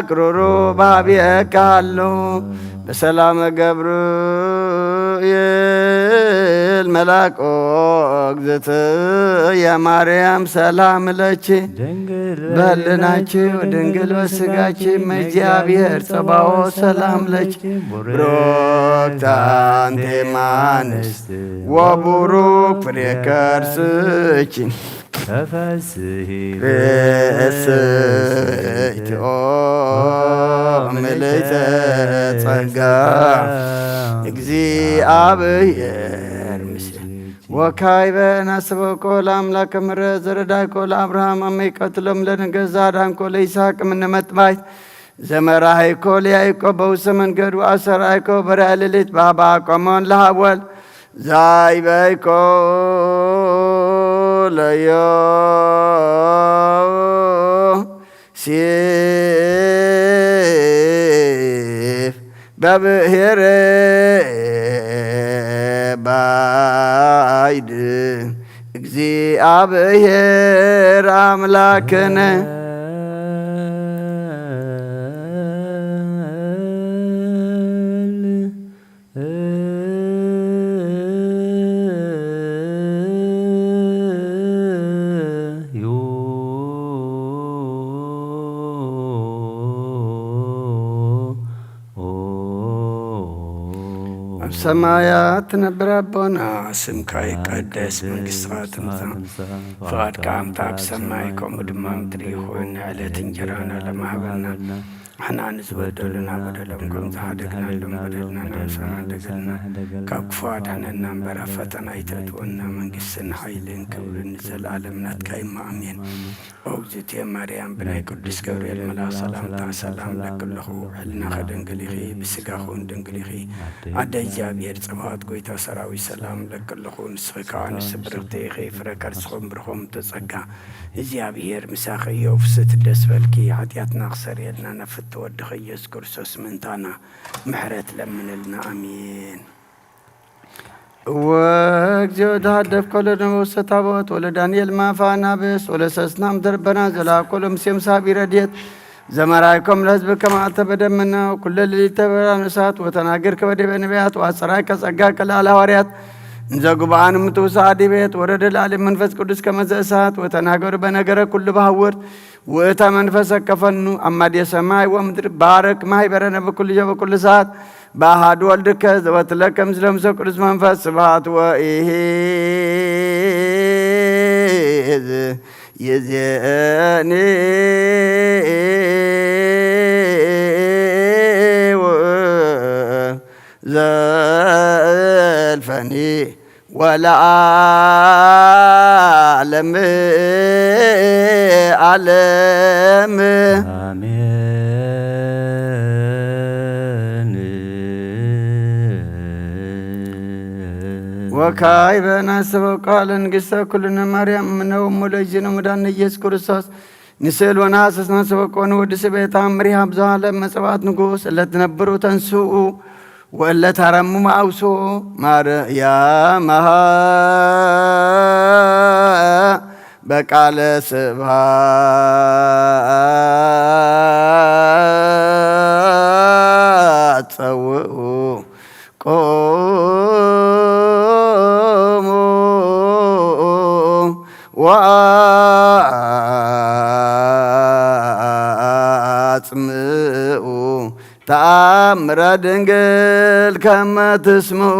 ቅሩሩብ ሀቤኪ ሀሎ። በሰላመ ገብርኤል መልአኮ እግዝእትየ ማርያም ሰላም ለኪ። ድንግል በልናኪ ወድንግል በስጋኪ እመ እግዚአብሔር ጸባኦት ሰላም ለኪ። ብሩክት አንቲ እም አንስት ወቡሩክ ፍሬ ከርስኪ። ተፈስሒ ርእስኪ ኦ ምልዕተ ጸጋ። እግዚአብሔር ምስለ ወካዕበ ነስእለኮ ለአምላከ ምሕረት ዘረዳእኮ ለአብርሃም አመ ኢቀትሎም ለነገዛ አዳንኮ ለይስሐቅ እምነ መጥባይት ዘመራህይኮ ለያዕቆብ በውስተ መንገዱ አስተርአይኮ በራእየ ሌሊት በአባኮሞን ለሀወል ዛይበይኮ ለዮሴፍ በብሔረ ባይድ እግዚአብሔር አምላክነ። ኣብ ሰማያት ትነብር ኣቦና፣ ስምካ ይቀደስ፣ መንግስትኻ ትምጻእ፣ ፍቓድካ ኣምታ ኣብ ሰማይ ከምኡ ድማ ምድሪ ይኹን። ዕለት እንጀራና ለማህበና ንሕና ንዝበደሉና በደሎም ከም ዝሓደግናሎም በደልና ንሕና ሓደገልና፣ ካብ ክፉ ኣድሕነና እምበር ኣብ ፈተና ኣይተእትወና። መንግስትን ሓይልን ክብርን ንዘለኣለም ናትካ እዩ። ኣሜን። ኦግዝእትየ ማርያም ብናይ ቅዱስ ገብርኤል መልኣኽ ሰላምታ ሰላም ለክልኹ። ሕልናኸ ድንግል ኢኺ፣ ብስጋኹን ድንግል ኢኺ። ኣደ እግዚኣብሔር ጸባኦት ጎይታ ሰራዊት ሰላም ለክልኹ። ንስኺ ከዓ ንስብርኽቲ ኢኺ፣ ፍረ ከርስኹም ብርኹም ተጸጋ። እግዚኣብሔር ምሳኺ እዩ። ፍስሕቲ ደስ በልኪ፣ ሓጢኣትና ክሰርየልና ነፍቲ ወድኺ ኢየሱስ ክርስቶስ ምእንታና ምሕረት ለምንልና። ኣሜን። እወ እግዚኦ ተሃደፍ ከሎ ነቦሰ ታቦት ወለዳንኤል ማፋ ናብስ ወለሰስናም ደርበና ዘላኮሎ ምስዮም ሳቢ ረድኤት ዘመራይኮም ለህዝብ ከማተ በደመና ኩለ ሌሊት ተበራን እሳት ወተናገር ከበደ በነቢያት ወአጸራይ ከጸጋ ከላል ሐዋርያት እንዘ ጉባአን ምትውሳ ዲቤት ወረደ ለዓለም መንፈስ ቅዱስ ከመዘ እሳት ወተናገሩ በነገረ ኩሉ በሐውር ውእተ መንፈሰ ከፈኑ አማዴ ሰማይ ወምድር ባረክ ማህበረነ በኩሉ ጊዜ በኩሉ ሰዓት በአሐዱ ወልድከ ዘወትለከ ምስለ መንፈስ ቅዱስ መንፈስ ስብሐት ወኢሂዝ ይዜኒ ዘልፈኒ ወለዓለም ዓለም። አሜን። ወካዕበ ነስእለኮ ለንግሥተ ኩልነ ማርያም እምነ ወእሙ ለእግዚእነ መድኃኒነ ኢየሱስ ክርስቶስ ንስእል ወነሐስስ ነስእለኮ ንወድስ ቤታ ምሪሃ ብዙሃ ለመጸባት ንጉስ እለ ትነብሩ ተንስኡ ወእለ ታረምሙ አውስኡ ማርያም በቃለ ስብሐት ጸውኡ ቁሙ ወአጽምኡ ተአምረ ድንግል ከመ ትስምኡ።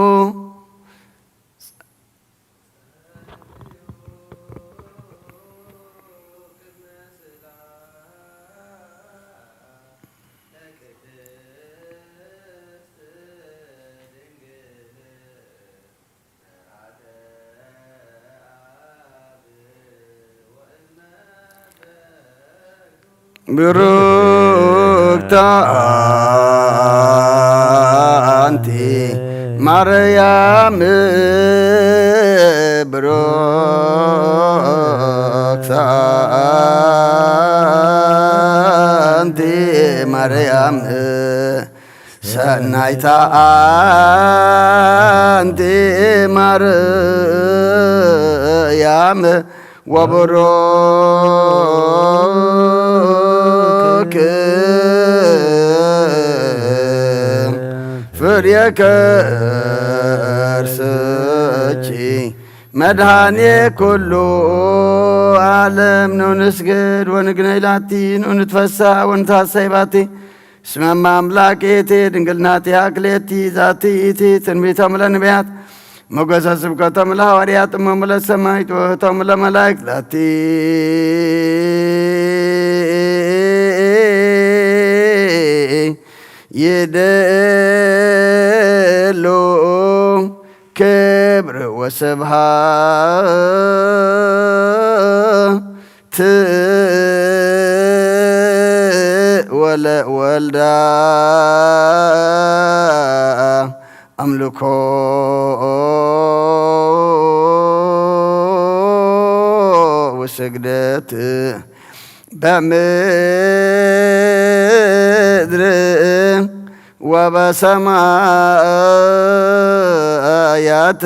ብሩክት አንቲ ማርያም፣ ብሩክት አንቲ ማርያም፣ ሰናይታ አንቲ ማርያም ወብሩክ ርእየ ከርሰኪ መድኃኔ ኩሉ ዓለም። ንስግድ ወንግነይ ላቲ፣ ንትፈሳ ወንታሰይ ባቲ። እስመ እመ አምላክ እቲ ድንግል ናቲሃ ክልኤቲ ዛቲ እቲ ትንቢቶም ለነቢያት፣ ሞገሰ ስብከቶም ለሐዋርያት፣ እሞሙ ለሰማዕት፣ ወህቶም ለመላእክት ላቲ ይደሉ ክብር ወስብሐት ወለወልዳ ኣምልኮ ወስግደት በምድር ወበሰማያት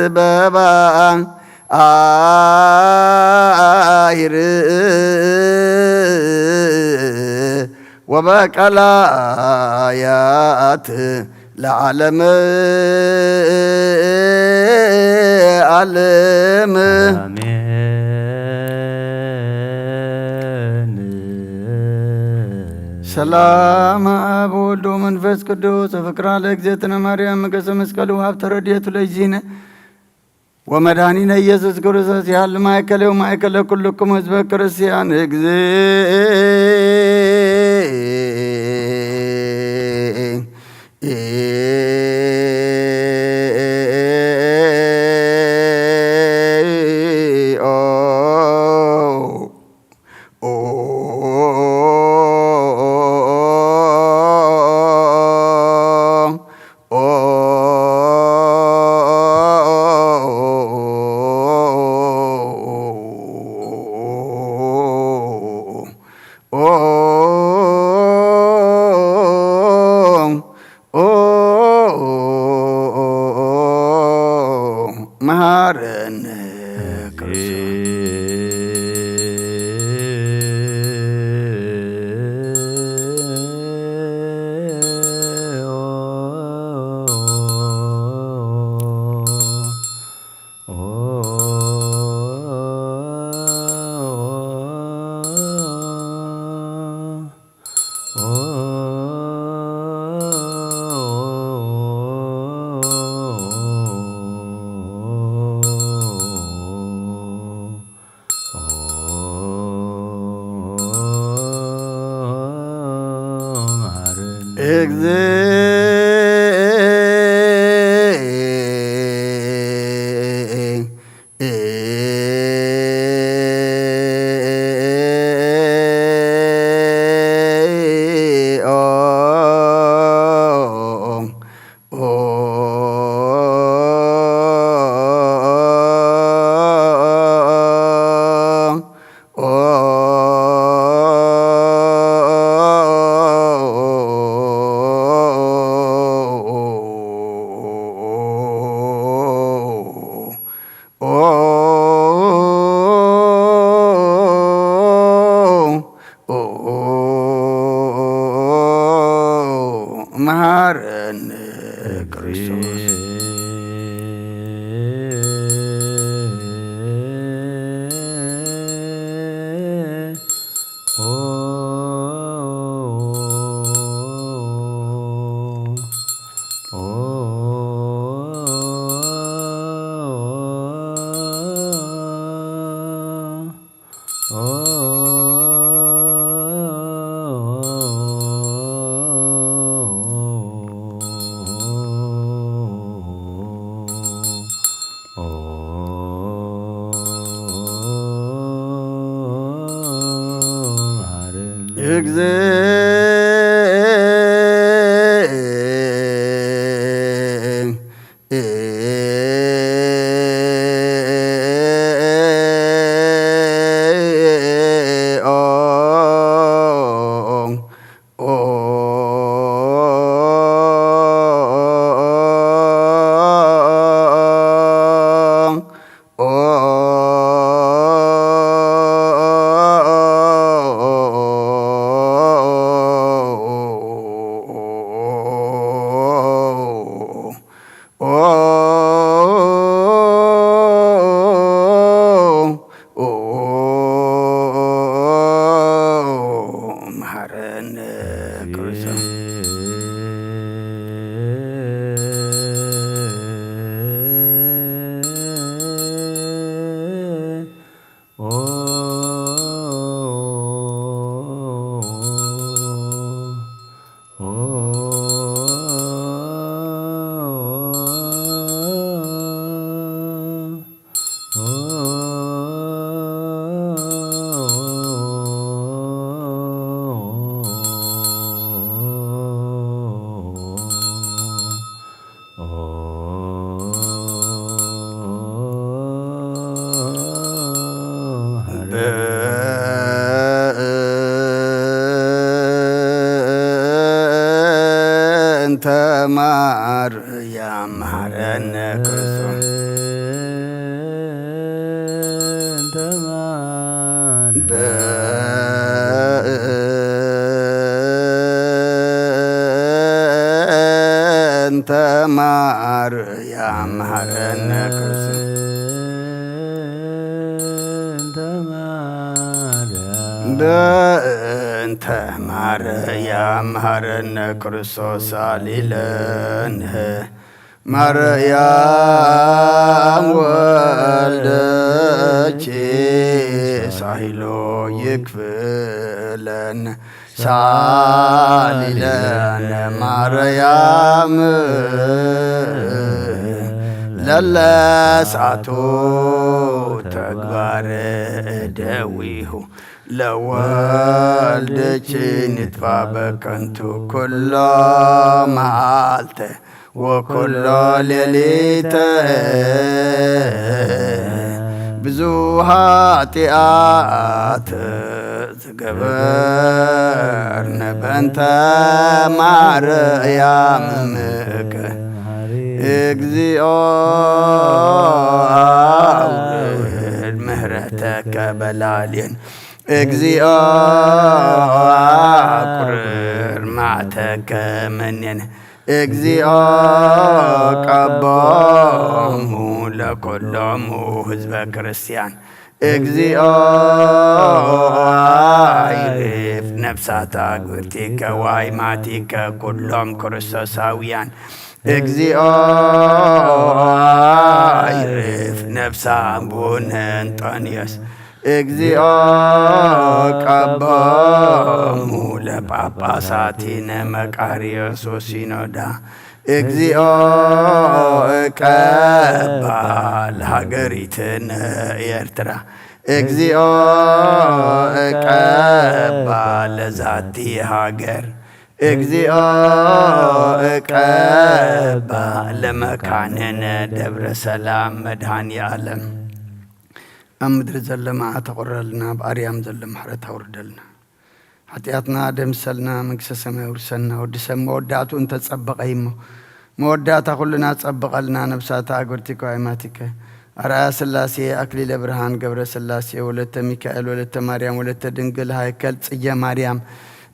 በባህር ወበቀላያት ለዓለም ዓለም። አሜን። ሰላም አብ ወወልድ ወመንፈስ ቅዱስ። ፍቅራ ለእግዝእትነ ማርያም፣ ምገሰ መስቀሉ ሀብተ ረድኤቱ ለይዚነ ወመድኃኒነ ኢየሱስ ክርስቶስ ያህል ማእከለ ወማእከለ ኩልኩም ህዝበ ክርስቲያን። እግዚእ መሃረነ ክርስቶስ። መሃረነ ክርስቶስ። ክርስቶስ። በእንተ ማርያም መሐረነ ክርስቶስ። በእንተ ማርያም በእንተ ማርያም መሐረነ ክርስቶስ። በእንተ ማርያም መሐረነ ክርስቶስ። ሳሊ ለነ ማርያም ወልደኪ ሳይሎ ይክፍለን። ሳሊ ለነ ማርያም ለለሳቱ ተግባረ እደዊሁ ለወልድኪ ንጥፋ በከንቱ ኩሎ መዓልተ ወኩሎ ሌሊተ ብዙ ኃጢአት ዝገበርነ በእንተ ማርያም እምከ። እግዚኦ አውርድ ምህረተከ በላልየን። እግዚኦ አቁርር ማዕተከ መኔን። እግዚኦ ቀቦሙ ለኩሎሙ ህዝበ ክርስቲያን። እግዚኦ አይርፍ ነፍሳታ ግብርቲከ ዋይማቲከ ኩሎም ክርስቶሳውያን። እግዚኦ አይርፍ ነፍሳ አቡነ እንጦንዮስ። እግዚኦ ቀቦሙ ለጳጳሳቲነ መቃርዮስ ወሲኖዳ። እግዚኦ እቀባ ለሃገሪትነ ኤርትራ። እግዚኦ እቀባ ለዛቲ ሃገር። እግዚኦ እቀባ ለመካንነ ደብረ ሰላም መድኃኔ ዓለም። ኣብ ምድሪ ዘሎ መዓት ኣቑረልና፣ ኣብ ኣርያም ዘሎ ምሕረት ኣውርደልና። ሓጢኣትና ደምሰልና፣ መንግስተ ሰማይ ውርሰና። ወዲ ሰብ መወዳእቱ እንተጸበቐ እሞ፣ መወዳእታ ኩልና ጸብቐልና። ነብሳታ ኣግብርቲከ ዋይማቲከ፣ ኣርኣያ ስላሴ፣ ኣክሊለ ብርሃን፣ ገብረ ስላሴ፣ ወለተ ሚካኤል፣ ወለተ ማርያም፣ ወለተ ድንግል፣ ሃይከል ጽየ ማርያም፣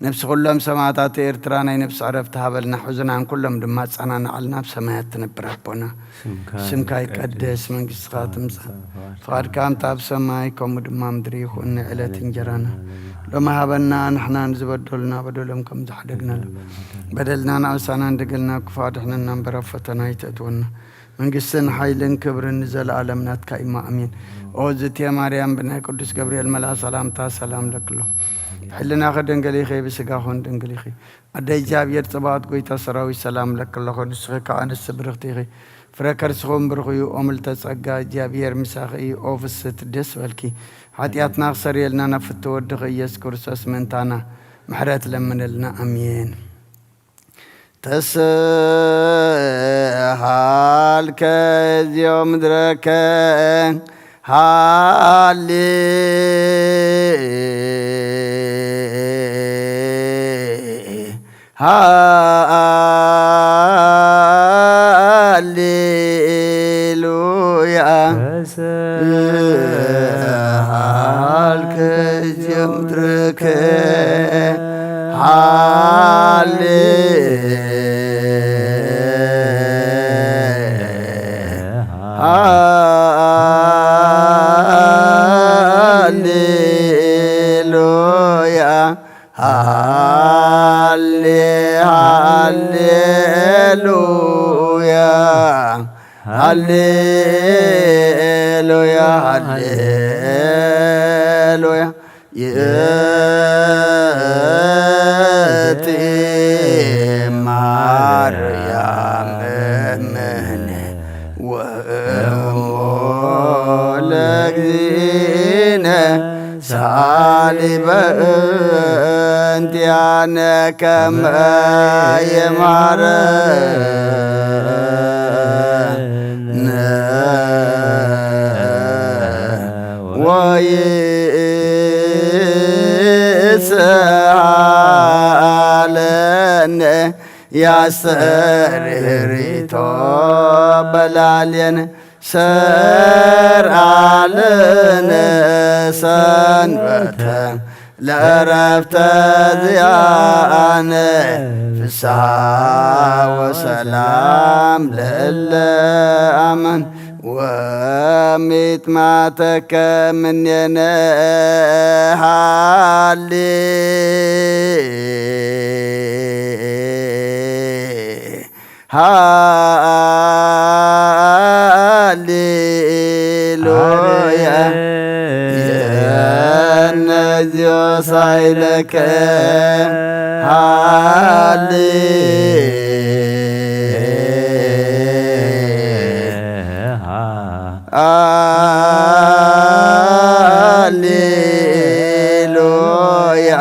ነፍሲ ኩሎም ሰማዕታት ኤርትራ ናይ ነፍሲ ዕረፍቲ ሃበልና። ሕዙናን ኩሎም ድማ ኣጸናንዓልና። ኣብ ሰማያት ትነብር ኣቦና፣ ስምካ ስምካ ይቀደስ፣ ይቀደስ፣ መንግስትኻ መንግስትኻ ትምጻእ፣ ትምጻእ፣ ፍቓድካ ፍቓድካ ከምታ ኣብ ሰማይ ከምኡ ድማ ምድሪ ይኹን። ናይ ዕለት እንጀራና ሎሚ ሃበና፣ ንሕና ንዝበደሉና በደሎም ከም ዝሓደግናሉ በደልና ንኣውሳና፣ እንደገልና ክፉእ ኣድሕነና እምበር ኣብ ፈተና ኣይተእትወና። መንግስትን ሓይልን ክብርን ንዘለኣለም ናትካ እዩ፣ ኣሜን። ኦ ዝትየ ማርያም፣ ብናይ ቅዱስ ገብርኤል መልኣ ሰላምታ ሰላም ለክለኹ። ብሕልናኺ ድንግል ኢኺ፣ ብስጋኹን ድንግል ኢኺ። ኣደ እግዚኣብሔር ጽባኦት፣ ጎይታ ሰራዊት፣ ሰላም ለክለኹ። ንስኺ ከኣ ኣንስቲ ብርኽቲ ኢኺ፣ ፍረ ከርስኹም ብሩኽ እዩ። ኦ ምልዕተ ጸጋ፣ እግዚኣብሔር ምሳኺ እዩ። ኦ ፍስሕቲ፣ ደስ በልኪ፣ ሓጢኣትና ክሰርየልና ናብ ፍትው ወድኺ ኢየሱስ ክርስቶስ ምእንታና ምሕረት ለምንልና። ኣሜን። ተስሃልከ እዚኦ ምድረከ ሃሌ ሃሌሉያ። ተስሃልከ እዚኦ ምድረከ ሃሌ ሃሌሉያ። ሃሌ ሃሌሉያ፣ ሃሌሉያ፣ ሃሌሉያ። ይእቲ ማርያም እምነ ወእሞ ለእግዚእነ ሳሊ በእንቲአነ ከመ ይምሃረነ ወይስሃለነ ያስተርእዮ በላዕሌነ ሰርዓለነ ሰንበተ ለዕረፍተ ዚአነ ፍስሓ ወሰላም ለእለ አመን ወሚጥማተከ ምኔነ ሃሌ ሃሌሉያ። የነ እግዚኦ ሳይለከ ሃሌ ሃሌሉያ።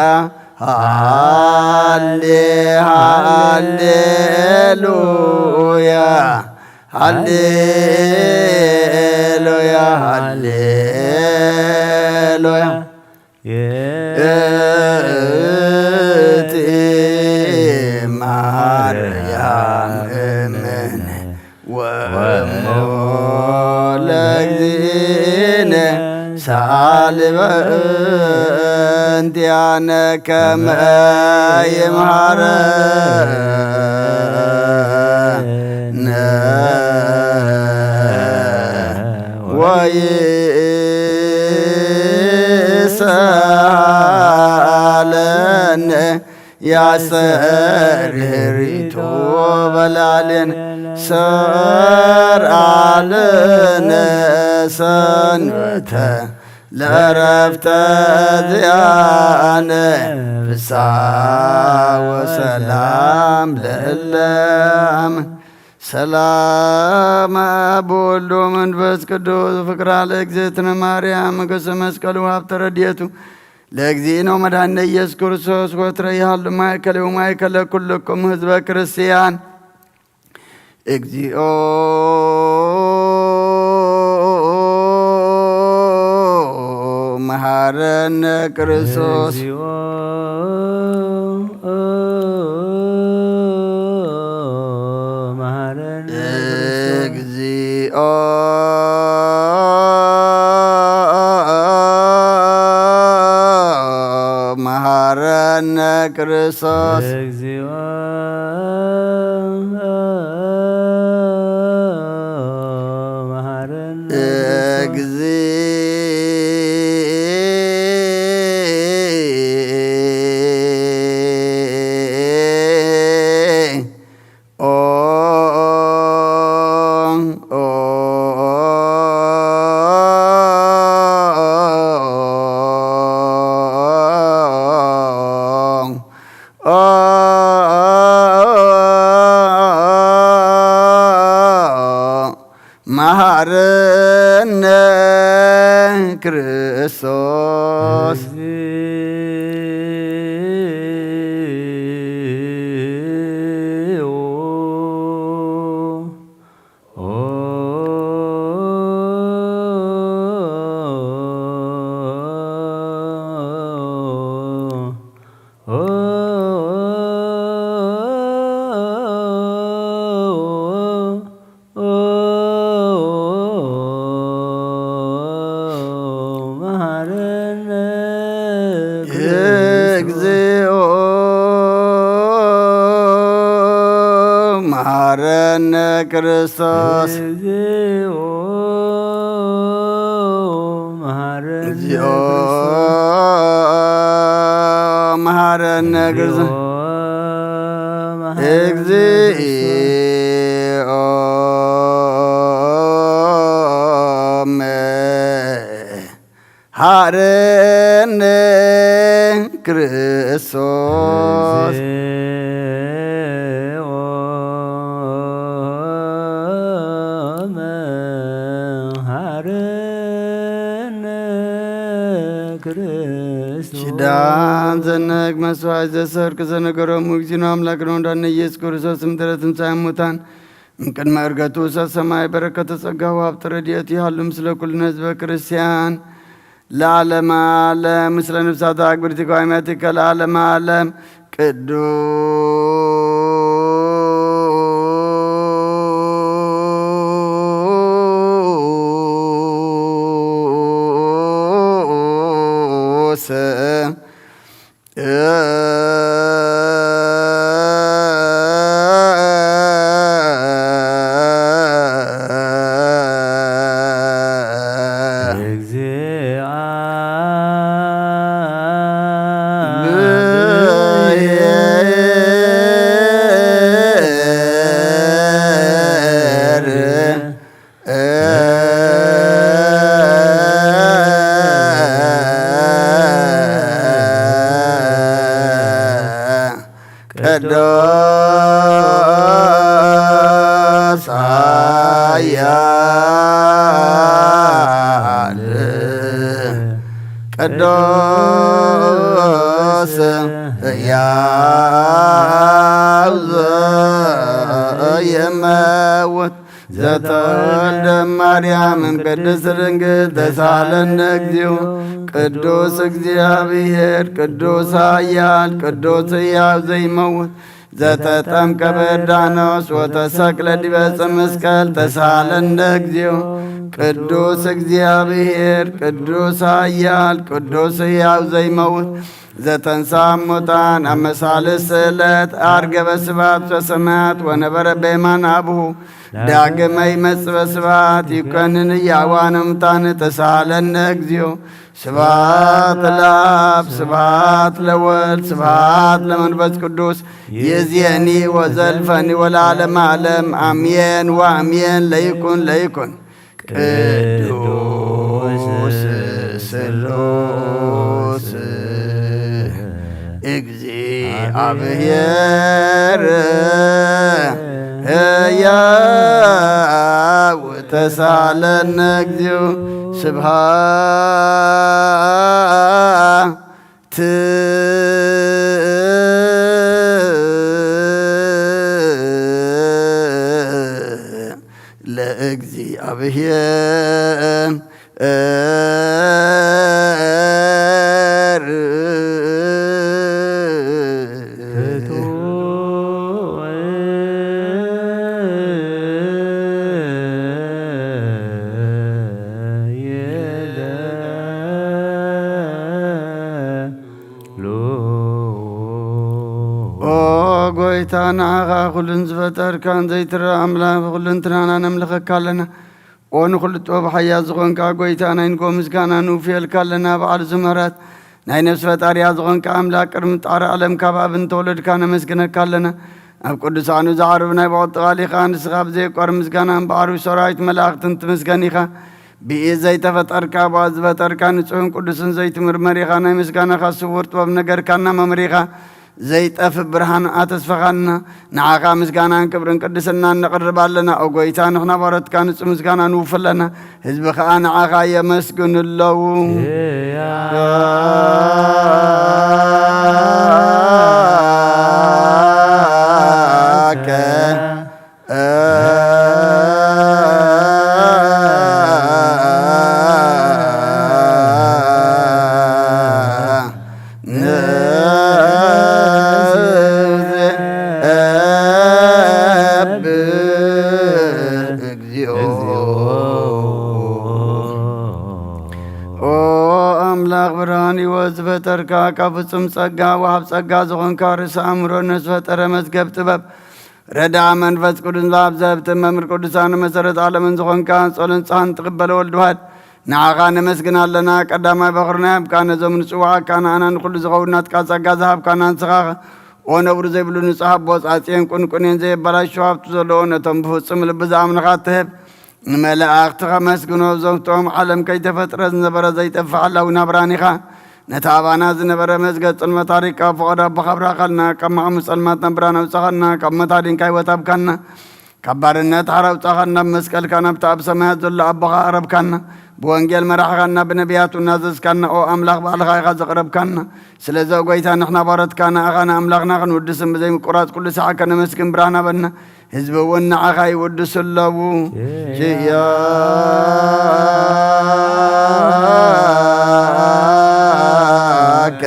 ሃሌ ሃሌሉያ፣ ሃሌሉያ፣ ሃሌሉያ። ይእቲ ማርያም እምነ ወእሞ ለእግዚእነ ሳሊ በእንቲአነ ከመ ይምሃረነ ወይስሃለነ ያስተርእዮ በላዕሌነ ሰርዓለነ ሰንበተ ለዕረፍተ ዚአነ ፍስሓ ወሰላም ለእለ አመን። ሰላም አብ ወወልድ ወመንፈስ ቅዱስ ፍቅራ ለእግዝእትነ ማርያም ገሰ መስቀሉ ሀብተ ረድኤቱ ለእግዚእነ ወመድኃኒነ ኢየሱስ ክርስቶስ ወትረ ይሃሉ ማእከለ ወማእከለ ኩልኩም ህዝበ ክርስቲያን። እግዚኦ መሐረነ ክርስቶስ። እግዚኦ መሐረነ ክርስቶስ። እግዚኦ መሐረነ ክርስቶስ። እግዚኦ መሐረነ ክርስቶስ። እግዚኦ መሐረነ ክርስቶስ። መሐረነ ክርስቶስ። እግዚኦ መሐረነ ክርስቶስ። እግዚኦ መሐረነ እግዚኦ መሐረነ ክርስቶስ። እግዚኦ መሐረነ ክርስቶስ። ኪዳን ዘነግ መስዋዕት ዘሰርክ ዘነገሮሙ እግዚእነ አምላክነ ወመድኃኒነ ኢየሱስ ክርስቶስ እምድረ ትንሣኤ እሙታን እምቅድመ ዕርገቱ ውሰተ ሰማይ በረከተ ጸጋሁ ሀብተ ረድኤቱ ይሃሉ ምስለ ኩልነ ህዝበ ክርስቲያን ለዓለመ ዓለም። ምስለ ነፍሳተ አግብርቲከ ወአማቲከ ለዓለመ ዓለም። ቅዱስ ቅዱስ ኃያል ቅዱስ ሕያው ዘኢይመውት ዘተወልደ ማርያም እምቅድስት ድንግል ተሳለነ እግዚኦ። ቅዱስ እግዚአብሔር ቅዱስ ኃያል ቅዱስ ሕያው ዘይመውት ዘተጠምቀ በዮርዳኖስ ወተሰቅለ ዲበ ዕፀ መስቀል ተሳለነ እግዚኦ። ቅዱስ እግዚአብሔር ቅዱስ ኃያል ቅዱስ ሕያው ዘይመውት ዘተንሳ እሙታን አመሳልስ ስእለት አርገበ ስብሐት ዘሰማያት ወነበረ በየማን አብሁ ዳግመ ይመጽእ በስብሐት ይኮንን እያዋነ እሙታን ተሳለነ እግዚኦ። ስብሐት ለአብ ስብሐት ለወልድ ስብሐት ለመንፈስ ቅዱስ ይእዜኒ ወዘልፈኒ ወለዓለመ ዓለም አሜን ወአሜን። ለይኩን ለይኩን ቅዱስ ስሉስ እግዚአብሔር ሕያው ተሳለነ እግዚኦ። ስብሐት ለእግዚአብሔር። ኦ ጎይታ፣ ንዓኻ ኩሉን ዝፈጠርካን ዘይትረኣ ኣምላኽ ብኩልንትናና ነምልኸካ ኣለና። ኦ ንኹሉ ጥበብ ሓያል ዝኾንካ ጎይታ፣ ናይ ንጎ ምስጋና ንውፍየልካ ኣለና። በዓል ዝምህራት ናይ ነፍሲ ፈጣሪያ ዝኾንካ ኣምላኽ፣ ቅድሚ ጣሪ ዓለም ካብ ኣብ እንተወለድካ ነመስግነካ ኣለና። ኣብ ቅዱሳኑ ዝዓርብ ናይ ብቕጥቓሊኻ ንስኻ ብዘየቋር ምስጋና እምበኣር ሰራዊት መላእኽትን ትምስገን ኢኻ። ብኢድ ዘይተፈጠርካ፣ ብኣፍ ዝፈጠርካ፣ ንጹሕን ቅዱስን ዘይትምርመር ኢኻ። ናይ ምስጋናኻ ስውር ጥበብ ነገርካና መምሪኻ። ዘይጠፍእ ብርሃን ኣተስፈኻና። ንዓኻ ምስጋናን ክብርን ቅድስናን ነቕርብ ኣለና። ኦ ጎይታ፣ ንሕና ባሮትካ ንጹህ ምስጋና ንውፍ ኣለና። ህዝቢ ኸኣ ንዓኻ የመስግኑ ኣለዉ። ኦ ኣምላኽ ብርሃን ሕይወት ዝፈጠርካ፣ ካብ ፍጹም ጸጋ ወሃብ ጸጋ ዝኾንካ፣ ርእሲ ኣእምሮ፣ ነፍሲ ፈጠረ፣ መዝገብ ጥበብ፣ ረዳ መንፈስ ቅዱስ፣ ወሃብ ዘህብቲ፣ መምህር ቅዱሳን፣ መሰረት ዓለምን ዝኾንካ፣ ጸሎን ንስሓን ትቕበል ወልድ ዋሕድ፣ ንዓኻ ነመስግን ኣለና። ቀዳማይ በኹርና የሃብካ፣ ነዞም ንጽውዓካ ንኣና ንኹሉ ዝኸውን ናትካ ጸጋ ዝሃብካና ንስኻ ኦ ነብሩ ዘይብሉ ንጹሕ ኣቦ፣ ጻጽየን ቁንቁኔን ዘየበላሽው ሃብቲ ዘለዎ፣ ነቶም ብፍጹም ልቢ ዝኣምኑኻ እትህብ፣ ንመላእኽቲ ከመስግኖ፣ እዞም ዓለም ከይተፈጥረ ዝነበረ ዘይጠፍእ ሓላዊ ናብራን ኢኻ። ነቲ ኣባና ዝነበረ መዝገብ ጽልመት ኣሪቅካ፣ ፍቓድ ኣቦኻ ኣብራኸልና፣ ካብ መዓሙ ጸልማትና ብርሃን ኣውጻኻና፣ ካብ ሞት ኣዲንካ ህይወት ሃብካና፣ ካብ ባርነት ሓራ ኣውጻኻና፣ ብመስቀልካ ናብቲ ኣብ ሰማያት ዘሎ ኣቦኻ ኣቕረብካና፣ ብወንጌል መራሕኻና፣ ብነቢያቱ እናዘዝካና፣ ኦ ኣምላኽ ባዕልኻ ኢኻ ዘቕረብካና። ስለዚ ኦ ጐይታ ንሕና ባሮትካ ንኣኻ ንኣምላኽና ክንውድስን ብዘይምቁራጽ ኩሉ ሰዓት ከነመስግን ብርሃን ሃበና። ህዝቢ እውን ንዓኻ ይውድሱ ኣለዉ። ኪያከ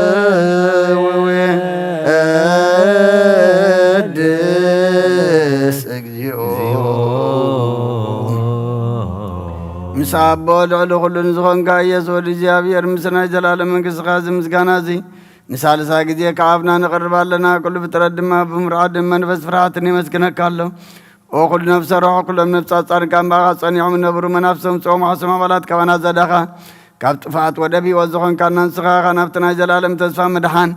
ንውዊ ቅድስ እግዚኦ። ምስ ኣቦ ልዕሊ ኩሉ ንዝኾንካ ኢየሱስ ወዲ እግዚኣብሔር፣ ምስ ናይ ዘላለም መንግስትኻ እዚ ምስጋና እዚ ንሳልሳ ግዜ ካብ ኣፍና ነቕርብ ኣለና። ኩሉ ፍጥረት ድማ ብምርዓድን መንፈስ ፍርሃትን የመስግነካ ኣሎ። ኦ ኩሉ ነፍሰ ሮሖ፣ ኩሎም ነፍሳት ጻድቃን ብኣኻ ጸኒዖም እነብሩ፣ መናፍሶም ጽኦም ሓሶም ኣባላት ካባና ዘዳኻ፣ ካብ ጥፍኣት ወደብ ህይወት ዝኾንካና ንስኻ ኢኻ። ናብቲ ናይ ዘላለም ተስፋ ምድሓን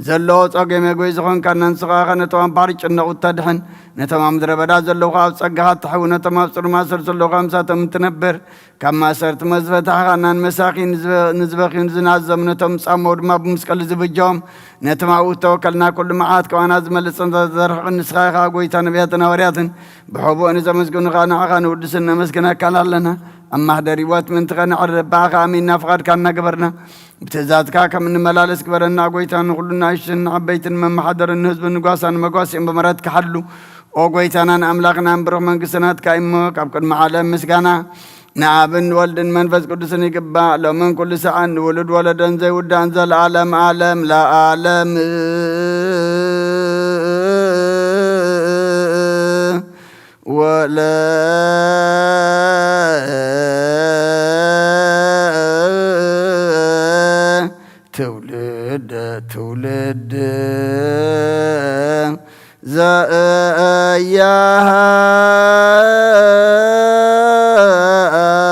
ዘለዎ ጸገም መግቢ ዝኾንካና ንስኻ ኢኻ። ነቶም ኣብ ባሕሪ ጭነቑ እተድሕን፣ ነቶም ኣብ ምድረ በዳ ዘለዉ ኣብ ጸጋኻ እትሕዊ፣ ነቶም ኣብ ጽሩይ ማእሰርቲ ዘለዉ ምሳቶም እትነብር፣ ካብ ማእሰርቲ መዝፈታሕኻና ንመሳኪን ንዝበ-፣ ንዝበኽዩን ዝናዘሙ፣ ነቶም ጻመው ድማ ብመስቀል ዝብጀዎም፣ ነቶም ኣብኡ እተወከልና ኩሉ መዓት ካባና ዝመልጽን ዘርሕቕን ንስኻ ኢኻ። ጐይታ ነቢያትን ሃዋርያትን ብሕቡእ ንዘመስግኑኻ ንዓኻ ንውድስን ነመስግነካን ኣለና። ኣብ ማህደር ህይወት ምእንቲ ኸነዕርፍ ብኣኻ ኣሚንና ፍቓድካ እናገበርና ብትእዛዝካ ከም እንመላለስ ግበረና። ጐይታ ንኹሉ ንኣሽቱን ንዓበይትን መመሓደርን ንህዝብን ንጓሳን መጓስኦም ብምህረትካ ሓሉ። ኦ ጐይታናን ኣምላኽናን ብሩኽ መንግስቲ ናትካ እሞ ካብ ቅድሚ ዓለም ምስጋና ንኣብን ንወልድን መንፈስ ቅዱስን ይግባእ፣ ሎምን ኩሉ ሰዓን ንውሉድ ወለዶን ዘይውዳእን ዘለዓለም ዓለም ለዓለም። ወለ ትውልደ ትውልድ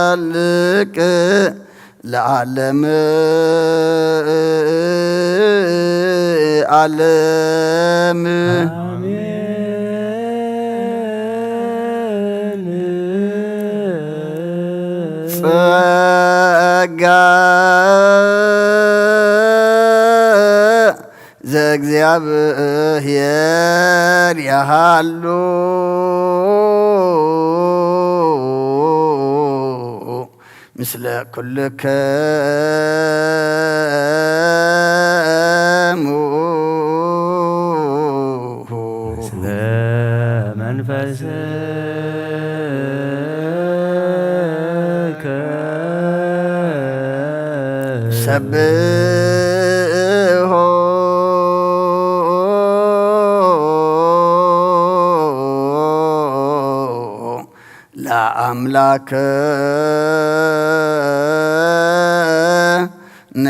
ዘያሃልቅ ለዓለም ዓለም። አሜን። ጸጋ ዘእግዚኣብሔር ያሃሉ ምስለ ኩልክሙ። ምስለ መንፈስከ ሰብሖ ለአምላክ ነ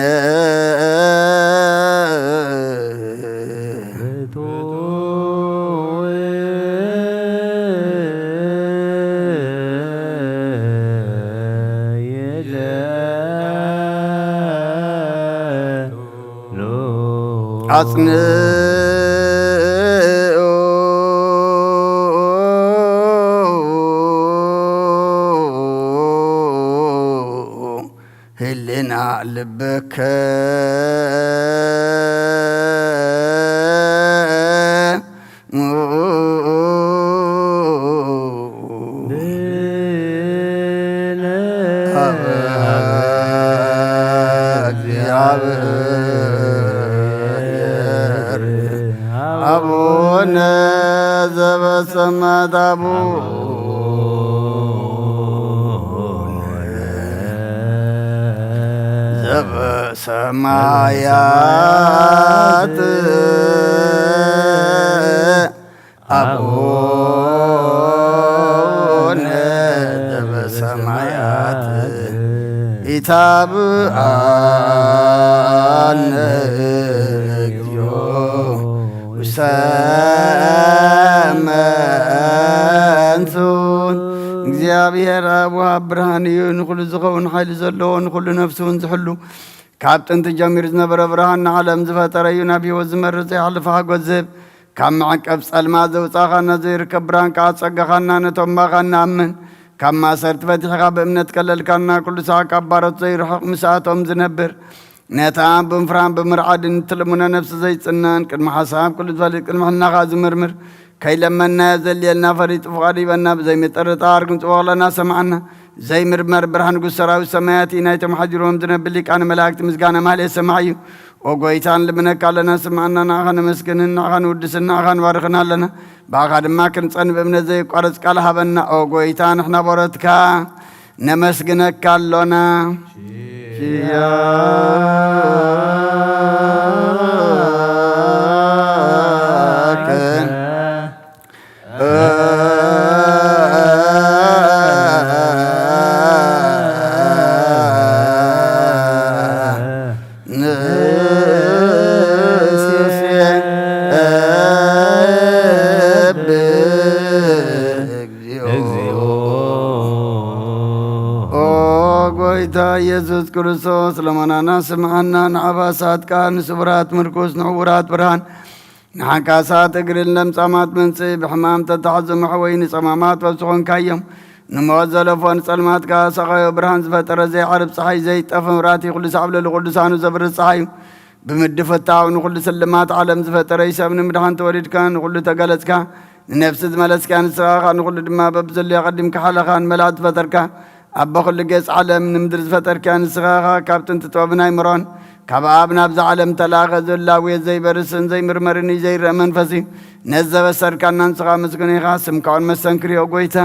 አጽንዑ ህልና ልብከ እግዚአብሔር አቡነ ዘበሰማያት አቡነ ዘበሰማያት አቡነ ዘበሰማያት ኢታብአነ እግዚኦ ውሰመ እግዚኣብሔር ኣብ ወሃብ ብርሃን እዩ። ንኹሉ ዝኸውን ሓይሊ ዘለዎ፣ ንኹሉ ነፍሲ እውን ዝሕሉ፣ ካብ ጥንቲ ጀሚሩ ዝነበረ ብርሃን፣ ንዓለም ዝፈጠረ እዩ። ናብ ህይወት ዝመርህ ዘይሓልፍ ሓጎስ ዝህብ፣ ካብ መዕቀብ ጸልማት ዘውጻኻና፣ ዘይርከብ ብርሃን ከኣ ጸጋኻና፣ ነቶም ባኻ ንኣምን ካብ ማእሰርቲ ፈቲሕኻ ብእምነት ከለልካና፣ ኩሉ ሳዕ ካብ ባሮት ዘይርሕቕ ምስኣቶም ዝነብር፣ ነታ ብምፍራን ብምርዓድን እትልምኖ ነፍሲ ዘይጽነን፣ ቅድሚ ሓሳብ ኩሉ ዝፈልጥ፣ ቅድሚ ሕልናኻ ዝምርምር፣ ከይለመንናዮ ዘልየልና ፈሊጡ ፍቓዱ ይበና፣ ብዘይምጥርጣር ክንጽዎ ከለና ሰምዓና። ዘይምርመር ብርሃን ንጉስ ሰራዊት ሰማያት እዩ፣ ናይቶም ሓዲሮም ዝነብር ሊቃነ መላእክቲ ምስጋና ማህሌት ሰማዕ እዩ። ኦ ጎይታ፣ ንልምነካ ኣለና፣ ስምዓና፣ ንዓኻ ነመስግንን፣ ንዓኻ ንውድስን፣ ንዓኻ ንባርኽን ኣለና። ብኣኻ ድማ ክንጸን ብእምነት ዘየቋርጽ ቃል ሃበና። ኦ ጎይታ፣ ንሕና ቦረትካ ነመስግነካ ኣሎና። ኪያከ ንሴብህ እግዚኦ። ኦ ጎይታ ኢየሱስ ክርስቶስ፣ ልመናና ስምዓና፣ ንዓባሳት ቃል፣ ንስቡራት ምርኩስ፣ ንዕውራት ብርሃን፣ ንሓንካሳት እግሪ፣ ንለምጻማት መንጽኢ፣ ብሕማም ተታሕዙ መሕወይ፣ ንጸማማት ፈውሲ ኾንካዮም፣ ንሞት ዘለፎ፣ ንጸልማት ከኣ ሰቓዮ፣ ብርሃን ዝፈጠረ፣ ዘይዓርብ ጸሓይ፣ ዘይጠፍ መብራህቲ፣ ኩሉ ሳዕ ኣብ ልዕሊ ቅዱሳኑ ዘብርህ ጸሓይ እዩ። ብምድፍታው ንኹሉ ስልማት ዓለም ዝፈጠረ እዩ። ሰብ ንምድሓን ተወሊድካ፣ ንኹሉ ተገለጽካ፣ ንነፍሲ ዝመለስካ ንስኻ ኢኻ፣ ንኹሉ ድማ በብዘሎ ኣቐዲምካ ሓለኻ፣ ንመላእክት ዝፈጠርካ፣ ኣቦ ኩሉ ገጽ ዓለም ንምድሪ ዝፈጠርካ ንስኻ ኢኻ። ካብ ጥንቲ ጥበብን ኣይምሮን ካብ ኣብ ናብዛ ዓለም ተላእኸ፣ ዘላውየ ዘይበርስን ዘይምርመርን እዩ፣ ዘይረአ መንፈስ እዩ። ነዚ ዘበሰርካና ንስኻ ምስጉን ኢኻ። ስምካ እውን መስተንክር እዩ፣ ኦ ጎይታ።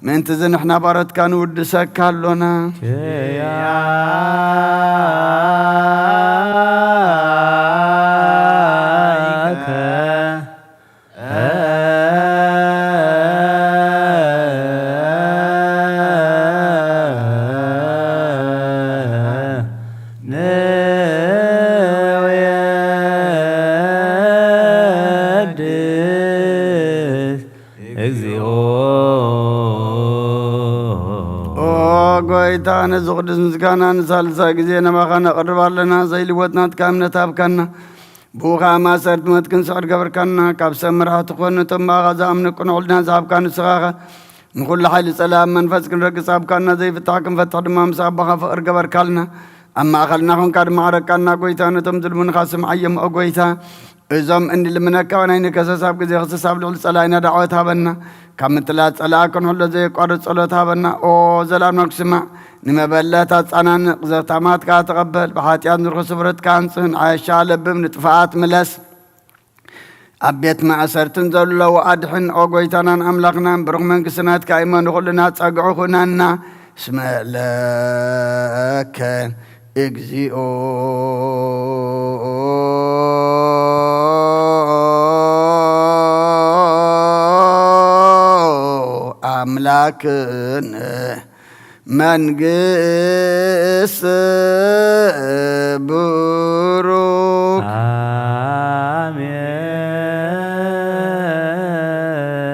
ምእንቲ እዚ ንሕና ባሮትካ ንውድሰካ ኣሎና። ኪያከ ንውየድስ እግዚኦ። ኦ ጎይታ፣ ነዚ ቅዱስ ምስጋና ንሳልሳይ ግዜ ናባኻ ነቕርብ ኣለና። ዘይልወጥ ናትካ እምነት ሃብካና። ብኡ ኸኣ ማእሰርቲ ሞት ክንስዕር ገበርካና። ካብ ሰብ መራሕቲ ኾን ነቶም ብኣኻ ዝኣምኑ ቅኑዕ ሕልና ዝሃብካ ንስኻ ኢኻ። ንኹሉ ሓይሊ ጸላእን መንፈስ ክንረግጽ ሃብካና። ዘይፍታሕ ክንፈትሕ ድማ ምስ ኣቦኻ ፍቕሪ ገበርካልና። ኣብ ማእከልና ኾንካ ድማ ዓረቃና ጎይታ። ነቶም ዝልምኑኻ ስምዓዮም ኦ ጎይታ። እዞም እንልምነካ ናይ ንከሰስ ኣብ ግዜ ክሰስ ኣብ ልዕሊ ጸላኢና ዳዕወት ሃበና። ካብ ምትላል ጸላኢ ክንሕሎ ዘየቋርጽ ጸሎት ሃበና። ኦ ዘላምና ክስማዕ፣ ንመበለት ኣጻናንቕ፣ ዘኽታማት ከኣ ተቐበል። ብሓጢኣት ንርኹስ ስብረትካ ኣንጽህ፣ ንዓሻ ለብም፣ ንጥፍኣት ምለስ። ኣብ ቤት ማእሰርትን ዘለዉ ኣድሕን። ኦ ጎይታናን ኣምላኽናን፣ ብሩኽ መንግስቲ ናትካ እሞ ንኹልና ጸግዒ ኩነና። እስመ ለከ እግዚኦ ኣምላክነ መንግስት ብሩክ።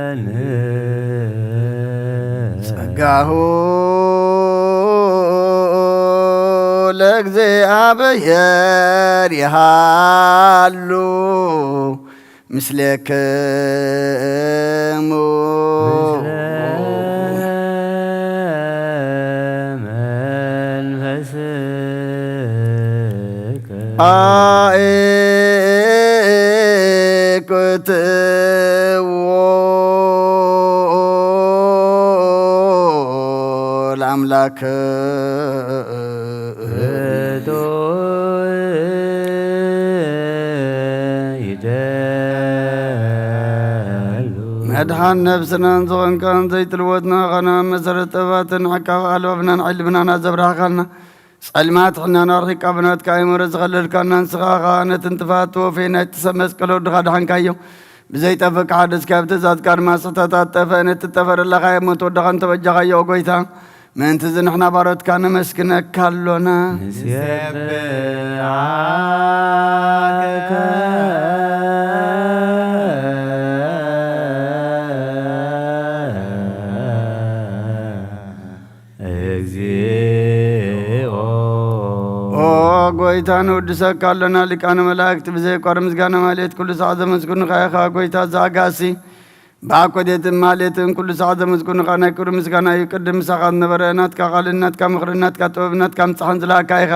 አሜን። ጸጋሁ ለእግዚኣብሔር ይሃሉ ምስሌክሙ። ምስለ መንፈስከ። አእኩትዎ ለአምላክ። ርቱዕ ይደሉ። መድሓን ነብስናን ዝኾንካን ዘይትልወጥና ኸና መሰረት ጥበባትን ዕቃብ ኣልባብናን ዕልምናን ኣዘብራህካልና። ጸልማት ሕናና ኣርሒቃ ብናትካ ኣእምሮ ዝኸለልካና ንስኻ ኸኣ ነቲ ንጥፋት ተወፌ ናይቲ ሰብ መስቀል ወድኻ ድሓንካዮ። ብዘይጠፍእ ክሓደስካ ብትእዛዝካ ድማ ስሕተታት ጠፍአ። ነቲ እተፈረለኻዮ ሞት ወድኻ እንተበጃኻዮ ኦ ጎይታ። ምእንቲ እዚ ንሕና ባሮትካ ነመስግነካ ኣሎና። ንሴብሓከ። እግዚኦ። ኦ ጎይታ፣ ንውድሰካ ኣሎና፣ ሊቃነ መላእክት ብዘይቋር ምስጋና ማሌት ኩሉ ሳዕ ዘመስግኑኻ ኢኻ። ጎይታ ዘኣጋሲ፣ ብኣኮቴትን ማሌትን ኩሉ ሳዕ ዘመስግኑኻ ናይ ክብሪ ምስጋና እዩ። ቅድም ምሳኻ ዝነበረ ናትካ ቃልን ናትካ ምኽርን ናትካ ጥበብን ናትካ ምጻሕን ዝለኣካ ኢኻ።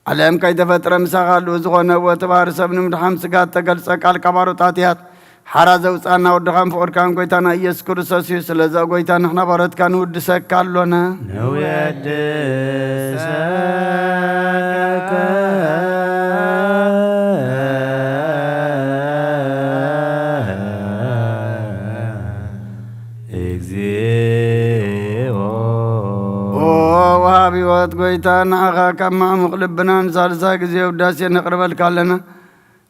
ዓለም ከይተፈጥረ ምሳኻ ኣለዉ ዝኾነ ወተባህሪ ሰብ ንምድሓን ስጋ እተገልጸ ቃልካ ባሮት ኣትያት ሓራ ዘውጻና ወድኻን ፍቑርካን ጎይታና ኢየሱስ ክርስቶስ እዩ። ስለዚ ጎይታ ንሕና ባሮትካ ንውድሰካ ኣሎና። ንውድሰካ እግዚኦ። ኦ ወሃብ ህይወት ጎይታ፣ ንዓኻ ካብ ማዕሙቕ ልብና ንሳልሳይ ግዜ ውዳሴ ነቕርበልካ ኣለና።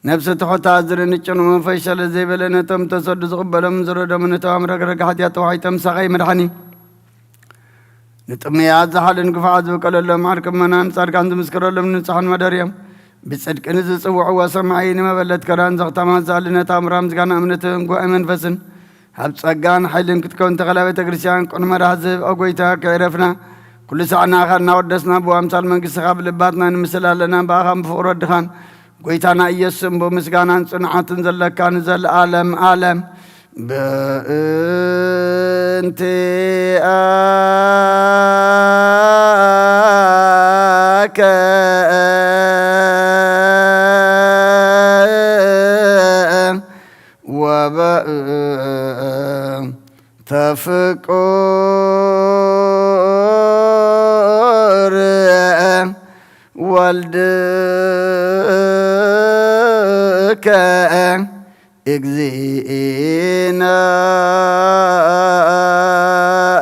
ነፍሲ ትሑት ዝርንጭኑ መንፈስ ሸለ ዘይበለ ነቶም ተሰዱ ዝቕበሎም ዝረዶም ነቶም ረግረግ ሓጢኣት ተዋሒጦም ሳቐይ መድሓኒ። ንጥሙያት ዝሓልን ግፉዓት ዝበቀለሎም ዓርኪ ምእመናን ጻድቃን ዝምስክረሎም ንጹሓን ማደር እዮም። ብጽድቂ ንዝጽውዕዎ ሰማዒ ንመበለት ከዳን ዘኽታማት ዝኣሊ ነታ እምራ ምስጋና እምነትን ጉባኤ መንፈስን ኣብ ጸጋን ሓይልን ክትከውን ተኸላ ቤተ ክርስቲያን ቅኑዕ መራሕ ዝህብ ኦ ጎይታ ከይረፍና ኩሉ ሳዕ ንኣኻ እናወደስና ብኣምሳል መንግስትኻ ብልባትና ንምስል ኣለና። ብኣኻን ብፍቕሪ ወድኻን ጎይታና ኢየሱስን ብምስጋናን ጽንዓትን ዘለካ ንዘለኣለም ኣለም። በእንቲአከ ወበእንተ ፍቁር ወልድከ እግዚእነ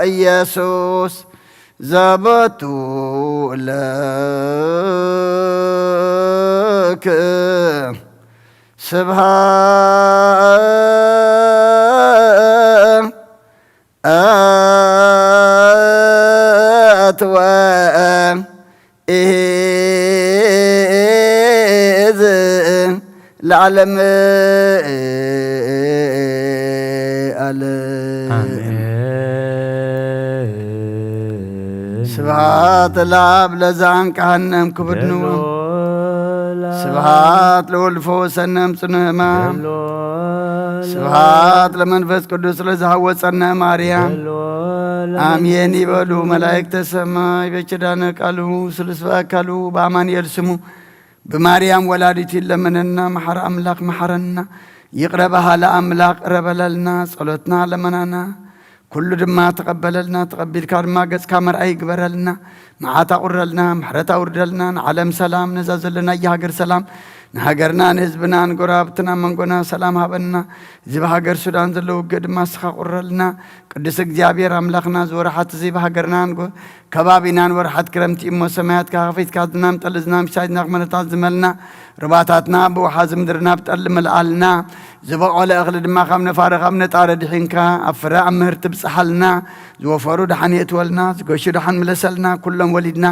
ኢየሱስ ዘበቱ ለክ ስብሐት ወ ኢዝ ለዓለም ዓለም። ኣሜን። ስብሐት ለአብ ለዘአንቀሐነ እምክብድ ንውም። ስብሐት ለወልድ ፈወሰነ እምጽኑ ሕማም። ስብሐት ለመንፈስ ቅዱስ ለዘሐወጸነ ማርያም። አሜን ይበሉ መላእክተ ሰማይ። በኪዳነ ቃሉ ስሉስ በአካሉ በአማኑኤል ስሙ ብማርያም ወላዲቱ ይለመነና። መሓሪ ኣምላኽ መሓረና። ይቕረ በሃሊ ኣምላኽ ቅረ በለልና። ጸሎትና ለመናና ኩሉ ድማ ተቐበለልና። ተቐቢልካ ድማ ገጽካ መርኣይ ይግበረልና። መዓት ኣቑረልና። ምሕረት ኣውርደልና። ንዓለም ሰላም፣ ነዛ ዘለናያ ሃገር ሰላም፣ ንሃገርና ንህዝብና ንጎረባብትና መንጎና ሰላም ሃበና። እዚ ብሃገር ሱዳን ዘሎ ውግእ ድማ ንስኻ ቁረልና። ቅዱስ እግዚኣብሔር ኣምላኽና፣ እዚ ወርሓት እዚ ብሃገርናን ጎ-፣ ከባቢናን ወርሓት ክረምቲ እሞ ሰማያትካ ከፊትካ ዝናም ጠሊ፣ ዝናም ሽታይ፣ ዝናም ክመረታት ዝመልና፣ ሩባታትና ብውሓዚ ምድርና ብጠሊ ምልኣልና። ዝበቆለ እኽሊ ድማ ካብ ነፋሪ ካብ ነጣሪ ድሒንካ ኣብ ፍረ ኣብ ምህርቲ ብጽሓልና። ዝወፈሩ ደሓን የእትወልና፣ ዝገሹ ደሓን ምለሰልና። ኩሎም ወሊድና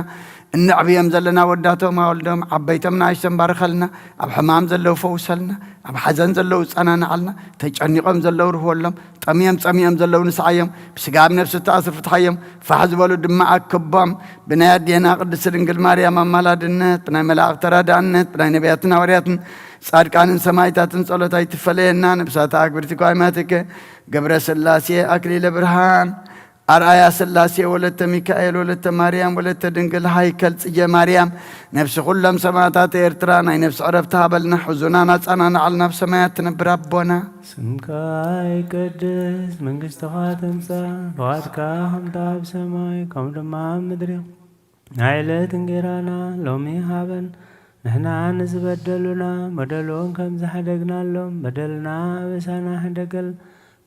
እነዕብዮም ዘለና ወዳቶም ኣወልዶም ዓበይቶም ንኣሽቶም ባርኸልና። ኣብ ሕማም ዘለዉ ፈውሰልና። ኣብ ሓዘን ዘለዉ ጸናንዓልና። ተጨኒቖም ዘለዉ ርህወሎም። ጠምዮም ጸሚኦም ዘለዉ ንስዓዮም። ብስጋ ኣብ ነፍሲ እተኣስሩ ፍትሓዮም። ፋሕ ዝበሉ ድማ ኣክቦም። ብናይ ኣዴና ቅድስቲ ድንግል ማርያም ኣማላድነት፣ ብናይ መላእኽቲ ተራዳእነት፣ ብናይ ነቢያትን ሃዋርያትን ጻድቃንን ሰማዕታትን ጸሎት ኣይትፈለየና። ነብሳት ኣክብርቲ ጓይማትከ ገብረ ስላሴ ኣክሊለ ብርሃን ኣርኣያ ስላሴ ወለተ ሚካኤል ወለተ ማርያም ወለተ ድንግል ሃይከል ጽጌ ማርያም ነፍሲ ኩሎም ሰማዕታት ኤርትራ ናይ ነፍሲ ዕረፍቲ ሃበልና። ሕዙናን ኣጸናንዓልና ኣብ ሰማያት ትነብር ኣቦና። ስምካ ይቀደስ፣ መንግስትኻ ትምጻእ፣ ፍቓድካ ከምታ ኣብ ሰማይ ከምኡ ድማ ኣብ ምድሪ። ናይ ዕለት እንጌራና ሎሚ ሃበን። ንሕና ንዝበደሉና በደሎም ከም ዝሓደግናሎም በደልና ኣበሳና ሕደገል።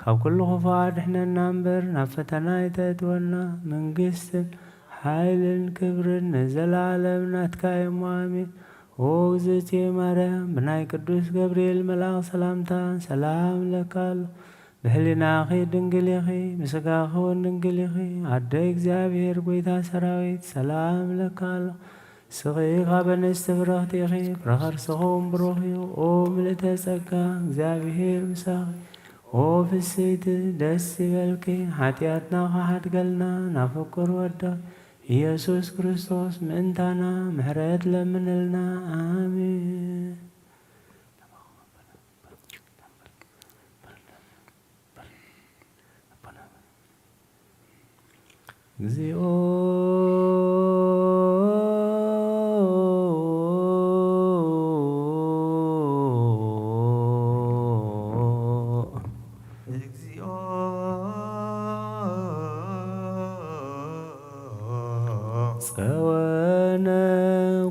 ካብ ኩሉ ክፉእ ኣድሕነና እምበር ናብ ፈተና ኣይተእትወና። መንግስትን ሓይልን ክብርን ንዘለኣለም ናትካ እዮም። ኣሜን። ኦ እግዝእትየ ማርያም፣ ብናይ ቅዱስ ገብርኤል መልኣኽ ሰላምታ ሰላም እለካ ኣሎ። ብሕሊናኺ ድንግል ኢኺ፣ ብስጋኺ እውን ድንግል ኢኺ። ኣደ እግዚኣብሔር ጐይታ ሰራዊት ሰላም እለካ ኣሎ። ንስኺ ካብ ኣንስቲ ብርኽቲ ኢኺ፣ ፍረ ከርስኺ እውን ብሩኽ እዩ። ኦ ምልእተ ጸጋ፣ እግዚኣብሔር ምሳኺ። ኦ ፍስይቲ ደስ ይበልኪ፣ ሓጢኣትና ክሓድገልና ናብ ፍቁር ወዳ ኢየሱስ ክርስቶስ ምእንታና ምሕረት ለምንልና። ኣሜን። እግዚኦ እግዚኦ ጸወነ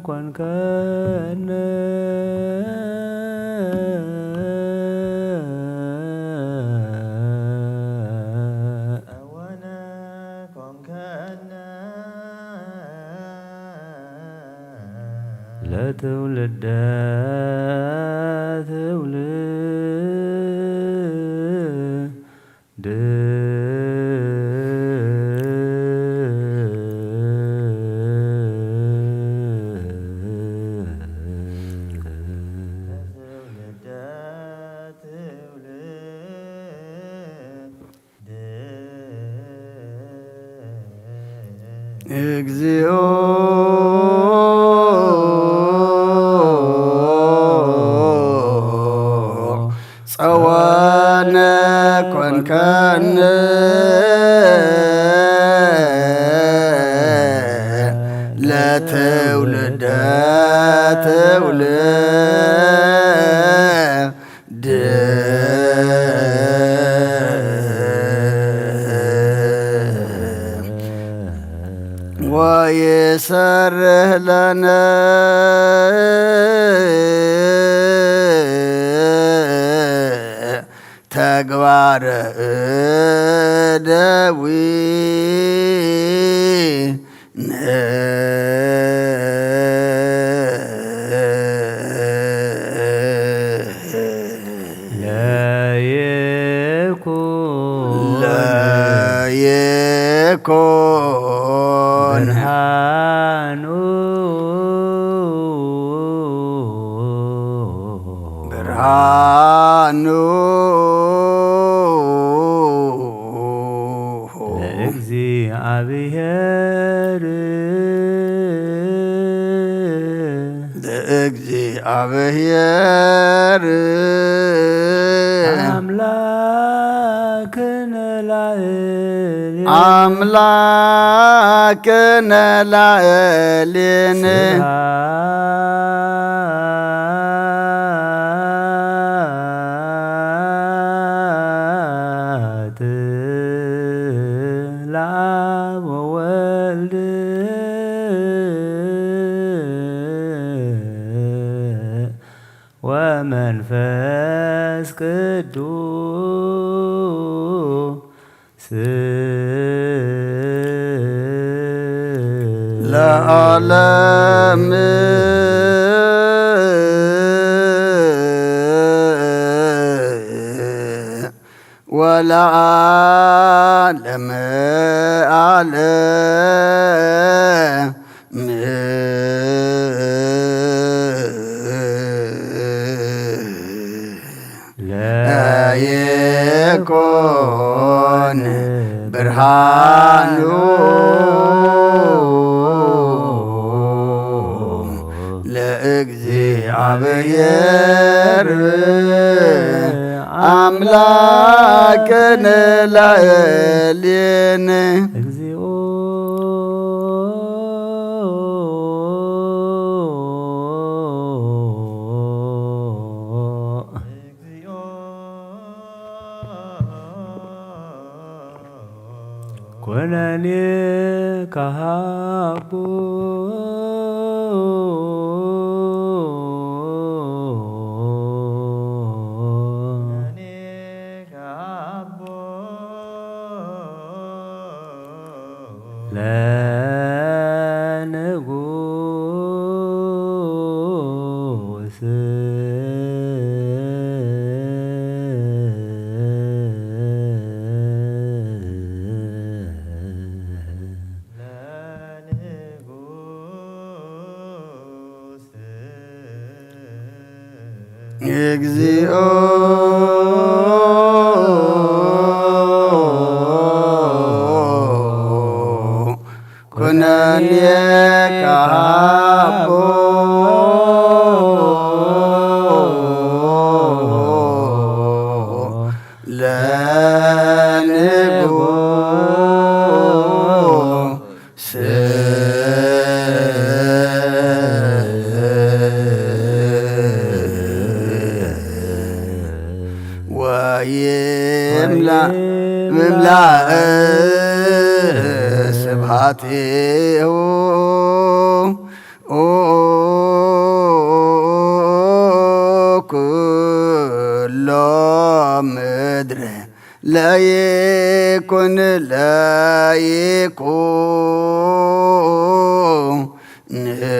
ኮንከነ። ጸወነ ኮንከነ። ለትውልደ ትውልድ። እግዚኦ ጸወነ ኮንከነ። ለትውልደ ትውልድ። ወይሰርህ ለነ ተግባረ እደዊ። ለይኩን ለይኩን ብርሃኑ ብርሃኑ ለእግዚኣብሔር ለእግዚኣብሔር ኣምላክነ ላዕሌነ ኣምላክነ ላዕሌነ ስብሐት ለአብ ወወልድ ወመንፈስ ቅዱስ ለዓለም ወለዓለመ ዓለም። ለይኩን ብርሃኑ ለእግዚኣብሔር ኣምላክነ ላዕሌነ። እግዚኦ ኩነኔ ከሃቦ ለንጉስ እግዚኦ ኩነኔ ካቦ ለንጉስ ወይምላ ምምላእ ስብሐቲሁ ኩሎ ምድር ለይኩን ለይኩን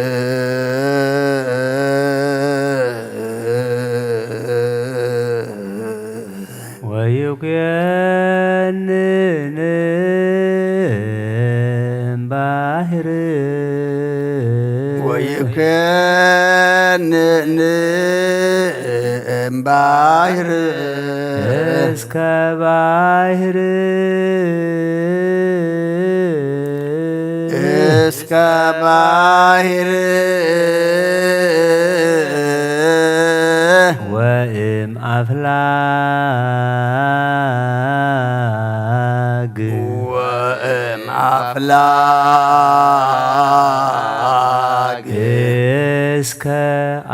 ወይኩነን እምባሕር ወይኩነን እምባሕር እስከ ባሕር እስከ ባሕር ወእም አፍላግ ወእም አፍላግ እስከ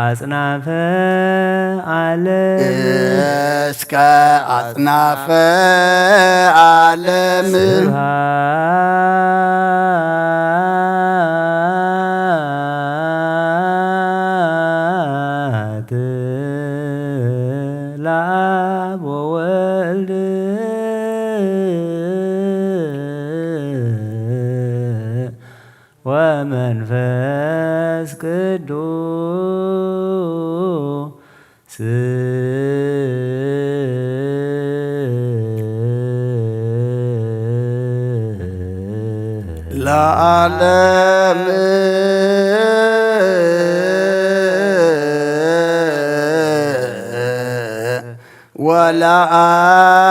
አጽናፈ ዓለም እስከ አጽናፈ ዓለም ስብሐት ለአብ ወወልድ ወመንፈስ ቅዱስ ለዓለም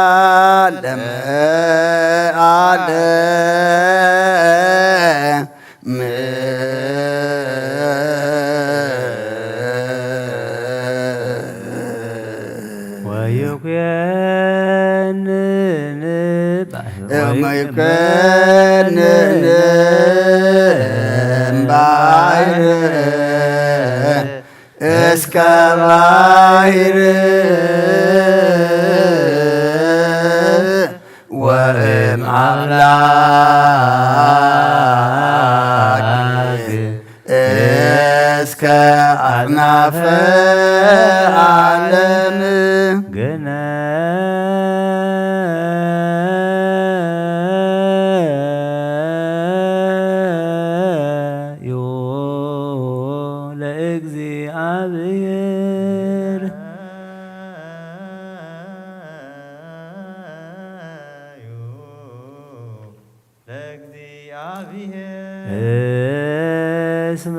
ወለዓለመ ዓለም። ወይኮንን ወይኮንን ባሕር እስከ ባሕር ወእም አምላክ እስከ አጽናፈ ዓለም። ግነዩ ለእግዚአብሔር። ለእግዚአብሔር እስመ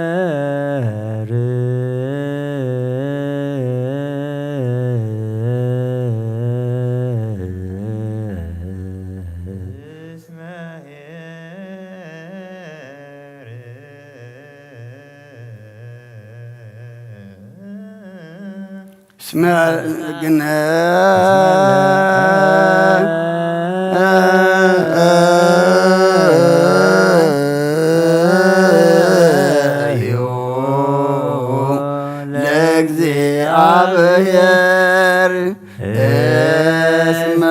ኄር። እስመ ኄር። እስመ ግነ ለእግዚአብሔር እስመ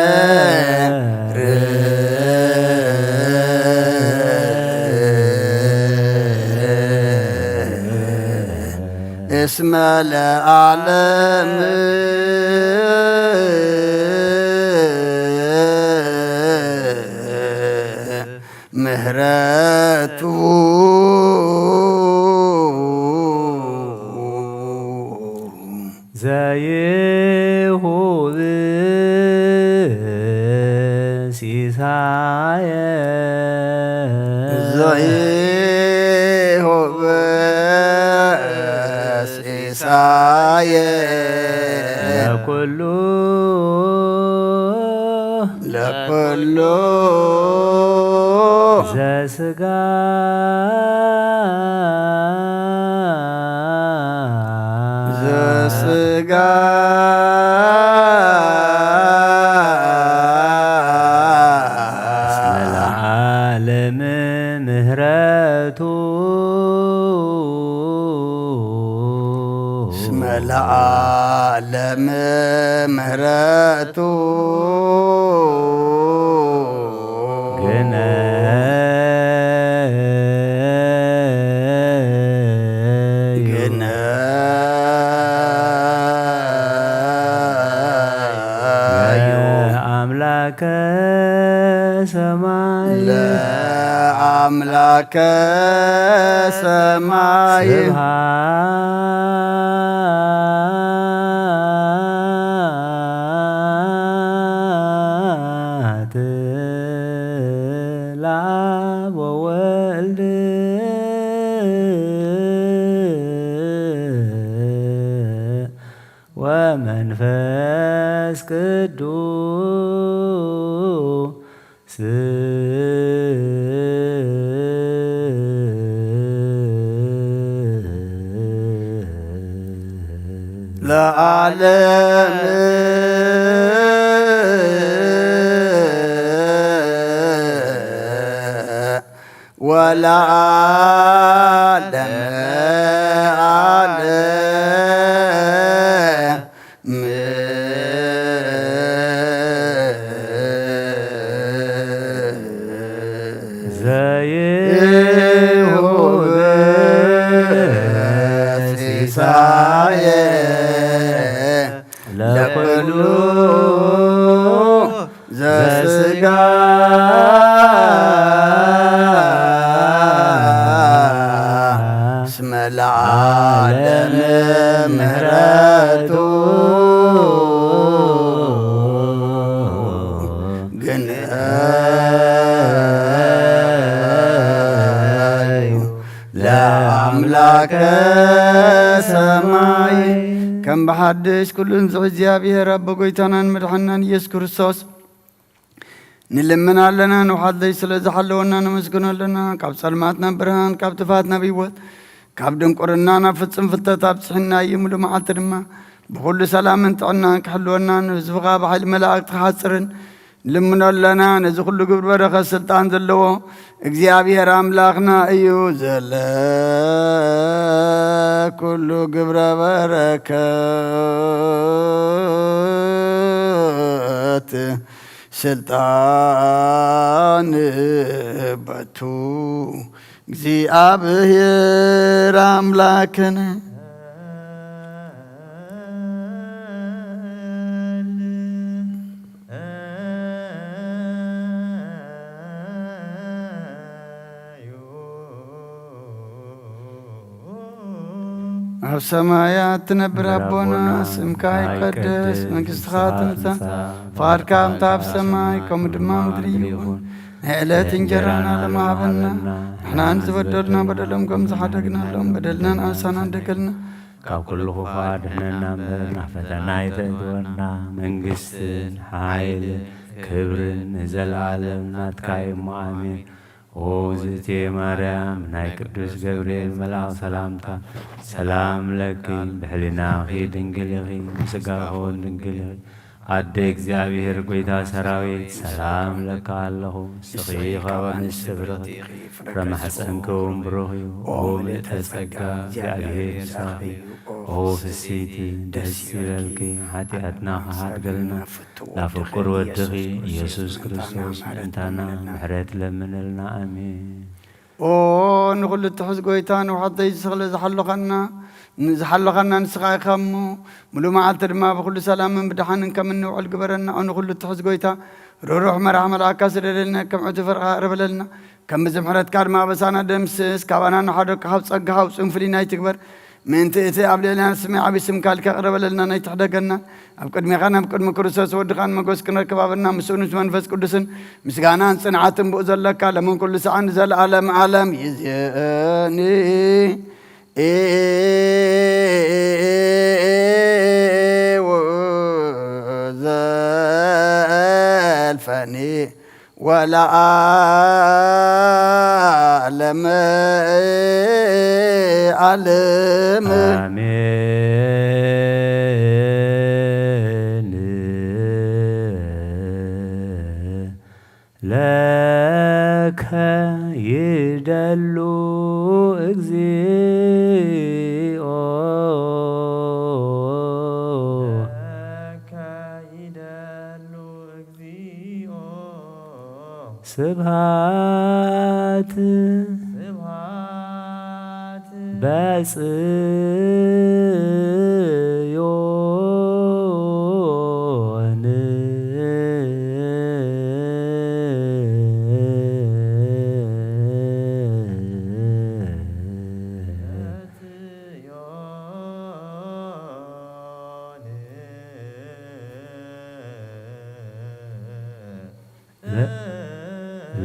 ኄር። እስመ ለዓለም ምህረቱ ዘይሁብ ሲሳየ ዘይሁብ ሲሳየ ለኩሉ ለኩሉ ዘስጋ ዘስጋ እስመ ለዓለም ምህረቱ እስመ ለዓለም ምህረቱ ግነ ግነ አምላከ ሰማይ ለአምላከ ሰማይ ስብሐት ለአብ ወወልድ ወመንፈስ ቅዱስ ለዓለም ወለዓለመ ዓለም። ዘይሁብ ሲሳየ ለኩሉ ዘስጋ እስመ ለዓለም ምህረቱ ግነዩ ለአምላከ ሰማይ። ከም ብሓድሽ ኩሉ ንዝሕ እግዚኣብሔር ኣቦ ጎይታናን መድሓናን ኢየሱስ ክርስቶስ ንልምን ኣለና። ንውሓት ለይ ስለ ዝሓለወና ነመስግኖ ኣለና። ካብ ጸልማት ናብ ብርሃን፣ ካብ ጥፋት ናብ ህይወት፣ ካብ ድንቁርና ናብ ፍጹም ፍልጠት ኣብጽሕና እዩ። ሙሉ መዓልቲ ድማ ብኹሉ ሰላምን ጥዕናን ክሕልወና፣ ንህዝብኻ ብሓይሊ መላእክቲ ክሓጽርን ልምኖ ኣለና። ነዚ ኩሉ ግብሪ በረኸት ስልጣን ዘለዎ እግዚኣብሔር ኣምላኽና እዩ። ዘለ ኩሉ ግብረ በረከት ስልጣን በቱ እግዚኣብሔር ኣምላክነ። ኣብ ሰማያት ትነብር ኣቦና፣ ስምካ ይቀደስ፣ መንግስትኻ ትምጻእ፣ ፍቓድካ ከምታ ኣብ ሰማይ ከምኡ ድማ ኣብ ምድሪ ይኹን። ናይ ዕለት እንጀራና ሎሚ ሃበና፣ ንሕና ንዝበደሉና በደሎም ከም ዝሓደግናሎም በደልና ንኣሳና እንደገልና፣ ካብ ኩሉ ክፉእ ኣድሕነና እምበር፣ ናብ ፈተና ኣይተእትወና። መንግስትን ሓይልን ክብርን ንዘለኣለም ናትካ እዩ እሞ፣ ኣሜን። ኦ ዝእቲ ማርያም፣ ናይ ቅዱስ ገብርኤል መልኣኽ ሰላምታ፣ ሰላም ለኪ፣ ብሕሊናኺ ድንግል ኢኺ፣ ብስጋኺ እውን ድንግል ኢኺ። ኣደ እግዚኣብሔር፣ ጎይታ ሰራዊት፣ ሰላም ለካ ኣለኹ። ንስኺ ካብ ኣንስቲ ብርኽቲ፣ ፍረ ማሕፀንኪ እውን ብሩኽ እዩ። ኦ ምልእተ ጸጋ፣ እግዚኣብሔር ምሳኺ፣ ኦ ፍስይቲ፣ ደስ ይበልኪ፣ ሓጢኣትና ክሓድገልና፣ ላፍቁር ወድኺ ኢየሱስ ክርስቶስ ምእንታና ምሕረት ለምንልና። ኣሜን። ኦ ንኹሉ እትሕዝ ጎይታ፣ ንውሓት ዘይስኽለ ዝሓለኻና፣ ዝሓለኻና ንስኻ ኢኻ እሞ፣ ሙሉ መዓልቲ ድማ ብኹሉ ሰላምን ብድሓንን ከም እንውዕል ግበረና። ኦ ንኹሉ እትሕዝ ጎይታ፣ ርሩሕ መራሕ መልኣካ ስደደልና፣ ከም ዕቱብ ፍርኻ ቅረበለልና። ከም ብዚ ምሕረትካ ድማ ኣበሳና ደምስስ፣ ካባና ንሓደካ ካብ ጸጋ ሃውፅን ፍልይና ይትግበር። ምእንቲ እቲ ኣብ ልዕልና ንስመይ ዓብዪ ስምካ ልካ ቅረበለልና፣ ናይ ትሕደገና። ኣብ ቅድሜኻን ኣብ ቅድሚ ክርስቶስ ወድኻን መጎስ ክንረክብ ኣበና፣ ምስኡ ምስ መንፈስ ቅዱስን ምስጋናን ጽንዓትን ብኡ ዘለካ፣ ለምን ኩሉ ሰዓን ንዘለኣለም ዓለም ይዜኒ። ፈኒ ወለዓለመ ዓለም። ኣሜን። ለከ ይደሉ እግዚኦ። ለከ ይደሉ እግዚኦ። ስብሃት ስብሃት በጽዮን።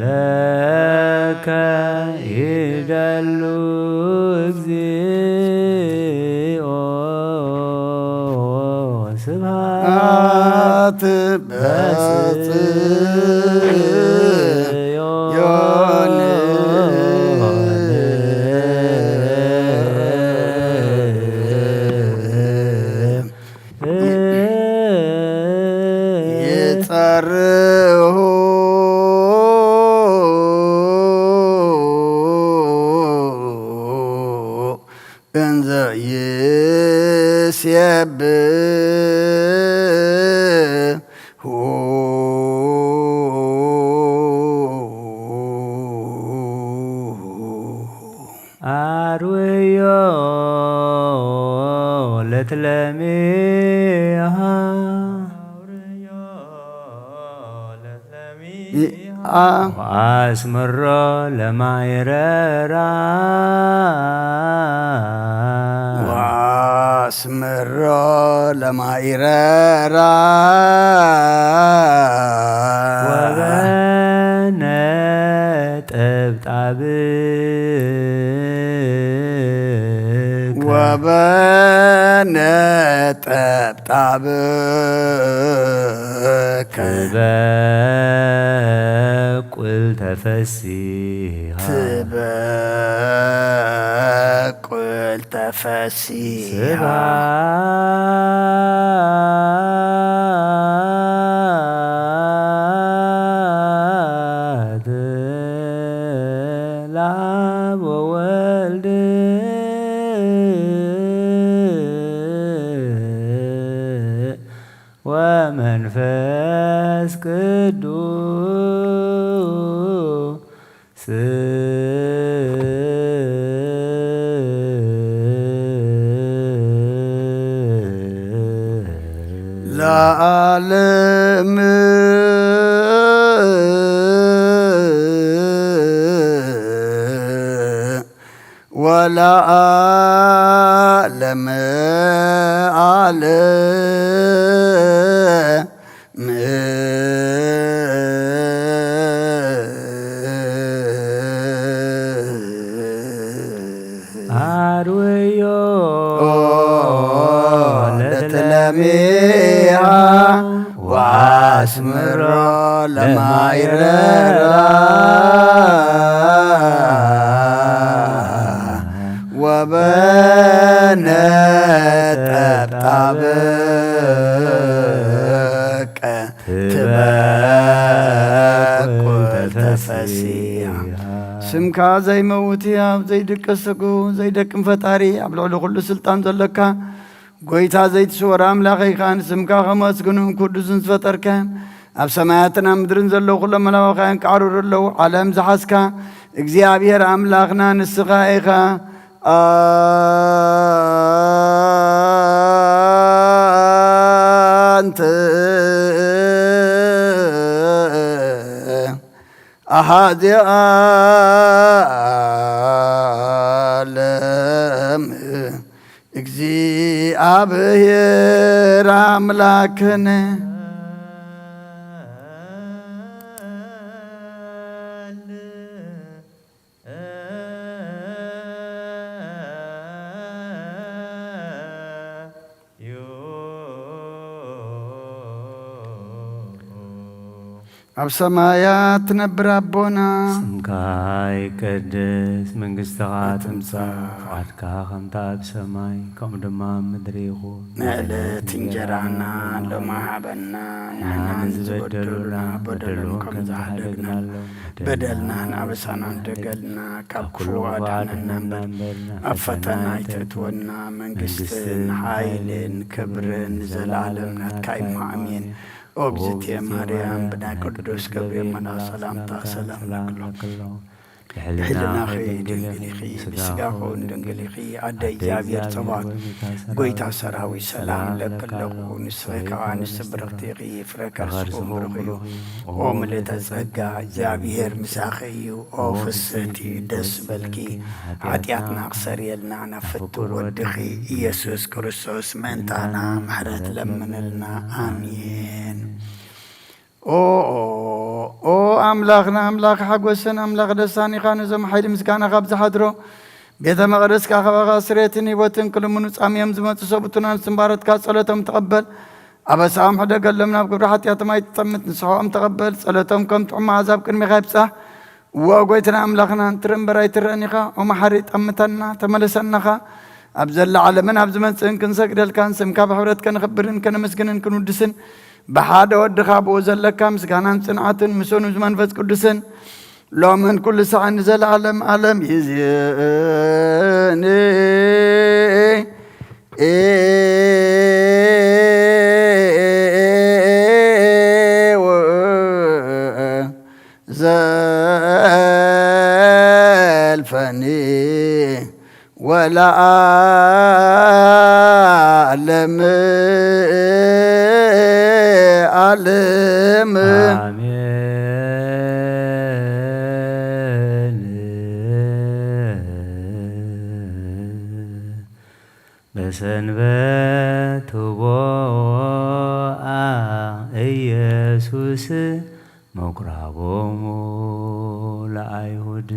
ለከ ይደሉ እግዚኦ። ስብሐት በጽዮን። ይጸርሁ እንዘ ይሴብሑ። አርውዮ ለትለሚሃ ወአስምሮ ለማይረራ። ወአስምሮ ለማይረራ። ወበነጠብጣብ ወበነጠብጣብከ ትበቁል ተፈሲሃ። ትበቁል ተፈሲሃ። ስብሐት ለአብ ወወልድ ወመንፈስ ቅዱስ። ለዓለም ወለዓለመ ዓለም። አርውዮ ለትለሚሃ ወአስምሮ ለማይረራ። ወበነጠብጣብከ ትበቁል ተፈሲሃ። ስምካ ዘይመውት ህያብ፣ ዘይድቅስ ስጉ፣ ዘይደክም ፈጣሪ፣ ኣብ ልዕሊ ኩሉ ስልጣን ዘለካ ጎይታ ዘይትስወር ኣምላኽ ኢኻ። ንስምካ ከመስግኑን ክውድሱን ዝፈጠርካዮም ኣብ ሰማያትን ኣብ ምድርን ዘለዉ ኩሎም መላውኻያን ክዓርሩ ኣለዉ። ዓለም ዝሓዝካ እግዚኣብሔር ኣምላኽና ንስኻ ኢኻ። ኣንተ ኣሃዚ ዓለም እግዚኣብሔር ኣምላክነ። ኣብ ሰማያት ትነብር ኣቦና፣ ስምካ ይቀደስ፣ መንግስትኻ ትምጻእ፣ ፍቓድካ ከምታ ኣብ ሰማይ ከምኡ ድማ ኣብ ምድሪ ይኹን። ንዕለት እንጀራና ሎሚ ሃበና፣ ንሕና ንዝበደሉና በደሎም ከም ዝሓደግናሎም፣ በደልናን ኣበሳናን ደገልና፣ ካብ ክፉ ኣድሕነና እምበር፣ ኣብ ፈተና ኣይተእትወና፣ መንግስትን ሓይልን ክብርን ንዘለኣለም ናትካ እዩ። ኣሜን። ኦግዝእትየ ማርያም፣ ብናይ ቅዱስ ገብርኤል መልኣኽ ሰላምታ ሰላም ንብሎ። ብሕልናኺ ድንግል ኢኺ፣ ብስጋኺ እውን ድንግል ኢኺ። ኣደ እግዚኣብሔር ጸባኦት፣ ጐይታ ሰራዊት፣ ሰላም እብለኪ ኣለኹ። ንስኺ ከኣ ኣንስቲ ብርኽቲ ኢኺ፣ ፍረ ከርስኺ እውን ብሩኽ እዩ። ኦ ምልእተ ጸጋ፣ እግዚኣብሔር ምሳኺ እዩ። ኦ ፍስሕቲ፣ ደስ በልኪ፣ ሓጢኣትና ክሰርየልና ናብ ፍቱው ወድኺ ኢየሱስ ክርስቶስ ምእንታና ምሕረት ለምንልና። ኣሜን። ኦ ኦ ኣምላኽና፣ ኣምላኽ ሓጎስን ኣምላኽ ደስታን ኢኻ። ነዞም ሓይሊ ምስጋናኻ ኣብ ዝሓድሮ ቤተ መቕደስካ ካባኻ ስሬትን ህይወትን ክልምኑ ጻምዮም ዝመጹ ሰብኡትን ኣንስትን ባሮትካ ጸሎቶም ተቐበል። ኣበሳኦም ሕደገሎም፣ ናብ ግብሪ ሓጢኣቶም ኣይትጠምት፣ ንስሓኦም ተቐበል። ጸሎቶም ከም ጥዑም መኣዛ ኣብ ቅድሜኻ ይብጻሕ። እወ ጐይታና ኣምላኽና፣ እንትርኢ እምበር ኣይትረእን ኢኻ። ኦ መሓሪ፣ ጠምተና፣ ተመለሰና ኸኣ። ኣብ ዘላ ዓለምን ኣብ ዝመጽእን ክንሰግደልካን ስምካ ብሕብረት ከነኽብርን ከነመስግንን ክንውድስን ብሓደ ወድኻ ብኡ ዘለካ ምስጋናን ጽንዓትን ምስኡ ንመንፈስ ቅዱስን ሎምን ኩሉ ሳዕን ንዘለዓለም ዓለም ይእዜኒ። ዘልፈኒ ወለዓለም ዓለም። ኣሜን። በሰንበት ትቦአ ኢየሱስ ምኩራቦሙ ለአይሁድ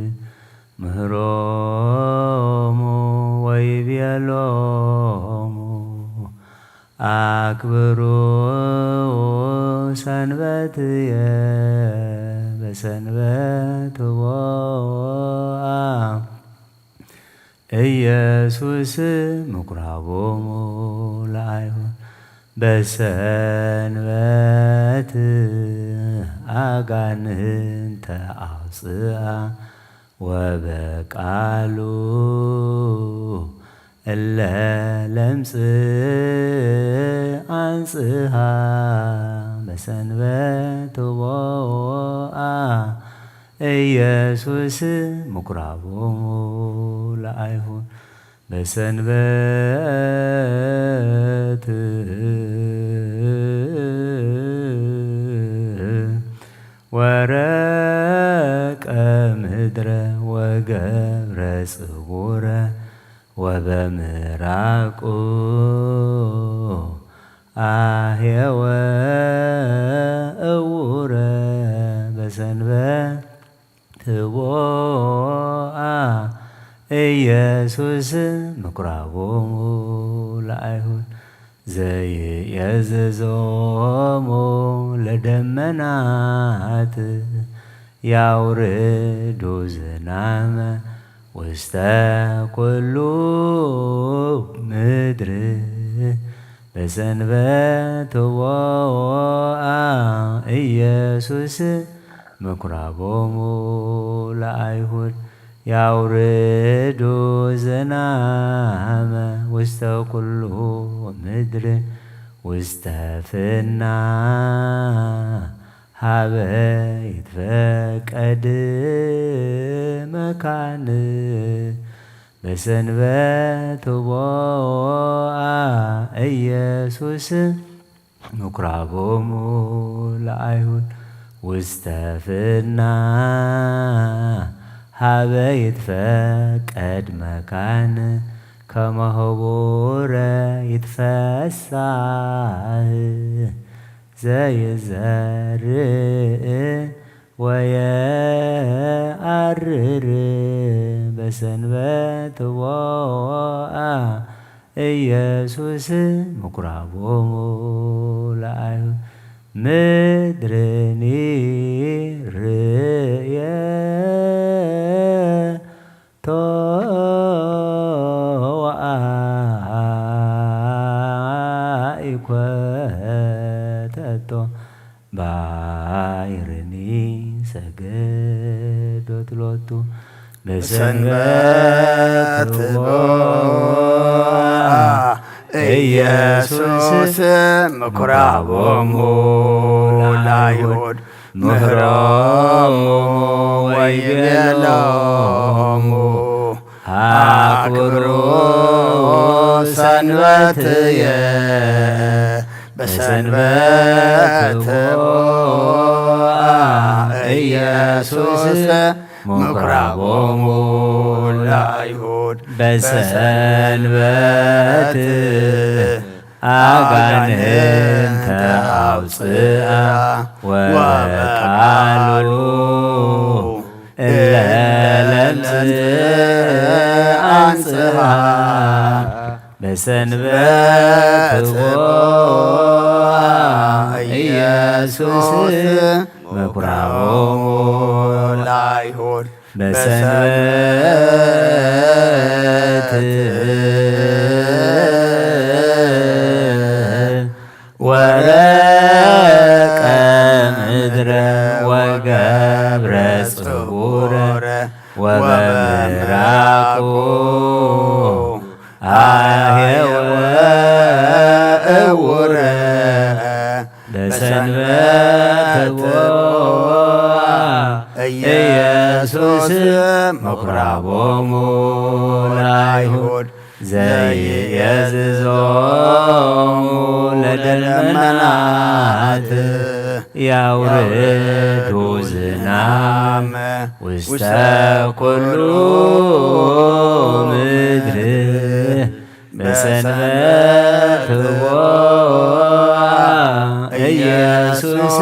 ምህሮሙ ወይቤሎሙ አክብሩ ሰንበትየ። በሰንበት ቦአ ኢየሱስ ምኩራቦሙ ለአይሁድ በሰንበት አጋንንተ አውፅአ ወበቃሉ እለ ለምጽ አንጽሃ። በሰንበት ቦአ ኢየሱስ ምኩራቦሙ ለአይሁድ በሰንበት ወረቀ ምድረ ወገብረ ጽቡረ ወበምራቁ አህየወ እውረ። በሰንበት ቦአ ኢየሱስ ምኩራቦሙ ለአይሁድ ዘይእዝዞሙ ለደመናት ያውርዱ ዝናመ ውስተ ኩሉ ምድር። በሰንበት ቦአ ኢየሱስ ምኩራቦሙ ለአይሁድ ያውርዱ ዝናመ ውስተ ኩሉ ምድር ውስተ ፍና ሀበ ይትፈቀድ መካን። በሰንበት ቦአ ኢየሱስ ምኩራቦሙ ለአይሁድ ውስተ ፍና ሀበ ይትፈቀድ መካን ከመ ህቡረ ይትፈሳህ ዘይዘርእ ወየአርር። በሰንበት ቦአ ኢየሱስ ምኩራቦሙ ለአይሁድ ምድርኒ ባሕርኒ ሰገደት ሎቱ በሰንበት ቦአ ኢየሱስ ምኩራቦሙ ለአይሁድ ምህሮሙ ወይቤሎሙ አክብሩ ሰንበትየ በሰንበት ቦአ ኢየሱስ ምኩራቦሙ ለአይሁድ በሰንበት አጋንንተ አውፅአ ወበቃሉ እለ ለምጽእ አንጽሃ በሰንበት ቦአ ኢየሱስ ምኩራቦሙ ለአይሁድ በሰንበት ወረቀ ምድረ ወገብረ ጽጉረ ወበምራቁ አሄወ እውረ በሰንበት ቦአ ኢየሱስ ምኩራቦሙ ለአይሁድ ዘይእዝዞሙ ለደመናት ያውርዱ ዝናም ውስተ ኩሉ ምድር በሰንበት ቦአ ኢየሱስ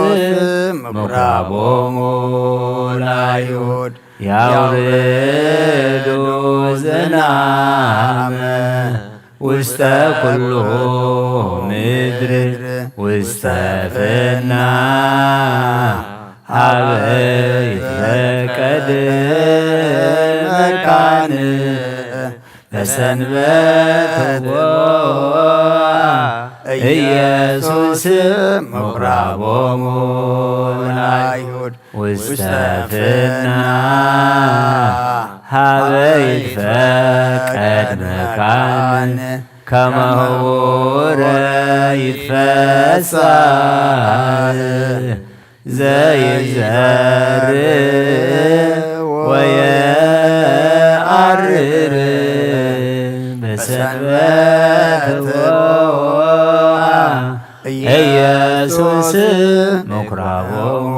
ምኩራቦሙ ለአይሁድ ያውርዱ ዝናም ውስተ ኩሉ ምድር ውስተ ፍና ሀበ ይትፈቀድ መካን በሰንበት ቦአ ኢየሱስ ምኩራቦሙ ለአይሁድ ውስተ ፍና ሀበ ይትፈቀድ መካን ከመ ህቡረ ይትፈሳህ ዘይዘርእ ወየአርር በሰንበት ቦአ ኢየሱስ ምኩራቦሙ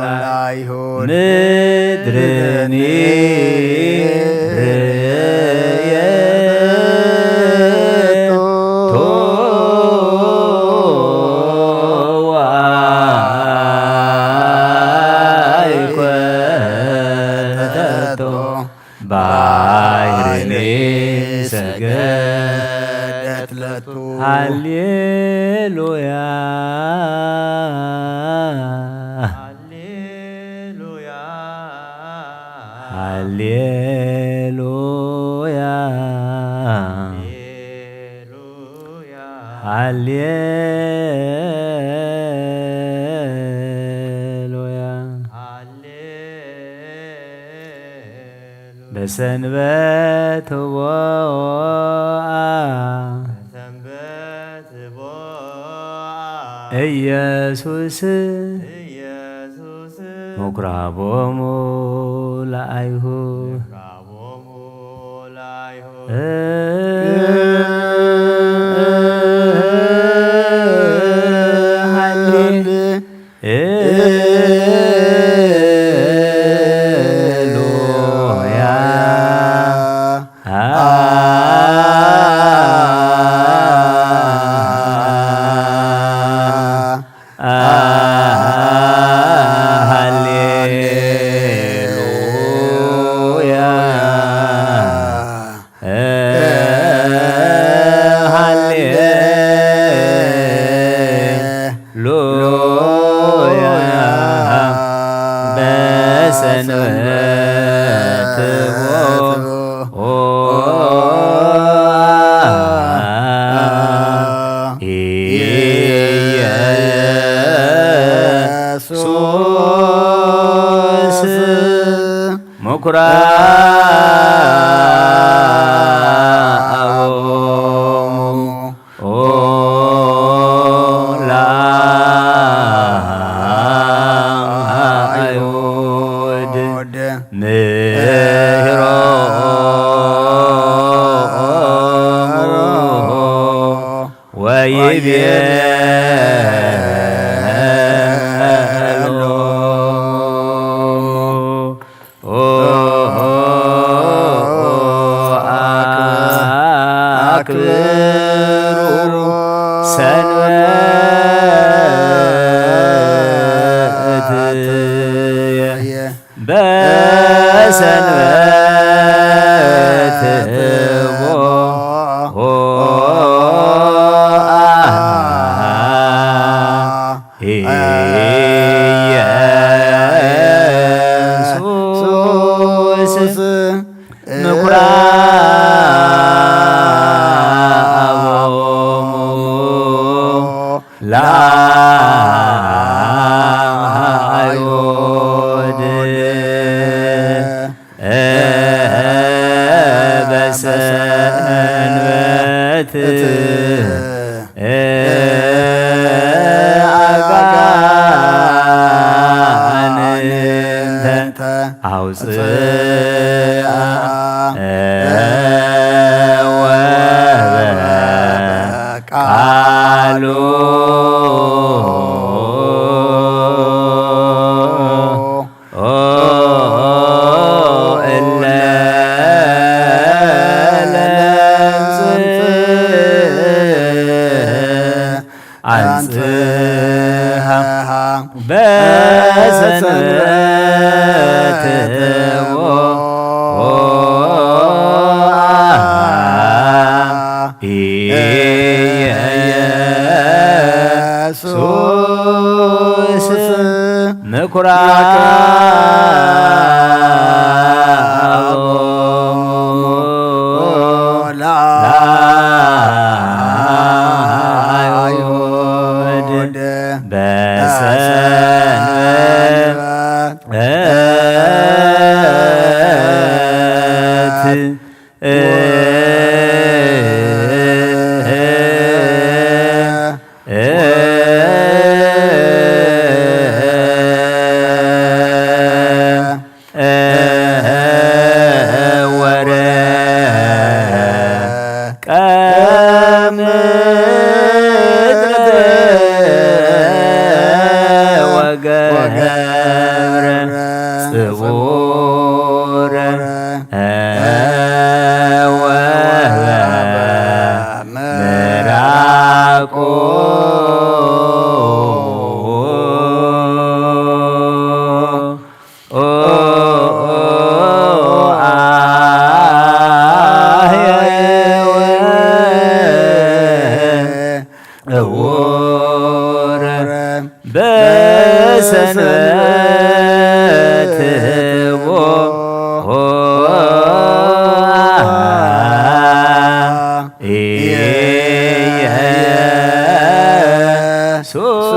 ለአይሁድ ምድርኒ ርእየቶ ወአይኮተቶ ባሕርኒ ሰገደት ለቱ። ሃሌሉያ ሃሌሉያ ሃሌሉያ ሃሌሉያ ሃሌሉያ በሰንበት ቦአ በሰንበት ቦአ ኢየሱስ ኢየሱስ ምኩራቦሙ ለአይሁድ ምኩራቦሙ ለአይሁድ ሃሌ ሃሌሉያ ሃሌሉያ ሃሌሉያ ኢየሱስ ምኩራቦሙ ለአይሁድ ምሂሮሙ ወይቤሎሙ አክብሩ ሰንበትየ በሰንበት ቦ ኢየሱስ ምኩራቦሙ ለአይሁድ በሰንበት አጋንንተ አውፅአ ወበቃሉ እለ ለምጽ አንጽሃ በሰንበት ቦአ ኢየሱስ ምኩራቦሙ ለአይሁድ በሰንበት ወረቀ ምድር ወገብረ ጽቡረ ወበ ምራቁ አህየወ እውረ በሰንበት ቦ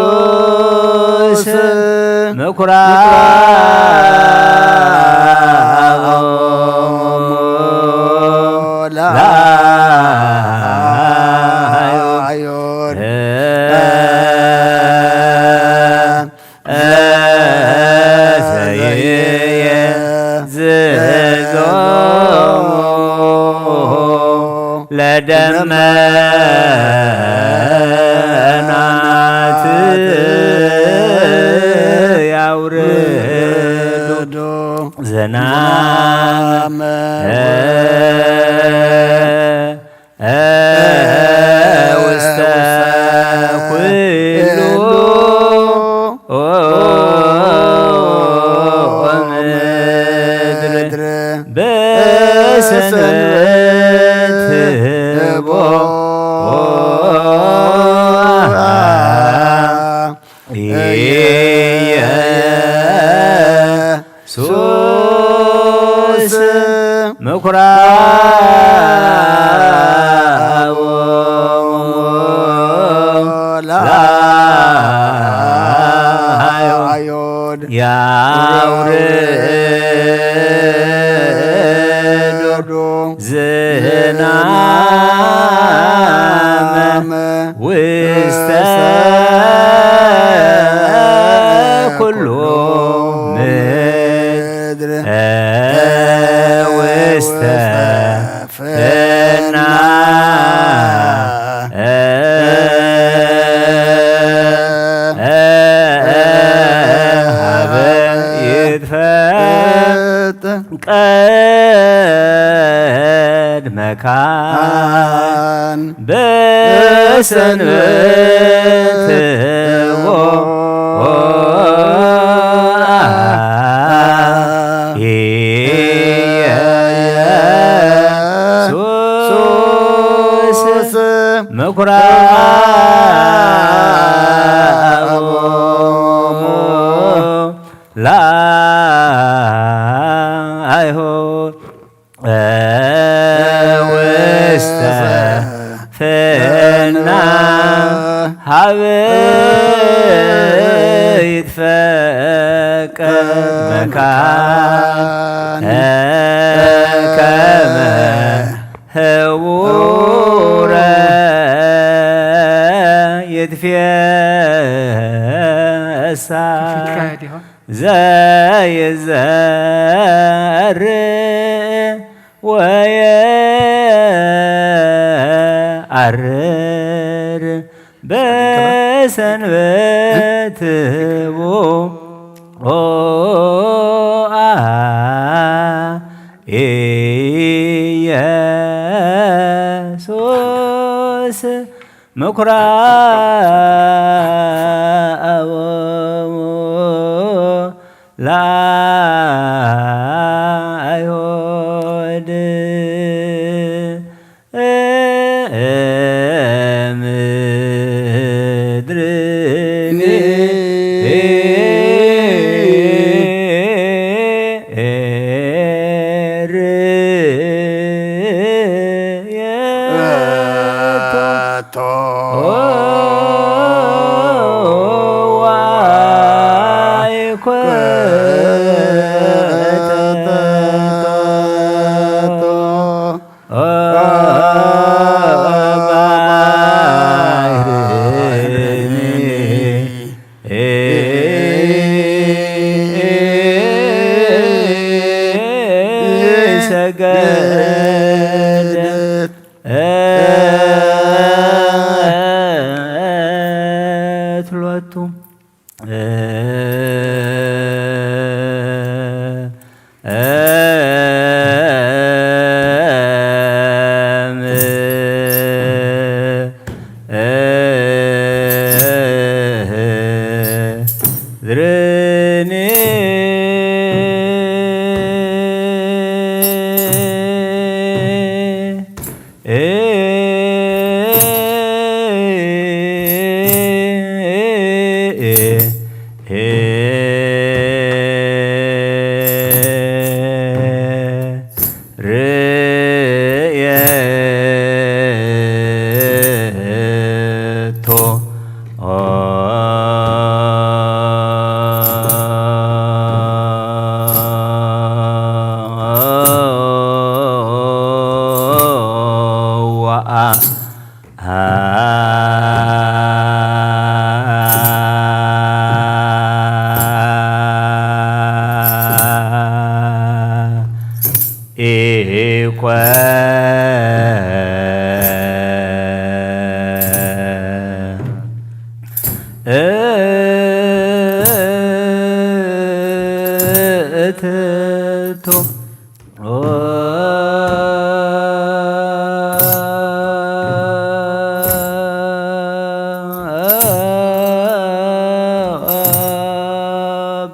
ኢየሱስ ምኩራቦሙ ለአይሁድ ለደመናት ያውርዱ ዝናም ውስተ ኩሉ ምድር በሰንበት ቦ ኢየሱስ ምኩራቦሙ ለአይሁድ ያውርዶ ዝናመ ውስተ ኩሉ ምድር ውስተ ፍና ሀበ ይትፈጥ ቀድመ ካን በሰንበት ኢየሱስ ምኩራቦሙ ለአይሁድ ውስተ ፍና ሀበ ይትፈቀድ መካን ከመ ህቡረ ይትፌሳ ዘይዘርእ ወየአርር በሰንበት ቦአ ኢየሱስ ምኩራቦሙ ለአይሁድ ምድርኒ ሰገደት ሎቱ። ርእየቶ ወአ ኢኮ እትቶ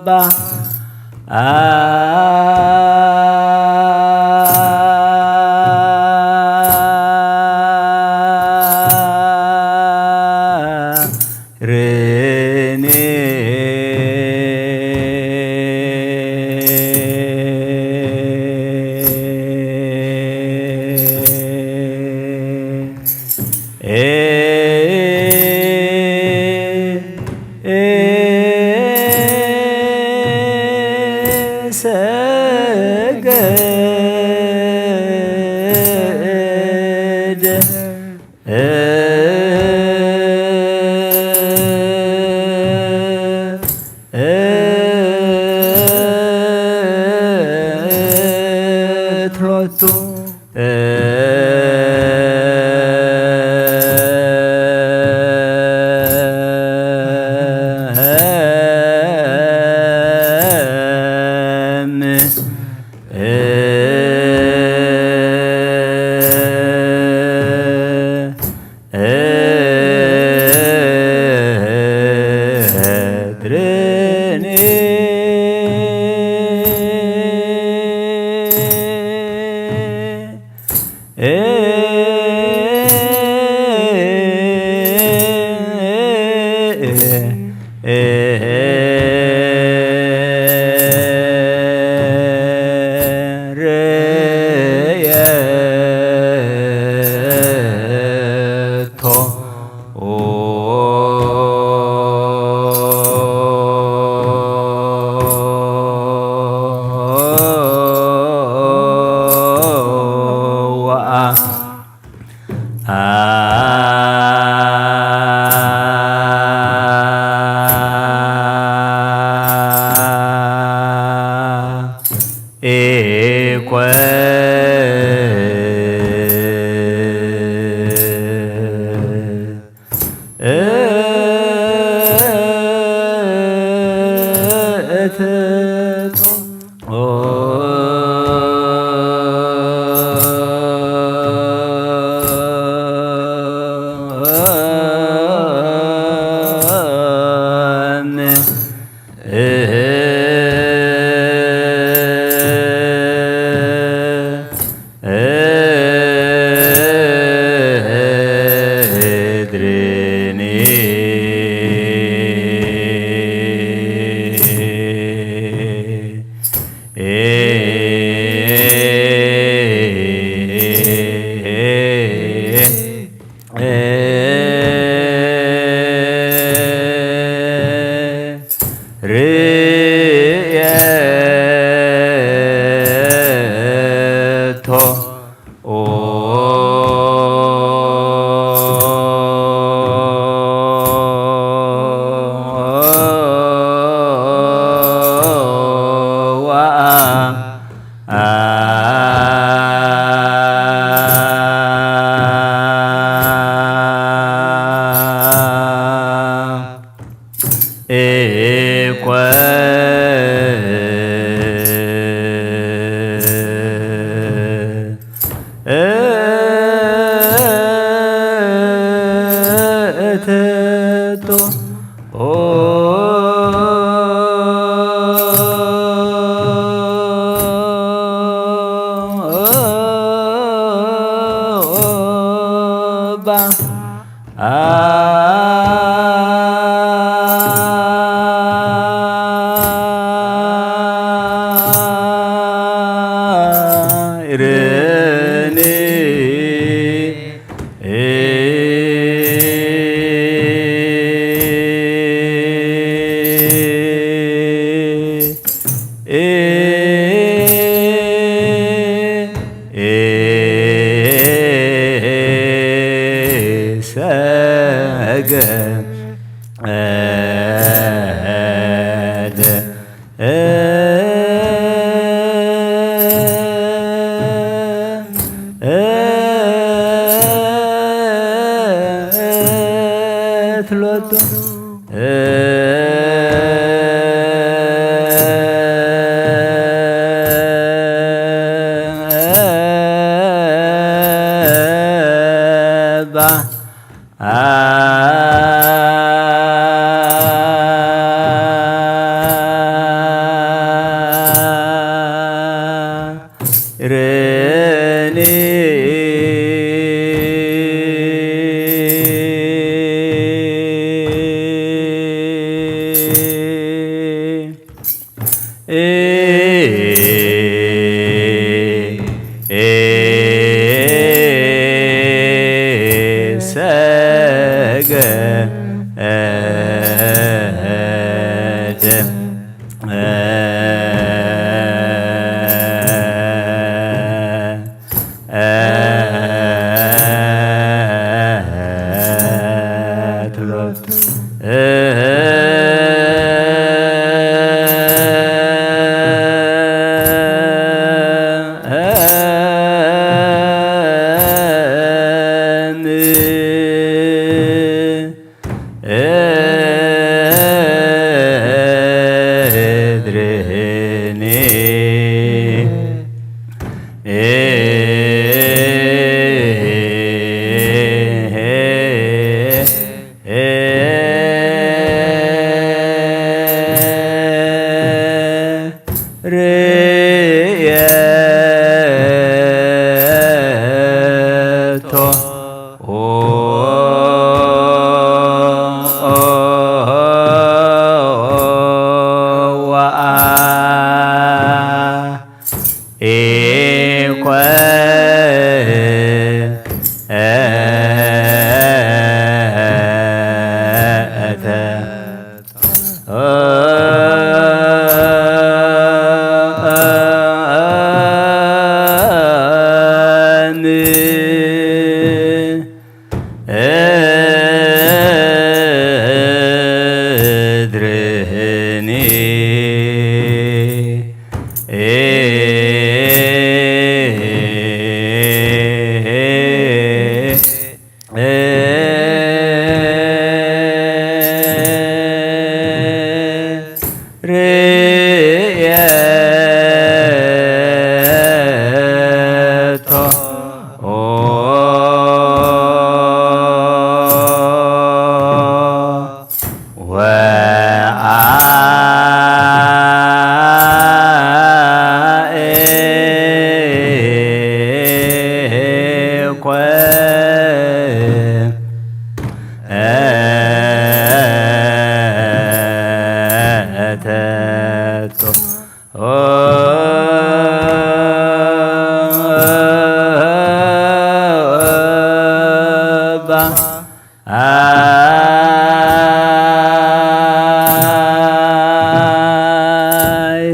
ባ ርኔ ርእየቶ ወአኮ እተቶ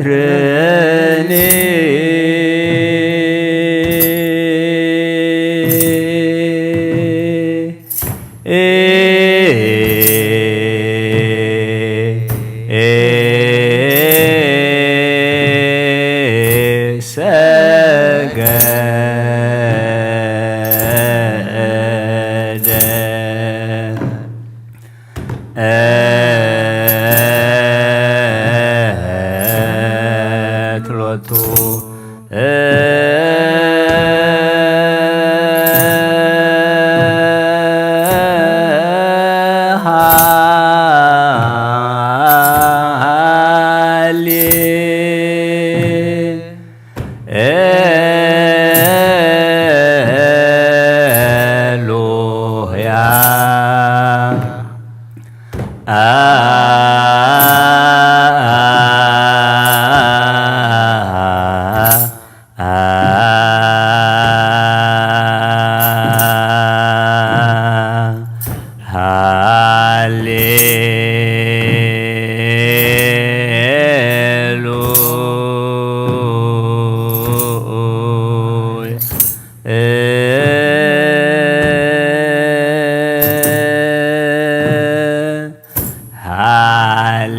ባሕርኒ ሰገደ። ሎቱ ሃሌ ሉያ።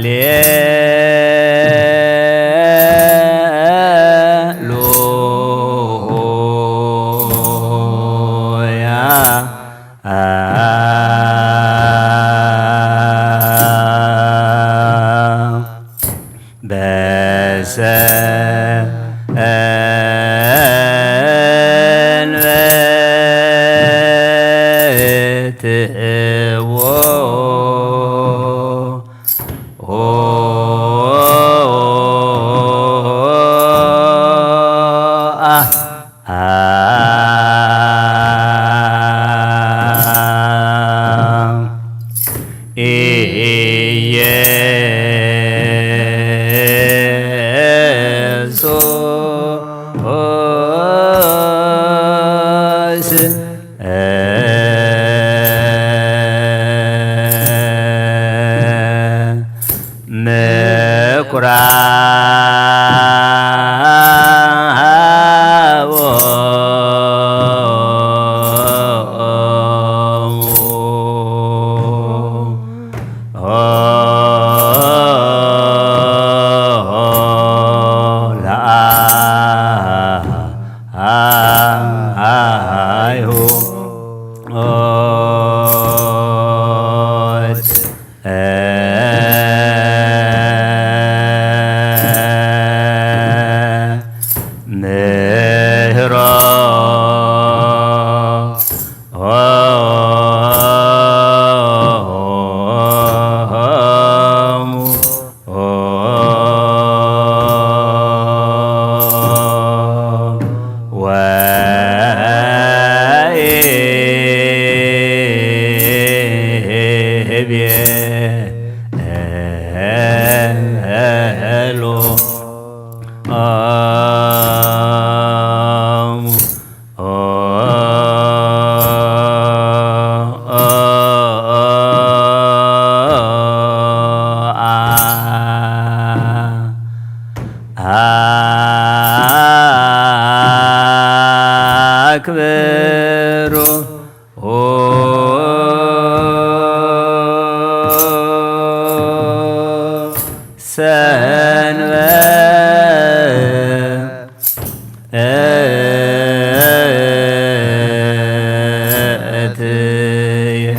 ሃሌሉያ። ሃሌሉያ። በሰንበት ኢየሱስ ምኩራቦሙ ለአሃዩ ምህሮ ሆሙ ወይቤ ሄሎ አክብሩ ሰንበትየ።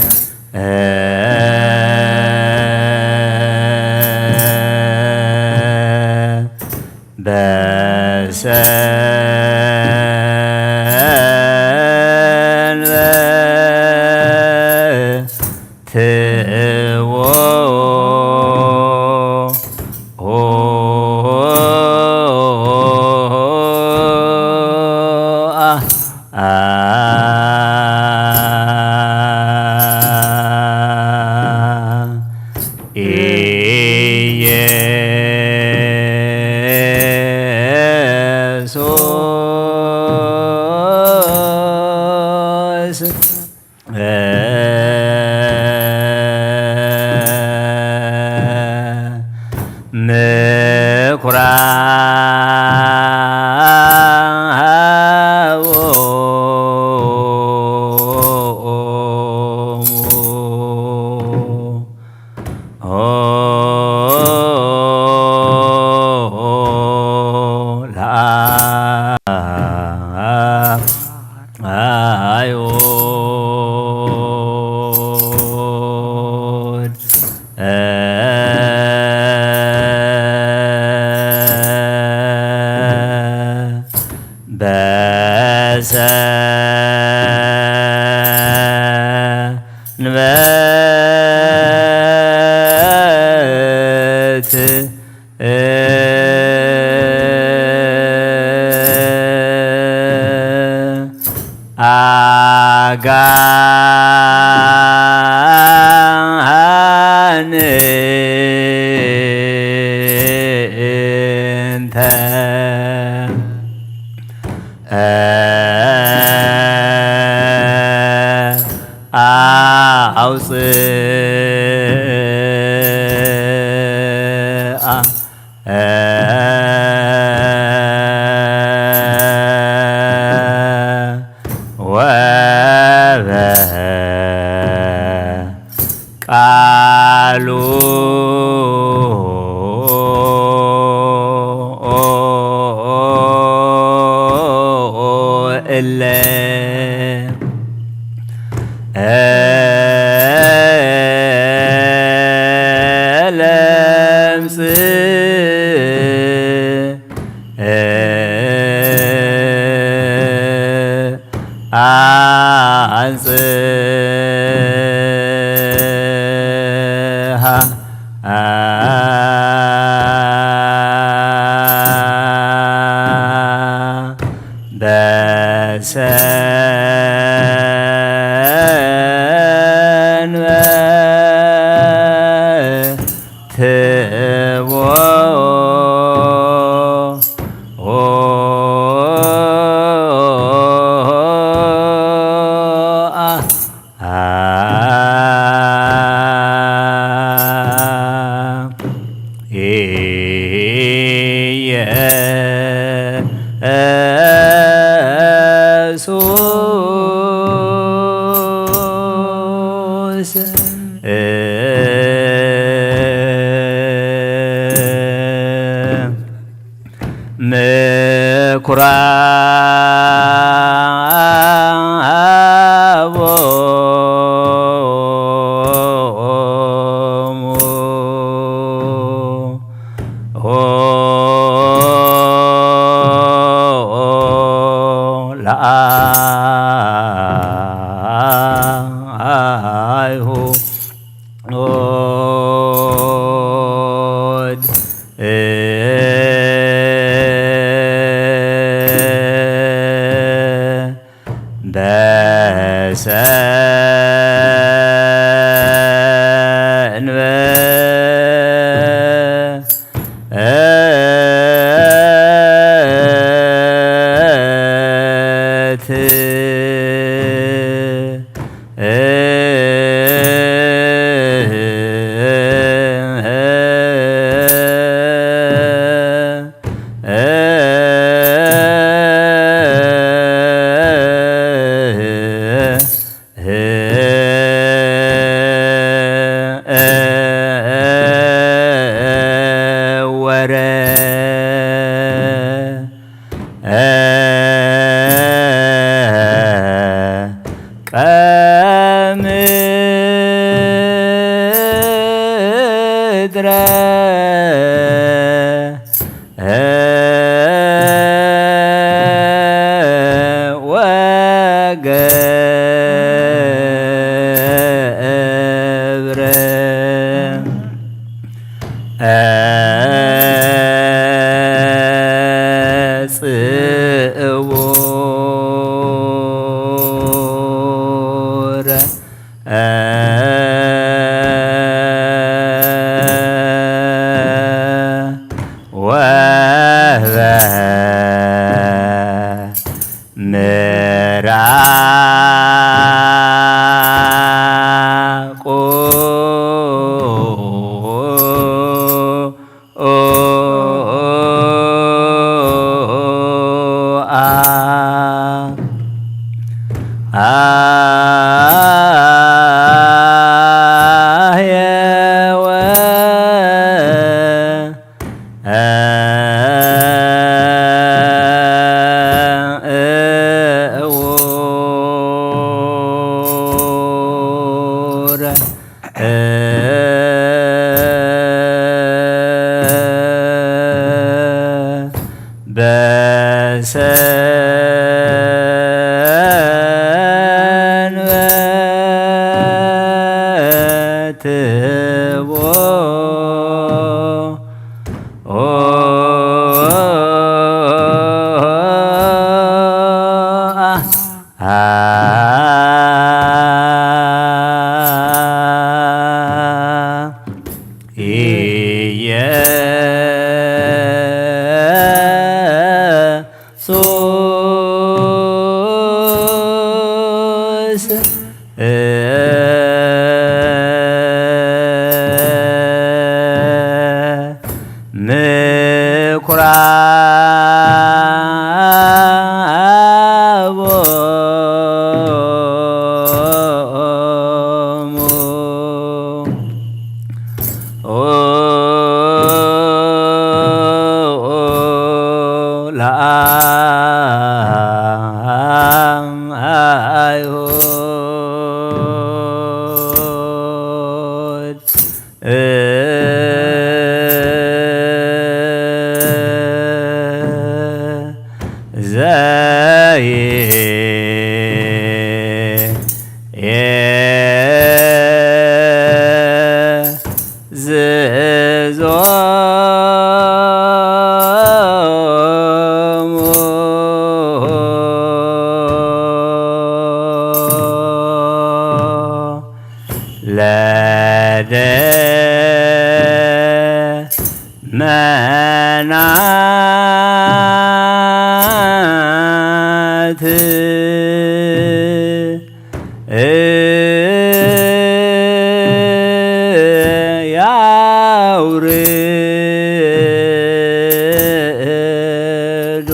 በሰንበትዎ ኢየሱስ ምኩራቦሙ ለአይሁድ በሰንበት አጋንንተ አውፅአ ወበ ቃሉ እለ ለምጽ አንጽሃ በሰንበትዎ ኢየሱስ ምኩራቦሙ ለአይሁድ በሰንበት ወረ ቀምድረ ቀበ ምራቁ ኦአ አህየወ እውረ በሰንበት ቦ ኢየሱስ ምኩራቦሙ ለአም አይሁድ ዘይ ዝዞሙ ለደመናት ያውርዶ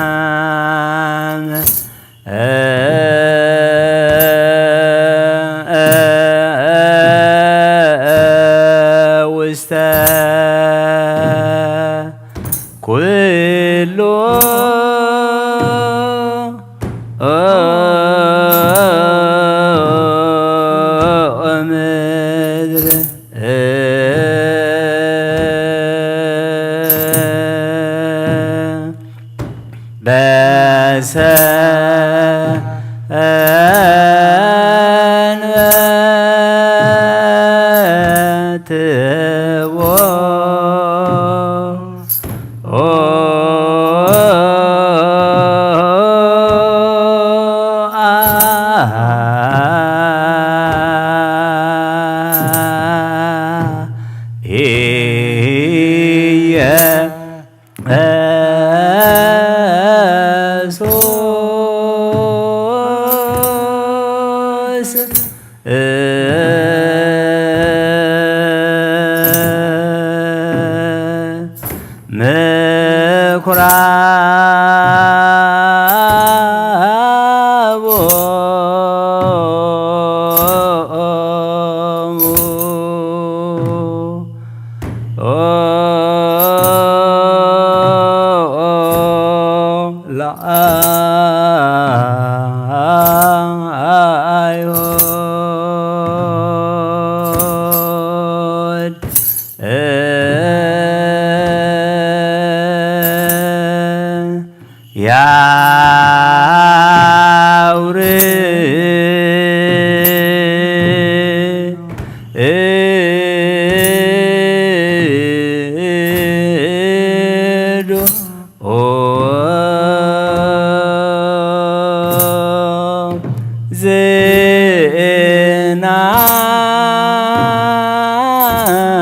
ዝእናም ውስተ ኩሉ ምድር በሰንበት ቦ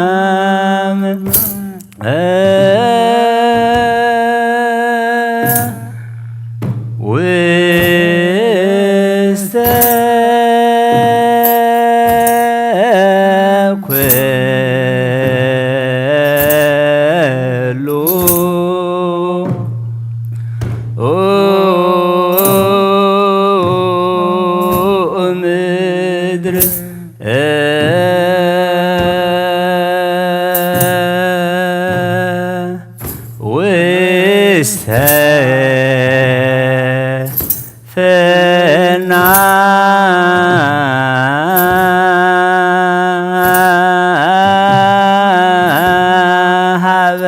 ዝናም ውስተ ኩሉ ምድር ውስተ ፍና ሀበ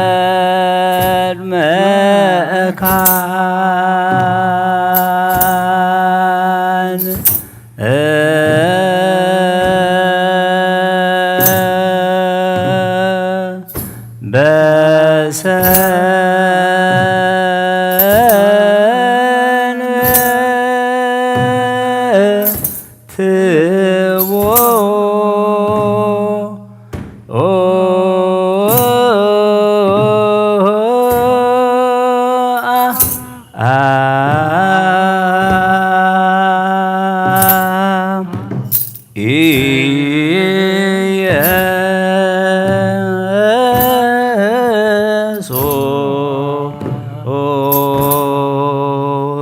ይትፈቀድ መካን በሰንበት ትቦ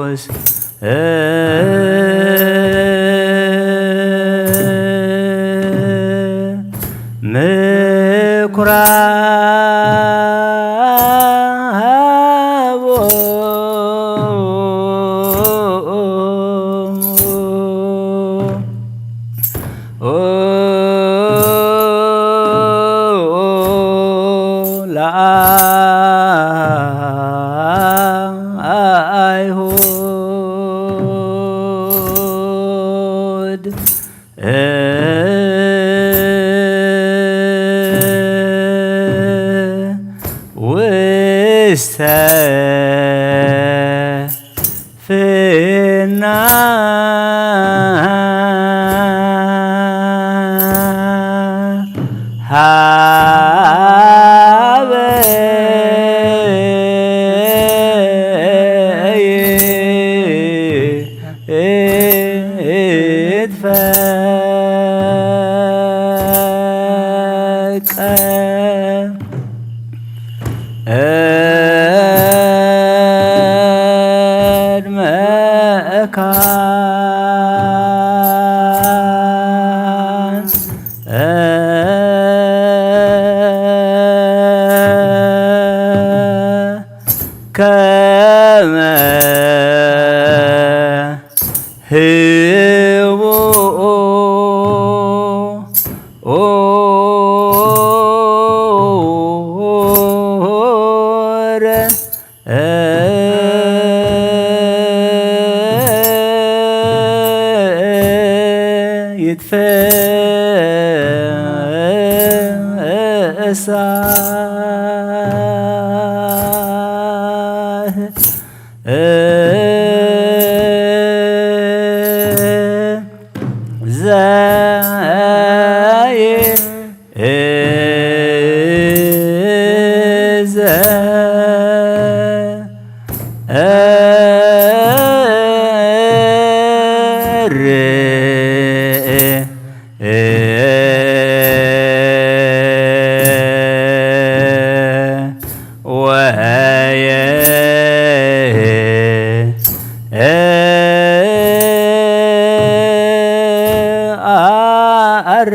ኢየሱስ ምኩራቦሙ ለአይሁድ ውስተ ፍና ሀበ ይትፈቀድ መካን ከመ ህቡኦ ይትፈሳህ ዘይ እዘ እርእ ወየ አርር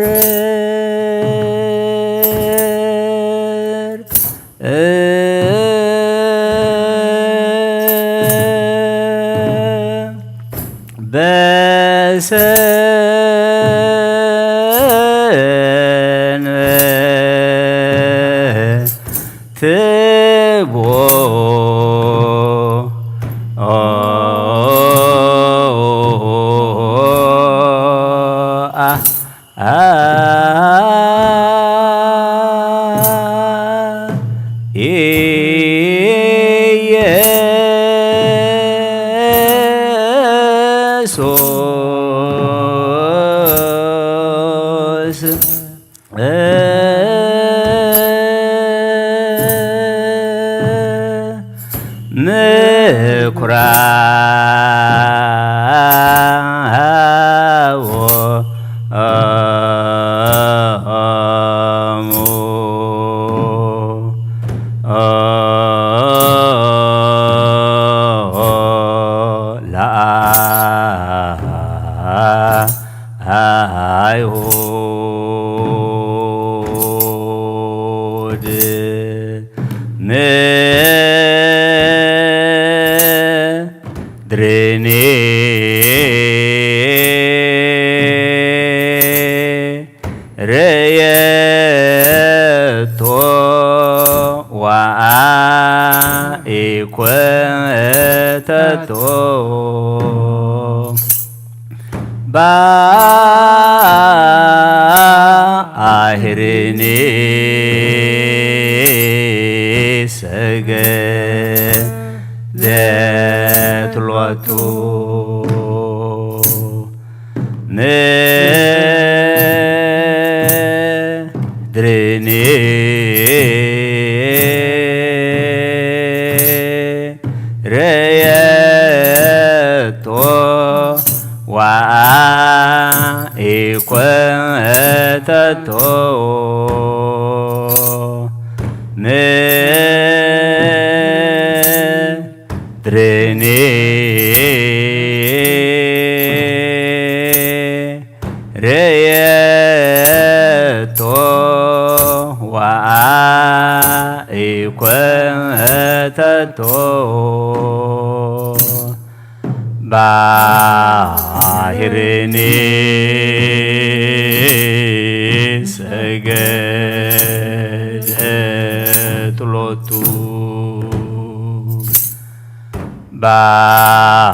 በሰንበት ትቦ ሶስ ምኩራቦ ለአይሁድ ምድርኒ ርእየቶ ወአይኮተቶ ባሕርኒ ሰገደት ሎቱ። ምድርኒ ርእየቶ ወአይኮተቶ ምድርኒ ርእየቶ ወአይኮተቶ ባሕርኒ ሰገደት ሎቱ።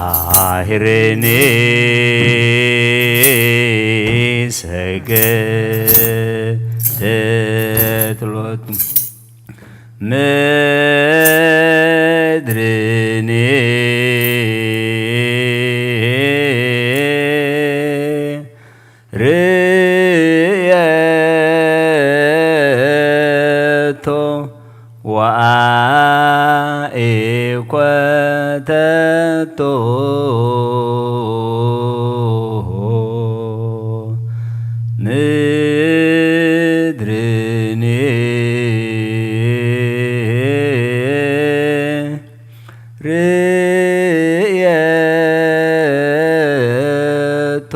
ባሕርኒ ሰገደት ሎቱ። ምድርኒ ርእየቶ ወአይኮተቶ ምድርኒ ርእየቶ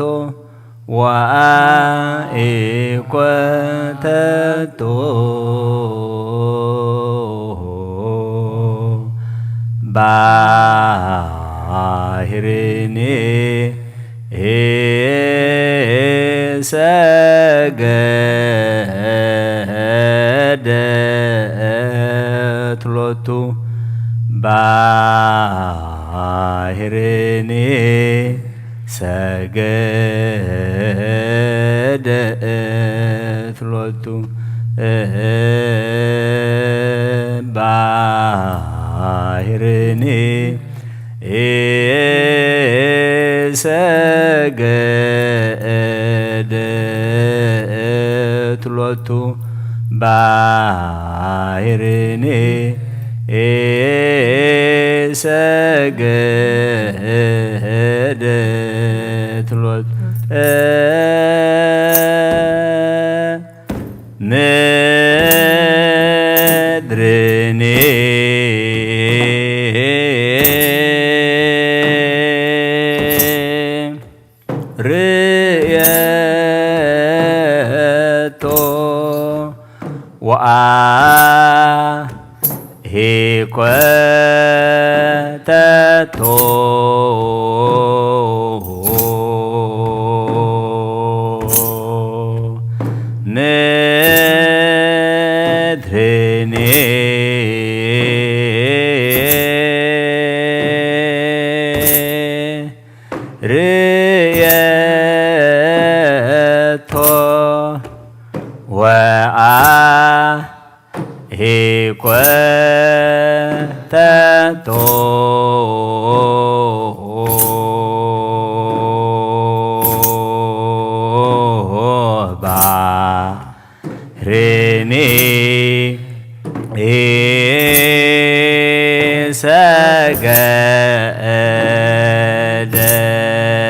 ወአይኮተቶ ባሕርኒ ሰገደት ሎቱ። ባሕርኒ ሰገደት ሎቱ። ባሕርኒ ሰገደት ሎቱ። ባሕርኒ ሰገደት ሎቱ። ምድርኒ ርእየቶ ወአይኮተቶ ምድርኒ ርእየቶ ወአይኮተቶ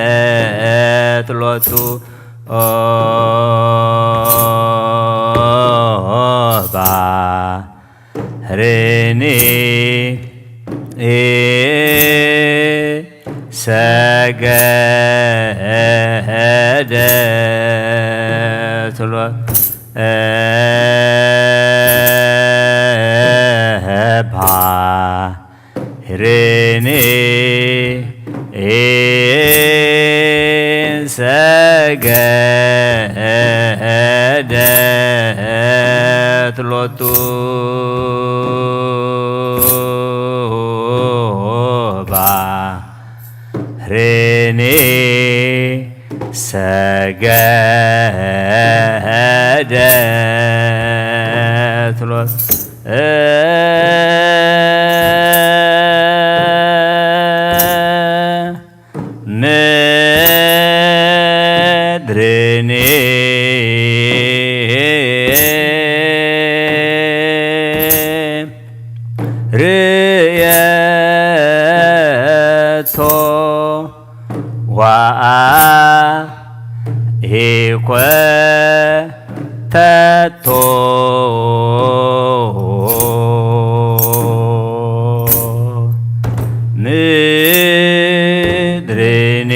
ሰገደት ሎቱ ኦባ ሬኒ ሰገደት ሎቱ ሬኒ ሰገደት ሎቱ ባ ሬኒ ሰገደት ሎቱ ምድርኒ ርእየቶ ወኣ ኢኮተቶ ምድርኒ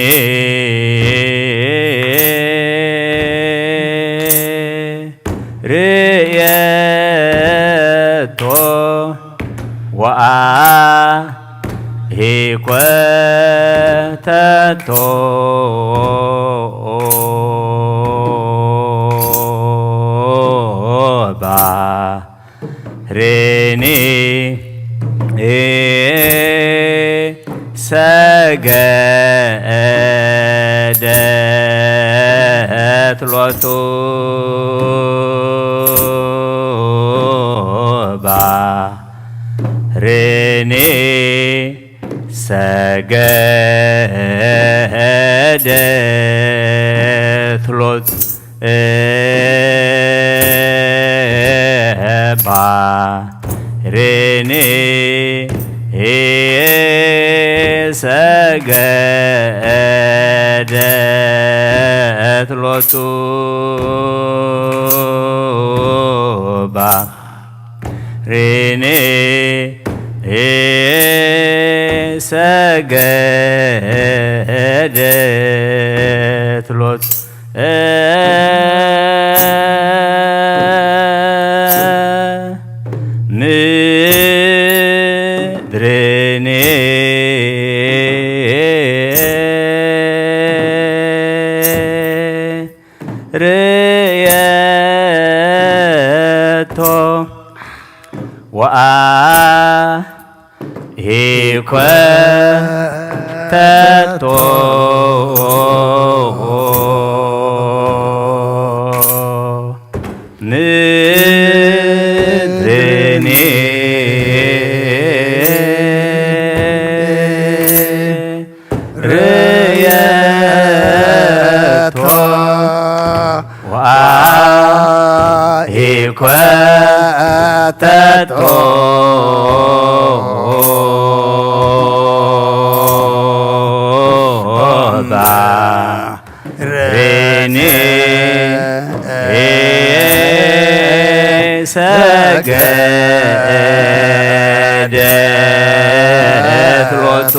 ርእየቶ ወኣ ኢኮተቶ ባ ሬኒ ሰገደት ሎቱ ባ ሬኒ ሰገደት ሎቱ ባ ሬኒ ሰገደት ሎቱ ባ ሬኒ ሰገደት ሎቱ ምድርኒ ርእየቶ ወኣ ኢኮተቶ ምድርኒ ርእየቶ ወኣ ኢኮተቶ ባ ሬኒ ሰገደት ሎቱ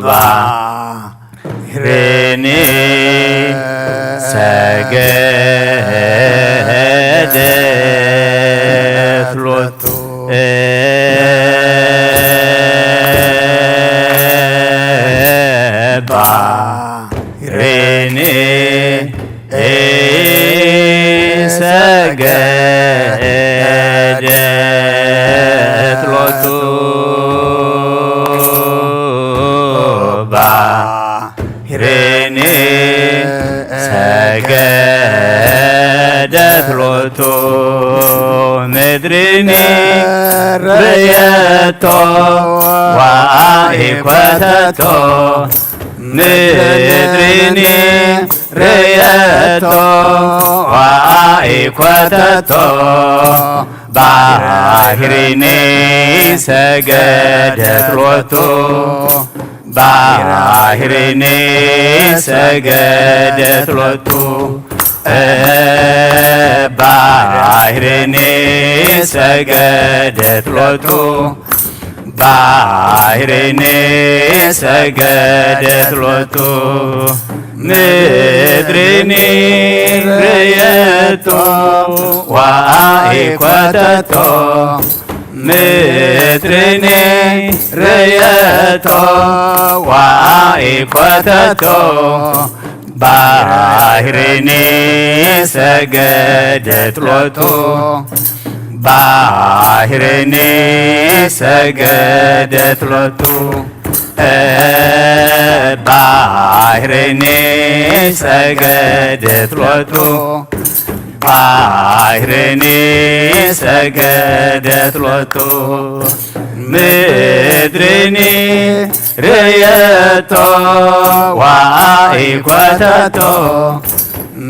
ባ ሬኒ ሰገደት ሎቱ ባ ሬኒ ሰገደት ሎቱ ባ ሬኒ ሰገደት ሎቱ ምድርኒ ርእየቶ ወኣኢኮተቶ ምድርኒ ርእየቶ ወኣኢኮተቶ ባሕርኒ ሰገደት ሎቱ፣ ባሕርኒ ሰገደት ሎቱ፣ ባሕርኒ ሰገደት ሎቱ፣ ባሕርኒ ሰገደት ሎቱ፣ ምድርኒ ረየቶ ወኣይኮተቶ፣ ምድርኒ ረየቶ ወኣይኮተቶ፣ ባሕርኒ ሰገደት ሎቱ፣ ባሕርኒ ሰገደት ሎቱ፣ ባሕርኒ ሰገደት ሎቱ፣ ባሕርኒ ሰገደት ሎቱ፣ ምድርኒ ረየቶ ወኣይኮተቶ፣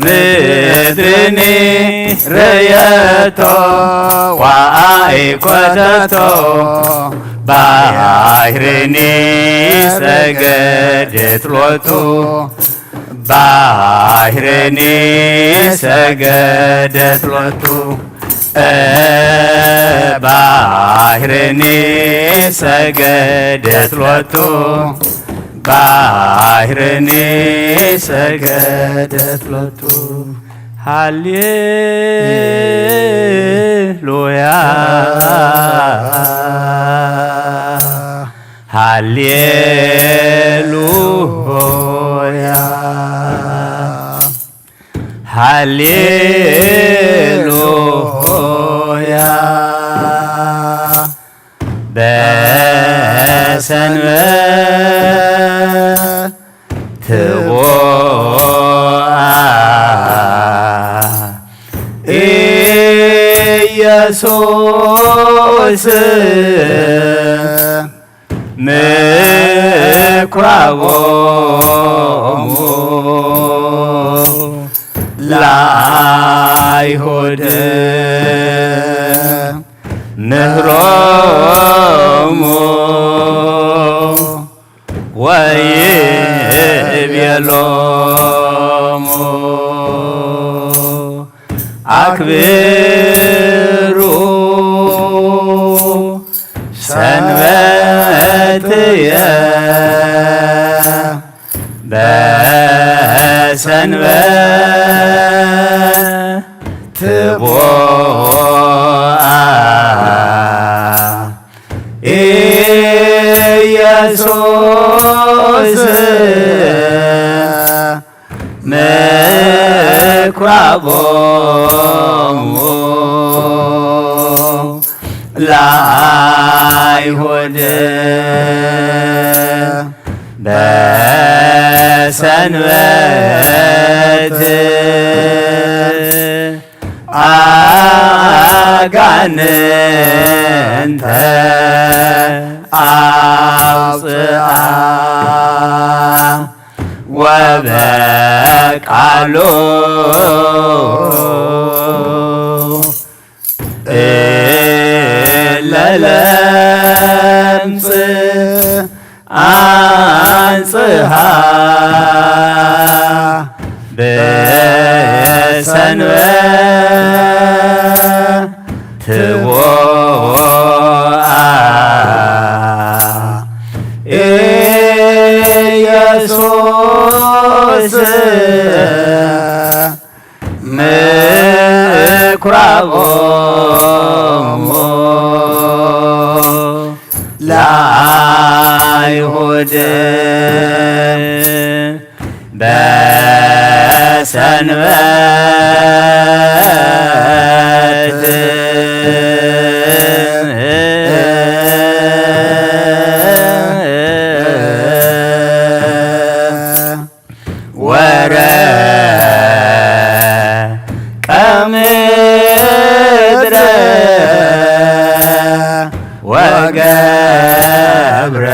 ምድርኒ ረየቶ ወኣይኮተቶ፣ ባሕርኒ ሰገደት ሎቱ፣ ባሕርኒ ሰገደት ሎቱ፣ ባሕርኒ ሰገደት ሎቱ፣ ባሕርኒ ሰገደት ሎቱ። ሃሌሉያ፣ ሃሌሉያ፣ ሃሌሉያ። በሰንበት ትቦአ ኢየሱስ ምኩራቦሙ ለአይሁድ ምህሮሙ ወይቤሎሙ አክብሩ ሰንበትየ በሰንበት ትቦአ ኢየሱስ ምኩራቦሙ ለአይሁድ በሰንበት አጋንንተ አውፅአ ወበቃሉ እለ ለምጽ አንጽሃ በሰንበት ቦአ ኢየሱስ ምኩራቦሙ ለአይሁድ በሰንበት ወረ ቀምድረ ወገብረ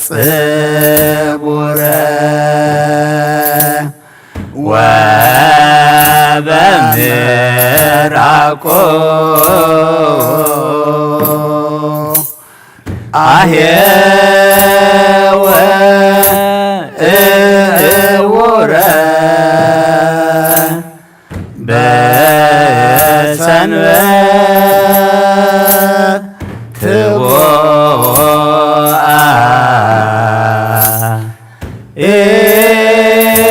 ጽቡረ ወበምድረ ራቆ ኣሄወ እውረ በሰንበት ትቦኣ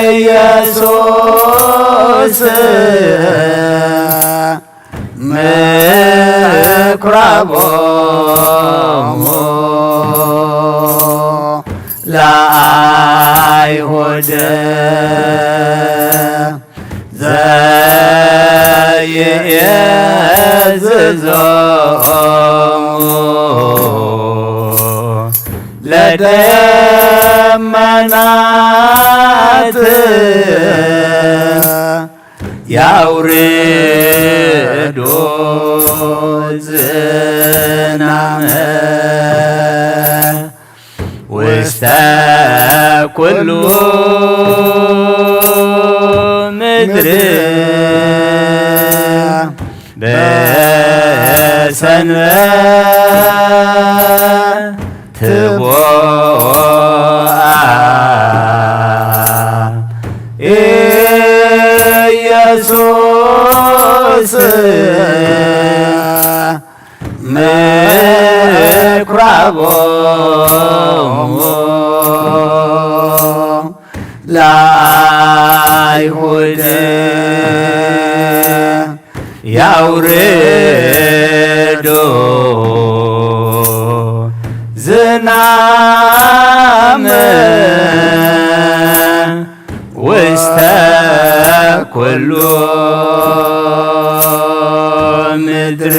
ኢየሱስ ያውርዶ ዝናመ ውስተ ኩሉ ምድር በሰንበት ትቦኣ ኢየሱስ ምኩራቦሙ ለአይሁድ ያውርዶ ዝናም ውስተ ኩሉ ምድር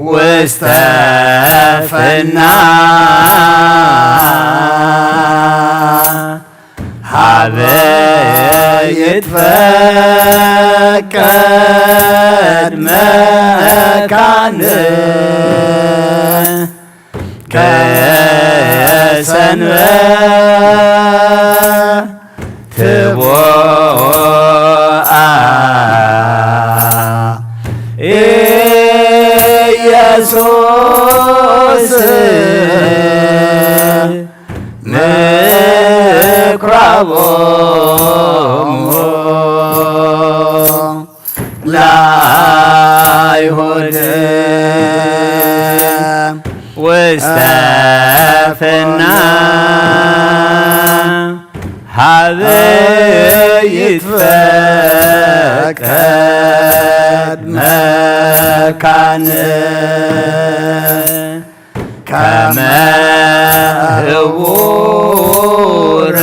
ውስተ ፍና ሀበ ይትፈቀድ መካን ከሰንበት ትቦአ ኢየሱስ ምኩራቦሙ ለአይሁድ ውስተ ፍና ሀበ ይትፈቀድ መካን ከመ ህቡረ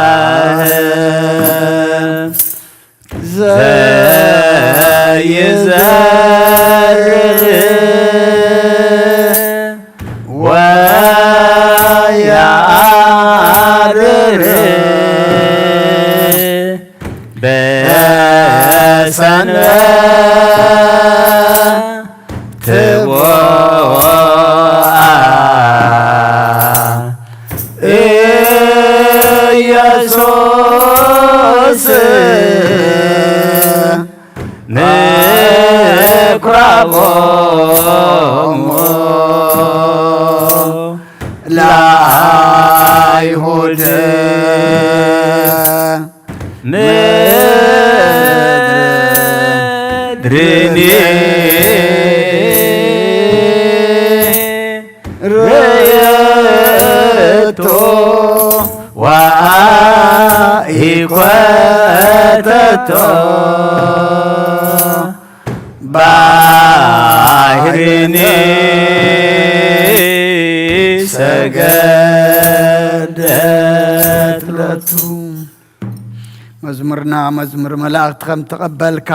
ይትፌሳህ ዘይዘርእ ወያርር በሰንበት ትቦአ ኢየሱስ ምኩራቦሙ ለአይሁድ ምድርኒ ርእየቶ ወኢኮተቶ ባሕርኒ ሰገደት ሎቱ። መዝሙርና መዝሙር መላእኽቲ ከም ተቐበልካ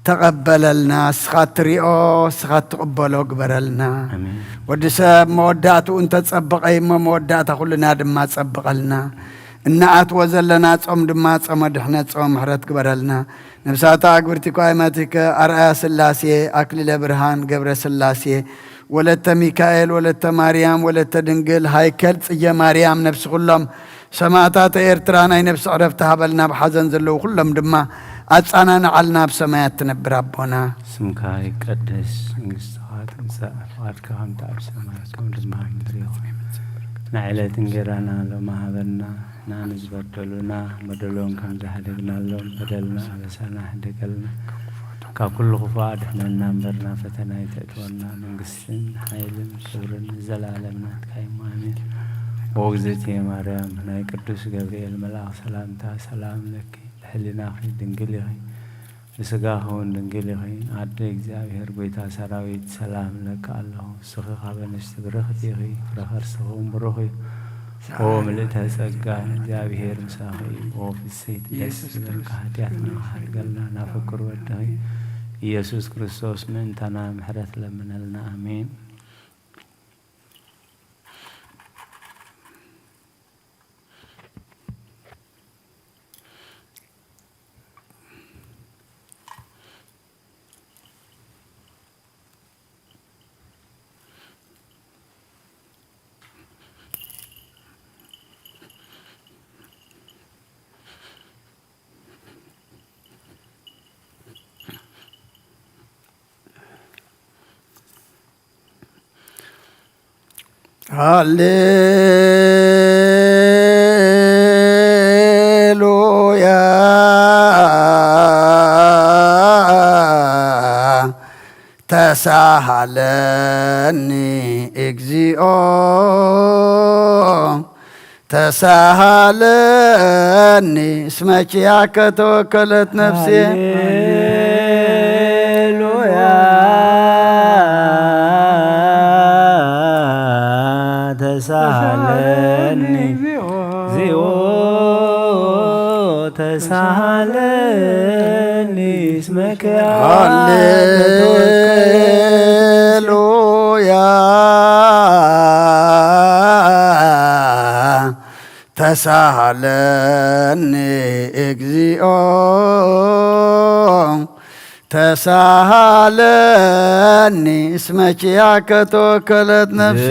ተቐበለልና። እስኻ ትሪኦ፣ እስኻ ትቕበሎ ግበረልና። ኣሜን። ወዲ ሰብ መወዳእትኡ እንተጸበቐ እሞ መወዳእታ ኩልና ድማ ጸብቐልና። እንኣትዎ ዘለና ጾም ድማ ጾመ ድሕነት ጾመ ምሕረት ግበረልና። ነፍሳታ ኣግብርቲ ኳይማቲከ ኣርኣያ ስላሴ ኣክሊለ ብርሃን ገብረ ስላሴ ወለተ ሚካኤል፣ ወለተ ማርያም፣ ወለተ ድንግል፣ ሃይከል ጽጌ ማርያም፣ ነፍሲ ኩሎም ሰማእታተ ኤርትራ ናይ ነፍሲ ዕረፍቲ ሃበልና። ኣብ ሓዘን ዘለዉ ኩሎም ድማ ኣጻናንዓልና፣ ኣብ ሰማያት ትነብር ኣቦና። ስምካ ይቀደስ፣ መንግስትኻ ትምጻእ፣ ፍቓድካ ከምቲ ኣብ ሰማይ ከምኡ ድማ ኣብ ምድሪ ይኹን። ንዕለት እንጌራና ሎሚ ሃበና፣ ንሕና ንዝበደሉና በደሎም ከም ዝሓደግናሎም በደልና ኣበሳና ሕደገልና። ካብ ኩሉ ክፉእ ኣድሕነና እምበር ናብ ፈተና ኣይተእትወና። መንግስትን ሓይልን ክብርን ንዘለኣለም ናትካ እዩ። ኣሜን። ኦ እግዝእትየ ማርያም፣ ናይ ቅዱስ ገብርኤል መልኣኽ ሰላምታ ሰላም ለኪ፣ ብሕሊናኺ ድንግል ኢኺ፣ ብስጋኺ እውን ድንግል ኢኺ። ኣደ እግዚኣብሔር፣ ጎይታ ሰራዊት፣ ሰላም እለኪ ኣለኹ። ንስኺ ካብ ኣንስቲ ብርኽቲ ኢኺ፣ ፍረ ከርስኺ እውን ብሩኽ እዩ። ኦ ምልእተ ጸጋ፣ እግዚኣብሔር ምሳኺ እዩ። ኦ ፍስሕቲ ደስ ዝበልኪ፣ ሓጢኣትና ክሓድገልና ናብ ፍቁር ወድኺ ኢየሱስ ክርስቶስ ምእንታና ምሕረት ለምነልና። ኣሜን። ሃሌሉያ ተሳሃለኒ እግዚኦ ተሳሃለኒ እስመ ኪያከ ተወከለት ነፍሴ። ሃሌሉያ ተሳሃለኒ እግዚኦ ተሳሃለኒ እስመ ኪያከ ተወከለት ነፍሴ። ሃሌሉያ ተሳሃለኒ እግዚኦ ተሳሃለኒ እስመ ኪያከ ተወከለት ነፍሴ።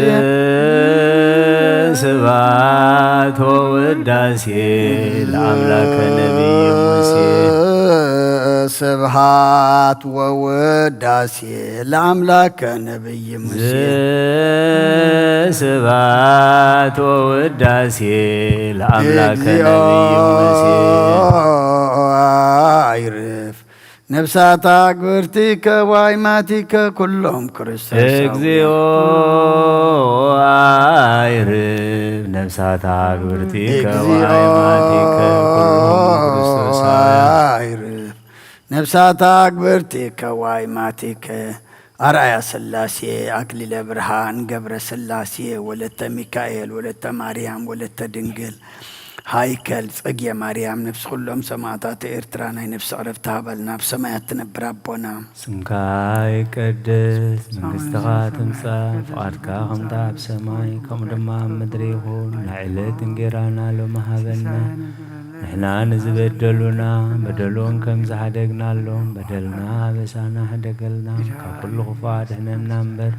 ስብሐት ወውዳሴ ለአምላከ ነቢይ ሙሴ። ስብሐት ወውዳሴ ለአምላከ ነቢይ ሙሴ። ስብሐት ወውዳሴ ለአምላከ እግዚኦ ነቢይ ሙሴ። አይርፍ ነፍሳታ ግብርቲከ ዋይማቲከ ኩሎም ክርስቶስ እግዚኦ አይርፍ ነፍሳታ ግብርቲከ እግዚኦ ዋይማቲከ ኩሎም ክርስቶስ አይርፍ ነፍሳታ ግብርቲከ ዋይማቲከ። ኣርኣያ ስላሴ፣ ኣክሊለ ብርሃን፣ ገብረ ስላሴ፣ ወለተ ሚካኤል፣ ወለተ ማርያም፣ ወለተ ድንግል፣ ሃይከል፣ ጽጌ ማርያም፣ ነፍሲ ኩሎም ሰማእታት ኤርትራ ናይ ነፍሲ ዕረፍቲ ሃበልና፣ ኣብ ሰማያት ትነብር ኣቦና። ስምካ ይቀደስ፣ መንግስትኻ ትምጻእ፣ ፍቓድካ ከምታ ኣብ ሰማይ ከምኡ ድማ ኣብ ምድሪ ይኹን። ናይ ዕለት እንጌራና ሎሚ ሃበና። ንሕና ንዝበደሉና በደሎም ከም ዝሓደግናሎም በደልና ኣበሳና ሕደገልና፣ ካብ ኩሉ ክፉእ ኣድሕነና እምበር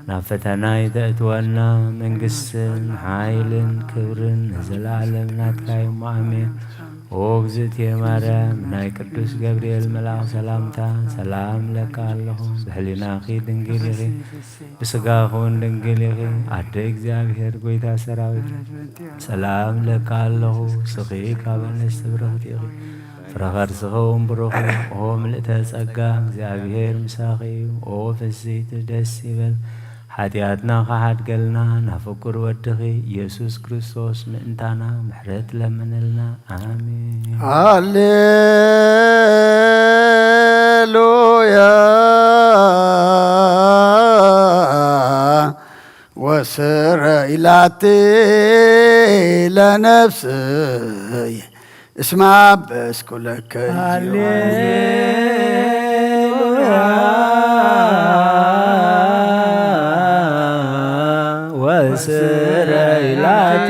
ናብ ፈተና ኣይተእትወና። መንግስትን ሓይልን ክብርን ንዘለኣለም ናትካ እዩ። ኣሜን። ኦ እግዝእትየ ማርያም፣ ናይ ቅዱስ ገብርኤል መልኣኽ ሰላምታ ሰላም እለካ ኣለኹ። ብሕሊናኺ ድንግል ኢኺ፣ ብስጋኺ እውን ድንግል ኢኺ። ኣደ እግዚኣብሔር፣ ጎይታ ሰራዊት፣ ሰላም እለካ ኣለኹ። ንስኺ ካብ ኣንስቲ ብርኽቲ ኢኺ፣ ፍረ ከርስኺ እውን ብሩኽ እዩ። ኦ ምልእተ ጸጋ፣ እግዚኣብሔር ምሳኺ እዩ። ኦ ፍስሕቲ፣ ደስ ይበል፣ ሓጢኣትና ክሓድገልና፣ ናብ ፍቁር ወድኺ ኢየሱስ ክርስቶስ ምእንታና ምሕረት ለምንልና። ኣሜን። ሃሌሉያ ወስረ ኢላቲ ለነፍስይ እስማ በስኩለከ። ሃሌሉያ ወስረ ኢላቲ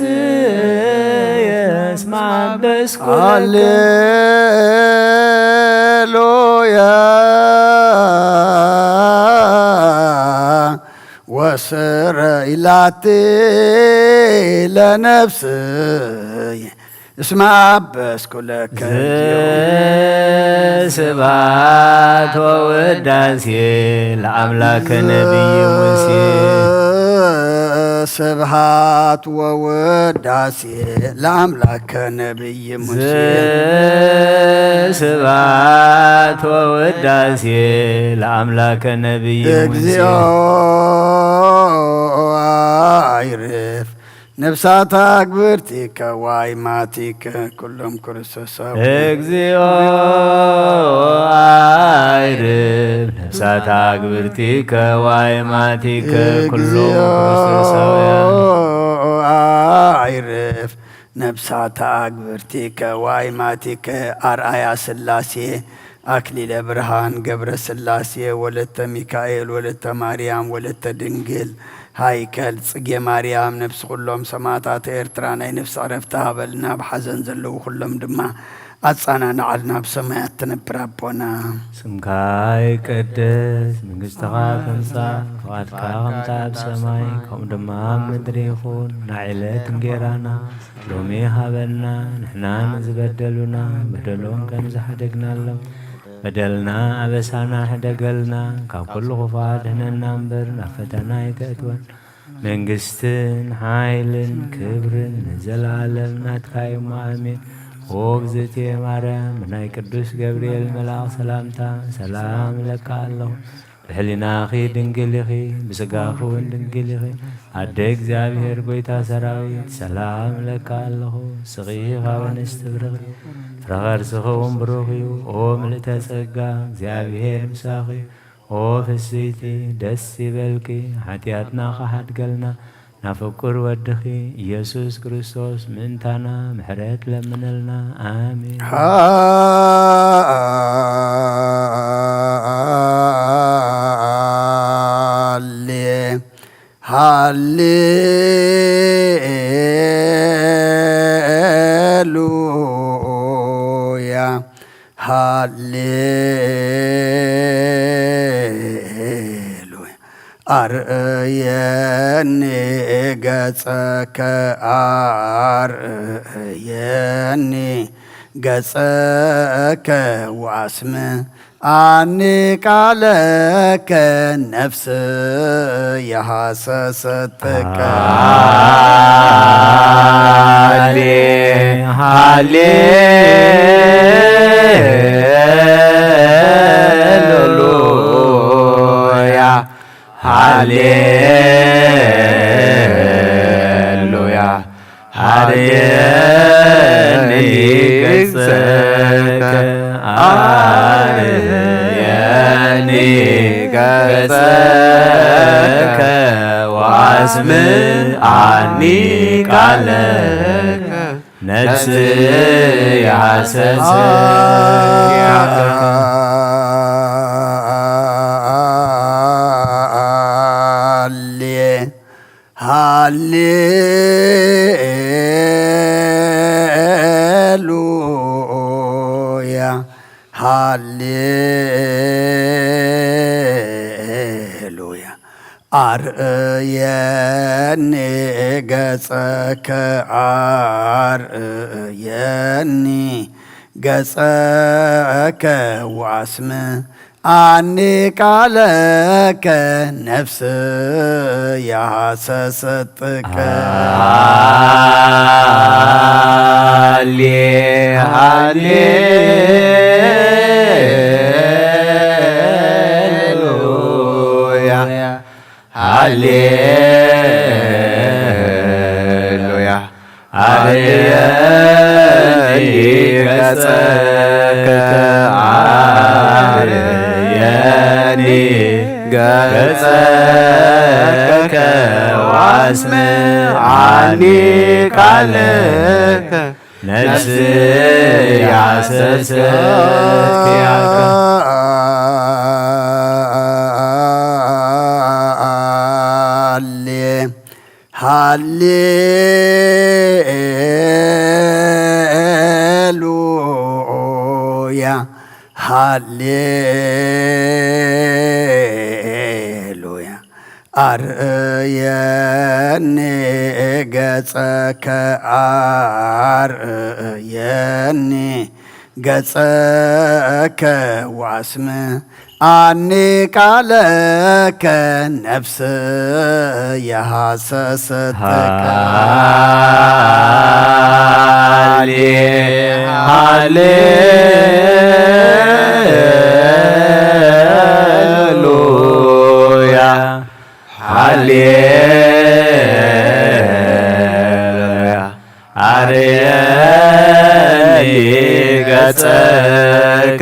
ለነፍስየ እስማ በስኩለከ። ሃሌሉያ ስረይ ላቲ ለነፍስይ እስመ አበስኩ ለከ። ስብሐት ወውዳሴ ለአምላከ ነቢይ ሙሴ። ስብሐት ወውዳሴ ለአምላከ ነቢይ ሙሴ። ስብሐት ወውዳሴ ለአምላከ ነቢይ ሙሴ። እግዚኦ አይርፍ ነፍሳት አግብርቲከ ዋይማቲከ ኩሎም ክርስቶሳዊ። እግዚኦ አይርፍ ነፍሳት አግብርቲከ ዋይማቲከ ኩሎም ክርስቶሳውያን። አይርፍ ነፍሳት አግብርቲከ ዋይማቲከ አርአያ ስላሴ አክሊለ ብርሃን ገብረ ስላሴ ወለተ ሚካኤል ወለተ ማርያም ወለተ ድንግል ሃይከል ጽጌ ማርያም ነፍሲ ኩሎም ሰማዕታት ኤርትራ ናይ ነፍሲ ዕረፍቲ ሃበልና። ብሓዘን ዘለዉ ኩሎም ድማ ኣጻናንዓልና። ብሰማያት ትነብር ኣቦና። ስምካ ይቀደስ፣ መንግስትኻ ትምጻእ፣ ፍቓድካ ከምታ ኣብ ሰማይ ከምኡ ድማ ኣብ ምድሪ ይኹን። ናይ ዕለት እንጌራና ሎሚ ሃበና፣ ንሕና ንዝበደሉና በደሎም ከም ዝሓደግናሎም በደልና ኣበሳና ሕደገልና፣ ካብ ኩሉ ክፉእ ኣድሕነና እምበር ናብ ፈተና ኣይተእትወን። መንግስትን ሓይልን ክብርን ንዘለኣለም ናትካ እዩ እሞ ኣሜን። ኦ እግዝእትየ ማርያም፣ ብናይ ቅዱስ ገብርኤል መልኣኽ ሰላምታ ሰላም እለካ ኣለኹ። ብሕሊናኺ ድንግል ኢኺ፣ ብስጋኺ እውን ድንግል ኢኺ። ኣደ እግዚኣብሔር ጐይታ ሰራዊት፣ ሰላም እለካ ኣለኹ። ስኺ ካብ ኣንስቲ ብርኺ፣ ፍረ ከርስኺ እውን ብሩኽ እዩ። ኦ ምልእተ ጸጋ፣ እግዚኣብሔር ምሳኺ እዩ። ኦ ፍስይቲ፣ ደስ ይበልኪ፣ ሓጢኣትና ኸሓድገልና፣ ናብ ፍቁር ወድኺ ኢየሱስ ክርስቶስ ምእንታና ምሕረት ለምነልና። ኣሜን። ሃሌ ሃሌሉያ። ሃሌሉያ። አርእየኒ ገጸከ፣ አርእየኒ ገጸከ ወአስምዓኒ ቃለከ፣ ነፍስየ ሃሰሰት ጥቀ። ሃሌ ሃሌ ሉያ። ሃሌሉያ። አርየኒ ገጸከ፣ አርየኒ ገጸከ፣ ወአስምዓኒ ቃለከ። ነፍስየ ሃሰሰት ሃሌ ሃሌሉያ ሃሌሉያ። አርእየኒ ገጸከ፣ አርእየኒ ገጸከ ወአስምዓኒ ቃለከ፣ ነፍስየ ሃሰሰት ጥቀ። ሃሌ ሃሌሉያ። ሃሌሉያ። አርየኒ ገጸከ፣ አርየኒ ገጸከ፣ ወአስምዓኒ ቃለከ። ነፍስየ ሃሰሰት ኪያከ። ሃሌ ሃሌሉያ ሃሌሉያ። ኣርእየኒ ገጸከ፣ ኣርእየኒ ገጸከ፣ ወኣስምዓኒ ቃለከ፣ ነፍሰየ ሃሰሰት። ሃሌ-፣ ሃሌሉያ፣ ሃሌሉያ። ኣርእየኒ ገጸከ፣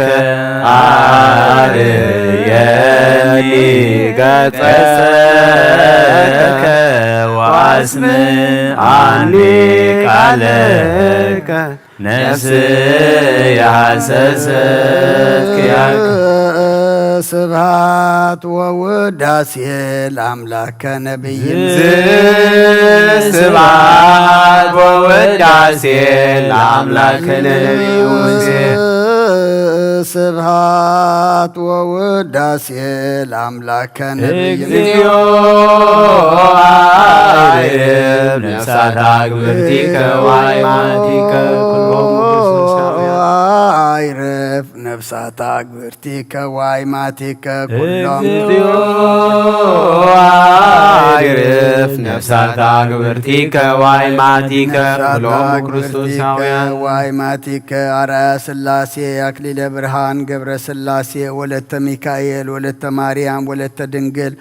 ኣርእየኒ ገጸከ፣ ወኣስምዓኒ ቃለከ፣ ነፍሰየ ሃሰሰት ኪያከ። ስብሐት ወውዳሴ ለአምላክ ከነቢይ ሙሴ። ስብሐት ወውዳሴ ለአምላክ ከነቢይ ሙሴ። ስብሐት ወውዳሴ ለአምላክ ከነቢይ እግዚኦ፣ አርብ ነፍሳት አግብርቲከ ወአይማቲከ ኩሎሙ ክርስቶሳውያን። አይርፍ ነፍሳት አግብርቲከ ወአይማቲከ ኩሎም። እግዚኦ፣ አይርፍ ነፍሳት አግብርቲከ ወአይማቲከ ኩሎሙ ክርስቶሳውያን። ወአይማቲከ አርአያ ሥላሴ፣ አክሊለ ብርሃን ገብረ ሥላሴ፣ ወለተ ሚካኤል፣ ወለተ ማርያም፣ ወለተ ድንግል፣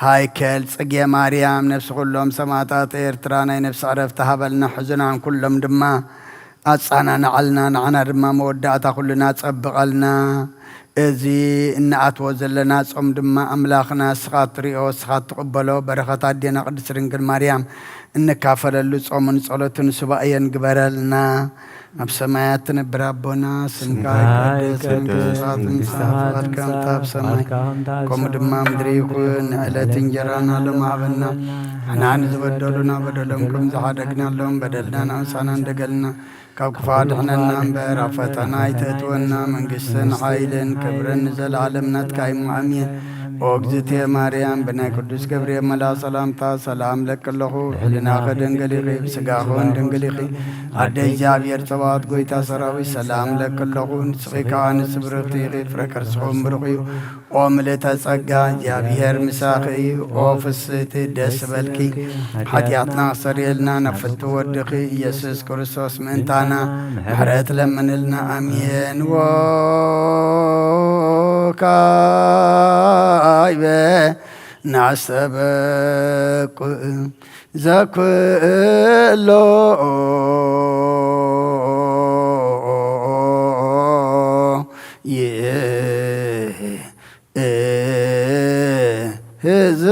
ሃይከል ጽጌ ማርያም፣ ነፍሲ ኩሎም ሰማዕታት ኤርትራ ናይ ነፍሲ ዕረፍቲ ሃበልና። ሕዙናን ኩሎም ድማ ኣጻናንዓልና፣ ንዓና ድማ መወዳእታ ኩልና ጸብቐልና። እዚ እንኣትዎ ዘለና ጾም ድማ ኣምላኽና እስኻ እትሪኦ፣ እስኻ እትቕበሎ በረኸት ኣዴና ቅድስት ድንግል ማርያም እንካፈለሉ ጾምን ጸሎትን ሱባኤን ግበረልና። ኣብ ሰማያት ትነብር ኣቦና፣ ስምካ ስምካ ይቀደስ፣ ይቀደስ፣ መንግስትኻ መንግስትኻ ትምጻእ፣ ፍቓድካ ትምጻእ፣ ትምጻእ፣ ፍቓድካ ኣብ ሰማይ ፍቓድካ ኣብ ሰማይ ከምኡ ድማ ምድሪ ይኹን። ንዕለት እንጀራና ሎም ሃበና። ንሕና ንዝበደሉና በደሎም ከም ዝሓደግናሎም በደልና ንኣምሳና እንደገልና ካብ ክፉ ኣድሕነና እምበር፣ ኣብ ፈተና ኣይተእትወና። መንግስትን ሓይልን ክብርን ንዘለዓለም ናትካ እዩ። ኣሜን። ኦ እግዝእትየ ማርያም፣ ብናይ ቅዱስ ገብርኤል መልኣኽ ሰላምታ ሰላም እለኪ ኣለኹ። ብሕሊናኺ ድንግል ኢኺ፣ ብስጋኺ እውን ድንግል ኢኺ። ኣደ እግዚኣብሔር ጸባኦት፣ ጎይታ ሰራዊት፣ ሰላም እለኪ ኣለኹ። ንስኺ ከኣ ንጽ ብርኽቲ ኢኺ፣ ፍረ ከርስኺ እውን ብሩኽ እዩ። ኦ ምልእተ ጸጋ፣ እግዚኣብሔር ምሳኺ እዩ። ኦ ፍስሕቲ፣ ደስ ይበልኪ፣ ሓጢኣትና ኣስተሰርየልና፣ ናብ ፍቱ ወድኺ ኢየሱስ ክርስቶስ ምእንታና ምሕረት ለምንልና። ኣሜን። ወካዕበ ናስተበቁ ዘኩሎ ይእዝ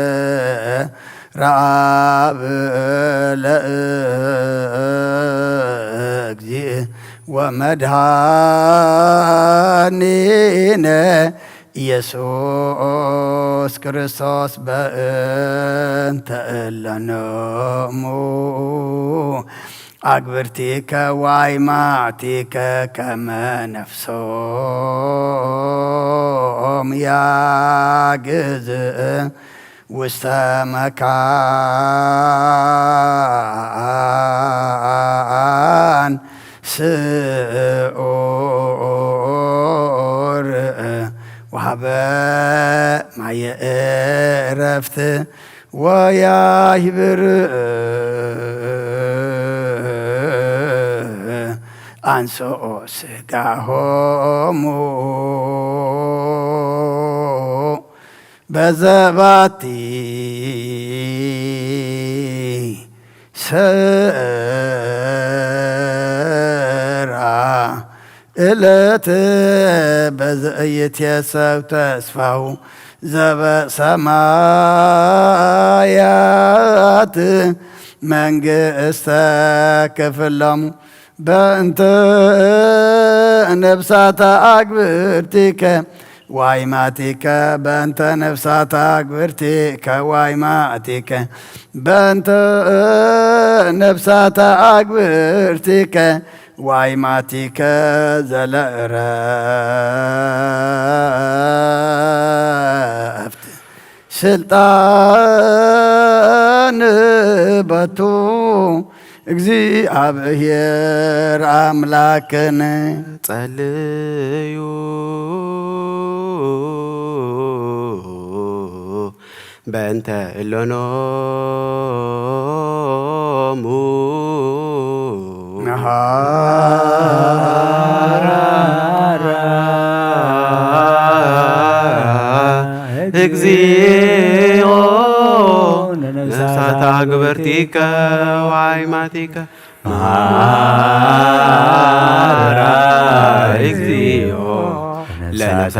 እግዚአብሔር አብ ለእግዚእ ወመድኃኒነ ኢየሱስ ክርስቶስ በእንተ እለኖሙ አግብርቲከ ዋይማቲከ ከመ ነፍሶም ያግዝእ ውስተ መካን ስዑር ወሃበ ማየ ዕረፍት ወያሂብር አንስኦ ስጋሆሙ በዘባቲ ሰራ እለት በዘእይትየሰብ ተስፋሁ ዘበሰማያት መንግስተ ክፍሎሙ በእንተ ነፍሳታ አግብርቲከ ዋይማቲከ በእንተ ነፍሳታ አግብርቲከ ዋይማቲከ በእንተ ነፍሳታ አግብርቲከ ዋይ ማቲከ ዘለእረፍት ስልጣን በቱ እግዚኣብሔር ኣምላክን ጸልዩ በእንተ እሎኖሙ መሃራ እግዚኦ ነፍሳት ኣግብርቲከ ዋይማቲከ መሃራ እግዚኦ ለነፍሳት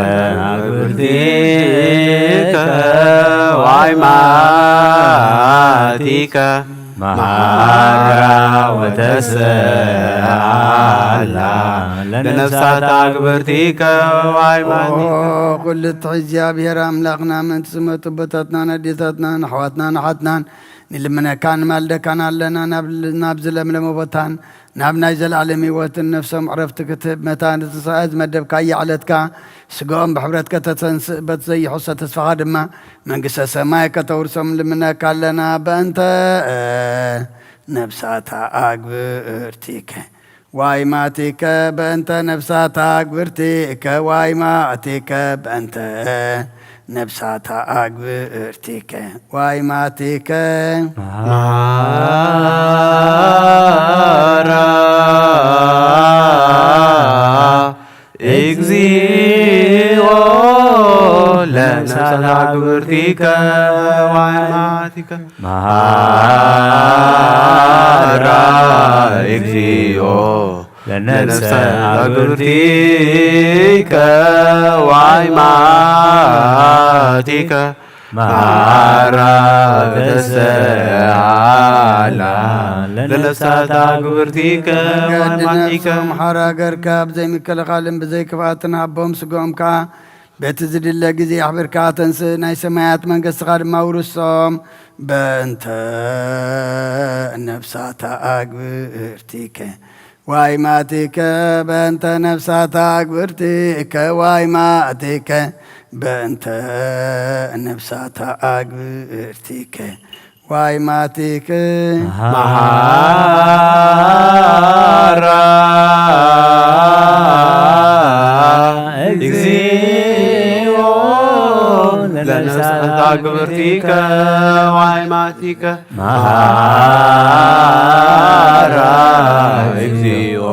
ኣግብርቲከ ዋይማቲከ መሃራ ወተሰኣላ ለነፍሳት ኣግብርቲከ ዋይማቲከ። ኩሉ ትሕዚ እግዚኣብሔር ኣምላኽና ምእንቲ ዝመጡ ኣቦታትናን ኣዴታትናን ኣሕዋትናን ኣሓትናን ንልምነካን ንማልደካን ኣለና። ናብ፣ ናብዚ ለምለመ ቦታን ናብ ናይ ዘለኣለም ህይወትን ነፍሶም ዕረፍቲ ክትህብ መታን ትንሳኤ ዝመደብካያ ዕለትካ ስጋኦም ብሕብረት ከተተንስእ በቲ ዘይሕሶ ተስፋኻ ድማ መንግስተ ሰማይ ከተውርሶም ልምነካ ኣለና። በእንተ ነፍሳታ ኣግብርቲከ ዋይማቲከ በእንተ ነፍሳታ ኣግብርቲከ ዋይማቲከ በእንተ ነፍሳታ ኣግብርቲከ ዋይማቲከ መሃራ እግዚኦ ለነፍሳት ኣግብርቲከ ዋይማቲከ መሃራ እግዚኦ ለነፍሳት ኣግብርቲከ ዋይማቲከ መሃራ ወተሰኣላ ለነፍሳት ኣግብርቲከ ዋይማቲከ። ነፍሶም ሓራ ገርካ ብዘይ ምክልኻልን ብዘይ ክፍኣትን ሃቦም፣ ስጋኦም ከኣ በቲ ዝድለ ግዜ ኣሕቢርካ ተንስእ፣ ናይ ሰማያት መንግስትኻ ድማ ውርሶም። በእንተ ነፍሳት ኣግብርቲከ ዋይማቲከ በእንተ ነፍሳት ኣግብርቲከ ዋይማቲከ በእንተ ነፍሳት ኣግብርቲከ ዋይማቲከ መሃራ እግዚኦ ለነፍሳት ኣግብርቲከ ዋይማቲከ መሃራ እግዚኦ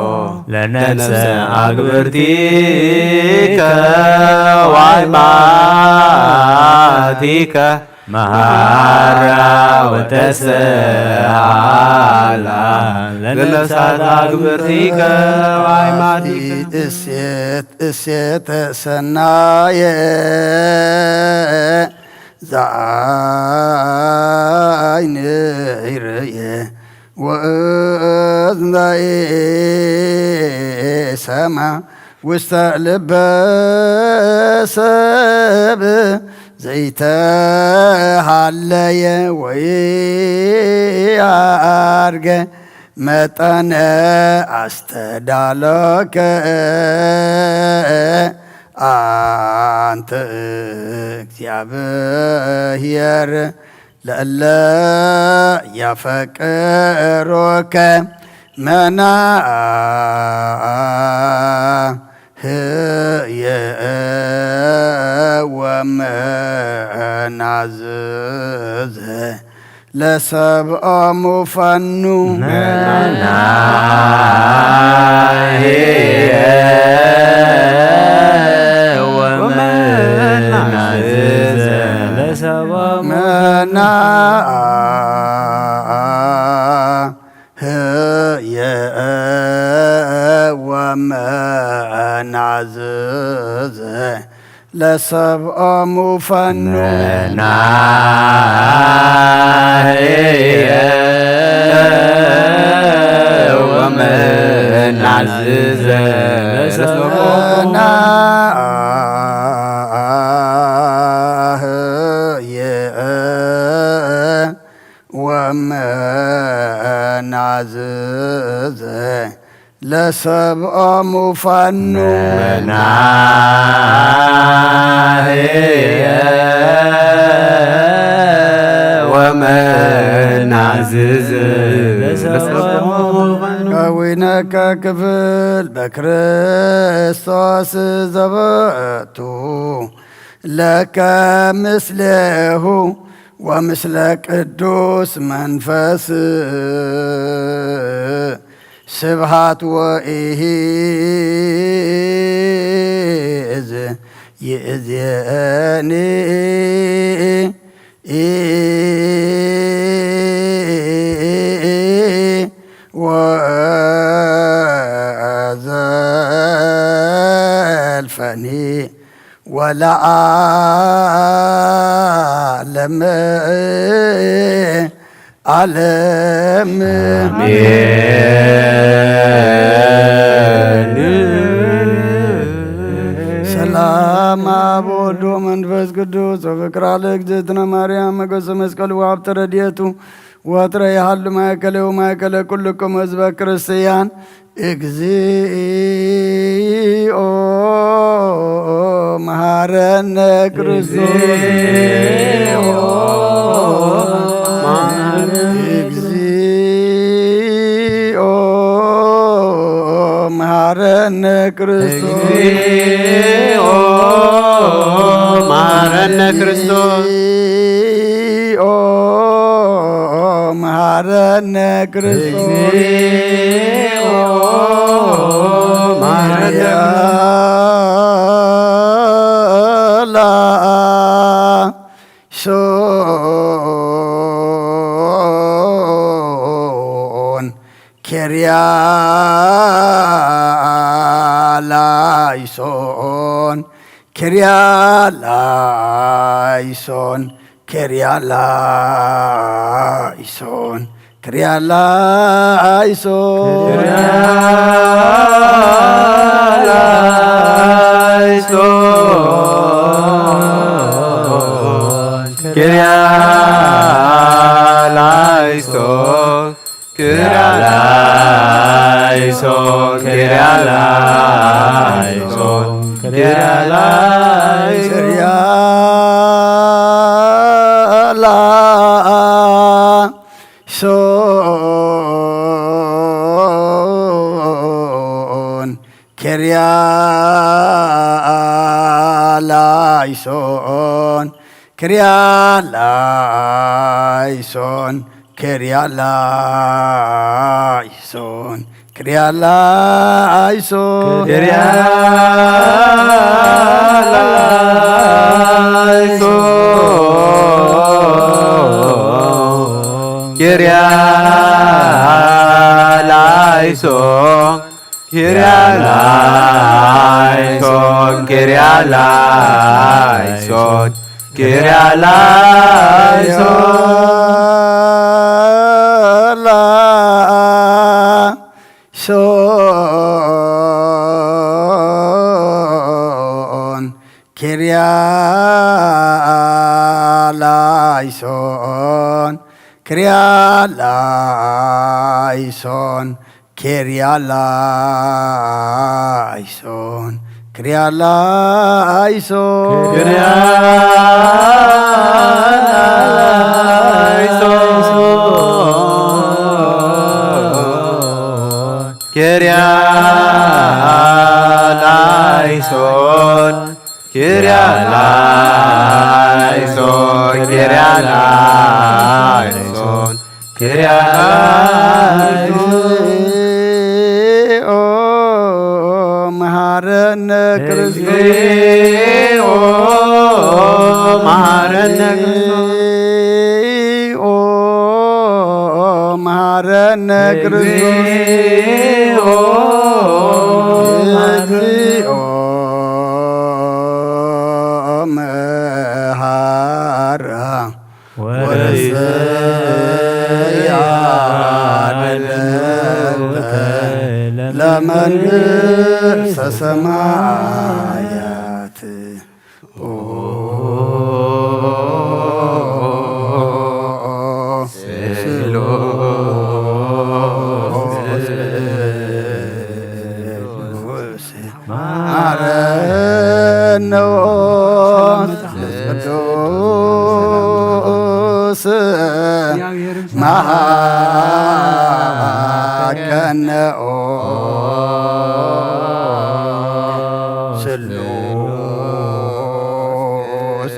ለነፍሰ ኣግብርቲከ ዋይማቲከ መሃራ ወተሰኣላ ለነፍሳት ኣግብርቲከ ዋይማቲከ። እሴት፣ እሴተ ሰናየ ዘዓይኒ ይርእየ ወእዝናይ ሰማ ውስተ ልበ ሰብ ዘይተሃለየ ወይ ኣርገ መጠነ ኣስተዳሎከ ኣንተ እግዚኣብሔር ለእለ ያፈቅሮከ መናህየ ወመናዝዘ ለሰብኦሙ ፈኑ መናህየ ወመናዝዘ ለሰብኦሙ መናህየ ወመናዝዘ ለሰብኦሙ ፈኑ መናህየ ወመናዝዘ ለሰብኦሙ መናህየ ወመናዝዘ ለሰብኦም ውፋኑ። መናህየ ወመናዝዝ ለሰብኦም ውፋኑ። ከዊነከ ክፍል በክርስቶስ ዘበቱ ለከ ምስሌሁ ወምስለ ቅዱስ መንፈስ ስብሃት ወኢሂዝ ይእዜኒ ወዘልፈኒ ወለዓለም ዓለም። ሰላም አብ ወወልድ ወመንፈስ ቅዱስ ወፍቅር አለ እግዝእትነ ማርያም መገሰ መስቀል ወሀብተ ረድኤቱ ወትረ ይሃሉ ማእከለ ወማእከለ ኩልኩም ህዝበ ክርስቲያን። እግዚኦ መሐረነ ክርስቶስ። እግዚኦ መሐረነ ክርስቶስ። እግዚኦ መሐረነ ክርስቶስ። እግዚኦ መሐረነ ክርስቶስ። እግዚኦ መሐረነ ላይሶን ኬርያ ላይሶን ኬርያ ላይሶን ኬርያ ላይሶን ኬርያ ላይሶን። ኪርያላይሶን፣ ኪርያላይሶን፣ ኪርያላይሶን፣ ኪርያላይሶን። ኪርያላይሶን ኪርያላይሶን ኪርያላይሶን ኪርያላይሶን ኪርያላይሶን። ኪርያላይሶን ኪርያላይሶን ኪርያላይሶን ኪርያላይሶን። ላይሶን ኪርያላይሶን ኪርያላይሶን ኪርያላይሶን ኪርያላይሶን ኪርያላይሶን ኪርያላይሶን ኪርያላይሶን ኪርያላይሶን። እግዚኦ መሐረነ ክርስቶስ። እግዚኦ መሐረነ ክርስቶስ። እግዚኦ መሐረነ ክርስቶስ። እግዚኦ መሐራ ወርእሰያ ለመንግስተ ሰማያት። እነሆ ስሉስ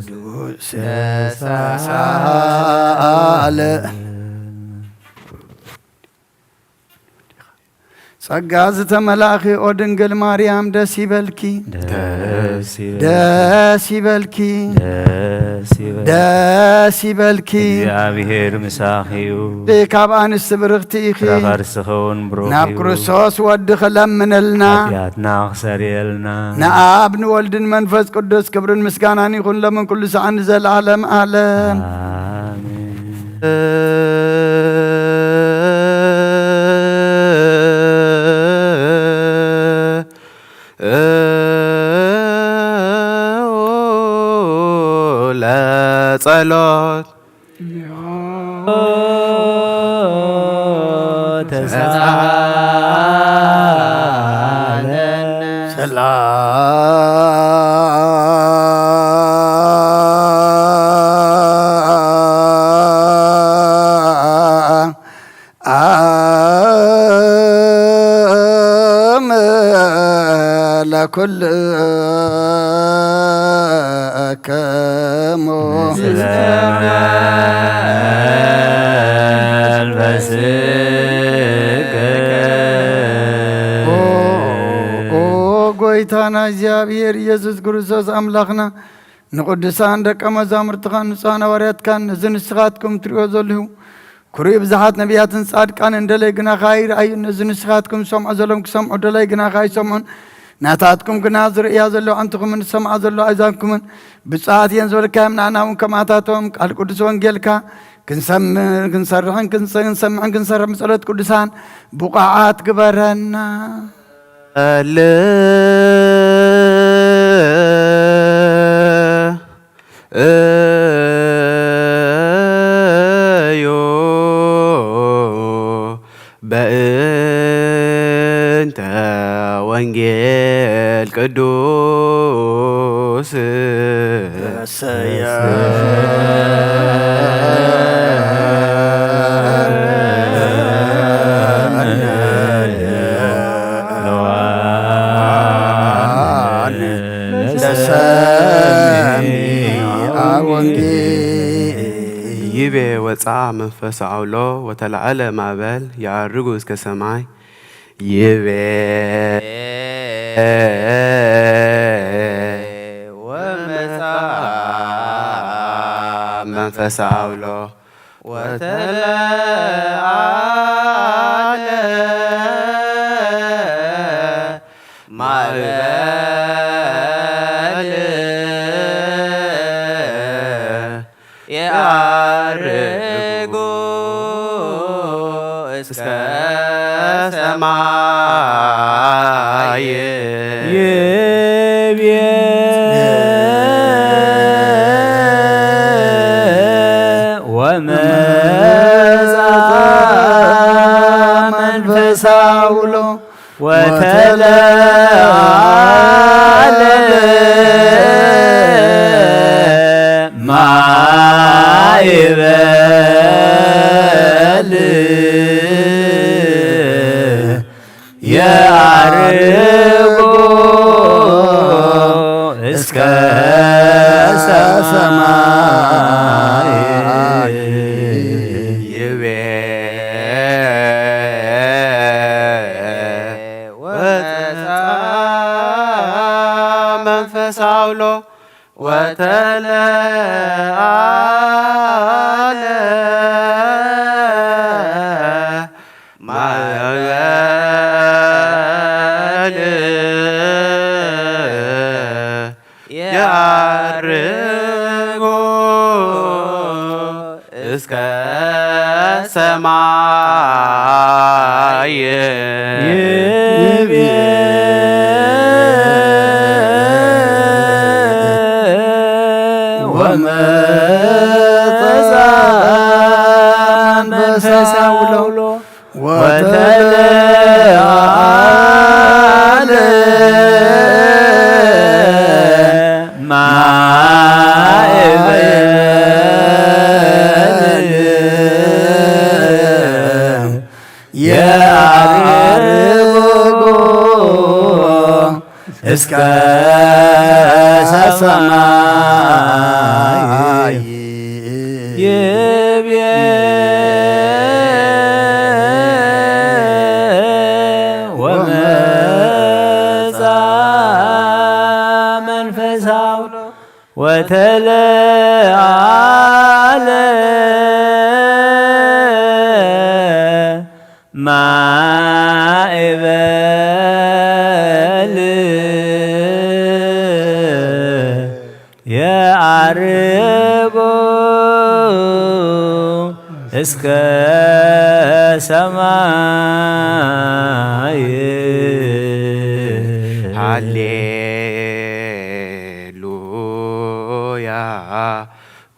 ቅዱስ ተሳለ። ጸጋ ዝተመላእኺ ኦ ድንግል ማርያም፣ ደስ ይበልኪ፣ ደስ ይበልኪ፣ ደስ ይበልኪ፣ ደስ ይበልኪ፣ ደስ ይበልኪ። እግዚኣብሔር ምሳኺ እዩ። ካብ ኣንስቲ ብርኽቲ ኢኺ፣ ፍረ ከርስኺ እውን ብሩኽ ናብ እዩ። ክርስቶስ ወድኺ ለምንልና። ሓጢኣትና ክሰርየልና። ንኣብ ንወልድን መንፈስ ቅዱስ ክብርን ምስጋናን ይኹን፣ ሎምን ኩሉ ሰዓት ንዘለዓለም ዓለም። ኣሜን። ለጸሎት ተሳለነ። ሰላም ለኩልክሙ። ምስለ መንፈስከ። ኦ፣ ኦ፣ ጎይታና እግዚኣብሔር ኢየሱስ ክርስቶስ ኣምላኽና፣ ንቅዱሳን ደቀ መዛሙርትኻን ንጹሓን ሃዋርያትካን፣ ነዚ ንስኻትኩም ትርእዮ ዘለኹ ክሩይ ብዝሓት ነቢያትን ጻድቃንን፣ ደለይ ግናኻ ኣይረኣዩን፣ ነዚ ንስኻትኩም ትሰምዖ ዘለኹም ክሰምዑ፣ ደለይ ግናኻ ኣይሰምዑን። ናታትኩም ግና ዝርእያ ዘለዋ ኣዕንትኹምን ዝሰምዓ ዘለዋ ኣእዛንኩምን ብፁዓት እየን ዝበልካዮም፣ ንኣና እውን ከምኣታቶም ቃል ቅዱስ ወንጌልካ ክንሰም-፣ ክንሰርሕን ክንሰ-፣ ክንሰምዕን ክንሰርሕ ብጸሎት ቅዱሳን ብቑዓት ግበረና። ጸልእ እዩ በእንተ ወንጌል ቅዱስ። እሰየ። ለሰሚዐ ወንጌል። ይቤ ወፅአ መንፈስ አውሎ ወተላዕለ ማዕበል የዐርጉ እስከ ሰማይ። ይቤ ወመፅአ መንፈስ አውሎ ወተለዓለ ማዕበል የዐርጉ እስከ ሰማይ። ይቤ ወመጽአ መንፈስ አውሎ ወተለዓለ ማዕበል የዐርጉ እስከ ሰማይ። ይቤ ወመጽአ መንፈስ አውሎ ወተለዓለ ማዕበል የዐርጉ እስከ ሰማይ። ይቤ ወመጽአ መንፈስ አውሎ ወተለዓለ ማዕበል የዐርጎ እስከ ሰማይ። ይቤ ወመጻ መንፈሳዊ ወተለዓለ ማዕበል የዐርጎ እስከ ሰማይ። ሃሌሉያ።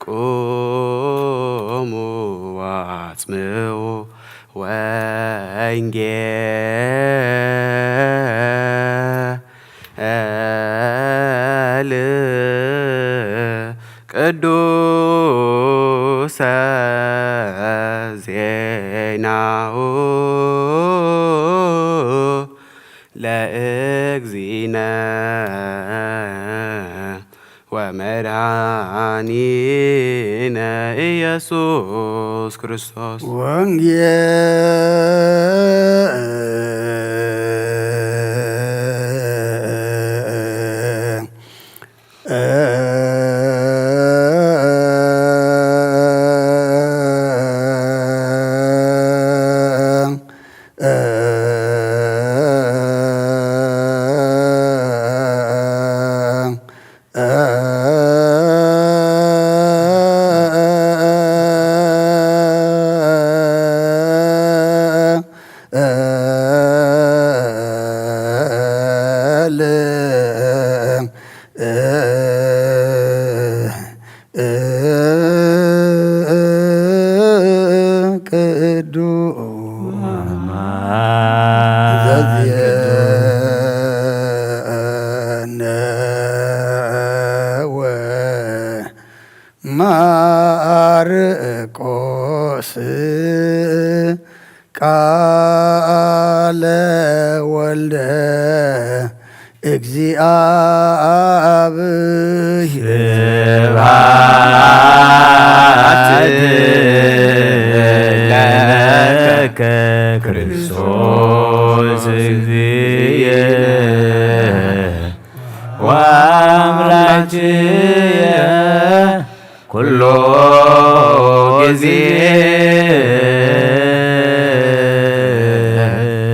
ቁሙ ወአጽምዑ ወንጌል ቅዱሰ ዜናሁ ለእግዚእነ ወመድኃኒነ ኢየሱስ ክርስቶስ። ወንጌል ቅዱስ ዘዚአነ ወማርቆስ ቃለ ወልደ እግዚአብሔር። ስብሐት ለከ ክርስቶስ እግዚእነ ወአምላክየ ኩሎ ጊዜ።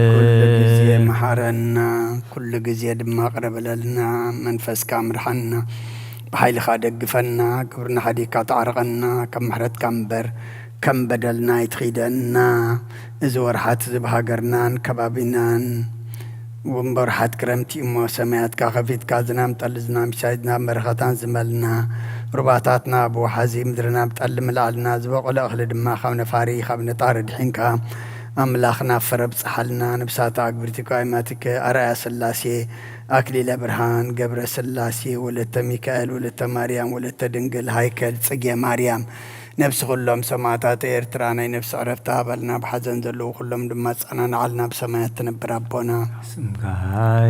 ኩሉ ግዜ መሓረና፣ ኩሉ ግዜ ድማ ቅረ በለልና። መንፈስካ ምርሓና፣ ብሓይልኻ ደግፈና፣ ግብርና ሓዲግካ ተዓርቐና፣ ካብ ምሕረትካ እምበር ከም በደልና ኣይትኺደና። እዚ ወርሓት እዚ ብሃገርናን ከባቢናን ወንበር ሓት ክረምቲ እሞ ሰማያትካ ከፊትካ ዝናም ጠሊ ዝናም ሲሳይ ዝናም በረኸታን ዝመልና። ሩባታትና ብወሓዚ ምድርና ብጠሊ ምልኣልና። ዝበቆለ እኽሊ ድማ ካብ ነፋሪ ካብ ነጣሪ ድሒንካ ኣምላኽና ፍረ ብጽሓልና። ንብሳተ ኣግብርቲከ ኣእማቲከ ኣርኣያ ስላሴ ኣክሊለ ብርሃን ገብረ ስላሴ ወለተ ሚካኤል ወለተ ማርያም ወለተ ድንግል ሃይከል ጽጌ ማርያም ነብሲ ኩሎም ሰማዕታት ኤርትራ ናይ ነብሲ ዕረፍቲ ሃበልና። ብሓዘን ዘለዉ ኩሎም ድማ ኣጸናንዓልና። ብሰማያት ትነብር ኣቦና ስምካ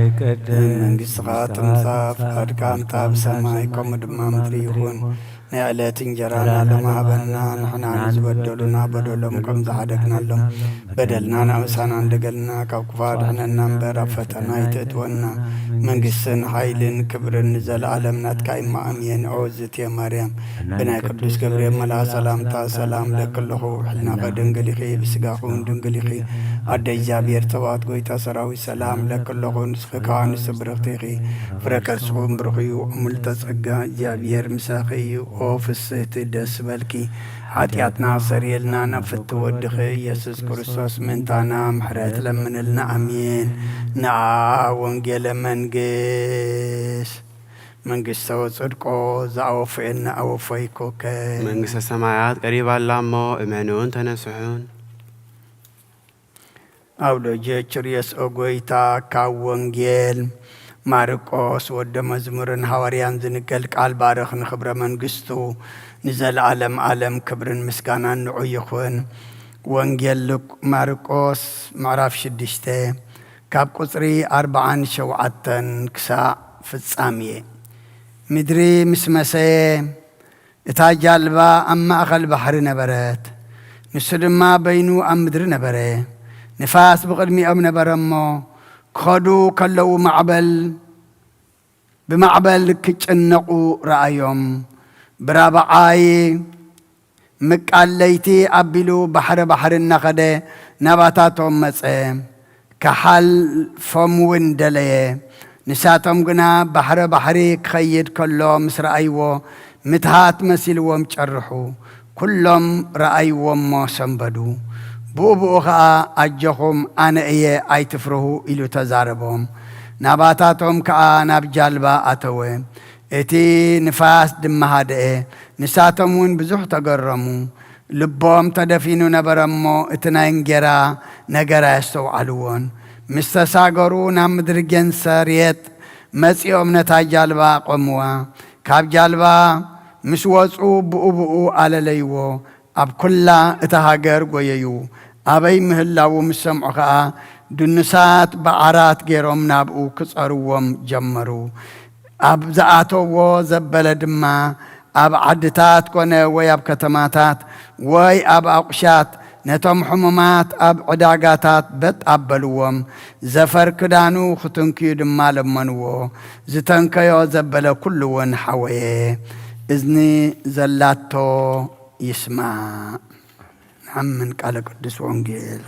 ይቀደስ መንግስትኻ ትምጻእ ፍቃድካ እንታ ብሰማይ ከምኡ ድማ ምድሪ ይኹን። ናይ ዕለት እንጀራና ሎሚ ሃበና። ንሕና ንዝበደሉና በደሎም ከም ዝሓደግናሎም በደልናን ኣበሳናን ደገልና ካብ ክፉእ ኣድሕነና እምበር ኣብ ፈተና ኣይተእትወና። መንግስትን ሓይልን ክብርን ንዘለኣለም ናትካ እማ ኣሜን። ኦ ዝትየ ማርያም ብናይ ቅዱስ ገብርኤል መልኣ ሰላምታ ሰላም ለኪ ኣለኹ። ብሕልናኸ ድንግል ኢኺ፣ ብስጋኹ እውን ድንግል ኢኺ። ኣደ እግዚኣብሔር ተባኦት ጎይታ ሰራዊት ሰላም ለኪ ኣለኹ። ንስኺ ከዓ ንስቲ ብርኽቲ ኢኺ፣ ፍረ ከርስኹም ብሩኽ እዩ። እሙልተ ጸጋ እግዚኣብሔር ምሳኺ እዩ። ኦ ፍስህቲ ደስ በልኪ፣ ሓጢኣትና ኣሰርየልና ናብ ፍቲ ወድኺ ኢየሱስ ክርስቶስ ምእንታና ምሕረት ለምንልና። ኣሜን። ንዓ ወንጌለ መንግስት መንግስተ ወጽድቆ ዘኣወፈየና ኣወፈይኮከ። መንግስተ ሰማያት ቀሪባ ኣላ እሞ እመኑን ተነስሑን። ኣውሎጀ ችርየስ ኦ ጎይታ ካብ ወንጌል ማርቆስ ወደ መዝሙርን ሃዋርያን ዝንገል ቃል ባርኽ ንኽብረ መንግስቱ ንዘለዓለም ዓለም ክብርን ምስጋናን ንዑ ይኹን። ወንጌል ሉቅ-፣ ማርቆስ ምዕራፍ ሽዱሽተ ካብ ቁጽሪ ኣርብዓን ሸውዓተን ክሳዕ ፍጻሜ። ምድሪ ምስ መሰየ፣ እታ ጃልባ ኣብ ማእከል ባሕሪ ነበረት፣ ንሱ ድማ በይኑ ኣብ ምድሪ ነበረ። ንፋስ ብቕድሚኦም ነበረ እሞ፣ ክኸዱ ከለዉ ማዕበል ብማዕበል ክጭነቑ ረኣዮም። ብራብዓይ ምቃል ለይቲ ኣቢሉ ባሕረ ባሕሪ እናኸደ ናባታቶም መጸ። ክሓልፎም እውን ደለየ። ንሳቶም ግና ባሕረ ባሕሪ ክኸይድ ከሎ ምስ ረኣይዎ፣ ምትሃት መሲልዎም ጨርሑ። ኩሎም ረኣይዎ እሞ ሰንበዱ። ብኡ ብኡ ኸኣ፣ "ኣጆኹም፣ ኣነ እየ፣ ኣይትፍርሁ" ኢሉ ተዛረቦም። ናባታቶም ከኣ ናብ ጃልባ ኣተወ። እቲ ንፋስ ድማ ሃደአ። ንሳቶም እውን ብዙሕ ተገረሙ። ልቦም ተደፊኑ ነበረ እሞ፣ እቲ ናይ እንጌራ ነገር ኣየስተውዓልዎን። ምስ ተሳገሩ ናብ ምድሪ ጌንሰሬጥ መጺኦም ነታ ጃልባ ኣቖምዋ። ካብ ጃልባ ምስ ወጹ ብኡ ብኡ ኣለለይዎ። ኣብ ኩላ እታ ሃገር ጐየዩ። ኣበይ ምህላዉ ምስ ሰምዑ ኸኣ፣ ድኑሳት ብዓራት ገይሮም ናብኡ ክጸርዎም ጀመሩ። ኣብ ዝኣተዎ ዘበለ ድማ፣ ኣብ ዓድታት ኮነ ወይ ኣብ ከተማታት ወይ ኣብ ኣቑሻት፣ ነቶም ሕሙማት ኣብ ዕዳጋታት በጥ ኣበልዎም። ዘፈር ክዳኑ ክትንክዩ ድማ ለመንዎ። ዝተንከዮ ዘበለ ኩሉ እውን ሓወየ። እዝኒ ዘላቶ ይስማዕ። ንኣምን ቃለ ቅዱስ ወንጌል።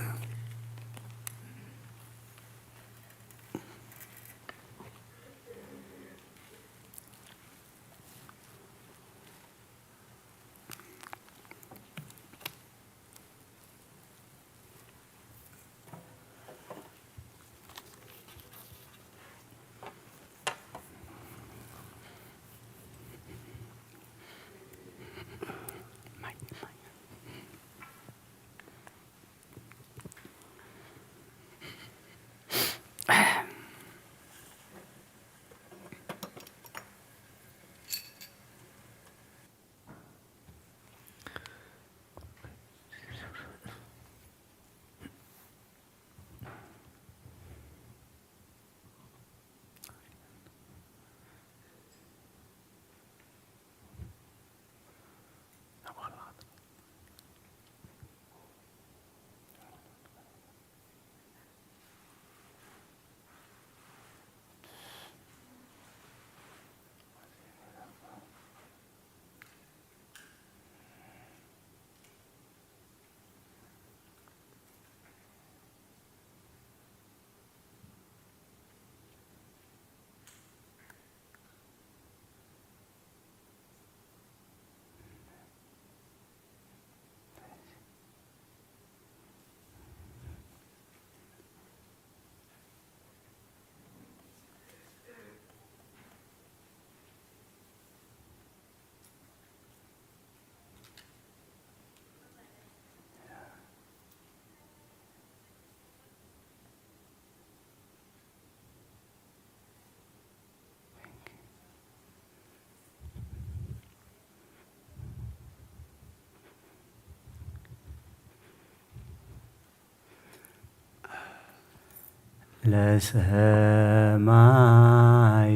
ለሰማይ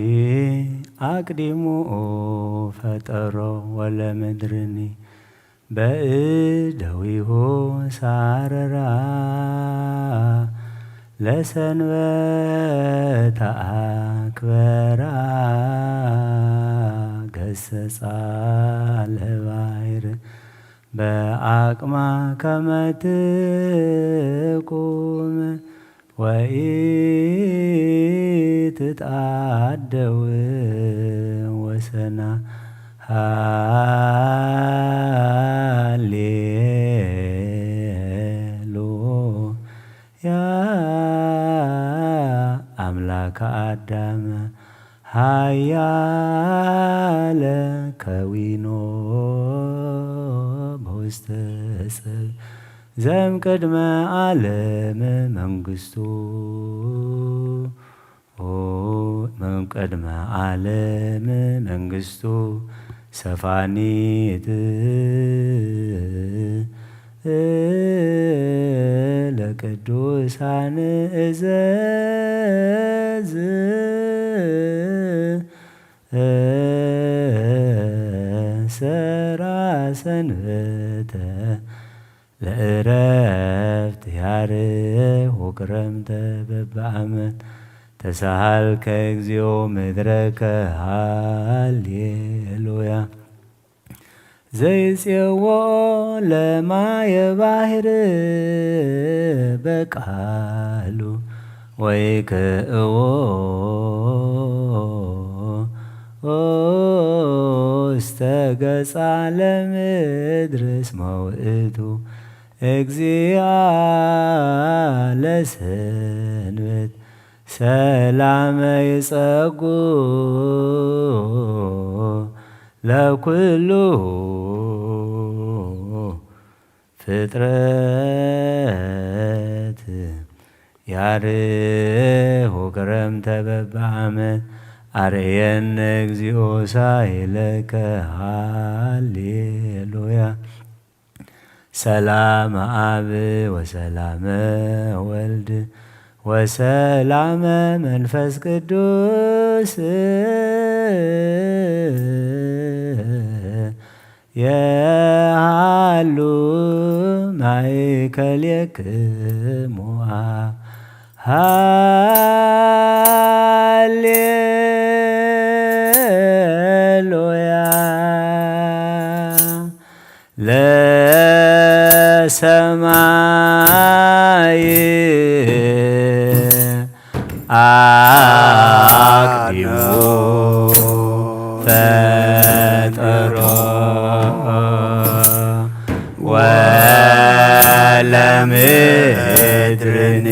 አቅዲሙ ፈጠሮ ወለምድርኒ በእደዊሁ ሳረራ ለሰንበት አክበራ ገሰጻ ለባይር በአቅማ ከመትቁም ወኢትትአደው ወሰና። ሃሌሉያ አምላከ አዳም ኃያለ ከዊኖ በውስተ ጽብ ዘም ቅድመ ዓለም መንግስቱ መም ቅድመ ዓለም መንግስቱ ሰፋኒት ቅዱሳን እዘዝ ሰራ ሰንበተ ለእረፍት ያርህ ውቅረምተ በበአመት ተሳሃልከ እግዚኦ ምድረከ ሃሌሉያ። ዘይጼዎ ለማየ ባሕር በቃሉ ወይክእዎ ውስተ ገጻ ለምድር እስመ ውእቱ እግዚአ ለሰንበት ሰላመ ይጸጉ ለኩሉ ፍጥረት ያርህ ውቅረምተ በበአመት አርእየነ እግዚኦ ሳይለከ ሃሌሉያ። ሰላም አብ ወሰላመ ወልድ ወሰላመ መንፈስ ቅዱስ የሃሉ ማእከሌክሙ። ሃሌሉያ። ለሰማይ አቅዲሙ ፈጠሮ ወለምድርኒ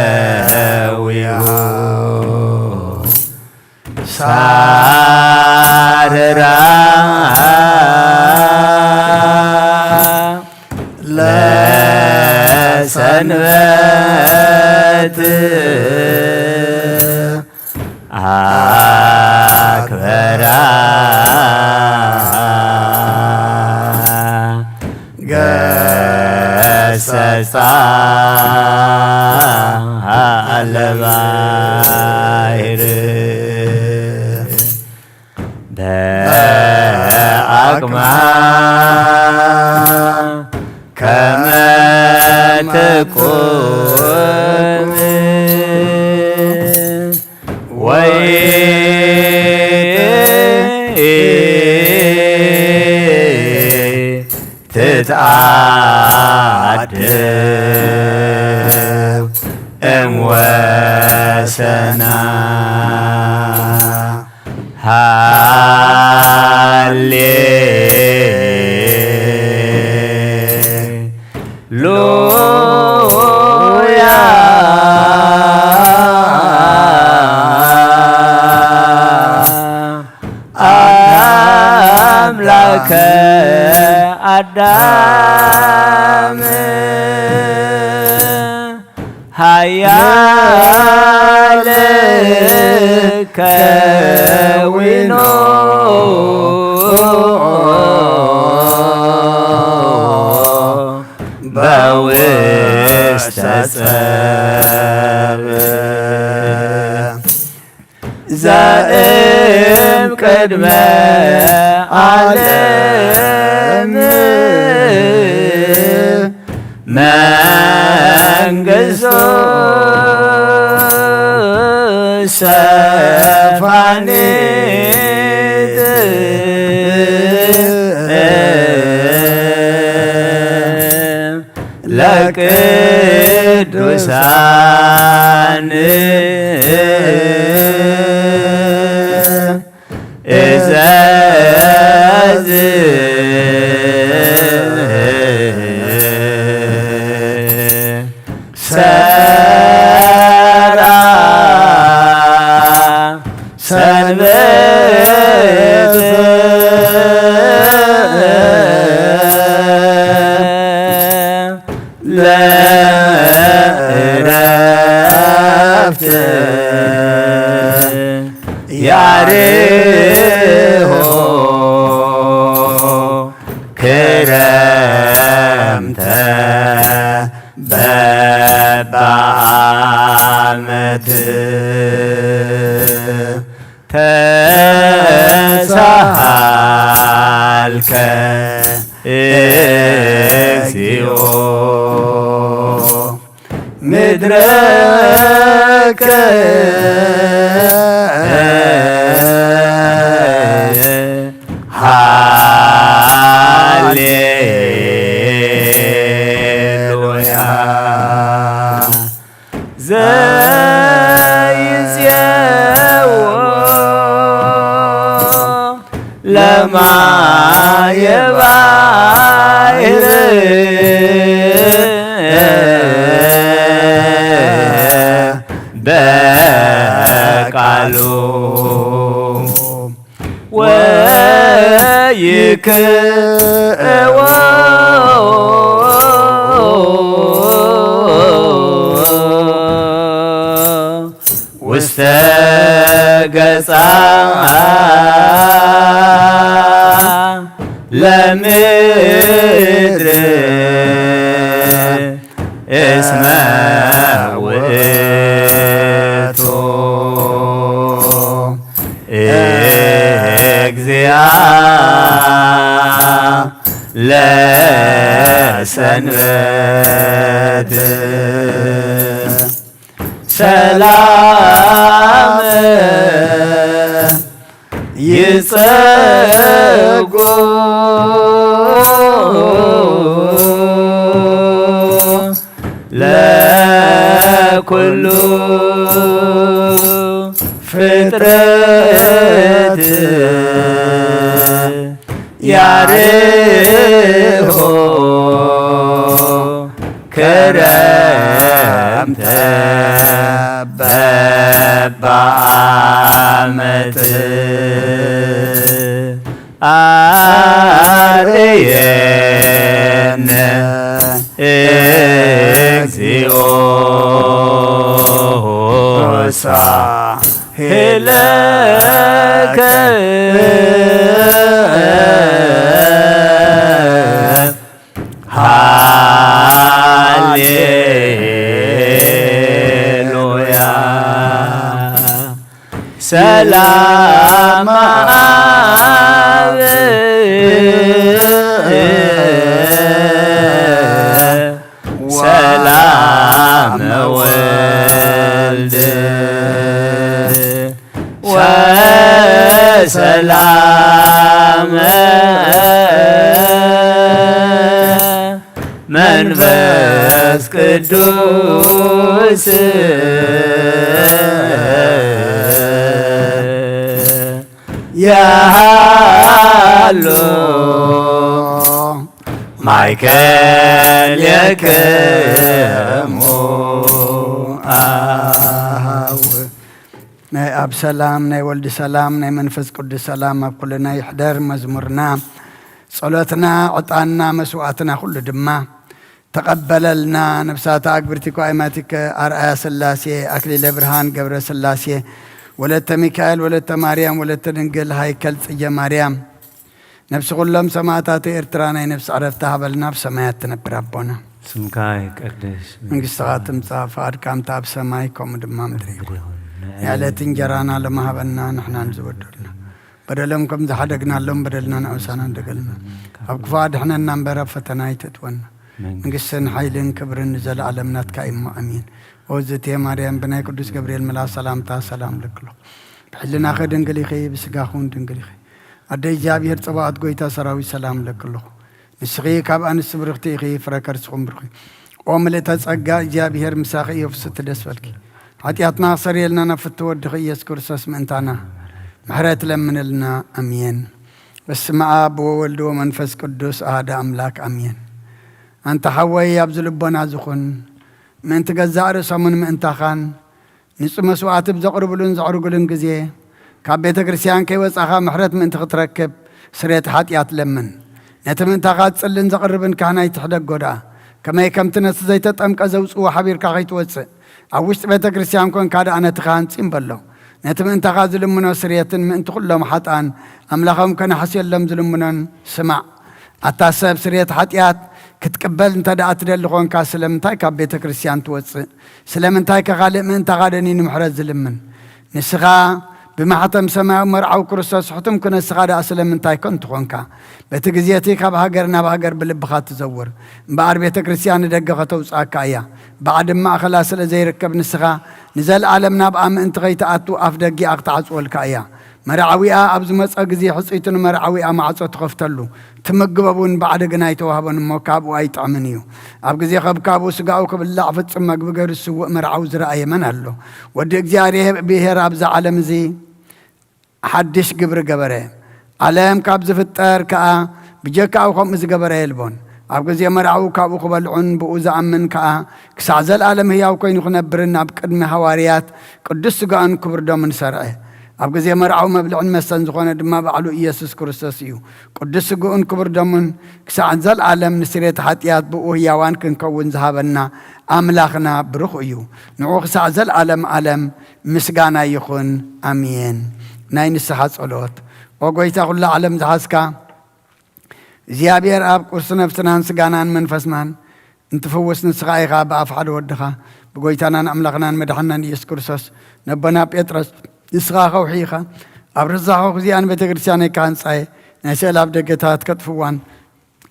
በእደዊሁ ሳርራ ለሰንበት አክበራ ገሰጻ ለባሕር በአቅማ ከመ ትቁም ወይ ትትአደብ እምወሰና። ሃሌ ሉያ። አምላከ አዳም ኃያል ከዊኖ በውስተ ጸብ ዘእም ቅድመ ዓለም መንግስቱ ሰፋኒት ለቅዱሳን እዘዝ ሰራ ሰንበት ለእረፍት ያርሆ ልከ እግዚኦ ምድረከ ሃሌሉያ። ዘይዜዎ ለማየ ባሕር በቃሉ ወይክእዎ ውስተ ገጻ ለምድር እስመ ውእቱ እግዚአ ለሰንበት። ሰላም ይጸጉ ለኩሉ ፍጥረት ያርሆ ክረምተ በበዓመት ኣርእየነ እግዚኦ ሳህለከ። ሃሌሉያ። ሰላም አብ ሰላም ወልድ ወሰላም መንፈስ ቅዱስ ያሃሎ ማእከሌክሙ አሃው። ናይ ኣብ ሰላም፣ ናይ ወልድ ሰላም፣ ናይ መንፈስ ቅዱስ ሰላም ኣብ ኩልና ይሕደር። መዝሙርና፣ ጸሎትና፣ ዕጣንና፣ መስዋዕትና ኩሉ ድማ ተቐበለልና። ነፍሳተ ኣግብርቲኮ ኣይማቲከ ኣርኣያ ስላሴ፣ ኣክሊለ ብርሃን ገብረ ስላሴ፣ ወለተ ሚካኤል፣ ወለተ ማርያም፣ ወለተ ድንግል ሃይከል ጽጌ ማርያም፣ ነፍሲ ኩሎም ሰማእታተ ኤርትራ ናይ ነፍሲ ዕረፍቲ ሃበልና፣ ኣብ ሰማያት ትነብር ኣቦና። ስምካ ይቀደስ፣ መንግስትኻ ትምጻእ፣ ፍቓድካ ከምቲ ኣብ ሰማይ ከምኡ ድማ ምድሪ ይኹን። ናይ ዕለት እንጀራና ሎሚ ሃበና፣ ንሕና ንዝበደሉና በደሎም ከም ዝሓደግናሎም በደልና ንኣውሳና እንደገልና፣ ኣብ ክፉእ ኣድሕነና እምበር ኣብ ፈተና ኣይተእትወና። መንግስትን ሓይልን ክብርን ንዘለኣለም ናትካ እዩ እሞ፣ ኣሜን። ኦዝቴ ማርያም፣ ብናይ ቅዱስ ገብርኤል መልኣኽ ሰላምታ ሰላም እልኪ ኣለኹ። ብሕልናኺ ድንግል ኢኺ፣ ብስጋኺ እውን ድንግል ኢኺ። ኣደ እግዚኣብሔር ጸባኦት፣ ጎይታ ሰራዊት፣ ሰላም እለኪ ኣለኹ። ንስኺ ካብ ኣንስቲ ብርኽቲ ኢኺ፣ ፍረ ከርስኹም ብሩኽ እዩ። ኦ ምልእተ ጸጋ፣ እግዚኣብሔር ምሳኺ እዩ፣ ፍስቲ ደስ በልኪ። ሓጢኣትና ክሰርየልና ናብ ፍትው ወድኺ ኢየሱስ ክርስቶስ ምእንታና ምሕረት ለምንልና። ኣሜን። በስመ ኣብ ወወልድ ወመንፈስ ቅዱስ ኣሃደ ኣምላክ ኣሜን። ኣንታ ሓወይ፣ ኣብዚ ልቦና ዝኹን ምእንቲ ገዛእ ርእሶምን ምእንታኻን ንጹህ መስዋዕቲ ብዘቕርብሉን ዘዕርጉሉን ግዜ፣ ካብ ቤተ ክርስቲያን ከይወጻኻ ምሕረት ምእንቲ ክትረክብ ስርየት ሓጢኣት ለምን። ነቲ ምእንታኻ ዝጽልን ዘቕርብን ካህን ኣይትሕደጎ ደኣ። ከመይ ከምቲ ነቲ ዘይተጠምቀ ዘውጽእዎ ሓቢርካ ከይትወጽእ፣ ኣብ ውሽጢ ቤተ ክርስቲያን ኮንካ ደኣ ነቲ ካህን ጺም በሎ። ነቲ ምእንታኻ ዝልምኖ ስርየትን ምእንቲ ኩሎም ሓጥኣን ኣምላኾም ከነሕስየሎም ዝልምኖን ስማዕ። ኣታ ሰብ፣ ስርየት ሓጢኣት ክትቅበል እንተ ደኣ ትደሊ ኾንካ፣ ስለምንታይ ካብ ቤተ ክርስቲያን ትወጽእ? ስለምንታይ ከ ካልእ ምእንታኻ ደንዩ ንምሕረት ዝልምን? ንስኻ ብማሕተም ሰማያዊ መርዓዊ ክርስቶስ ሕቱም ክነስኻ ደኣ ስለምንታይ ኮን ትኾንካ? በቲ ግዜ እቲ ካብ ሃገር ናብ ሃገር ብልብኻ ትዘውር። እምበኣር ቤተ ክርስቲያን ንደገ ከተውጽኣካ እያ። ባዕዲ ማእኸላ ስለ ዘይርከብ ንስኻ ንዘለኣለም ናብኣ ምእንቲ ከይትኣቱ ኣፍ ደጊኣ ክትዓጽወልካ እያ። መርዓዊኣ ኣብ ዝመጸ ግዜ ሕጽይቱ ንመርዓዊኣ ማዕጾ ትኸፍተሉ። ትምግበ እውን ባዕዲ ግና ኣይተዋህቦን እሞ ካብኡ ኣይጥዕምን እዩ። ኣብ ግዜ ከብካቡ ስጋኡ ክብላዕ ፍጹም መግቢ ገይሩ ዝስውእ መርዓዊ ዝረኣየ መን ኣሎ? ወዲ እግዚኣብሔር ኣብዛ ዓለም እዚ ሓድሽ ግብሪ ገበረ። ዓለም ካብ ዝፍጠር ከኣ ብጀካኡ ከምኡ ዝገበረ የልቦን። ኣብ ግዜ መርዓዊ ካብኡ ክበልዑን ብኡ ዝኣምን ከኣ ክሳዕ ዘለኣለም ህያው ኮይኑ ክነብርን ኣብ ቅድሚ ሃዋርያት ቅዱስ ስጋኡን ክቡር ደሙን ሰርዐ። ኣብ ግዜ መርዓዊ መብልዕን መስተን ዝኾነ ድማ ባዕሉ ኢየሱስ ክርስቶስ እዩ። ቅዱስ ስግኡን ክቡር ደሙን ክሳዕ ዘለኣለም ንስሬት ሓጢኣት ብኡ ህያዋን ክንከውን ዝሃበና ኣምላኽና ብሩኽ እዩ። ንዑ ክሳዕ ዘለኣለም ዓለም ምስጋና ይኹን። ኣሜን። ናይ ንስሓ ጸሎት። ኦ ጎይታ፣ ኩላ ዓለም ዝሓዝካ እግዚኣብሔር ኣብ ቅርሲ ነፍስናን ስጋናን መንፈስናን እንትፍውስ ንስኻ ኢኻ ብኣፍ ሓደ ወድኻ ብጎይታናን ኣምላኽናን መድሓናን ኢየሱስ ክርስቶስ ነቦና ጴጥሮስ ንስኻ ከውሒ ኢኻ። ኣብ ርዛኸ ግዚኣን ቤተ ክርስቲያነይ ክሃንጻየ ናይ ስዕል ኣብ ደገታት ከጥፍዋን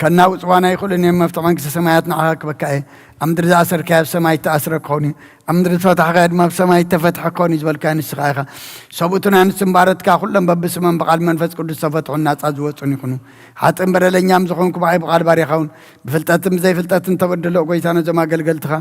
ከናውጽዋን ኣይኽእሉን እዮም። መፍትሒ መንግስቲ ሰማያት ንዓኻ ክበካ እየ። ኣብ ምድሪ ዝኣሰርካዮ ኣብ ሰማይ እተኣስረ ክኸውን እዩ። ኣብ ምድሪ ዝፈታሕካዮ ድማ ኣብ ሰማይ እተፈትሐ ክኸውን እዩ ዝበልካዮ ንስኻ ኢኻ። ሰብኡትና ንስምባረትካ ኩሎም በብስሞም ብቓል መንፈስ ቅዱስ ተፈትሑን ናጻ ዝወጹን ይኹኑ። ሓጥእን በደለኛም ዝኾንኩ ብዓይ ብቓል ባሪኻ እውን ብፍልጠትን ብዘይፍልጠትን ተበድሎ ጎይታ ነዞም ኣገልገልትኻ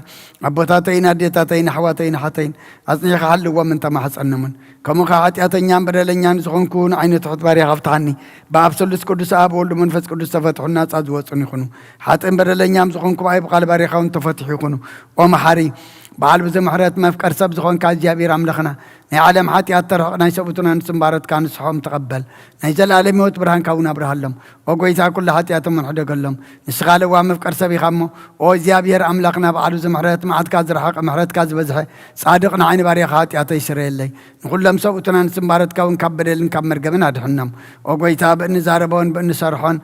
ኣቦታተይን ኣዴታተይን ኣሕዋተይን ኣሓተይን ኣጽኒዕካ ሓልዎም እንተማሕጸንምን ከምኡ ኸዓ ሓጢኣተኛን በደለኛን ዝኾንኩ ንዓይነ ትሑት ባሪኻ ፍትሓኒ። ብኣብ ስሉስ ቅዱስ ኣብ ወልዱ መንፈስ ቅዱስ ተፈትሑን ናጻ ዝወጹን ይኹኑ። ሓጥእን በደለኛም ዝኾንኩ ብኣይ ብቓል ባሪኻ እውን ተፈትሑ ይኹኑ። ኦ መሓሪ በዓል ብዙ ምሕረት መፍቀር ሰብ ዝኾንካ እግዚኣብሔር ኣምላኽና ናይ ዓለም ሓጢኣት ተርሕቕ ናይ ሰብኡትና ንስምባረትካ ንስሖም ተቐበል። ናይ ዘለኣለም ህይወት ብርሃንካ እውን ኣብርሃሎም። ኦ ጎይታ ኩሉ ሓጢኣቶም ሕደገሎም። ንስኻ ለዋ መፍቀር ሰብ ኢኻ እሞ ኦ እግዚኣብሔር ኣምላኽና በዓል ብዙ ምሕረት መዓትካ ዝረሓቐ ምሕረትካ ዝበዝሐ ጻድቕ ንዓይኒ ባሪያኻ ሓጢኣተይ ስረየለይ። ንኹሎም ሰብኡትና ንስምባረትካ እውን ካብ በደልን ካብ መርገምን ኣድሕኖም። ኦ ጎይታ ብእንዛረቦን ብእንሰርሖን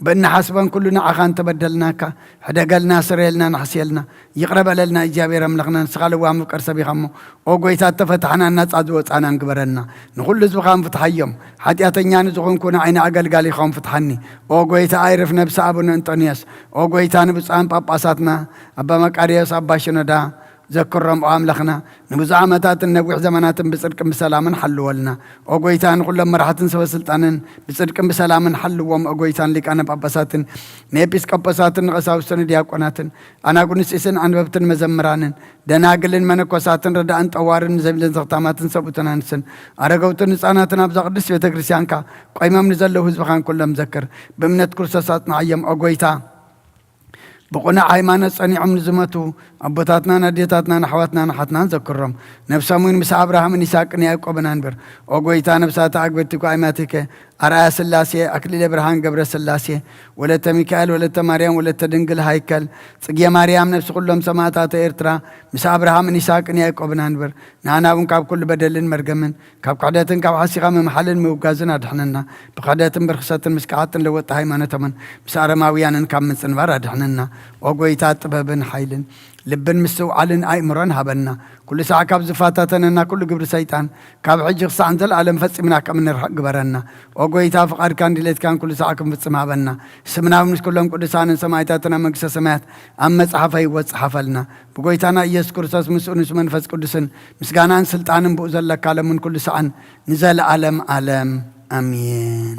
ብእንሓስቦን ኩሉ ንዓኻ እንተበደልናካ ሕደገልና ስረየልና ንሕስየልና። ይቕረ በለልና እግዚኣብሔር ኣምላኽና ንስኻ ለዋ መፍቀር ሰብ ኢኻ እሞ ኦ ጎይታ እተፈታሕናን ናጻ ዝወጻናን ግበረና። ንኹሉ ህዝብኻ ፍትሓዮም። ሓጢኣተኛ ንዝኾንኩ ንዓይኒ ኣገልጋሊኻውን ፍትሓኒ። ኦ ጎይታ ኣይርፍ ነብሲ ኣቡነ እንጦንዮስ ኦ ጎይታ ንብፁዓን ጳጳሳትና ኣባ መቃርዮስ ኣባ ሽኖዳ ዘክሮም ኦ ኣምላኽና ንብዙሕ ዓመታትን ነዊሕ ዘመናትን ብጽድቅን ብሰላምን ሓልወልና። ኦ ጎይታ ንኹሎም መራሕትን ሰበ ስልጣንን ብጽድቅን ብሰላምን ሓልዎም። ኦ ጎይታ ንሊቃነ ጳጳሳትን ንኤጲስቆጶሳትን ንቐሳውስትን ንዲያቆናትን ኣናጉንስጢስን ኣንበብትን መዘምራንን ደናግልን መነኮሳትን ረዳእን ጠዋርን ንዘይብለን ዘኽታማትን ሰብኡትን ኣንስትን ኣረገውትን ህፃናትን ኣብዛ ቅድስት ቤተ ክርስቲያንካ ቆይሞም ንዘለዉ ህዝብኻን ኩሎም ዘክር። ብእምነት ክርስቶስ ኣጽንዓዮም ኦ ጎይታ። ብቑኑዕ ሃይማኖት ጸኒዖም ንዝመቱ ኣቦታትናን ኣዴታትናን ኣሕዋትናን ኣሓትናን ዘክሮም። ነብሶም እውን ምስ ኣብርሃምን ይስሐቅን ያዕቆብን ኣንብር። ኦ ጎይታ ነብሳት ኣግብርቲ ጓይማቲከ ኣርኣያ ስላሴ ኣክሊለ ብርሃን ገብረ ስላሴ ወለተ ሚካኤል ወለተ ማርያም ወለተ ድንግል ሃይከል ጽጌ ማርያም ነብሲ ኩሎም ሰማእታተ ኤርትራ ምስ ኣብርሃምን ይስሐቅን ያዕቆብን ኣንብር። ንኣና እውን ካብ ኩሉ በደልን መርገምን ካብ ክሕደትን ካብ ሓሲኻ ምምሓልን ምውጋዝን ኣድሕነና። ብክሕደትን ብርክሰትን ምስ ከሓድትን ለወጥቲ ሃይማኖቶምን ምስ ኣረማውያንን ካብ ምጽንባር ኣድሕነና። ኦ ጎይታ ጥበብን ሓይልን ልብን ምስትውዓልን ኣእምሮን ሃበና። ኩሉ ሳዕ ካብ ዝፈታተነና ኩሉ ግብሪ ሰይጣን ካብ ሕጂ ክሳዕ ንዘለኣለም ፈጺምና ከም እንርሕቕ ግበረና። ኦ ጎይታ ፍቓድካን ድሌትካን ኩሉ ሳዕ ክንፍጽም ሃበና። ስምና እውን ምስ ኩሎም ቅዱሳንን ሰማእታትን ኣብ መንግስተ ሰማያት ኣብ መጽሓፈ ህይወት ጽሓፈልና። ብጎይታና ኢየሱስ ክርስቶስ ምስኡ ምስ መንፈስ ቅዱስን ምስጋናን ስልጣንን ብኡ ዘለካ ለምን ኩሉ ሳዕን ንዘለኣለም ዓለም ኣሜን።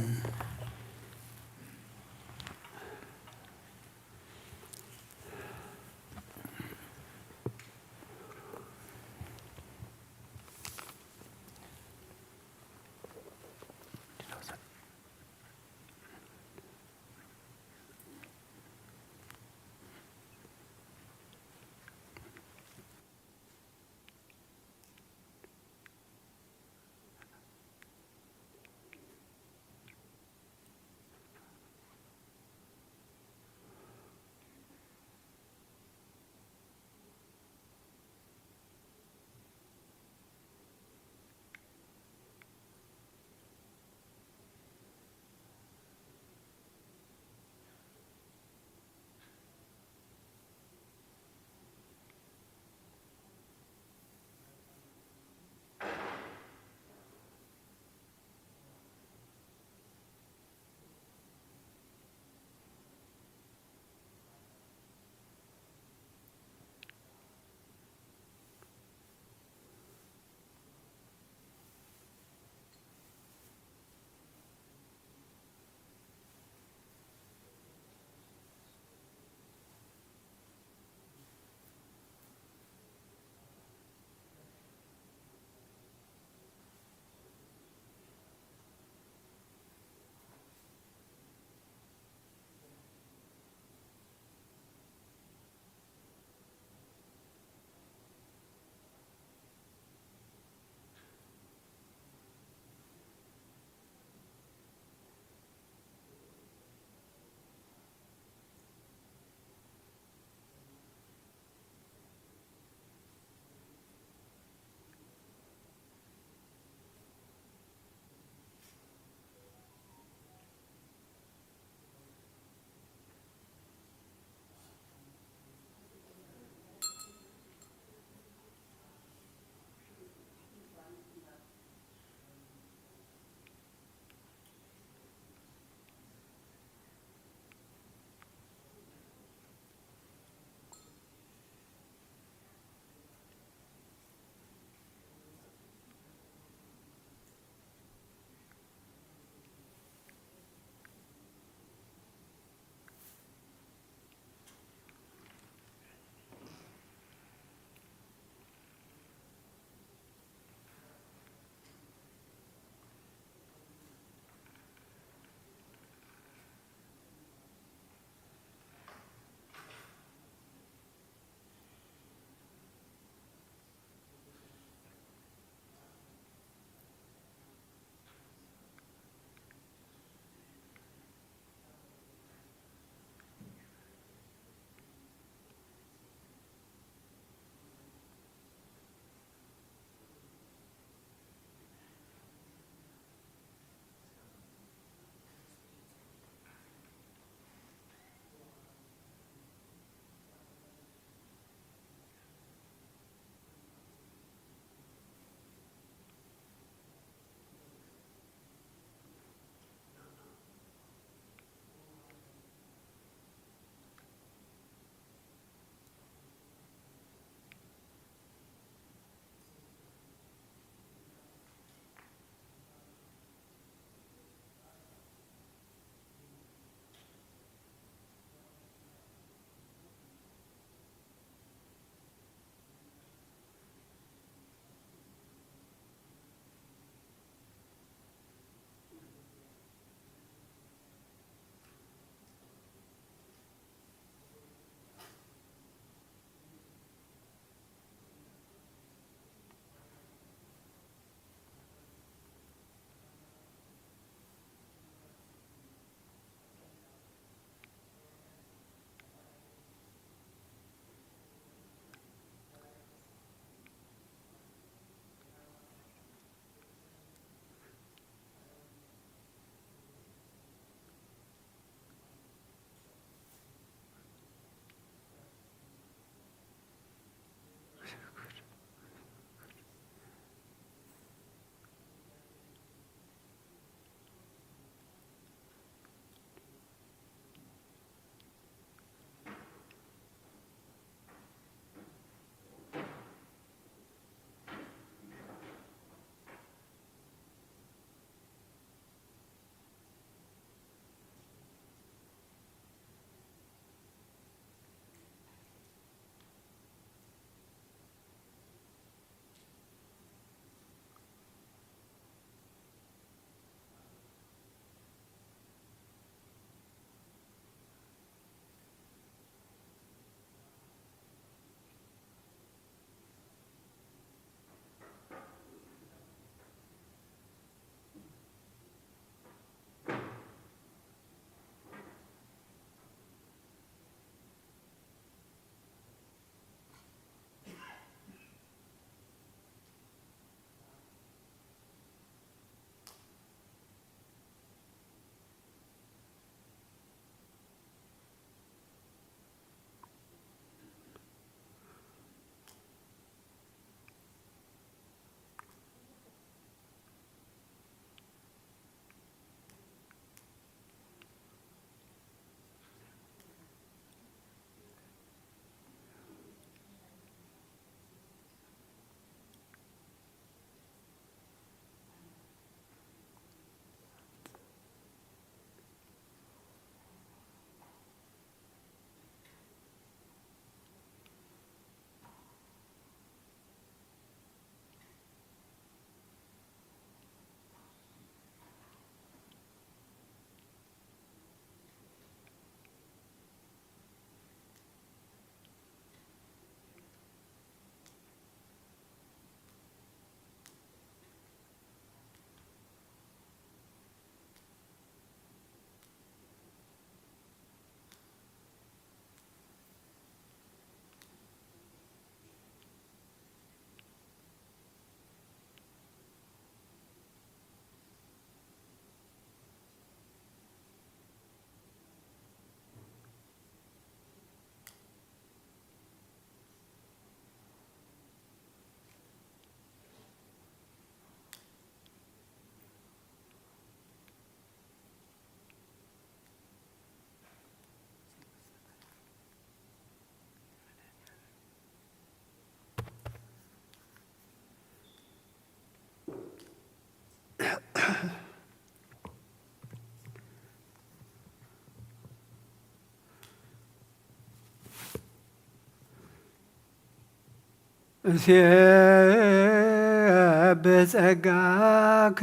እሴብህ ጸጋከ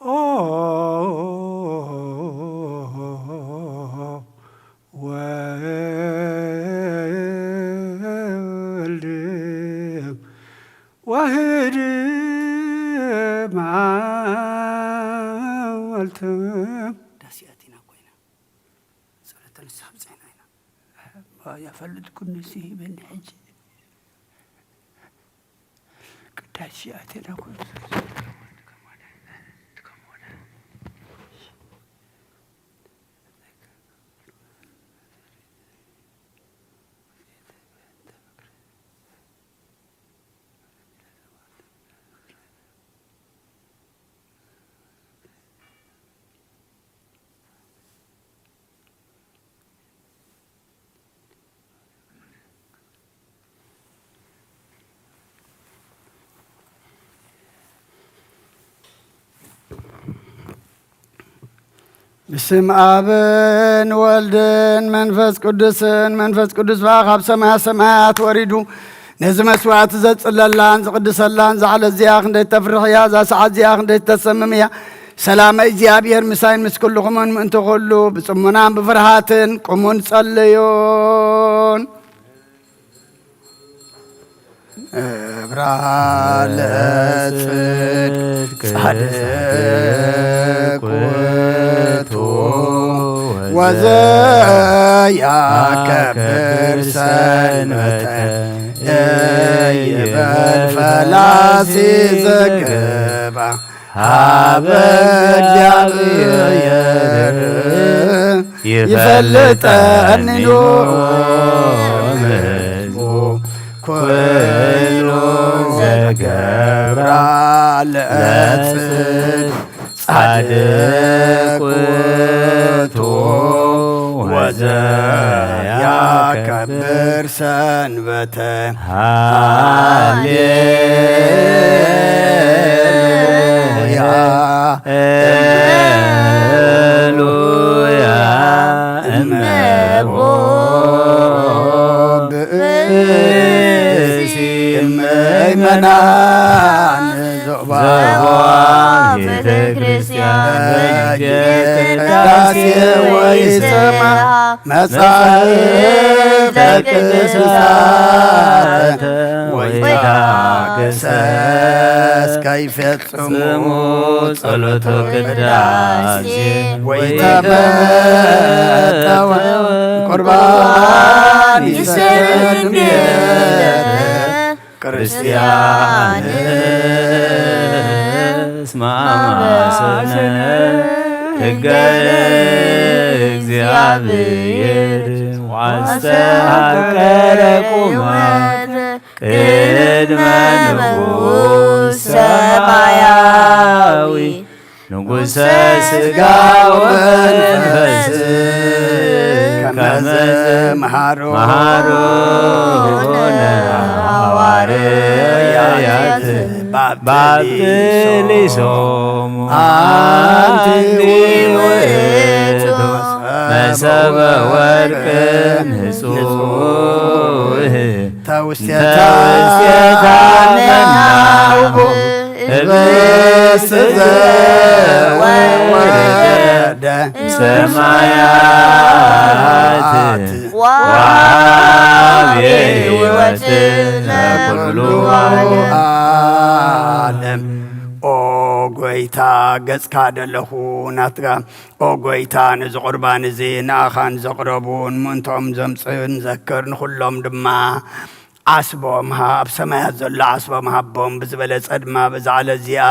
ኦ ወልድ ዋህድ መዓልቲ ዳስ ኣቲና ኮይና ጸሎተ ንስሓ ብጽሕና ኢና። እባ ያፈልጥኩ ንሲ ይበኒ ሕጂ ቅዳሴ ኣቲና ኮይኑ ብስም ኣብን ወልድን መንፈስ ቅዱስን፣ መንፈስ ቅዱስ ብኣ ካብ ሰማያ ሰማያት ወሪዱ ነዚ መስዋዕቲ ዘጽለላን ዝቕድሰላን፣ እዛ ዕለት እዚኣ ክንደይ ተፍርሕ እያ፣ እዛ ሰዓት እዚኣ ክንደይ ተሰምም እያ። ሰላመ እግዚኣብሔር ምሳይን ምስ ኩልኹምን ምእንቲ ኩሉ ብጽሙናን ብፍርሃትን ቁሙን ጸልዩን። እብራ ለጽድቅ ጻድቅ ውእቱ ወዘያከብር ሰንበተ ይበል ፈላሲ ዘገባ ሀበ እግዚአብሔር ይፈልጠኒ ኖ እምሕዝቡ ኩሉ ዘገብራ ለጽድቅ ጻድቅ ውእቱ ወዘያከብር ሰንበተ ሃሌሉያ ሃሌሉያ እመቦ ብእሲ ምእመናን ዘዋ ቤተ ክርስቲያን በእጀ ቅዳሴ ወይሰማ መጻሕፍተ ቅዱሳተ ወይታገሰስ ከይፈጽሙ ጸሎተ ቅዳሴ ወይተመጠወ ቁርባን ይሰግድ ቤተ ክርስቲያን እስመ አማሰነ ሕገ እግዚአብሔር ዋስተሃቀረ ቁመ ቅድመ ንጉሥ ሰማያዊ ንጉሠ ሥጋ ወመንፈስ ከመ መሃሮነ ሐዋርያት ባብትሊሶሙ አንቲ ውእቱ መሰበ ወርቅ ንጹሕ ተውስቴታ ተውስቴታ መናሁ ህብስት ዘወረደ ሰማያት ወሀቤ ሕይወት ለኩሉ ዓለም። ኦ ጎይታ፣ ገጽካ ደለኹ ናትካ። ኦ ጎይታ፣ ነዚ ቁርባን እዚ ንኣኻን ዘቕረቡን ምእንትኦም ዘምጽእን ዘክር፣ ንኹሎም ድማ ዓስቦም ሃብ፣ ኣብ ሰማያት ዘሎ ዓስቦም ሃቦም ብዝበለጸ ድማ በዛ ዕለት እዚኣ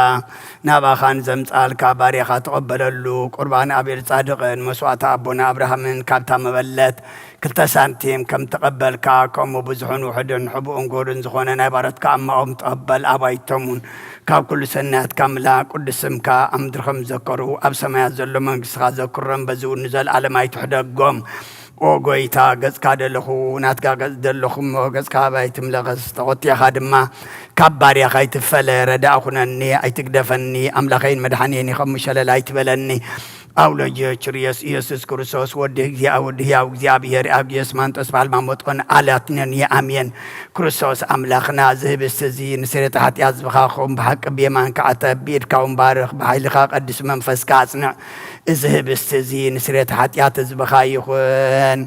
ናባኻ ንዘምጽኣልካ ባርያኻ ተቐበለሉ። ቁርባን ኣቤል ጻድቕን መስዋዕቲ ኣቦና ኣብርሃምን ካብታ መበለት ክልተ ሳንቲም ከም ተቐበልካ፣ ከምኡ ብዙሕን ውሑድን ሕቡእን ግሁርን ዝኾነ ናይ ባሮትካ ኣማኦም ተቐበል። ኣባይቶምን ካብ ኩሉ ሰናያትካ ምላ ቅዱስ ስምካ ኣብ ምድሪ ከም ዘከሩ ኣብ ሰማያት ዘሎ መንግስትኻ ዘክሮም፣ በዚ እውን ንዘለኣለም ኣይትሕደጎም። ኦ ጎይታ፣ ገጽካ ደለኹ፣ ናትካ ገጽ ደለኹ እሞ፣ ገጽካ ኣባይ ትምለኸስ፣ ተቖጢኻ ድማ ካብ ባርያኻ ኣይትፈለ። ረዳእ ኩነኒ፣ ኣይትግደፈኒ፣ ኣምላኸይን መድሓኒየን ኢኸ እሞ ሸለል ኣይትበለኒ። ኣውሎጆ ችርዮስ ኢየሱስ ክርስቶስ ወዲ እግዚኣብ-፣ ወዲ ህያው እግዚኣብሔር፣ ኣብ ጊዮስ ማንጦስ በዓል ማሞጥቆን ኣላትነን የኣምየን። ክርስቶስ ኣምላኽና፣ እዚ ህብስቲ እዚ ንስርየት ሓጢኣት ህዝብኻ ክኸውን ብሓቂ ብየማንካ ዓተብ፣ ብኢድካ እውን ባርኽ፣ ብሓይልኻ ቀድስ መንፈስካ ኣጽንዕ። እዚ ህብስቲ እዚ ንስርየት ሓጢኣት ህዝብኻ ይኹን።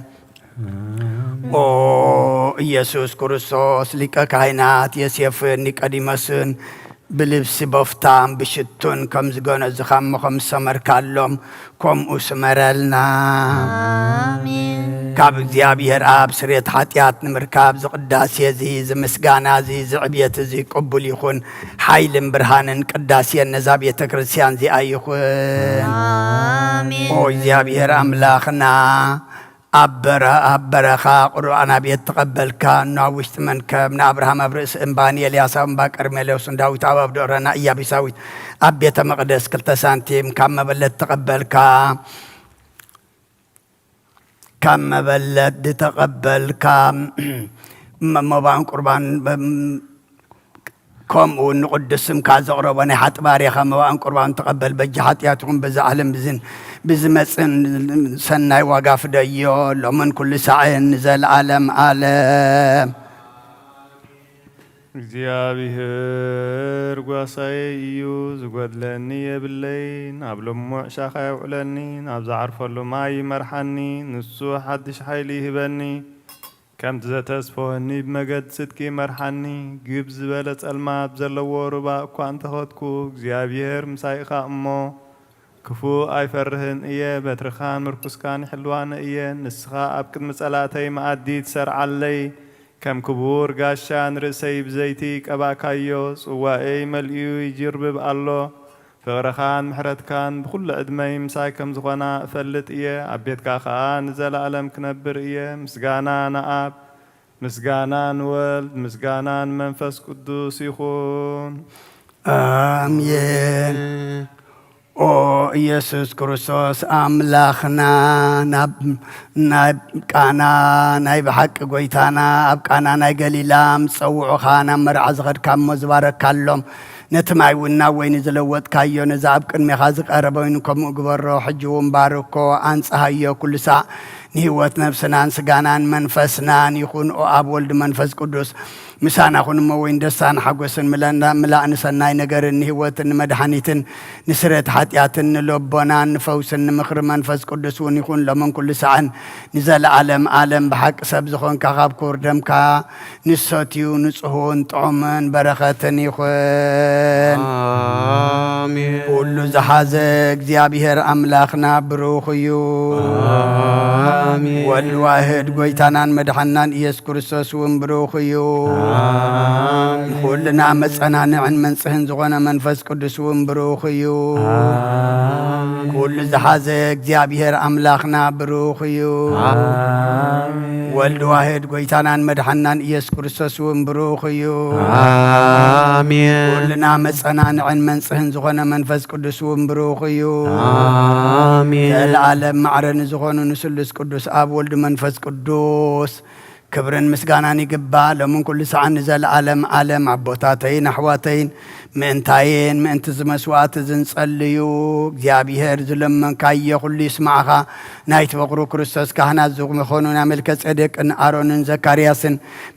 ኦ ኢየሱስ ክርስቶስ፣ ሊቀ ካህናት ዮሴፍን ኒቆዲሞስን ብልብሲ በፍታን ብሽቱን ከም ዝገነዙኻ እሞ ከም ዝሰመርካሎም፣ ከምኡ ስመረልና። ኣሜን። ካብ እግዚኣብሔር ኣብ ስርየት ሓጢኣት ንምርካብ፣ እዚ ቅዳሴ እዚ፣ እዚ ምስጋና እዚ፣ እዚ ዕብየት እዚ ቅቡል ይኹን። ሓይልን ብርሃንን ቅዳሴን ነዛ ቤተ ክርስቲያን እዚኣ ይኹን። ኣሜን። ኦ እግዚኣብሔር ኣምላኽና፣ ኣብ በረ-፣ ኣብ በረኻ ቁርባን ኣብ ቤት ተቐበልካ፣ እኖ ኣብ ውሽጢ መንከብ፣ ንኣብርሃም ኣብ ርእሲ እምባ፣ ንኤልያስ ኣብ እምባ ቀርሜሎስ፣ ንዳዊት ኣብ፣ ኣብ ደብረ ና ኢያቢሳዊት፣ ኣብ ቤተ መቕደስ ክልተ ሳንቲም ካብ መበለት ተቐበልካ፣ ካብ መበለት ዝተቐበልካ፣ መ-፣ መባን ቁርባን፣ በም-፣ ከምኡ ንቕዱስ ስምካ ዘቕረቦ ናይ ሓጢ ባርያኻ መባእን ቁርባን ተቐበል። በጃ ሓጢኣትኹም በዛ ዓለም ብዝን ብዝመጽእን ሰናይ ዋጋ ፍደዮ። ሎምን ኩሉ ሳዕን ንዘለዓለም ዓለም። እግዚኣብሔር ጓሳየ እዩ፣ ዝጎድለኒ የብለይን። ኣብ ልሙዕ ሻኻ የውዕለኒ፣ ናብ ዝዓርፈሉ ማይ ይመርሓኒ። ንሱ ሓድሽ ሓይሊ ይህበኒ። ከምቲ ዘተስፈወኒ ብመገዲ ጽድቂ መርሓኒ። ግብ ዝበለ ጸልማት ዘለዎ ሩባ እኳ እንተኸድኩ፣ እግዚኣብሔር ምሳይ ኢኻ እሞ፣ ክፉእ ኣይፈርህን እየ። በትርኻን ምርኩስካን ይሕልዋኒ እየ። ንስኻ ኣብ ቅድሚ ጸላእተይ መኣዲ ትሰርዓለይ። ከም ክቡር ጋሻ ንርእሰይ ብዘይቲ ቀባእካዮ። ጽዋኤይ መሊኡ ይጅርብብ ኣሎ። ፍቕርኻን ምሕረትካን ብኹሉ ዕድመይ ምሳይ ከም ዝኾና እፈልጥ እየ። ኣብ ቤትካ ኸኣ ንዘለኣለም ክነብር እየ። ምስጋና ንኣብ፣ ምስጋና ንወልድ፣ ምስጋና ንመንፈስ ቅዱስ ይኹን። ኣሜን። ኦ ኢየሱስ ክርስቶስ ኣምላኽና፣ ናብ፣ ናብ ቃና ናይ ብሓቂ ጎይታና፣ ኣብ ቃና ናይ ገሊላ ምስ ጸውዑኻ ናብ መርዓ ዝኸድካ እሞ ዝበረካሎም፣ ነቲ ማይ እውን ናብ ወይኒ ዝለወጥካዮ፣ ነዛ ኣብ ቅድሜኻ ዝቐረበ ወይኒ ከምኡ ግበሮ። ሕጂ እውን ባርኮ፣ ኣንጽሃዮ፣ ኩሉ ሳዕ ንህይወት ነብስናን ስጋናን መንፈስናን ይኹን። ኦ ኣብ ወልድ መንፈስ ቅዱስ ምሳና ኩን እሞ፣ ወይን ደስታን ሓጎስን ምለና-፣ ምላእ ንሰናይ ነገርን ንህይወትን ንመድሓኒትን ንስረት ሓጢኣትን ንለቦናን ንፈውስን ንምኽሪ መንፈስ ቅዱስ እውን ይኹን፣ ሎምን ኩሉ ሳዕን ንዘለዓለም ዓለም። ብሓቂ ሰብ ዝኾንካ፣ ካብ ክቡር ደምካ ንሰትዩ ንጹህን ጥዑምን በረኸትን ይኹን። ኣሜን። ኩሉ ዝሓዘ እግዚኣብሔር ኣምላኽና ብሩኽ እዩ። ኣሜን። ወልድ ዋህድ ጎይታናን መድሓናን ኢየሱስ ክርስቶስ እውን ብሩኽ እዩ። ኣሜን። ንኹልና መጸናንዕን መንጽህን ዝኾነ መንፈስ ቅዱስ እውን ብሩኽ እዩ። ኣሜን። ኩሉ ዝሓዘ እግዚኣብሔር ኣምላኽና ብሩኽ እዩ። ኣሜን። ወልድ ዋህድ ጎይታናን መድሓናን ኢየሱስ ክርስቶስ እውን ብሩኽ እዩ። ኣሜን። ኩልና መጸናንዕን መንጽህን ዝኾነ መንፈስ ቅዱስ እውን ብሩኽ እዩ። ኣሜን። ዘለዓለም ማዕረ ንዝኾኑ ንስሉስ ቅዱስ ኣብ ወልድ መንፈስ ቅዱስ ክብርን ምስጋናን ይግባእ፣ ሎምን ኩሉ ሰዓን ንዘለዓለም ዓለም። ኣቦታተይን ኣሕዋተይን፣ ምእንታየን ምእንቲ እዚ መስዋዕቲ እዚ ንጸልዩ። እግዚኣብሔር ዝለመንካዮ ኩሉ ይስማዕኻ። ናይቲ በቕሩ ክርስቶስ ካህናት ዝኾኑ ናይ መልከ ጼዴቅን ኣሮንን ዘካርያስን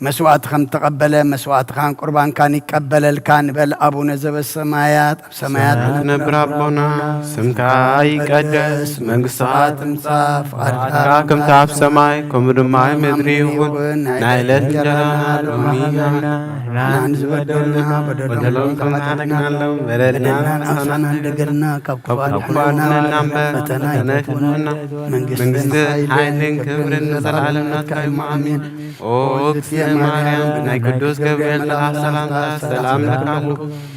መስዋዕቲ ከም ተቐበለ፣ መስዋዕትኻን ቁርባንካን ይቀበለልካ ንበል። ኣቡነ ዘበሰማያት፣ ኣብ ሰማያት ሰማያት ትነብር ኣቦና፣ ስምካ ይቀደስ፣ መንግስትኻ ትምጻእ፣ ፍቓድካ ፍቓድካ ከምቲ ኣብ ሰማይ፣ ከምኡ ድማ ኣብ ምድሪ ይኹን። ናይ ዕለት እንጀራና ሎሚ ሃበና። ንዓን ዝበደሉና በደሎም በደሎም ከም ዝሓተትና፣ በደልና ንሓተና፣ ንሓተና ንሓተና፣ በደልና ካብ ክፉእ ካብ ክፉእ ኣድሕነና፣ ኣድሕነና እምበር፣ ፈተና ፈተና ኣይተእትወና። ኣይተእትወና። መንግስትን መንግስትን ሓይልን ሓይልን ክብርን ክብርን ንዘለዓለም ናትካ እዩ። ኣሜን። ኦ እግዝእትየ ማርያም፣ ብናይ ቅዱስ ገብርኤል መልኣኽ ሰላምታ ሰላም ንልክኣሉ።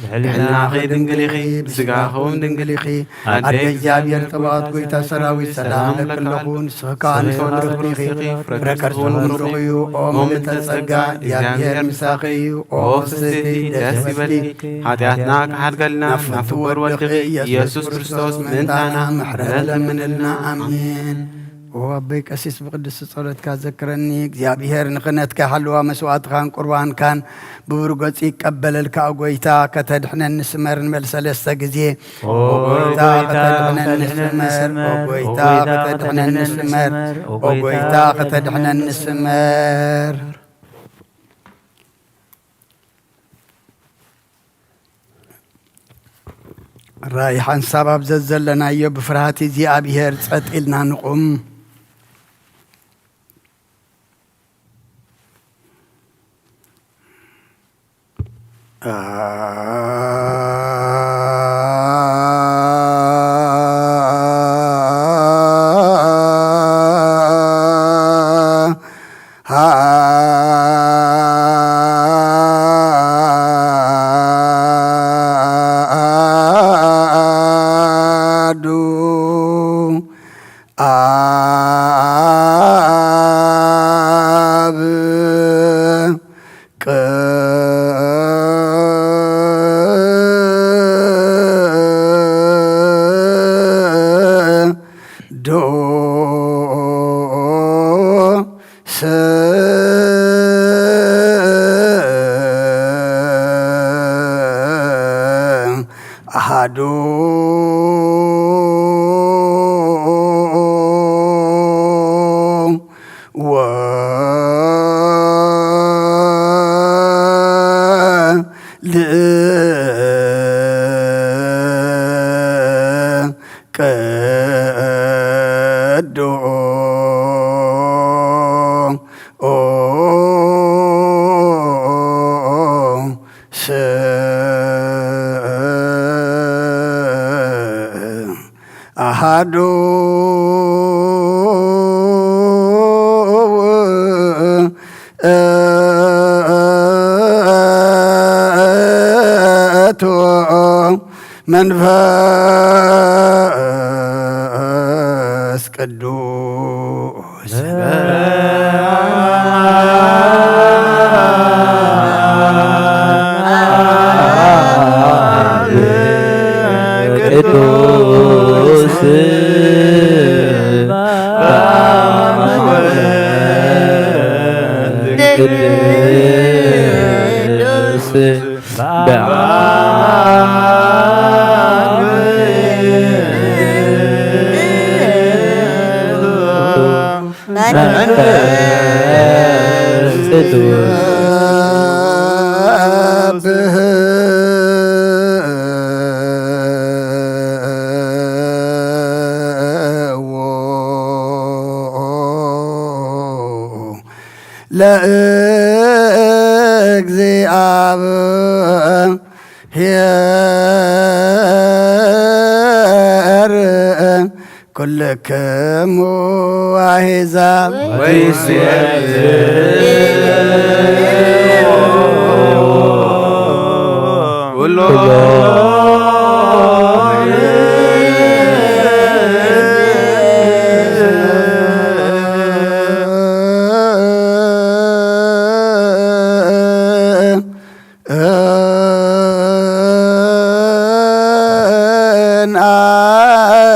ብሕልናኺ ድንግል ኢኺ፣ ብስጋኹም ድንግል ኢኺ። ኣደ ኣደ እግዚኣብሔር፣ ተባኦት ጎይታ ሰራዊት፣ ሰላም ለኪ ኣለኹ። ንስኺ ከኣ ንፍረ ከርሥኺ ፍረ ከርሥኺ ብሩኽ እዩ። ኦ ምልዕተ ጸጋ፣ እግዚኣብሔር ምሳኺ እዩ። ኦ ፍስሕቲ፣ ደስ ይበልኪ። ሓጢኣትና ክሓድገልና ናብ ፍቁር ወድኺ ኢየሱስ ክርስቶስ ምእንታና ምሕረት ለምንልና። ኣሜን። ኦ ኣቦይ ቀሲስ፣ ብቅድስቲ ጸሎትካ ዘክረኒ እግዚኣብሔር። ንክህነትካ ይሓልዋ፣ መስዋዕትኻን ቁርባንካን ብብሩህ ገጹ ይቀበለልካ። ኦ ጎይታ፣ ከተድሕነኒ ስመር። ንበል ሰለስተ ግዜ። ኦ ጎይታ፣ ከተድሕነኒ ስመር። ኦ ጎይታ፣ ከተድሕነኒ ስመር። ኦ ጎይታ፣ ከተድሕነኒ ስመር። ራእይ ሓንሳብ ኣብ ዘዘለናዮ ብፍርሃት እግዚኣብሔር ጸጥ ኢልና ንቑም። ኣዱ ኣብ ቅዱስ ኣሃዱ ወልድ ቅዱስ ኣሃዱ ውእቱ መንፈስ ቅዱስ። ቅዱስ ቅዱስ በአብ መንፈስ ቅዱስ ለእግዚአብሔር ኩልክሙ አሕዛብ ወይሴብሑ ኩሎ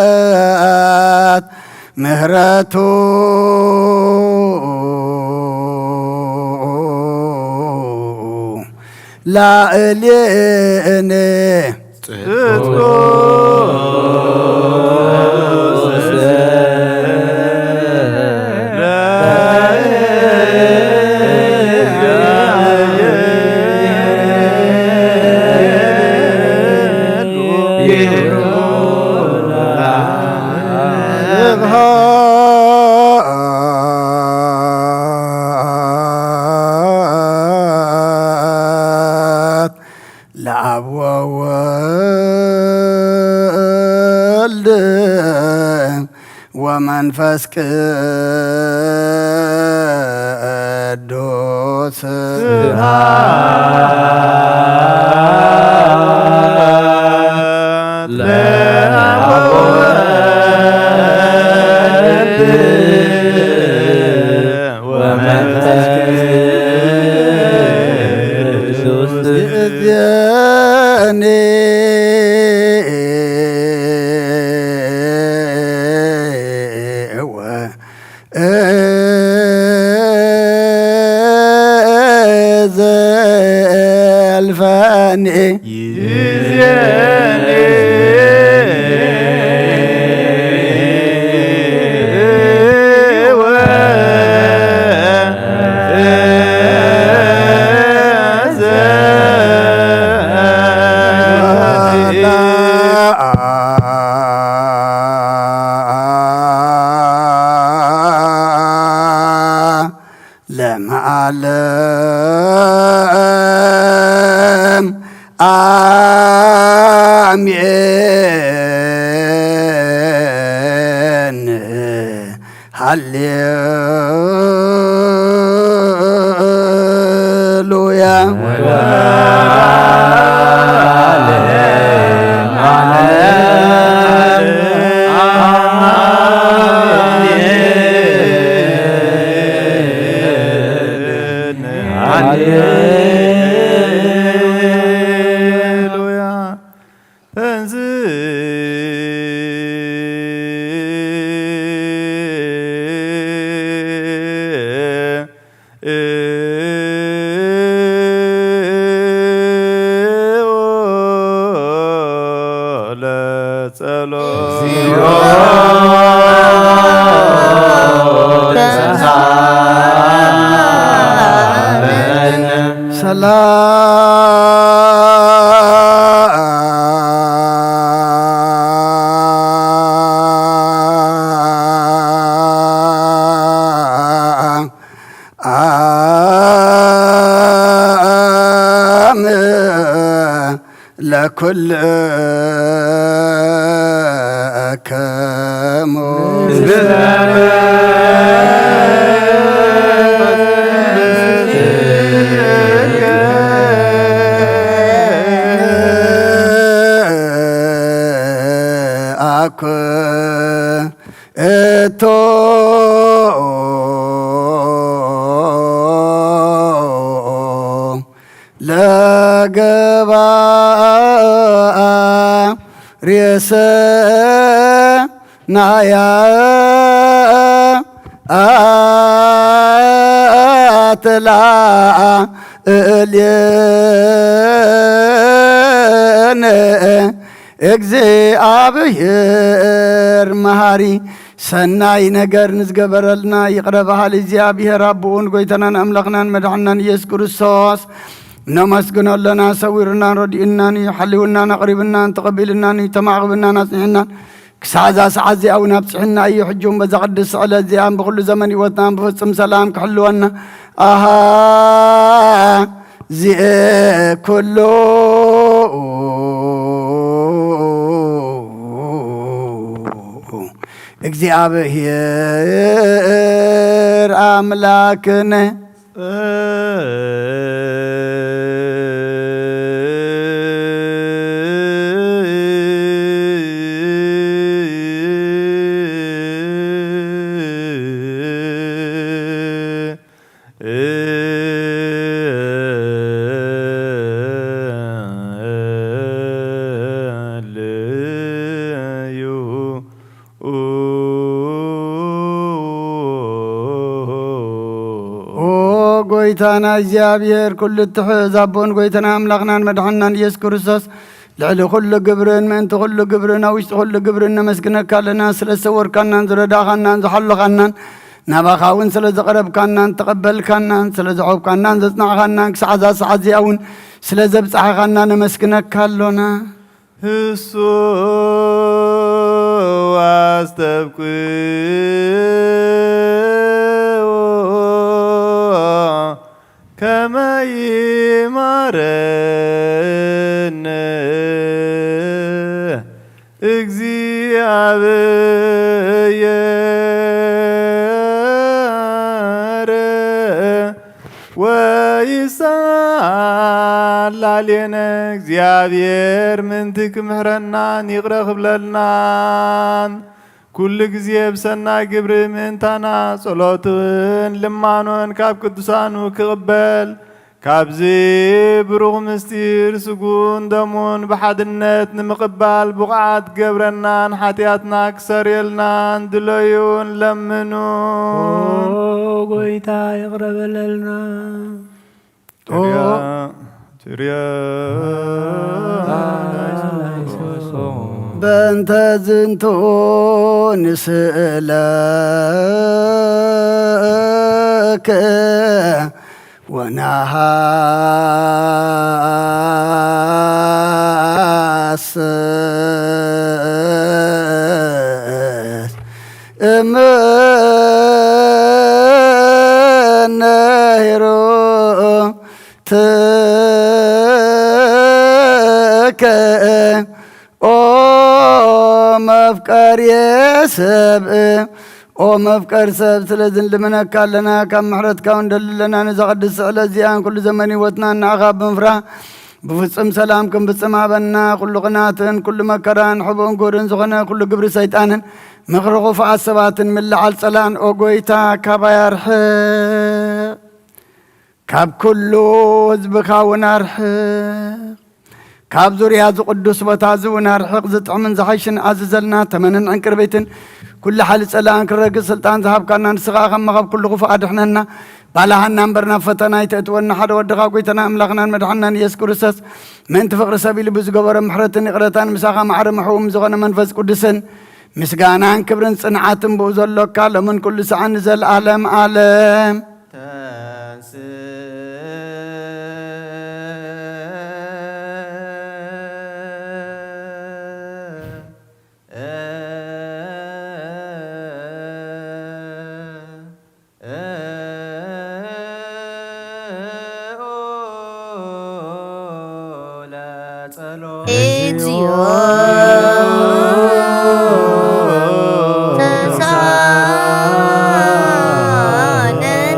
እንኣት ምህረቱ ላዕሌነ ጽድቁ ለአብ ወወልድ ወመንፈስ ቅዱስ ስብሐት ለአብ ወወልድ ወመንፈስ ቅዱስ ይእዜኒ ይዜኒ ለመዓለም ኣሜን። ሃሌሉያ። ሃሌሉያ። ተንሥእ ለጸሎት። ሰላም ለኩልክሙ። አኩ እቶ ለገባ ሬሰ ናያ አትላ እልየነ። እግዚኣብሔር መሃሪ ሰናይ ነገር ንዝገበረልና ይቕረ በሃሊ እግዚኣብሔር ኣቦኡን ጎይታናን ኣምላኽናን መድሓናን ኢየሱስ ክርስቶስ ነመስግኖ ኣለና። ሰዊሩናን ረዲኡናን እዩ፣ ሓሊውናን ኣቕሪብናን ተቐቢልናን እዩ፣ ተማዕቕብናን ኣጽኒሕናን ክሳዕ እዛ ሰዓት እዚኣ እውን ኣብጽሕና እዩ። ሕጂ እውን በዛ ቅድስቲ ዕለት እዚኣን ብኹሉ ዘመን ህይወትናን ብፍጹም ሰላም ክሕልወና ኣሃ ዚኤ ኩሉ እግዚኣብሔር ኣምላክነ። ኦ ጎይታና እግዚኣብሔር፣ ኩሉ እትሕዝ ኣቦን ጎይታና ኣምላኽናን መድሓንናን ኢየሱስ ክርስቶስ፣ ልዕሊ ኩሉ ግብርን ምእንቲ ኩሉ ግብርን ኣብ ውሽጢ ኩሉ ግብርን ነመስግነካ ኣለና። ስለ ዝሰወርካናን ዝረዳእኻናን ዝሓለኻናን፣ ናባኻ እውን ስለ ዘቕረብካናን ተቐበልካናን፣ ስለ ዘዕቆብካናን ዘጽናዕኻናን፣ ክሳዕ እዛ ሰዓት እዚኣ እውን ስለ ዘብጻሕኻና ነመስግነካ ኣሎና። እሱ ኣስተብቅዑ ከመ ይማረነ እግዚኣብሔር ወይሳላሌነ። እግዚኣብሔር ምእንቲ ክምሕረናን ይቕረ ክብለልናን ኩሉ ግዜ ብሰናይ ግብሪ ምእንታና ጸሎትን ልማኖን ካብ ቅዱሳኑ ክቕበል፣ ካብዚ ብሩኽ ምስጢር ስጉን ደሙን ብሓድነት ንምቕባል ብቑዓት ገብረናን ሓጢኣትና ክሰርየልናን ድለዩን ለምኑ። ኦ ጎይታ ይቕረ በለልና። ኦ በእንተ ዝንቱ ንስእለከ ወነሃስስ እምነ ሄሮትከ ኦ መፍቀርየ ሰብእ፣ ኦ መፍቀር ሰብ፣ ስለዚ ንልምነካ ኣለና፣ ካብ ምሕረትካ እውን ንደሊ ኣለና። ነዛ ቅድስቲ ዕለት እዚኣን ኩሉ ዘመን ህይወትና ንዓኻ ብምፍራህ ብፍጹም ሰላም ክንፍጽም ሃበና። ኩሉ ቕንኣትን ኩሉ መከራን ሕቡእን ግብርን ዝኾነ ኩሉ ግብሪ ሰይጣንን ምኽሪ ኽፉኣት ሰባትን ምልዓል ጸላእን ኦ ጐይታ ካባይ ኣርሕቕ። ካብ ኩሉ ህዝብኻ እውን ኣርሕቕ። ካብ ዙርያ እዚ ቅዱስ ቦታ እዚ እውን ኣርሕቕ። ዝጥዕምን ዝሓይሽን ኣዝዘልና። ተመንን ዕንቅርቢትን ኩሉ ሓይሊ ጸላእን ክረግጽ ስልጣን ዝሃብካና ንስኻ ኢኻ እሞ ካብ ኩሉ ክፉእ ኣድሕነና። ባልሃና እምበር ናብ ፈተና ኣይተእትወና። ሓደ ወድኻ ጐይታና ኣምላኽናን መድሓንናን ኢየሱስ ክርስቶስ ምእንቲ ፍቕሪ ሰብ ኢሉ ብዝገበሮ ምሕረትን ይቕረታን ምሳኻ ማዕረ ምሕውም ዝኾነ መንፈስ ቅዱስን ምስጋናን ክብርን ጽንዓትን ብኡ ዘሎካ ሎምን ኩሉ ሰዓን ንዘለኣለም ኣለም። ተንስ ለጸሎት። እግዚኦ ተሳለነ።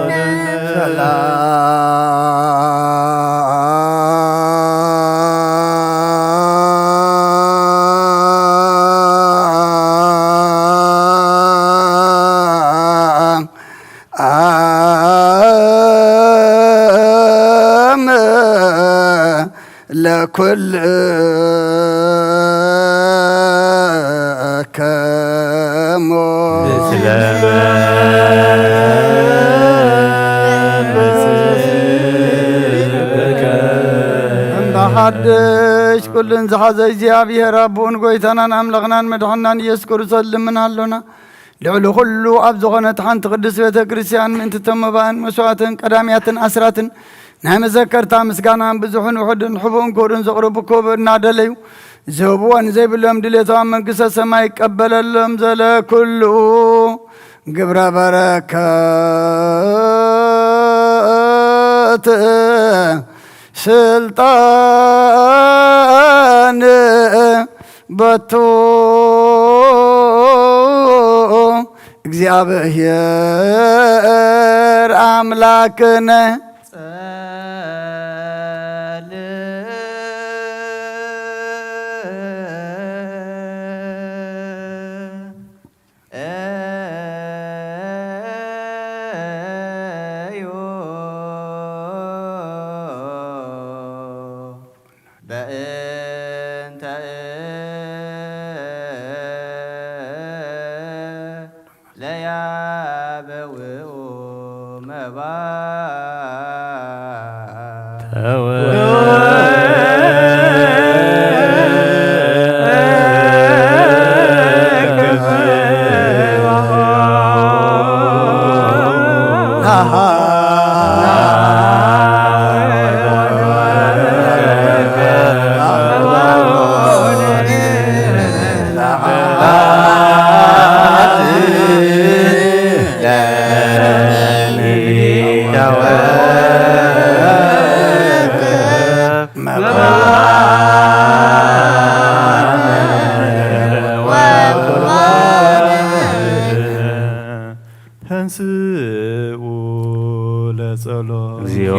አም ለኩልክሙ። እንዳ ሓድሽ ኩልን ዝሓዘ እግዚኣብሔር ኣቦን ጐይታናን ኣምላኽናን መድሓንናን ኢየሱስ ክርስቶስ ልምን ኣሎና። ልዕሊ ኩሉ ኣብ ዝኾነት ሓንቲ ቅድስት ቤተ ክርስቲያን ምእንቲ እቶም መባእን መስዋእትን ቀዳምያትን ኣስራትን ናይ መዘከርታ ምስጋናን ብዙሕን ውሑድን ሕቡእን ክቡርን ዘቕርቡ ክህቡ እናደለዩ ዝህብዎ ንዘይብሎም ድሌቶም ኣብ መንግስተ ሰማይ ይቀበለሎም። ዘለ ኩሉ ግብረ በረከት ስልጣን በቱ እግዚኣብሔር ኣምላክነ። ጸል እዩ በእንተ ለያበውኡ መባ ተንስኡ ለጸሎት። እግዚኦ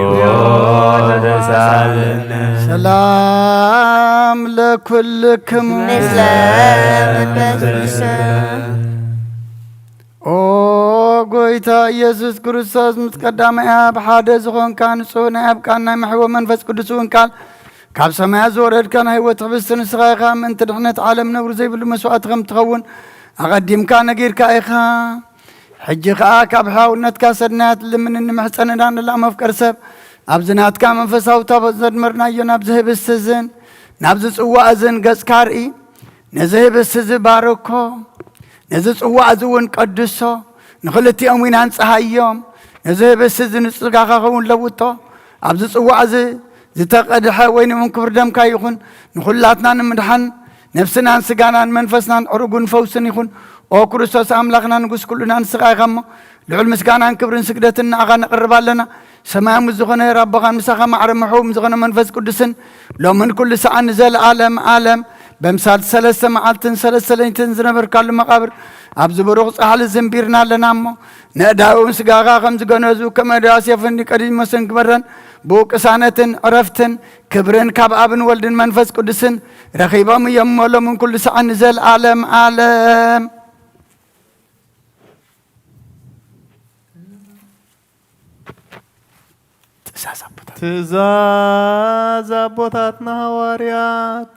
ተሳለነ። ሰላም ለኩልክሙ። ምስለ መንፈስከ። ኦ ጐይታ ኢየሱስ ክርስቶስ፣ ምስ ቀዳማይ ኣብ ሓደ ዝኾንካ ንጹህ ናይ ኣብ ቃል ናይ መሕቦ መንፈስ ቅዱስ እውን ቃል ካብ ሰማያት ዝወረድካ ናይ ህይወት ሕብስቲ ንስኻ ኢኻ። ምእንቲ ድሕነት ዓለም ነውሪ ዘይብሉ መስዋእቲ ከም ትኸውን ኣቐዲምካ ነጊርካ ኢኻ። ሕጂ ኸኣ ካብ ሕያውነትካ ሰናያት ልምንን ንምሕጸንና ንላ መፍቀር ሰብ ኣብዚ ናትካ መንፈሳዊ ታቦት ዘድመርናዮ ናብዚ ህብስቲ እዝን ናብዚ ጽዋእ እዝን ገጽካ ርኢ። ነዚ ህብስቲ እዚ ባርኮ፣ ነዚ ጽዋእ እዚ እውን ቀድሶ፣ ንኽልቲኦም እውን ኣንጽሃዮም። ነዚ ህብስቲ እዚ ንጽጋኻ ኸውን ለውጦ። ኣብዚ ጽዋእ እዚ ዝተቐድሐ ወይኒ እውን ክቡር ደምካ ይኹን። ንኹላትና ንምድሓን ነፍስናን ስጋናን መንፈስናን ዕሩጉን ፈውስን ይኹን። ኦ ክርስቶስ ኣምላኽና ንጉስ ኩሉና ንስኻ ኢኻ እሞ፣ ልዑል ምስጋናን ክብርን ስግደትን ንኣኻ ነቕርብ ኣለና። ሰማያዊ ምስ ዝኾነ ኣቦኻን ምሳኻ ማዕረ ምሕው ምስ ዝኾነ መንፈስ ቅዱስን ሎምን ኩሉ ሰዓን ንዘለኣለም ኣለም በምሳል ሰለስተ መዓልትን ሰለስተ ለይትን ዝነበርካሉ መቓብር ኣብዚ ብሩኽ ጻሕሊ ዝንቢርና ኣለና እሞ፣ ነእዳውን ስጋኻ ከም ዝገነዙ ከም ኣእዳው ዮሴፍን ኒቆዲሞስን ግበረን። ብኡ ቅሳነትን ዕረፍትን ክብርን ካብ ኣብን ወልድን መንፈስ ቅዱስን ረኺቦም እዮም እሞ፣ ሎምን ኩሉ ሰዓን ንዘለኣለም ኣለም። ትእዛዝ ኣቦታት። ትእዛዝ ኣቦታትና ሃዋርያት፣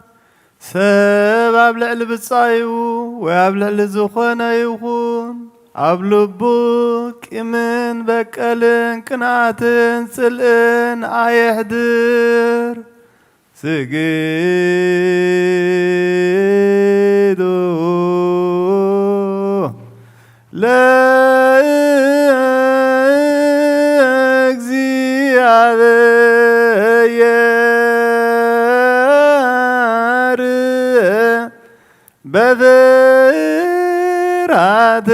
ሰብ ኣብ ልዕሊ ብጻዩ ወይ ኣብ ልዕሊ ዝኾነ ይኹን፣ ኣብ ልቡ ቂምን በቀልን ቅንኣትን ጽልእን ኣየሕድር። ስግዱ ለእግዚኣብሔር በፍርሃት።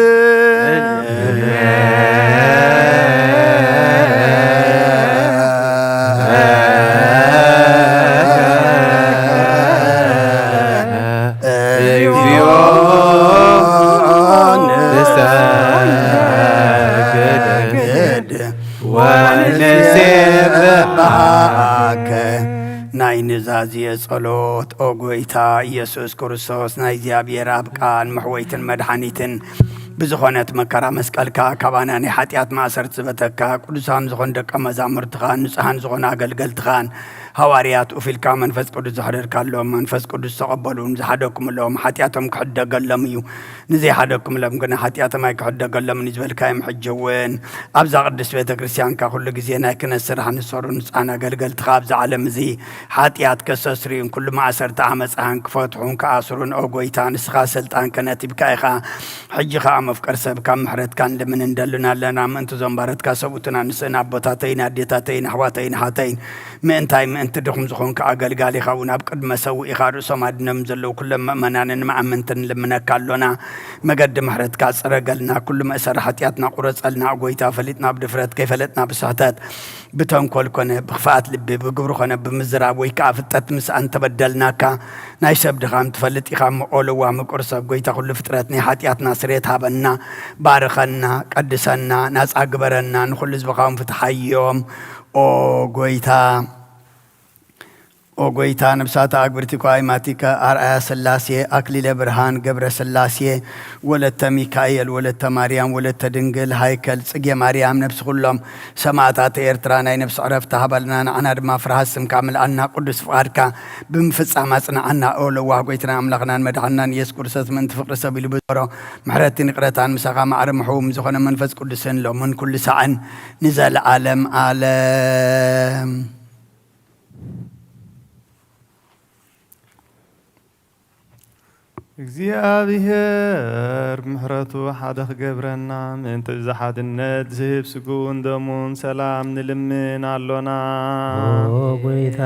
ወንሴብሐከ። ናይ ኑዛዜ ጸሎት። ኦ ጎይታ ኢየሱስ ክርስቶስ፣ ናይ እግዚኣብሔር ኣብ ቃል መሕወይትን መድሓኒትን ብዝኾነት መከራ መስቀልካ፣ ካባና ናይ ሓጢኣት ማእሰርቲ ዝበተካ፣ ቅዱሳን ዝኾኑ ደቀ መዛሙርትኻን ንጹሃን ዝኾኑ ኣገልገልትኻን ሃዋርያት ኡፍ ኢልካ መንፈስ ቅዱስ ዘሕደርካሎም፣ መንፈስ ቅዱስ ተቐበሉን ዝሓደግኩምሎም ሓጢኣቶም ክሕደገሎም እዩ። ንዘይሓደግኩምሎም ግና ሓጢኣቶም ኣይክሕደገሎምን እዩ ዝበልካዮም፣ ሕጂ እውን ኣብዛ ቅድስት ቤተ ክርስቲያንካ ኩሉ ግዜ ናይ ክህነት ስራሕ ንሰሩ ንጹሃን ኣገልገልትኻ ኣብዚ ዓለም እዚ ሓጢኣት ከስተስርዩን ኩሉ ማእሰርቲ ዓመጻኻን ክፈትሑን ክኣስሩን፣ ኦ ጎይታ፣ ንስኻ ስልጣን ክህነት ሂብካ ኢኻ። ሕጂ ኸኣ መፍቀር ሰብ ካብ ምሕረትካ ንልምን እንደልን ኣለና። ምእንቲ እዞም ባረትካ ሰብኡትን ኣንስትን ኣቦታተይን ኣዴታተይን ኣሕዋተይን ኣሓተይን ምእንታይ ምእንቲ ድኹም ዝኾንካ ኣገልጋሊኻ እውን ኣብ ቅድመ ሰውኢኻ ርእሶም ኣድኖም ዘለዉ ኩሎም ምእመናንን መኣምንትን ንልምነካ ኣሎና። መገዲ ምሕረትካ ጽረገልና፣ ኩሉ መእሰሪ ሓጢኣትና ቁረጸልና። ጎይታ፣ ፈሊጥና ብድፍረት፣ ከይፈለጥና ብስሕተት፣ ብተንኮል ኮነ ብኽፍኣት ልቢ፣ ብግብሪ ኮነ ብምዝራብ ወይ ከኣ ፍልጠት ምስኣን ተበደልናካ። ናይ ሰብ ድኻም ትፈልጥ ኢኻ እሞ፣ ኦ ለዋህ ምቁር ሰብ፣ ጎይታ ኩሉ ፍጥረት ናይ ሓጢኣትና ስርየት ሃበና። ባርኸና፣ ቀድሰና፣ ናጻ ግበረና፣ ንኹሉ ህዝብኻ እውን ፍትሓዮም። ኦ ጎይታ፣ ኦ ጎይታ፣ ነብሳት ኣግብርቲ ኳይ ማቲከ፣ ኣርኣያ ስላሴ፣ ኣክሊለ ብርሃን ገብረ ስላሴ፣ ወለተ ሚካኤል፣ ወለተ ማርያም፣ ወለተ ድንግል፣ ሃይከል ጽጌ ማርያም፣ ነብሲ ኩሎም ሰማእታት ኤርትራ ናይ ነብሲ ዕረፍቲ ሃበልና። ንዓና ድማ ፍርሃት ስምካ ምልኣልና፣ ቅዱስ ፍቓድካ ብምፍጻም ኣጽንዓና። ኦ ለዋህ ጎይትናን ኣምላኽናን መድሓንናን ኢየሱስ ክርስቶስ፣ ምእንቲ ፍቕሪ ሰብ ኢሉ ብዝገበሮ ምሕረትን ይቕረታን ምሳኻ ማዕረ ምሕው ምስ ዝኾነ መንፈስ ቅዱስን ሎምን ኩሉ ሳዕን ንዘለኣለም ኣለም። እግዚኣብሔር ብምሕረቱ ሓደ ክገብረና፣ ምእንቲ ብዝሓ ድነት ዝህብ ስግኡን ደሙን ሰላም ንልምን ኣሎና። ኦ ጎይታ፣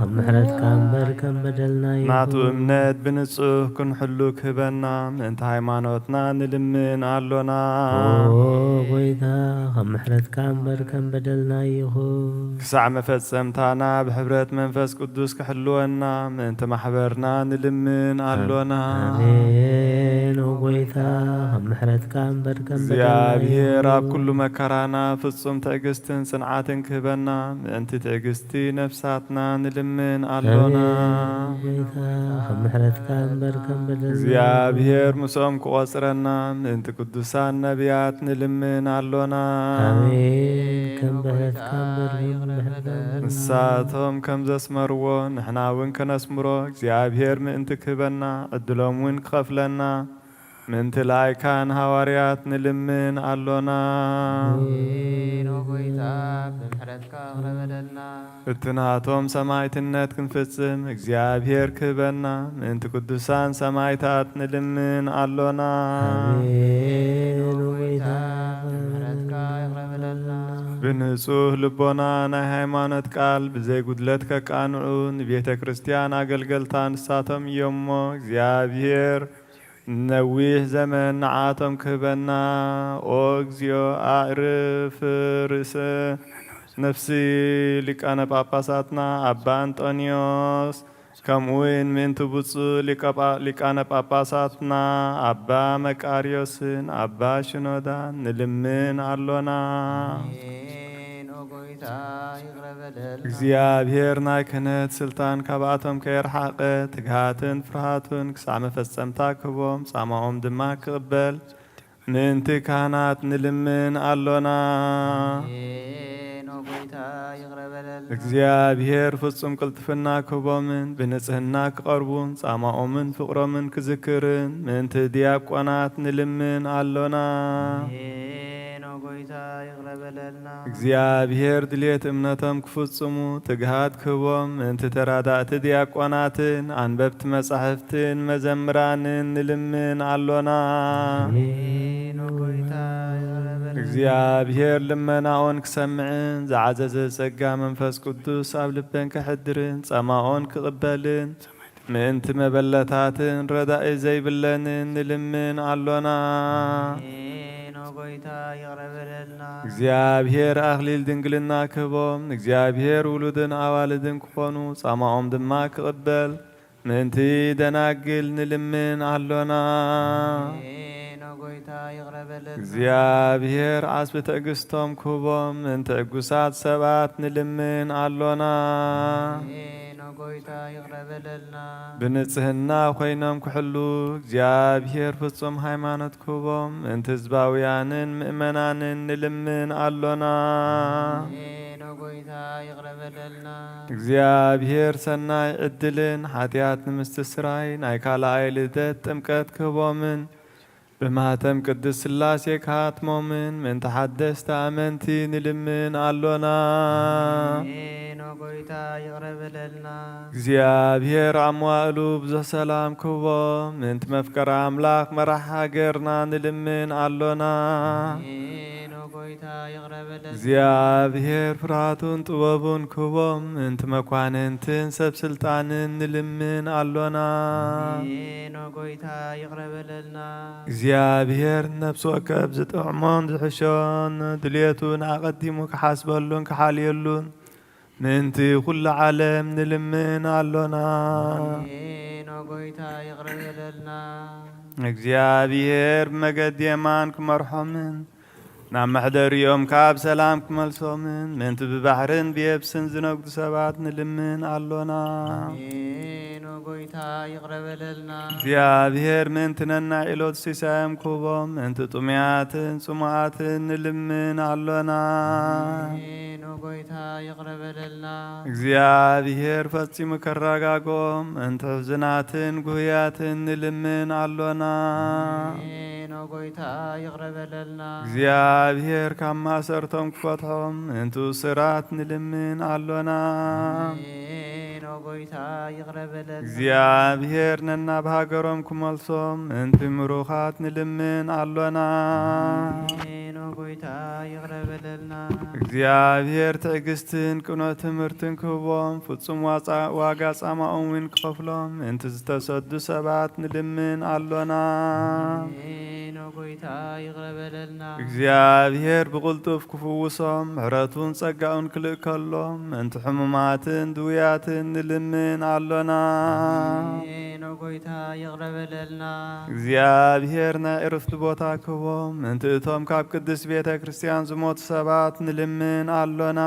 ከም ምሕረትካ እምበር ከም በደልና ይኹን። ናቱ እምነት ብንጹህ ክንሕሉ ክህበና፣ ምእንቲ ሃይማኖትና ንልምን ኣሎና። ኦ ጎይታ፣ ከም ምሕረትካ እምበር ከም በደልና ይኹን። ክሳዕ መፈጸምታና ብሕብረት መንፈስ ቅዱስ ክሕልወና፣ ምእንቲ ማሕበርና ንልምን ኣሎና። ኣሜን። ኦ ጎይታ፣ ከም ምሕረትካ እምበር ከም በደልና እግዚኣብሔር ኣብ ይኹን። ኩሉ መከራና ፍጹም ትዕግስትን ጽንዓትን ክህበና፣ ምእንቲ ትዕግስቲ ነፍሳትና ንልምን ኣሎና። ኣሜን። ኦ ጎይታ፣ ከም ምሕረትካ እምበር ከም በደልና ይኹን። እግዚኣብሔር ምስኦም ክቖጽረና፣ ምእንቲ ቅዱሳን ነቢያት ንልምን ኣሎና። ኣሜን። ከም ምሕረትካ እምበር ከም ምሕረትና ንሳቶም ከም ዘስመርዎ ንሕና እውን ከነስምሮ እግዚኣብሔር ምእንቲ ክህበና ዕድሎም እውን ክኸፍለና ምእንቲ ላይካን ሃዋርያት ንልምን ኣሎና። ኣሜን። ኦ ጎይታ፣ ብምሕረትካ ይቕረ በለልና። እቲ ናቶም ሰማዕትነት ክንፍጽም እግዚኣብሔር ክህበና ምእንቲ ቅዱሳን ሰማዕታት ንልምን ኣሎና። ኣሜን። ኦ ጎይታ፣ ብምሕረትካ ይቕረ በለልና። ብንጹህ ልቦና ናይ ሃይማኖት ቃል ብዘይ ጉድለት ከቃንዑ ንቤተ ክርስቲያን ኣገልገልታ ንሳቶም እዮም እሞ እግዚኣብሔር ነዊሕ ዘመን ንዓቶም ክህበና። ኦ እግዚኦ ኣዕርፍ ርእሰ ነፍሲ ሊቃነ ጳጳሳትና ኣባ እንጦንዮስ ከምኡ እውን ምእንቲ ብፁዕ ሊቀ ጳ- ሊቃነ ጳጳሳትና ኣባ መቃርዮስን ኣባ ሽኖዳን ንልምን ኣሎና። ኣሜን። ኦ ጎይታ ይቕረ በለልና። እግዚኣብሔር ናይ ክህነት ስልጣን ካብኣቶም ከየርሓቐ ትግሃትን ፍርሃቱን ክሳዕ መፈጸምታ ክህቦም ጻማኦም ድማ ክቕበል ምእንቲ ካህናት ንልምን ኣሎና። ኣሜን። ኦ ጎይታ ይቕረ በለልና። እግዚኣብሔር ፍጹም ቅልጥፍና ክህቦምን ብንጽህና ክቐርቡን ጻማኦምን ፍቕሮምን ክዝክርን ምእንቲ ዲያቆናት ንልምን ኣሎና። ኣሜን። ኦ ጎይታ ይቕረ በለልና። እግዚኣብሔር ድልየት እምነቶም ክፍጽሙ ትግሃት ክህቦም ምእንቲ ተራዳእቲ ዲያቆናትን ኣንበብቲ መጻሕፍትን መዘምራንን ንልምን ኣሎና። ኣሜን። ኦ ጎይታ ይቕረ በለልና። እግዚኣብሔር ልመናኦን ክሰምዕን ዝዓዘዘ ጸጋ መንፈስ ቅዱስ ኣብ ልበን ከሕድርን ጸማኦን ክቕበልን ምእንቲ መበለታትን ረዳኢ ዘይብለንን ንልምን ኣሎና። ኣሜን። ኦ ጎይታ ይቕረ በለልና። እግዚኣብሔር ኣኽሊል ድንግልና ክህቦም ንእግዚኣብሔር ውሉድን ኣዋልድን ክኾኑ ጻማኦም ድማ ክቕበል ምእንቲ ደናግል ንልምን ኣሎና። ኣሜን። ኦ ጎይታ ይቕረ በለልና። እግዚኣብሔር ዓስቢ ትዕግስቶም ክህቦም ምእንቲ ዕጉሳት ሰባት ንልምን ኣሎና። ኣሜን። ኦ ጎይታ ይቕረ በለልና። ብንጽህና ኮይኖም ክሕሉ እግዚኣብሔር ፍጹም ሃይማኖት ክህቦም ምእንቲ ህዝባውያንን ምእመናንን ንልምን ኣሎና። ኣሜን። ኦ ጎይታ ይቕረ በለልና። እግዚኣብሔር ሰናይ ዕድልን ሓጢኣት ንምስትስራይ ናይ ካልኣይ ልደት ጥምቀት ክህቦምን ብማህተም ቅድስት ሥላሴ ክሃትሞምን ምእንቲ ሓደስቲ ኣመንቲ ንልምን ኣሎና። ኣሜን። ኦ ጎይታ ይቕረ በለልና። እግዚኣብሔር ኣብ መዋእሉ ብዙሕ ሰላም ክህቦም ምእንቲ መፍቀሪ ኣምላኽ መራሕ ሃገርና ንልምን ኣሎና። ኣሜን። ኦ ጎይታ ይቕረ በለልና። እግዚኣብሔር ፍርሃቱን ጥበቡን ክህቦም ምእንቲ መኳንንትን ሰብ ስልጣንን ንልምን ኣሎና። ኣሜን። ኦ ጎይታ ይቕረ በለልና። እግዚኣብሔር ነፍሲ ወከፍ ዝጥዕሞን ዝሕሾን ድልየቱን ኣቐዲሙ ክሓስበሉን ክሓልየሉን ምእንቲ ኩሉ ዓለም ንልምን ኣሎና። ኣሜን። ኦ ጎይታ ይቕረ በለልና። እግዚኣብሔር ብመገዲ የማን ክመርሖምን ናብ መሕደሪኦም ካብ ሰላም ክመልሶምን ምእንቲ ብባሕርን ብየብስን ዝነግዱ ሰባት ንልምን ኣሎና። ኣሜን። ኦ ጎይታ ይቕረ በለልና። እግዚኣብሔር ምእንቲ ነናይ ዒሎት ሲሳዮም ክህቦም ምእንቲ ጥሙያትን ጽሙኣትን ንልምን ኣሎና። ኣሜን። ኦ ጎይታ ይቕረ በለልና። እግዚኣብሔር ፈጺሙ ከረጋግኦም ምእንቲ ሕዙናትን ጉህያትን ንልምን ኣሎና። ኣሜን። ኦ ጎይታ ይቕረ በለልና። እግዚኣብሔር ካብ ማእሰርቶም ክፈትሖም ምእንቲ እሱራት ንልምን ኣሎና። ኣሜን። ኦ ጎይታ ይቕረ በለልና። እግዚኣብሔር ነናብ ሃገሮም ክመልሶም ምእንቲ ምሩኻት ንልምን ኣሎና። ኣሜን። ኦ ጎይታ ይቕረ በለልና። እግዚኣብሔር ትዕግስትን ቅኑዕ ትምህርትን ክህቦም ፍጹም ዋጻ- ዋጋ ጻማኦም እውን ክኸፍሎም ምእንቲ ዝተሰዱ ሰባት ንልምን ኣሎና። ኣሜን። ኦ ጎይታ ይቕረ በለልና። እግዚኣብሔር ብቕልጡፍ ክፍውሶም ምሕረቱን ጸጋኡን ክልእከሎም ምእንቲ ሕሙማትን ድውያትን ንልምን ኣሎና። ኣሜን። ኦ ጎይታ ይቕረ በለልና። እግዚኣብሔር ናይ ዕርፍቲ ቦታ ክህቦም ምእንቲ እቶም ካብ ቅድስት ቤተ ክርስቲያን ዝሞቱ ሰባት ንልምን ኣሎና።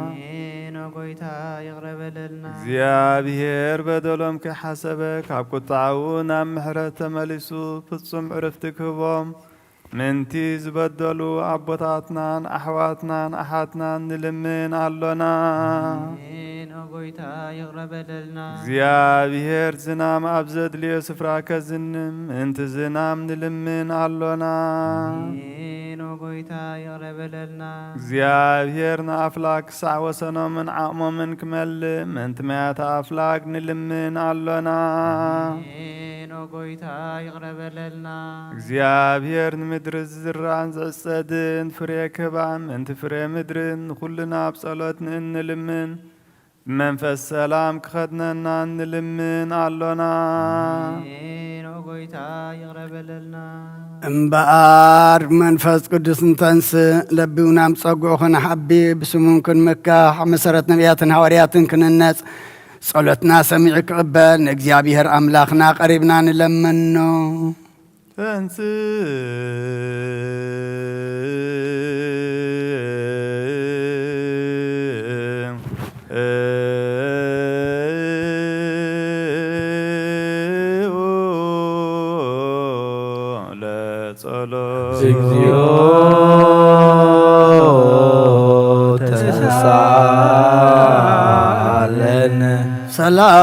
ኣሜን። ኦ ጎይታ ይቕረ በለልና። እግዚኣብሔር በደሎም ከይሓሰበ ካብ ቁጥዓኡ ናብ ምሕረት ተመሊሱ ፍጹም ዕርፍቲ ክህቦም ምእንቲ ዝበደሉ ኣቦታትናን ኣሕዋትናን ኣሓትናን ንልምን ኣሎና። ኣሜን። ኦ ጎይታ ይቕረ በለልና። እግዚኣብሔር ዝናም ኣብ ዘድልዮ ስፍራ ከዝንም ምእንቲ ዝናም ንልምን ኣሎና። ኣሜን። ኦ ጎይታ ይቕረ በለልና። እግዚኣብሔር ንኣፍላክ ክሳዕ ወሰኖምን ዓቕሞምን ክመልእ ምእንቲ ማያት ኣፍላክ ንልምን ኣሎና። ኣሜን። ኦ ጎይታ ይቕረ በለልና። እግዚኣብሔር ንምድሪ ዝዝራእን ዝዕጸድን ፍሬ ክህባን ምእንቲ ፍሬ ምድርን ንኹልና ኣብ ጸሎት ንእንልምን ብመንፈስ ሰላም ክኸድነና ንልምን ኣሎና። ኣሜን። ኦ ጎይታ ይቕረ በለልና። እምበኣር መንፈስ ቅዱስ እንተንስእ ለቢውና ምጸግዑ ክንሓቢ ብስሙን ክንምካሕ መሰረት ነቢያትን ሃዋርያትን ክንነጽ ጸሎትና ሰሚዑ ክቕበል ንእግዚኣብሔር ኣምላኽና ቀሪብና ንለምኖ። ተንስእ ለጸሎት። እግዚኦ ተሳለን። ሰላም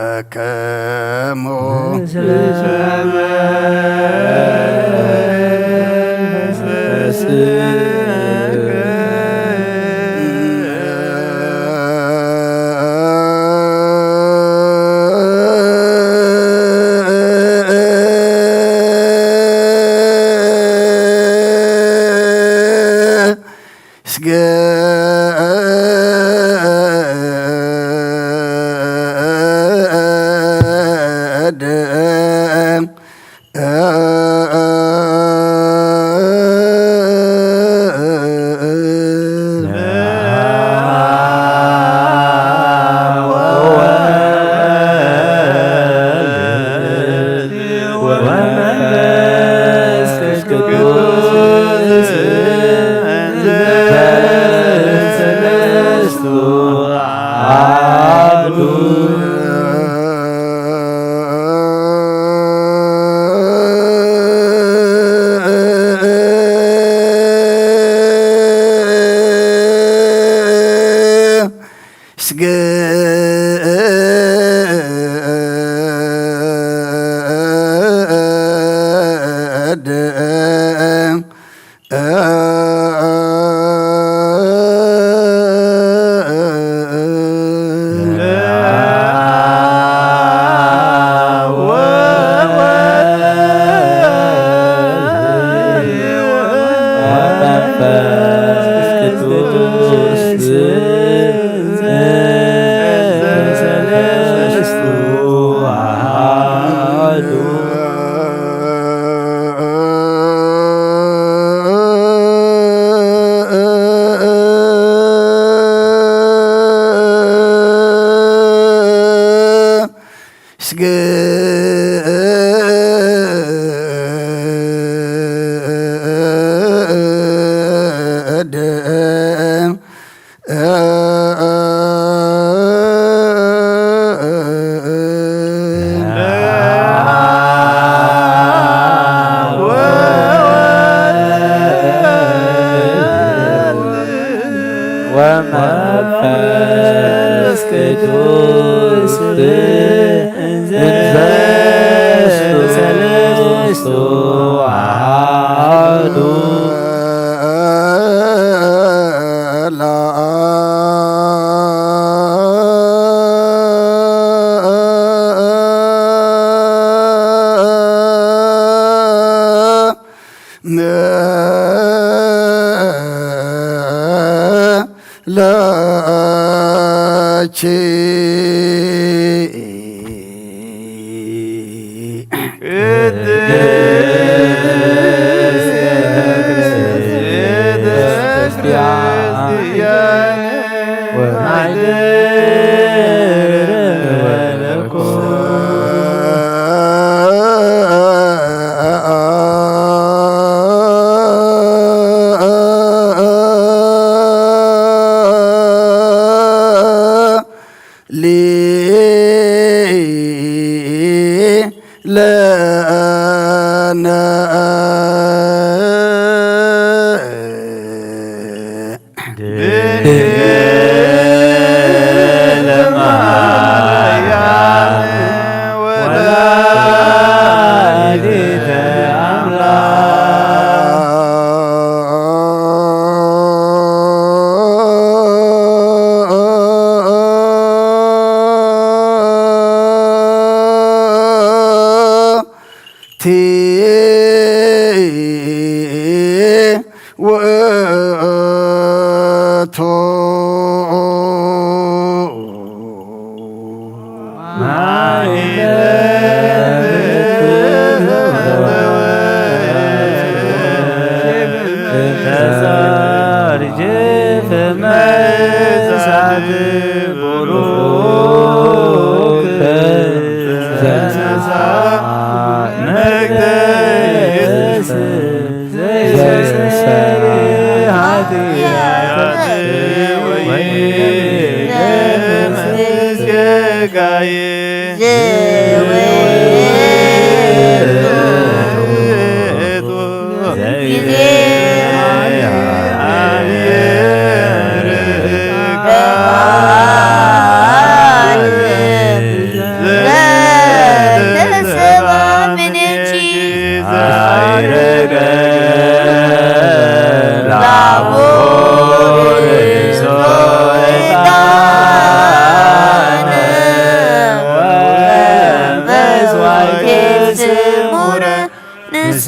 ለኩልክሙ። ስገድ። ስገድ። ወመንፈስ ቅዱስ እንዘ ሰለስቱ አሐዱ። ለኪ ሊለነ ድንግል ማርያም ወላዲተ አምላክ። ቲ ውእቱ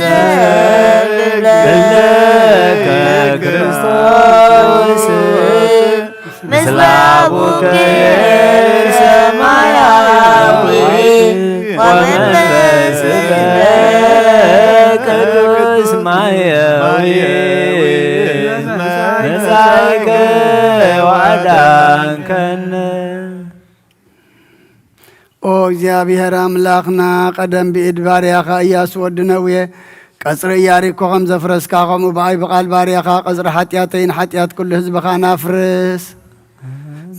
ንሰግድ ለከ ክርስቶስ ምስለ አቡከ ሰማያዊ ወመንፈስከ ቅዱስ ማያዊ መጻእከ ወአዳንከነ። ኦ እግዚኣብሔር ኣምላኽና፣ ቀደም ብኢድ ባርያኻ እያሱ ወዲ ነውየ ቀጽሪ እያሪኮ ከም ዘፍረስካ፣ ከምኡ ብኣይ ብቓል ባርያኻ ቀጽሪ ሓጢኣተይን ሓጢኣት ኩሉ ህዝብኻን ኣፍርስ።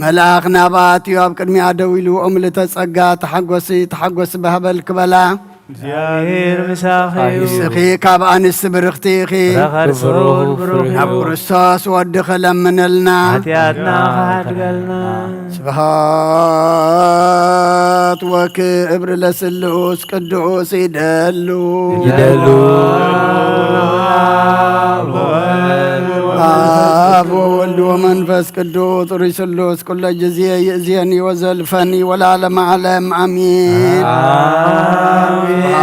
መልኣኽ ናብኣ ኣትዩ ኣብ ቅድሚኣ ደው ኢሉ፣ "ኦ ምልእተ ጸጋ፣ ተሓጎሲ፣ ተሓጎሲ፣ ባህበል" ክበላ። እግዚኣብሔር ምሳኺ እዩ። ንስኺ ካብ ኣንስቲ ብርኽቲ ኢኺ። ፍረ ከርሲ እውን ብሩኽ እዩ። ናብ ክርስቶስ ወድኺ ለምንልና። ሓጢኣትና ክሓድገልና። ስብሃት ወክብር ለስሉስ ቅዱስ ይደሉ። ይደሉ። አብ ወወልድ ወመንፈስ ቅዱስ ጥሩይ ስሉስ ኩለ ጊዜ ይእዜኒ ወዘልፈኒ ወለዓለመ ዓለም አሜን። አሜን።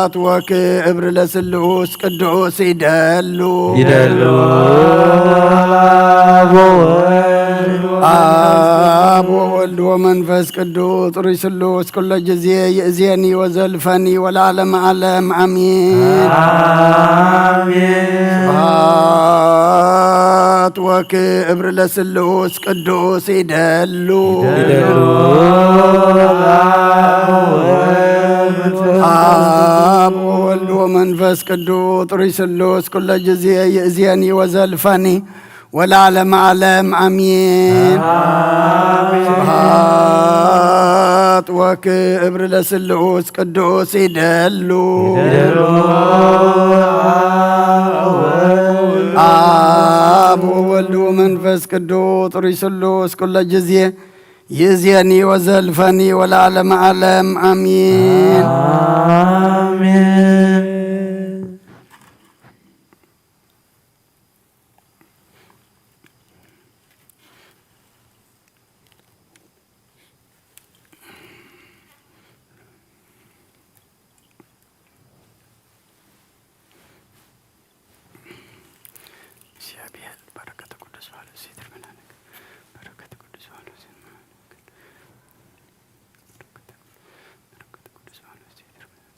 ስብሐት ወክብር ለስሉስ ቅዱስ ይደሉ። ይደሉ። አብ ወወልድ ወመንፈስ ቅዱስ ጥሩይ ስሉስ ኩለ ጊዜ ይእዜኒ ወዘልፈኒ ወለዓለመ ዓለም አሜን። አሜን። ስብሐት ወክብር ለስሉስ ቅዱስ ይደሉ። ይደሉ። አብ ወወልድ ወመንፈስ ቅዱስ ጥሩይ ስሉስ ኩለ ጊዜ ይእዜኒ ወዘልፈኒ ወለዓለመ ዓለም አሜን። አሜን። ስብሐት ወክብር ለስሉስ ቅዱስ ይደሉ። ይደሉ። አብ ወወልድ ወመንፈስ ቅዱስ ጥሩይ ስሉስ ኩለ ጊዜ ይእዜኒ ወዘልፈኒ ወለዓለመ ዓለም አሜን። አሜን። እግዚአብሔር በረከተ ቅዱስ ጳውሎስ ይደርብናል። በረከተ ቅዱስ ጳውሎስ ይደርብናል። በረከተ ቅዱስ ጳውሎስ ይደርብናል።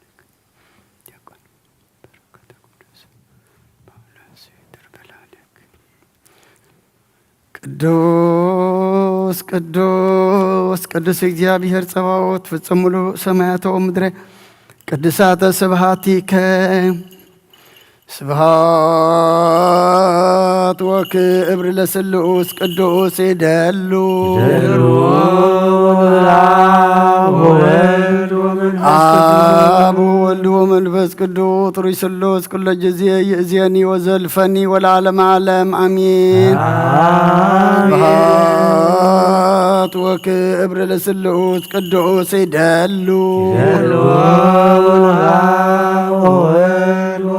ዲያቆን በረከተ ቅዱስ ጳውሎስ ይደርብናል። ቅዱስ ቅዱስ ቅዱስ እግዚአብሔር ጸባኦት ፍጹም ሙሉ ሰማያተ ወምድረ ቅዱሳተ ስብሐቲከ። ስብሃት ወክብር ለስሉስ ቅዱስ ይደሉ። አብ ወወልድ ወመንፈስ ቅዱስ ሩይ ስሉስ ኩሎ ጊዜ ይእዜኒ ወዘልፈኒ ወለዓለመ ዓለም አሚን። ስብሃት ወክብር ለስሉስ ቅዱስ ይደሉ።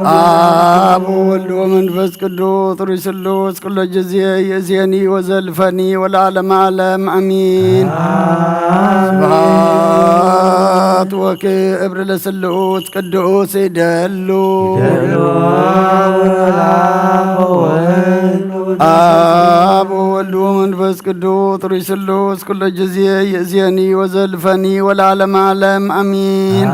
አብ ወወልድ ወመንፈስ ቅዱስ ሩይ ስሉስ ኩሎ ጊዜ ይእዜኒ ወዘልፈኒ ወለዓለመ ዓለም አሚን። ስብሃት ወክብር ለስሉስ ቅዱስ ይደሉ። አብ ወወልድ ወመንፈስ ቅዱስ ሩይ ስሉስ ኩሎ ጊዜ ይእዜኒ ወዘልፈኒ ወለዓለመ ዓለም አሚን።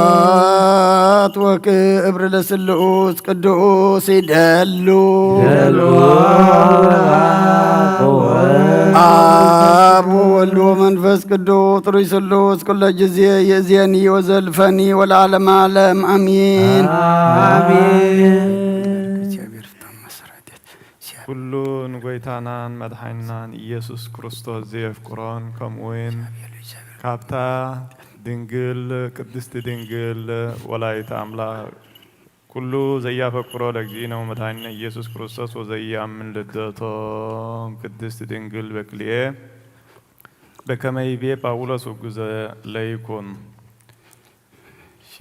ስብሃት ወክብር ለስሉስ ቅዱስ ይደሉ። አብ ወወልድ ወመንፈስ ቅዱስ ሩይ ስሉስ ኩሎ ጊዜ ይእዜኒ ወዘልፈኒ ወለዓለመ ዓለም አሚን። አሜን። ኩሉ ንጎይታናን መድሓኒናን ኢየሱስ ክርስቶስ ዘየፍቅሮን፣ ከምኡውን ካብታ ድንግል ቅድስቲ ድንግል ወላዲተ ኣምላኽ ኩሉ ዘያፈቅሮ ለእግዚእነ ወመድኃኒነ ኢየሱስ ክርስቶስ ወዘያምን ልደቶም ቅድስት ድንግል በክልኤ በከመ ይቤ ጳውሎስ ውጉዘ ለይኩን።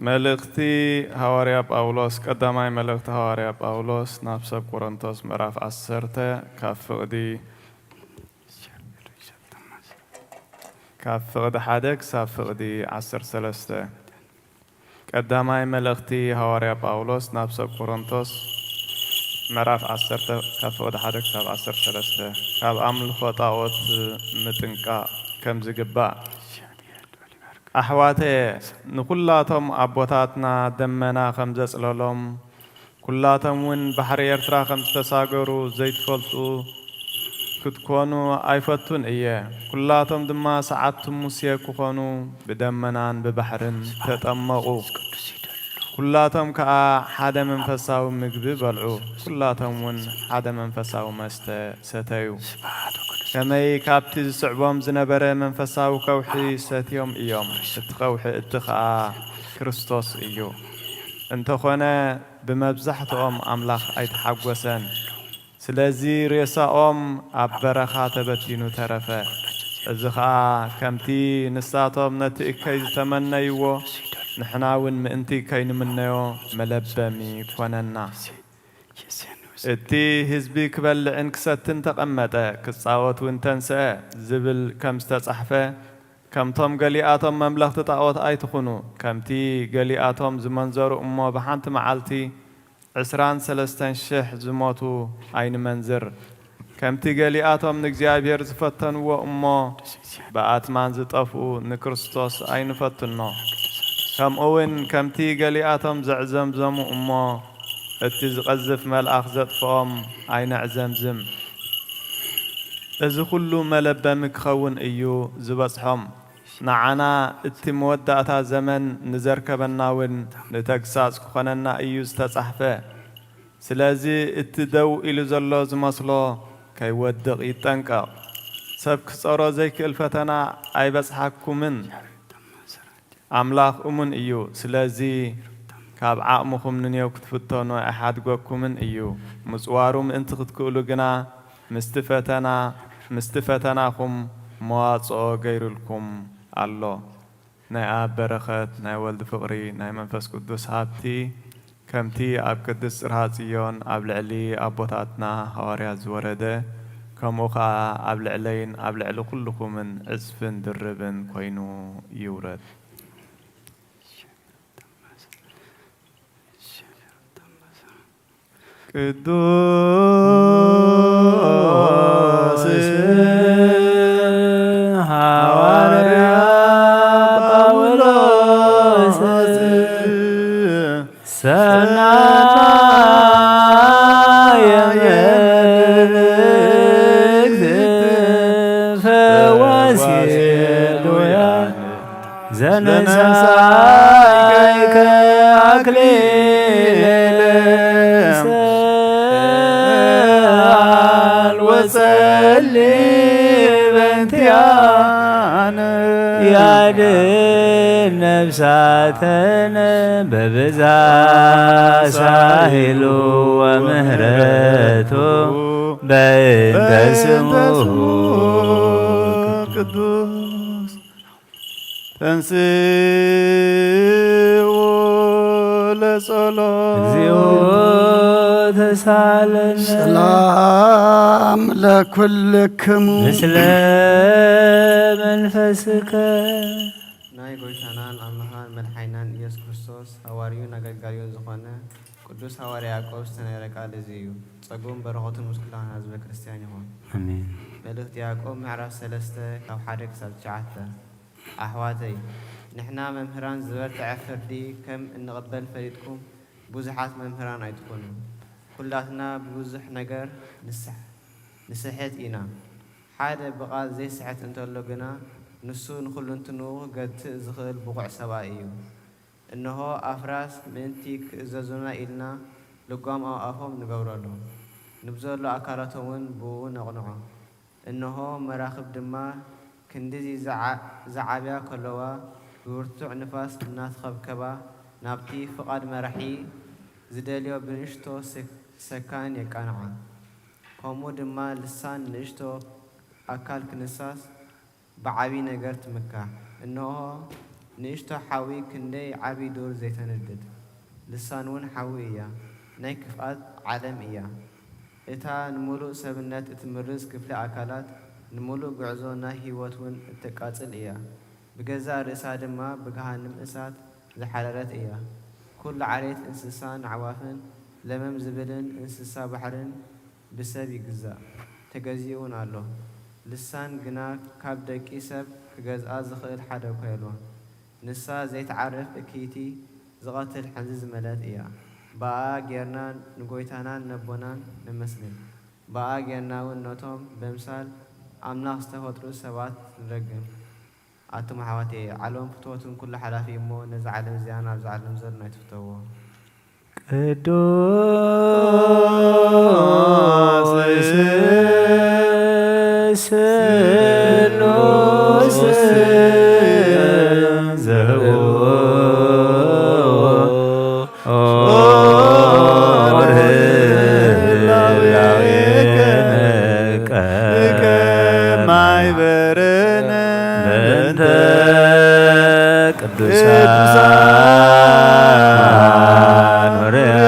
መልእኽቲ ሃዋርያ ጳውሎስ፣ ቀዳማይ መልእኽቲ ሃዋርያ ጳውሎስ ናብ ሰብ ቆሮንቶስ ምዕራፍ ዓሰርተ ካብ ፍቕዲ ካብ ፍቕዲ ሓደ ክሳብ ፍቕዲ ዓሰርተ ሰለስተ። ቀዳማይ መልእኽቲ ሃዋርያ ጳውሎስ ናብ ሰብ ቆሮንቶስ ምዕራፍ ዓሰርተ ካብ ፍቕዲ ሓደ ክሳብ ዓሰርተ ሰለስተ። ካብ ኣምልኾ ጣዖት ምጥንቃቕ ከም ዝግባእ። ኣሕዋተየ፣ ንኹላቶም ኣቦታትና ደመና ከም ዘጽለሎም፣ ኩላቶም እውን ባሕሪ ኤርትራ ከም ዝተሳገሩ ዘይትፈልጡ ክትኮኑ ኣይፈቱን እየ። ኩላቶም ድማ ሰዓብቲ ሙሴ ክኾኑ ብደመናን ብባሕርን ተጠመቑ። ኩላቶም ከኣ ሓደ መንፈሳዊ ምግቢ በልዑ። ኩላቶም እውን ሓደ መንፈሳዊ መስተ ሰተዩ። ከመይ ካብቲ ዝስዕቦም ዝነበረ መንፈሳዊ ከውሒ ሰትዮም እዮም። እቲ ከውሒ እቲ ኸኣ ክርስቶስ እዩ። እንተኾነ ብመብዛሕትኦም ኣምላኽ ኣይተሓጐሰን። ስለዚ ሬሳኦም ኣብ በረኻ ተበቲኑ ተረፈ። እዚ ኸኣ ከምቲ ንሳቶም ነቲ እከይ ዝተመነይዎ፣ ንሕና እውን ምእንቲ ከይንምነዮ መለበሚ ኮነና። እቲ ህዝቢ ክበልዕን ክሰትን ተቐመጠ፣ ክጻወት እውን ተንስአ ዝብል ከም ዝተጻሕፈ፣ ከምቶም ገሊኣቶም መምለኽቲ ጣዖት ኣይትኹኑ። ከምቲ ገሊኣቶም ዝመንዘሩ እሞ ብሓንቲ መዓልቲ ዕስራን ሰለስተን ሽሕ ዝሞቱ ኣይንመንዝር። ከምቲ ገሊኣቶም ንእግዚኣብሔር ዝፈተንዎ እሞ ብኣትማን ዝጠፍኡ ንክርስቶስ ኣይንፈትኖ። ከምኡ እውን ከምቲ ገሊኣቶም ዘዕዘምዘሙ እሞ እቲ ዝቐዝፍ መልኣኽ ዘጥፍኦም ኣይነዕዘምዝም። እዚ ኹሉ መለበሚ ክኸውን እዩ ዝበጽሖም። ንዓና እቲ መወዳእታ ዘመን ንዘርከበና እውን ንተግሳጽ ክኾነና እዩ ዝተጻሕፈ። ስለዚ እቲ ደው ኢሉ ዘሎ ዝመስሎ ከይወድቕ ይጠንቀቕ። ሰብ ክጸሮ ዘይክእል ፈተና ኣይበጽሓኩምን። ኣምላኽ እሙን እዩ። ስለዚ ካብ ዓቕምኹም ንኔው ክትፍተኑ ኣይሓድገኩምን እዩ። ምጽዋሩ ምእንቲ ክትክእሉ ግና ምስቲ ፈተና፣ ምስቲ ፈተናኹም መዋጽኦ ገይሩልኩም ኣሎ። ናይ ኣብ በረኸት፣ ናይ ወልድ ፍቕሪ፣ ናይ መንፈስ ቅዱስ ሃብቲ፣ ከምቲ ኣብ ቅድስት ጽርሃ ጽዮን ኣብ ልዕሊ ኣቦታትና ሃዋርያት ዝወረደ፣ ከምኡ ኸኣ ኣብ ልዕለይን ኣብ ልዕሊ ኩልኹምን ዕጽፍን ድርብን ኮይኑ ይውረድ። ቅዱስ ሃዋርያ ጳውሎስ ሰናየ መልእክት ፈዋሲ ሉያ ዘነሳይከ አክሊል ሳተነ በብዛ ሳሂሉ ወምህረቱ በእንተ ስሙ ቅዱስ ተንስኡ ለጸሎት። እግዚኦ ተሳለነ። ሰላም ለኩልክሙ። ምስለ መንፈስከ። ናይ ጎይታናን ኣምላኻን መድሓኒናን ኢየሱስ ክርስቶስ ሃዋርዩን ኣገልጋዩን ዝኾነ ቅዱስ ሃዋርያ ያዕቆብ ዝተነገረ ቃል እዚ እዩ። ጸጉን በረኸቱን ምስ ኩላህና ህዝበ ክርስቲያን ይኹን። ኣሜን። መልእኽቲ ያዕቆብ ምዕራፍ ሰለስተ ካብ ሓደ ክሳብ ትሽዓተ። ኣሕዋተይ፣ ንሕና መምህራን ዝበርትዐ ፍርዲ ከም እንቕበል ፈሊጥኩም ብዙሓት መምህራን ኣይትኹኑ። ኩላትና ብብዙሕ ነገር ንስሕ-፣ ንስሕት ኢና። ሓደ ብቓል ዘይስሕት እንተሎ ግና፣ ንሱ ንኹልንትንኡ ክገትእ ዝኽእል ብቑዕ ሰብኣይ እዩ። እንሆ፣ ኣፍራስ ምእንቲ ክእዘዙና ኢልና ልጓም ኣብ ኣፎም ንገብረሎም፣ ንብዘሎ ኣካላቶምውን ብእኡ ነቕንዖ። እንሆ፣ መራኽብ ድማ ክንድዚ ዝዓ-፣ ዝዓብያ ከለዋ፣ ብብርቱዕ ንፋስ እናተኸብከባ፣ ናብቲ ፍቓድ መራሒ ዝደልዮ ብንእሽቶ ሰ-፣ ሰካን የቃንዓ። ከምኡ ድማ ልሳን ንእሽቶ ኣካል ክንሳስ ብዓቢ ነገር ትምካሕ። እንሆ፣ ንእሽቶ ሓዊ ክንደይ ዓቢ ዱር ዘይተንድድ። ልሳን እውን ሓዊ እያ፣ ናይ ክፍኣት ዓለም እያ። እታ ንምሉእ ሰብነት እትምርዝ ክፍሊ ኣካላት፣ ንምሉእ ጉዕዞ ናይ ህይወት እውን እተቃጽል እያ። ብገዛእ ርእሳ ድማ ብገሃንም እሳት ዝሓረረት እያ። ኩሉ ዓሌት እንስሳን ኣዕዋፍን፣ ለመም ዝብልን እንስሳ ባሕርን ብሰብ ይግዛእ፣ ተገዚኡ እውን ኣሎ። ልሳን ግና ካብ ደቂ ሰብ ክገዝኣ ዝኽእል ሓደ እኳ የልቦን። ንሳ ዘይትዓርፍ እክይቲ ዝቐትል ሕንዝዝ መለት እያ። ብኣኣ ጌርና ንጎይታናን ነቦናን ነመስግን። ብኣኣ ጌርና እውን ነቶም በምሳል ኣምላኽ ዝተፈጥሩ ሰባት ንረግም። ኣቱም ኣሕዋተየ፣ ዓለም ፍትወትን ኩሉ ሓላፊ እዩ እሞ፣ ነዛ ዓለም እዚኣን ኣብዛ ዓለም ዘሎን ኣይትፍተውዎ። ቅዱስ ስሉስ ዘውር ህላዌነ ከማይበረነ በእንተ ቅዱሳን ሆርያን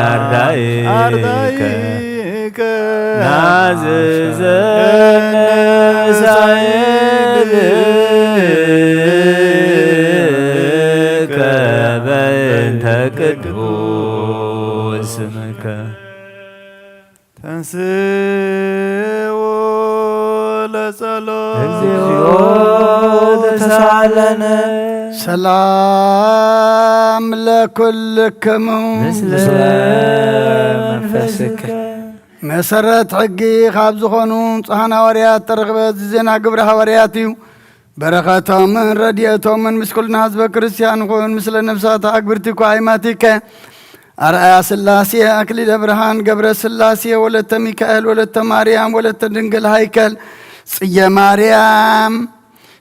ኣርዳኢከ ናዝዘነ ሳይልከ በእንተ ቅዱስ ስምከ። ተንስኡ ለጸሎት። እግዚኦ ተሳለነ። ሰላም ለኩልክሙ። ምስለ መንፈስከ። መሰረት ሕጊ ካብ ዝኾኑ ንጹሓን ሃዋርያት ተረኽበ። እዚ ዜና ግብረ ሃዋርያት እዩ። በረኸቶምን ረድኤቶምን ምስ ኩልና ህዝበ ክርስቲያን ይኹን። ምስለ ነፍሳት ኣግብርቲኮ ኣይማቲከ ኣርኣያ ስላሴ፣ ኣክሊለ ብርሃን፣ ገብረ ስላሴ፣ ወለተ ሚካኤል፣ ወለተ ማርያም፣ ወለተ ድንግል ሃይከል፣ ጽየ ማርያም፣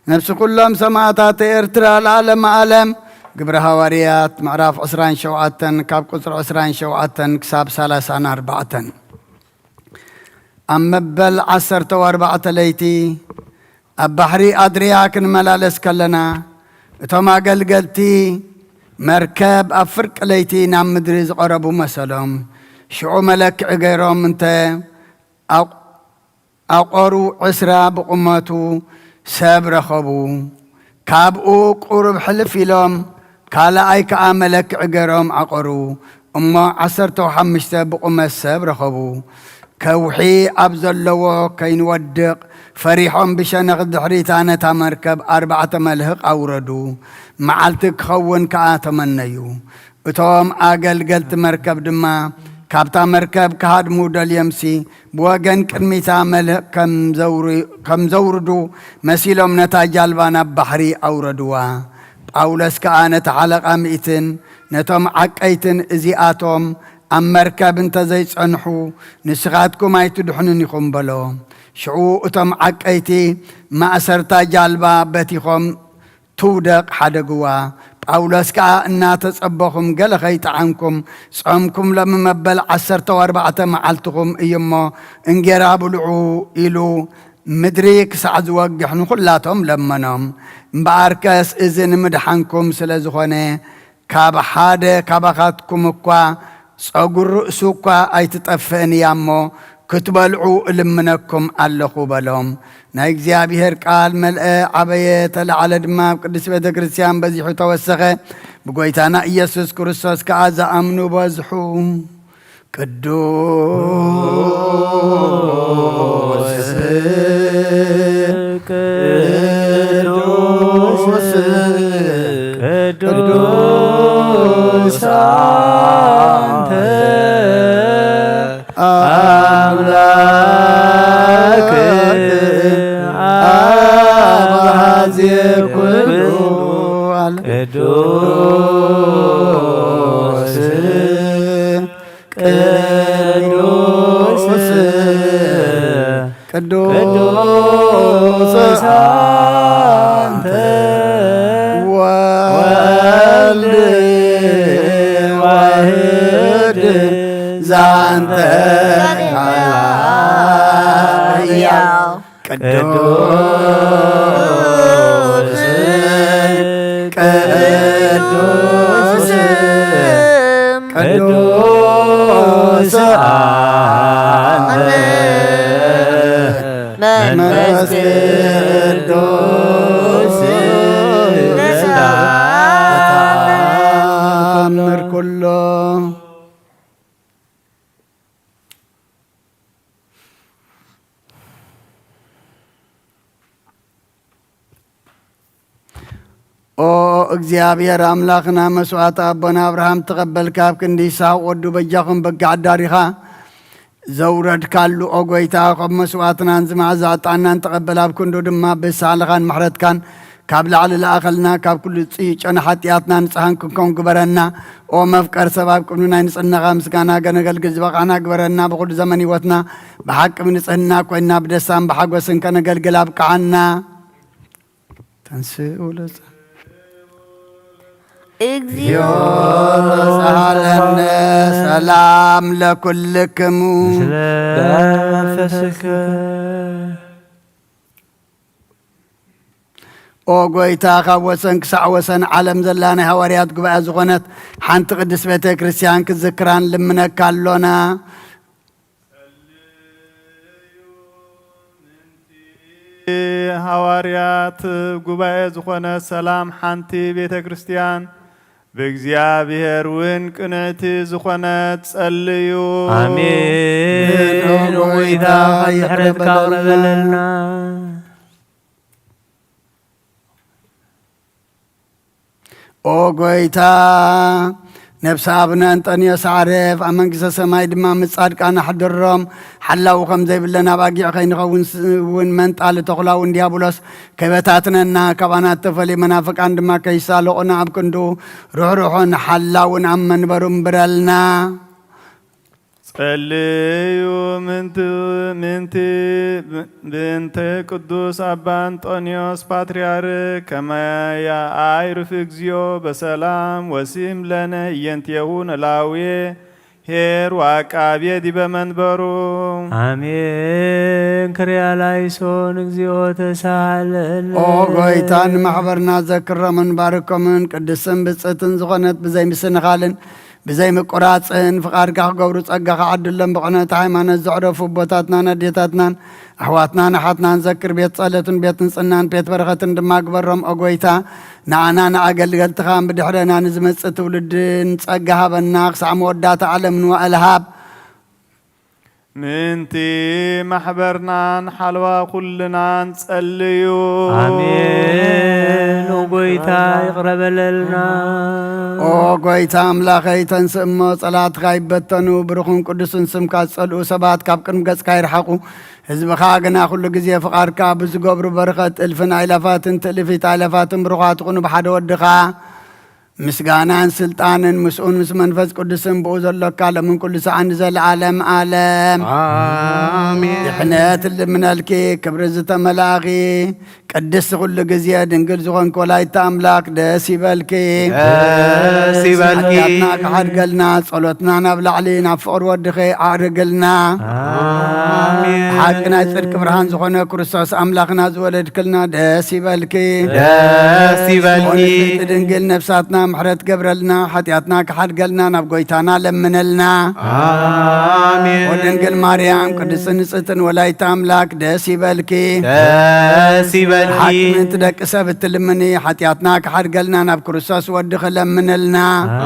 ነፍሲ ኩሎም ሰማዕታት ኤርትራ ለዓለመ ዓለም። ግብረ ሃዋርያት ምዕራፍ ዕስራን ሸውዓተን ካብ ቁጽሪ ዕስራን ሸውዓተን ክሳብ ሰላሳን ኣርባዕተን። ኣብ መበል ዓሰርተ ኣርባዕተ ለይቲ ኣብ ባሕሪ ኣድርያ ክንመላለስ ከለና፣ እቶም ኣገልገልቲ መርከብ ኣብ ፍርቂ ለይቲ ናብ ምድሪ ዝቐረቡ መሰሎም። ሽዑ መለክዒ ገይሮም እንተ ኣቕ-፣ ኣቖሩ፣ ዕስራ ብቑመቱ ሰብ ረኸቡ። ካብኡ ቁሩብ ሕልፍ ኢሎም ካልኣይ ከኣ መለክዒ ገይሮም ዓቐሩ። እሞ ዓሰርተ ሓሙሽተ ብቑመት ሰብ ረኸቡ። ከውሒ ኣብ ዘለዎ ከይንወድቕ ፈሪሖም ብሸነኽ ድሕሪታ ነታ መርከብ ኣርባዕተ መልህቕ ኣውረዱ። መዓልቲ ክኸውን ከኣ ተመነዩ። እቶም ኣገልገልቲ መርከብ ድማ ካብታ መርከብ ክሃድሙ ደልዮምሲ፣ ብወገን ቅድሚታ መልህቕ ከም ዘውሪ-፣ ከም ዘውርዱ መሲሎም ነታ ጃልባ ናብ ባሕሪ ኣውረድዋ። ጳውሎስ ከኣ ነቲ ሓለቓ ሚእትን ነቶም ዓቀይትን፣ "እዚኣቶም ኣብ መርከብ እንተ ዘይጸንሑ፣ ንስኻትኩም ኣይትድሕኑን ኢኹም" በሎ። ሽዑ እቶም ዓቀይቲ ማእሰርታ ጃልባ በቲኾም ትውደቕ ሓደግዋ። ጳውሎስ ከኣ እናተጸበኹም ገለ ኸይጠዓምኩም ጾምኩም ሎሚ መበል ዓሰርተ ኣርባዕተ መዓልትኹም እዩ እሞ እንጌራ ብልዑ ኢሉ ምድሪ ክሳዕ ዝወግሕ ንኹላቶም ለመኖም። እምበኣርከስ እዚ ንምድሓንኩም ስለ ዝኾነ ካብ ሓደ ካባኻትኩም እኳ ጸጉር ርእሱ እኳ ኣይትጠፍእን እያ እሞ ክትበልዑ እልምነኩም ኣለኹ በሎም። ናይ እግዚኣብሔር ቃል መልአ፣ ዓበየ፣ ተለዓለ ድማ ኣብ ቅድስት ቤተ ክርስቲያን በዚሑ ተወሰኸ። ብጎይታና ኢየሱስ ክርስቶስ ከኣ ዝኣምኑ በዝሑ። ቅዱስ ቅዱስ ቅዱስ አንተ አምላክ አብ አዜ ኩሉ ቅዱስ ቅዱስ ቅዱስ አንተ ወልድ ዋህድ ዛንተ ቃል ሕያው ቅዱስ ቅዱስ ቅዱስ አንተ መንፈስ ቅዱስ ተአምር ኩሎ። ኦ እግዚኣብሔር ኣምላኽና፣ መስዋዕቲ ኣቦና ኣብርሃም ተቐበል፣ ካብ ክንዲ ይስሐቅ ወዱ በጃኹም በጊዕ ኣዳሪኻ ዘውረድካሉ፣ ኦ ጐይታ፣ ካብ መስዋዕትናን ዝመዓዛ ዕጣንናን ተቐበል፣ ኣብ ክንዱ ድማ ብሳህልኻን ምሕረትካን ካብ ላዕሊ ለኣኸልና፣ ካብ ኩሉ ጽይጨና ሓጢኣትና ንጽሃን ክንከውን ግበረና። ኦ መፍቀር ሰብ፣ ኣብ ቅድሚ ናይ ንጽህናኻ ምስጋና ከነገልግል ዝበቓዕና ግበረና። ብኹሉ ዘመን ህይወትና ብሓቂ ብንጽህና ኮይንና ብደስታን ብሓጎስን ከነገልግል ኣብቅዓና። ተንስኡ ለጸ- እግዚኦ ተሳሃለነ ሰላም ለኩልክሙ። ምስለ መንፈስከ። ኦ ጐይታ፣ ካብ ወሰን ክሳዕ ወሰን ዓለም ዘላ ናይ ሃዋርያት ጉባኤ ዝኾነት ሓንቲ ቅድስት ቤተ ክርስቲያን ክትዝክራን ልምነካ ኣሎና። ሃዋርያት ጉባኤ ዝኾነ ሰላም ሓንቲ ቤተ ክርስቲያን ብእግዚኣብሔር እውን ቅንዕቲ ዝኾነት ጸልዩ። ኣሜን። ኦ ጐይታ፣ ምሕረትካ ኣቕርበለልና። ኦ ጐይታ፣ ነፍሲ ኣቡነ እንጠንዮስ ኣዕርፍ፣ ኣብ መንግስተ ሰማይ ድማ ምስ ጻድቃን ኣሕድሮም። ሓላዊ ከም ዘይብለን ኣባጊዕ ከይንኸውን ስ-፣ እውን መንጣሊ ተኹላ እውን ዲያብሎስ ከይበታትነና፣ ካባና እተፈልዩ መናፍቃን ድማ ከይሳለቑና፣ ኣብ ክንዱ ርሕሩሕን ሓላውን ኣብ መንበሩ እምብረልና። ጸልዩ ምንቲ-፣ ምንቲ ብእንተ ቅዱስ ኣባ እንጦንዮስ ፓትርያርክ ከመ የዐርፍ እግዚኦ በሰላም ወሲም ለነ ህየንቴሁ ነላውዬ ኄር ወዐቃብዬ ዲበ መንበሩ። ኣሜን። ክርያ ላይሶን እግዚኦ ተሳሃለነ። ኦ ጐይታ፣ ንማሕበርና ዘክሮምን ባርኮምን ቅድስትን ብጽእትን ዝኾነት ብዘይ ምስንኻልን ብዘይ ምቁራጽን ፍቓድካ ክገብሩ ጸጋ ክዓድሎም ብቕንዕቲ ሃይማኖት ዘዕረፉ ኣቦታትናን ኣዴታትናን ኣሕዋትናን ኣሓትናን ዘክር። ቤት ጸሎትን ቤት ንጽህናን ቤት በረኸትን ድማ ግበሮም። ኦ ጐይታ፣ ንዓና ንኣገልገልትኻን ብድሕረና ንዝመጽእ ትውልድን ጸጋ ሃበና፣ ክሳዕ መወዳእታ ዓለም ንዋዕል ሃብ። ምንቲ ማሕበርናን ሓለዋ ኩልናን ጸልዩ። ኣሜን። ኦ ጐይታ፣ ይቕረ በለልና። ኦ ጐይታ ኣምላኸይ፣ ተንስእ እሞ ጸላእትኻ ይበተኑ፣ ብሩኽን ቅዱስን ስምካ ዝጸልኡ ሰባት ካብ ቅድሚ ገጽካ ይርሓቑ። ህዝብኻ ግና ኩሉ ግዜ ፍቓድካ ብዝገብሩ በረኸት እልፍን ኣእላፋትን ትእልፊት ኣእላፋትን ብሩኻት ይኹኑ ብሓደ ወድኻ። ምስጋናን ስልጣንን ምስኡን ምስ መንፈስ ቅዱስን ብኡ ዘሎካ፣ ሎምን ኩሉ ሰዓን ንዘለዓለም ዓለም። ኣሜን። ድሕነት ልምነልኪ፣ ክብሪ ዝተመላእኺ፣ ቅድስቲ ኩሉ ግዜ ድንግል ዝኾንኪ ወላዲተ ኣምላክ፣ ደስ ይበልኪ። ደስ ይበልኪ። ሓጢኣትና ክሓድገልና፣ ጸሎትና ናብ ላዕሊ ናብ ፍቕሪ ወድኺ ኣዕርግልና። ኣሜን። ሓቂ ናይ ጽድቂ ብርሃን ዝኾነ ክርስቶስ ኣምላኽና ዝወለድክልና፣ ደስ ይበልኪ። ደስ ይበልኪ። ንጽሕቲ ድንግል ነፍሳትና ምሕረት ገብረልና፣ ሓጢኣትና ክሓድገልና ናብ ጎይታና ለምነልና። ኣሜን። ወድንግል ማርያም ቅድስቲ ንጽሕትን ወላዲተ ኣምላክ፣ ደስ ይበልኪ። ደስ ይበልኪ። ሓቂ ምእንቲ ደቂ ሰብ እትልምኒ፣ ሓጢኣትና ክሓድገልና ናብ ክርስቶስ ወድኺ ለምንልና።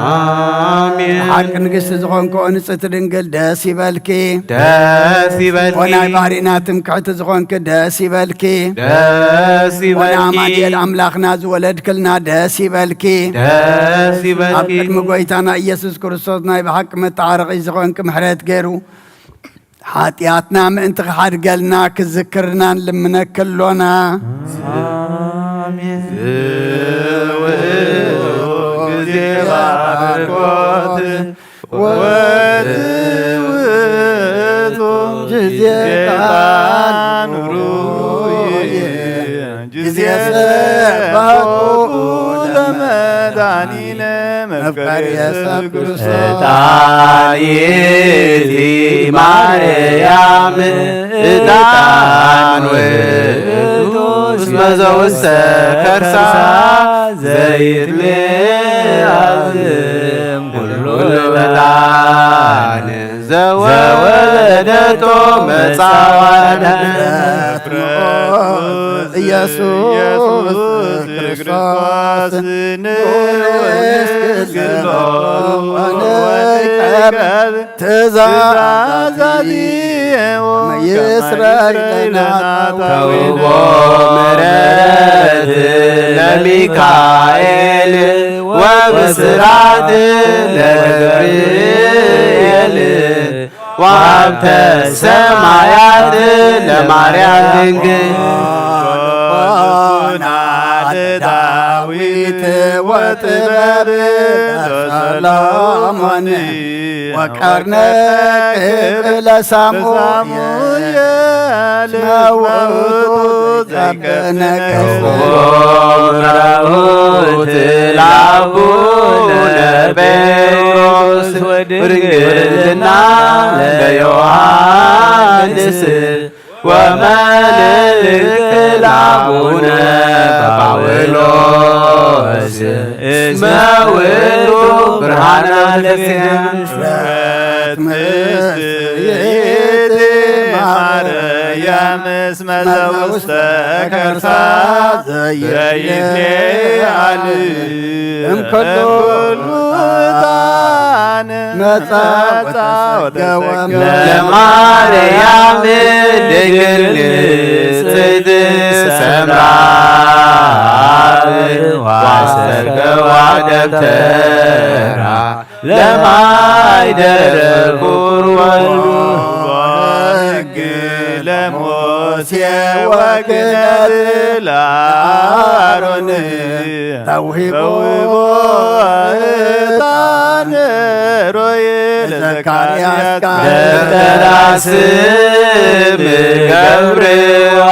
ኣሜን። ሓቂ ንግስቲ ዝኾንኮ ንጽሕቲ ድንግል፣ ደስ ይበልኪ። ደስ ይበልኪ። ወናይ ባህሪና ትምክሕቲ ዝኾንኪ፣ ደስ ይበልኪ። ደስ ይበልኪ። ወናይ ኣማኑኤል ኣምላኽና ዝወለድክልና፣ ደስ ይበልኪ። ደስ ይበልኪ። ኣብ ቅድሚ ጎይታና ኢየሱስ ክርስቶስ ናይ ብሓቂ መተዓረቒ ዝኾንኪ፣ ምሕረት ገይሩ ሓጢኣትና ምእንቲ ክሓድገልና ክዝክርና ንልምነኪ ኣሎና። ኣሜን። ዝውእቱ ግዜ ባርኮት ወትውእቱ ግዜ ቃል ሩይ ግዜ ሰባኩ ለመድኃኒነ መፍቀሪ ሰብ ክርስቶስ። ዕጣን ይእቲ ማርያም ዕጣን ውእቱ እስመ ዘውስተ ከርሳ ዘይትሌ ኣዝም ኩሉ ዕጣን ዘወለደቶ መጻዋዕነ ኢየሱስ ክርስቶስ ንእስክሎ ትእዛዛቲ ይስረይ ለና ተውቦ ምሕረት ለሚካኤል ወብስራት ለገብርኤል ወሀብተ ሰማያት ለማርያም ድንግል። ልቦና ለዳዊት ወጥበብ ለሰሎሞን ወቀርነ ክብ ለሳሙኤል መውቱ ዘይቀነቀስ። መራሁት ለአቡነ ጴጥሮስ ወድንግልና ለዮሐንስ ወመልእክት ለአቡነ ጳውሎስ እስመ ውእቱ ብርሃነ ለክርስቲያን። ምስለ ትምስሕቲ ማርያም እስመ ዘውስተ ከርሳ ዘይትሌዓል እምከሎ ዕጣን መጻ ወተሰገወ ለማርያም ድንግል ንጽሕት ሰምራ ዋስተርገዋ ደብተራ ለማይደረ ኩርወሉ ሕግ ለሙሴ ወክህነት ለአሮን ተውሂቦ ዕጣን ሮይ ለዘካርያስ ቃል። ደብተራ ስም ገብርዋ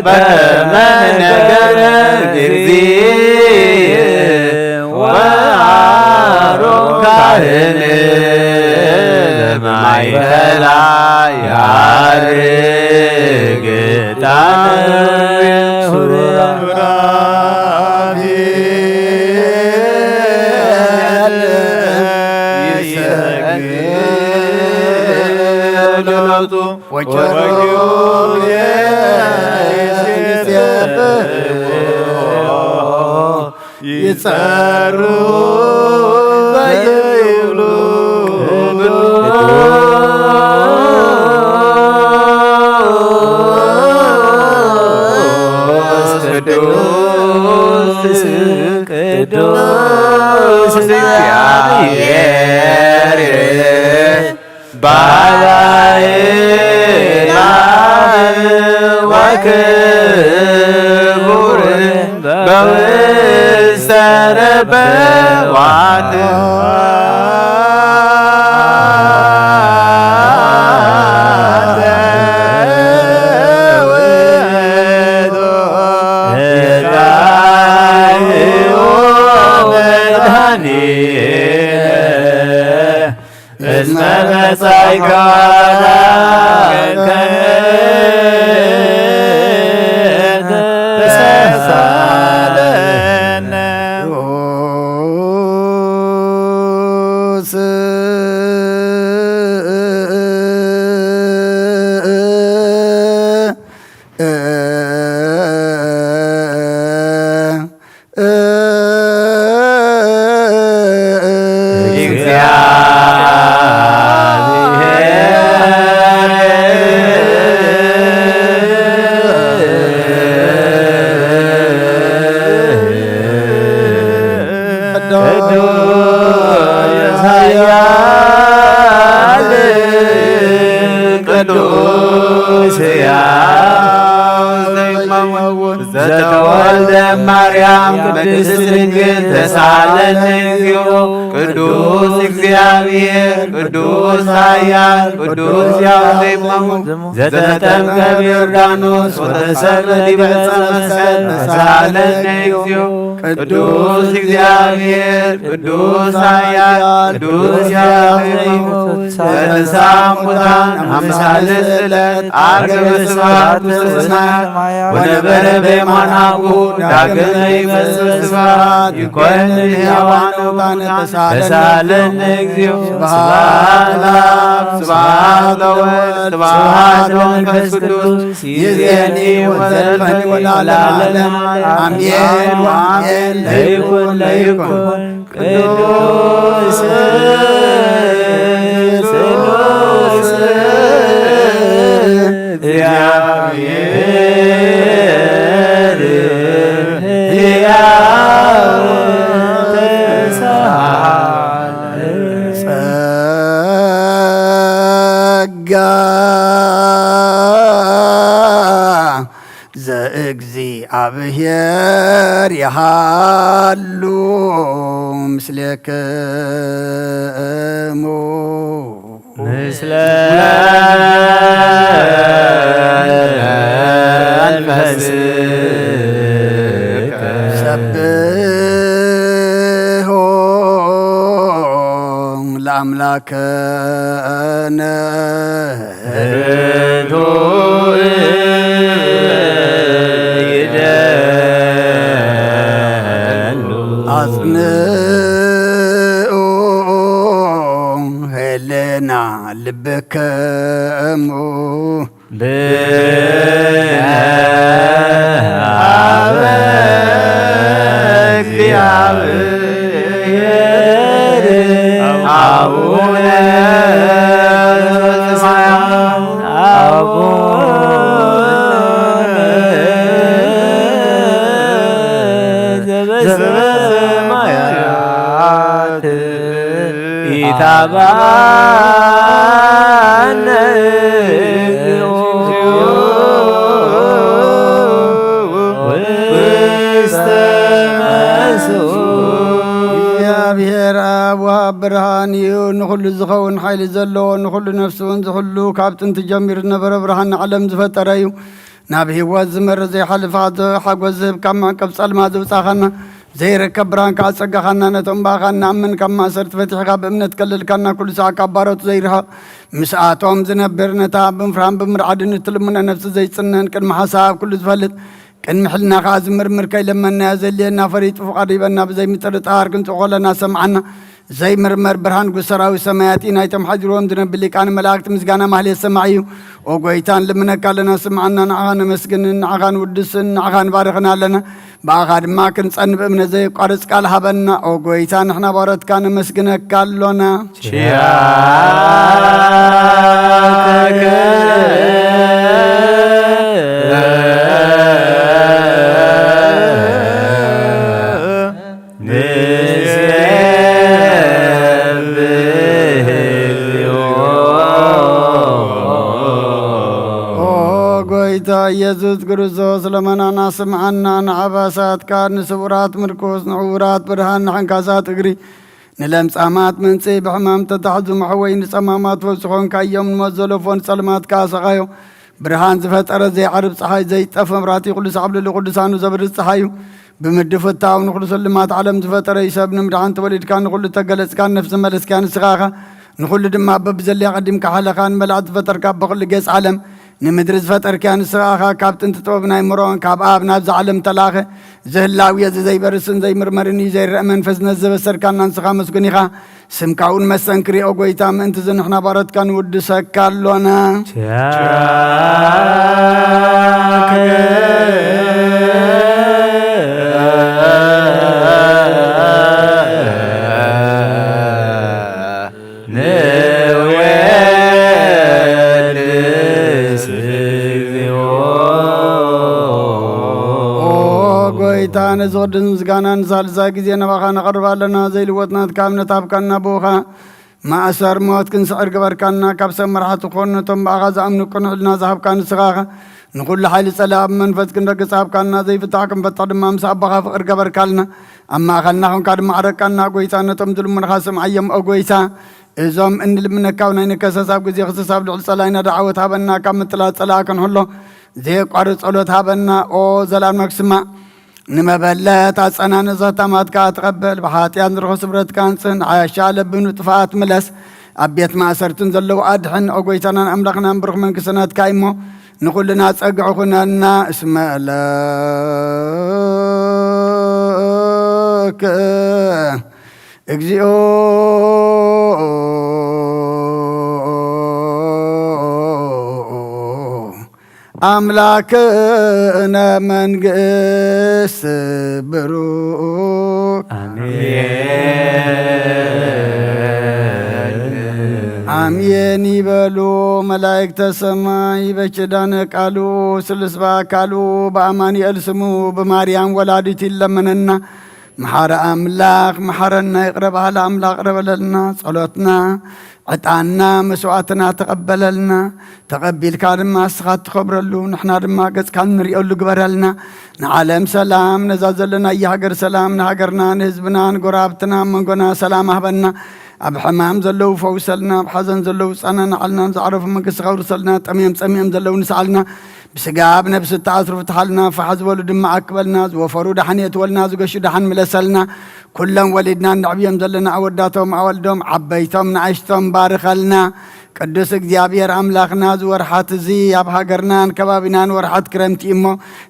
በከመ ነገረ እግዚእ ወአሮን ካህን በማእከላ ያርግ ዕጣን ሱራፌል ይሰግዱ ሎቱ ወኪሩቤል ይሴብሑ ይጸሩ ዘይብሉ ቅዱስ ቅዱስ ቅዱስ እግዚአብሔር ባሕራዊ ወክቡር በውስተ ነበዋ እስመ መጻእከ ተሳለነ። ቅዱስ ኃያል ቅዱስ ሕያው ዘይመውት ዘተወልደ ማርያም ቅድስት ድንግል ተሳለነ እግዚኦ። ቅዱስ እግዚአብሔር ቅዱስ ኃያል ቅዱስ ሕያው ዘይመውት ዘተጠምቀ በዮርዳኖስ ወተሰቅለ ዲበ ዕፀ መስቀል ተሳለነ እግዚኦ። ቅዱስ እግዚአብሔር ቅዱስ ኃያል ቅዱስ ሕያው ዘይመውት ዘተንሥአ እሙታን አምሳለ ስለት አርገበ ስብሐት ውስተ ሰማያት ወነበረ በየማነ አቡሁ ዳግመ ይመጽእ ስብሐት ይኮንን ሕያዋን ወሙታን ተሳለነ እግዚኦ። ስብሐት ለአብ ስብሐት ለወልድ ስብሐት ለመንፈስ ቅዱስ ይእዜኒ ወዘልፈኒ ወለዓለመ ዓለም አሜን ወአሜን። ለይኩን ለይኩን ቅዱስ ስሉስ እግዚአብሔር ሕያው ተሳለ። ጸጋ ዘእግዚኣብሔር ይሃሉ ምስሌክሙ። ምስለ መንፈስከ። ሰብሖ ለአምላክነ። ርቱዕ ይደሉ። አጽንዑ ህልና ልብክሙ። ብነ አበ እግዚአብሔር አቡነ ዘበሰማያት አቡነ ዘበሰማያት ኢታብአነ ውስተ መስዋዕት። እግዚኣብሔር አብ ወሃብ ብርሃን እዩ። ንኹሉ ዝኸውን ሓይሊ ዘለዎ፣ ንኹሉ ነፍሲ እውን ዝሕሉ፣ ካብ ጥንቲ ጀሚሩ ዝነበረ ብርሃን ንዓለም ዝፈጠረ እዩ። ናብ ህይወት ዝመርሕ ዘይሓልፍ ሓጎስ ዝህብ፣ ካብ መዕቀብ ጸልማት ዘውጻኻና፣ ዘይርከብ ብርሃን ከኣ ጸጋኻና፣ ነቶም ብኣኻ እንኣምን ካብ ማእሰርቲ ፈቲሕካ ብእምነት ከለልካና፣ ኩሉ ሳዕ ካብ ባሮት ዘይርሕቕ ምስኣቶም ዝነብር፣ ነታ ብምፍራህን ብምርዓድን እትልምኖ ነፍሲ ዘይጽነን፣ ቅድሚ ሓሳብ ኩሉ ዝፈልጥ፣ ቅድሚ ሕልና ከኣ ዝምርምር፣ ከይለመንናዮ ዘድልየና ፈሊጡ ፍቓዱ ሂበና፣ ብዘይምጥርጣር ክንጽኦ ከለና ሰምዓና። ዘይምርመር ብርሃን ንጉስ ሰራዊት ሰማያት እዩ። ናይቶም ሓዲርዎም ዝነብር ሊቃነ መላእክት ምስጋና ማህሌት ሰማዕ እዩ። ኦ ጎይታ፣ ንልምነካ ኣለና፣ ስምዓና። ንዓኻ ነመስግንን ንዓኻ ንውድስን ንዓኻ ንባርኽን ኣለና። ብኣኻ ድማ ክንጸን ብእምነት ዘየቋርጽ ቃል ሃበና። ኦ ጎይታ፣ ንሕና ባሮትካ ነመስግነካ ኣሎና። ኪያከ ንሴብህ እግዚኦ። ኦ ጎይታ ኢየሱስ ክርስቶስ ለመናና ስምዓና፣ ንዓባሳት ካድ፣ ንስውራት ምርኩስ፣ ንዕውራት ብርሃን፣ ንሕንካሳት እግሪ፣ ንለምጻማት መንጽኢ፣ ብሕማም ተታሕዙ መሕወይ፣ ንጸማማት ፈውሲ ኾንካ እዮም፣ ንሞት ዘለፎ ንጸልማት ከኣ ሰቓዮ። ብርሃን ዝፈጠረ ዘይዓርብ ጸሓይ፣ ዘይጠፍ መብራህቲ፣ ኩሉ ሳዕ ኣብ ልዕሊ ቅዱሳኑ ዘብርህ ጸሓይ እዩ። ብምድፍታው ንኹሉ ስልማት ዓለም ዝፈጠረ እዩ። ሰብ ንምድሓን ተወሊድካ፣ ንኹሉ ተገለጽካ፣ ነፍሲ መለስካ ንስኻ ኢኻ። ንኹሉ ድማ በብዘለያ ቀዲምካ ሓለኻ፣ ንመላእክት ዝፈጠርካ በኹሉ ገጽ ዓለም፣ ንምድሪ ዝፈጠርክያ ንስኻ ኢኻ። ካብ ጥንቲ ጥበብ ናይ ምሮን ካብ ኣብ ናብዛ ዓለም ተላኸ። ዝህላው እዚ ዘይበርስን ዘይምርመርን እዩ። ዘይረአ መንፈስ ነዚ ዘበሰርካና ንስኻ መስጉን ኢኻ። ስምካ እውን መሰንክሪ ኦ ጎይታ፣ ምእንቲ እዚ ንሕና ባሮትካ ንውድሰካ ኣሎና። ቻከ ንወድስ እግዚኦ። ኦ ጎይታ፣ ነዚ ቅዱስ ምስጋና ንሳልሳይ ግዜ ናባኻ ነቐርብ ኣለና። ዘይልወጥ ናትካ እምነት ሃብካና፣ ብኡኻ ማእሰር ሞት ክንስዕር ገበርካና። ካብ ሰብ መራሕቲ ክኾኑ ነቶም ብኣኻ ዝኣምኑ ቅኑዕ ሕልና ዝሃብካ ንስኻ ኢኻ። ንኹሉ ሓይሊ ጸላኢ ብመንፈስ ክንረግጽ ሃብካና። ዘይፍታሕ ክንፈትሕ ድማ ምስ ኣቦኻ ፍቕሪ ገበርካልና። ኣብ ማእኸልና ኾንካ ድማ ዓረቃና ጎይታ። ነቶም ዝልምኑኻ ስምዓዮም ኦ ጎይታ። እዞም እንልምነካ እውን ኣይንከሰስ። ኣብ ግዜ ክሰስ ኣብ ልዕሊ ጸላኢና ደዓወት ሃበና። ካብ ምጥላት ጸላኢ ክንሕሎ ዘየቋርጽ ጸሎት ሃበና። ኦ ዘላለም ክስማዕ ንመበለት ኣጸናንዕ ዘህታማትካ ተቐበል። ብሓጢኣት ንርኹስ ስብረትካ ኣንጽህ። ንዓሻ ለብኑ ጥፍኣት ምለስ። ኣብ ቤት ማእሰርትን ዘለዉ ኣድሕን። ኦ ጎይታናን ኣምላኽናን ብሩኽ መንግስቲ ናትካ እሞ ንኹልና ጸግዒ ኩነና። እስመ ለከ እግዚኦ ኣምላክነ መንግስት ብሩክ። ኣሜን። ኣሜን ይበሉ መላእክተ ሰማይ። በኪዳነ ቃሉ ስሉስ በአካሉ በአማኑኤል ስሙ ብማርያም ወላዲት ይለመነና። መሓረ ኣምላኽ መሓረና፣ ይቕረ በሃሊ ኣምላኽ ይቕረ በለልና። ጸሎትና፣ ዕጣንና፣ መስዋዕትና ተቐበለልና። ተቐቢልካ ድማ ንስኻ እትኸብረሉ፣ ንሕና ድማ ገጽካ እንርእየሉ ግበረልና። ንዓለም ሰላም፣ ነዛ ዘለናያ ሃገር ሰላም፣ ንሃገርና፣ ንህዝብና፣ ንጎረባብትና፣ ኣብ መንጎና ሰላም ኣህበና። ኣብ ሕማም ዘለዉ ፈውሰልና፣ ኣብ ሓዘን ዘለዉ ጸናናዓልና፣ ንዝዓረፉ መንግስቲ ከውርሰልና፣ ጠምዮም ጸሚኦም ዘለዉ ንስዓልና። ብስጋ ብነብሲ እተኣስሩ ፍትሓልና፣ ፋሕ ዝበሉ ድማ ኣክበልና፣ ዝወፈሩ ደሓን የእትወልና፣ ዝገሹ ደሓን ምለሰልና። ኩሎም ወሊድና እነዕብዮም ዘለና ኣወዳቶም ኣዋልዶም ዓበይቶም ንኣሽቶም ባርኸልና። ቅዱስ እግዚኣብሔር ኣምላኽና፣ እዚ ወርሓት እዚ ኣብ ሃገርናን ከባቢናን ወርሓት ክረምቲ እዩ እሞ፣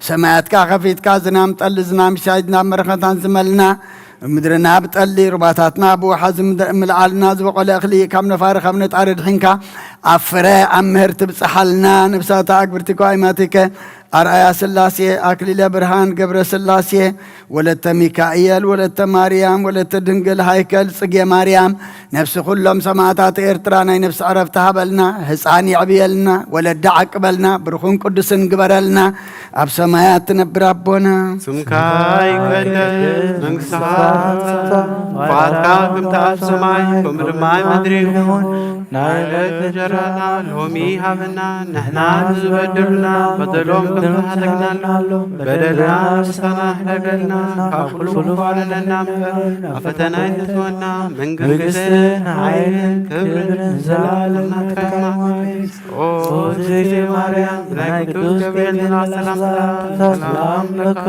ሰማያትካ ከፊትካ ዝናም ጠሊ፣ ዝናም ሻይ፣ ዝናም በረኸት ኣንዝመልና። ምድርና ብጠሊ፣ ሩባታትና ብውሓዚ ምድ-፣ ምልዓልና፣ ዝበቖለ እኽሊ ካብ ነፋሪ ካብ ነጣሪ ድሒንካ ኣብ ፍረ ኣብ ምህርቲ ብጽሓልና። ነብሳታ ኣግብርቲ ኳይማቲከ ኣርኣያ ስላሴ፣ ኣክሊለ ብርሃን ገብረ ስላሴ፣ ወለተ ሚካኤል፣ ወለተ ማርያም፣ ወለተ ድንግል ሃይከል፣ ጽጌ ማርያም፣ ነፍሲ ኩሎም ሰማዕታት ኤርትራ ናይ ነፍሲ ዕረፍቲ ሃበልና። ህፃን የዕብየልና፣ ወለዲ ዓቅበልና፣ ብሩኽን ቅዱስን ግበረልና። ኣብ ሰማያት ትነብር ኣቦና፣ ስምካ ይቀደስ፣ መንግስትኻ ትምጻእ፣ ፍቓድካ ከምቲ ኣብ ሰማይ ከምኡ ድማ ኣብ ምድሪ ይኹን። ናይ ዕለት እንጀራና ሎሚ ሃበና፣ ንሕና ንዝበደሉና በደሎም ከም ዝሓለግናሎም በደልና ንስኻና ሕደገልና፣ ካብ ኩሉ ክፉ ኣድሕነና እምበር፣ ኣብ ፈተና ኣይተእትወና፣ መንግስትን ሓይልን ክብርን ንዘለኣለም ናትካ እዩ። ኣሜን። ኦ እግዝእትየ ማርያም፣ ብናይ ቅዱስ ገብርኤል ሰላምታ ሰላም እብለኪ፣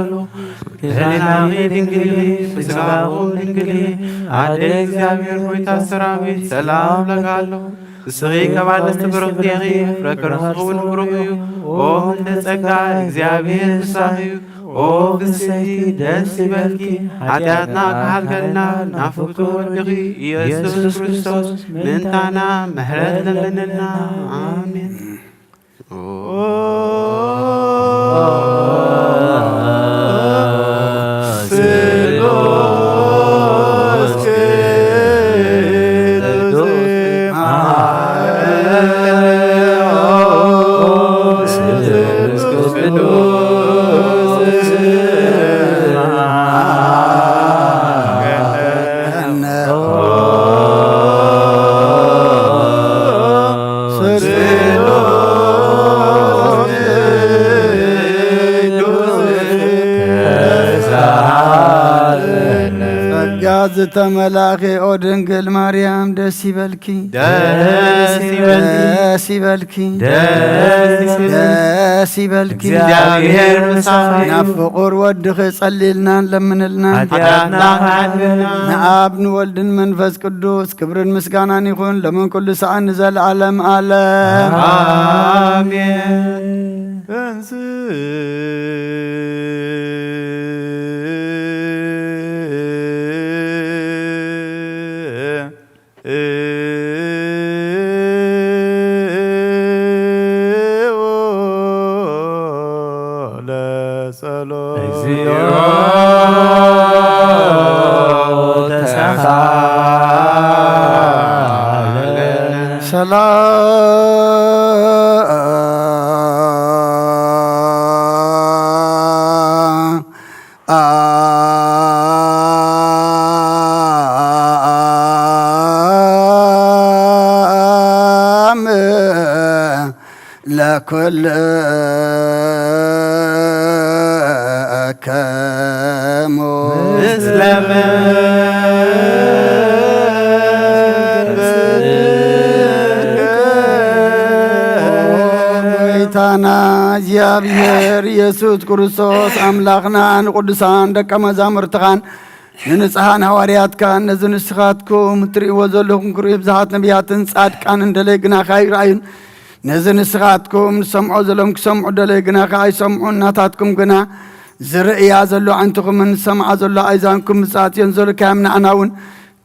ህሊናኺ ድንግል ኢኺ፣ ስጋኺ ድንግል ኢኺ፣ ኣደ እግዚኣብሔር ጎይታ ሰራዊት ሰላም እብለኪ ኣለኹ። ንስኺ ካብ ኣንስቲ ብርኽቲ ኢኺ፣ ፍረ ከርስኺ እውን ብሩኽ እዩ። ኦ ምልዕተ ጸጋ፣ እግዚኣብሔር ምሳኺ እዩ። ኦ ፍስሕቲ ደስ ይበልኪ፣ ሓጢኣትና ክሓልከልና ናብ ፍቁር ወድኺ ኢየሱስ ክርስቶስ ምእንታና ምሕረት ለምንልና። ኣሜን። ተመላኺ ኦ ድንግል ማርያም ደስ ይበልኪ፣ ደስ ይበልኪ፣ ደስ ይበልኪ፣ ደስ ይበልኪ፣ ደስ ይበልኪ። እግዚኣብሔር ምሳኺ እዩ። ናብ ፍቑር ወድኺ ጸልይልና ለምንልና። ሓጢኣትና ሓጥእና። ንኣብ ንወልድን መንፈስ ቅዱስ ክብርን ምስጋናን ይኹን፣ ሎምን ኩሉ ሰዓት ንዘለዓለም ዓለም። ኣሜን። ሰላም ለኩልክሙ። ጎይታና እግዚኣብሔር ኢየሱስ ክርስቶስ ኣምላኽና፣ ንቅዱሳን ደቀ መዛሙርትኻን ንንጽሓን ሃዋርያትካን፣ ነዚ ንስኻትኩም እትርእይዎ ዘለኹም ክርእዩ ብዙሓት ነቢያትን ጻድቃንን ደለይ ግናኻ ኣይረኣዩን። ነዚ ንስኻትኩም ንሰምዖ ዘሎም ክሰምዑ ደለይ ግናኻ ኣይሰምዑን። ናታትኩም ግና ዝርእያ ዘሎ ኣዕንትኹምን ዝሰምዓ ዘሎ ኣእዛንኩም ብጻጽዮን ዘልካዮም ንኣና እውን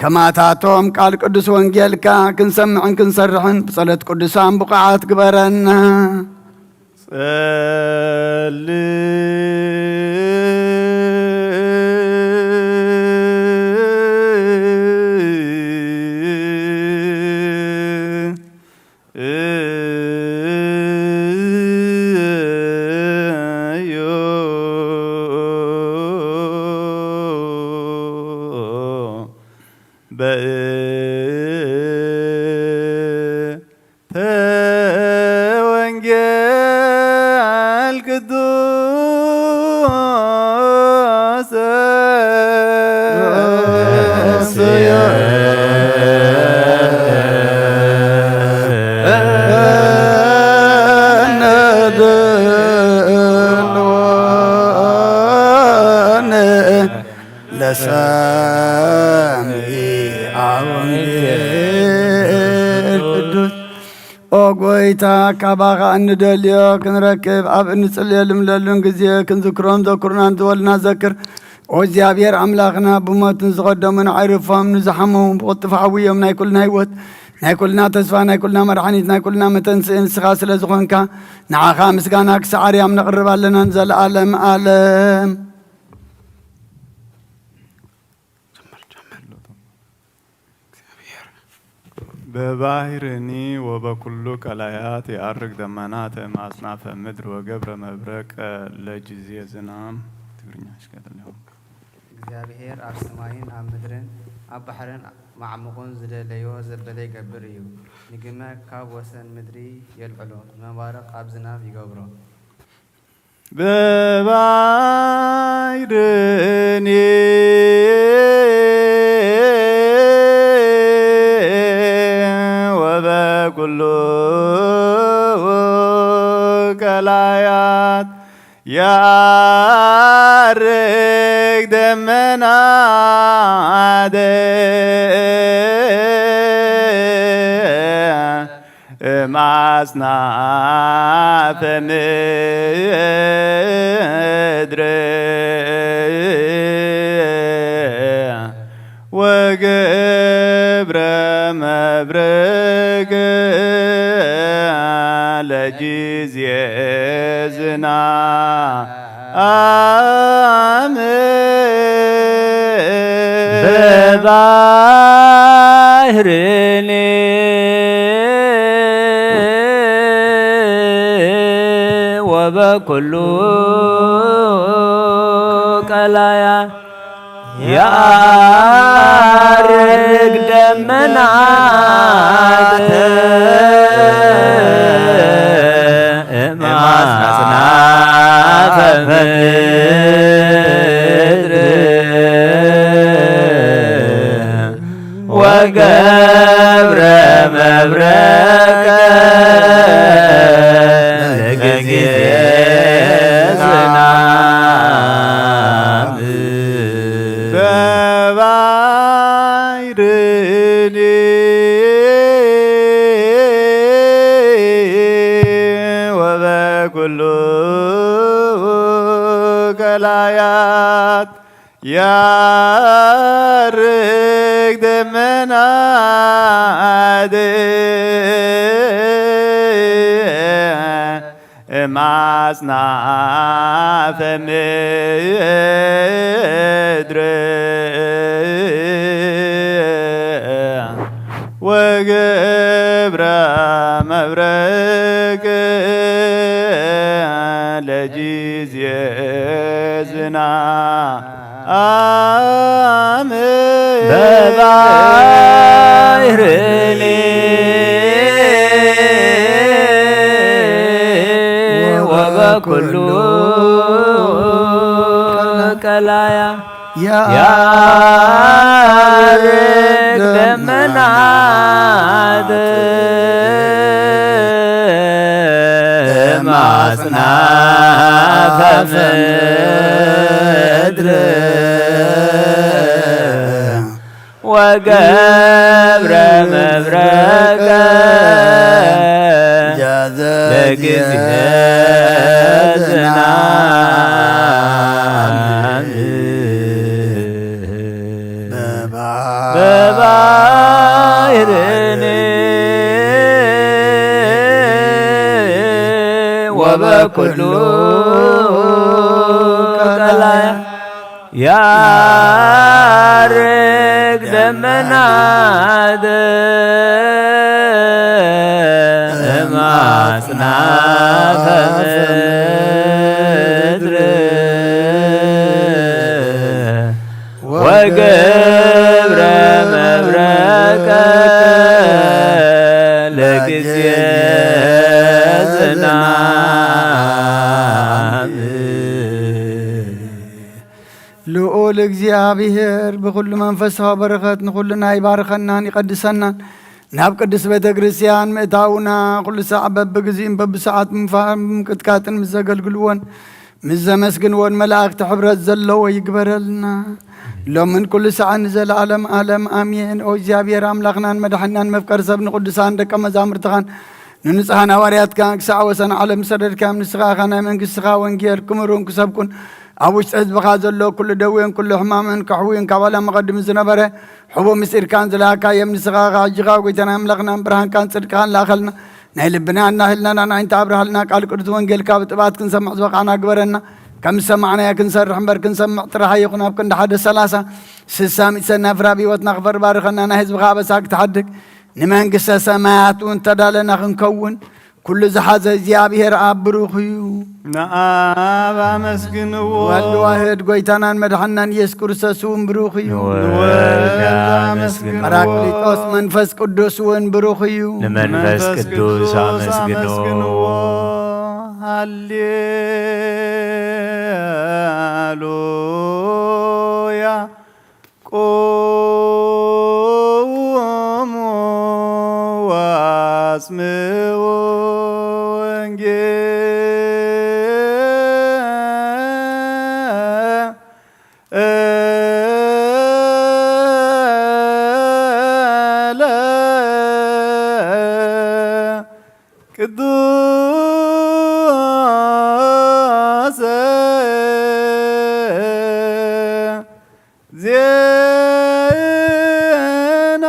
ከማታቶም ቃል ቅዱስ ወንጌልካ ክንሰምዕን ክንሰርሕን ብጸሎት ቅዱሳን ብቑዓት ግበረና። ጸልእ በእንተ ወንጌል ቅዱስ ለሰሚዐ ወንጌል ቅዱስ። ኦ ጎይታ፣ ካባኻ እንደልዮ ክንረክብ ኣብ እንጽልየሉን ለሉን ግዜ ክንዝክሮን ዘክሩናን ዝበሉና ዘክር። ኦ እግዚኣብሔር ኣምላኽና፣ ብሞት ንዝቐደሙ ንዓይርፎም፣ ንዝሓመሙ ብቕልጡፍ ሓውዮም። ናይ ኩልና ህይወት፣ ናይ ኩልና ተስፋ፣ ናይ ኩልና መድሓኒት፣ ናይ ኩልና መተንስኢ ንስኻ ስለ ዝኾንካ፣ ንዓኻ ምስጋና ክሳዕ ኣርያም ነቕርብ ኣለና ንዘለኣለም ዓለም። በባሕርኒ ወበኩሉ ቀላያት የዐርግ ደመናተ እም አጽናፈ ምድር ወገብረ መብረቀ ለጊዜ ዝናም። ትግርኛ ሽቀጥል ይሆን። እግዚኣብሔር ኣብ ሰማይን ኣብ ምድርን ኣብ ባሕርን ማዕሙቑን ዝደለዮ ዘበለ ይገብር እዩ። ንግመ ካብ ወሰን ምድሪ የልዕሎ፣ ንመባርቕ ኣብ ዝናብ ይገብሮ። በባሕርኒ ወበኩሉ ቀላያት የዐርግ ደመናት እም አጽናፈ ምድር ወገብረ መብረቅ ለጊዜ ዝናም። በባሕርኒ ወበኩሉ ቀላያ የዐርግ ደመናት እም አጽናፈ ምድር ዝናም በባሕርኒ ወበኩሉ ቀላያት ያርግ ደመናት እማጽናፈ ምድር ወገብረ መብረቅ ለጊዜ ዝናም በባሕርኒ ወበኩሉ ቀላያ ያርግ ደመናት እማጽናፈ ምድር ወገብረ መብረቀ ለጊዜ ዝናም በባሕርኒ ወበኩሉ ቀላያ ያርግ ደመናት እማጽናፈ ምድር ወገብረ መብረቀ ለጊዜ ዝናም። ልኡል እግዚኣብሔር ብኹሉ መንፈሳዊ በረኸት ንኹልና ይባርከናን ይቐድሰናን። ናብ ቅድስት ቤተ ክርስቲያን ምእታውና ኩሉ ሳዕ በብግዚኡን በብሰዓት ምንፋር ምቅጥቃጥን ምስ ዘገልግልዎን ምስ ዘመስግንዎን መላእክቲ ሕብረት ዘለዎ ይግበረልና። ሎምን ኩሉ ሳዕን ንዘለዓለም ዓለም ኣሜን። ኦ እግዚኣብሔር ኣምላኽናን መድሓኒናን መፍቀሪ ሰብ ንቅዱሳን ደቀ መዛሙርትኻን ንንጹሓን ሃዋርያትካ ክሳዕ ወሰን ዓለም ዝሰደድካዮም ንስኻ ኢኻ። ናይ መንግስትኻ ወንጌል ክምህሩን ክሰብኩን ኣብ ውሽጢ ህዝብኻ ዘሎ ኩሉ ደዌን ኩሉ ሕማምን ከሕውዩን ካብ ዓለም ኣቐዲሙ ዝነበረ ሕቡእ ምስጢርካን ዝለኣካዮም ንስኻ ኢኻ። ሕጂ ኸኣ ጎይታና ኣምላኽናን ብርሃንካን ጽድቅኻን ለኣኸልና። ናይ ልብና እናህልና ናናይንተ ኣብርሃልና ቃል ቅዱስ ወንጌልካ ብጥባት ክንሰምዕ ዝበቃዕና ግበረና። ከም ዝሰማዕናዮ ክንሰርሕ እምበር ክንሰምዕ ጥራሕ ኣይኹን። ኣብ ክንዲ ሓደ ሰላሳ ስሳ ሚእቲ ሰናይ ፍረ ኣብ ህይወትና ክፈሪ ባርኸና። ናይ ህዝብኻ ኣበሳ ክትሓድግ ንመንግስተ ሰማያት እውን ተዳለና ክንከውን ኩሉ ዝሓዘ እግዚኣብሔር ኣብ ብሩኽ እዩ። ንኣብ ኣመስግንዎ። ወልድ ዋህድ ጎይታናን መድሓናን ኢየሱስ ክርስቶስ እውን ብሩኽ እዩ። ንወልድ ኣመስግንዎ። ጳራቅሊጦስ መንፈስ ቅዱስ እውን ብሩኽ እዩ። ንመንፈስ ቅዱስ ኣመስግንዎ። ሃሌሉያ። ቁሙ ወአጽምዑ ወንጌለ ቅዱስ ዜና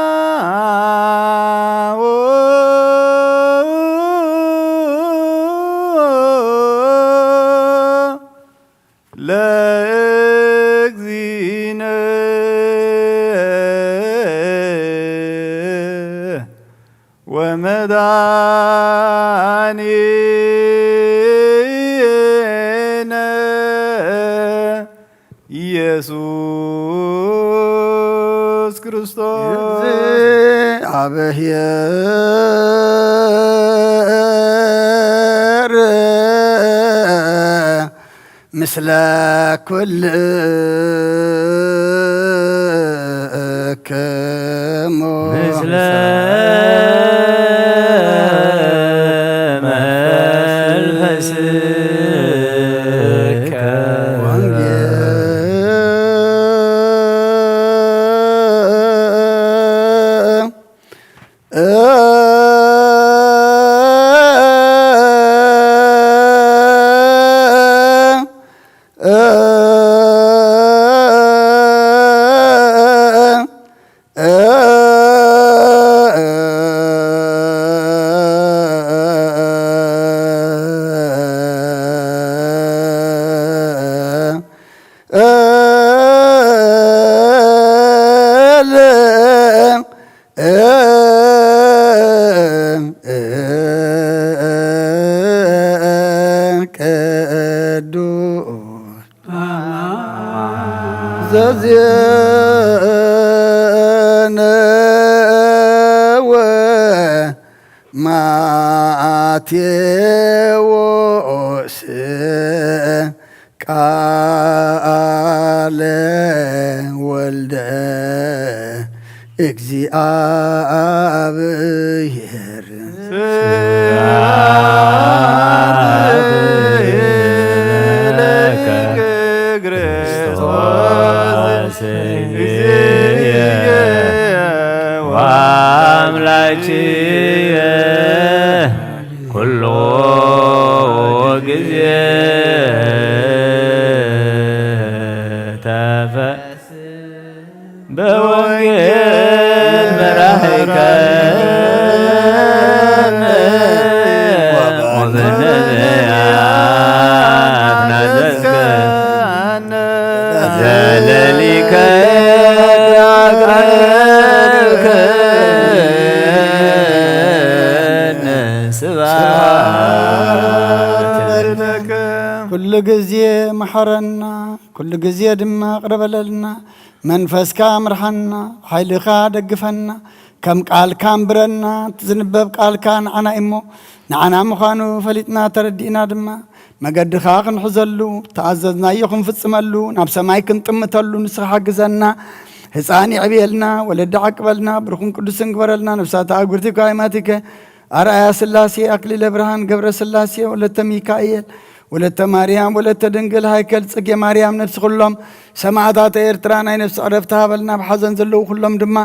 ለእግዚእነ ወመድኃኒነ ኢየሱስ ክርስቶስ። እግዚአብሔር ምስለ ኩልክሙ። ምስለ መንፈስ መንፈስከ ቅዱስ ዘዜነወ ማቴዎስ ቃለ ወልደ እግዚኣብሔር። ስብሐት ለከ ክርስቶስ እግዚእየ ወአምላክየ ኩሉ ግዜ ተፈ በወንጌል መራሒከነ ወበነቢያት ናዘዝከነ ዘለሊከ ኣቅረብከነ ስብሐት ለከ። ኩሉ ግዜ መሐረና፣ ኩሉ ግዜ ድማ ቅረበለልና። መንፈስካ ምርሓና፣ ሓይልኻ ደግፈና። ከም ቃልካ ኣንብረና። እቲ ዝንበብ ቃልካ ንዓና እሞ፣ ንዓና ምዃኑ ፈሊጥና ተረዲእና ድማ፣ መገድኻ ክንሕዘሉ፣ ተኣዘዝናዮ ክንፍጽመሉ፣ ናብ ሰማይ ክንጥምተሉ ንስኻ ሓግዘና። ህፃን የዕብየልና፣ ወለዲ ዓቅበልና፣ ብሩኽን ቅዱስን ግበረልና። ነፍሳት ኣእጉርቲ ኳይማቲከ ኣርኣያ ስላሴ፣ ኣክሊለ ብርሃን ገብረ ስላሴ፣ ወለተ ሚካኤል፣ ወለተ ማርያም፣ ወለተ ድንግል፣ ሃይከል ጽጌ ማርያም፣ ነፍሲ ኩሎም ሰማዕታት ኤርትራ ናይ ነፍሲ ዕረፍቲ ሃበልና። ኣብ ሓዘን ዘለዉ ኩሎም ድማ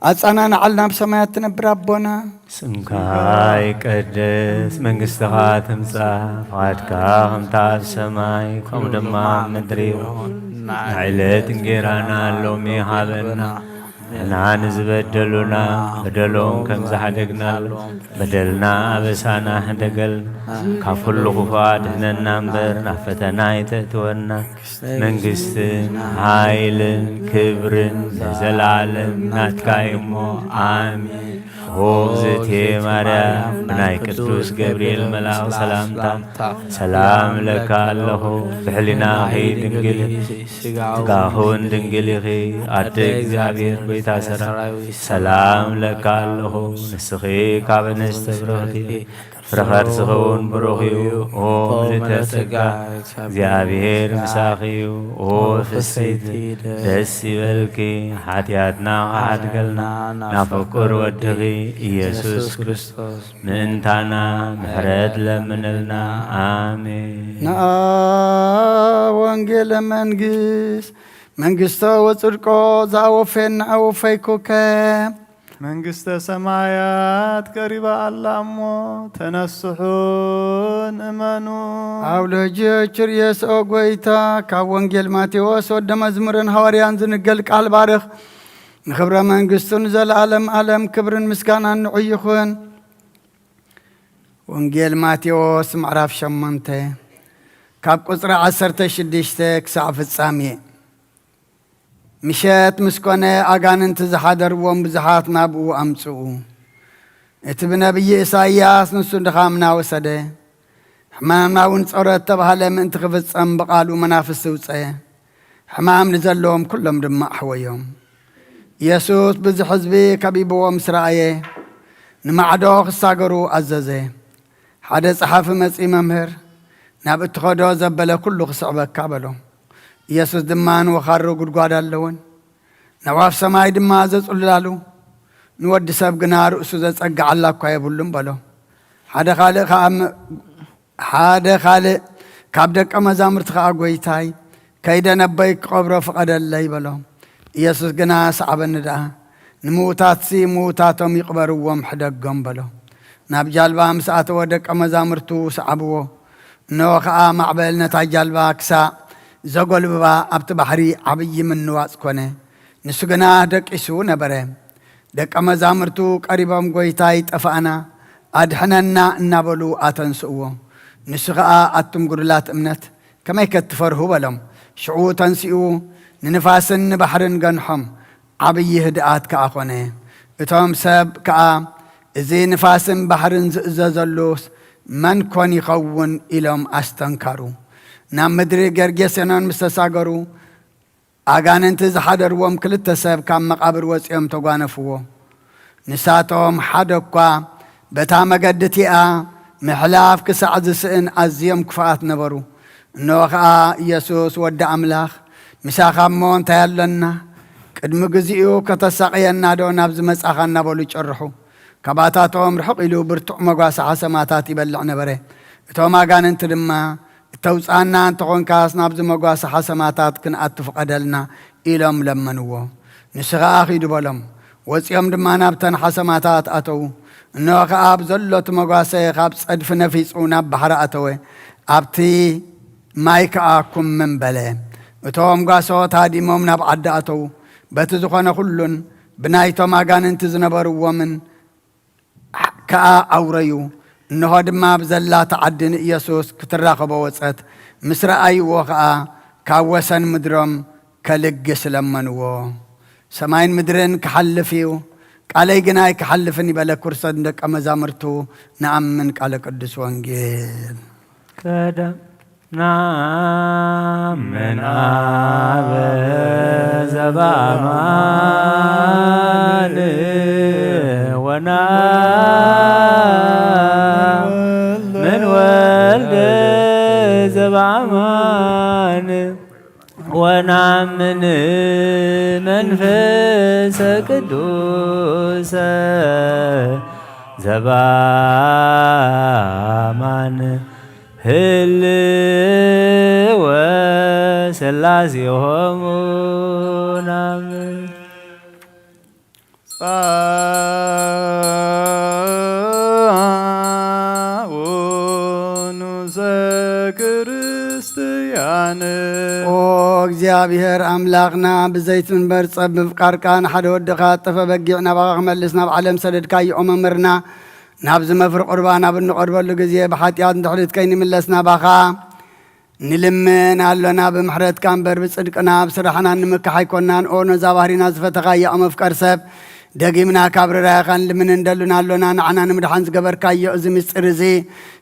ኣጻናንዓልና፣ ኣብ ሰማያት ትነብር ኣቦና። ስምካ ይቀደስ፣ መንግስትኻ ትምጻእ፣ ፍቓድካ ከምታ ኣብ ሰማይ ከምኡ ድማ ኣብ ምድሪ ይኹን። ናይ ዕለት እንጌራና ሎሚ ሃበና፣ ንሕና ንዝበደሉና በደሎም ከም ዝሓደግናሎም በደልና ኣበሳና ሕደገልና፣ ካብ ኩሉ ክፉእ ኣድሕነና እምበር ናብ ፈተና ኣይተእትወና። መንግስትን ሓይልን ክብርን ንዘለዓለም ናትካ እዩ እሞ፣ ኣሜን። ኦ እግዝእትየ ማርያም፣ ብናይ ቅዱስ ገብርኤል መልኣኽ ሰላምታ ሰላም እለካ ኣለኹ። ብሕሊናኺ ድንግል፣ ስጋኺ እውን ድንግል ኢኺ። ኣደ እግዚኣብሔር፣ ጎይታ ሰራዊት፣ ሰላም እለካ ኣለኹ። ንስኺ ካብ ኣንስቲ ብርኽቲ ኢኺ፣ ፍረ ከርስኺ እውን ብሩኽ እዩ። ኦ ምልዕተ ጸጋ፣ እግዚኣብሔር ምሳኺ እዩ። ኦ ፍስሕቲ፣ ደስ ይበልኪ። ሓጢኣትና ክሓድገልና፣ ናብ ፍቁር ወድኺ ኢየሱስ ክርስቶስ ምእንታና ምሕረት ለምንልና። ኣሜን። ነኣ ወንጌለ መንግስት፣ መንግስቶ ወጽድቆ፣ ዝኣወፈየና ኣወፈይኩከ። መንግስተ ሰማያት ቀሪባ ኣላ እሞ፣ ተነስሑ ንእመኑ። ኣብ ልህጅ ችርየስ ኦ ጎይታ፣ ካብ ወንጌል ማቴዎስ ወደ መዝሙርን ሃዋርያን ዝንገል ቃል ባርኽ። ንኽብረ መንግስቱ ንዘለዓለም ዓለም ክብርን ምስጋናን ንዑ ይኹን። ወንጌል ማቴዎስ ምዕራፍ ሸሞንተ፣ ካብ ቁጽሪ ዓሰርተ ሽዱሽተ ክሳዕ ፍጻሜ። ምሸት ምስ ኮነ፣ ኣጋንንቲ ዝሓደርዎም ብዙሓት ናብኡ ኣምጽኡ። እቲ ብነብዪ ኢሳይያስ፣ "ንሱ ድኻምና ወሰደ፣ ሕማምና እውን ጾረ" እተባህለ ምእንቲ ክፍጸም፣ ብቓሉ መናፍስቲ ኣውጸ። ሕማም ንዘለዎም ኩሎም ድማ ኣሕወዮም። ኢየሱስ ብዙሕ ህዝቢ ከቢብዎ ምስ ረኣየ፣ ንማዕዶ ክሳገሩ ኣዘዘ። ሓደ ጸሓፊ መጺኡ፣ "መምህር፣ ናብ እትኸዶ ዘበለ ኩሉ ክስዕበካ" በሎ። ኢየሱስ ድማ፣ "ንወኻሩ ጉድጓድ ኣለወን፣ ነዋፍ ሰማይ ድማ ዘጽልላሉ፣ ንወዲ ሰብ ግና ርእሱ ዘጸግዓላ እኳ የብሉን" በሎ። ሓደ ካልእ ከኣ፣ ሓደ ካልእ ካብ ደቀ መዛሙርቲ ኸኣ፣ "ጐይታይ፣ ከይደ ነቦይ ክቐብሮ ፍቐደለይ" በሎ። ኢየሱስ ግና፣ "ሰዓበኒ ደኣ፣ ንምዉታትሲ ምዉታቶም ይቕበርዎም፣ ሕደጎም" በሎ። ናብ ጃልባ ምስ ኣተወ፣ ደቀ መዛሙርቱ ሰዓብዎ። እንሆ ኸኣ፣ ማዕበል ነታ ጃልባ ክሳዕ ዘጐልብባ፣ ኣብቲ ባሕሪ ዓብዪ ምንዋጽ ኰነ። ንሱ ግና ደቂሱ ነበረ። ደቀ መዛሙርቱ ቀሪቦም፣ "ጐይታይ፣ ጠፋእና፣ ኣድሕነና" እናበሉ ኣተንስእዎ። ንሱ ኸኣ፣ "ኣቱም ግዱላት እምነት፣ ከመይ ከትፈርሁ?" በሎም። ሽዑ ተንሲኡ፣ ንንፋስን ንባሕርን ገንሖም፣ ዓብዪ ህድኣት ከኣ ኾነ። እቶም ሰብ ከኣ፣ "እዚ ንፋስን ባሕርን ዝእዘዘሉስ መን ኮን ይኸውን?" ኢሎም ኣስተንከሩ። ናብ ምድሪ ጌርጌሴኖን ምስ ተሳገሩ፣ ኣጋንንቲ ዝሓደርዎም ክልተ ሰብ ካብ መቓብር ወጺኦም ተጓነፍዎ። ንሳቶም ሓደ እኳ በታ መገዲ እቲኣ ምሕላፍ ክሳዕ ዝስእን ኣዝዮም ክፉኣት ነበሩ። እንሆ ኸኣ፣ "ኢየሱስ ወዲ ኣምላኽ፣ ምሳኻ እሞ እንታይ ኣሎና? ቅድሚ ግዜኡ ከተሳቕየና ዶ ናብዚ መጻኻ?" እናበሉ ጨርሑ። ካባታቶም ርሕቕ ኢሉ ብርቱዕ መጓሰ ሓሰማታት ይበልዕ ነበረ። እቶም ኣጋንንቲ ድማ፣ "እተውጽኣና እንተኾንካስ፣ ናብዚ መጓሰ ሓሰማታት ክንኣቱ ፍቐደልና" ኢሎም ለመንዎ። ንሱ ኸኣ፣ "ኺዱ" በሎም። ወጺኦም ድማ ናብተን ሓሰማታት ኣተዉ። እንሆ ኸኣ፣ ኣብ ዘሎ እቲ መጓሰ ኻብ ጸድፊ ነፊጹ ናብ ባሕሪ ኣተወ። ኣብቲ ማይ ከኣ ኩምም በለ። እቶም ጓሶት ሃዲሞም ናብ ዓዲ ኣተዉ። በቲ ዝኾነ ኩሉን ብናይቶም ኣጋንንቲ ዝነበርዎምን ከኣ ኣውረዩ። እንሆ ድማ፣ ኣብ ዘላታ ዓዲ ንኢየሱስ ክትራኸቦ ወጸት። ምስ ረኣይዎ ኸኣ፣ ካብ ወሰን ምድሮም ከልግስ ለመንዎ። "ሰማይን ምድርን ክሓልፍ እዩ፣ ቃለይ ግና ኣይክሓልፍን" ይበለ ክርስቶስ ንደቀ መዛሙርቱ። ንኣምን ቃለ ቅዱስ ወንጌል። ቀደም ናምን ኣብ ዘበኣማን ወናምን ወልደ ዘበኣማን ወናምን መንፈሰ ቅዱሰ ዘበኣማን ህልወ ሥላሴሆሙ ናምን። ጻኡ ንዘክርስትያን። ኦ እግዚኣብሔር ኣምላኽና፣ ብዘይትንበር ጸብ ምፍቃርካ ንሓደ ወድኻ ጠፈ በጊዕ ናባኻ ክመልስ ናብ ዓለም ሰደድካዮ መምህርና፣ ናብዚ መፍሪ ቁርባን ኣብ እንቐርበሉ ግዜ ብሓጢኣት ንድሕሪት ከይንምለስ ናባኻ ንልምን ኣሎና። ብምሕረትካ እምበር ብጽድቅና ኣብ ስራሕና ንምካሕ ኣይኮናን። ኦ ነዛ ባህሪና ዝፈተኻያ መፍቀር ሰብ፣ ደጊምና ካብ ርራይኻ ንልምን እንደልን ኣሎና። ንዓና ንምድሓን ዝገበርካዮ እዚ ምስጢር እዚ፣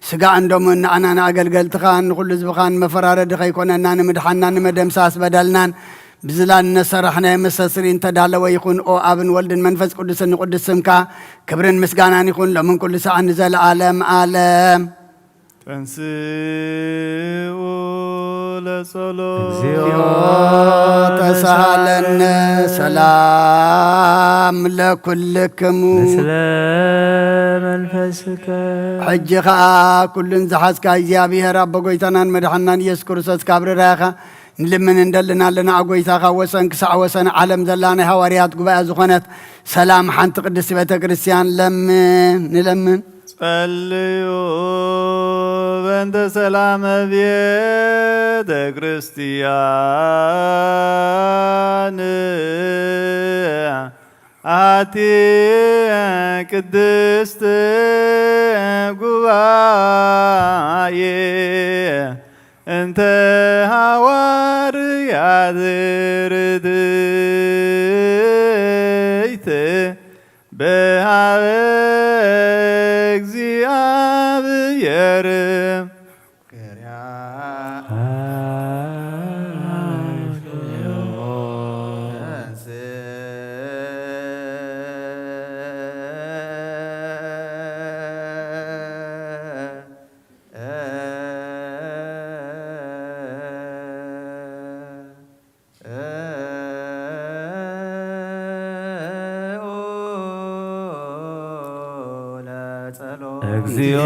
ስጋእን ደሙን ንዓና ንኣገልገልትኻን ንኹሉ ህዝብኻን መፈራረዲ ከይኮነና ንምድሓንና ንመደምሳስ በደልናን ብዝላን እነሰራሕናዮ መስተስሪ እንተዳለወ ይኹን። ኦ ኣብን ወልድን መንፈስ ቅዱስን ንቅዱስ ስምካ ክብርን ምስጋናን ይኹን ሎምን ኩሉ ሰዓት ንዘለዓለም ኣለም። ተንስኡ ለጸሎት። እግዚኦ ተሳሃለነ። ሰላም ለኩልክሙ። ምስለ መንፈስከ። ሕጂ ኸኣ ኩሉን ዝሓዝካ እግዚኣብሔር ኣቦ ጎይታናን መድሓናን ኢየሱስ ክርስቶስ ካብ ርራያኻ ንልምን እንደልን ኣለና። ኣብ ጎይታኻ ወሰን ክሳዕ ወሰን ዓለም ዘላ ናይ ሃዋርያት ጉባኤ ዝኾነት ሰላም ሓንቲ ቅድስቲ ቤተ ክርስቲያን ለምን፣ ንለምን። ጸልዩ በእንተ ሰላመ ቤተ ክርስቲያን ኣቲ ቅድስት ጉባኤ እንተ ሃዋርያት ርድእት በሃበ እግዚኣብሔር። እግዚኦ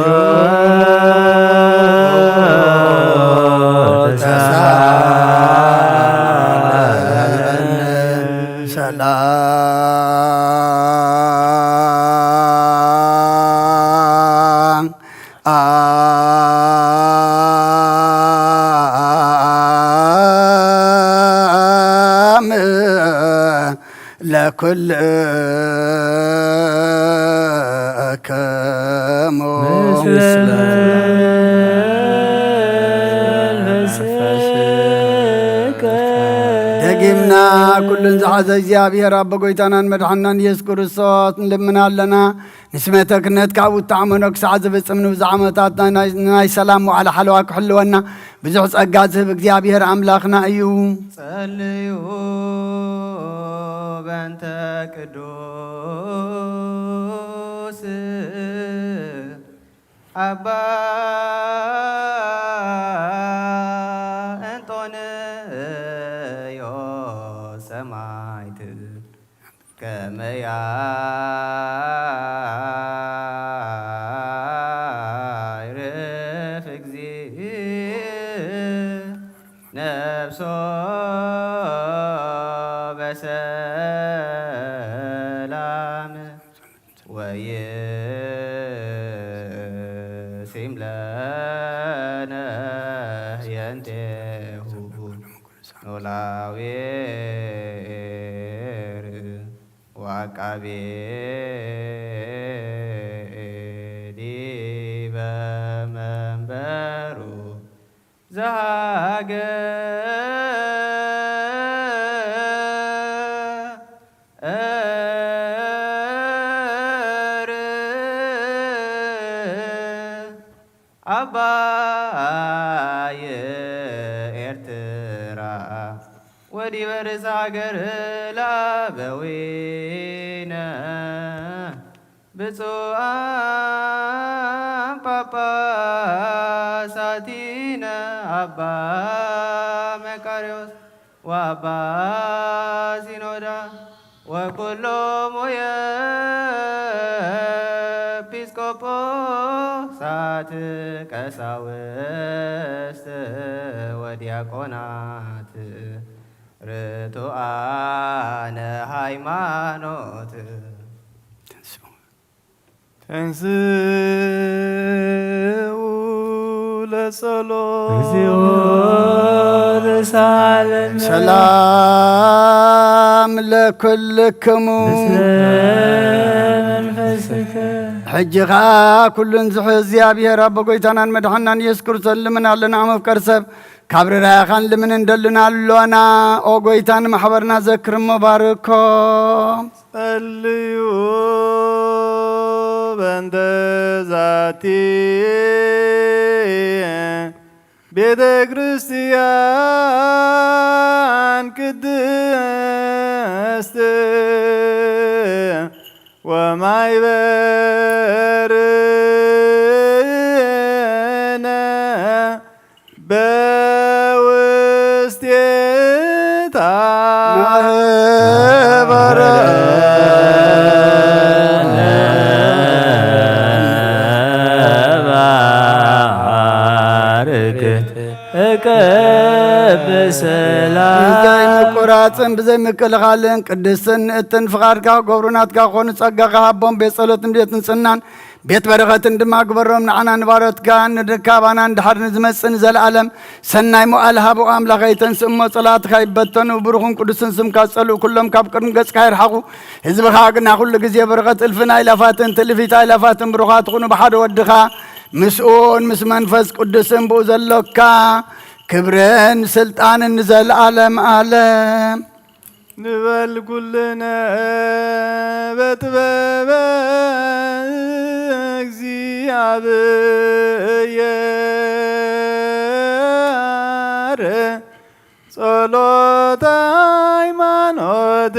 ኩልክሙ ምስለ መንፈስከ። ደጊምና ኩሉን ዝሓዘ እግዚኣብሔር ኣቦ ጎይታናን መድሓናን ኢየሱስ ክርስቶስ ንልምን ኣለና። ንስመተ ክህነት ካብ ውታዕ መነኩሰ ዝፍጽም ንብዙሕ ዓመታት ናይ፣ ናይ ሰላም ዋዕላ ሓለዋ ክሕልወና ብዙሕ ጸጋ ዝህብ እግዚኣብሔር ኣምላኽና እዩ። ጸልዩ በእንተ ቅዱስ ኣባ እንጦንዮስ ሰማዕት ከመ ያዕርፍ እግዚእ ነፍሶ በሰላም ወይሲም ለነ ህየንቴሁ ኖላዊ ወዐቃቤ ዲበ መንበሩ ዘሀገር አባይ ኤርትራ ወዲበ ርእሰ ሃገር ለአበዊነ ብፁዓን ጳጳሳቲነ አባ መቃርዮስ ወአባ ሲኖዳ ወኩሎሙ የኤጲስቆጶሳት ቀሳውስት ወዲያቆናት ርቱዓነ ሃይማኖት። ተንሥኡ ለጸሎት። እግዚኦ ተሳለነ። ሰላም ለኩልክሙ። ምስለ መንፈስከ። ሕጂ ኸኣ ኩሉን ዝሕዝ እግዚኣብሔር ኣቦ ጎይታናን መድሓናን ኢየሱስ ክርስቶስ ልምን ኣለና። መፍቀር ሰብ ካብ ርራያኻን ልምን እንደልን ኣሎና። ኦ ጎይታ ንማሕበርና ዘክር እሞ ባርኮ። ጸልዩ በእንተ ዛቲ ቤተ ክርስቲያን ቅድስት ወማይበርነ በውስቴታ ማህበረ ባርክ እቀብስላ። ብዘይ ምቁራጽን ብዘይ ምክልኻልን ቅድስትን ንእትን ፍቓድካ ክገብሩ ናትካ ክኾኑ ጸጋኻ ሃቦም። ቤት ጸሎትን ቤት ንጽህናን ቤት በረኸትን ድማ ግበሮም። ንዓና ንባሮትካ ንድካባና ንድሓር ንዝመጽእ ንዘለኣለም ሰናይ መዋእል ሃቦ። ኣምላኸይ ተንስእ እሞ ጸላእትኻ ይበተኑ። ብሩኽን ቅዱስን ስምካ ዝጸልኡ ኩሎም ካብ ቅድሚ ገጽካ ይርሓቑ። ህዝብኻ ግና ኩሉ ግዜ በረኸት እልፍን ኣእላፋትን ትእልፊት ኣእላፋትን ብሩኻት ይኹኑ። ብሓደ ወድኻ ምስኡን ምስ መንፈስ ቅዱስን ብኡ ዘሎካ ክብርን ስልጣንን ንዘለኣለም ኣለም። ንበል ኩልነ በጥበበ እግዚኣብሔር ጸሎተ ሃይማኖት።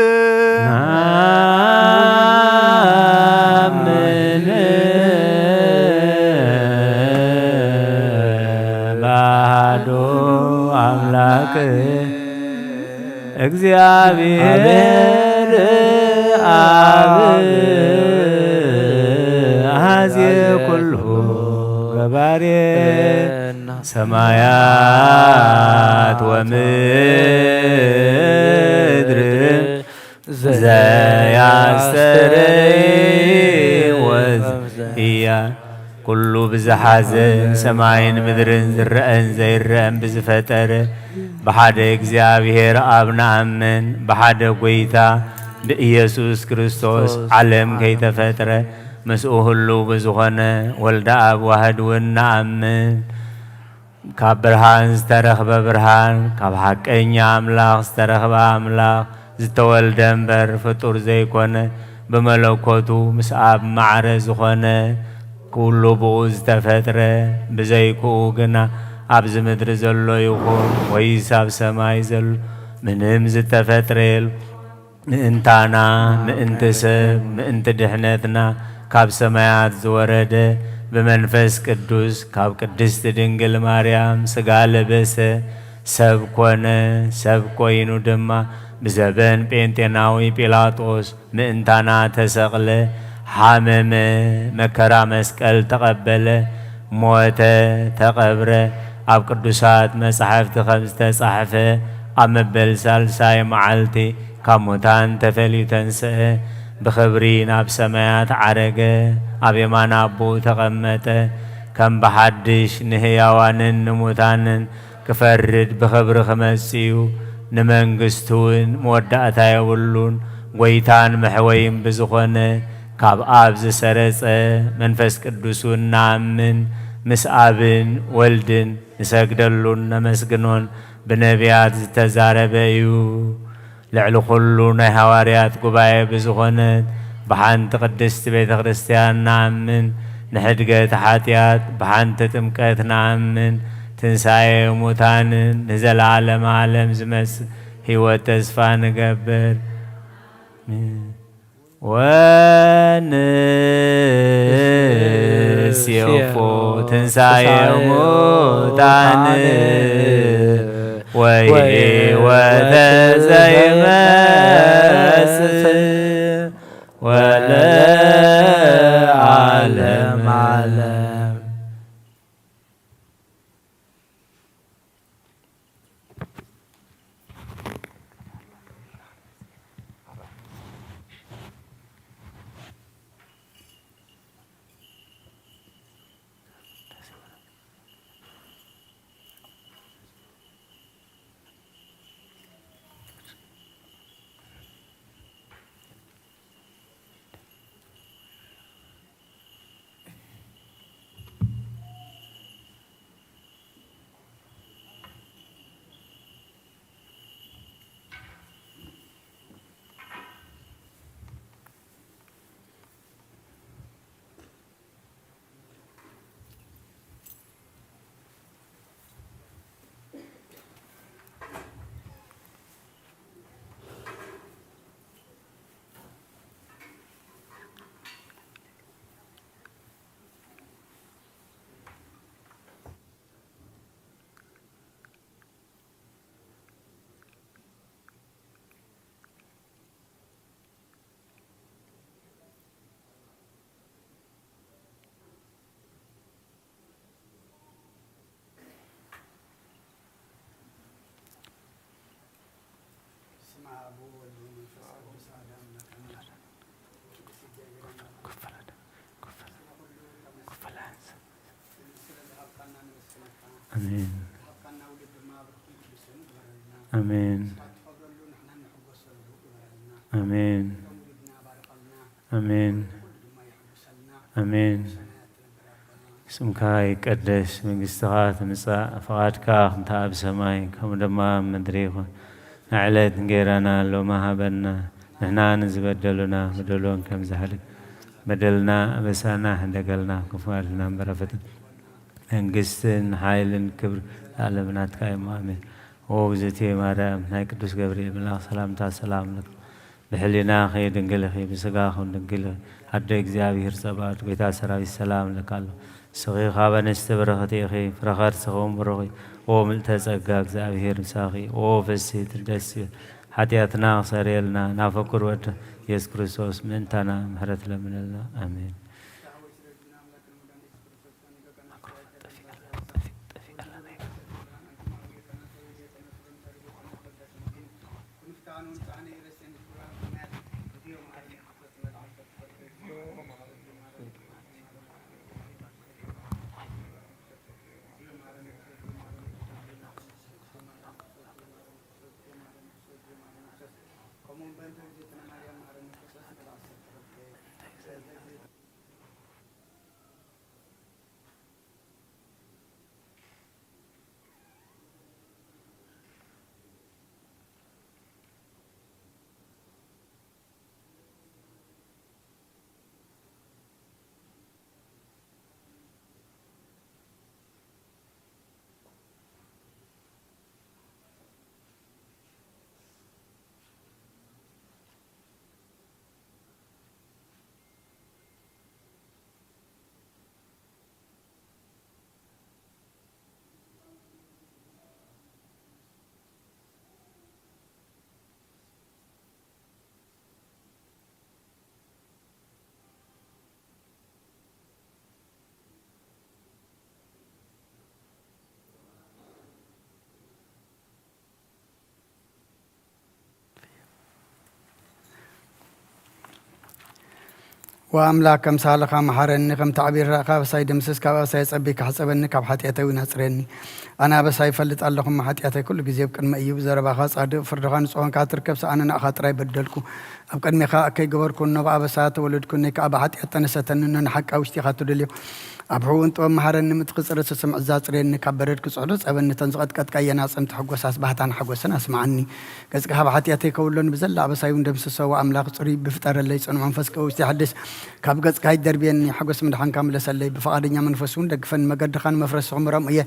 ናምን በአሐዱ አምላክ እግዚኣብሔር አብ አሐዜ ኩሉ ገባሬ ሰማያት ወምድር ዘያስተርእይ ወዘያ ኩሉ ብዝሓዘ ሰማይን ምድርን ዝረአን ዘይረአን ብዝፈጠረ ብሓደ እግዚኣብሔር ኣብ ንኣምን፣ ብሓደ ጐይታ ብኢየሱስ ክርስቶስ ዓለም ከይተፈጥረ ምስኡ ህሉው ብዝኾነ ወልደ ኣብ ዋህድ እውን ንኣምን። ካብ ብርሃን ዝተረኽበ ብርሃን፣ ካብ ሓቀኛ ኣምላኽ ዝተረኽበ ኣምላኽ፣ ዝተወልደ እምበር ፍጡር ዘይኮነ፣ ብመለኮቱ ምስ ኣብ ማዕረ ዝኾነ፣ ኩሉ ብኡ ዝተፈጥረ፣ ብዘይክኡ ግና ኣብዚ ምድሪ ዘሎ ይኹን ወይስ ኣብ ሰማይ ዘሎ ምንም ዝተፈጥረ የል። ምእንታና፣ ምእንቲ ሰብ፣ ምእንቲ ድሕነትና ካብ ሰማያት ዝወረደ፣ ብመንፈስ ቅዱስ ካብ ቅድስቲ ድንግል ማርያም ሥጋ ለበሰ፣ ሰብ ኮነ። ሰብ ኮይኑ ድማ ብዘበን ጴንጤናዊ ጲላጦስ ምእንታና ተሰቕለ፣ ሓመመ፣ መከራ መስቀል ተቐበለ፣ ሞተ፣ ተቐብረ። ኣብ ቅዱሳት መጻሕፍቲ ከም ዝተጻሕፈ፣ ኣብ መበል ሳልሳይ መዓልቲ ካብ ሙታን ተፈልዩ ተንስአ፣ ብኽብሪ ናብ ሰማያት ዓረገ፣ ኣብ የማን ኣቦኡ ተቐመጠ። ከም ብሓድሽ ንህያዋንን ንሙታንን ክፈርድ ብኽብሪ ክመጽእ እዩ። ንመንግስቱ እውን መወዳእታ የብሉን። ጐይታን መሕወይን ብዝኾነ ካብ ኣብ ዝሰረጸ መንፈስ ቅዱስ እውን ንኣምን፣ ምስ ኣብን ወልድን ንሰግደሉን ነመስግኖን ብነቢያት ዝተዛረበ እዩ። ልዕሊ ኩሉ ናይ ሃዋርያት ጉባኤ ብዝኾነት ብሓንቲ ቅድስቲ ቤተ ክርስቲያን ንኣምን፣ ንሕድገት ሓጢኣት ብሓንቲ ጥምቀት ንኣምን፣ ትንሳኤ ሙታንን ንዘለዓለመ ዓለም ዝመጽእ ህይወት ተስፋ ንገብር። ወንሴፎ ትንሳኤ ሙታን ወሕይወተ ዘይመጽእ ወለዓለመ ዓለም። ኣሜን። ኣሜን። ኣሜን። ኣሜን። ኣሜን። ስምካ ይቀደስ፣ መንግስትኻ ትምጻእ፣ ፍቓድካ ከምታ ኣብ ሰማይ ከምኡ ድማ ኣብ ምድሪ ይኹን። ንዕለት እንጌራና ሎሚ ሃበና፣ ንሕና ንዝበደሉና በደሎም ከም ዝሓልፍ በደልና ኣበሳና ሕደገልና፣ ክፉ ኣድሕነና እምበር ፈተና። መንግስትን ሓይልን ክብሪ ለዓለም ናትካ እዮም። ኣሜን። ኦ እግዝእትየ ማርያም፣ ናይ ቅዱስ ገብርኤል መልኣኽ ሰላምታ ሰላም ለኪ። ብሕሊናኺ ድንግል ኢኺ፣ ብስጋኺ ድንግል ኢኺ። ኣደ እግዚኣብሔር ጸባኦት፣ ጐይታ ሰራዊት ሰላም ለኪ ኣሎ። ንስኺ ካብ ኣንስቲ ብርኽቲ ኢኺ፣ ፍረ ከርስኺ እውን ብሩኽ እዩ። ኦ ምልእተ ጸጋ፣ እግዚኣብሔር ምሳኺ። ኦ ፍስሕቲ ደስ ይበል፣ ሓጢኣትና ክሰርየልና፣ ናብ ፍቁር ወድኺ ኢየሱስ ክርስቶስ ምእንታና ምሕረት ለምነልና። ኣሜን። ወኣምላክ፣ ከም ሳልኻ መሓረኒ፣ ከም ታዕቢር ራእኻ ኣበሳይ ደምስስ፣ ካብ ኣበሳይ ጸቢካ ሕጸበኒ፣ ካብ ሓጢኣተይ እውን ኣጽርየኒ። ኣነ ኣበሳይ ይፈልጥ ኣለኹ፣ እሞ ሓጢኣተይ ኩሉ ግዜ ኣብ ቅድመይ እዩ። ብዘረባኻ ጻድቕ፣ ፍርድኻ ንጹህ ኾንካ ትርከብ፣ ሰኣነ ንኣኻ ጥራይ በደልኩ። ኣብ ቅድሜኻ ከይገበርኩ እኖ ብኣበሳ ተወለድኩ፣ እነይ ከኣ ብሓጢኣት ጠነሰተኒ፣ እኖ ንሓቂ ኣብ ውሽጢኻ ትደልዮ። ኣብ ሕቡእን ጥበብ መሓረኒ፣ ምእንቲ ክጽረ ስስምዕ እዛ ኣጽርየኒ፣ ካብ በረድ ክጽሕዶ ጸበኒ፣ እተን ዝቐጥቀጥካየን ኣጽምቲ ሕጎሳስ ባህታን ሓጎስን ኣስምዓኒ። ገጽካ ካብ ሓጢኣተይ ከውሎን ብዘላ ኣበሳይ እውን ደምስሶ። ኣምላኽ ጽሩይ ብፍጠረለይ፣ ጽኑዕ መንፈስ ከኣ ውሽጢ ሓድስ። ካብ ገጽካ ኣይደርብየኒ፣ ሓጎስ ምድሓንካ ምለሰለይ። ብፍቓደኛ መንፈስ እውን ደግፈኒ፣ መገድኻ ንመፍረሲ ክምሮም እየ።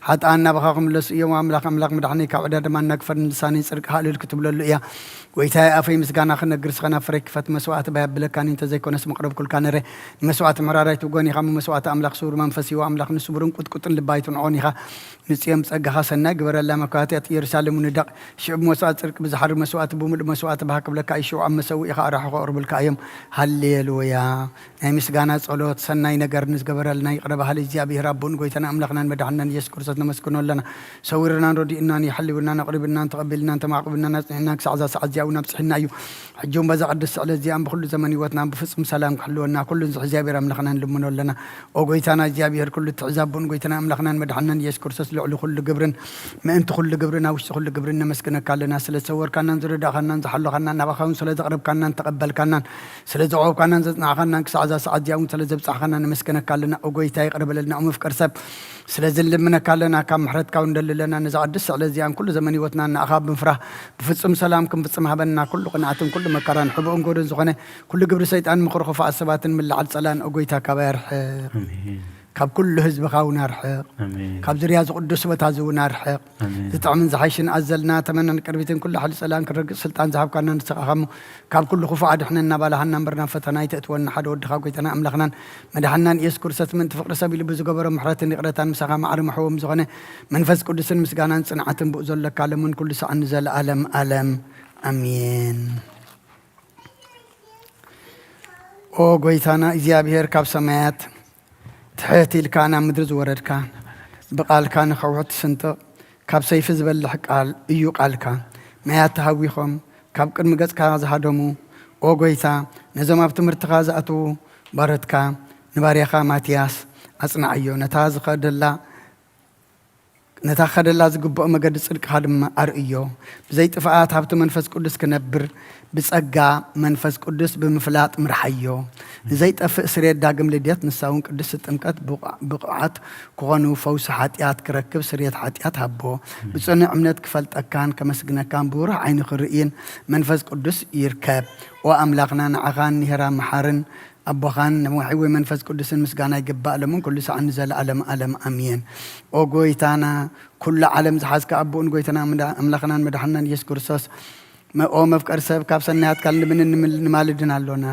ሓጥኣን ናባኻ ክምለሱ እዮም። ኣምላኽ፣ ኣምላኽ ምድሓነይ፣ ካብ ዕዳ ድማ እናግፈርኒ፣ ልሳነይ ጽድቅኻ እልል ክትብለሉ እያ። ጐይታየ፣ ኣፈይ ምስጋና ክነግር፣ ስኸ ናብ ፍረይ ክፈት። መስዋእቲ ባይ ኣብለካኒ፣ እንተ ዘይኮነስ መቕረብኩልካ ነረ። ንመስዋእቲ ምሕራር ኣይትብጎን ኢኻ፣ እሞ መስዋእቲ ኣምላኽ ስውር መንፈስ እዩ። ኣምላኽ ንስቡርን ቁጥቁጥን ልቢ ኣይትንዕቖን ኢኻ። ንጽዮን ብጸጋኻ ሰናይ ግበረላ፣ መካትያት ኢየሩሳሌም ንደቕ። ሽዑ ብመስዋእቲ ጽድቂ ብዝሓርድ መስዋእቲ፣ ብምሉእ መስዋእቲ ባህ ክብለካ እዩ። ሽዑ ኣብ መሰውኢኻ ኣራሑ ከቕርቡልካ እዮም። ሃሌሉያ። ናይ ምስጋና ጸሎት። ሰናይ ነገር ንዝገበረልና ይቕረ በሃሊ እግዚኣብሔር ኣቦን ጐይታና ኣምላኽናን መድሓንናን ኢየሱስ ክርስቶስ ነመስግኖ ኣለና። ሰዊርናን ረዲእናን እዩ፣ ሓሊውናን ኣቕሪብናን ተቐቢልናን ተማዕቂብናን ኣጽኒዕናን ክሳዕ እዛ ሰዓት እዚኣ እውን ኣብጽሒና እዩ። ሕጂ እውን በዛ ቅድስቲ ዕለት እዚኣን ብኹሉ ዘመን ህይወትናን ብፍጹም ሰላም ክሕልወና ኩሉ ንዝሕ እግዚኣብሔር ኣምላኽና ንልምኖ ኣለና። ኦ ጐይታና እግዚኣብሔር፣ ኩሉ እትሕዝ ኣቦን ጐይታና ኣምላኽናን መድሓንናን ኢየሱስ ክርስቶስ ልዕሊ ኩሉ ግብርን ምእንቲ ኩሉ ግብርን ኣብ ውሽጢ ኩሉ ግብርን ነመስግነካ ኣለና። ስለ ዝሰወርካናን ዝረዳእኻናን ዝሓለኻናን ናባኻ እውን ስለ ዘቕረብካናን ተቐበልካናን ስለ ዘቕረብካናን ዘጽናዕኻናን ክሳዕ እዛ ሰዓት እዚኣ እውን ስለ ዘብጻሕኻና ነመስግነካ ኣለና። ኦ ጐይታ ይቕረ በለልና። ኦ መፍቀር ሰብ ስለዚ ንልምነካ ኣለና፣ ካብ ምሕረትካ እውን ንደሊ ኣለና። ነዛ ቅድስቲ ዕለት እዚኣን ኩሉ ዘመን ህይወትና ንኣኻ ብምፍራህ ብፍጹም ሰላም ክንፍጽም ሃበና። ኩሉ ቅንኣትን ኩሉ መከራን ሕቡእን ጎዶን ዝኾነ ኩሉ ግብሪ ሰይጣን ምኽሪ ክፉኣት ሰባትን ምልዓል ጸላን ኦ ጐይታ ካባይ ኣርሕቕ። ኣሜን። ካብ ኩሉ ህዝብኻ እውን ኣርሕቕ። ኣሜን። ካብ ዙርያ ዝቕዱስ ቦታ እዚ እውን ኣርሕቕ። ኣሜን። ዝጥዕምን ዝሓይሽን ኣዘልና ተመነን ቅርቢትን ኩሉ ሓይሊ ጸላን ክረግጽ ስልጣን ዝሃብካና ንስኻ ኢኻ እሞ ካብ ኩሉ ክፉእ ኣድሕነና፣ ባልሃና እምበር ናብ ፈተና ኣይተእትወና። ሓደ ወድኻ ጐይታና ኣምላኽናን መድሓንናን ኢየሱስ ክርስቶስ ምእንቲ ፍቕሪ ሰብ ኢሉ ብዝገበሮ ምሕረትን ይቕረታን ምሳኻ ማዕረ መሕዎም ዝኾነ መንፈስ ቅዱስን ምስጋናን ጽንዓትን ብኡ ዘለካ ለምን ኩሉ ሰዓን ንዘለኣለም ኣለም ኣሜን። ኦ ጐይታና እግዚኣብሔር፣ ካብ ሰማያት ትሕት ኢልካ ናብ ምድሪ ዝወረድካ፣ ብቓልካ ንኸውሒ ትስንጥቕ፣ ካብ ሰይፊ ዝበልሕ ቃል እዩ ቃልካ። ማያት ተሃዊኾም ካብ ቅድሚ ገጽካ ዝሃደሙ፣ ኦ ጐይታ፣ ነዞም ኣብ ትምህርትኻ ዝኣትዉ ባሮትካ ንባርያኻ ማትያስ ኣጽንዓዮ። ነታ ዝኸደላ ነታ ክኸደላ ዝግብኦ መገዲ ጽድቅኻ ድማ ኣርእዮ። ብዘይ ጥፍኣት ሃብቲ መንፈስ ቅዱስ ክነብር፣ ብጸጋ መንፈስ ቅዱስ ብምፍላጥ ምርሓዮ። ንዘይጠፍእ ስርየት ዳግም ልደት፣ ንሳ እውን ቅድስቲ ጥምቀት፣ ብቑ-፣ ብቑዓት ክኾኑ ፈውሲ ሓጢኣት ክረክብ ስርየት ሓጢኣት ሃቦ። ብጽኑዕ እምነት ክፈልጠካን ከመስግነካን ብብሩህ ዓይኒ ክርእይን መንፈስ ቅዱስ ይርከብ። ኦ ኣምላኽና፣ ንዓኻን ንሄራ መሓርን ኣቦኻን ንወሓይ መንፈስ ቅዱስን ምስጋና ይግባእ፣ ሎምን ኩሉ ሰዓት ንዘለኣለም ኣለም ኣሜን። ኦ ጐይታና፣ ኩሉ ዓለም ዝሓዝካ ኣቦኡን ጐይታና ምዳ-፣ ኣምላኽናን መድሓንናን ኢየሱስ ክርስቶስ፣ መ-፣ ኦ መፍቀር ሰብ፣ ካብ ሰናያት ካልእ ንምንን ንምል-፣ ንማልድን ኣሎና።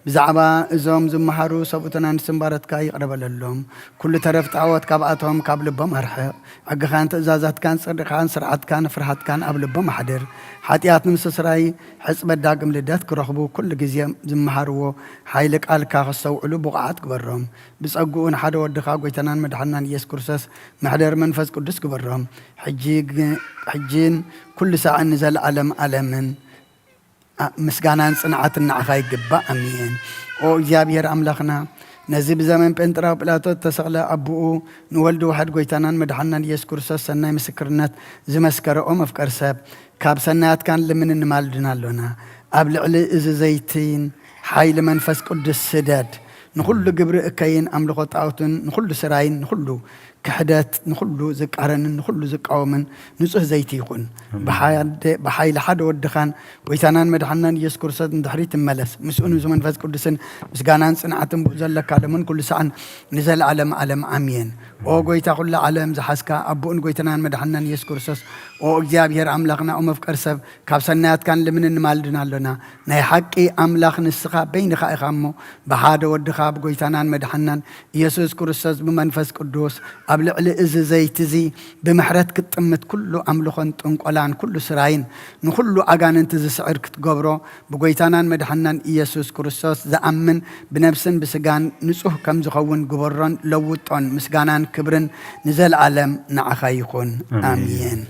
ብዛዕባ እዞም ዝመሃሩ ሰብኡትን ኣንስትን ባሮትካ ይቕረ በለሎም። ኩሉ ተረፍ ጣዖት ካብኣቶም ካብ ልቦም ኣርሕቕ። ሕግኻን ትእዛዛትካን ጽድቕኻን ስርዓትካን ፍርሃትካን ኣብ ልቦም ኣሕድር። ሓጢኣት ንምስስራይ ሕጽበት ዳግም ልደት ክረኽቡ ኩሉ ግዜ ዝመሃርዎ ሓይሊ ቃልካ ከስተውዕሉ ብቑዓት ግበሮም። ብጸግኡ ንሓደ ወድኻ ጐይታናን መድሓንናን ኢየሱስ ክርስቶስ መሕደሪ መንፈስ ቅዱስ ግበሮም። ሕጂ ግ-፣ ሕጂን ኩሉ ሳዕን ንዘለኣለም ኣለምን። ኣ-፣ ምስጋናን ጽንዓትን ንዓኻ ይግባእ። ኣሜን። ኦ እግዚኣብሔር ኣምላኽና፣ ነዚ ብዘመን ጴንጥራዊ ጲላጦስ እተሰቕለ፣ ኣቦኡ ንወልዱ ዋሕድ ጐይታናን መድሓንናን ኢየሱስ ክርስቶስ ሰናይ ምስክርነት ዝመስከረ፣ ኦ መፍቀር ሰብ፣ ካብ ሰናያትካ ንልምንን ንማልድን ኣሎና። ኣብ ልዕሊ እዚ ዘይቲን ሓይሊ መንፈስ ቅዱስ ስደድ። ንኹሉ ግብሪ እከይን ኣምልኾ ጣኦትን፣ ንኹሉ ስራይን፣ ንኹሉ ክሕደት፣ ንኹሉ ዝቃረንን ንኹሉ ዝቃወምን ንጹህ ዘይቲ ይኹን። ኣሜን። ብሓደ-፣ ብሓይሊ ሓደ ወድኻን ጐይታናን መድሓንናን ኢየሱስ ክርስቶስ ንድሕሪት ትመለስ። ምስኡ ንብዙ መንፈስ ቅዱስን ምስጋናን ጽንዓትን ብኡ ዘለካ ለምን ኩሉ ሰዓን ንዘለኣለም ኣለም ኣሜን። ኦ ጐይታ ኩላ ዓለም ዝሓዝካ ኣቦኡን ጐይታናን መድሓንናን ኢየሱስ ክርስቶስ፣ ኦ እግዚኣብሔር ኣምላኽና፣ ኦ መፍቀር ሰብ፣ ካብ ሰናያትካን ልምንን ንማልድን ኣሎና። ናይ ሓቂ ኣምላኽ ንስኻ በይንኻ ኢኻ እሞ፣ ብሓደ ወድኻ ብጐይታናን መድሓንናን ኢየሱስ ክርስቶስ ብመንፈስ ቅዱስ ኣብ ልዕሊ እዚ ዘይቲ እዚ ብምሕረት ክትጥምት፣ ኩሉ ኣምልኾን ጥንቆላን ኩሉ ስራይን ንኹሉ ኣጋንንቲ ዝስዕር ክትገብሮ፣ ብጐይታናን መድሓንናን ኢየሱስ ክርስቶስ ዝኣምን ብነብስን ብስጋን ንጹህ ከም ዝኸውን ግበሮን ለውጦን። ምስጋናን ክብርን ንዘለኣለም ንዓኻ ይኹን። ኣሜን። ኣሜን።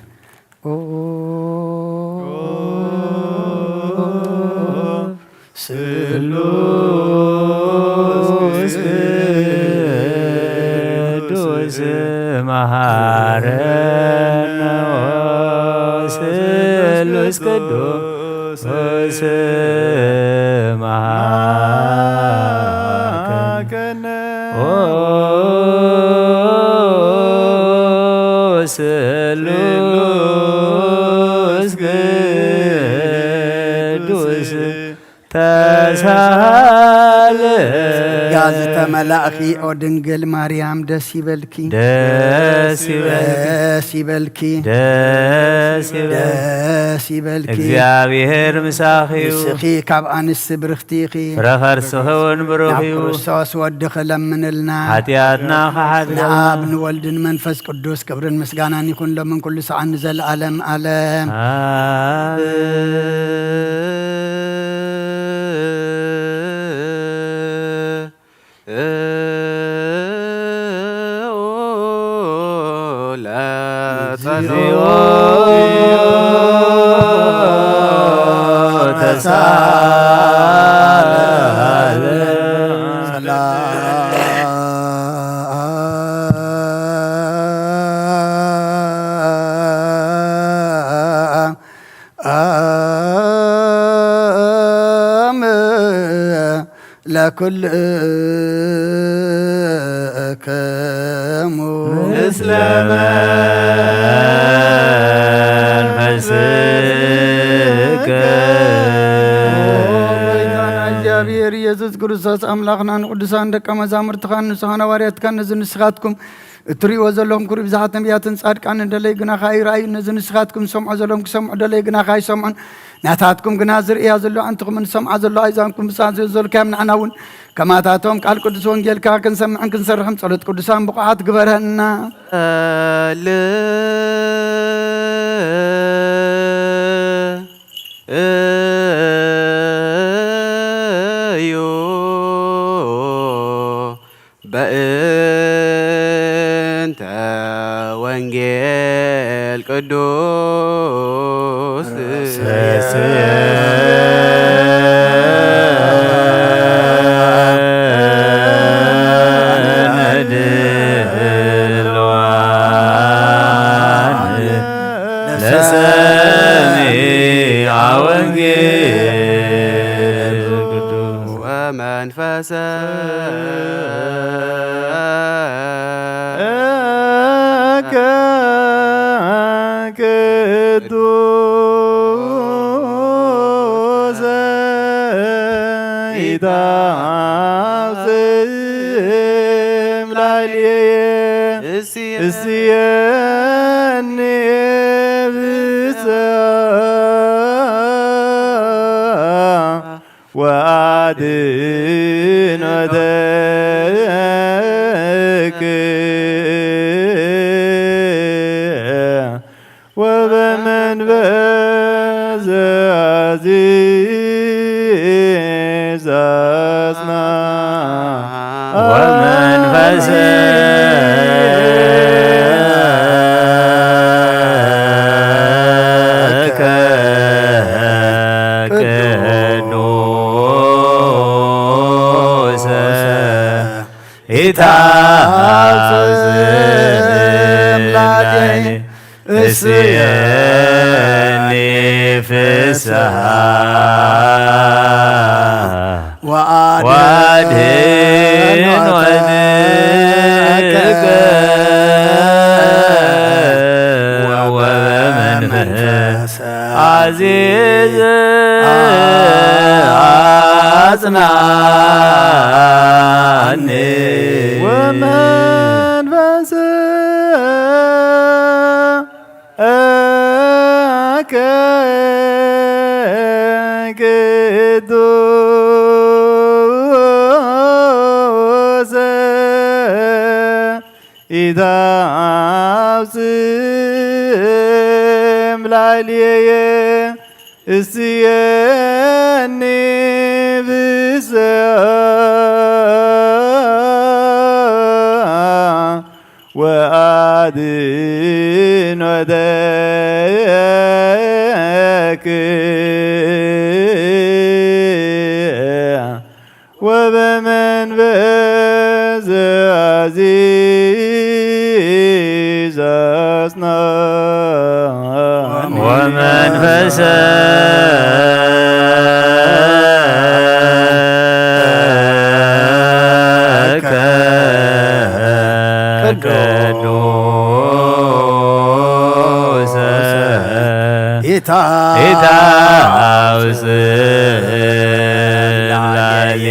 ኦ ስሉስ ረኖ ስሉስ ቅዱስ መሃከነ ኦ ስሉስ ቅዱስ ተሳለ ጸጋ ዝተመላእኪ ኦ ድንግል ማርያም ደስ ይበልኪ። ደስ ይበልኪ። ደስ ይበልኪ። ደስ ይበልኪ። ደስ ይበልኪ። እግዚኣብሔር ምሳኺ እዩ። ንስኺ ካብ ኣንስቲ ብርኽቲ ኢኺ። ፍረ ከርስኺ እውን ብሩኽ ናብ እዩ። ክርስቶስ ወድኺ ለምንልና። ሓጢኣትና ክሓድገልና። ንኣብ ንወልድን መንፈስ ቅዱስ ክብርን ምስጋናን ይኹን ሎምን ኩሉ ሰዓን ንዘለኣለም ኣለም። ኣሜን። ለጸንኦ ተሳለ ሰላም ለኩልክሙ ምስለ መንፈስከ። ጌታና እግዚኣብሔር ኢየሱስ ክርስቶስ ኣምላኽና ንቅዱሳን ደቀ መዛሙርትኻን ንስኻን ሃዋርያትካን ነዚ ንስኻትኩም እትርእይዎ ዘለኹም ክብሪ ብዙሓት ነቢያትን ጻድቃንን ደለይ ግናኻ ኣይረኣዩ። ነዚ ንስኻትኩም ዝሰምዖ ዘለኹም ክሰምዑ ደለይ ግናኻ ኣይሰምዑን። ናታትኩም ግና ዝርእያ ዘሎ ኣንትኹምን ዝሰምዓ ዘሎ ኣእዛንኩም ብጻት ዘዘልካዮም ንዓና እውን ከማታቶም ቃል ቅዱስ ወንጌልካ ክንሰምዕን ክንሰርሕን ጸሎት ቅዱሳን ብቑዓት ግበረና። ጸል እዩ በእንተ ወንጌል ቅዱስ ለሰሚዐ ወንጌል ቅዱስ ወመንፈሰ ቅዱስ ኢታብጽም ላዕሌየ እስየኒ ብፅዓ ወአድኖተክ ወበመንፈስ አዚዝ አጽና ወመንፈስ ቅዱስ ኢታብጽም ላዕሌ እስየኒ ፍስሓ ወአድኖተከ ወበመንፈስ አዚዝ አጽናኒ ወመንፈስ ኢታብጽም ላዕሌየ እስየኒ ብፅዓ ወአድኖተክ ወበመንፈስ አዚዝ ወመንፈሰ ቅዱሰ ኢታ ኢታውፅእ ላዕሌ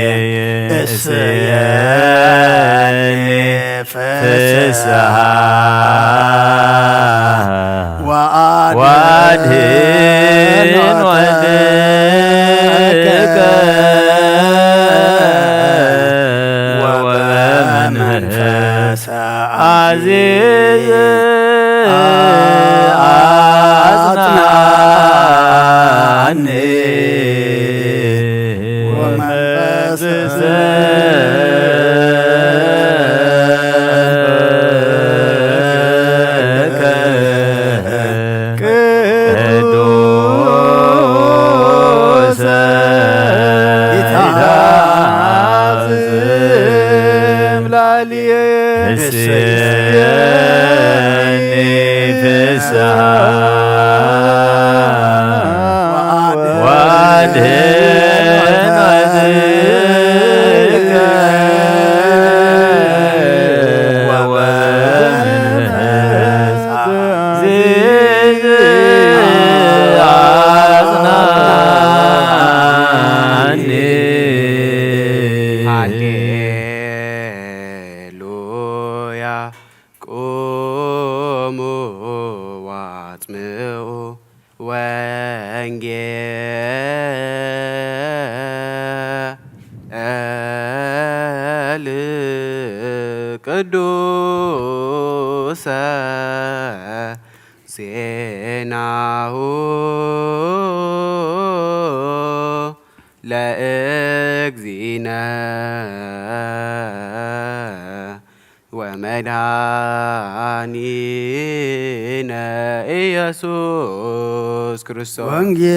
እስየኒ ፍስሓ ወአድኅኖተ ወመንፈሰ አዚዝ አጽንዓኒ ወመንፈስ ቅዱስ ይታዝም ላዕሌየ እስየኒ ፍስሓ ወአድኅኖተ አጽንዓኒ። ሃሌሉያ። ቁሙ ወአጽምዑ ወንጌል ቅዱሰ ዜናሁ ለእግዚእነ ወመድኃኒነ ኢየሱስ ክርስቶስ። ወንጌል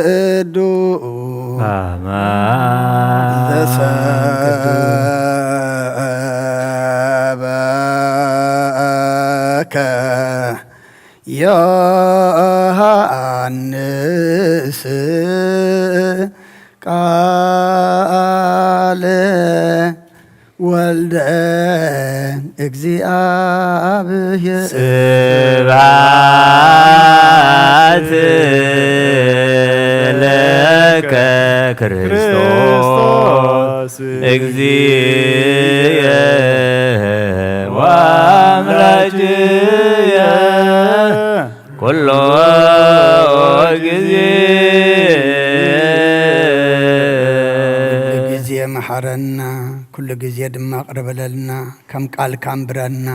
ቅዱስ አማን ዘሰበከ ዮሐንስ ቃለ ወልደ እግዚአብሔር። ስብሐት ለከ ክርስቶስ እግዚእየ ወአምላክየ ኩሎ ጊዜ። ኩሉ ጊዜ መሐረና፣ ኩሉ ጊዜ ድማ ቅር በለልና፣ ከም ቃልካ አንብረና፣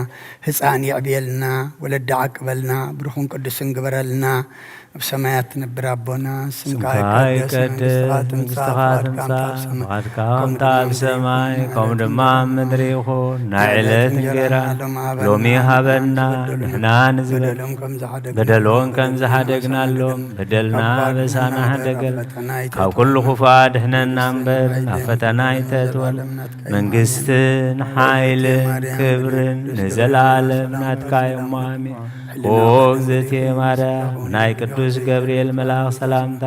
ህፃን የዕብየልና፣ ወለዲ ዓቅበልና፣ ብሩኽን ቅዱስን ግበረልና። ኣብ ሰማያት ትነብር ኣቦና፣ ስምካ ስምካ ይቀደስ፣ ይቀደስ፣ መንግስትኻ ትምጻእ፣ መንግስትኻ ፍቓድካ ትምጻእ፣ ከም ፍቓድካ ፍቓድካ ከምታ ኣብ ሰማይ፣ ከምኡ ድማ ኣብ ምድሪ ይኹን። ናይ ዕለት ዕለት እንጀራና እንጀራና ሎሚ ሃበና፣ ሎሚ ሃበና፣ ንሕና ንዝበደሉ ንሕና ንዝበደሉ በደሎም ከም ዝሓደግናሎም፣ በደልና ኣበሳና ሓደገልና፣ ካብ ኩሉ ክፉእ ኣድሕነና እምበር፣ ናብ ፈተና ኣይተእትወና። መንግስትን ሓይልን ክብርን ንዘለኣለም ናትካ እዮም። ኣሜን። ኦ እግዝእትየ ማርያም፣ ናይ ቅዱስ ገብርኤል መልኣኽ ሰላምታ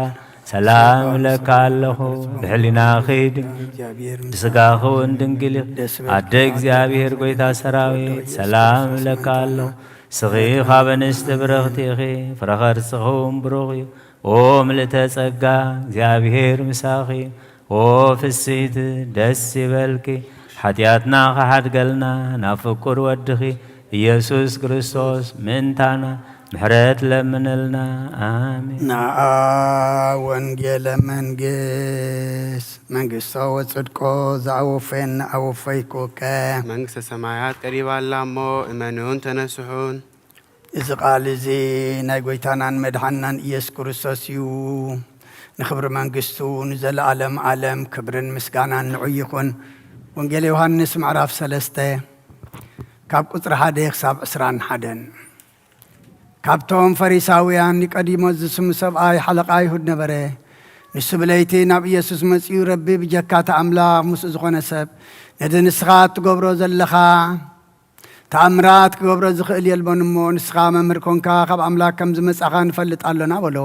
ሰላም እብለካ ኣለኹ። ብሕሊናኺ ድንግል፣ ብስጋኺ እውን ድንግል ኢኺ። ኣደ እግዚኣብሔር፣ ጐይታ ሰራዊት፣ ሰላም እብለካ ኣለኹ። ንስኺ ካብ ኣንስቲ ብርኽቲ ኢኺ፣ ፍረ ከርስኺ እውን ብሩኽ እዩ። ኦ ምልእተ ጸጋ፣ እግዚኣብሔር ምሳኺ እዩ። ኦ ፍስሕቲ፣ ደስ ይበልኪ፣ ሓጢኣትና ክሓድገልና ናብ ፍቁር ወድኺ ኢየሱስ ክርስቶስ ምእንታና ምሕረት ለምንልና። ኣሜን። ንዓ ወንጌለ መንግስት መንግስቶ ወጽድቆ ዘኣወፈየኒ ኣወፈይኩከ። መንግስተ ሰማያት ቀሪባ ኣላ እሞ እመኑን ተነስሑን። እዚ ቃል እዚ ናይ ጎይታናን መድሓንናን ኢየሱስ ክርስቶስ እዩ። ንኽብሪ መንግስቱ ንዘለኣለም ዓለም ክብርን ምስጋናን ንዑ ይኹን። ወንጌል ዮሃንስ ምዕራፍ ሰለስተ ካብ ቁጽሪ ሓደ ክሳብ ዕስራን ሓደን። ካብቶም ፈሪሳውያን ኒቆዲሞስ ዝስሙ ሰብኣይ ሓለቓ ኣይሁድ ነበረ። ንሱ ብለይቲ ናብ ኢየሱስ መጺኡ፣ ረቢ፣ ብጀካ እቲ ኣምላኽ ምስኡ ዝኾነ ሰብ ነዚ ንስኻ እትገብሮ ዘለኻ ተኣምራት ክገብሮ ዝኽእል የልቦን እሞ፣ ንስኻ መምህር ኮንካ ካብ ኣምላኽ ከም ዝመጻኻ ንፈልጥ ኣሎና በሎ።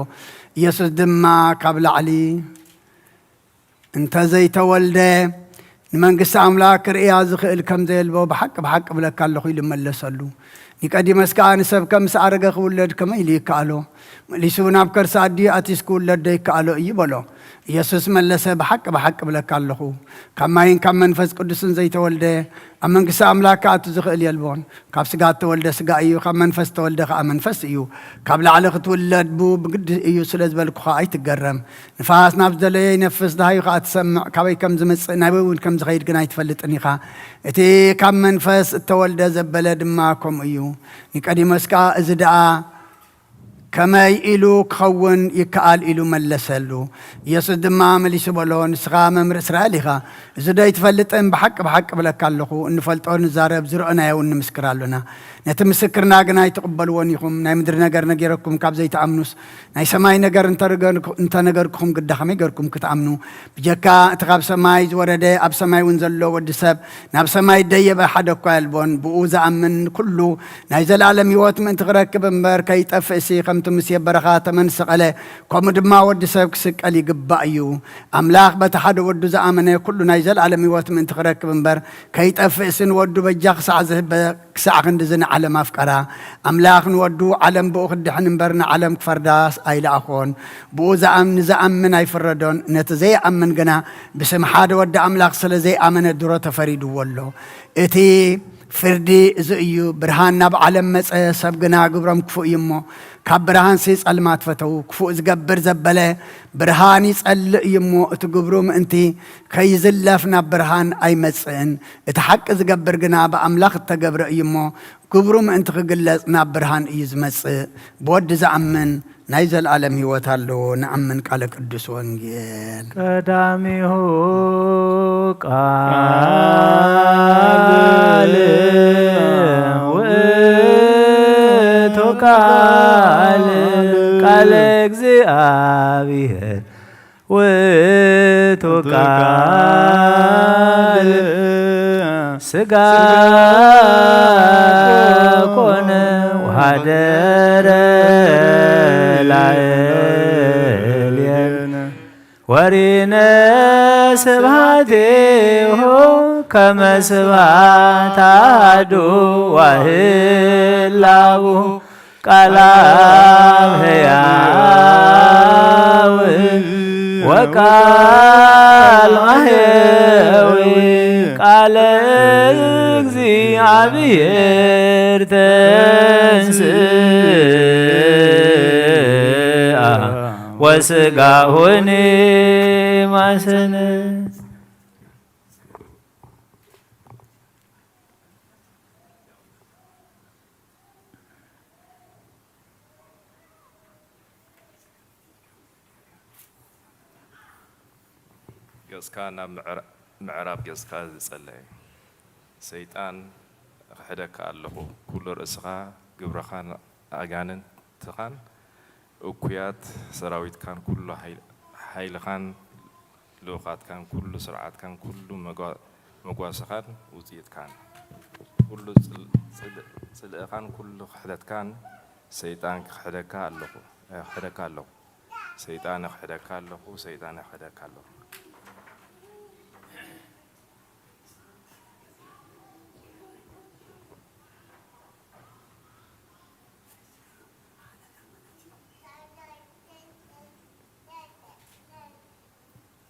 ኢየሱስ ድማ ካብ ላዕሊ፣ እንተ ዘይተወልደ ንመንግስቲ ኣምላኽ ክርእያ ዝኽእል ከም ዘየልቦ ብሓቂ ብሓቂ እብለካ ኣለኹ ኢሉ መለሰሉ። ኒቆዲሞስ ከኣ ንሰብ ከም ምስ ኣረገ ክውለድ ከመይ ኢሉ ይከኣሎ? መሊሱ ናብ ከርሲ ኣዲኡ ኣትዩስ ክውለድ ዶ ይከኣሎ እዩ በሎ። ኢየሱስ መለሰ፣ ብሓቂ ብሓቂ እብለካ ኣለኹ፣ ካብ ማይን ካብ መንፈስ ቅዱስን ዘይተወልደ ኣብ መንግስቲ ኣምላኽ ክኣቱ ዝኽእል የልቦን። ካብ ስጋ እተወልደ ስጋ እዩ፣ ካብ መንፈስ እተወልደ ከኣ መንፈስ እዩ። ካብ ላዕሊ ክትውለድ ብኡ ብግዲ እዩ ስለ ዝበልኩኻ ኣይትገረም። ንፋስ ናብ ዝደለዮ ይነፍስ፣ ደሃዩ ከኣ ትሰምዕ፣ ካበይ ከም ዝመጽእ ናበይ እውን ከም ዝኸይድ ግን ኣይትፈልጥን ኢኻ። እቲ ካብ መንፈስ እተወልደ ዘበለ ድማ ከምኡ እዩ። ኒቆዲሞስ ከኣ እዚ ደኣ ከመይ ኢሉ ክኸውን ይከኣል? ኢሉ መለሰሉ። ኢየሱስ ድማ መሊሱ በሎ፣ ንስኻ መምህር እስራኤል ኢኻ፣ እዚ ዶ ኣይትፈልጥን? ብሓቂ ብሓቂ እብለካ ኣለኹ፣ እንፈልጦ ንዛረብ፣ ዝረኣናዮ እውን ንምስክር ኣሎና። ነቲ ምስክርና ግን ኣይትቕበልዎን ኢኹም። ናይ ምድሪ ነገር ነጊረኩም ካብ ዘይትኣምኑስ፣ ናይ ሰማይ ነገር እንተርገ-፣ እንተነገርኩኹም ግዳ ከመይ ገርኩም ክትኣምኑ? ብጀካ እቲ ካብ ሰማይ ዝወረደ፣ ኣብ ሰማይ እውን ዘሎ ወዲ ሰብ፣ ናብ ሰማይ ደየበ ሓደ እኳ የልቦን። ብኡ ዝኣምን ኩሉ ናይ ዘለኣለም ህይወት ምእንቲ ክረክብ እምበር ከይጠፍእሲ፣ ከምቲ ሙሴ ኣብ በረኻ ተመን ሰቐለ፣ ከምኡ ድማ ወዲ ሰብ ክስቀል ይግባእ እዩ። ኣምላኽ በቲ ሓደ ወዱ ዝኣመነ ኩሉ ናይ ዘለኣለም ህይወት ምእንቲ ክረክብ እምበር ከይጠፍእሲ ንወዱ በጃ ክሳዕ ዝህበ፣ ክሳዕ ክንድዚ ንዓለም ኣፍቀራ። ኣምላኽ ንወዱ ዓለም ብኡ ክድሕን እምበር ንዓለም ክፈርዳስ ኣይለኣኾን። ብኡ ዝኣም-፣ ንዝኣምን ኣይፍረዶን። ነቲ ዘይኣምን ግና ብስም ሓደ ወዲ ኣምላኽ ስለ ዘይኣመነ ድሮ ተፈሪድዎ ኣሎ። እቲ ፍርዲ እዚ እዩ፣ ብርሃን ናብ ዓለም መጸ፣ ሰብ ግና ግብሮም ክፉእ እዩ እሞ፣ ካብ ብርሃንሲ ጸልማት ፈተዉ። ክፉእ ዝገብር ዘበለ ብርሃን ይጸልእ እዩ እሞ፣ እቲ ግብሩ ምእንቲ ከይዝለፍ ናብ ብርሃን ኣይመጽእን። እቲ ሓቂ ዝገብር ግና ብኣምላኽ እተገብረ እዩ እሞ፣ ግብሩ ምእንቲ ክግለጽ ናብ ብርሃን እዩ ዝመጽእ። ብወዲ ዝኣምን ናይ ዘለኣለም ህይወት ኣለዎ። ንኣምን ቃለ ቅዱስ ወንጌል። ቀዳሚሁ ቃል ውእቱ ቃል፣ ቃለ እግዚኣብሔር ውእቱ ቃል ስጋ ኮነ ወሃደረ ላዕሌነ ወሪነ ስብሐቲሁ ከመ ስብሐት አሐዱ ወህላው ቃል አብ ሕያው ወቃል ማሕየዊ ቃለ እግዚኣብሔር ተንሥአ ወሥጋሁኒ ማሰነ። ገጽካ ናብ ምዕራ-፣ ምዕራብ ገጽካ ዝጸለየ። ሰይጣን እኽሕደካ ኣለኹ፣ ኩሉ ርእስኻ፣ ግብርኻን ኣጋንንትኻን እኩያት ሰራዊትካን ኩሉ ሓይል-፣ ሓይልኻን ልኡኻትካን ኩሉ ስርዓትካን ኩሉ መጓ-፣ መጓሰኻን ውጽኢትካን ኩሉ ጽል-፣ ጽል-፣ ጽልእኻን ኩሉ ክሕደትካን ሰይጣን ክሕደካ ኣለኹ፣ ክሕደካ ኣለኹ። ሰይጣን ክሕደካ ኣለኹ፣ ሰይጣን ክሕደካ ኣለኹ።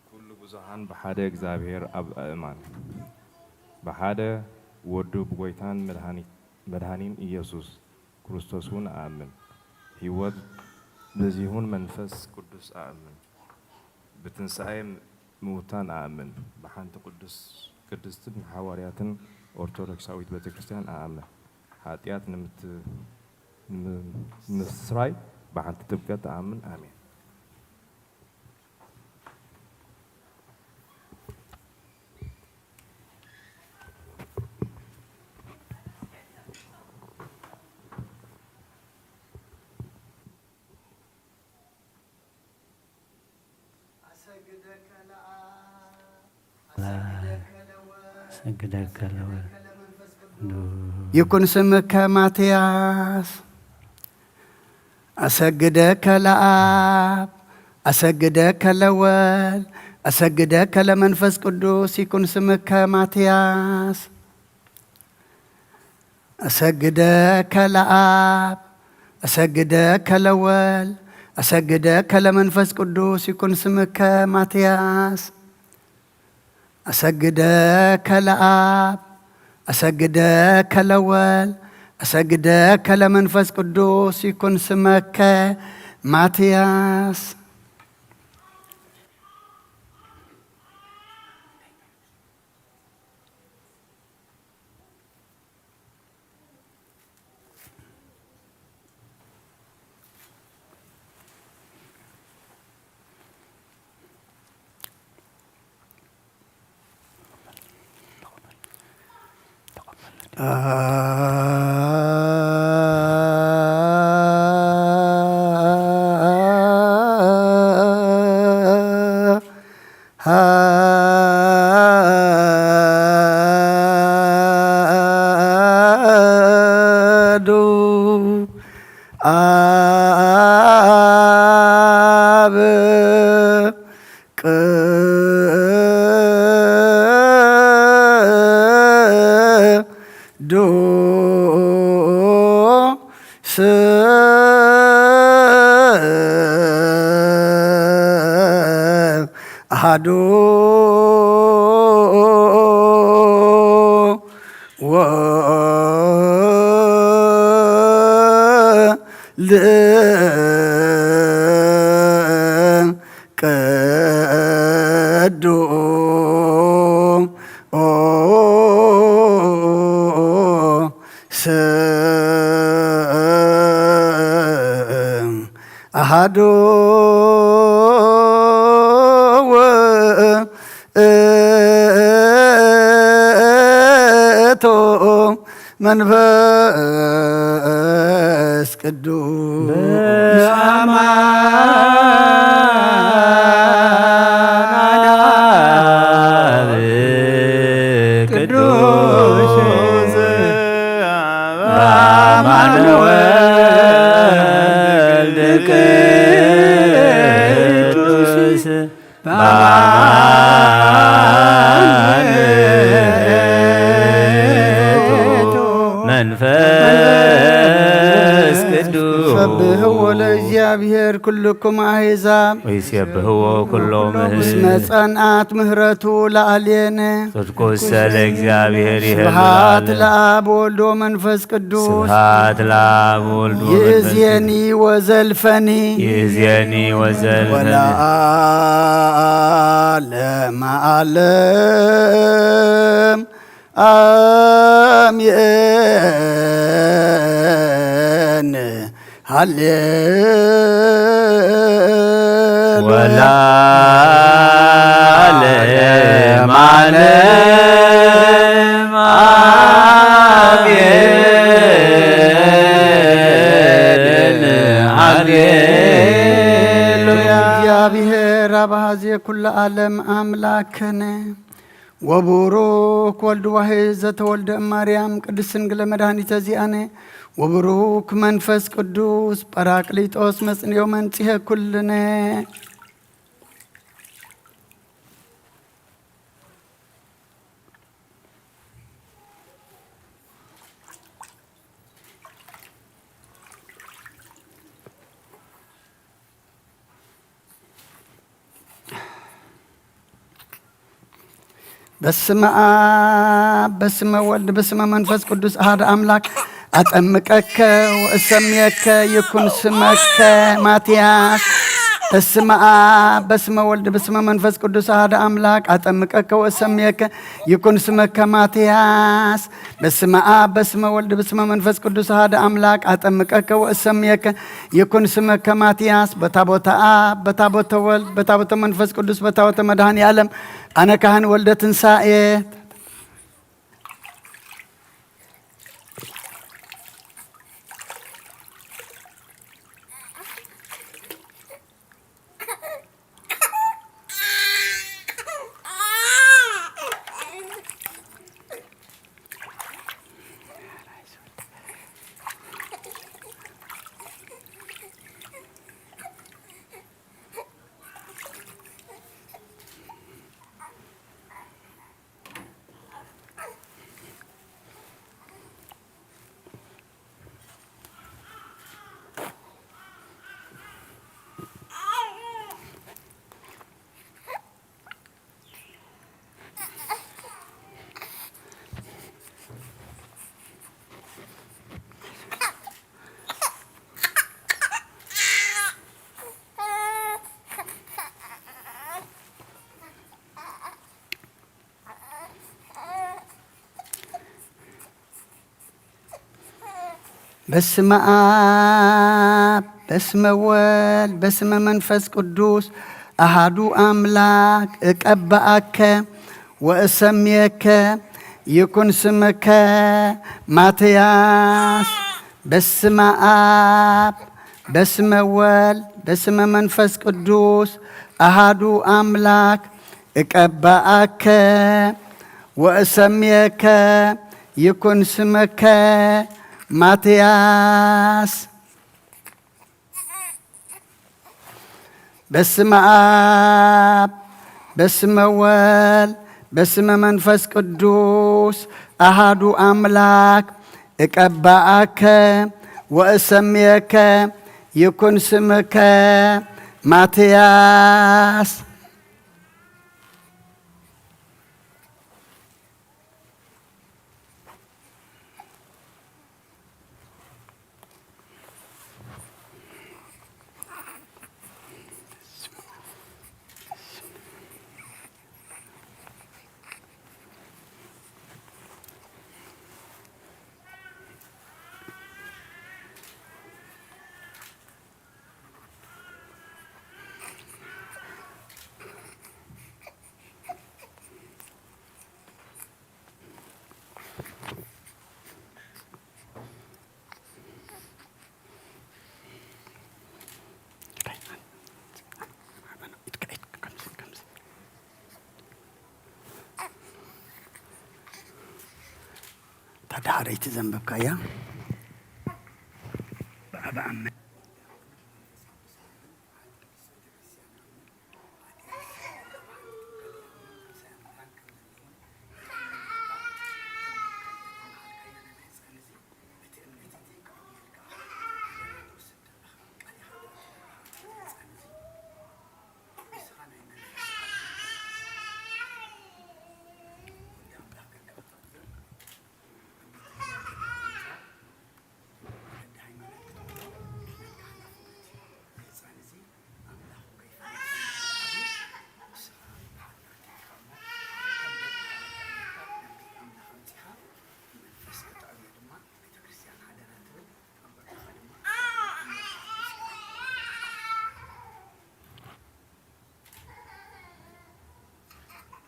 ኩሉ ብዙኃን ብሓደ እግዚኣብሔር ኣብ ኣእማን፣ ብሓደ ወዱ ብጎይታን መድኃኒ-፣ መድኃኒን ኢየሱስ ክርስቶስ እውን እኣምን። ህይወት በዚሁን መንፈስ ቅዱስ ኣእምን። ብትንሳኤ ምውታን ኣእምን። ብሓንቲ ቅዱስ ቅድስትን ሓዋርያትን ኦርቶዶክሳዊት ቤተ ክርስቲያን ኣእምን። ሓጢኣት ንምት-፣ ንምስራይ ብሓንቲ ጥምቀት ኣእምን። ኣሜን። ሰግደከ ለወልድ ይኩን ስምከ ማትያስ። أسجدك لآب، أسجدك لولد، أسجدك لمنفس قدوس يكون سمك ماتياس. أسجدك لآب، أسجدك لولد، أسجدك لمنفس قدوس يكون سمك ماتياس. أسجدك لآب، أسجدك لولد، أسجدك لمنفس قدوس يكون سمك ماتياس. ኣሃዱ ኣብ ቅዱስ ኣሃዱ ወልድ ቅዱስ ኣሃዱ ውእቱ መንፈስ ቅዱስ። በአማን አብ ቅዱስ በአማን ወልድ ቅዱስ በአማን መንፈስ ቅዱስ። ሰብሕዎ ለእግዚኣብሔር ኩልኩም ኣሕዛብ። ወይሴብሕዎ ኩሎም ህዝብ። እስመ ጸንዓት ምህረቱ ለዓሌነ። ጽድቁሰ ለእግዚኣብሔር ይሄሉ ስብሐት ለዓለም። ለአብ ወወልድ ወመንፈስ ቅዱስ። ስብሐት ለአብ ወወልድ ወመንፈስ ቅዱስ። ይእዜኒ ወዘልፈኒ። ይእዜኒ ወዘልፈኒ። ወለዓለመ ዓለም። አሜን። ሃሌሉያ። ወለዓለመ ዓለም አሜን። ሃሌሉያ። እግዚአብሔር አብአዜ ኩሉ ዓለም አምላክነ። ወቡሩክ ወልድ ዋሕድ ዘተወልደ እማርያም ቅድስት ድንግል መድኃኒተ ዚአነ። ወቡሩክ መንፈስ ቅዱስ ጳራቅሊጦስ መጽንዮ መንጽሔ ኩልነ። በስመ አብ በስመ ወልድ በስመ መንፈስ ቅዱስ አሐደ አምላክ። أطمقك وأسميك يكن اسمك ماتياس. በስመ አብ በስመ ወልድ በስመ መንፈስ ቅዱስ አሐዱ አምላክ። أطمقك وأسميك يكن اسمك ماتياس. በስመ አብ በስመ ወልድ በስመ መንፈስ ቅዱስ አሐዱ አምላክ። أطمقك وأسميك يكن اسمك ماتياس። በታቦተ አብ በታቦተ ወልድ በታቦተ መንፈስ ቅዱስ በታቦተ መድኃኔ ዓለም። አነ ካህን ወልደ ትንሳኤ። በስመ አብ በስመ ወልድ በስመ መንፈስ ቅዱስ አሃዱ አምላክ እቀብአከ ወእሰምየከ ይኩን ስምከ ማትያስ። በስመ አብ በስመ ወልድ በስመ መንፈስ ቅዱስ አሃዱ አምላክ እቀብአከ ወእሰምየከ ይኩን ስምከ ማትያስ። በስመ አብ በስመ ወልድ በስመ መንፈስ ቅዱስ አሃዱ አምላክ እቀብአከ ወእሰምየከ ይኩን ስምከ ማትያስ። እታ ዳሕረይቲ ዘንበብካያ ብኣብ ኣመ-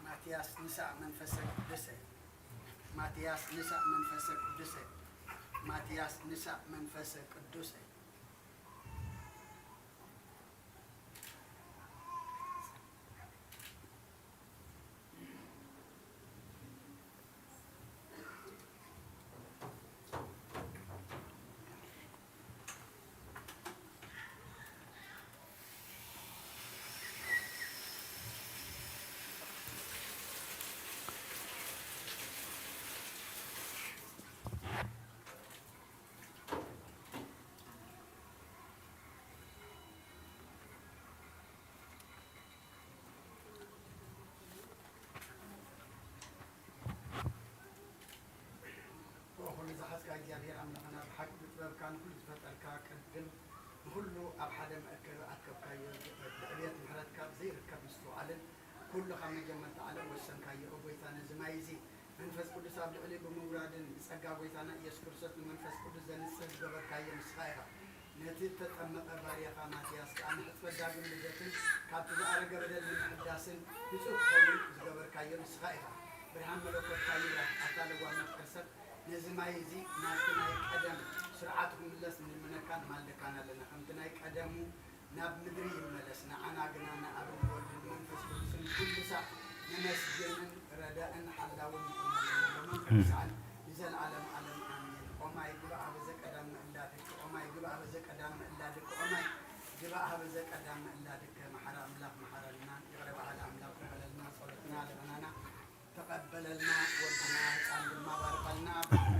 ማትያስ ንሳእ መንፈሰ ቅዱሰ። ማትያስ ንሳእ መንፈሰ ቅዱሰ። ማትያስ ንሳእ መንፈሰ ቅዱሰ። ኩሉ ዝሓዝካ እግዚኣብሔር ኣምላኽና ጥበብካ ንኹሉ ዝፈጠርካ ቅድም ንኹሉ ኣብ ሓደ መእከቢ ኣከብካዮ። ብዕብየት ምሕረትካ ብዘይርከብ ምስትውዓልን ኩሉ ካብ መጀመርታ ዓለም ወሰንካዮ። ኦ ጎይታ፣ ነዚ ማይ እዚ መንፈስ ቅዱስ ኣብ ልዕሊኡ ብምውራድን ብጸጋ ጎይታና ኢየሱስ ክርስቶስ ንመንፈስ ቅዱስ ዘንጽህ ዝገበርካዮ ንስኻ ኢኻ። ነቲ እተጠመቐ ባርያኻ ማትያስ ከኣ ንሕጽበት ዳግም ልደትን ካብቲ ዝኣረገ በደል ንምሕዳስን ንጹህ ክኸውን ዝገበርካዮ ንስኻ ኢኻ። ብርሃን መለኮትካ ይብራህ። ኣታ ለዋህ መፍቀር ሰብ፣ ነዚ ማይ እዚ ናብቲ ናይ ቀደም ስርዓቱ ክምለስ ንልምነካን ንማልደካን ኣለና። ከምቲ ናይ ቀደሙ ናብ ምድሪ ይመለስ። ንዓና ግና ንኣብን ወልድን መንፈስ ቅዱስን ኩሉ ሳዕ ነመስግንን ረዳእን ሓላውን ንኾነሉ ንዘለዓለም ዓለም ኣሜን። ኦማይ ግባእ ሀበ ዘቀዳም ምእላድከ፣ ኦማይ ግባእ ሀበ ዘቀዳም ምእላድከ፣ ኦማይ ግባእ ሀበ ዘቀዳም ምእላድከ። መሓሪ ኣምላኽ መሓረልና፣ ይቕረ በሃሊ ኣምላኽ ይቕረ በለልና፣ ጸሎትና ልመናና ተቐበለልና፣ ወድና ህፃን ድማ ባርኸልና፣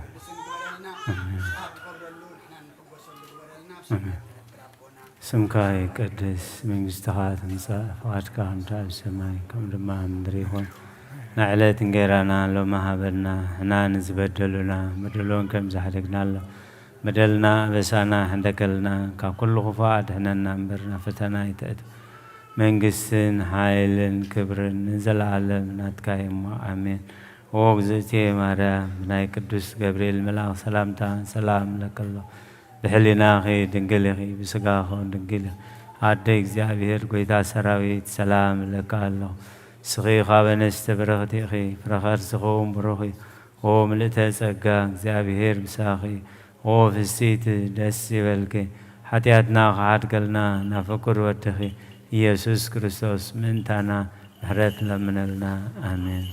ቅዱስን ግበረልና። ንስኻ ትኸብረሉ ንሕና እንሕጎሰሉ ግበረልና። ኣብ ሰማይ ትነብር ኣቦና። ስምካ ይቀደስ፣ መንግስትኻ ትምጻእ፣ ፍቓድካ ከምቲ ኣብ ሰማይ ከምኡ ድማ ኣብ ምድሪ ይኹን። ንዕለት እንጌራና ሎሚ ሃበና፣ ንሕና ንዝበደሉና በደሎም ከም ዝሓደግናሎም በደልና ኣበሳና ሕንደገልና፣ ካብ ኩሉ ክፉእ ኣድሕነና እምበር ናብ ፈተና ኣይተእትው። መንግስትን ሓይልን ክብርን ንዘለኣለም ናትካ እዩ እሞ፣ ኣሜን። ኦ እግዝእትየ ማርያም፣ ብናይ ቅዱስ ገብርኤል መልኣኽ ሰላምታ ሰላም እለኪ ኣለኹ። ብሕሊናኺ ድንግል ኢኺ፣ ብስጋኺ እውን ድንግል ኢኺ። ኣደ እግዚኣብሔር፣ ጎይታ ሰራዊት፣ ሰላም እለኪ ኣለኹ። ንስኺ ካብ ኣንስቲ ብርኽቲ ኢኺ፣ ፍረ ከርስኺ እውን ብሩኽ እዩ። ኦ ምልእተ ጸጋ፣ እግዚኣብሔር ምሳኺ። ኦ ፍስይቲ፣ ደስ ይበልኪ። ሓጢኣትና ክሓድገልና ናብ ፍቁር ወድኺ ኢየሱስ ክርስቶስ ምእንታና ምሕረት ለምነልና። ኣሜን።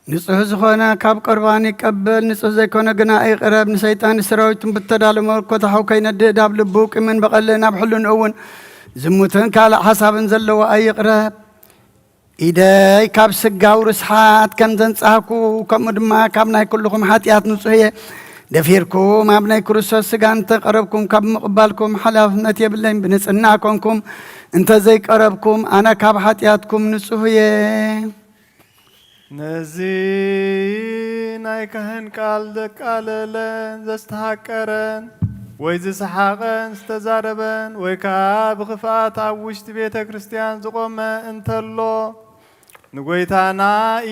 ንጹሕ ዝኾነ ካብ ቁርባን ይቀበል፣ ንጹሕ ዘይኮነ ግና ኣይቕረብ። ንሰይጣን ንሰራዊቱን ብተዳለ መለኮት ሓው ከይነድድ ኣብ ልቡ ቂምን በቐልን ኣብ ሕልንኡ እውን ዝሙትን ካልእ ሓሳብን ዘለዎ ኣይቕረብ። ኢደይ ካብ ስጋዊ ርስሓት ከም ዘንጻህኩ፣ ከምኡ ድማ ካብ ናይ ኩልኹም ሓጢኣት ንጹሕ እየ። ደፊርኩም ኣብ ናይ ክርስቶስ ስጋ እንተቐረብኩም፣ ካብ ምቕባልኩም ሓላፍነት የብለይን። ብንጽህና ኮንኩም እንተ ዘይቀረብኩም፣ ኣነ ካብ ሓጢኣትኩም ንጹሕ እየ። ነዚ ናይ ካህን ቃል ዘቃለለን ዘስተሃቀረን ወይ ዝሰሓቐን ዝተዛረበን ወይ ከኣ ብኽፍኣት ኣብ ውሽጢ ቤተ ክርስቲያን ዝቖመ እንተሎ፣ ንጐይታና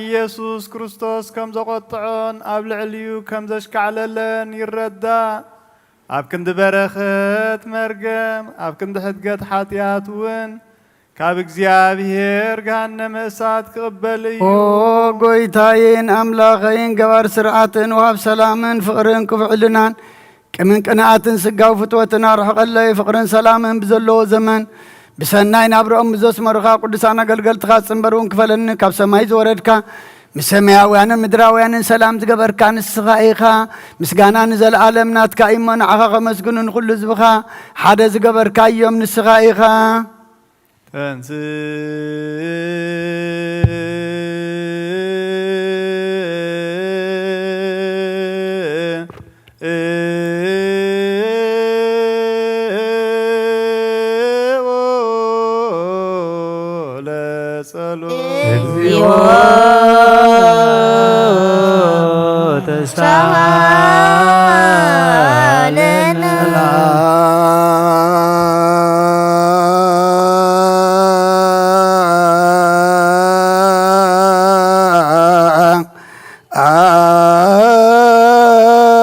ኢየሱስ ክርስቶስ ከም ዘቖጥዖን ኣብ ልዕሊኡ ከም ዘሽካዕለለን ይረዳእ። ኣብ ክንዲ በረኸት መርገም፣ ኣብ ክንዲ ሕድገት ሓጢኣት እውን ካብ እግዚኣብሔር ገሃነመ እሳት ክቕበል እዩ። ኦ ጐይታዬን ኣምላኸይን፣ ገባር ስርዓትን ወሃብ ሰላምን ፍቕርን ክፉእ ሕልናን ቅምን ቅንኣትን ስጋዊ ፍትወትን ኣርሕቐለይ። ፍቕርን ሰላምን ብዘለዎ ዘመን ብሰናይ ናብርኦም ብዘስመሩኻ ቅዱሳን ኣገልገልትኻ ጽንበር እውን ክፈለኒ። ካብ ሰማይ ዝወረድካ፣ ምስ ሰማያውያንን ምድራውያንን ሰላም ዝገበርካ ንስኻ ኢኻ። ምስጋና ንዘለኣለም ናትካ እዩ እሞ፣ ንዓኻ ከመስግኑ ንኹሉ ህዝብኻ ሓደ ዝገበርካ እዮም ንስኻ ኢኻ። ተንስ ሳሃለነ።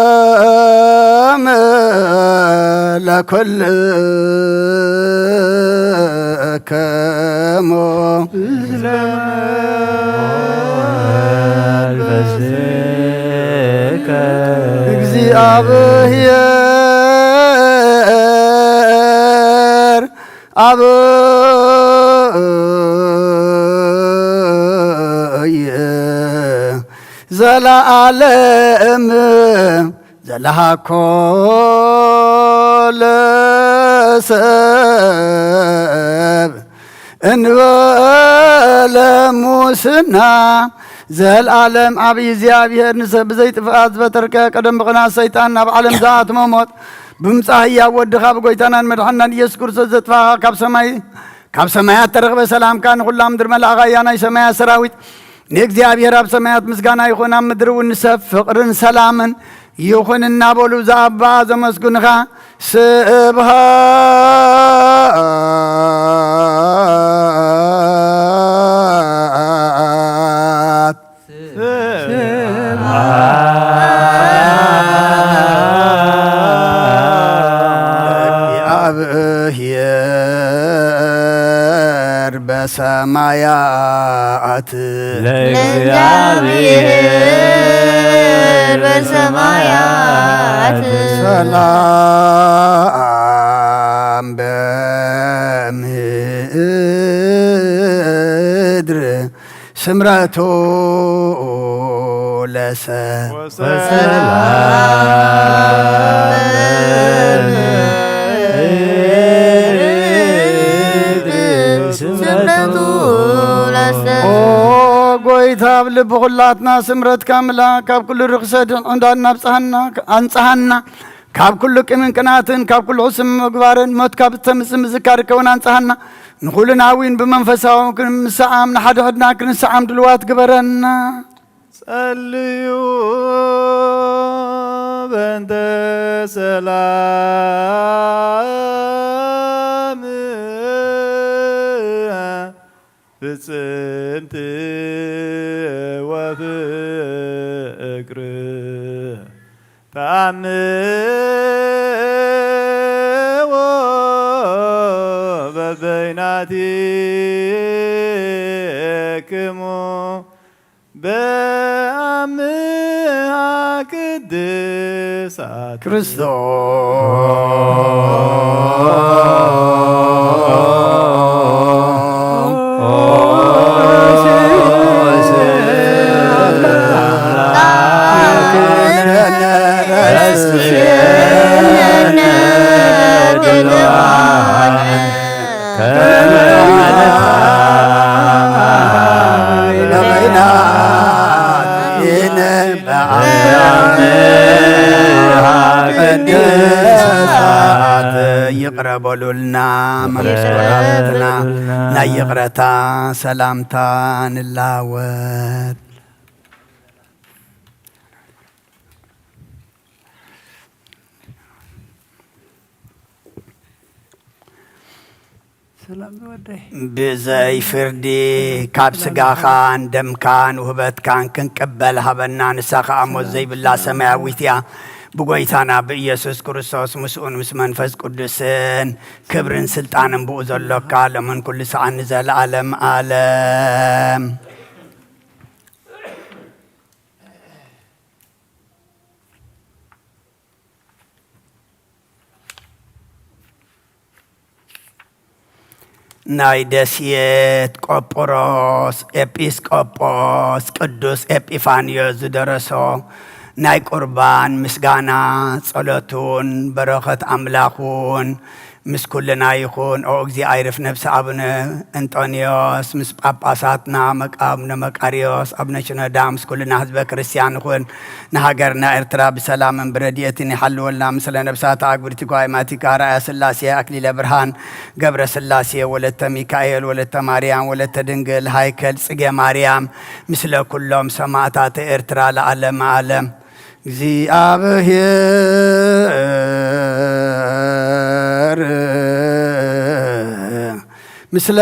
ሰላም ለኩልክሙ። እግዚአብሔር አብይ ዘለዓለም ዘለሃኮ ለሰብ እንበለ ሙስና። ዘልዓለም ዓብዪ እግዚኣብሔር ንሰብ ብዘይጥፍኣት ዝበተርከ፣ ቀደም ብቕናት ሰይጣን ናብ ዓለም ዝኣትመ ሞት፣ ብምጻእ ህያው ወድኻ ብጎይታናን መድሓናን ኢየሱስ ክርስቶስ ዘጥፋኻ፣ ካብ ሰማይ ካብ ሰማያት ተረኽበ ሰላምካ ንኹላ ምድሪ መላእኻ እያ። ናይ ሰማያት ሰራዊት ንእግዚኣብሔር ኣብ ሰማያት ምስጋና ይኹን፣ ኣብ ምድሪ እውን ንሰብ ፍቕርን ሰላምን ይኹን እናበሉ ዝኣባ ዘመስግንኻ። ስብሃት ስብሃት ለእግዚኣብሔር በሰማያት ለእግዚኣብሔር በሰማያት ሰላም በምድር ስምረቱ ለሰ ወሰላም በምድር ስምረቱ ለሰ። ኦ ጎይታ፣ ኣብ ልቢ ኩላትና ስምረትካ ምላ፣ ካብ ኩሉ ርኽሰ ዕንዳን ኣብጽሃና፣ ኣንጽሃና፣ ካብ ኩሉ ቂምን ቅናትን፣ ካብ ኩሉ ሕሱም ምግባርን፣ ሞት ካብ እተምጽእ ምዝካር ከውን ኣንጽሃና። ንኹልና እውን ብመንፈሳዊ ክንሰዓም፣ ንሓድሕድና ክንሰዓም ድልዋት ግበረና። ጸልዩ በእንተ ሰላም ፍጽምቲ ወፍቅር ተአምዎ በበይናቲክሙ በአምሃ ቅድሳት ክርስቶስ ይቅረ በሉልና። መምስራትና ናይ ይቅረታ ሰላምታ ንላወጥ። ሰላም ዝወደይ። ብዘይ ፍርዲ ካብ ስጋኻን ደምካን ውህበትካን ክንቅበል ሃበና። ንሳ ኸኣ ሞት ዘይብላ ሰማያዊት እያ። ብጎይታና ብኢየሱስ ክርስቶስ ምስኡን ምስ መንፈስ ቅዱስን ክብርን ስልጣንን ብኡ ዘሎካ ሎምን ኩሉ ሰዓት ንዘለዓለም ዓለም። ናይ ደሴት ቆጶሮስ ኤጲስቆጶስ ቅዱስ ኤጲፋንዮስ ዝደረሶ ናይ ቁርባን ምስጋና ጸሎቱን በረኸት ኣምላኹን ምስ ኩልና ይኹን። ኦ እግዚእ ኣይርፍ ነብሲ ኣቡነ እንጦንዮስ ምስ ጳጳሳትና መቃ-፣ ኣቡነ መቃርዮስ ኣቡነ ሽኖዳ ምስ ኩልና ህዝበ ክርስቲያን ይኹን። ንሃገርና ኤርትራ ብሰላምን ብረድኤትን ይሓልወልና። ምስለ ነብሳት ኣግብርቲ ጓይማቲካ ኣርኣያ ስላሴ ኣክሊለ ብርሃን ገብረ ስላሴ ወለተ ሚካኤል ወለተ ማርያም ወለተ ድንግል ሃይከል ጽጌ ማርያም ምስለ ኩሎም ሰማእታት ኤርትራ ለዓለመ ዓለም። እግዚኣብሔር ምስለ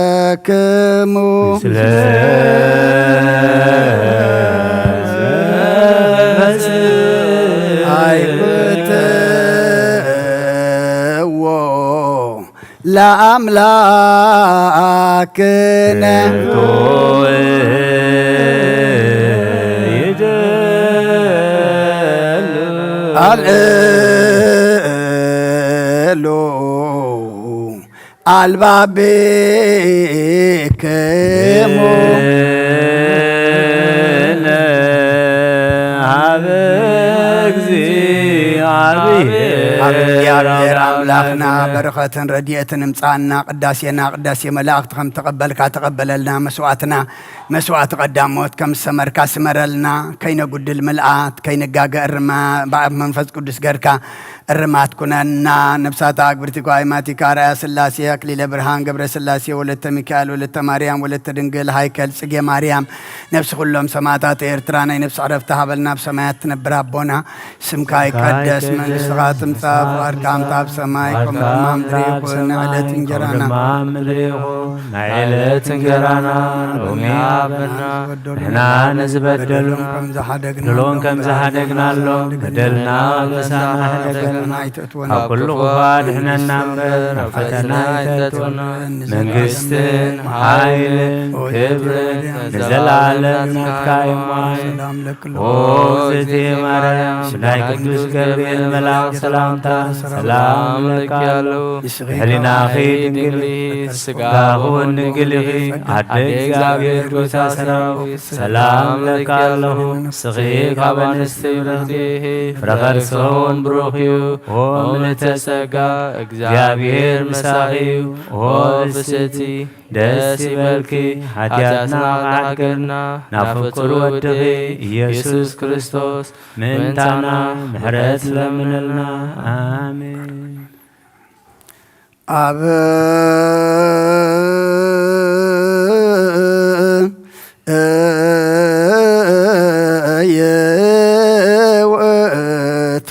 ኩልክሙ። ምስለ ኣይኩትዎ ለአምላክነ። አልእሉ አልባቤክሙ። ሀበ እግዚአብሔር። ኣብ እግዚኣብሔር ኣምላኽና በረኸትን ረድኤትን እምጻና። ቅዳሴና ቅዳሴ መላእኽቲ ከም ተቐበልካ ተቐበለልና። መስዋዕትና መስዋዕቲ ቀዳሞት ከም ዝሰመርካ ስመረልና። ከይነጉድል ምልኣት፣ ከይንጋገ እርማ፣ ብኣብ መንፈስ ቅዱስ ገርካ እርማት ኩነና። ነብሳታ ኣግብርቲ ኳይማቲካ ራያ ስላሴ፣ ኣክሊለ ብርሃን ገብረ ስላሴ፣ ወለተ ሚካኤል፣ ወለተ ማርያም፣ ወለተ ድንግል ሃይከል፣ ጽጌ ማርያም፣ ነብሲ ኩሎም ሰማዕታት ኤርትራ ናይ ነብሲ ዕረፍቲ ሃበልና። ኣብ ሰማያት ትነብር ኣቦና፣ ስምካ ይቀደስ፣ መንግስትኻ ትምጻእ፣ ፍቓድካ ከምቲ ኣብ ሰማይ ከምኡ ድማ ኣብ ምድሪ ይኹን። ዕለት እንጀራና ናይ ዕለት እንጀራና ሎሚ ሃበና። ንሕና ንዝበደሉና ንሎም ከም ዝሓደግናሎም በደልና ምሳና ሕደገና። ካብ ኩሉ ክፉእ ኣድሕነና እምበር፣ ናብ ፈተና ኣይተእትወና። መንግስትን ሓይልን ክብርን ንዘለኣለም ናትካ እዩ። እሞ ኦ እግዝእትየ ማርያም፣ ብናይ ቅዱስ ገብርኤል መልኣክ ሰላምታ ሰላም እለኪ ኣሎ። ብሕሊናኺ ድንግል ኢኺ፣ ስጋኺ እውን ድንግል ኢኺ። ኣደ እግዚኣብሔር ጎይታ ሰራዊት፣ ሰላም እለኪ ኣለኹ። ንስኺ ካብ ኣንስቲ ብርኽቲ ኢኺ፣ ፍረ ከርስኺ እውን ብሩኽ እዩ። ኦ ምልዕተ ጸጋ፣ እግዚኣብሔር ምሳኺ እዩ። ኦ ብስቲ ደስ ይበልኪ፣ ሓጢኣትና ክሓድገልና ናብ ፍቁር ወድኺ ኢየሱስ ክርስቶስ ምእንታና ምሕረት ለምነልና። ኣሜን። ኣብ እየ ውእቱ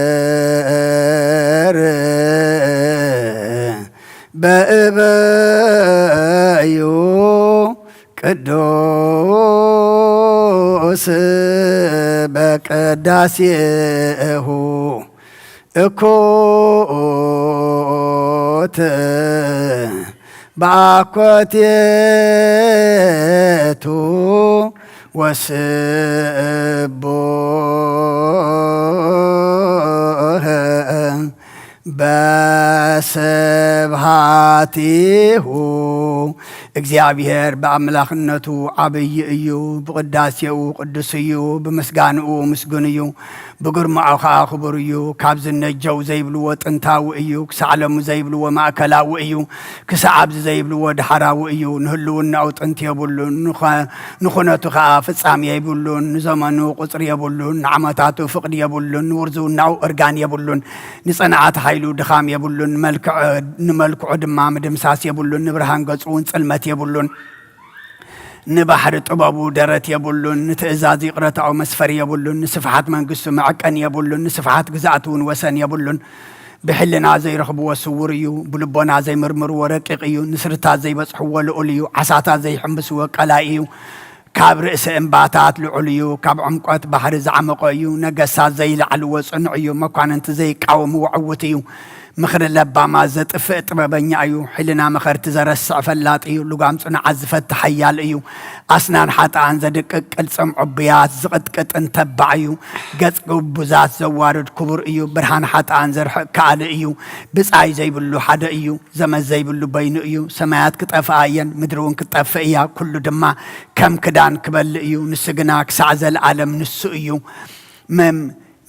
እግዚኣብሔር በእበዩ ቅዱስ በቅዳሴሁ እኩት በአኮቴቱ ወስቡህ በስብሃቲሁ። እግዚኣብሔር ብኣምላኽነቱ ዓብዪ እዩ፣ ብቕዳሴኡ ቅዱስ እዩ፣ ብምስጋንኡ ምስጉን እዩ፣ ብግርማኡ ኸዓ ክቡር እዩ። ካብዚ ነጀው ዘይብልዎ ጥንታዊ እዩ፣ ክሳዕ ሎሚ ዘይብልዎ ማእከላዊ እዩ፣ ክሳዕ ኣብዚ ዘይብልዎ ዳሕራዊ እዩ። ንህልውናኡ ጥንቲ የብሉን፣ ንኸ-፣ ንኹነቱ ኸዓ ፍጻሜ የብሉን፣ ንዘመኑ ቁጽሪ የብሉን፣ ንዓመታቱ ፍቕዲ የብሉን፣ ንውርዝውናኡ እርጋን የብሉን። ንጽንዓት ሓይሉ ድኻም የብሉን፣ መልክዕ-፣ ንመልክዑ ድማ ምድምሳስ የብሉን፣ ንብርሃን ገጹ እውን ጽልመት የብሉን። ንባሕሪ ጥበቡ ደረት የብሉን፣ ንትእዛዝ ይቕረታኡ መስፈሪ የብሉን፣ ንስፍሓት መንግስቱ መዐቀኒ የብሉን፣ ንስፍሓት ግዝኣቱ እውን ወሰን የብሉን። ብሕልና ዘይረኽብዎ ስዉር እዩ፣ ብልቦና ዘይምርምርዎ ረቂቕ እዩ፣ ንስርታት ዘይበጽሕዎ ልዑል እዩ፣ ዓሳታት ዘይሕምብስዎ ቀላይ እዩ። ካብ ርእሲ እምባታት ልዑል እዩ፣ ካብ ዕምቆት ባሕሪ ዝዓመቖ እዩ። ነገስታት ዘይለዓልዎ ጽኑዕ እዩ፣ መኳንንቲ ዘይቃወምዎ ዕዉት እዩ። ምኽሪ ለባማት ዘጥፍእ ጥበበኛ እዩ። ሕልና መኸርቲ ዘረስዕ ፈላጥ እዩ፣ ልጓም ጽኑዓት ዝፈትሕ ሓያል እዩ። ኣስናን ሓጥኣን ዘድቅቅ ቅልጽም ዕቡያት ዝቕጥቅጥን ተባዕ እዩ። ገጽ ግቡዛት ዘዋርድ ክቡር እዩ፣ ብርሃን ሓጥኣን ዘርሕቕ ከኣሊ እዩ። ብጻይ ዘይብሉ ሓደ እዩ፣ ዘመን ዘይብሉ በይኑ እዩ። ሰማያት ክጠፍኣ እየን፣ ምድሪ እውን ክትጠፍእ እያ፣ ኩሉ ድማ ከም ክዳን ክበልእ እዩ። ንሱ ግና ክሳዕ ዘለኣለም ንሱ እዩ። መም-፣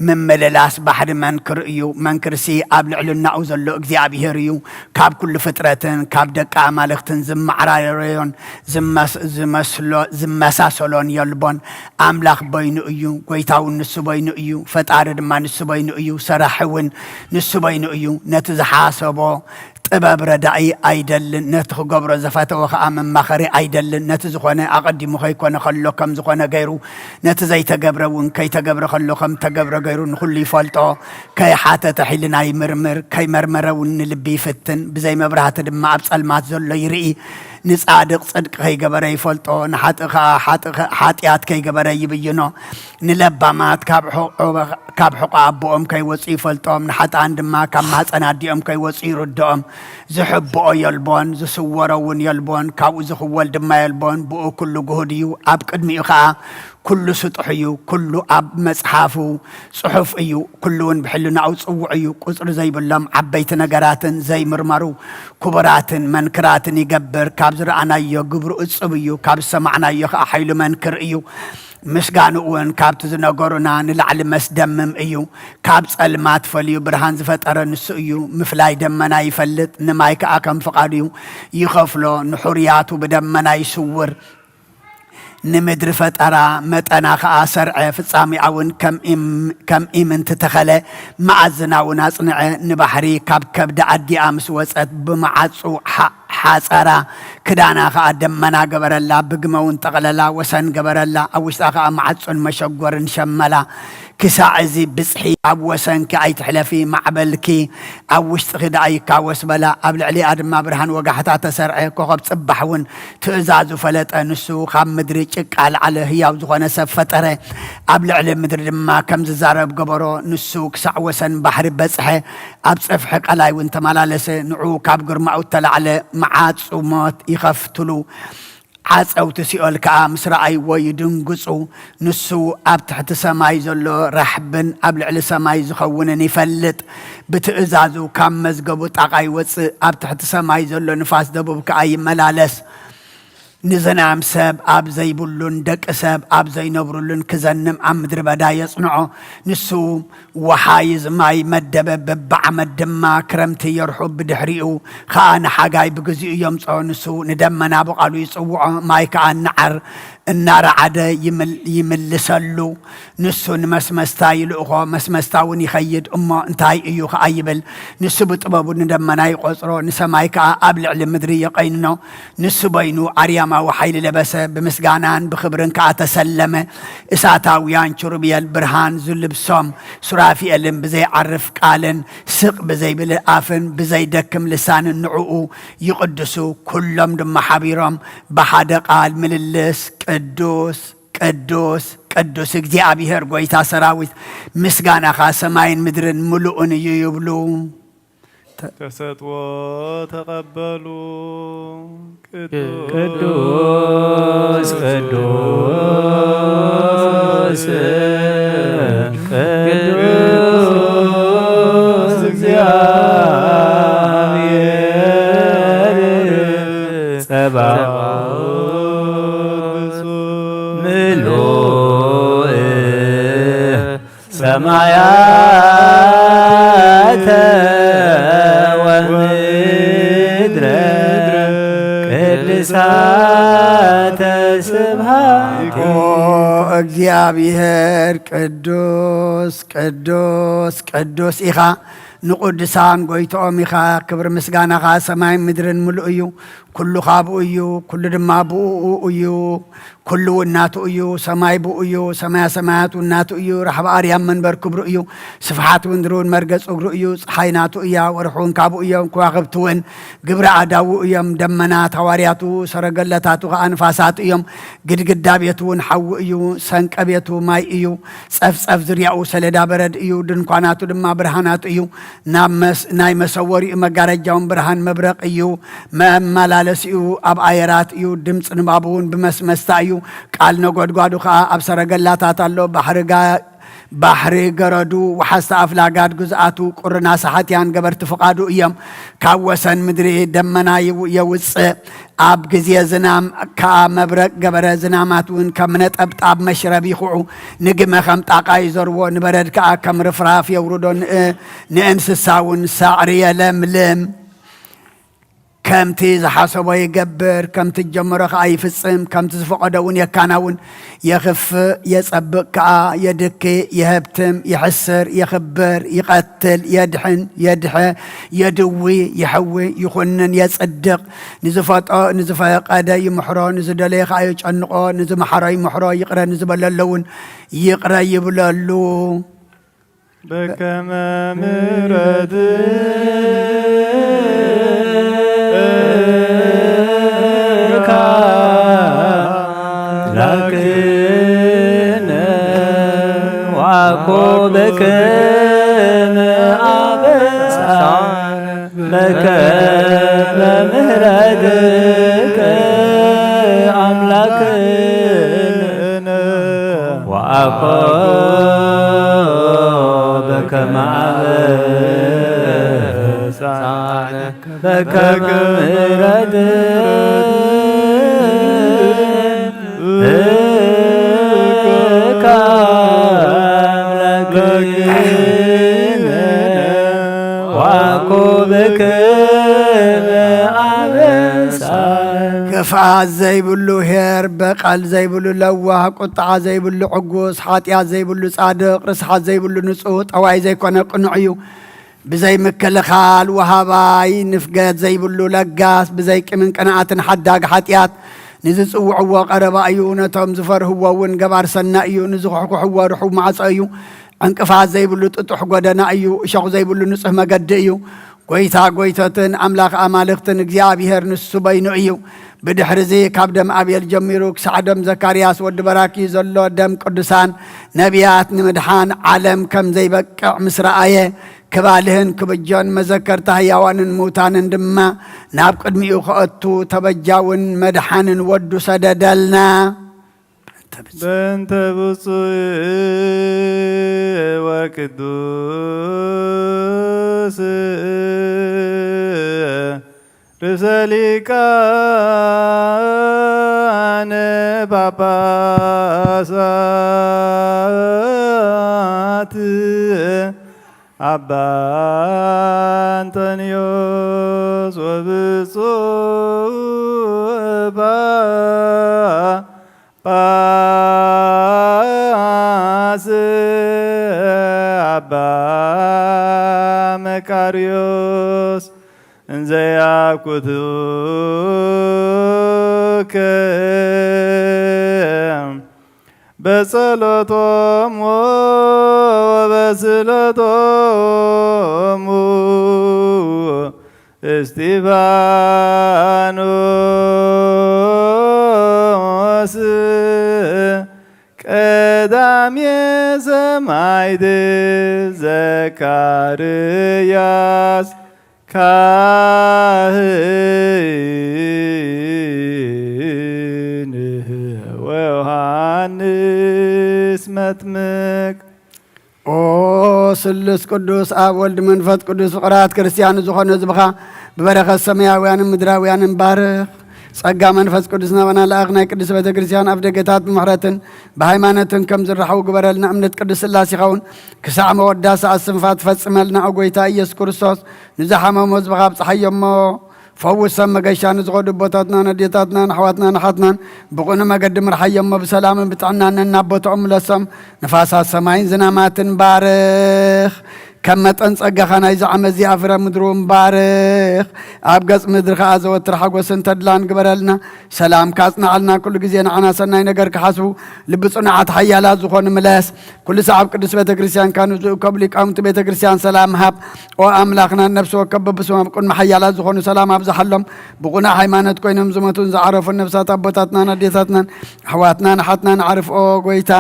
ምምልላስ ባሕሪ መንክር እዩ። መንክርሲ ኣብ ልዕልናኡ ዘሎ እግዚኣብሄር እዩ። ካብ ኩሉ ፍጥረትን ካብ ደቂ ኣማልኽትን ዝመዓራረዮን ዝመስ-፣ ዝመስሎ-፣ ዝመሳሰሎን የልቦን። ኣምላኽ በይኑ እዩ። ጎይታ እውን ንሱ በይኑ እዩ። ፈጣሪ ድማ ንሱ በይኑ እዩ። ሰራሒ እውን ንሱ በይኑ እዩ። ነቲ ዝሓሰቦ ጥበብ ረዳኢ ኣይደልን፣ ነቲ ክገብሮ ዝፈተወ ኸኣ መማኸሪ ኣይደልን። ነቲ ዝኾነ ኣቐዲሙ ከይኮነ ከሎ ከም ዝኾነ ገይሩ፣ ነቲ ዘይተገብረ እውን ከይተገብረ ከሎ ከም ተገብረ ገይሩ ንኹሉ ይፈልጦ። ከይሓተተ ሕልና ይምርምር፣ ከይመርመረ እውን ንልቢ ይፍትን። ብዘይ መብራህቲ ድማ ኣብ ጸልማት ዘሎ ይርኢ። ንጻድቕ ጽድቂ ከይገበረ ይፈልጦ፣ ንሓጥእ ኸኣ ሓጥእ-፣ ሓጢኣት ከይገበረ ይብይኖ። ንለባማት ካብ ሑ-፣ ካብ ሕቖ ኣቦኦም ከይወጹ ይፈልጦም፣ ንሓጥኣን ድማ ካብ ማህጸን ኣዲኦም ከይወጹ ይርድኦም። ዝሕብኦ የልቦን፣ ዝስወሮ እውን የልቦን፣ ካብኡ ዝኽወል ድማ የልቦን። ብኡ ኩሉ ግሁድ እዩ፣ ኣብ ቅድሚኡ ኸኣ ኩሉ ስጡሕ እዩ። ኩሉ ኣብ መጽሓፉ ጽሑፍ እዩ፣ ኩሉ እውን ብሕልናኡ ጽዉዕ እዩ። ቁጽሪ ዘይብሎም ዓበይቲ ነገራትን ዘይምርመሩ ክቡራትን መንክራትን ይገብር። ካብ ዝረኣናዮ ግብሩ እጹብ እዩ፣ ካብ ዝሰማዕናዮ ኸኣ ሓይሉ መንክር እዩ። ምስጋንኡ እውን ካብቲ ዝነገሩና ንላዕሊ መስደምም እዩ። ካብ ጸልማት ፈልዩ ብርሃን ዝፈጠረ ንሱ እዩ። ምፍላይ ደመና ይፈልጥ፣ ንማይ ከኣ ከም ፍቓዱ ይኸፍሎ። ንሕሩያቱ ብደመና ይስውር፣ ንምድሪ ፈጠራ፣ መጠና ከኣ ሰርዐ። ፍጻሜኣ እውን ከም ኢም-፣ ከም ኢምንቲ ተኸለ፣ መኣዝና እውን ኣጽንዐ። ንባሕሪ ካብ ከብዲ ኣዲኣ ምስ ወጸት ብመዓጹ ሓ-፣ ሓጸራ፣ ክዳና ኸኣ ደመና ገበረላ፣ ብግመ እውን ጠቕለላ፣ ወሰን ገበረላ፣ ኣብ ውሽጣ ኸኣ መዓጹን መሸጎርን ሸመላ። ክሳዕ እዚ ብጽሒ ኣብ ወሰንኪ ኣይትሕለፊ፣ ማዕበልኪ ኣብ ውሽጥኺ ደኣ ይካወስ በላ። ኣብ ልዕሊኣ ድማ ብርሃን ወጋሕታ ተሰርዐ፣ ኮኸብ ጽባሕ እውን ትእዛዙ ፈለጠ። ንሱ ካብ ምድሪ ጭቃ ኣልዓለ፣ ህያው ዝኾነ ሰብ ፈጠረ፣ ኣብ ልዕሊ ምድሪ ድማ ከም ዝዛረብ ገበሮ። ንሱ ክሳዕ ወሰን ባሕሪ በጽሐ፣ ኣብ ጸፍሒ ቀላይ እውን ተመላለሰ። ንዑ ካብ ግርማኡ እተላዕለ መዓጹ ሞት ይኸፍትሉ፣ ዓጸውቲ ሲኦል ከኣ ምስ ረኣይዎ ይድንግጹ። ንሱ ኣብ ትሕቲ ሰማይ ዘሎ ራሕብን ኣብ ልዕሊ ሰማይ ዝኸውንን ይፈልጥ። ብትእዛዙ ካብ መዝገቡ ጣቓ ይወጽእ፣ ኣብ ትሕቲ ሰማይ ዘሎ ንፋስ ደቡብ ከኣ ይመላለስ። ንዝናም ሰብ ኣብ ዘይብሉን ደቂ ሰብ ኣብ ዘይነብሩሉን ክዘንም ኣብ ምድሪ በዳ የጽንዖ። ንሱ ወሓይዝ ማይ መደበ፣ በብዓመት ድማ ክረምቲ የርሑ፣ ብድሕሪኡ ኸኣ ንሓጋይ ብግዚኡ የምጽኦ። ንሱ ንደመና ብቓሉ ይጽውዖ፣ ማይ ከኣ እናዓር-፣ እናረዓደ ይምል-፣ ይምልሰሉ። ንሱ ንመስመስታ ይልእኾ፣ መስመስታ እውን ይኸይድ፣ እሞ እንታይ እዩ ኸኣ ይብል። ንሱ ብጥበቡ ንደመና ይቖጽሮ፣ ንሰማይ ከኣ ኣብ ልዕሊ ምድሪ የቐይንኖ። ንሱ በይኑ ኣርያማዊ ሓይሊ ለበሰ፣ ብምስጋናን ብኽብርን ከኣ ተሰለመ። እሳታውያን ኪሩቤል ብርሃን ዝልብሶም፣ ሱራፊኤልን ብዘይዓርፍ ቃልን ስቕ ብዘይብል ኣፍን ብዘይደክም ልሳንን ንዕኡ ይቕድሱ። ኩሎም ድማ ሓቢሮም ብሓደ ቃል ምልልስ፣ ቅዱስ፣ ቅዱስ፣ ቅዱስ እግዚኣብሔር ጐይታ ሰራዊት፣ ምስጋናኻ ሰማይን ምድርን ምሉእን እዩ ይብሉ። ተሰጥዎ ተቐበሉ። ቅዱስ ቅዱስ ቅዱስ ቅዱስ እግዚአብሔር ጸባኦት ምሉእ ሰማያተ ወምድረ ቅድሳተ ስብሐት። ኦ እግዚኣብሔር ቅዱስ ቅዱስ ቅዱስ ኢኻ፣ ንቅዱሳን ጎይትኦም ኢኻ። ክብሪ ምስጋናኻ ሰማይን ምድርን ምሉእ እዩ። ኩሉ ካብኡ እዩ፣ ኩሉ ድማ ብእኡ እዩ። ኩሉ እውን ናቱ እዩ። ሰማይ ብኡ እዩ፣ ሰማያ ሰማያት እውን ናቱ እዩ። ራሕቢ ኣርያም መንበር ክብሩ እዩ፣ ስፍሓት ምድሪ እውን መርገጽ እግሩ እዩ። ጸሓይ ናቱ እያ፣ ወርሒ እውን ካብኡ እዮም፣ ከዋኽብቲ እውን ግብሪ ኣእዳዉ እዮም። ደመናት ሃዋርያቱ፣ ሰረገላታቱ ኸኣ ንፋሳት እዮም። ግድግዳ ቤቱ እውን ሓዊ እዩ፣ ሰንቀ ቤቱ ማይ እዩ። ጸፍጸፍ ዝርያኡ ሰሌዳ በረድ እዩ፣ ድንኳናቱ ድማ ብርሃናት እዩ። ናብ መስ-፣ ናይ መሰወሪኡ መጋረጃውን ብርሃን መብረቕ እዩ። መመላለሲኡ ኣብ ኣየራት እዩ፣ ድምፂ ንባቡ እውን ብመስመስታ እዩ። ቃል ነጎድጓዱ ኸኣ ኣብ ሰረገላታት ኣሎ። ባሕሪ ጋ-፣ ባሕሪ ገረዱ፣ ወሓዝቲ ኣፍላጋት ግዝኣቱ፣ ቁሪ ናሳሓትያን ገበርቲ ፍቓዱ እዮም። ካብ ወሰን ምድሪ ደመና ይው-፣ የውፅእ፣ ኣብ ግዜ ዝናም ከኣ መብረቕ ገበረ። ዝናማት እውን ከም ነጠብጣብ መሽረብ ይኹዑ። ንግመ ከም ጣቓ ይዘርዎ፣ ንበረድ ከኣ ከም ርፍራፍ የውርዶ። ንእ-፣ ንእንስሳ እውን ሳዕሪ የለምልም። ከምቲ ዝሓሰቦ ይገብር፣ ከምቲ ዝጀመሮ ከኣ ይፍጽም፣ ከምቲ ዝፈቐዶ እውን የካናውን። የኽፍእ፣ የጸብቕ ከኣ፣ የድኪ፣ የሀብትም፣ የሕስር፣ የኽብር፣ ይቐትል፣ የድሕን፣ የድሐ፣ የድዊ፣ የሐዊ፣ ይኹንን፣ የጽድቕ። ንዝፈጦ፣ ንዝፈቀደ ይምሕሮ፣ ንዝደለየ ከኣ የጨንቖ፣ ንዝመሓሮ ይምሕሮ፣ ይቕረ ንዝበለሉ እውን ይቕረ ይብለሉ። በከመ ምሕረትከ ላክነ ወአኮ በከመ አበሳ በከመ ምሕረትከ አምላክነ ወአኮ በከመ አበሳነ በከመ ምሕረትከ አምላክነ ወአኮ በከመ አበሳ። ክፍኣት ዘይብሉ ኄር፣ በቐል ዘይብሉ ለዋህ፣ ቁጥዓ ዘይብሉ ዕጉስ፣ ሓጢኣት ዘይብሉ ጻድቕ፣ ርስሓት ዘይብሉ ንጹህ፣ ጠዋይ ዘይኮነ ቅኑዕ እዩ። ብዘይ ምክልኻል ወሃባይ፣ ንፍገት ዘይብሉ ለጋስ፣ ብዘይ ቂምን ቅንኣትን ሓዳግ ሓጢኣት፣ ንዝጽውዕዎ ቀረባ እዩ፣ ነቶም ዝፈርህዎ እውን ገባር ሰናይ እዩ፣ ንዝኹሕኩሕዎ ርሑው ማዕጾ እዩ። ዕንቅፋት ዘይብሉ ጥጡሕ ጎደና እዩ፣ እሾኽ ዘይብሉ ንጹህ መገዲ እዩ። ጐይታ ጐይቶትን ኣምላኽ ኣማልኽትን እግዚኣብሄር ንሱ በይኑ እዩ። ብድሕርዚ ካብ ደም ኣቤል ጀሚሩ ክሳዕ ደም ዘካርያስ ወዲ በራኪ ዘሎ ደም ቅዱሳን ነቢያት ንምድሓን ዓለም ከም ዘይበቅዕ ምስ ረኣየ፣ ክባልህን ክብጆን መዘከርታ ህያዋንን ምውታንን ድማ ናብ ቅድሚኡ ከእቱ ተበጃውን መድሓንን ወዱ ሰደደልና። በእንተ ብፁዕ ወቅዱስ ርእሰ ሊቃነ ጳጳሳት አባ አንጠንዮስ ወብፁዕ ጳጳስ አባ መቃርዮስ እንዘ ያኩቱከ በጸሎቶም ወበስእለቶም እስጢፋኖስ ቀዳሜ ሰማዕት ዘካርያስ ካህን ወዮሃንስ መጥምቅ። ኦ ስሉስ ቅዱስ ኣብ ወልድ መንፈስ ቅዱስ ፍቕራት ክርስቲያን ዝኾነ ህዝብኻ ብበረኸት ሰማያውያንን ምድራውያንን ባርኽ። ጸጋ መንፈስ ቅዱስ ናባና ለኣኽ። ናይ ቅድስት ቤተ ክርስቲያን ኣፍ ደገታት ብምሕረትን ብሃይማኖትን ከም ዝረሓው ግበረልና። እምነት ቅዱስ ስላሴ ይኸውን ክሳዕ መወዳእታ ኣስንፋ ትፈጽመልና። ኦ ጐይታ ኢየሱስ ክርስቶስ ንዝሓመሙ ህዝብኻ ኣብጽሓዮ እሞ ፈውሶም። መገሻ ንዝኸዱ ኣቦታትናን ኣዴታትናን ኣሕዋትናን ኣሓትናን ብቕኑዕ መገዲ ምርሓዮም እሞ ብሰላምን ብጥዕናን ነናብ ቦታኦም ምለሶም። ንፋሳት ሰማይን ዝናማትን ባርኽ። ከም መጠን ጸጋኻ ናይዚ ዓመት እዚኣ ፍረ ምድሪ እውን ባርኽ። ኣብ ገጽ ምድሪ ከኣ ዘወትር ሓጎስን ተድላን ግበረልና። ሰላምካ ኣጽንዓልና። ኩሉ ግዜ ንዓና ሰናይ ነገር ክሓስቡ ልቢ ጽኑዓት ሓያላት ዝኾኑ ምለስ። ኩሉ ሰዓብ ቅዱስ ቤተ ክርስቲያን ካህኑ ዝእከቡ ሊቃውንቲ ቤተ ክርስቲያን ሰላም ሃብ። ኦ ኣምላኽና፣ ነፍሲ ወከፍ በብስሞም ቅድሚ ሓያላት ዝኾኑ ሰላም ኣብዝሓሎም። ብቑኑዕ ሃይማኖት ኮይኖም ዝሞቱን ዝዓረፉን ነፍሳት ኣቦታትናን ኣዴታትናን ኣሕዋትናን ኣሓትናን ዓርፍ ኦ ጐይታ።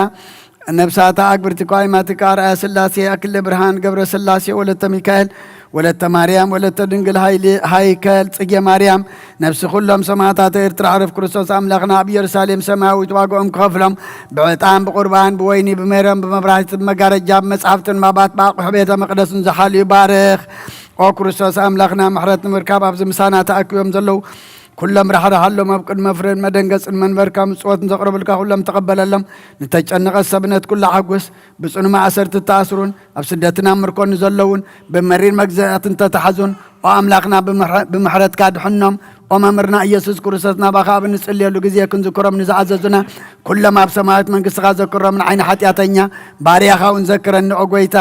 ነፍሳታ ኣግብርቲ እኳ ኣይማትካ ኣርኣያ ስላሴ ኣክለ ብርሃን ገብረ ስላሴ ወለተ ሚካኤል ወለተ ማርያም ወለተ ድንግል ሃይሊ ሃይከል ጽጌ ማርያም ነፍሲ ኩሎም ሰማዕታት ኤርትራ ዕረፍ። ክርስቶስ ኣምላኽና ኣብ ኢየሩሳሌም ሰማያዊት ዋጋኦም ክኸፍሎም ብዕጣን ብቁርባን ብወይኒ ብሜሮን ብመብራህቲ ብመጋረጃ ብመጻሕፍትን ባባት ብኣቑሑ ቤተ መቕደስን ዝሓልዩ ባርኽ። ኦ ክርስቶስ ኣምላኽና ምሕረት ንምርካብ ኣብዚ ምሳና ተኣኪቦም ዘለዉ ኩሎም ራሕራሓሎም፣ ኣብ ቅድሚ ፍርድን መደንገጽን መንበርካ ምጽወትን ዘቕረቡልካ ኩሎም ተቐበለሎም። ንተጨነቐ ሰብነት ኩሉ ሓጉስ፣ ብጽኑ ማእሰርቲ እተኣስሩን ኣብ ስደትን ኣብ ምርኮን ንዘለዉን ብመሪር መግዛእቲ እንተተሓዙን፣ ኦ ኣምላኽና ብምሕ-፣ ብምሕረትካ ድሕኖም። ኦ መምህርና ኢየሱስ ክርስቶስ ናባኻ ኣብ እንጽልየሉ ግዜ ክንዝክሮም ንዝኣዘዙና ኩሎም ኣብ ሰማያዊት መንግስትኻ ዘክሮም። ንዓይ ንሓጢኣተኛ ባርያኻ እውን ዘክረኒ ኦ ጎይታ።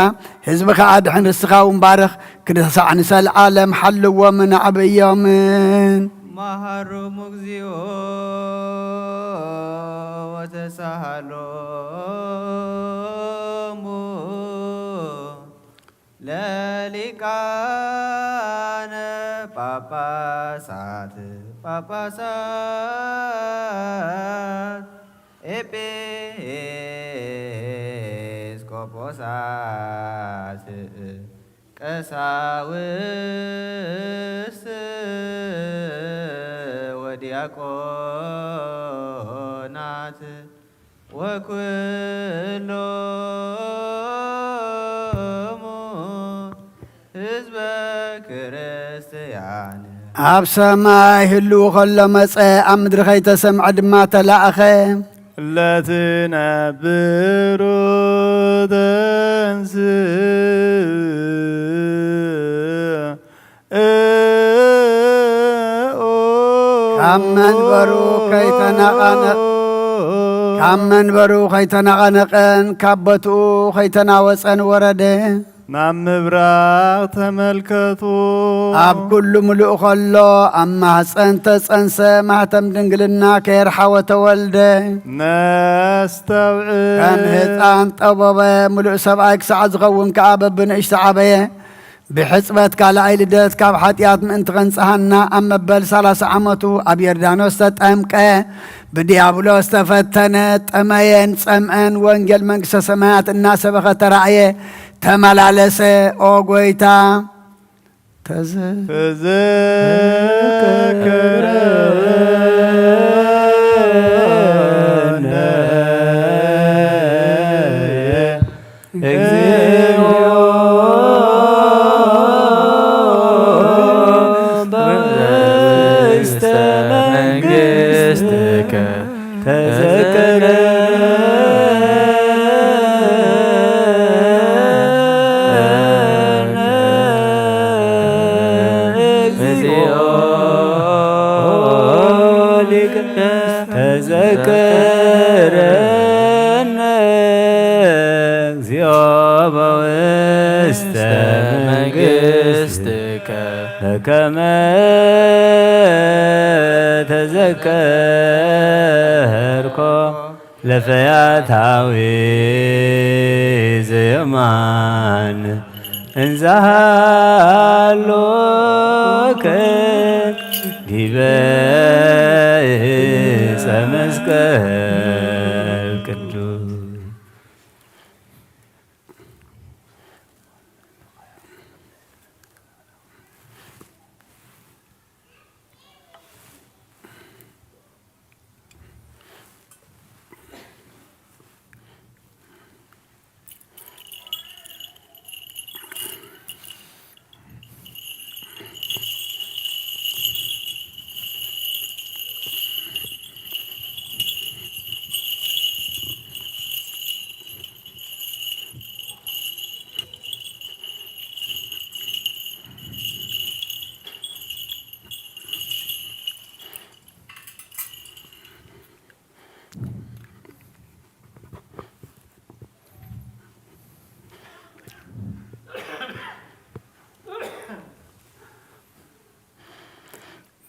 ህዝብኻ ኣድሕን ርስኻ እውን ባርኽ። ክሳዕ ንሰለዓለም ሓልዎምን ኣዕብዮምን። መሃሮሙ እግዚኦ ወተሳሃሎሙ ለሊቃነ ጳጳሳት ጳጳሳት ኤጲስቆጶሳት ቀሳውስት ወዲያቆናት ወኩሎሙ ህዝበ ክርስትያን። ኣብ ሰማይ ህልው ከሎ መጸ፣ ኣብ ምድሪ ከይተሰምዐ ድማ ተላእኸ። ለትነብሩ ተንስእ ካብ መንበሩ ከይተነቓነቕ-፣ ካብ መንበሩ ከይተነቓነቐን ካብ ቦትኡ ከይተናወጸን ወረደ። ናብ ምብራቕ ተመልከቱ። ኣብ ኩሉ ምሉእ ከሎ ኣብ ማህፀን ተጸንሰ፣ ማህተም ድንግልና ከየርሓወ ተወልደ። ነስተውዕል። ከም ህፃን ጠቦበ፣ ምሉእ ሰብኣይ ክሳዕ ዝኸውን ከኣ በብንእሽቶ ዓበየ። ብሕጽበት ካልኣይ ልደት ካብ ሓጢኣት ምእንቲ ከንጽሃና ኣብ መበል ሰላሳ ዓመቱ ኣብ ዮርዳኖስ ተጠምቀ። ብዲያብሎስ ተፈተነ፣ ጠመየን ጸምአን ወንጌል መንግስተ ሰማያት እናሰበኸ ተራእየ፣ ተመላለሰ። ኦ ጎይታ፣ ተዘ- ተዘከረነ እግዚኦ በውስተ መንግሥትከ ተዘከረነ እግዚኦ ሊቀ ተዘከረነ እግዚኦ በውስተ መንግሥትከ በከመ ተዘከርኮ ለፈያታዊ ዘየማን እንዘሃሎከ ዲበ ዕፀ መስቀል ቅዱስ።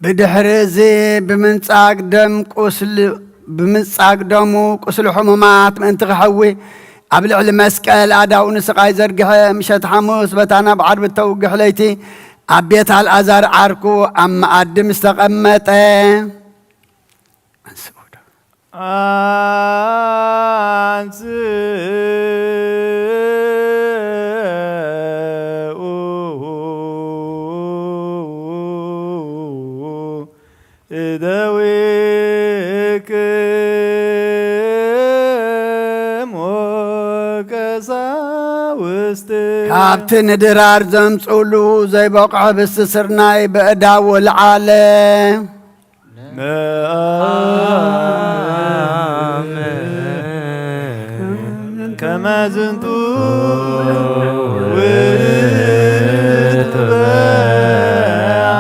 ብድሕሪ እዚ ብምንጻግ ደም ቁስል-፣ ብምንጻግ ደሙ ቁስሊ ሕሙማት ምእንቲ ክሕዊ ኣብ ልዕሊ መስቀል ኣእዳዉ ንስቓይ ዘርግሐ፣ ምሸት ሓሙስ በታ ናብ ዓርቢ እተውግሕ ለይቲ ኣብ ቤት ኣልኣዛር ዓርኩ ኣብ መኣዲ ምስ ተቐመጠ። አንጽኡ እደዊክሙ ቀሳውስት። ካብቲ ንድራር ዘምጽኡሉ ዘይበቕዖ ህብስቲ ስርናይ በእዳው ወልዓለ። ከመ ዝንቱ ውእቱ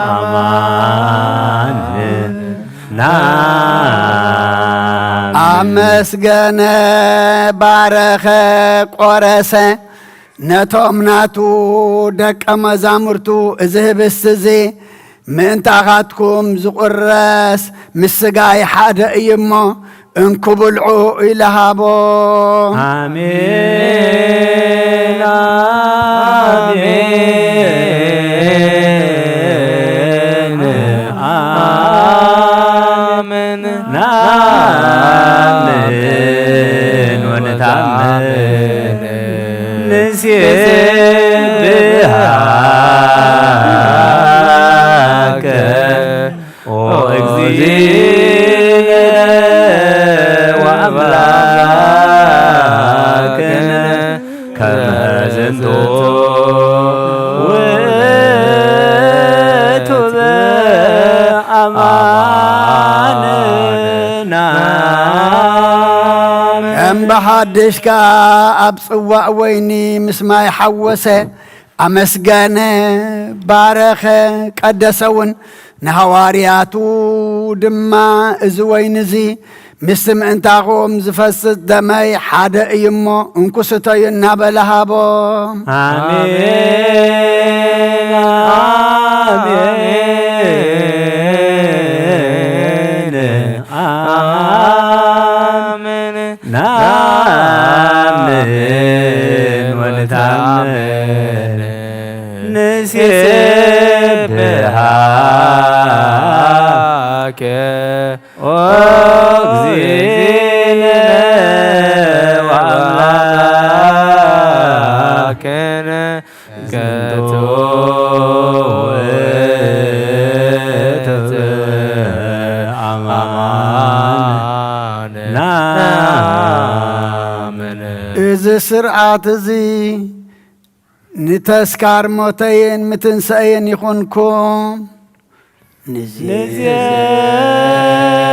አማን ናም። አመስገነ፣ ባረኸ፣ ቆረሰ፣ ነቶም ናቱ ደቀ መዛሙርቱ፣ እዚ ህብስቲ እዚ ምእንታኻትኩም ዝቑረስ ምስ ስጋይ ሓደ እዩ እሞ፣ እንኩ ብልዑ ኢሉ ሃቦ። ኣሜን፣ ኣሜን፣ ኣሜን። ናምን ወንታምን ንሴብሃከ ኦ እግዚእነ ወአምላክነ ከመ ዝንቱ ውእቱ በአማንና። ከም ብሓድሽ ከኣ ኣብ ጽዋእ ወይኒ ምስ ማይ ሓወሰ፣ ኣመስገነ፣ ባረኸ፣ ቀደሰ እውን። ንሃዋርያቱ ድማ፣ እዚ ወይኒ እዚ ምስቲ ምእንታኹም ዝፈስስ ደመይ ሓደ እዩ እሞ፣ እንኩ ስተዩ እናበለ ሃቦም። ኣሜን፣ ኣሜን፣ ኣሜን። ናምን ወንታምን ንሴብሃከ ኦ እግዚእነ ወአምላክነ ከመ ዝንቱ ውእቱ አማን ናምን። እዚ ስርዓት እዚ ንተስካር ሞተይን ምትንሳኤን ይኹንኩም።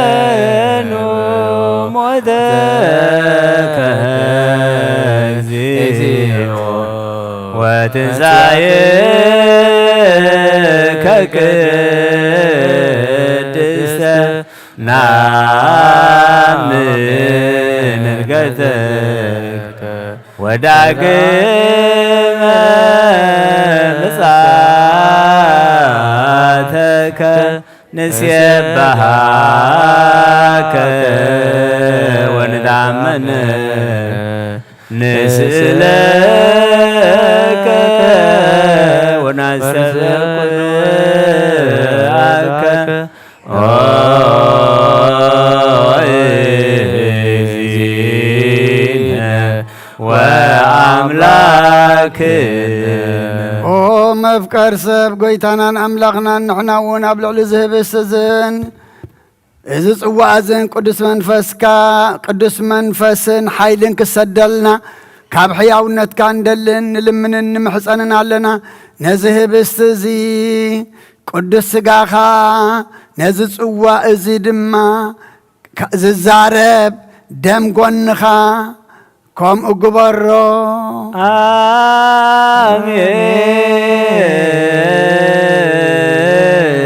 ንዜኑ ሞተከ እግዚኦ ወትንሳኤከ ቅድስተ ናምን ዕርገተከ ወዳግመ ምጽኣተከ ንሴብሃከ ወንታመን ንስእለከ ወናስተብቅዓከ ኦ እግዚእነ ወአምላክነ። ኦ መፍቀር ሰብ፣ ጎይታናን ኣምላኽናን፣ ንሕና እውን ኣብ ልዕሊ እዚ ህብስቲ እዝን እዚ ጽዋእ እዝን ቅዱስ መንፈስካ፣ ቅዱስ መንፈስን ሓይልን ክሰደልና ካብ ሕያውነትካ እንደልን ንልምንን ንምሕጸንን ኣለና። ነዚ ህብስቲ እዚ ቅዱስ ስጋኻ፣ ነዚ ጽዋእ እዚ ድማ ካ-፣ ዝዛረብ ደም ጎንኻ ከምኡ ግበሮ።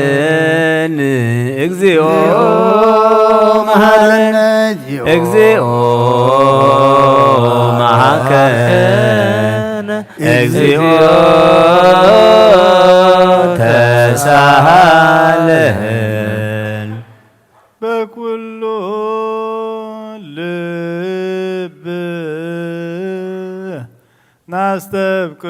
ኣሜን። እግዚኦ መሐረነ፣ እግዚኦ መሐረነ፣ እግዚኦ ተሳሃለነ። በኩሉ ልብ ናስተብቅዖ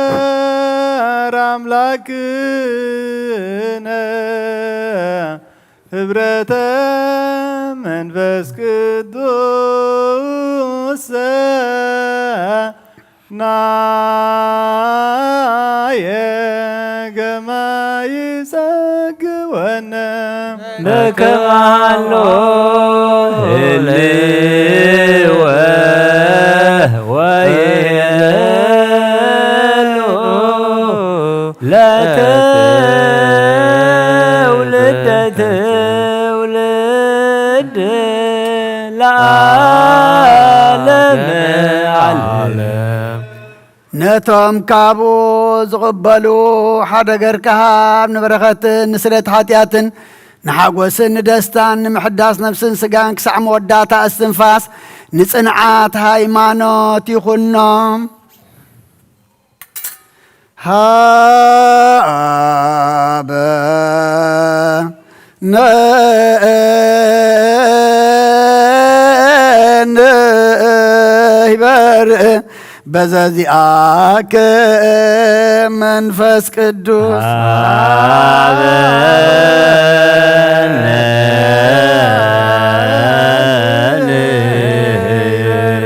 ለእግዚኣብሔር ኣምላክነ ህብረተ መንፈስ ቅዱስ ናየ ገማይ ጸግወነ በከማሎ ህልወ ወይበል ለትውልደ ትውልድ ለዓለመ ዓለም። ነቶም ካብኡ ዝቕበሉ ሓደ ገርካ ሃብ፣ ንበረኸትን ንስለት ሓጢኣትን ንሓጎስን ንደስታን ንምሕዳስ ነፍስን ስጋን ክሳዕ መወዳእታ እስትንፋስ ንጽንዓት ሃይማኖት ይኹኖም። ሃበ ንህበር በዘዚኣከ መንፈስ ቅዱስ። ሃበነ ንህበር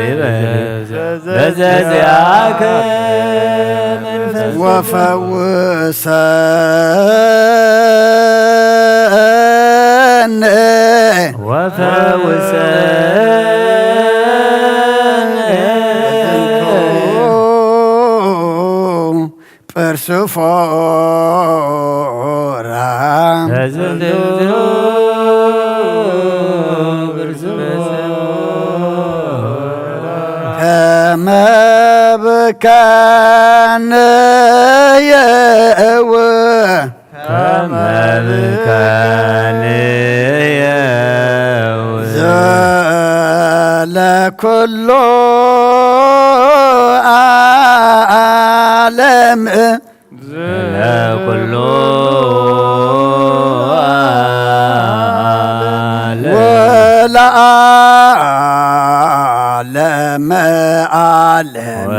በዘዚኣከ መንፈስ ወፈውሰነ ወፈውሰነ በዝንቱ ርእስፎራ በዝንቱ ርእስፎራ ከመ ብካንየ ከመ ብካንየ ዘለ ኩሉ ዓለም ለኩሉ ዓለም ወለዓለመ ዓለም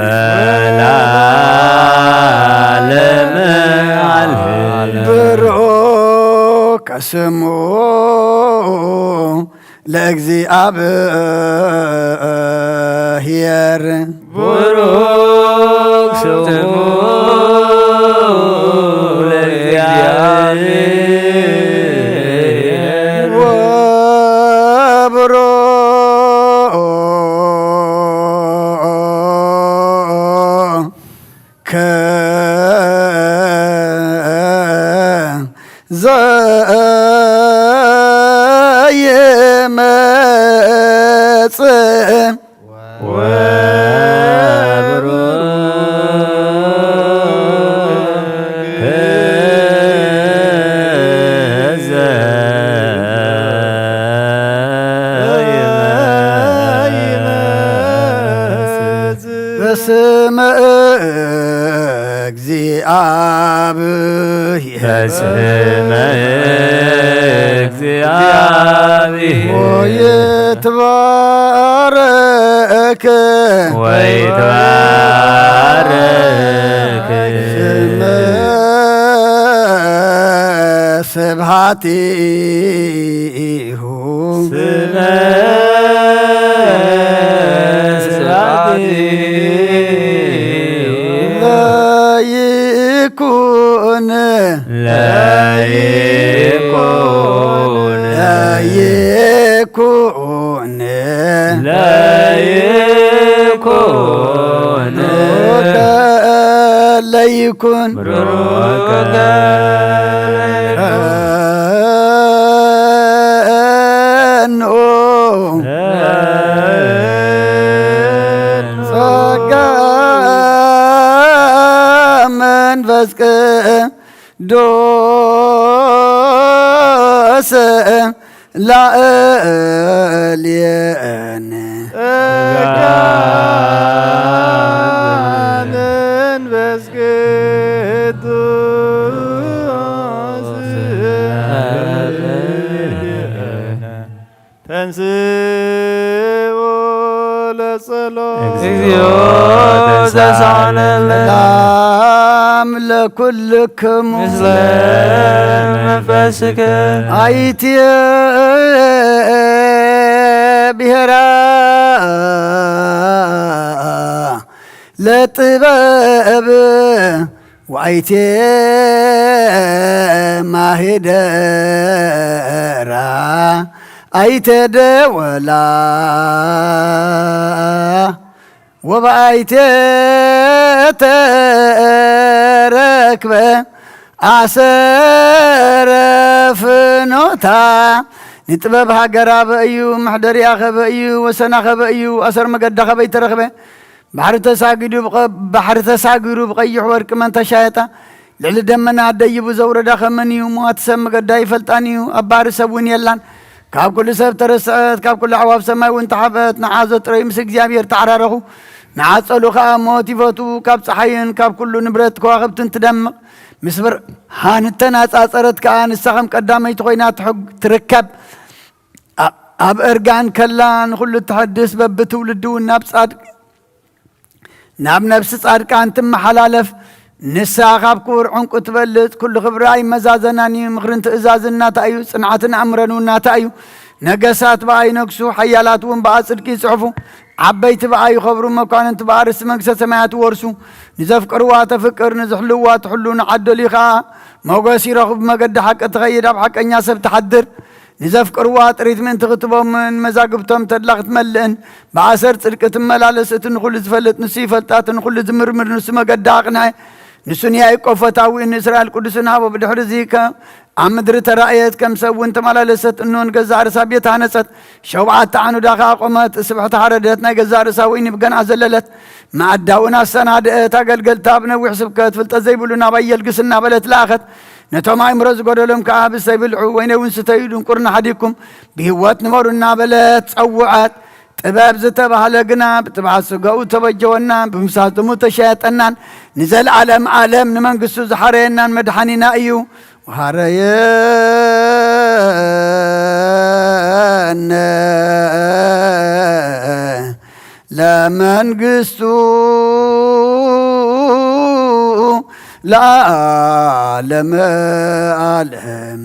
ወለዓለመ ዓለም ብሩክ ስሙ ለእግዚኣብሔር። ቡሩክ ስሙ ለእግዚኣብሔር። ወቡሩክ ዘይመጽእ ወብሩክ ዘይመጽእ በስመ እግዚአብሔር በስመ እግዚአብሔር ወይትባረክ ወይትባረክ ስመ ስብሐቲሁ ስመ ስብሐቲሁ ለይኩን ለይኩን ለይኩን ለይኩን ለይኩን ብሩከ ጸጋ መንፈስ ቅዱስ ላዕሌነ ጸጋ መንፈስ ቅዱስ ተንሥኡ ለጸሎት እግዚኦ ተሳለነ። ሰላም ለኩልክሙ ምስለ መንፈስከ። አይትየ ብሔራ ለጥበብ ወአይቴ ማሂደራ አይቴ ደወላ ወበአይቴ ተረክበ ኣሰረ ፍኖታ ንጥበብ ሃገራ በእዩ፣ መሕደሪያ ኸበእዩ፣ ወሰና ኸበእዩ፣ ኣሰር መገዳ ኸበይ ተረኽበ። ባሕሪ ተሳጊዱ ብቐ-፣ ባሕሪ ተሳጊሩ ብቐይሕ ወርቂ መን ተሻየጣ። ልዕሊ ደመና ደይቡ ዘውረዳ ኸመን እዩ? ሞት ሰብ መገዳ ይፈልጣን እዩ፣ ኣባሪ ሰብ እውን የላን። ካብ ኩሉ ሰብ ተረስዐት፣ ካብ ኩሉ ኣዕዋፍ ሰማይ እውን ተሓበት። ንዓ ዘጥረዩ ምስ እግዚኣብሔር ተዓራረኹ፣ ንዓ ጸሉ ኸኣ ሞት ይፈቱ። ካብ ጸሓይን ካብ ኩሉ ንብረት ከዋኽብትን ትደምቕ፣ ምስ ብርሃን እተናጻጸረት ከኣ ንሳ ኸም ቀዳመይቲ ኾይና ትሕግ-፣ ትርከብ። ኣብ፣ ኣብ እርጋን ከላ ንኹሉ እተሐድስ፣ በብትውልዲ እውን ናብ ጻድቅ-፣ ናብ ነፍሲ ጻድቃን ትመሓላለፍ። ንሳ ካብ ክቡር ዕንቁ ትበልጽ። ኩሉ ክብራ ኣይመዛዘናን እዩ። ምኽርን ትእዛዝን ናታ እዩ። ጽንዓትን ኣእምሮን እውን ናታ እዩ። ነገሳት ብኣ ይነግሱ፣ ሓያላት እውን ብኣ ጽድቂ ይጽሕፉ። ዓበይቲ ብኣ ይኸብሩ፣ መኳንንቲ ብኣ ርስቲ መንግስተ ሰማያት ይወርሱ። ንዘፍቅርዋ ተፍቅር፣ ንዝሕልውዋ ትሕሉ፣ ንዓደሉ ኸኣ ሞገስ ይረኽቡ። ብመገዲ ሓቂ ትኸይድ፣ ኣብ ሓቀኛ ሰብ ትሓድር። ንዘፍቅርዋ ጥሪት ምእንቲ ክትቦምን መዛግብቶም ተድላ ክትመልእን፣ ብኣሰር ጽድቂ ትመላለስ። እቲ ንኹሉ ዝፈልጥ ንሱ ይፈልጣ፣ እቲ ንኹሉ ዝምርምር ንሱ መገዳ ኣቕንዐ። ንሱ ንያዕቆብ ፈታዊኡ ንእስራኤል ቅዱስን ሃቦ። ብድሕሪ እዚ ከ-፣ ኣብ ምድሪ ተራእየት፣ ከም ሰብ እውን ተመላለሰት። እንሆ፣ ንገዛእ ርእሳ ቤት ሃነጸት፣ ሸውዓተ ዓኑዳ ኸኣ ኣቖመት። ስብሕቲ ሓረደት፣ ናይ ገዛእ ርእሳ ወይኒ ብገንዓ ዘለለት፣ መኣዳ እውን ኣሰናድአት። ኣገልገልታ ብነዊሕ ስብከት፣ ፍልጠት ዘይብሉ ናባይ የልግስ እናበለት ለኣኸት። ነቶም ኣእምሮ ዝጎደሎም ከኣ፣ ብሰይ ብልዑ፣ ወይኒ እውን ስተዩ፣ ድንቁርና ሓዲግኩም ብህይወት ንበሩ እናበለት ጸውዐት። ጥበብ ዝተባህለ ግና ብትብዓት ስጋኡ ተበጀወና፣ ብምሳት ደሙ ተሸየጠናን ንዘለዓለም ዓለም ንመንግስቱ ዝሓረየናን መድሓኒና እዩ። ወሃረየነ ለመንግስቱ ለዓለመ ዓለም።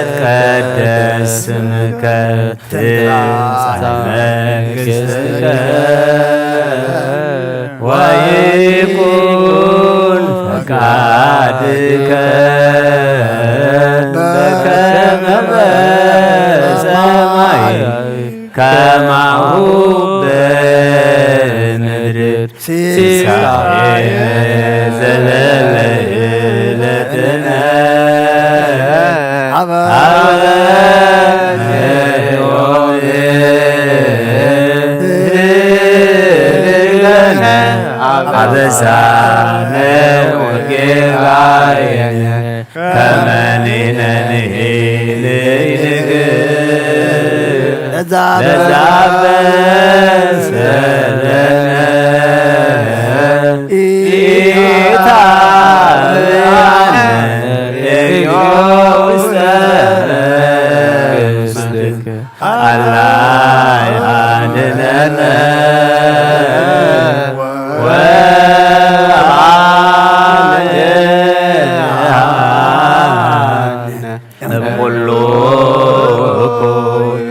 ይትቀደስ ስምከ ትምጻእ መንግሥትከ ወይኩን ፈቃድከ በከመ በሰማይ ከማሁ በምድር። ሲሳየነ ዘለለ ዕለትነ ሀበነ ዮም። ህድግ ለነ አበሳነ ወጌጋየነ ከመ ንሕነኒ ንህድግ ለዘ አበሰ ለነ ኢታብአነ እግዚኦ ውስተ መንግሥትከ አላ አድነነ ወአድነነ እምኩሉ እኩይ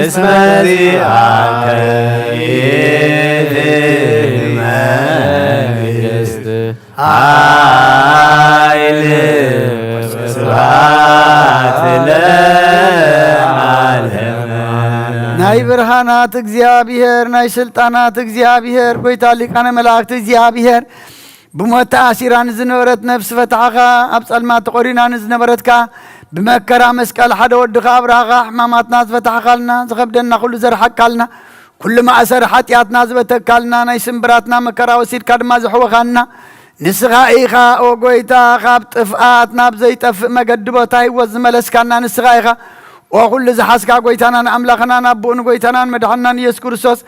እስመ ዚአከ ይእቲ መንግሥት ኃይል ወስብሐት ለዓለመ። ናይ ብርሃናት እግዚኣብሔር፣ ናይ ስልጣናት እግዚኣብሔር፣ ጐይታ ሊቃነ መላእክት እግዚኣብሔር፣ ብሞት ተኣሲራ ንዝነበረት ነፍሲ ፈታሕኻ፣ ኣብ ጸልማት ተቖሪና ንዝነበረትካ፣ ብመከራ መስቀል ሓደ ወድኻ ኣብርሃኻ፣ ሕማማትና ዝፈታሕኻልና፣ ዝኸብደና ኩሉ ዘርሓቅካልና፣ ኩሉ ማእሰር ሓጢኣትና ዝበተካልና፣ ናይ ስምብራትና መከራ ወሲድካ ድማ ዘሕወኻና ንስኻ ኢኻ። ኦ ጐይታ፣ ካብ ጥፍኣት ናብ ዘይጠፍእ መገዲ ቦታ ህይወት ዝመለስካና ንስኻ ኢኻ። ኦ ኩሉ ዝሓዝካ ጐይታናን ኣምላኽናን ኣቦኡን ጐይታናን መድሓንናን ኢየሱስ ክርስቶስ፣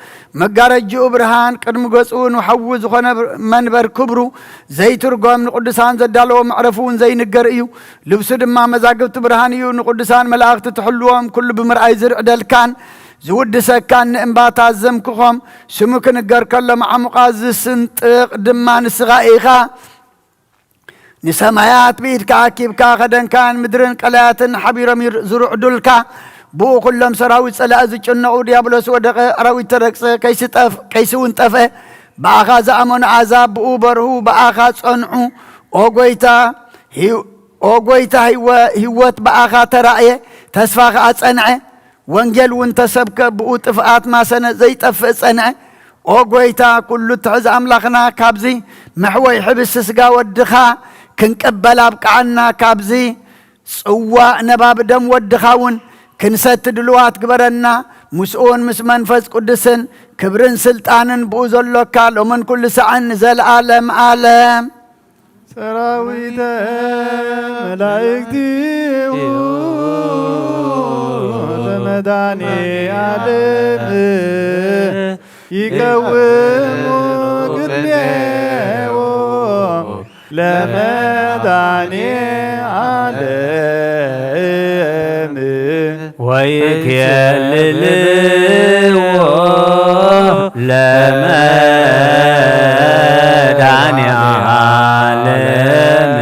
መጋረጅኡ ብርሃን፣ ቅድሚ ገጹ ንሓዊ ዝኾነ መንበር ክብሩ ዘይትርጎም፣ ንቅዱሳን ዘዳለዎ መዕረፉ እውን ዘይንገር እዩ። ልብሱ ድማ መዛግብቲ ብርሃን እዩ። ንቅዱሳን መላእኽቲ ትሕልዎም፣ ኩሉ ብምርኣይ ዝርዕደልካን ዝውድሰካን ንእምባታት ዘምክኾም። ስሙ ክንገር ከሎ መዓሙቓት ዝስንጥቕ ድማ ንስኻ ኢኻ። ንሰማያት ብኢድካ ኣኪብካ ኸደንካን ምድርን ቀላያትን ሓቢሮም ይር-፣ ዝርዕዱልካ። ብኡ ኩሎም ሰራዊት ጸላኢ ዝጭነቑ፣ ዲያብሎስ ወደቐ፣ ኣራዊት ተረግጸ፣ ከይስጠፍ-፣ ከይስውን ጠፍአ። ብኣኻ ዝኣመኑ ኣሕዛብ ብኡ በርሁ፣ ብኣኻ ጸንዑ። ኦ ጎይታ፣ ህይወ-፣ ኦ ጎይታ፣ ህይወ-፣ ህይወት ብኣኻ ተራእየ፣ ተስፋ ኸኣ ጸንዐ። ወንጌል እውን ተሰብከ፣ ብኡ ጥፍኣት ማሰነ፣ ዘይጠፍእ ጸንዐ። ኦ ጎይታ፣ ኩሉ እትሕዝ ኣምላኽና፣ ካብዚ መሕወይ ሕብስቲ ስጋ ወድኻ ክንቅበል ኣብቅዓና፣ ካብዚ ጽዋእ ነባቢ ደም ወድኻ እውን ክንሰቲ ድልዋት ግበረና። ምስኡን ምስ መንፈስ ቅዱስን ክብርን ስልጣንን ብኡ ዘሎካ ሎምን ኩሉ ሳዕን ንዘለኣለም ኣለም። ሰራዊተ መላእክቲሁ ለመድኃኔ ዓለም ይቀውሙ ቅድሜሁ ለመድኃኔ ዓለም ወይኬልልዎ ለመድኃኔ ዓለም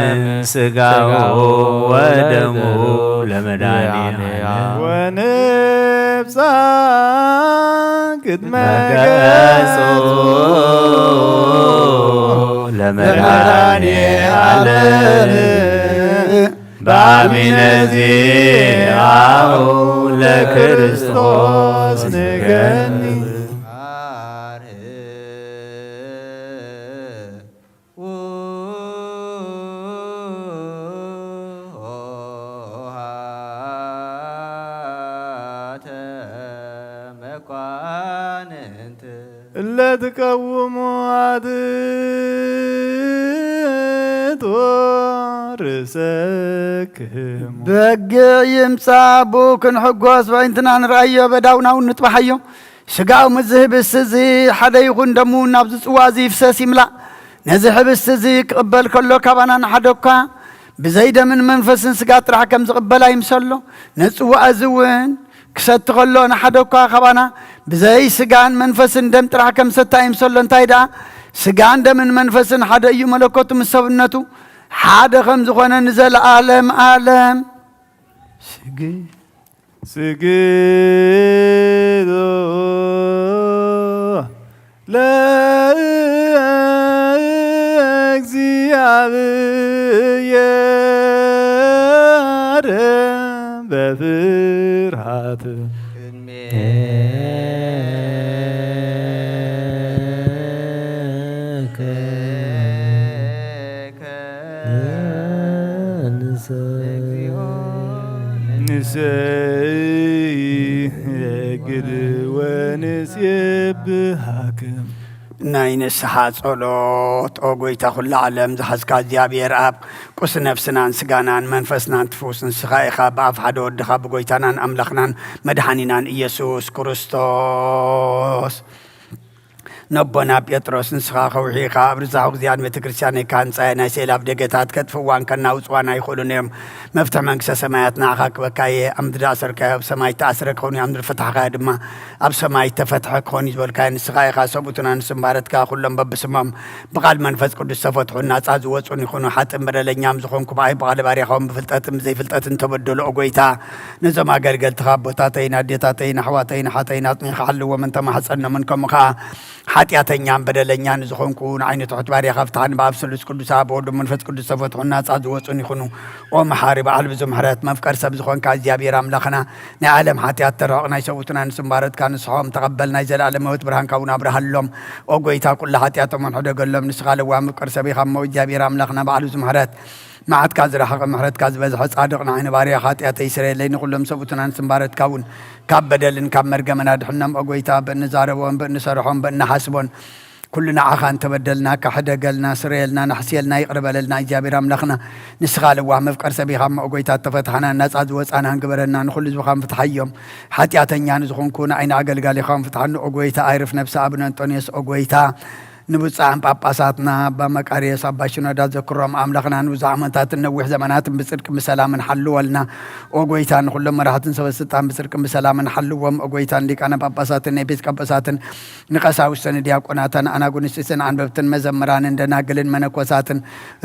ስጋሁ ወደሙ ለመድኃኔ ዓለም ወንብጻ ቅድመ ገጹ ለመድኃኔ ዓለም በአሚነ ዚአሁ ለክርስቶስ ንገኒ። እለ ትቀውሙ አትቶ ርእሰክሙ። በግዕ ይምጻእ፣ ብኡ ክንሕጎስ፣ በዒንትና ንርኣዮ፣ በዳውና እውን ንጥባሓዮ። ስጋኡ ምስዚ ህብስቲ እዚ ሓደ ይኹን፣ ደሙ እውን ናብዚ ጽዋ እዚ ይፍሰስ ይምላእ። ነዚ ህብስቲ እዚ ክቕበል ከሎ፣ ካባና ንሓደ እኳ ብዘይ ደምን መንፈስን ስጋ ጥራሕ ከም ዝቕበል ኣይምሰሎ። ነዚ ጽዋ እዚ እውን ክሰቲ ከሎ፣ ንሓደ እኳ ካባና ብዘይ ስጋን መንፈስን ደም ጥራሕ ከም ዝሰቲ ኣይምሰሎ። እንታይ ደኣ፣ ስጋን ደምን መንፈስን ሓደ እዩ፣ መለኮቱ ምስ ሰብነቱ ሓደ ከም ዝኾነ ንዘለኣለም ኣለም። ስግ-፣ ስግዱ ለእግዚኣብሔር በፍርሃት። ንሰግድ ወንሴብሃከ። ናይ ንስሓ ጸሎት። ኦ ጎይታ ኩሉ ዓለም ዝሓዝካ እግዚኣብሔር ኣብ፣ ቁስ ነፍስናን ስጋናን መንፈስናን ትፍውስ ንስኻ ኢኻ፣ ብኣፍ ሓደ ወድኻ ብጎይታናን ኣምላኽናን መድሓኒናን ኢየሱስ ክርስቶስ። ነቦና ጴጥሮስ፣ ንስኻ ከውሒ ኢኻ፣ ኣብ ርዛኹ እግዚኣብሔር ቤተ ክርስቲያን ኢኻ፣ ህንጻየ ናይ ሴላፍ ደገታት ከጥፍእዋን ከናውጽዋን ኣይኽእሉን እዮም። መፍትሕ መንግስተ ሰማያት ንዓኻ ክበካ እየ። ኣብ ምድሪ ኣሰርካዮ ኣብ ሰማይ ተኣስረ ክኸውን እዩ፣ ኣብ ምድሪ ፈታሕካዮ ድማ ኣብ ሰማይ ተፈትሐ ክኾን እዩ ዝበልካዮ ንስኻ ኢኻ። ሰብኡትና ንስም ባረትካ፣ ኩሎም በብስሞም ብቓል መንፈስ ቅዱስ ተፈትሑን ናጻ ዝወጹን ይኹኑ። ሓጥእን በደለኛም ዝኾንኩ ብኣይ ብቓል ባርያኻውን ብፍልጠትን ብዘይፍልጠትን ተበደሉ። ኦ ጎይታ፣ ነዞም ኣገልገልትኻ ኣቦታተይን ኣዴታተይን ኣሕዋተይን ኣሓተይን ኣጽኒኻ ሓልዎምን ተማሕጸኖምን፣ ከምኡ ኸኣ ሓጢኣተኛን በደለኛን ዝኾንኩ ንዓይኒ ትሑት ባርያኻ ፍትሓኒ። ብኣብ ስሉስ ቅዱስ ኣብ ወዱ መንፈስ ቅዱስ ተፈትሑን ናጻ ዝወጹን ይኹኑ። ኦ መሓሪ በዓል ብዙ ምሕረት መፍቀር ሰብ ዝኾንካ እግዚኣብሔር ኣምላኽና፣ ናይ ዓለም ሓጢኣት ተርሕቕ፣ ናይ ሰብኡትና ንስም ባረትካ ንስሖም ተቐበል፣ ናይ ዘለኣለም ህይወት ብርሃንካ እውን ኣብርሃሎም። ኦ ጎይታ ኩሉ ሓጢኣቶም ሕደገሎም፣ ንስኻ ለዋህ መፍቀር ሰብ ኢኻ እሞ እግዚኣብሔር ኣምላኽና በዓል ብዙ ምሕረት መዓትካ ዝረሓቐ ምሕረትካ ዝበዝሐ ጻድቕ ንዓይኒ ባርያ ሓጢኣተይ ስረየለይ፣ ንኹሎም ሰብኡትና ንስም ባረትካ እውን ካብ በደልን ካብ መርገምን ኣድሕኖም። ኦ ጎይታ፣ ብእንዛረቦን ብእንሰርሖን ብእንሓስቦን ኩሉ ንዓኻ እንተበደልናካ ሕደገልና፣ ስረየልና፣ ናሕስየልና፣ ይቕረ በለልና። እግዚኣብሔር ኣምላኽና ንስኻ ለዋህ መፍቀር ሰብ ኢኻ እሞ፣ ኦ ጎይታ፣ እተፈታሕናን ናጻ ዝወጻናን ግበረና፣ ንኹሉ ህዝብኻ ፍትሓዮም። ሓጢኣተኛ ንዝኹንኩ ንዓይኒ ኣገልጋሊኻ እውን ፍትሓኒ ኦ ጎይታ። ኣይርፍ ነብሲ ኣቡነ እንጦንዮስ ኦ ጎይታ። ንብፁዓን ጳጳሳትና ኣባ መቃርዮስ ኣባ ሽኖዳ ዘክሮም ኣምላኽና ንብዙሕ ዓመታትን ነዊሕ ዘመናትን ብጽድቅን ብሰላምን ሓልወልና። ኦ ጎይታ፣ ንኹሎም መራሕትን ሰበ ስልጣን ብጽድቅን ብሰላምን ሓልዎም። ኦ ጎይታ፣ ንሊቃነ ጳጳሳትን ኤጲስቆጶሳትን ንቀሳውስትን ዲያቆናትን ኣናጉንስቲስን ዓንበብትን መዘምራንን ደናግልን መነኮሳትን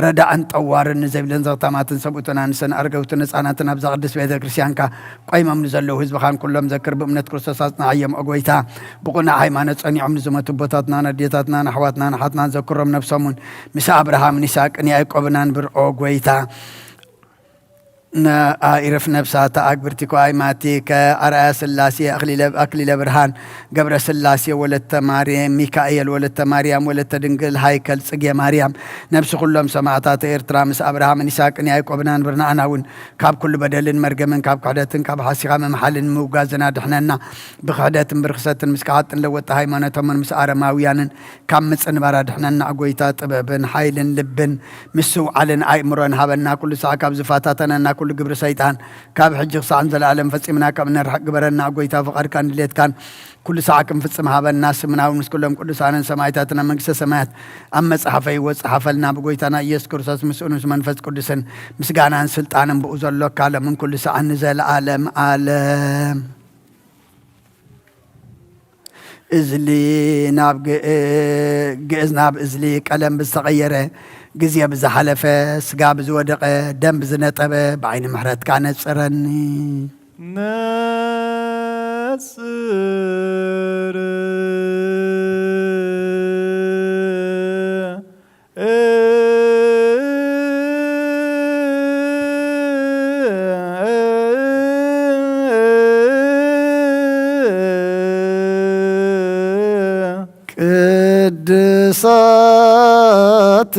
ረዳእን ጠዋርን ንዘይብለን ዘኽታማትን ሰብኡትን ኣንስትን ኣርገውትን ህፃናትን ኣብዛ ቅድስት ቤተ ክርስቲያንካ ቆይሞም ንዘለዉ ህዝብኻን ኩሎም ዘክር። ብእምነት ክርስቶስ ኣጽንዓዮም። ኦ ጎይታ፣ ብቕኑዕ ሃይማኖት ጸኒዖም ንዝሞቱ ኣቦታትናን ኣዴታትናን ኣሕዋትናን ኣሓትናን ዘክሮም። ነፍሶም እውን ምስ ኣብርሃምን ይስሐቅን ያዕቆብን ኣንብር። ኦ ጎይታ፣ ነኣይርፍ ነፍሳት ኣግብርቲኮ ኣይማቲከ ኣርኣያ ስላሴ ኣክሊለ ኣክሊለ ብርሃን ገብረ ስላሴ ወለተ ማርያም ሚካኤል ወለተ ማርያም ወለተ ድንግል ሃይከል ጽጌ ማርያም ነፍሲ ኩሎም ሰማዕታት ኤርትራ ምስ ኣብርሃምን ይስሐቅን ያዕቆብን ኣንብር። ንኣና እውን ካብ ኩሉ በደልን መርገምን ካብ ክሕደትን ካብ ሓሲኻ ምምሓልን ምውጋዝን ኣድሕነና። ብክሕደትን ብርክሰትን ምስ ከሓጥን ለወጥቲ ሃይማኖቶምን ምስ ኣረማውያንን ካብ ምጽንባር ኣድሕነና። ኦ ጎይታ፣ ጥበብን ሓይልን ልብን ምስትውዓልን ኣእምሮን ሃበና። ኩሉ ሳዕ ካብ ዝፈታተነና ኩሉ ግብሪ ሰይጣን ካብ ሕጂ ክሳዕ ንዘለኣለም ፈጺምና ካብ ነርሕቅ ግበረና። ኦ ጎይታ፣ ፍቓድካን ድሌትካን ኩሉ ሳዕ ክንፍጽም ሃበና። ስምና እውን ምስ ኩሎም ቅዱሳንን ሰማዕታትን ኣብ መንግስተ ሰማያት ኣብ መጽሓፈ ህይወት ጸሓፈልና። ብጎይታና ኢየሱስ ክርስቶስ ምስኡን ምስ መንፈስ ቅዱስን ምስጋናን ስልጣንን ብኡ ዘሎ ካለምን ኩሉ ሳዕን ንዘለኣለም ኣለም። እዝሊ ናብ ግእ-፣ ግእዝ ናብ እዝሊ ቀለም ብዝተቐየረ፣ ግዜ ብዝሓለፈ፣ ስጋ ብዝወደቐ፣ ደም ብዝነጠበ፣ ብዓይኒ ምሕረትካ ነጽረኒ። ነጽር ቅድሳት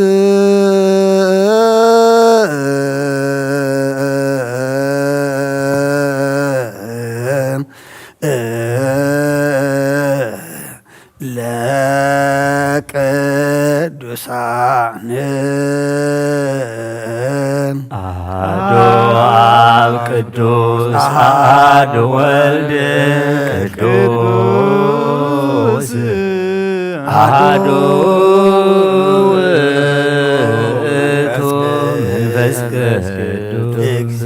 ለቅዱሳን አሐዱ አብ ቅዱስ አሐዱ ወልድ ቅዱስ አሐዱ ውእቱ መንፈስ ቅዱስ።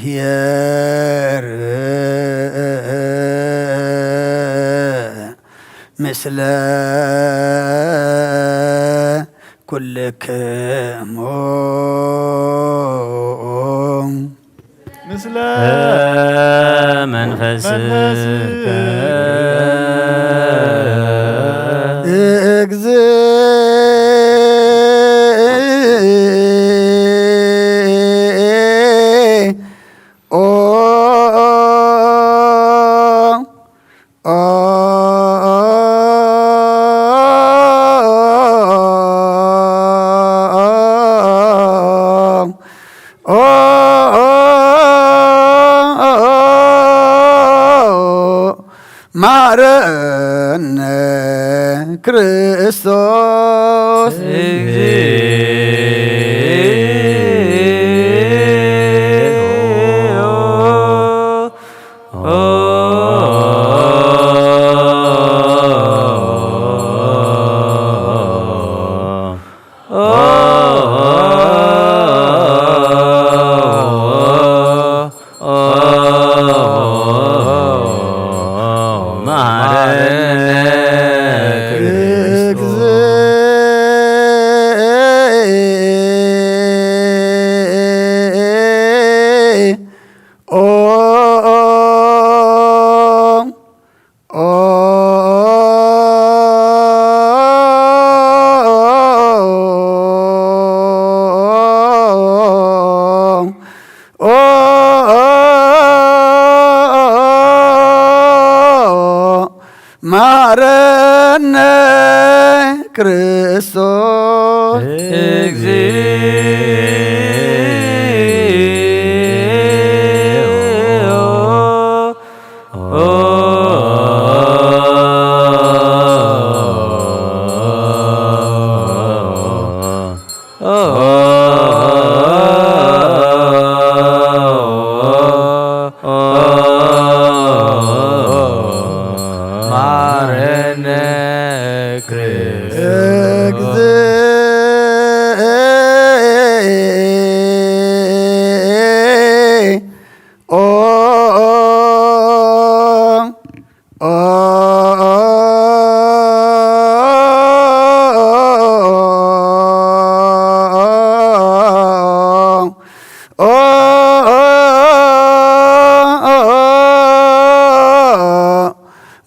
እግዚአብሔር ምስለ ኩልክሙ ምስለ መንፈስከ እግዚኦ ማረነ ክርስቶስ። ማረነ ክርስቶስ። ማረነ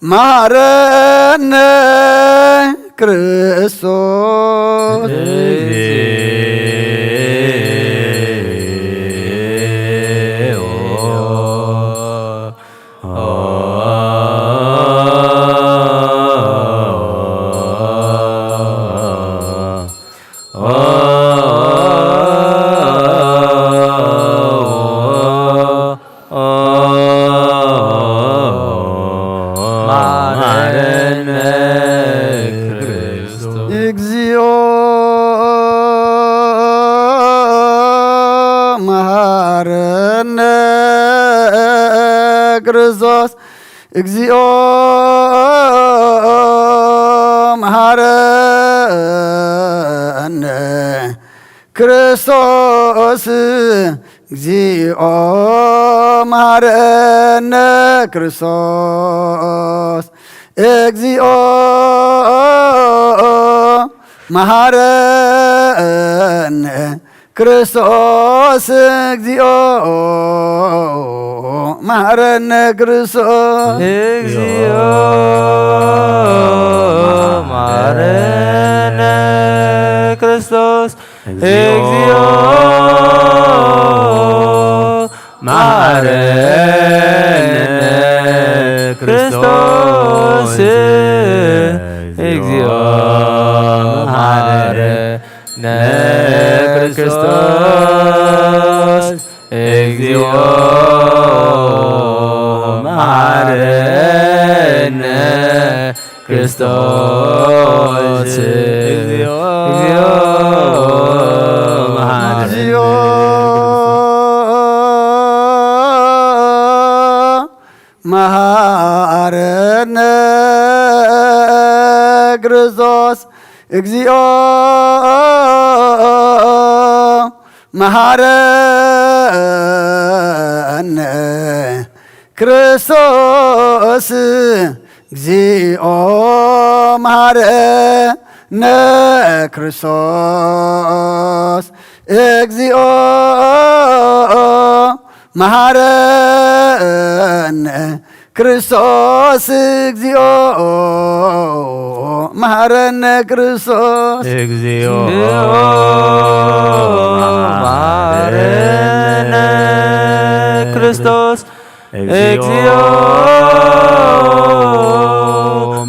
መሃረነ ክርስቶስ። መሃረነ ክርስቶስ። እግዚኦ መሃረነ ክርስቶስ። እግዚኦ መሃረነ ክርስቶስ። እግዚኦ መሃረነ ክርስቶስ። እግዚኦ መሃረነ ክርስቶስ። እግዚኦ መሃረነ ክርስቶስ። እግዚኦ መሃረነ ክርስቶስ። እግዚኦ መሃረነ ክርስቶስ። እግዚኦ መሃረነ ክርስቶስ። እግዚኦ መሃረነ ክርስቶስ። እግዚኦ መሃረነ። እግዚኦ መሃረነ ክርስቶስ። እግዚኦ መሃረነ ክርስቶስ። እግዚኦ መሃረነ ክርስቶስ። እግዚኦ መሃረነ ክርስቶስ። እግዚኦ መሃረነ ክርስቶስ። እግዚኦ መሃረነ ክርስቶስ። እግዚኦ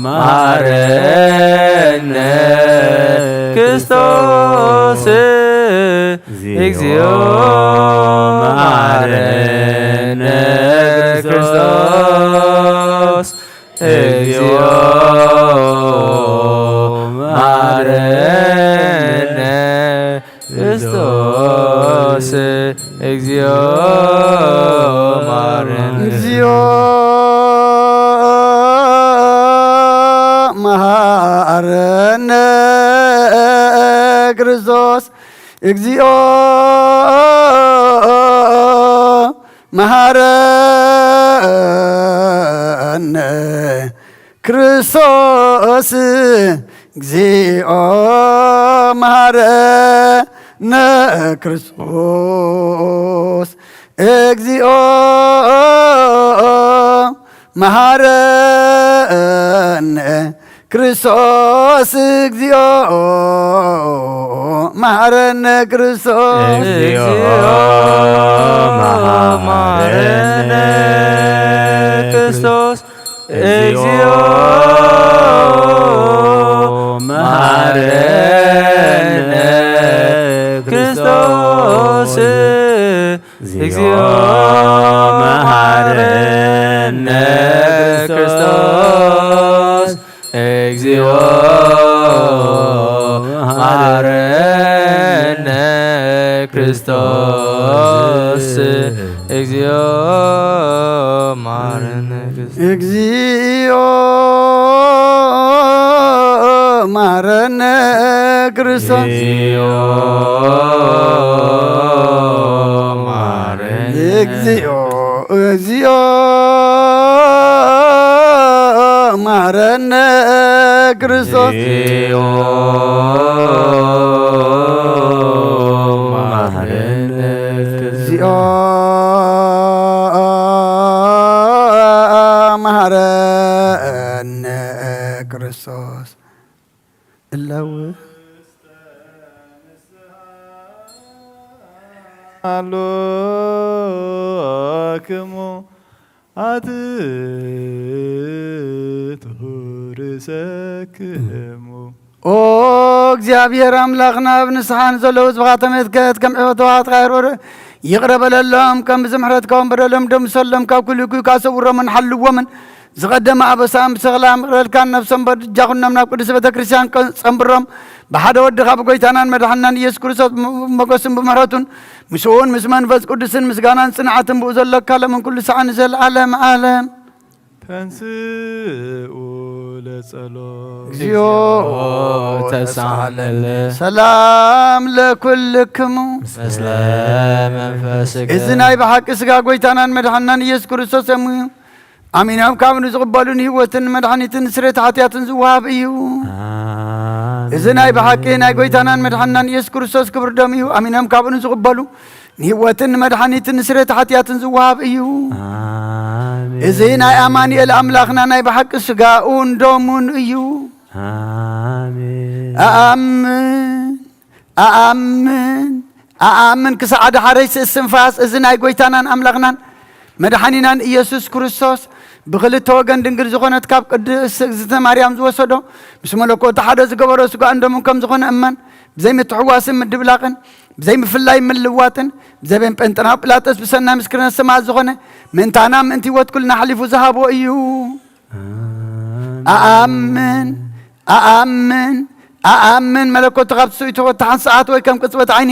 መሃረነ ክርስቶስ። እግዚኦ መሃረነ ክርስቶስ። እግዚኦ መሃረነ ክርስቶስ። እግዚኦ መሃረነ። እግዚኦ መሃረነ ክርስቶስ። እግዚኦ መሃረነ ክርስቶስ። እግዚኦ መሃረነ ክርስቶስ። እግዚኦ መሃረነ ክርስቶስ። እግዚኦ መሃረነ ክርስቶስ። እግዚኦ መሃረነ ክርስቶስ። እግዚኦ መሃረነ ክርስቶስ። እግዚኦ መሃረነ ክርስቶስ። እግዚኦ መሃረነ ክርስቶስ። እግዚኦ መሃረነ ክርስቶስ። እግዚኦ መሃረነ ክርስቶስ። እግዚኦ መሃረነ። እግዚኦ፣ እግዚኦ መሃረነ ክርስቶስ። እግዚኦ መሃረነ። እግዚኦ መሃረ እለዉ ኣሎክሙ ኣትቱ ርእሰክሙ። ኦ እግዚኣብሔር ኣምላኽና፣ ኣብ ንስሓ ንዘለዉ ህዝብኻ ተመልከት፣ ከም ዕወትኻ ትቃየር ወረ ይቕረ በለሎም፣ ከም ብዝምሕረትካ እውን በደሎም ደምሰሎም፣ ካብ ኩሉ እኩይ ከኣ ሰውሮምን ሓልዎምን። ዝቐደመ ኣበሳን ብሰላም ይቕረልካን፣ ነፍሶም በጃኹኖም ናብ ቅድስት ቤተ ክርስቲያን ጸንብሮም። ብሓደ ወድኻ ብጎይታናን መድሓንናን ኢየሱስ ክርስቶስ ብሞገስን ብምሕረቱን ምስኡን ምስ መንፈስ ቅዱስን ምስጋናን ጽንዓትን ብኡ ዘለካ ሎምን ኩሉ ሰዓን ንዘለዓለም ዓለም። ተንስኡ ለጸሎት። እግዚኦ ተሳሃለነ። ሰላም ለኩልክሙ። ምስለ መንፈስከ። እዚ ናይ ብሓቂ ስጋ ጎይታናን መድሓንናን ኢየሱስ ክርስቶስ ደሙ እዩ። ኣሚኖም ካብ ንዝቕበሉ ንህይወትን መድሓኒትን ስርየት ሓጢኣትን ዝወሃብ እዩ። ኣሜን። እዚ ናይ ብሓቂ ናይ ጎይታናን መድሓንናን ኢየሱስ ክርስቶስ ክብር ደም እዩ። ኣሚኖም ካብ ንዝቕበሉ ንህይወትን ንመድሓኒትን ንስርየት ሓጢኣትን ዝወሃብ እዩ። ኣሜን። እዚ ናይ ኣማኑኤል ኣምላኽና ናይ ብሓቂ ስጋኡን ደሙን እዩ። ኣሜን። ኣኣምን፣ ኣኣምን፣ ኣኣምን ክሳዕ ደሓረይ ስእስንፋስ እዚ ናይ ጎይታናን ኣምላኽናን መድሓኒናን ኢየሱስ ክርስቶስ ብኽልተ ወገን ድንግል ዝኾነት ካብ ቅድስት እግዝእትነ ማርያም ዝወሰዶ፣ ምስ መለኮቱ ሓደ ዝገበሮ ስጋኡን ደሙን ከም ዝኾነ እመን። ብዘይ ምትሕዋስን ምድብላቕን፣ ብዘይ ምፍላይ ምልዋጥን፣ ብዘይ ቤን ጴንጠናዊ ጲላጦስ ብሰናይ ምስክርነት ሰማዕት ዝኾነ፣ ምእንታና ምእንቲ ህይወት ኩልና ኣሕሊፉ ዝሃቦ እዩ። ኣሜን። ኣኣምን፣ ኣኣምን፣ ኣኣምን መለኮቱ ካብ ትስኢቱ ወታ ሓንቲ ሰዓት ወይ ከም ቅጽበት ዓይኒ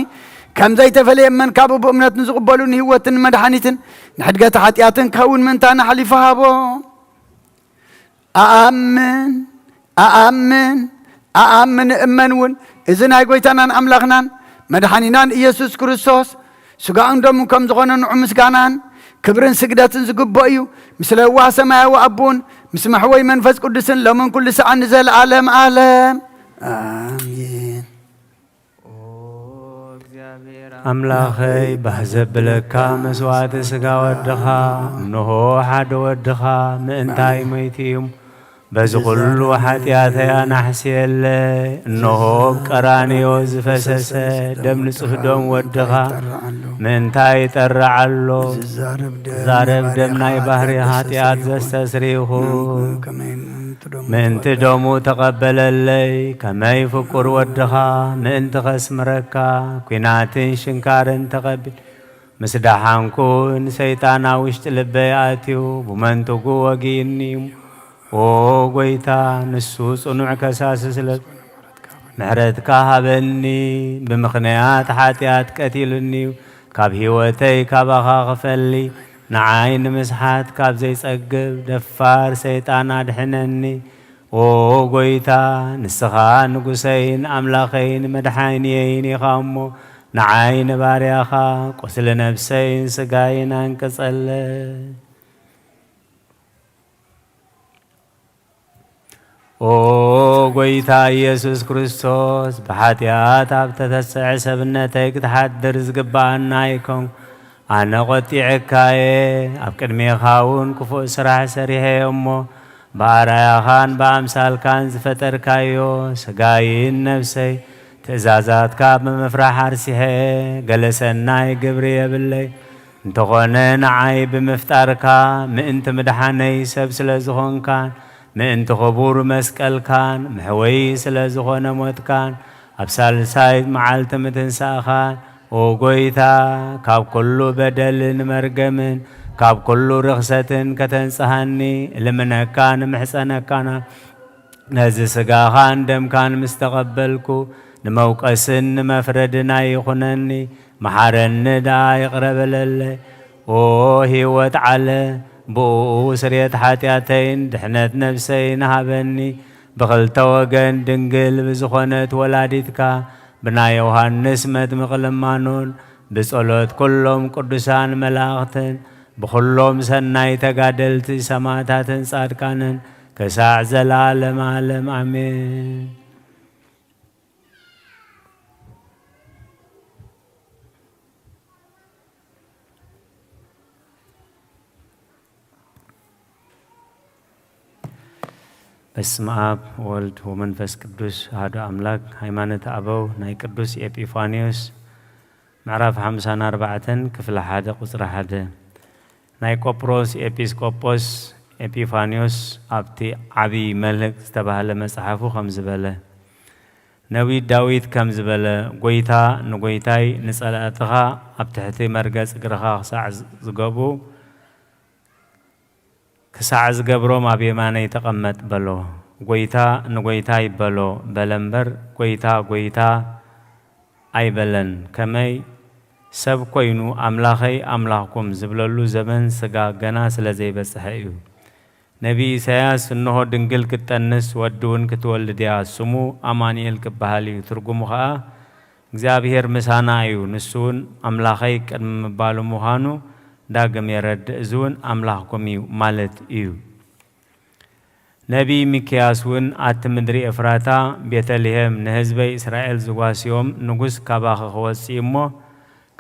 ከም ዘይተፈለየ እመን። ካብኡ ብእምነት ንዝቕበሉ ንህይወትን ንመድሓኒትን ንሕድገት ሓጢኣትን ክኸውን ምእንታና ኣሕሊፉ ሃቦ። ኣኣምን፣ ኣኣምን፣ ኣኣምን እመን እውን እዚ ናይ ጎይታናን ኣምላኽናን መድሓኒናን ኢየሱስ ክርስቶስ ስጋኡን ደሙን ከም ዝኾነ ንዑ ምስጋናን ክብርን ስግደትን ዝግብኦ እዩ። ምስ ለዋህ ሰማያዊ ኣቦን ምስ መሕወይ መንፈስ ቅዱስን ሎምን ኩሉ ሰዓት ንዘለዓለም ዓለም። ኣሜን። ኦ እግዚኣብሔር ኣምላኸይ፣ ባህ ዘብለካ መስዋዕቲ ስጋ ወድኻ፣ እንሆ ሓደ ወድኻ ምእንታይ ሞይቱ እዩ። በዚ ኩሉ ሓጢኣተይ ኣናሕስየለይ። እንሆ ኣብ ቀራንዮ ዝፈሰሰ ደም ንጹህ ደም ወድኻ ምእንታይ ይጠርዕ ኣሎ። ዝዛረብ ደም ናይ ባህሪ ሓጢኣት ዘስተስሪ ይኹን። ምእንቲ ደሙ ተቐበለለይ። ከመይ ፍቁር ወድኻ ምእንቲ ከስምረካ ኲናትን ሽንካርን ተቐቢል ምስ ደሓንኩ ንሰይጣን ኣብ ውሽጢ ልበይ ኣትዩ ብመንትጉ ወጊእኒ እዩ። ኦ ጎይታ፣ ንሱ ጽኑዕ ከሳሲ ስለ ምሕረትካ ሃበኒ። ብምኽንያት ሓጢኣት ቀቲሉኒ እዩ። ካብ ህይወተይ ካባኻ ክፈሊ ንዓይ ንምስሓት ካብ ዘይጸግብ ደፋር ሰይጣን ኣድሕነኒ። ኦ ጎይታ፣ ንስኻ ንጉሰይን ኣምላኸይን መድሓኒየይን ኢኻ እሞ፣ ንዓይ ንባርያኻ ቁስሊ ነፍሰይን ስጋይን ኣንቅጸለይ። ኦ ጎይታ ኢየሱስ ክርስቶስ፣ ብሓጢኣት ኣብ ተተስዐ ሰብነተይ ክትሓድር ዝግብኣና ኣይኮንኩ። ኣነ ቖጢዐካየ፣ ኣብ ቅድሜኻ እውን ክፉእ ስራሕ ሰሪሐየ እሞ፣ ብኣርኣያኻን ብኣምሳልካን ዝፈጠርካዮ ስጋይን ነፍሰይ ትእዛዛትካ ብምፍራሕ ኣርሲሐ። ገለ ሰናይ ግብሪ የብለይ፣ እንተኾነ ንዓይ ብምፍጣርካ ምእንቲ ምድሓነይ ሰብ ስለ ዝኾንካን ምእንቲ ክቡር መስቀልካን መሕወዪ ስለ ዝኾነ ሞትካን ኣብ ሳልሳይት መዓልቲ ምትንሳእኻን፣ ኦ ጎይታ፣ ካብ ኩሉ በደልን መርገምን ካብ ኩሉ ርኽሰትን ከተንጽሃኒ እልምነካን እምሕጸነካን። ነዚ ስጋኻን ደምካን ምስ ተቐበልኩ፣ ንመውቀስን ንመፍረድን ኣይኹነኒ፣ መሓረኒ ደኣ ይቕረ በለለይ። ኦ ህይወት ዓለ፣ ብእኡ ስርየት ሓጢኣተይን ድሕነት ነፍሰይን ሃበኒ። ብኽልተ ወገን ድንግል ብዝኾነት ወላዲትካ፣ ብናይ ዮሃንስ መጥምቕ ልማኖን፣ ብጸሎት ኩሎም ቅዱሳን መላእኽትን፣ ብኹሎም ሰናይ ተጋደልቲ ሰማዕታትን ጻድቃንን፣ ክሳዕ ዘለዓለም ዓለም ኣሜን። በስመ ኣብ ወወልድ ወመንፈስ ቅዱስ ኣሐዱ ኣምላክ። ሃይማኖተ ኣበው ናይ ቅዱስ ኤጲፋንዮስ ምዕራፍ ሓምሳን ኣርባዕተን ክፍሊ ሓደ ቁጽሪ ሓደ። ናይ ቆጵሮስ ኤጲስቆጶስ ኤጲፋንዮስ ኣብቲ ዓቢ መልህቅ ዝተባህለ መጽሓፉ ከምዚ በለ። ነቢይ ዳዊት ከምዚ በለ፣ ጎይታ ንጎይታይ፣ ንጸላእትኻ ኣብ ትሕቲ መርገጽ እግርኻ ክሳዕ ዝገብኡ፣ ክሳዕ ዝገብሮም ኣብ የማነይ ተቐመጥ በሎ። ጎይታ ንጎይታይ በሎ በለ እምበር፣ ጎይታ፣ ጎይታ ኣይበለን። ከመይ ሰብ ኮይኑ፣ ኣምላኸይ፣ ኣምላኽኩም ዝብለሉ ዘመን ስጋ ገና ስለ ዘይበጽሐ እዩ። ነቢይ ኢሳያስ፣ እንሆ ድንግል ክትጠንስ፣ ወዲ እውን ክትወልድ እያ፣ ስሙ ኣማኑኤል ክበሃል እዩ። ትርጉሙ ኸኣ፣ እግዚኣብሔር ምሳና እዩ፣ ንሱ እውን ኣምላኸይ ቅድሚ ምባሉ ምዃኑ ዳግም የረድእ፣ እዚ እውን ኣምላኽኩም እዩ ማለት እዩ። ነቢይ ሚክያስ እውን፣ ኣቲ ምድሪ ኤፍራታ፣ ቤተልሔም፣ ንህዝበይ እስራኤል ዝጓስዮም ንጉስ ካባኺ ክወጽእ እዩ እሞ፣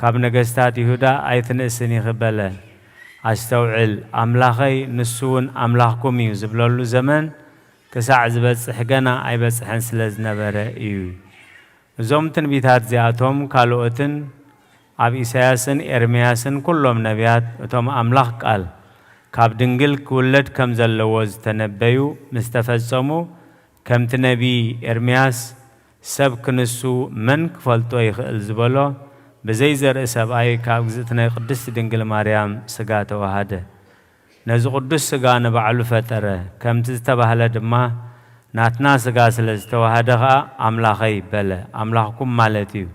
ካብ ነገስታት ይሁዳ ኣይትንእስን ኢኺ በለ። ኣስተውዕል፣ ኣምላኸይ ንሱ እውን ኣምላኽኩም እዩ ዝብለሉ ዘመን ክሳዕ ዝበጽሕ ገና ኣይበጽሐን ስለ ዝነበረ እዩ። እዞም ትንቢታት እዚኣቶም ካልኦትን ኣብ ኢሳያስን ኤርምያስን ኩሎም ነቢያት እቶም ኣምላኽ ቃል ካብ ድንግል ክውለድ ከም ዘለዎ ዝተነበዩ ምስ ተፈጸሙ፣ ከምቲ ነቢይ ኤርምያስ ሰብ ክንሱ መን ክፈልጦ ይኽእል ዝበሎ ብዘይ ዘርኢ ሰብኣይ ካብ እግዝእትነ ቅድስቲ ድንግል ማርያም ስጋ ተዋሃደ። ነዚ ቅዱስ ስጋ ንባዕሉ ፈጠረ። ከምቲ ዝተባህለ ድማ ናትና ስጋ ስለ ዝተዋሃደ ኸኣ ኣምላኸይ በለ። ኣምላኽኩም ማለት እዩ።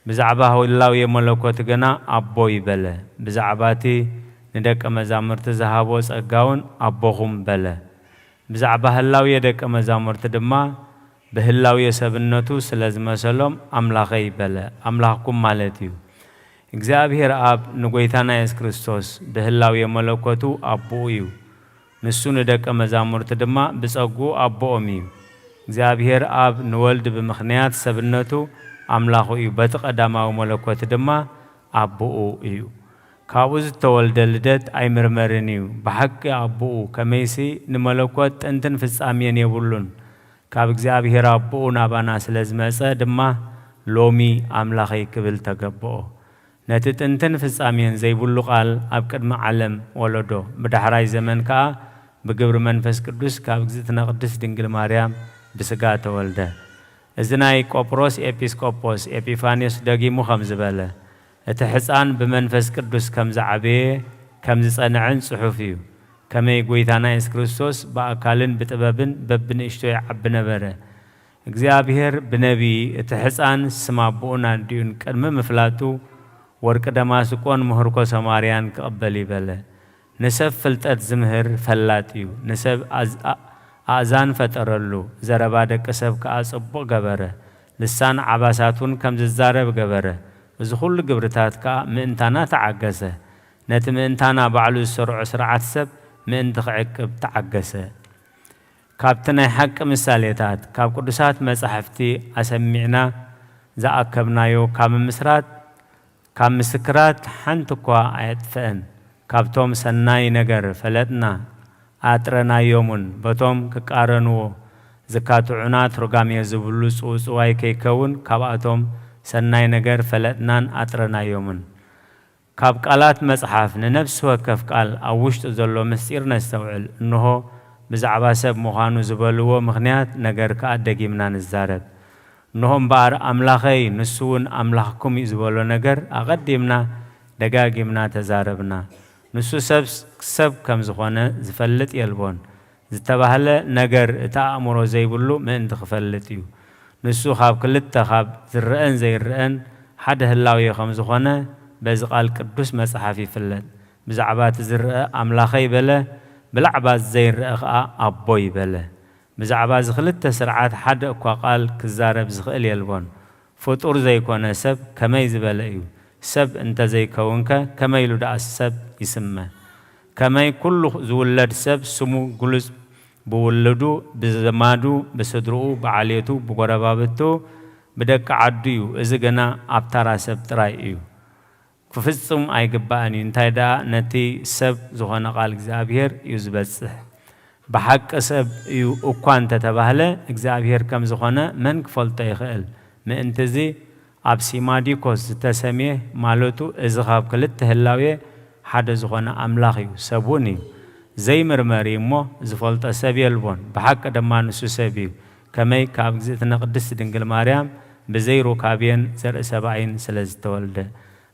ብዛዕባ ህላዌ መለኮት ግና ኣቦይ በለ። ብዛዕባ እቲ ንደቀ መዛሙርቲ ዝሃቦ ጸጋ እውን ኣቦኹም በለ። ብዛዕባ ህላዌ ደቀ መዛሙርቲ ድማ ብህላዌ ሰብነቱ ስለ ዝመሰሎም ኣምላኸይ በለ። ኣምላኽኩም ማለት እዩ። እግዚኣብሔር ኣብ ንጎይታና የሱስ ክርስቶስ ብህላዌ መለኮቱ ኣቦኡ እዩ። ንሱ ንደቀ መዛሙርቲ ድማ ብጸግኡ ኣቦኦም እዩ። እግዚኣብሔር ኣብ ንወልድ ብምኽንያት ሰብነቱ ኣምላኹ እዩ። በቲ ቀዳማዊ መለኮት ድማ ኣቦኡ እዩ። ካብኡ ዝተወልደ ልደት ኣይምርመርን እዩ። ብሓቂ ኣቦኡ ከመይሲ ንመለኮት ጥንትን ፍጻሜን የብሉን። ካብ እግዚኣብሔር ኣቦኡ ናባና ስለ ዝመጸ ድማ ሎሚ ኣምላኸይ ክብል ተገብኦ። ነቲ ጥንትን ፍጻሜን ዘይብሉ ቃል ኣብ ቅድሚ ዓለም ወለዶ፣ ብዳሕራይ ዘመን ከኣ ብግብሪ መንፈስ ቅዱስ ካብ እግዝእትነ ቅድስት ድንግል ማርያም ብስጋ ተወልደ። እዚ ናይ ቆጵሮስ ኤጲስቆጶስ ኤጲፋንዮስ ደጊሙ ከም ዝበለ፣ እቲ ሕፃን ብመንፈስ ቅዱስ ከም ዝዓበየ ከም ዝጸንዐን ጽሑፍ እዩ። ከመይ ጐይታና የሱስ ክርስቶስ ብኣካልን ብጥበብን በብንእሽቶ ይዓቢ ነበረ። እግዚኣብሔር ብነቢይ እቲ ሕፃን ስም ኣቦኡን ኣዲኡን ቅድሚ ምፍላጡ ወርቂ ደማስቆን ምህርኮ ሰማርያን ክቕበል እዩ በለ። ንሰብ ፍልጠት ዝምህር ፈላጥ እዩ። ንሰብ ኣዝ-፣ ኣ-፣ ኣእዛን ፈጠረሉ፣ ዘረባ ደቂ ሰብ ከኣ ጽቡቕ ገበረ። ልሳን ዓባሳት እውን ከም ዝዛረብ ገበረ። እዚ ኹሉ ግብርታት ከኣ ምእንታና ተዓገሰ። ነቲ ምእንታና ባዕሉ ዝሰርዖ ስርዓት ሰብ ምእንቲ ክዕቅብ ተዓገሰ። ካብቲ ናይ ሓቂ ምሳሌታት ካብ ቅዱሳት መጻሕፍቲ ኣሰሚዕና ዝኣከብናዮ ካብ ምምስራት፣ ካብ ምስክራት ሓንቲ እኳ ኣየጥፍአን። ካብቶም ሰናይ ነገር ፈለጥና ኣጥረናዮምን፣ በቶም ክቃረንዎ ዝካትዑና ትርጓሜ ዝብሉ ጽውጽዋይ ከይከውን፣ ካብኣቶም ሰናይ ነገር ፈለጥናን ኣጥረናዮምን። ካብ ቃላት መጽሓፍ ንነፍሲ ወከፍ ቃል ኣብ ውሽጡ ዘሎ ምስጢር ነስተውዕል። እንሆ፣ ብዛዕባ ሰብ ምዃኑ ዝበልዎ ምኽንያት ነገር ከኣ ደጊምና ንዛረብ። እንሆ እምበኣር፣ ኣምላኸይ፣ ንሱ እውን ኣምላኽኩም እዩ ዝበሎ ነገር ኣቐዲምና ደጋጊምና ተዛረብና። ንሱ ሰብ፣ ሰብ ከም ዝኾነ ዝፈልጥ የልቦን። ዝተባህለ ነገር እቲ ኣእምሮ ዘይብሉ ምእንቲ ክፈልጥ እዩ። ንሱ ካብ ክልተ፣ ካብ ዝረአን ዘይረአን ሓደ ህላዌ ከም ዝኾነ በዚ ቃል ቅዱስ መጽሓፍ ይፍለጥ። ብዛዕባ እቲ ዝረአ ኣምላኸይ በለ፣ ብላዕባ ዘይረአ ኸኣ ኣቦይ በለ። ብዛዕባ እዚ ክልተ ስርዓት ሓደ እኳ ቃል ክዛረብ ዝኽእል የልቦን። ፍጡር ዘይኮነ ሰብ ከመይ ዝበለ እዩ? ሰብ እንተ ዘይከውንከ ከመይ ኢሉ ደኣ ሰብ ይስመ? ከመይ ኩሉ ዝውለድ ሰብ ስሙ ግሉጽ ብውሉዱ፣ ብዘማዱ፣ ብስድርኡ፣ ብዓሌቱ፣ ብጎረባብቱ፣ ብደቂ ዓዱ እዩ። እዚ ግና ኣብ ተራ ሰብ ጥራይ እዩ። ክፍጽም ኣይግባእን እዩ። እንታይ ደኣ ነቲ ሰብ ዝኾነ ቃል እግዚኣብሔር እዩ ዝበጽሕ። ብሓቂ ሰብ እዩ እኳ እንተተባህለ፣ እግዚኣብሔር ከም ዝኾነ መን ክፈልጦ ይኽእል? ምእንትዚ ኣብ ሲማዲኮስ ዝተሰምየ፣ ማለቱ እዚ ካብ ክልተ ህላዌ ሓደ ዝኾነ ኣምላኽ እዩ፣ ሰብ እውን እዩ። ዘይምርመር እዩ እሞ፣ ዝፈልጦ ሰብ የልቦን። ብሓቂ ድማ ንሱ ሰብ እዩ። ከመይ ካብ እግዝእትነ ቅድስት ድንግል ማርያም ብዘይ ሩካቤን ዘርኢ ሰብኣይን ስለ ዝተወልደ።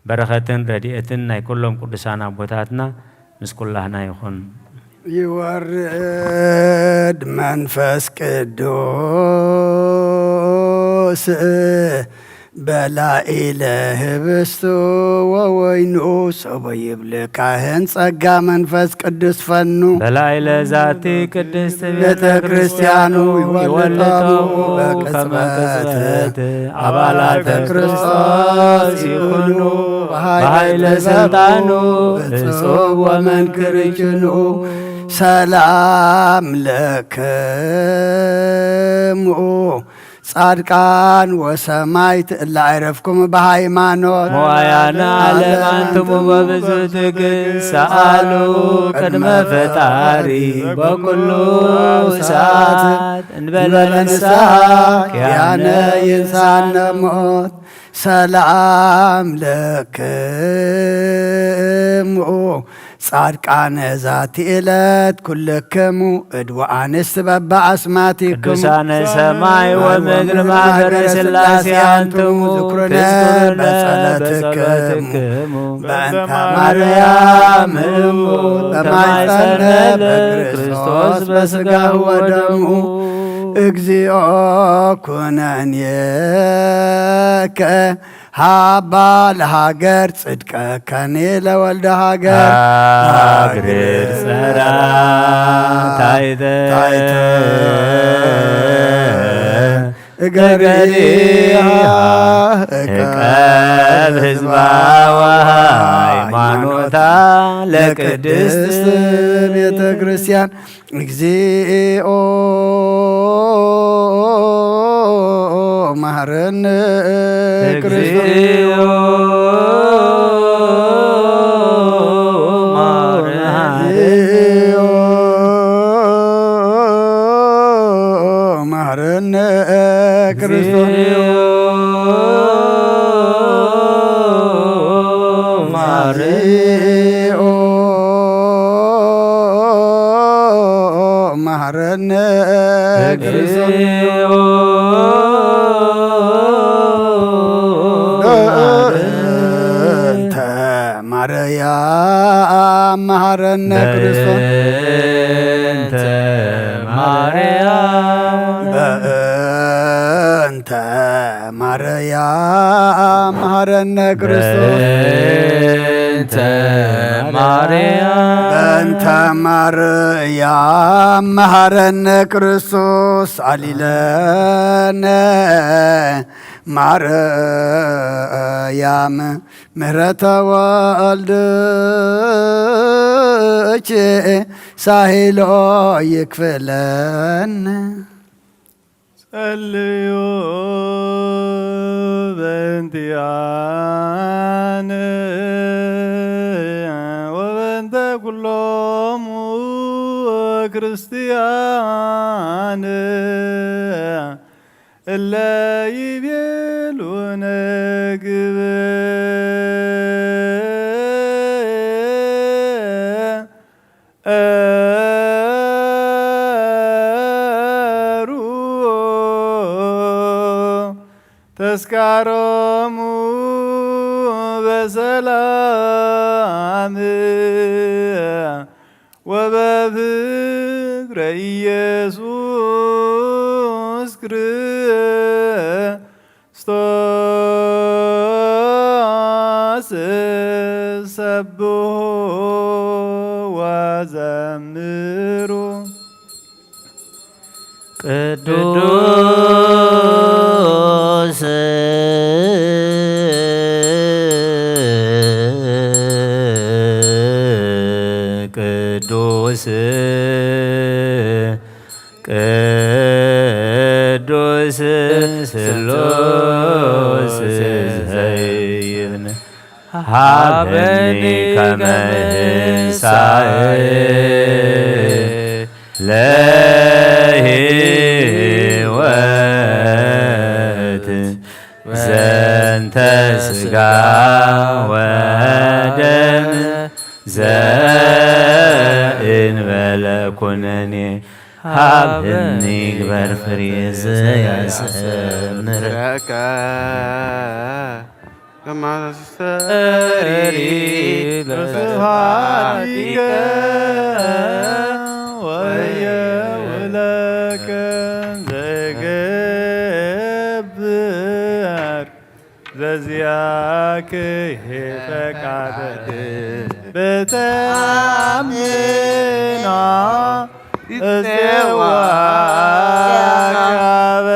በረኸትን ረድኤትን ናይ ኩሎም ቅዱሳን ኣቦታትና ምስ ኩላህና ይኹን። ይወርድ መንፈስ ቅዱስ በላዕለ ህብስቱ ወወይኑ፣ ሰቦ ይብል ካህን ጸጋ መንፈስ ቅዱስ ፈኑ። በላዕለ ዛቲ ቅድስት ቤተ ቤተ ክርስቲያኑ ክርስቲያኑ ይወልጦሙ ይወልጦሙ ከመ ከመ ቅጽበት ቅጽበት አባላተ አባላተ ክርስቶስ ክርስቶስ ይኹኑ ይኹኑ። በኃይለ በኃይለ ስልጣኑ ስልጣኑ እጹብ እጹብ ወመንክር ወመንክር ይጭኑ። ይጭኑ። ሰላም ለክሙ ጻድቃን ወሰማይት እለ አይረፍኩም በሃይማኖት። መዋያነ ዓለም አንትሙ በብዙ ትዕግስት ሰአሉ ቅድመ ፈጣሪ በኩሉ ሰዓት እንበለ ንስሐ ኪያነ ይንሳነ ሞት። ሰላም ለክሙ ጻድቃነ ዛቲ ዕለት ኩልክሙ እድ ወአንስት በበአስማቲክሙ። ቅዱሳነ ሰማይ ወምድር ማህበረ ሥላሴ አንትሙ ዝክሩነ ትዝክሩነ በጸሎትክሙ። በጸሎትክሙ። በእንተ ማርያም እሙ በማይጸነ በክርስቶስ በስጋሁ ወደሙ። እግዚኦ ኩነኔከ ሀባ ለሃገር ጽድቀከኒ ለወልደ ሃገር። አግርር ጸራ ታይተ ታይተ እገሪሃ እገሪሃ እቀብ ህዝባ ወሃይማኖታ ለቅድስት ቤተ ክርስቲያን። እግዚኦ መሐረነ ክርስቶስ። እግዚኦ መሐረነ። እግዚኦ መሐረነ ክርስቶስ። እግዚኦ መሐረነ። እግዚኦ መሐረነ። እግዚኦ በእንተ ማርያም መሐረነ ክርስቶስ። በእንተ ማርያም። በእንተ ማርያም መሐረነ ክርስቶስ። በእንተ ማርያም። በእንተ ማርያም መሐረነ ክርስቶስ። አሊለነ ማርያም ምህረተ ወልድኪ ሳሂሎ ይክፍለነ። ጸልዩ በእንቲአነ ወበእንተ ኩሎሙ ክርስቲያን እለ ይቤሉነ ግብእ እሩ ተስካሮሙ በሰላም ወበፍቅረ ኢየሱስ ክርስቶስ ሰብሑ ወዘምሩ። ቅዱስ ቅዱስ ቅዱስ ስሉስ ዘይብን ሀበኒ ከመ ህንሳኤ ኩነኔ ሃበኒ ግበር ፍሬ ዘያሰምረካ። ከማተስተሪ ተሪ ለስብሐቲከ ወየውለከ ዘይገብር ዘዚአክህ ፈቃድ ብተአምኖ እጼዋከበ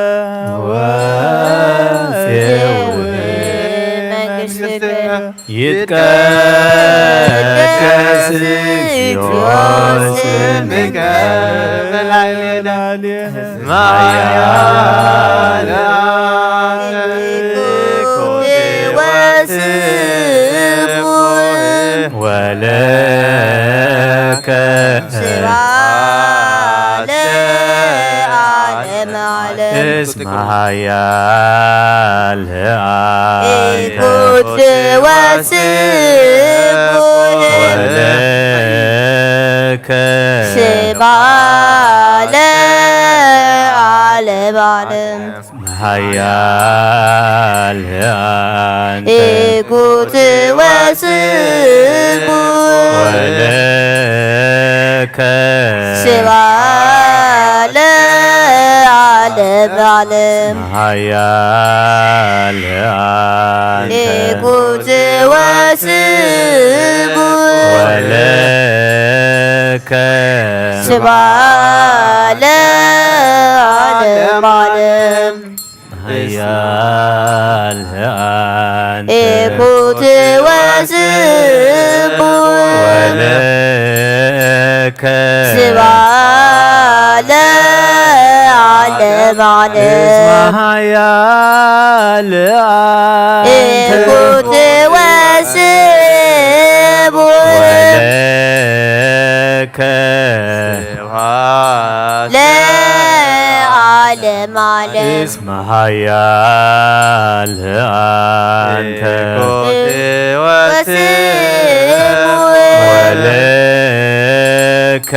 ወሴው መንግሥትከ ይትቀደስ እግዚኦ ስምከ ወለከ ስብሐት ለዓለመ ዓለም። እስመ ኃያል አንተ ኢኩት ወስቡሕ ወለከ ስብሐት ለዓለመ ዓለም። ኃያል አንተ ኢኩት ወስቡሕ ወለከ ስብሐት ለዓለመ ዓለም። ኃያል አንተ ኢኩት ወስቡሕ ወለከ ስብሐት ለዓለመ ዓለም። ኃያል አንተ ኢኩት ወስቡሕ ወለከ ስብሐት ለዓለመ ዓለም። እስመ ኃያል አንተ ኢኩት ወስቡሕ ወለከ ለዓለመ ዓለም። እስመ ኃያል አንተ ኢኮቴ ወስቡሕ ወለከ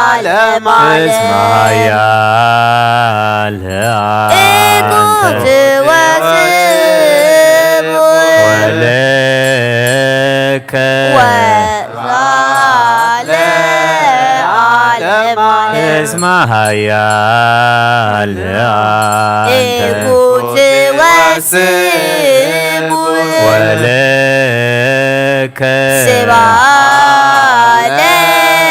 ወለዓለመ ዓለም። እስመ ኃያል አንተ ኢኮቴ ወስቡሕ ወለከ ወለዓለመ ዓለም። እስመ ኃያል አንተ ኢኩት ወስቡሕ ወለከ ስብሐት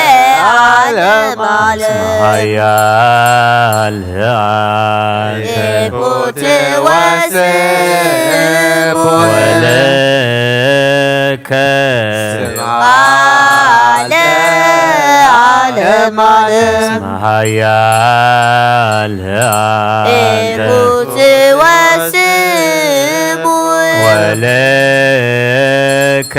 ለዓለመ ዓለም። ኃያል አንተ ኢኩት ወስቡሕ ወለከ ስብሐት ለዓለመ ዓለም። እስመ ኃያል አንተ ኢኩት ወስቡሕ ወለከ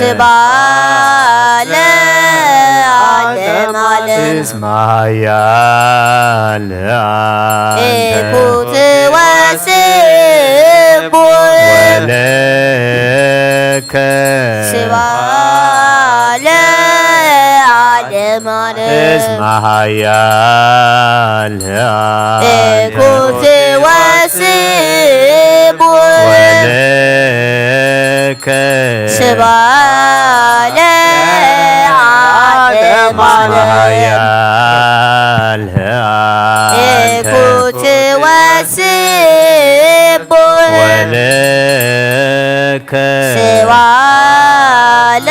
ስብሐት ለዓለመ ዓለም። እስመ ኃያል አንተ ኢኩት ወስቡሕ ወለከ ስብሐት ለዓለመ ዓለም። እስመ ኃያል አንተ ኢኩት ወስቡሕ ወለከ ስብሐት ለዓለመ ዓለም። ኃያል አንተ ኢኩት ወስቡሕ ወለከ ስብሐት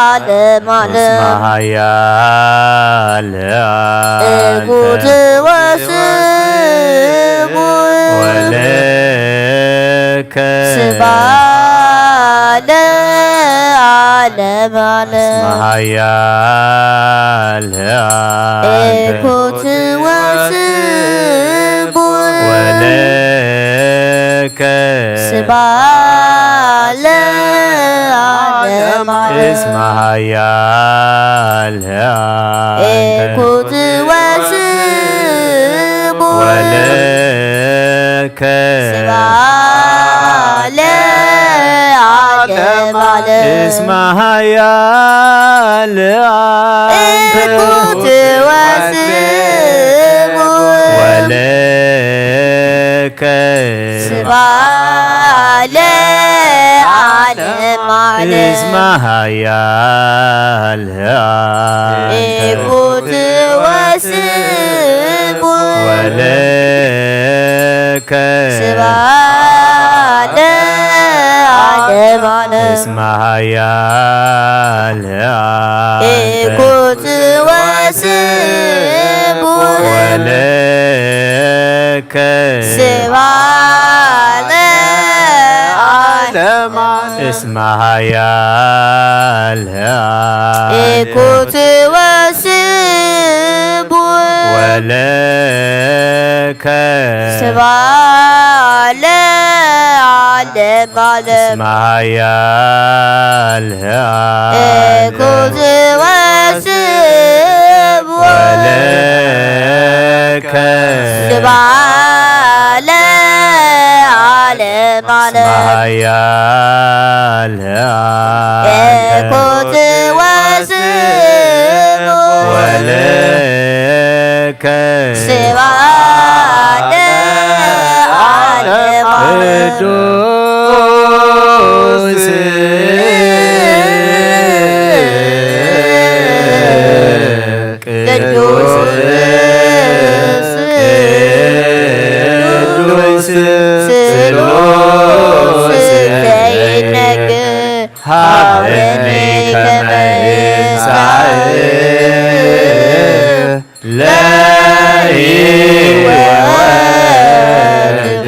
ለዓለመ ዓለም። እስመ ኃያል አንተ ኢኩት ወስቡሕ ወለከ ስብሐት ለዓለመ ዓለም። እስመ ኃያል አንተ ኢኩት ወስቡሕ ወለከ ስብሐት ለዓለመ ዓለም። እስመ ኃያል አንተ ኢኩት ወስቡሕ ወለከ ስብሐት ለዓለመ እስመ ኃያል አንተ እኩት ወስቡሕ ወለከ ስብሐት ለዓለመ ዓለም። እስመ ኃያል አንተ እኩት ወስቡሕ ወለከ ስብሐት ለዓለመ ዓለም። እስመ ኃያል አንተ እኩት ወስቡሕ ወለከ ስብሐት ለዓለመ ዓለም። እስመ ኃያል አንተ እኩት ወስቡሕ ወለከ ስብሐት ለዓለመ ዓለም። እስመ ኃያል አንተ እኩት ወስቡሕ ወለከ ስብሐት ለዓለመ ዓለም። እስመ ኃያል አንተ እኩት ወስቡሕ ወለከ ስብሐት ለዓለመ ዓለም። ቅዱስ ቅዱስ ቅዱስ ስሉስ ዘይነግር ሀበኒ ከመ ይሳእ ለኢወድ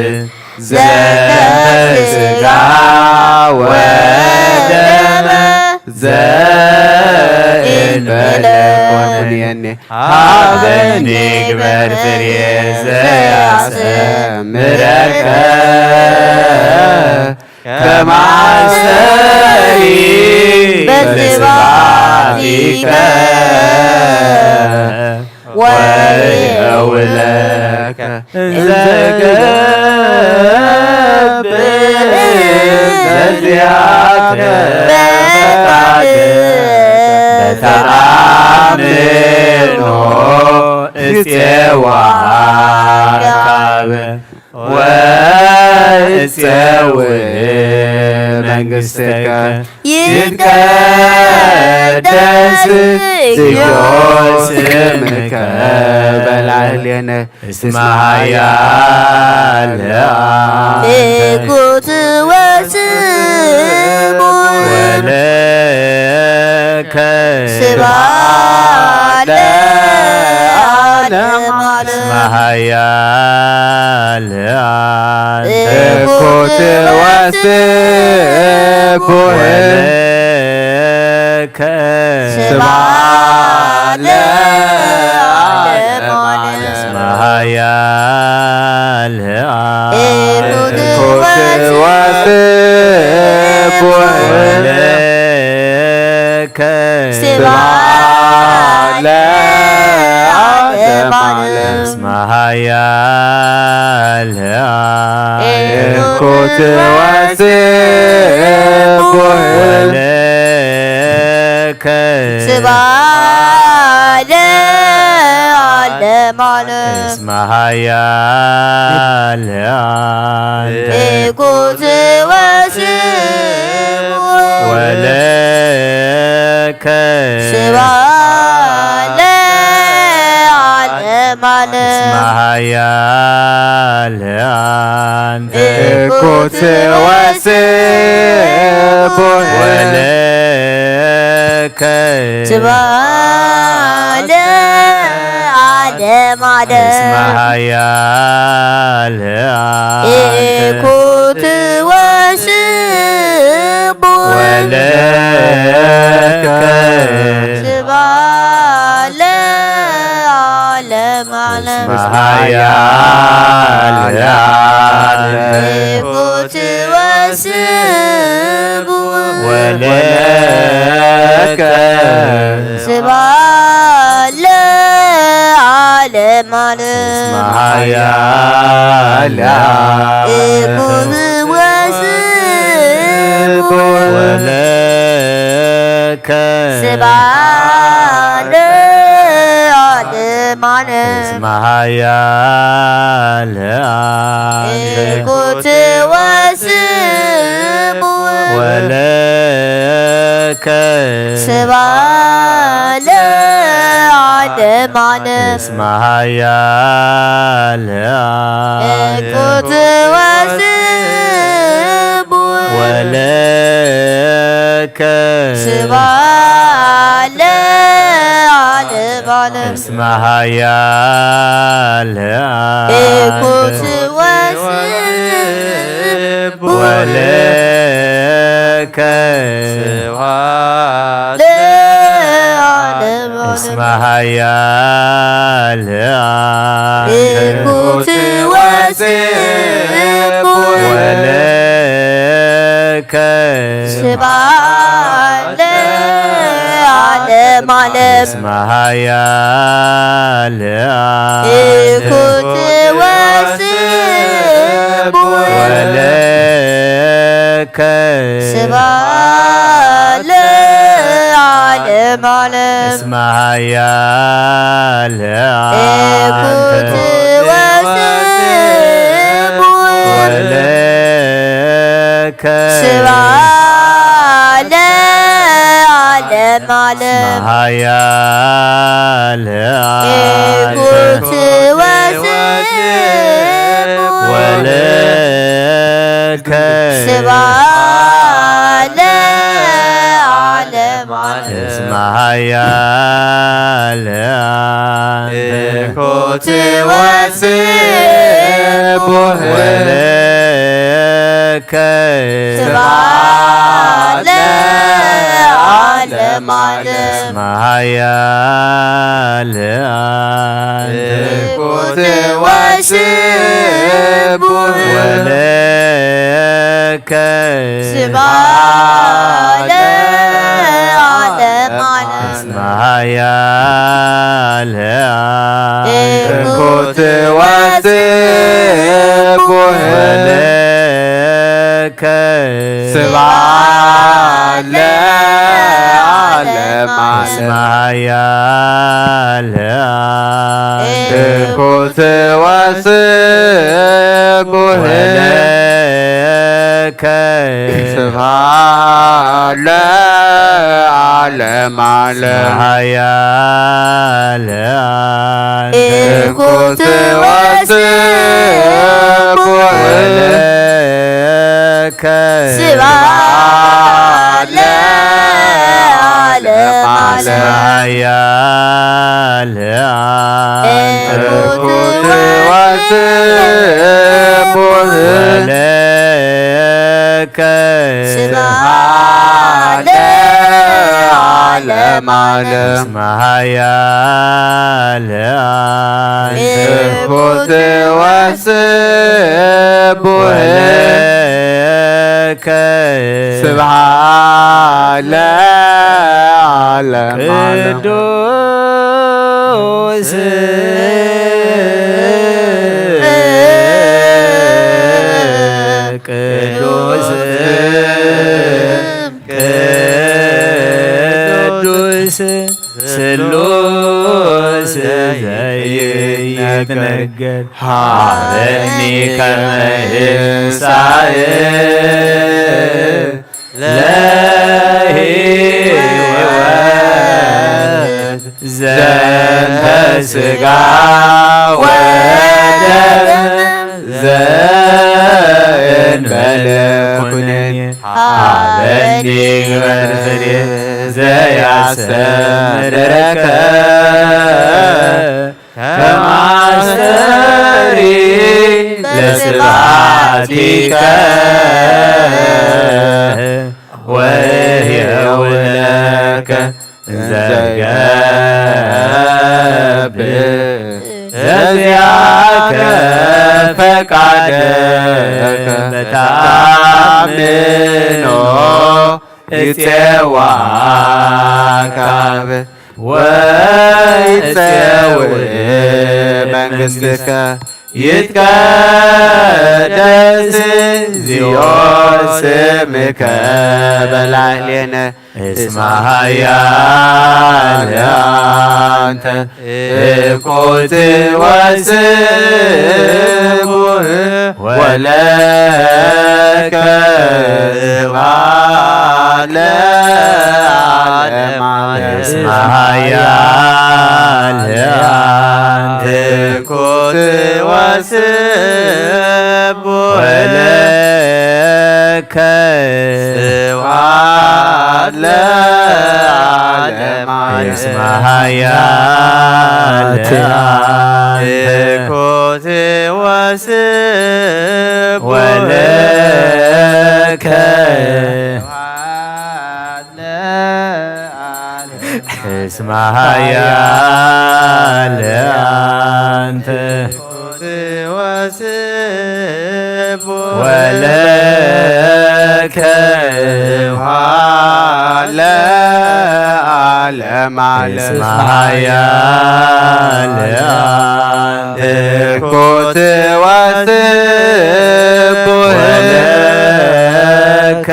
ዘንተ ስጋ ወደመ ዘእንበለ ኮንኩንየኒ ሀበኒ ግበር ፍሬ ዘያስተምረከ ከማስተሪ በስብሐቲከ ወይእውለከ እንዘገብእ በዚያከ ፈቃድ በተአምኖ እፄዋ አርካብ ወእፄው መንግሥትከ ይትቀደስ እግዚኦ ስምከ በላዕሌነ እስመ ኃያል አንተ እኩት ወስቡሕ ወለከ ስብሐት ለዓለመ ዓለም። እስመ ኃያል አንተ እኩት ወስቡሕ ወለከ ስብሐት ለዓለመ ዓለም። እስመ ኃያል አንተ እኩት ወስቡሕ ወለከ ስብሐት ለዓለመ ዓለም። እስመ ኃያል አንተ እኩት ወስቡሕ ወለከ ስብሐት ለዓለመ ዓለም። እስመ ኃያል አንተ እኩት ወስቡሕ ወለከ ስብሐት ለዓለመ ዓለም። እስመ ኃያል አንተ እኩት ወስቡሕ ወለከ ስብሐት ለዓለመ ዓለም። እስመ ኃያል አንተ እኩት ወስቡሕ ወለከ ስብሐት ለዓለመ ዓለም። እስመ ኃያል አንተ እኩት ወስቡሕ ወለከ ስብሐት ለዓለመ ዓለም። እስመ ኃያል አንተ እኩት ወስቡሕ ወለከ ስብሐት ለዓለመ ዓለም። እስመ ኃያል እኩት ወስቡሕ ወለከ ስብሐት ለዓለመ ዓለም። እስመ ኃያል እኩት ወስቡሕ ወለከ ስብሐት ለዓለመ ዓለም። እስመ ኃያል እኩት ወስቡሕ ወለከ ለዓለመ እስመ ዓለም። ኃያል እኩት ወስቡሕ ወለከ ስብሐት ለዓለመ ዓለም። እስመ ኃያል እኩት ወስቡሕ ወለከ ስብሐት ለዓለመ ዓለም። እስመ ኃያል እኩት ወስቡሕ ወለከ ስብሐት ለዓለመ ዓለም። ኃያል እኩት ወስቡሕ ወለከ ስብሐት ለዓለመ ዓለም። እስመ ኃያል እኩት ወስቡሕ ወለከ ስብሐት ለዓለመ ዓለም። እስመ ኃያል እኩት ወስቡሕ ወለከ ስብሐት ለዓለመ ዓለም። እስመ ኃያል እኩት ወስቡሕ ወለከ ስብሐት ለዓለመ እስመ ዓለም። ኃያል እኩት ወስቡሕ ወለከ ስብሐት ለዓለመ ዓለም። ኃያል እኩት ወስቡሕ ወለከ ስብሐት ለዓለመ ዓለም። ኃያል እኩት ወስቡሕ ወለከ ስብሐት ለዓለመ ዓለም። እስመ ኃያል እኩት ወስቡሕ ወለከ ስብሐት ለዓለመ ዓለም። ቅዱስ ቅዱስ ቅዱስ ስሉስ ዘይትነገር ሀበኒ ከመ ይንሳእ ለህይወት ዘንተ ስጋ ወደም ዘእንበለ ኩነኔ ሀበኒ ግበር ፍሬ ዘያስተምረከ ከማስተሪ ለስብሐቲከ ወይውለከ ዘገብእ ዘዚአከ ፈቃደከ በተአምኖ እጼዋካብ ወይጼውእ መንግስትከ ይትቀደስ እግዚኦ ስምከ በላዕሌነ እስመ ኃያል አንተ ትኩት ወስቡህ ወለከ ስብሐት ለዓለመ ዓለም። እስመ ኃያል አንተ ትኩት ወስቡህ ወለከ ስብሐት ለዓለመ ዓለም። እስመ ኃያል አንተ ትኩት ወስቡህ ወለከ ስብሐት ለዓለመ ዓለም። እስመ ኃያል አንተ ትኩት ወስቡህ ወለከ ስብሐት ለዓለመ ዓለም። እስመ ኃያል አንተ ትኩት ወስቡህ ወለከ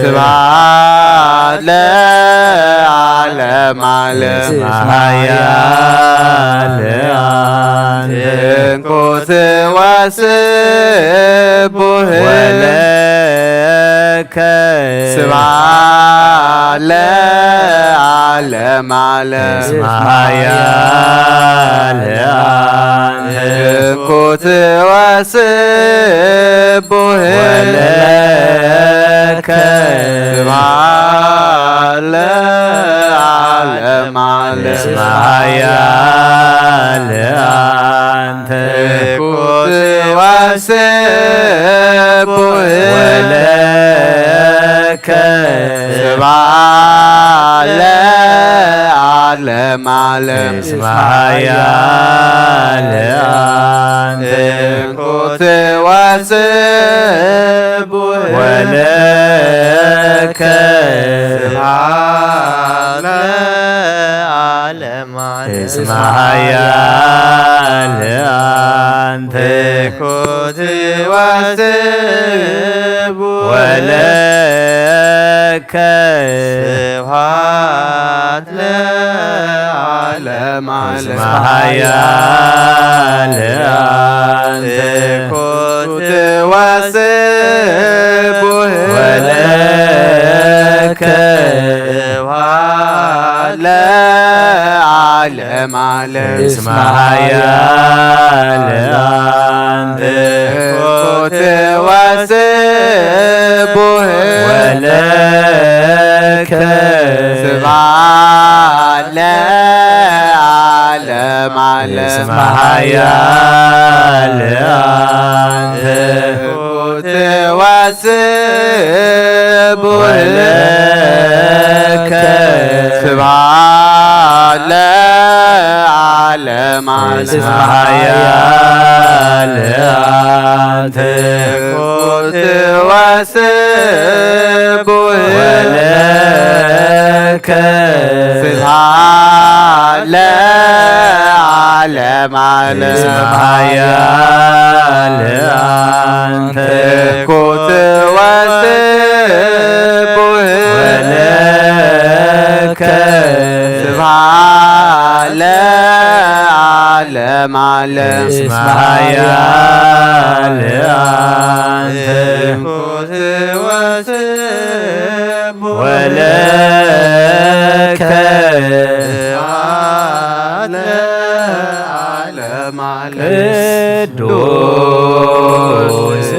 ስብሐት ለዓለመ ዓለም። እስመ ኃያል አንተ ትኩት ወስቡህ ወለከ ስብሐት ለዓለመ ዓለም። እስመ ኃያል አንተ ትኩት ወስቡህ ወለከ ስብሐት ለዓለመ ዓለም። እስመ ኃያል አንተ ትኩት ወስቡህ ወለከ ስብሐት ለዓለመ ዓለም። እስመ ኃያል አንተ ትኩት ወስቡህ ወለከ ስብሐት ለዓለመ ዓለም። እስመ ኃያል አንተ ትኩት ወስቡህ ወለከ ስብሐት ለዓለመ ዓለም። እስመ ኃያል አንተ ትኩት ወስቡህ ወለከ ስብሐት ለዓለመ ዓለም። እስመ ኃያል አንተ ትኩት ወስቡህ ወለከ ስብሐት ለዓለመ ዓለም። እስመ ኃያል አንተ ትኩት ወስቡህ ወለከ ስብሐት ለዓለመ ዓለም። እስመ ኃያል አንተ ትኩት ወስቡህ ወለከ ስብሐት ለዓለመ ዓለም። እስመ ኃያል አንተ ትኩት ወስቡህ ወለከ ስብሐት ለዓለመ ዓለም። እስመ ኃያል አንተ ትኩት ወስቡህ ወለከ ስብሐት ለዓለመ ዓለም። ቅዱስ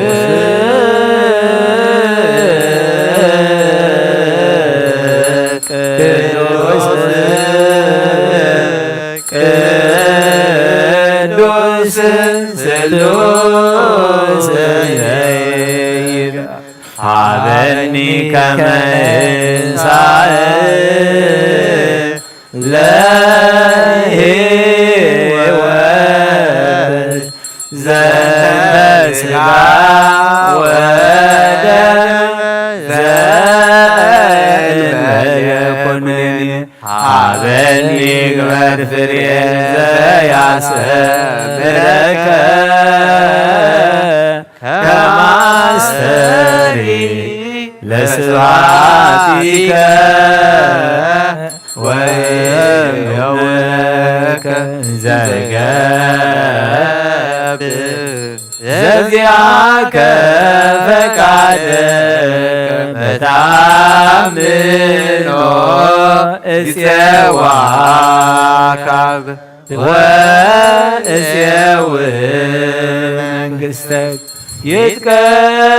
ቅዱስ ቅዱስ ስሉስ ሀበኒ ከመ እንሳእ ለህይወት ዘእንተ ሥጋ ወደም ዘእንበሌ ኩነኔ ሀበኒ ግበር ፍሬ ዘያሰምረከ ከማስተሪ ለስብሐቲከ ወይሁነከ ዘገብር ዘዚአከ ፈቃደ በታምኖ እፄዋ ካብ ወእሴው መንግስተክ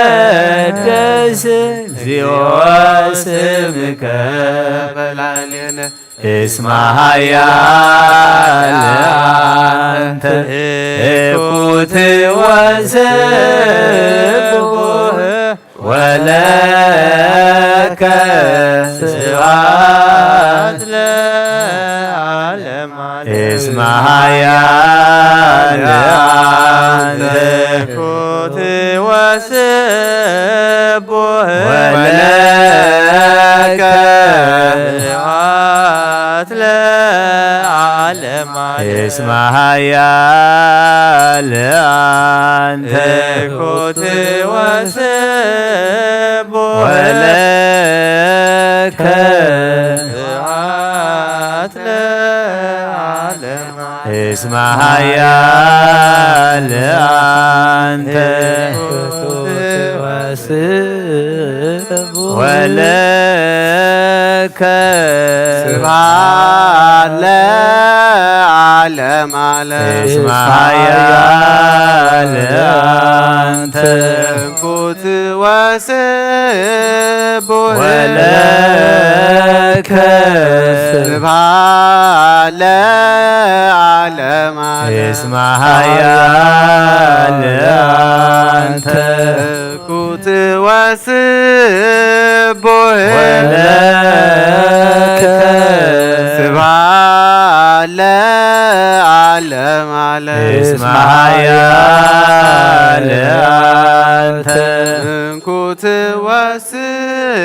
ይትቀደስ እግዚኦ ስምከ በላዕሌነ እስመ ኃያል አንተ እኩት ወስቡህ ወለከ ስብሐት ለዓለመ ዓለም። እስመ ኃያል አንተ እኩት ወስቡህ ወለከ ስብሐት ለዓለመ ዓለም። እስመ ኃያል አንተ እኩት ወስቡህ ወለከ ስብሐት ለዓለመ ዓለም። እስመ ኃያል አንተ እኩት ወስቡህ ወለከ ስብሐት ለዓለመ ዓለም። እስመ ኃያል አንተ እኩት ወስቡህ ወለከ ስብሐት ለዓለመ ዓለም። እስመ ኃያል አንተ እኩት ወስቡህ ወለከ ስብሐት ለዓለመ ዓለም። እስመ ኃያል አንተ እኩት ወስቡህ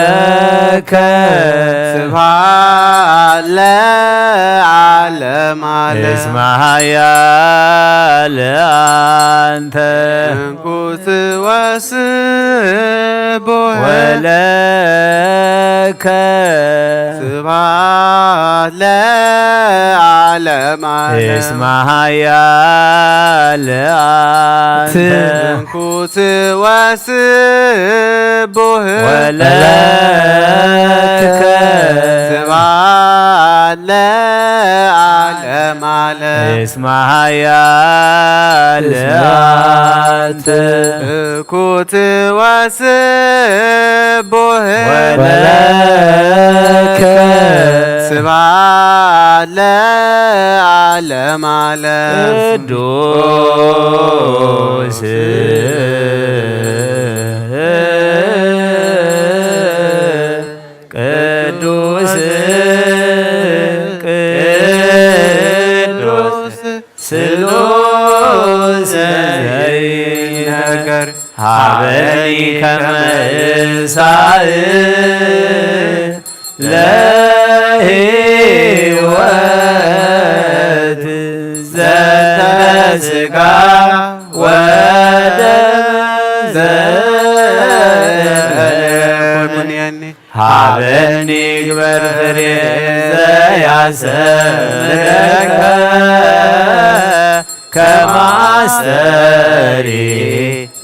ወለከ ስብሐት ለዓለመ ዓለም። እስመ ኃያል አንተ እኩት ወስቡህ ወለከ ስብሐት ለዓለመ ዓለም። እስመ ኃያል አንተ ትንኩት ወስቡህ ወለከ ስብሐት ለዓለመ ዓለም። እስመ ኃያል አንተ ትንኩት ወስቡህ ወለከ ስብሐት ለዓለመ ዓለም። ቅዱስ ቅዱስ ቅዱስ ስሉስ ዘይነገር ሀበኒ ከመ እሳእ ለህይወት ዘንተ ስጋ ወደም ዘኩንየኒ ሀበኒ ግበር ፍሬ ዘያሰምረከ ከማስተሪ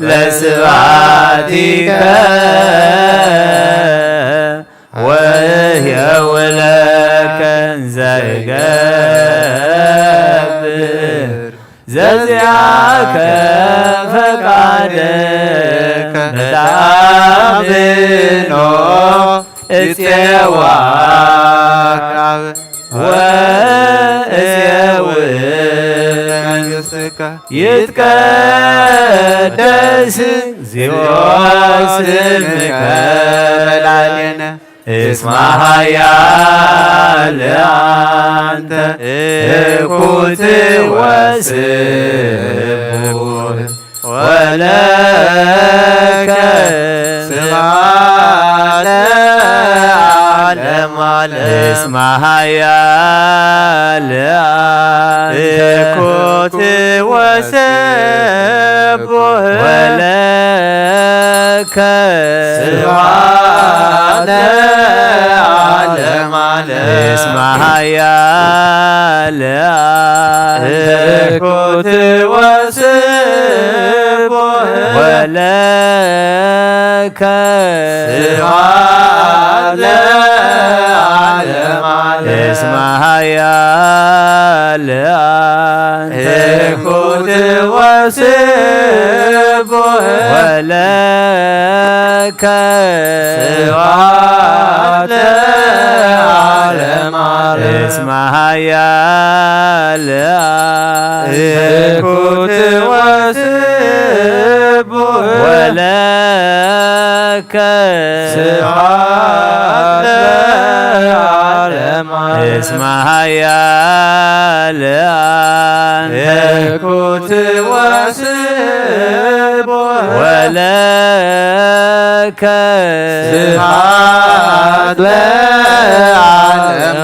ለስብሐቲከ ወህየውለከ ዘይገብር ዘዚአከ ፈቃድከ በታምኖ እፄዋ ካብ ወእዜው መንግሥትከ ይትቀደስ እግዚኦ ስምከ በላዕሌነ እስመ ኃያል አንተ እኩት ወስቡህ ወለከ ስብሐት ለዓለመ እስመ ኃያል አንተ ትኩት ወስቡሕ ወለከ ስብሐት ለዓለመ ዓለም። እስመ ኃያል አንተ ትኩት ወስቡሕ ወለከ ስብሐት ለዓለመ ዓለም። እስመ ኃያል አንተ ትኩት ወስቡሕ ወለከ ስብሐት ለዓለመ ዓለም። እስመ ኃያል አንተ ትኩት ወስቡሕ ወለከ ስብሐት ለዓለመ ዓለም። እስመ ኃያል አንተ ትኩት ወስቡሕ ወለከ ስብሐት ለዓለመ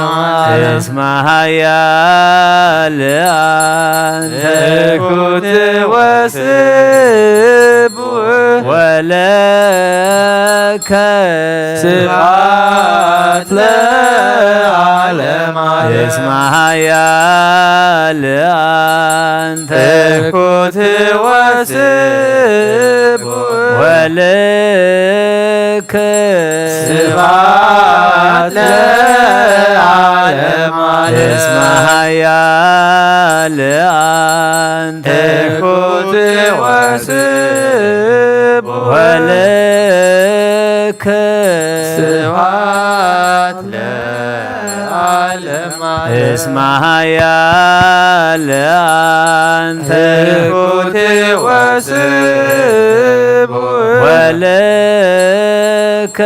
ዓለም። እስመ ኃያል አንተ ትኩት ወስቡሕ ወለከ ስብሐት ለዓለመ ዓለም። እስመ ኃያል አንተ ትኩት ወስቡሕ ወለከ ስብሐት ለዓለመ ዓለም። እስመ ኃያል አንተ ትኩት ወስቡሕ ወለከ ስብሐት ለዓለመ ዓለም። እስመ ኃያል አንተ ትኩት ወስቡሕ ወለከ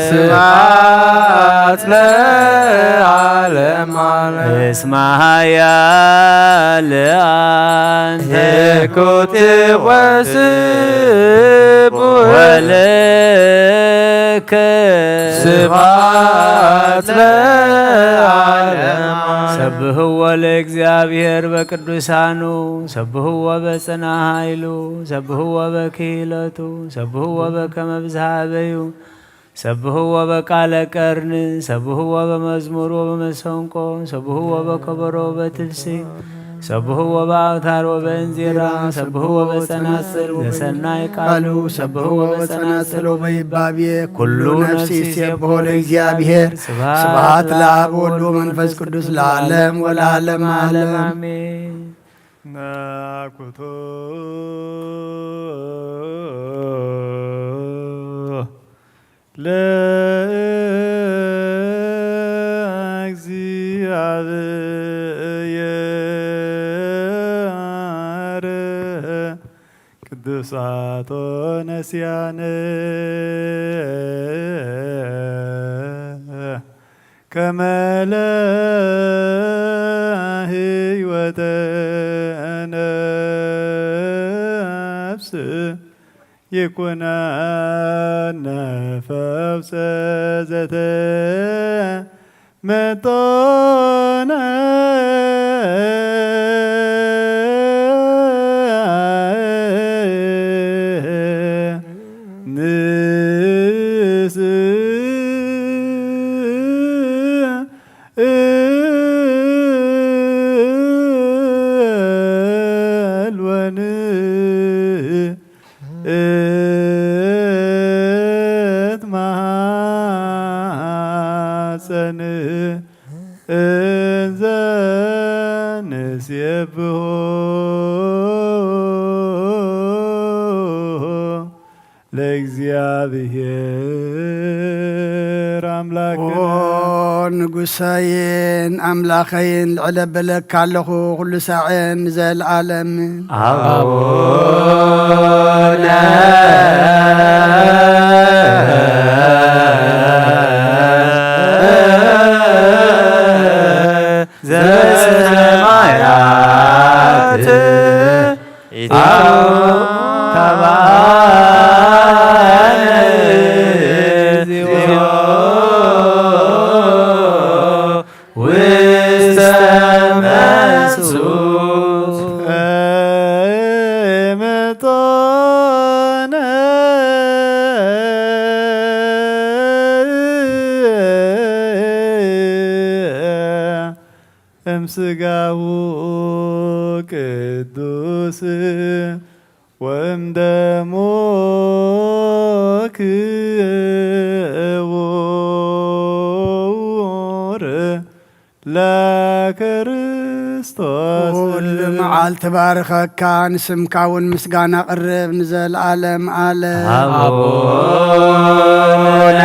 ስብሐት ለዓለመ ዓለም። እስመ ኃያል አንተ ትኩት ወስቡሕ ወለከ ስብሐት ለዓለመ ዓለም። ሰብሕዎ ለእግዚኣብሔር በቅዱሳኑ፣ ሰብሕዎ በጽና ኃይሉ፣ ሰብሕዎ በክህለቱ፣ ሰብሕዎ በከመ ብዝሃ በዩ፣ ሰብሕዎ በቃለ ቀርን፣ ሰብሕዎ በመዝሙር ወበመሰንቆ፣ ሰብሕዎ በከበሮ ወበትፍሲ፣ ሰብሕዎ በአውታር ወበእንዚራ፣ ሰብሕዎ በጸናጽል ወበሰናይ ቃሉ፣ ሰብሕዎ በጸናጽል ወበይባቤ፣ ኩሉ ነፍሲ ይሴብሖ ለእግዚኣብሔር። ስብሐት ለአብ ወወልድ ወመንፈስ ቅዱስ ለዓለም ወለዓለመ ዓለም። አሜን። ናኩቶ ለእግዚአብሔር ቅዱሳቶ ነስያነ ከመ ለህይወተ ነፍስ ይኩነነ ፈውሰ ዘተመጦነ ንስእል ወንእት መሐፀን እንዘ ንሴብሖ ለእግዚኣብሔር አምላክነ። ኦ ንጉሰይን ኣምላኸይን፣ ልዕለ በለካ ኣለኹ ኩሉ ሳዕን ንዘለዓለም። አቡነ ዘበሰማያት ይትባረክ ስምከ። ስጋሁ ቅዱስ ወእምደሙ ክቡር ለክርስቶስ። ኩሉ መዓልቲ ባርከካ፣ ንስምካ እውን ምስጋና ቅርብ ንዘለዓለም ዓለም። ኣቡነ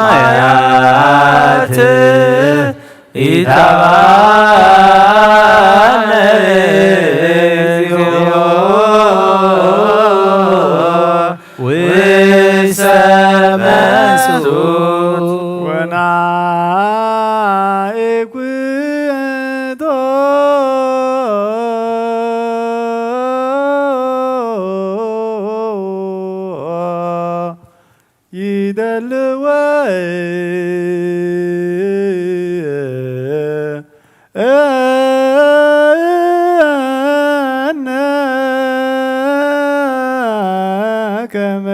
ዘበሰማያት ኢታባነ እግዚኦ ውስተ መንሱት ወናእኩቶ ይደልወ እነ ከመ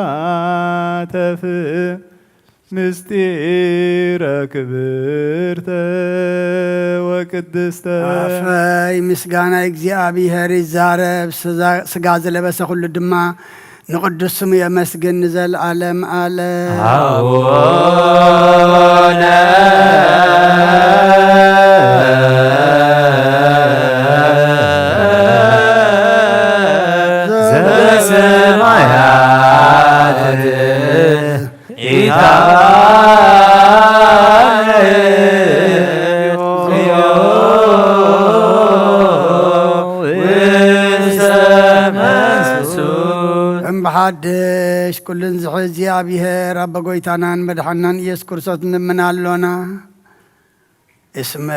እንሳተፍ ምስጢረ ክብርተ ወቅድስተ። ኣፈይ ምስጋና እግዚኣብሔር ይዛረብ፣ ስዛ-፣ ስጋ ዝለበሰ ኩሉ ድማ ንቅዱስ ስሙ የመስግን ንዘለዓለም ዓለም። ኣቡነ ዘበሰማያት ኢታባነ እግዚኦ ውስተ መንሱት። እምብሓድሽ ኩሉን ዝሕዝ እግዚኣብሔር ኣቦ ጎይታናን መድሓናን ኢየሱስ ክርስቶስ ንልምን ኣሎና። እስመ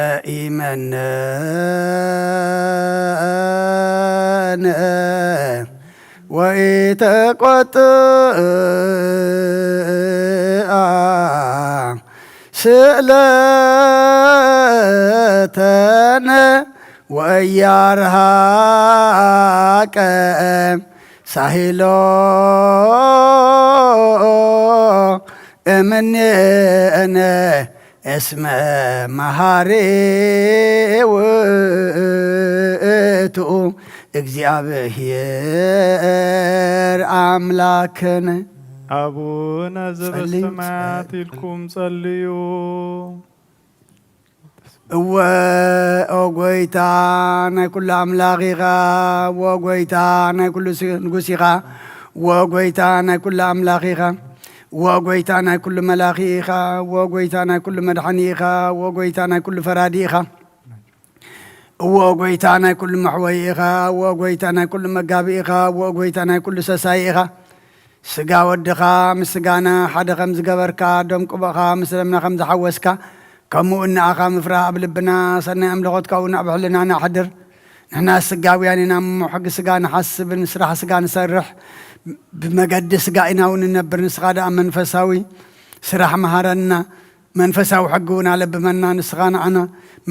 ኢመነነ ወኢተቆጥአ ስእለተነ ወያርሃቀ ሳሂሎ እምኔነ እስመ መሃሪ ውእቱ እግዚኣብሔር ኣምላክነ። ኣቡነ ጸልዩ፣ ዘበሰማያት ጸልዩ። ኢልኩም ጸልዩ። እወ፣ ኦ ጎይታ፣ ናይ ኩሉ ኣምላኽ ኢኻ። እወ፣ ጎይታ፣ ናይ ኩሉ ስ-፣ ንጉስ ኢኻ። እወ፣ ጎይታ፣ ናይ ኩሉ ኣምላኽ ኢኻ። እወ፣ ጎይታ፣ ናይ ኩሉ መላኺ ኢኻ። እወ፣ ጎይታ፣ ናይ ኩሉ መድሓኒ ኢኻ። እወ፣ ጎይታ፣ ናይ ኩሉ ፈራዲ ኢኻ። እወ፣ ጎይታ፣ ናይ ኩሉ መሕወይ ኢኻ። እወ፣ ጎይታ፣ ናይ ኩሉ መጋቢ ኢኻ። እወ፣ ጎይታ፣ ናይ ኩሉ ሰሳይ ኢኻ። ስጋ ወድኻ ምስ ስጋና ሓደ ከም ዝገበርካ፣ ደም ቅቡእኻ ምስ ደምና ከም ዝሓወስካ፣ ከምኡ ንኣኻ ምፍራህ ኣብ ልብና፣ ሰናይ ኣምልኾትካ እውን ኣብ ሕልናና ኣሕድር። ንሕና ስጋውያን ኢና እሞ፣ ሕጊ ስጋ ንሓስብ፣ ንስራሕ ስጋ ንሰርሕ፣ ብመገዲ ስጋ ኢና እውን ንነብር። ንስኻ ደኣ መንፈሳዊ ስራሕ መሃረና፣ መንፈሳዊ ሕጊ እውን ኣለብመና። ንስኻ ንዓና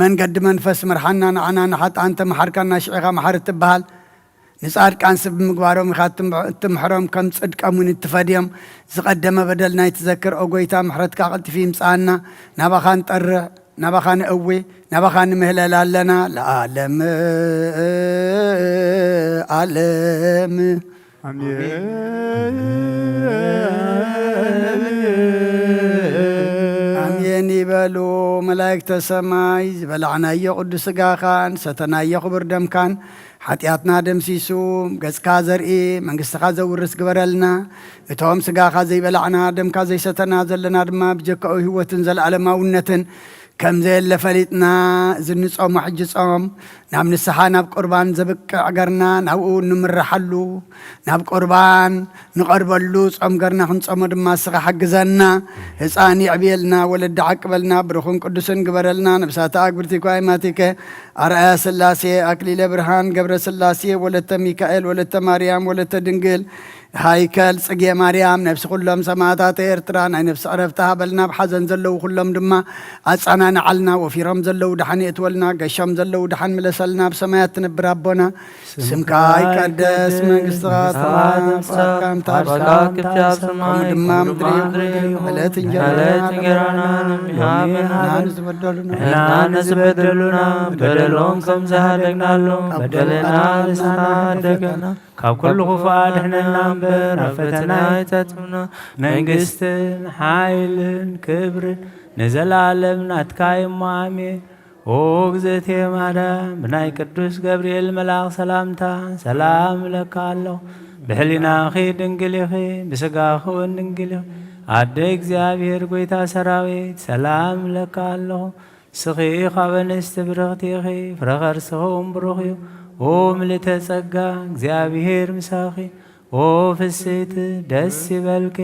መንገዲ መንፈስ ምርሓና፣ ንዓና ንሓጥኣን ተመሓርካና፣ ሽዕኻ መሓሪ ትበሃል። ንጻድቃን ሰብ ብምግባሮም ኢኻ እትም-፣ እትምሕሮም፣ ከም ጽድቀም እውን እትፈድዮም። ዝቐደመ በደልና ኣይትዘክር፣ ኦ ጎይታ፣ ምሕረትካ ቀልጢፉ ይምጽኣና። ናባኻ ንጠርዕ፣ ናባኻ ንእዊ፣ ናባኻ ንምህለል ኣለና። ለዓለም ዓለም። ኣሜን። ኣሜን ይበሉ መላእክተ ሰማይ። ዝበላዕናዮ ቅዱስ ስጋኻን ሰተናዮ ክቡር ደምካን ሓጢኣትና ደምሲሱ ገጽካ ዘርኢ መንግስትኻ ዘውርስ ግበረልና። እቶም ስጋኻ ዘይበላዕና ደምካ ዘይሰተና ዘለና ድማ ብጀካኡ ህይወትን ዘለዓለማውነትን ከም ዘየለ ፈሊጥና፣ እዚ ንጾሞ ሕጂ ጾም ናብ ንስሓ ናብ ቁርባን ዘብቅዕ ገርና ናብኡ ንምርሓሉ፣ ናብ ቁርባን ንቐርበሉ ጾም ገርና ክንጾሞ ድማ ንስኻ ሓግዘና። ህፃን የዕብየልና፣ ወለዲ ዓቅበልና፣ ብሩኽን ቅዱስን ግበረልና። ነብሳተ ኣግብርቲኮ ኣይማቲከ ኣርኣያ ስላሴ፣ ኣክሊለ ብርሃን ገብረ ስላሴ፣ ወለተ ሚካኤል፣ ወለተ ማርያም፣ ወለተ ድንግል፣ ሃይከል ጽጌ ማርያም፣ ነፍሲ ኩሎም ሰማዕታት ኤርትራ ናይ ነፍሲ ዕረፍቲ ሃበልና፣ ኣብ ሓዘን ዘለዉ ኩሎም ድማ ኣጸናንዓልና፣ ወፊሮም ዘለዉ ደሓን የእትወልና፣ ገሾም ዘለዉ ደሓን ምለሰልና፣ ኣብ ሰማያት ትነብር ኣቦና፣ ስምካ ይቀደስ፣ መንግስትኻ ትምጻእ፣ ፍቃድካ ኣብ ሰማይ ከምኡ ድማ ኣብ ምድሪ ይኹን። ዕለት እንጀራና እንጀራና ሃበና፣ ንበደሉና ንሕና ንዝበደሉና በደሎም ከም ዝሃደግናሎም በደልና ንስኻ ሃደገና፣ ካብ ኩሉ ክፉእ ኣድሕነና እምበር፣ ናብ ፈተና ኣይተእትወና። መንግስትን ሓይልን ክብርን ንዘለኣለም ናትካ እዩ እሞ፣ ኣሜን። ኦ እግዝእትየ ማርያም፣ ብናይ ቅዱስ ገብርኤል መልኣኽ ሰላምታ ሰላም እብለካ ኣለኹ። ብሕሊናኺ ድንግል ኢኺ፣ ብስጋኺ እውን ድንግል ኢኺ። ኣደ እግዚኣብሔር፣ ጐይታ ሰራዊት፣ ሰላም እብለካ ኣለኹ። ንስኺ ካብ ኣንስቲ ብርኽቲ ኢኺ፣ ፍረ ከርስኺ እውን ብሩኽ እዩ። ኦ ምልእተ ጸጋ፣ እግዚኣብሔር ምሳኺ። ኦ ፍስሕቲ፣ ደስ ይበልኪ፣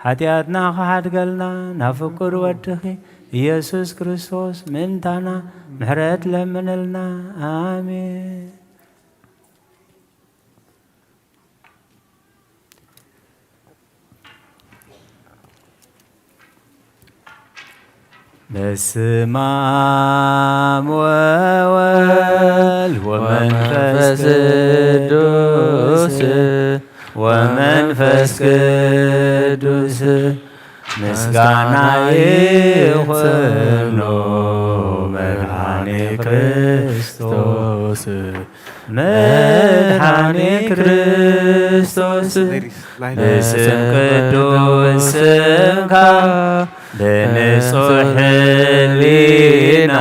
ሓጢኣትና ክሓድገልና ናብ ፍቁር ወድኺ ኢየሱስ ክርስቶስ ምእንታና ምሕረት ለምንልና። ኣሜን። በስመ አብ ወወልድ ወመንፈስ ቅዱስ፣ ወመንፈስ ቅዱስ ምስጋና ይኹኖ መድኃኔ ክርስቶስ። መድኃኔ ክርስቶስ፣ ብስም ቅዱስ ስምካ፣ ብንጹሕ ሕሊና፣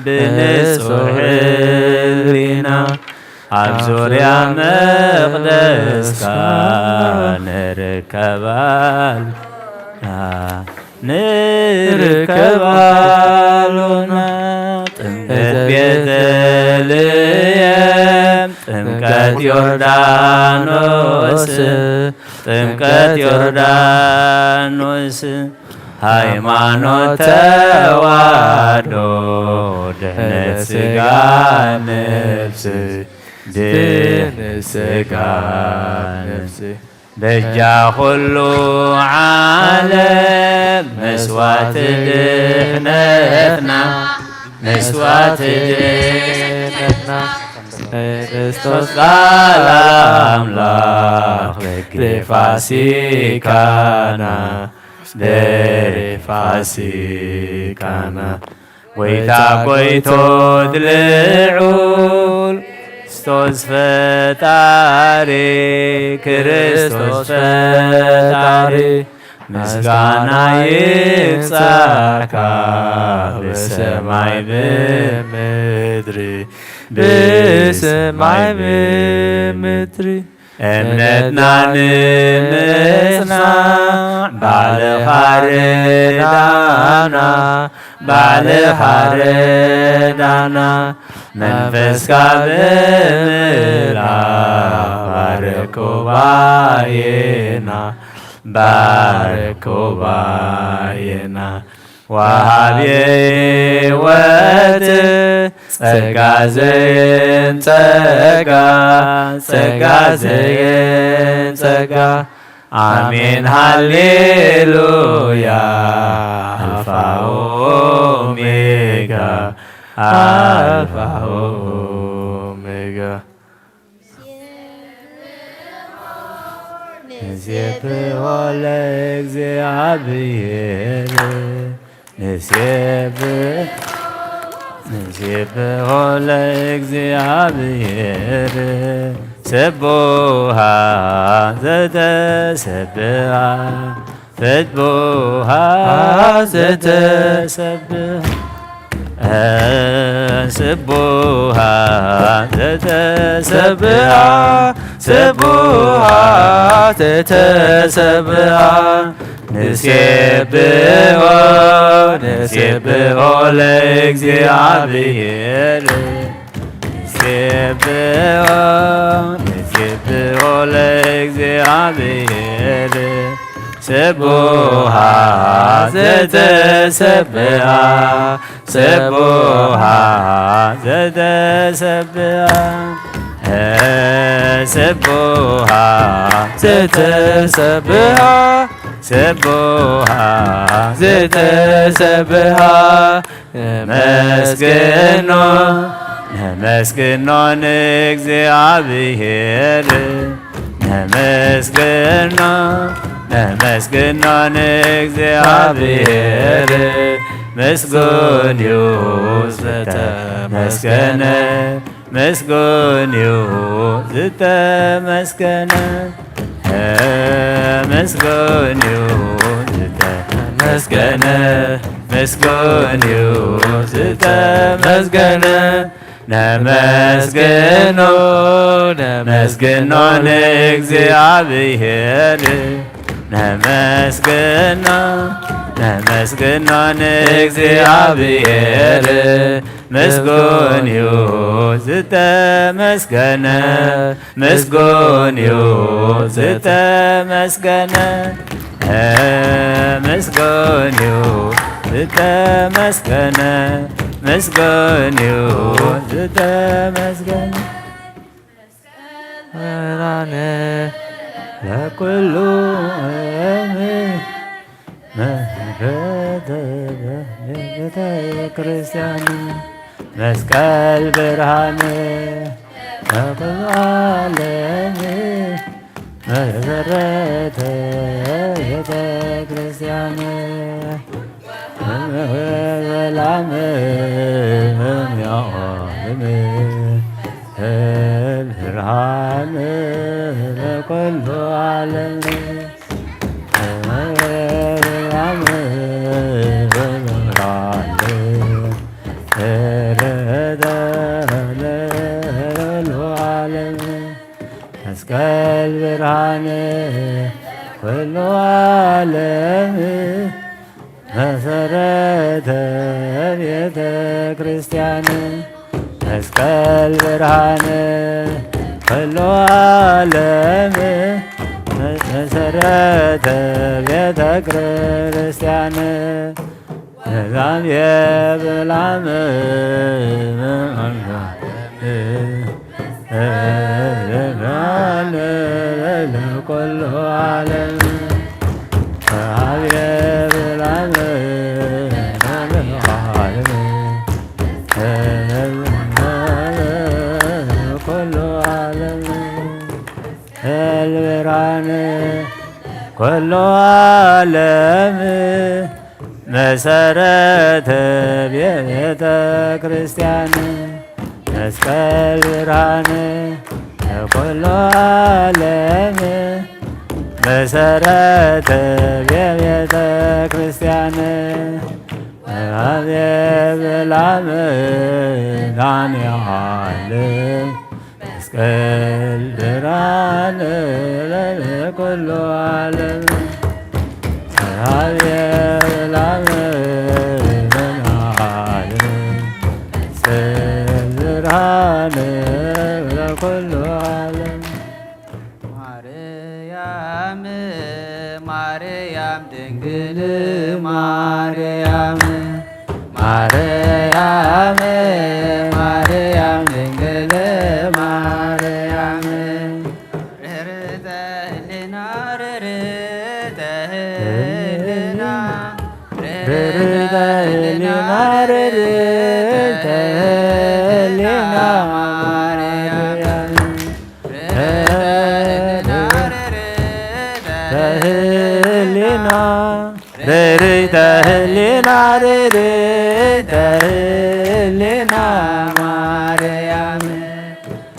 ብንጹሕ ሕሊና፣ ኣብ ዙርያ መቕደስካ ንርከባል ንርከባሉና። ጥምቀት ቤተልሔም፣ ጥምቀት ዮርዳኖስ፣ ጥምቀት ዮርዳኖስ፣ ሃይማኖት ተዋህዶ፣ ድሕነት ስጋ ነፍስ፣ ድሕነት ስጋ ነፍስ። በጃ ኩሉ ዓለም መስዋዕቲ ድሕነትና፣ መስዋዕቲ ድሕነትና፣ ክርስቶስ ቃል ኣምላኽ በግሬ ፋሲካና፣ በግሬ ፋሲካና። ጐይታ ጐይቶት ልዑል ክርስቶስ ፈጣሪ፣ ክርስቶስ ፈጣሪ፣ ምስጋና ይብጻሕካ ብሰማይ ብምድሪ፣ ብሰማይ ብምድሪ። እምነትና ንምጽናዕ ባዕልኻ ርዳና፣ ባዕልኻ ርዳና። መንፈስካ ብምልኣኽ ባርክ ጉባኤና፣ ባርክ ጉባኤና። ወሃቤ ሕይወት ጸጋ ዘይን ጸጋ፣ ጸጋ ዘይን ጸጋ። ኣሜን ሃሌሉያ። ኣልፋ ኦሜጋ፣ ኣልፋ ኦሜጋ። ንሴብሖ ለእግዚኣብሔር፣ ንሴብሖ፣ ንሴብሖ ለእግዚኣብሔር። ስቡሃ ዘተሰብሃ፣ ስቡሃ ዘተሰብሃ። ስቡሃ ዘተሰብሃ፣ ስቡሃ ዘተሰብሃ። ንሴብሖ፣ ንሴብሖ ለእግዚኣብሔር። ንሴብሖ፣ ንሴብሖ ለእግዚኣብሔር። ስቡሃ ዘተሰብሃ፣ ስቡሃ ዘተሰብሃ። ስቡሃ ዝተሰብሃ፣ ስቡሃ ዝተሰብሃ፣ ነመስግኖ፣ ነመስግኖ ንእግዚኣብሔር፣ ነመስግኖ፣ ነመስግኖ ንእግዚኣብሔር፣ ምስጉን እዩ ዝተመስገነ። ምስጉን እዩ ዝተመስገነ፣ ምስጉን እዩ ዝተመስገነ፣ ምስጉን እዩ ዝተመስገነ። ነመስግኖ፣ ነመስግኖ ንእግዚኣብሔር፣ ነመስግኖ፣ ነመስግኖ ንእግዚኣብሔር። ምስጉን እዩ ዝተመስገነ፣ ምስጉን እዩ ዝተመስገነ፣ ምስጉን እዩ ዝተመስገነ፣ ምስጉን እዩ ዝተመስገነ። ብርሃነ ለኩሉ ዓለም። መሰረተ ቤተ ክርስቲያን መስቀል ብርሃን ለኩሉ ዓለም። መሰረተ ቤተ ክርስቲያን ወላም ዓለም ብርሃን ለኩሉ ዓለም። መስቀል ብርሃን ኩሉ ዓለም መሰረተ ቤተ ክርስቲያን መስቀል ብርሃን ኩሉ ዓለም መሰረተ ቤተ ክርስቲያን። ሰላም የብላም ለኩሉ ዓለም። ሰላም የብላም ኩሉ ዓለም። መስቀል ብርሃን ኩሉ ዓለም መሰረተ ቤተ ክርስቲያን መስቀል ብርሃን ኩሉ ዓለም መሰረተ ቤተ ክርስቲያን። አቤት ብላም ዳንኤል መስቀል ብርሃን ለኩሉ ዓለም። አቤት ብላም ዳንኤል መስቀል ብርሃን ለኩሉ ዓለም። ማርያም ማርያም ድንግል ማርያም ማርያም ማርያም ድንግል ማርያም ርርተ ህሊና ርርተ ህሊና ርርተ ህሊና ርርተ ህሊና ማርያም ተህሊና ርርተ ህሊና ርርተ ህሊና ማርያም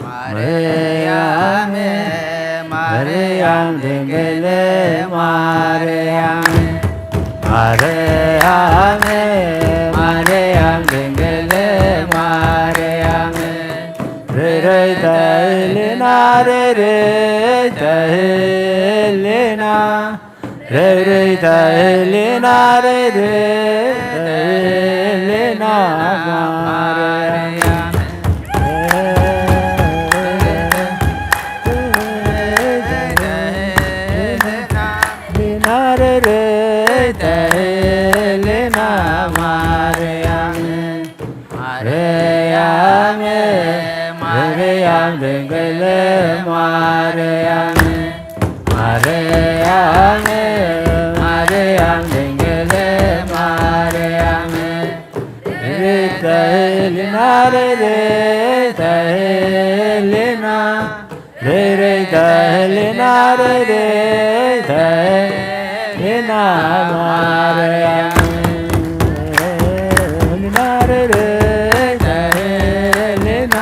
ማርያም ማርያም ድንግል ማርያም ማርያም ማርያም ድንግል ማርያም ርርተ ህሊና ርርተ ህሊና ርርተ ህሊና ርርተ ህሊና ማርያም ርርተ ህሊና ማርያም ማርያም ማርያም ድንግል ማርያም፣ ማርያም፣ ማርያም፣ ድንግል ማርያም፣ ርድእተ ህሊና፣ ርድእተ ህሊና፣ ርድእተ ህሊና፣ ርድእተ ህሊና ማርያም፣ ህሊና፣ ርድእተ ህሊና፣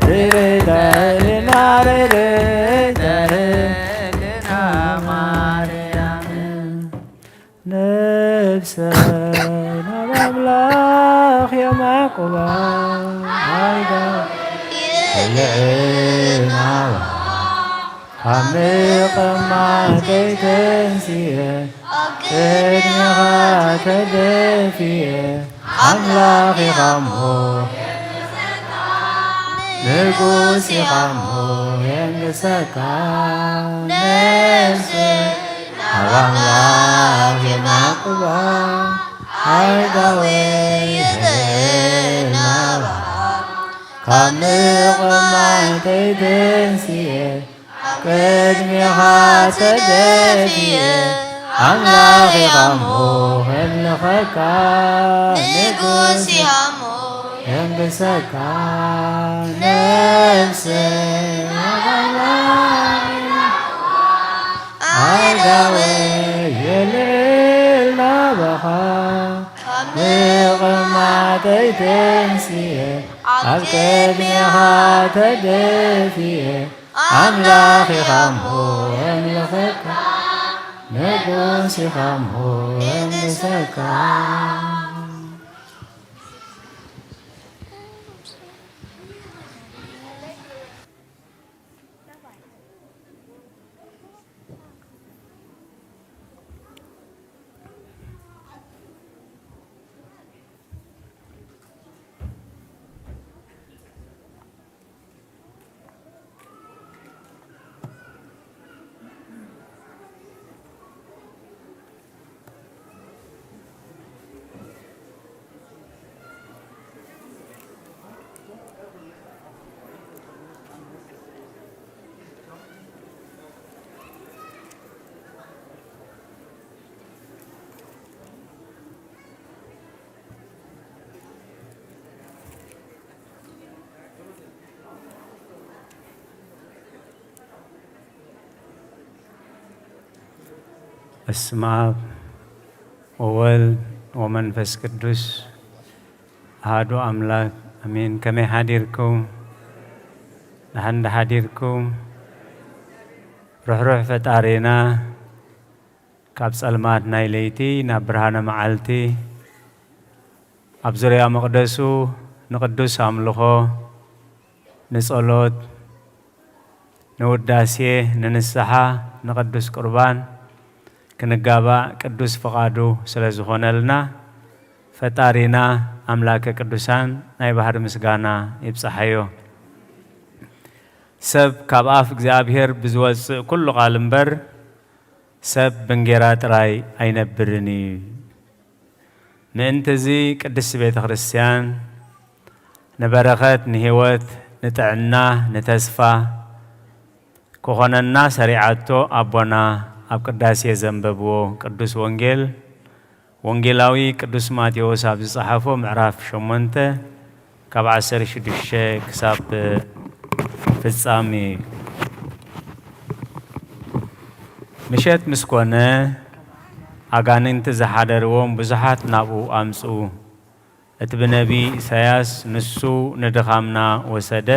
ርድእተ ህሊና፣ ርድእተ ህሊና ማርያም። ነፍሰ ናብ ኣምላኽ የማዕቁባ፣ ኣይዳ ልዕናዋ ካብ ምቕማጠይ ተንስየ፣ ቅድሜኻ ተደፍየ፣ ኣምላኽ ኢኻ እሞ ንጉስ ኢኻ እሞ የንግሰካ። ነፍሰይ ኣብ ኣምላኽ የማዕቁባ፣ ኣእዳወይ የለናባ። ካብ ምቕማጠይ ተንስየ፣ ቅድሜኻ ተደፍየ፣ ኣምላኽ ኢኻ እሞ ከምልኸካ። ንጉስ ኢኻ እሞ የንግሰካ። ነፍሰይ ኣእዳወይ የልዕል ናባኻ። ካብ ምቕማጠይ ተንስየ፣ ኣብ ቅድሜኻ ተደፍየ፣ ኣምላኽ ኢኻ እሞ የምልኸካ። ንጉስ ኢኻ እሞ የንግሰካ። በስመ አብ ወወልድ ወመንፈስ ቅዱስ አሐዱ አምላክ አሜን። ከመይ ሓዲርኩም? ደሓን ዶ ሓዲርኩም? ርሕሩሕ ፈጣሪና ካብ ጸልማት ናይ ለይቲ ናብ ብርሃነ መዓልቲ፣ ኣብ ዙርያ መቕደሱ ንቕዱስ ኣምልኾ፣ ንጸሎት፣ ንውዳሴ፣ ንንስሓ፣ ንቕዱስ ቁርባን ክንጋባእ ቅዱስ ፍቓዱ ስለ ዝኾነልና፣ ፈጣሪና ኣምላከ ቅዱሳን ናይ ባህሪ ምስጋና ይብጽሓዮ። ሰብ ካብ ኣፍ እግዚኣብሔር ብዝወጽእ ኩሉ ቃል እምበር፣ ሰብ ብእንጌራ ጥራይ ኣይነብርን እዩ። ምእንትዚ ቅድስቲ ቤተ ክርስቲያን ንበረኸት፣ ንህይወት፣ ንጥዕና፣ ንተስፋ ክኾነና ሰሪዓቶ ኣቦና ኣብ ቅዳሴ ዘንበብዎ ቅዱስ ወንጌል፣ ወንጌላዊ ቅዱስ ማቴዎስ ኣብ ዝጸሓፎ ምዕራፍ ሸሞንተ ካብ ዓሰርተ ሽዱሽተ ክሳብ ፍጻሜ። ምሸት ምስ ኮነ፣ ኣጋንንቲ ዝሓደርዎም ብዙሓት ናብኡ ኣምጽኡ። እቲ ብነቢይ ኢሳያስ፣ "ንሱ ንድኻምና ወሰደ፣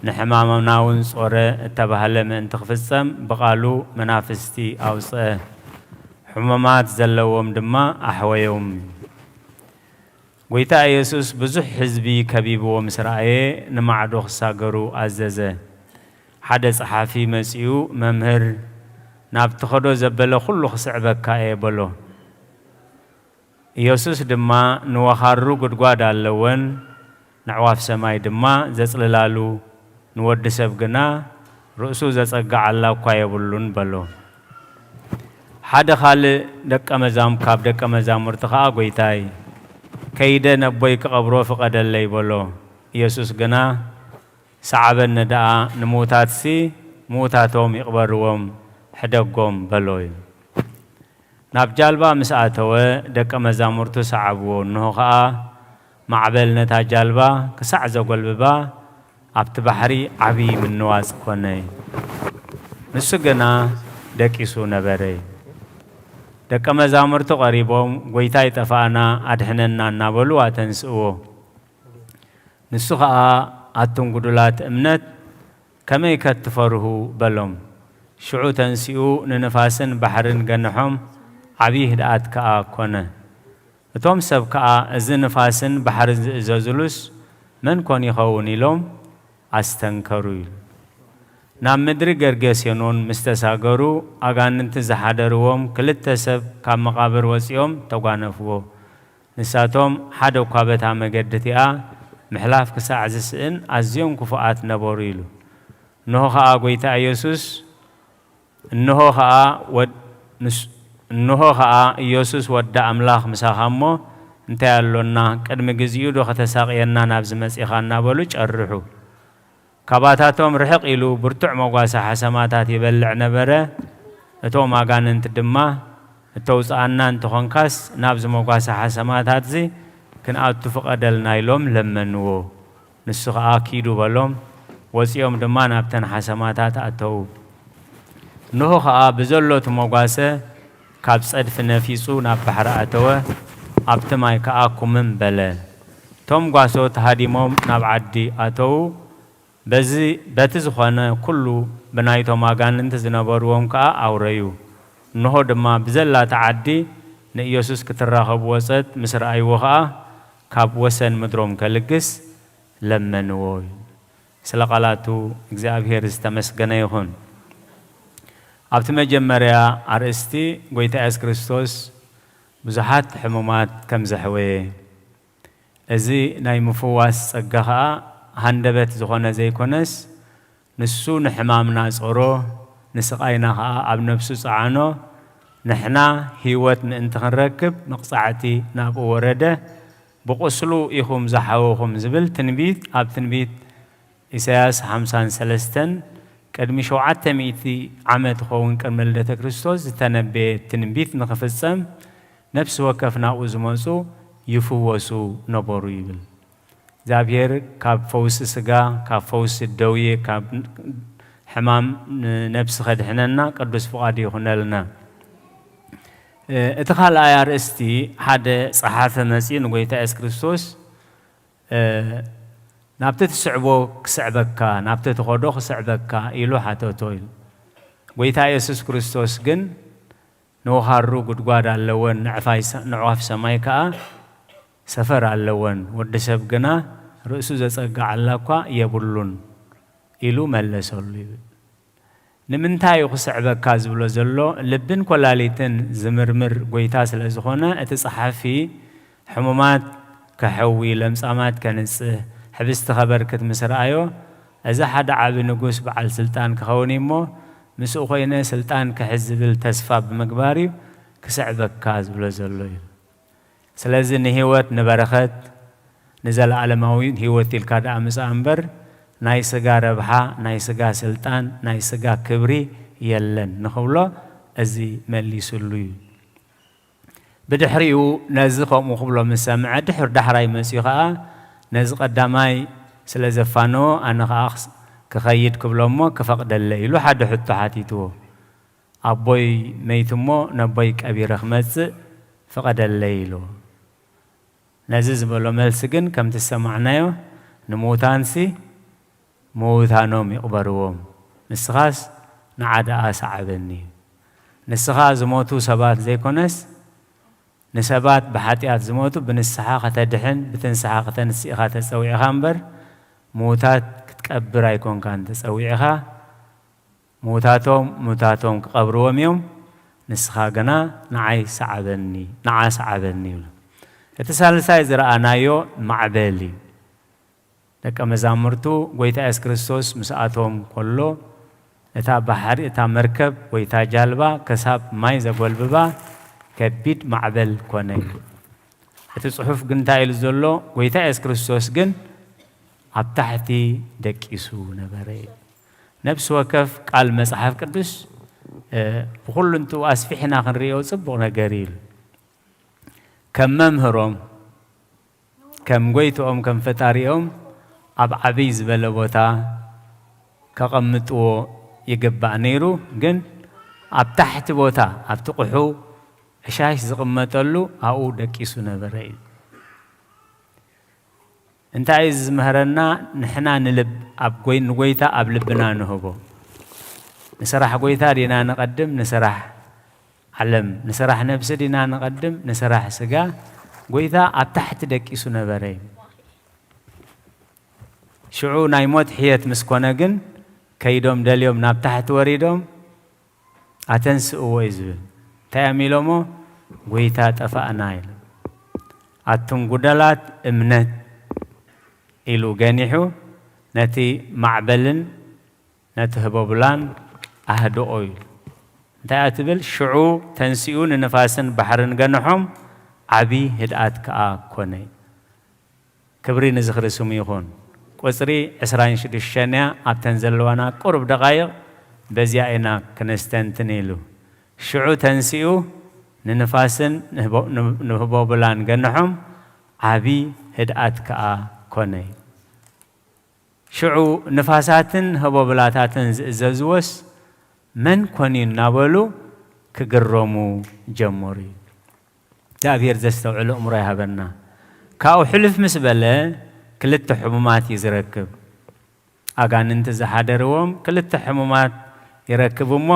ንሕማምና እውን ጾረ" እተባህለ ምእንቲ ክፍጸም፣ ብቓሉ መናፍስቲ ኣውጽአ። ሕሙማት ዘለዎም ድማ ኣሕወዮም። ጐይታ ኢየሱስ ብዙሕ ህዝቢ ከቢብዎ ምስ ረኣየ፣ ንማዕዶ ክሳገሩ ኣዘዘ። ሓደ ጸሓፊ መጺኡ፣ "መምህር፣ ናብ ትኸዶ ዘበለ ኹሉ ክስዕበካ እየ" በሎ። ኢየሱስ ድማ፣ "ንወኻሩ ጒድጓድ ኣለወን፣ ነዕዋፍ ሰማይ ድማ ዘጽልላሉ፣ ንወዲ ሰብ ግና ርእሱ ዘጸግዓላ እኳ የብሉን" በሎ። ሓደ ካልእ ደቀ መዛም-፣ ካብ ደቀ መዛሙርቲ ኸኣ፣ "ጐይታይ፣ ከይደ ነቦይ ክቐብሮ ፍቐደለይ" በሎ። ኢየሱስ ግና፣ ሰዓበኒ ደኣ፣ ንምዉታትሲ ምዉታቶም ይቕበርዎም፣ ሕደጎም በሎ እዩ። ናብ ጃልባ ምስ ኣተወ፣ ደቀ መዛሙርቱ ሰዓብዎ። እንሆ ኸኣ፣ ማዕበል ነታ ጃልባ ክሳዕ ዘጎልብባ፣ ኣብቲ ባሕሪ ዓብዪ ምንዋጽ ኮነ። ንሱ ግና ደቂሱ ነበረ። ደቀ መዛሙርቱ ቀሪቦም፣ "ጐይታ፣ ይጠፍኣና፣ ኣድሕነና" እናበሉ ኣተንስእዎ። ንሱ ኸኣ፣ "ኣቱም ጉዱላት እምነት፣ ከመይ ከትፈርሁ?" በሎም። ሽዑ ተንሲኡ፣ ንንፋስን ባሕርን ገንሖም፣ ዓብዪ ህድኣት ከኣ ኮነ። እቶም ሰብ ከኣ፣ "እዚ ንፋስን ባሕርን ዝእዘዙሉስ መን ኮን ይኸውን?" ኢሎም ኣስተንከሩ ኢሉ። ናብ ምድሪ ገርጌሴኖን ምስ ተሳገሩ፣ ኣጋንንቲ ዝሓደርዎም ክልተ ሰብ ካብ መቓብር ወጺኦም ተጓነፍዎ። ንሳቶም ሓደ እኳ በታ መገዲ እቲኣ ምሕላፍ ክሳዕ ዝስእን ኣዝዮም ክፉኣት ነበሩ ኢሉ። እንሆ ኸኣ ጐይታ ኢየሱስ፣ እንሆ ኸኣ ወድ-፣ ንስ-፣ እንሆ ኸኣ ኢየሱስ ወዲ ኣምላኽ ምሳኻ እሞ፣ እንታይ ኣሎና? ቅድሚ ግዚኡ ዶ ከተሳቕየና ናብዚ መጺኻ? እናበሉ ጨርሑ። ካባታቶም ርሕቕ ኢሉ ብርቱዕ መጓሰ ሓሰማታት ይበልዕ ነበረ። እቶም ኣጋንንቲ ድማ፣ "እተውጽኣና እንተኾንካስ፣ ናብዚ መጓሰ ሓሰማታትዚ ክንኣቱ ፍቐደልና" ኢሎም ለመንዎ። ንሱ ኸኣ "ኪዱ" በሎም። ወጺኦም ድማ ናብተን ሓሰማታት ኣተዉ። እንሆ ኸኣ ብዘሎ እቲ መጓሰ ካብ ጸድፊ ነፊጹ ናብ ባሕሪ ኣተወ፣ ኣብቲ ማይ ከኣ ኩምም በለ። እቶም ጓሶት ሃዲሞም ናብ ዓዲ ኣተዉ። በዚ፣ በቲ ዝኾነ ኩሉ ብናይቶም ኣጋንንቲ ዝነበርዎም ከኣ ኣውረዩ። እንሆ ድማ ብዘላ እታ ዓዲ ንኢየሱስ ክትራኸብ ወጸት ምስ ረኣይዎ ኸኣ ካብ ወሰን ምድሮም ከልግስ ለመንዎ። ስለ ቃላቱ እግዚኣብሔር ዝተመስገነ ይኹን። ኣብቲ መጀመርያ ኣርእስቲ ጐይታ ኢየሱስ ክርስቶስ ብዙሓት ሕሙማት ከም ዘሕወየ፣ እዚ ናይ ምፍዋስ ጸጋ ኸኣ ሃንደበት ዝኾነ ዘይኮነስ፣ ንሱ ንሕማምና ጾሮ፣ ንስቓይና ኸኣ ኣብ ነፍሱ ጸዓኖ፣ ንሕና ህይወት ምእንቲ ክንረክብ መቕጻዕቲ ናብኡ ወረደ፣ ብቑስሉ ኢኹም ዝሓወኹም ዝብል ትንቢት ኣብ ትንቢት ኢሳያስ ሓምሳን ሰለስተን ቅድሚ ሸውዓተ ሚእቲ ዓመት ክኸውን ቅድሚ ልደተ ክርስቶስ ዝተነበየ ትንቢት ንኽፍጸም ነፍሲ ወከፍ ናብኡ ዝመጹ ይፍወሱ ነበሩ ይብል። እግዚኣብሔር ካብ ፈውሲ ስጋ፣ ካብ ፈውሲ ደዌ፣ ካብ ሕማም ነፍሲ ከድሕነና ቅዱስ ፍቓዱ ይኹነልና። እ፣ እቲ ካልኣይ ኣርእስቲ፣ ሓደ ጸሓፊ መጺኡ ንጎይታ የሱስ ክርስቶስ፣ እ፣ "ናብቲ ትስዕቦ ክስዕበካ፣ ናብቲ ትኸዶ ክስዕበካ?" ኢሉ ሓተቶ ኢሉ። ጎይታ የሱስ ክርስቶስ ግን፣ "ንውሃሩ ጉድጓድ ኣለወን፣ ንዕፋይ ሰ-፣ ንዕዋፍ ሰማይ ከኣ ሰፈር ኣለወን፣ ወዲ ሰብ ግና ርእሱ ዘጸግዓላ እኳ የብሉን" ኢሉ መለሰሉ ይብል። ንምንታይ እዩ ክስዕበካ ዝብሎ ዘሎ፣ ልብን ኮላሊትን ዝምርምር ጎይታ ስለ ዝኾነ፣ እቲ ጸሓፊ ሕሙማት ከሕዊ፣ ለምጻማት ከንጽህ፣ ሕብስቲ ከበርክት ምስ ረኣዮ፣ "እዚ ሓደ ዓቢ ንጉስ በዓል ስልጣን ክኸውን እዩ እሞ፣ ምስኡ ኮይነ ስልጣን ክሕዝ" ዝብል ተስፋ ብምግባር እዩ ክስዕበካ ዝብሎ ዘሎ እዩ። ስለዚ ንህይወት፣ ንበረኸት፣ ንዘለኣለማዊ ህይወት ኢልካ ደኣ ምጻእ እምበር፣ ናይ ስጋ ረብሓ፣ ናይ ስጋ ስልጣን፣ ናይ ስጋ ክብሪ የለን ንኽብሎ እዚ መሊስሉ እዩ። ብድሕሪኡ ነዚ ከምኡ ክብሎ ምስ ሰምዐ፣ ድሕር ዳሕራይ መጺኡ ኸኣ ነዚ ቀዳማይ ስለ ዘፋነዎ፣ ኣነ ኸኣ ክኸይድ ክብሎ እሞ ክፈቕደለይ ኢሉ ሓደ ሕቶ ሓቲትዎ። "ኣቦይ መይቱ እሞ ነቦይ ቀቢረ ክመጽእ ፍቐደለይ" ኢልዎ። ነዚ ዝበሎ መልሲ ግን ከምቲ ዝሰማዕናዮ፣ "ንምዉታንሲ ምዉታኖም ይቕበርዎም፣ ንስኻስ ንዓ ደኣ ሰዓበኒ" እዩ። ንስኻ ዝሞቱ ሰባት ዘይኮነስ፣ ንሰባት ብሓጢኣት ዝሞቱ ብንስሓ ከተድሕን ብትንስሓ ከተንስእ ኢኻ ተጸዊዕኻ እምበር፣ ምዉታት ክትቀብር ኣይኮንካን ተጸዊዕኻ። ምዉታቶም ምዉታቶም ክቐብርዎም እዮም፣ ንስኻ ግና ንዓይ ሰዓበኒ፣ ንዓ ሰዓበኒ ይብሎ። እቲ ሳልሳይ ዝረኣናዮ ማዕበል እዩ። ደቀ መዛሙርቱ ጎይታ የሱስ ክርስቶስ ምስኣቶም ከሎ፣ እታ ባሕሪ፣ እታ መርከብ ወይ እታ ጃልባ ክሳብ ማይ ዘጎልብባ ከቢድ ማዕበል ኮነ። እቲ ጽሑፍ ግን እንታይ ኢሉ ዘሎ? ጎይታ የሱስ ክርስቶስ ግን ኣብ ታሕቲ ደቂሱ ነበረ። ነፍሲ ወከፍ ቃል መጽሓፍ ቅዱስ፣ እ፣ ብኹሉ እንትኡ ኣስፊሕና ክንርእዮ ጽቡቕ ነገር እዩ። ከም መምህሮም፣ ከም ጎይትኦም፣ ከም ፈጣሪኦም ኣብ ዓብይ ዝበለ ቦታ ከቐምጥዎ ይግባእ ነይሩ። ግን ኣብ ታሕቲ ቦታ፣ ኣብቲ ቁሑ ዕሻሽ ዝቕመጠሉ ኣብኡ ደቂሱ ነበረ እዩ። እንታይ እዩ ዝምህረና? ንሕና ንልብ ኣብ ጎይ-፣ ንጎይታ ኣብ ልብና ንህቦ። ንስራሕ ጎይታ ዲና ንቐድም፣ ንስራሕ ዓለም፣ ንስራሕ ነብሲ ዲና ንቐድም፣ ንስራሕ ስጋ? ጎይታ ኣብ ታሕቲ ደቂሱ ነበረ እዩ። ሽዑ ናይ ሞት ሕየት ምስ ኮነ ግን፣ ከይዶም ደልዮም ናብ ታሕቲ ወሪዶም፣ "ኣተንስእዎ" እዩ ዝብል። እንታይ እዮም ኢሎሞ? "ጎይታ ጠፋእና" ኢሉ። "ኣቱም ጉደላት እምነት" ኢሉ ገኒሑ፣ ነቲ ማዕበልን ነቲ ህቦብላን ኣህድኦ እዩ። እንታይ እያ ትብል? "ሽዑ ተንሲኡ ንንፋስን ባሕርን ገንሖም፣ ዓቢ ህድኣት ከኣ ኮነ" እዩ። ክብሪ ንዝኽሪ ስሙ ይኹን። ቁጽሪ ዕስራን ሽዱሽተን እያ፣ ኣብተን ዘለዋና ቁሩብ ደቓይቕ በዚኣ ኢና ክነስተንትን ኢሉ። "ሽዑ ተንሲኡ ንንፋስን ንህቦ-፣ ንህቦብላን ገንሖም፣ ዓቢ ህድኣት ከኣ ኮነ" እዩ። ሽዑ ንፋሳትን ህቦብላታትን ዝእዘዝዎስ መን ኮን እዩ እናበሉ ክግረሙ ጀመሩ እዩ። እግዚኣብሔር ዘስተውዕል ኣእምሮ ይሃበና። ካብኡ ሕልፍ ምስ በለ ክልተ ሕሙማት እዩ ዝረክብ። ኣጋንንቲ ዝሓደርዎም ክልተ ሕሙማት ይረክብ እሞ፣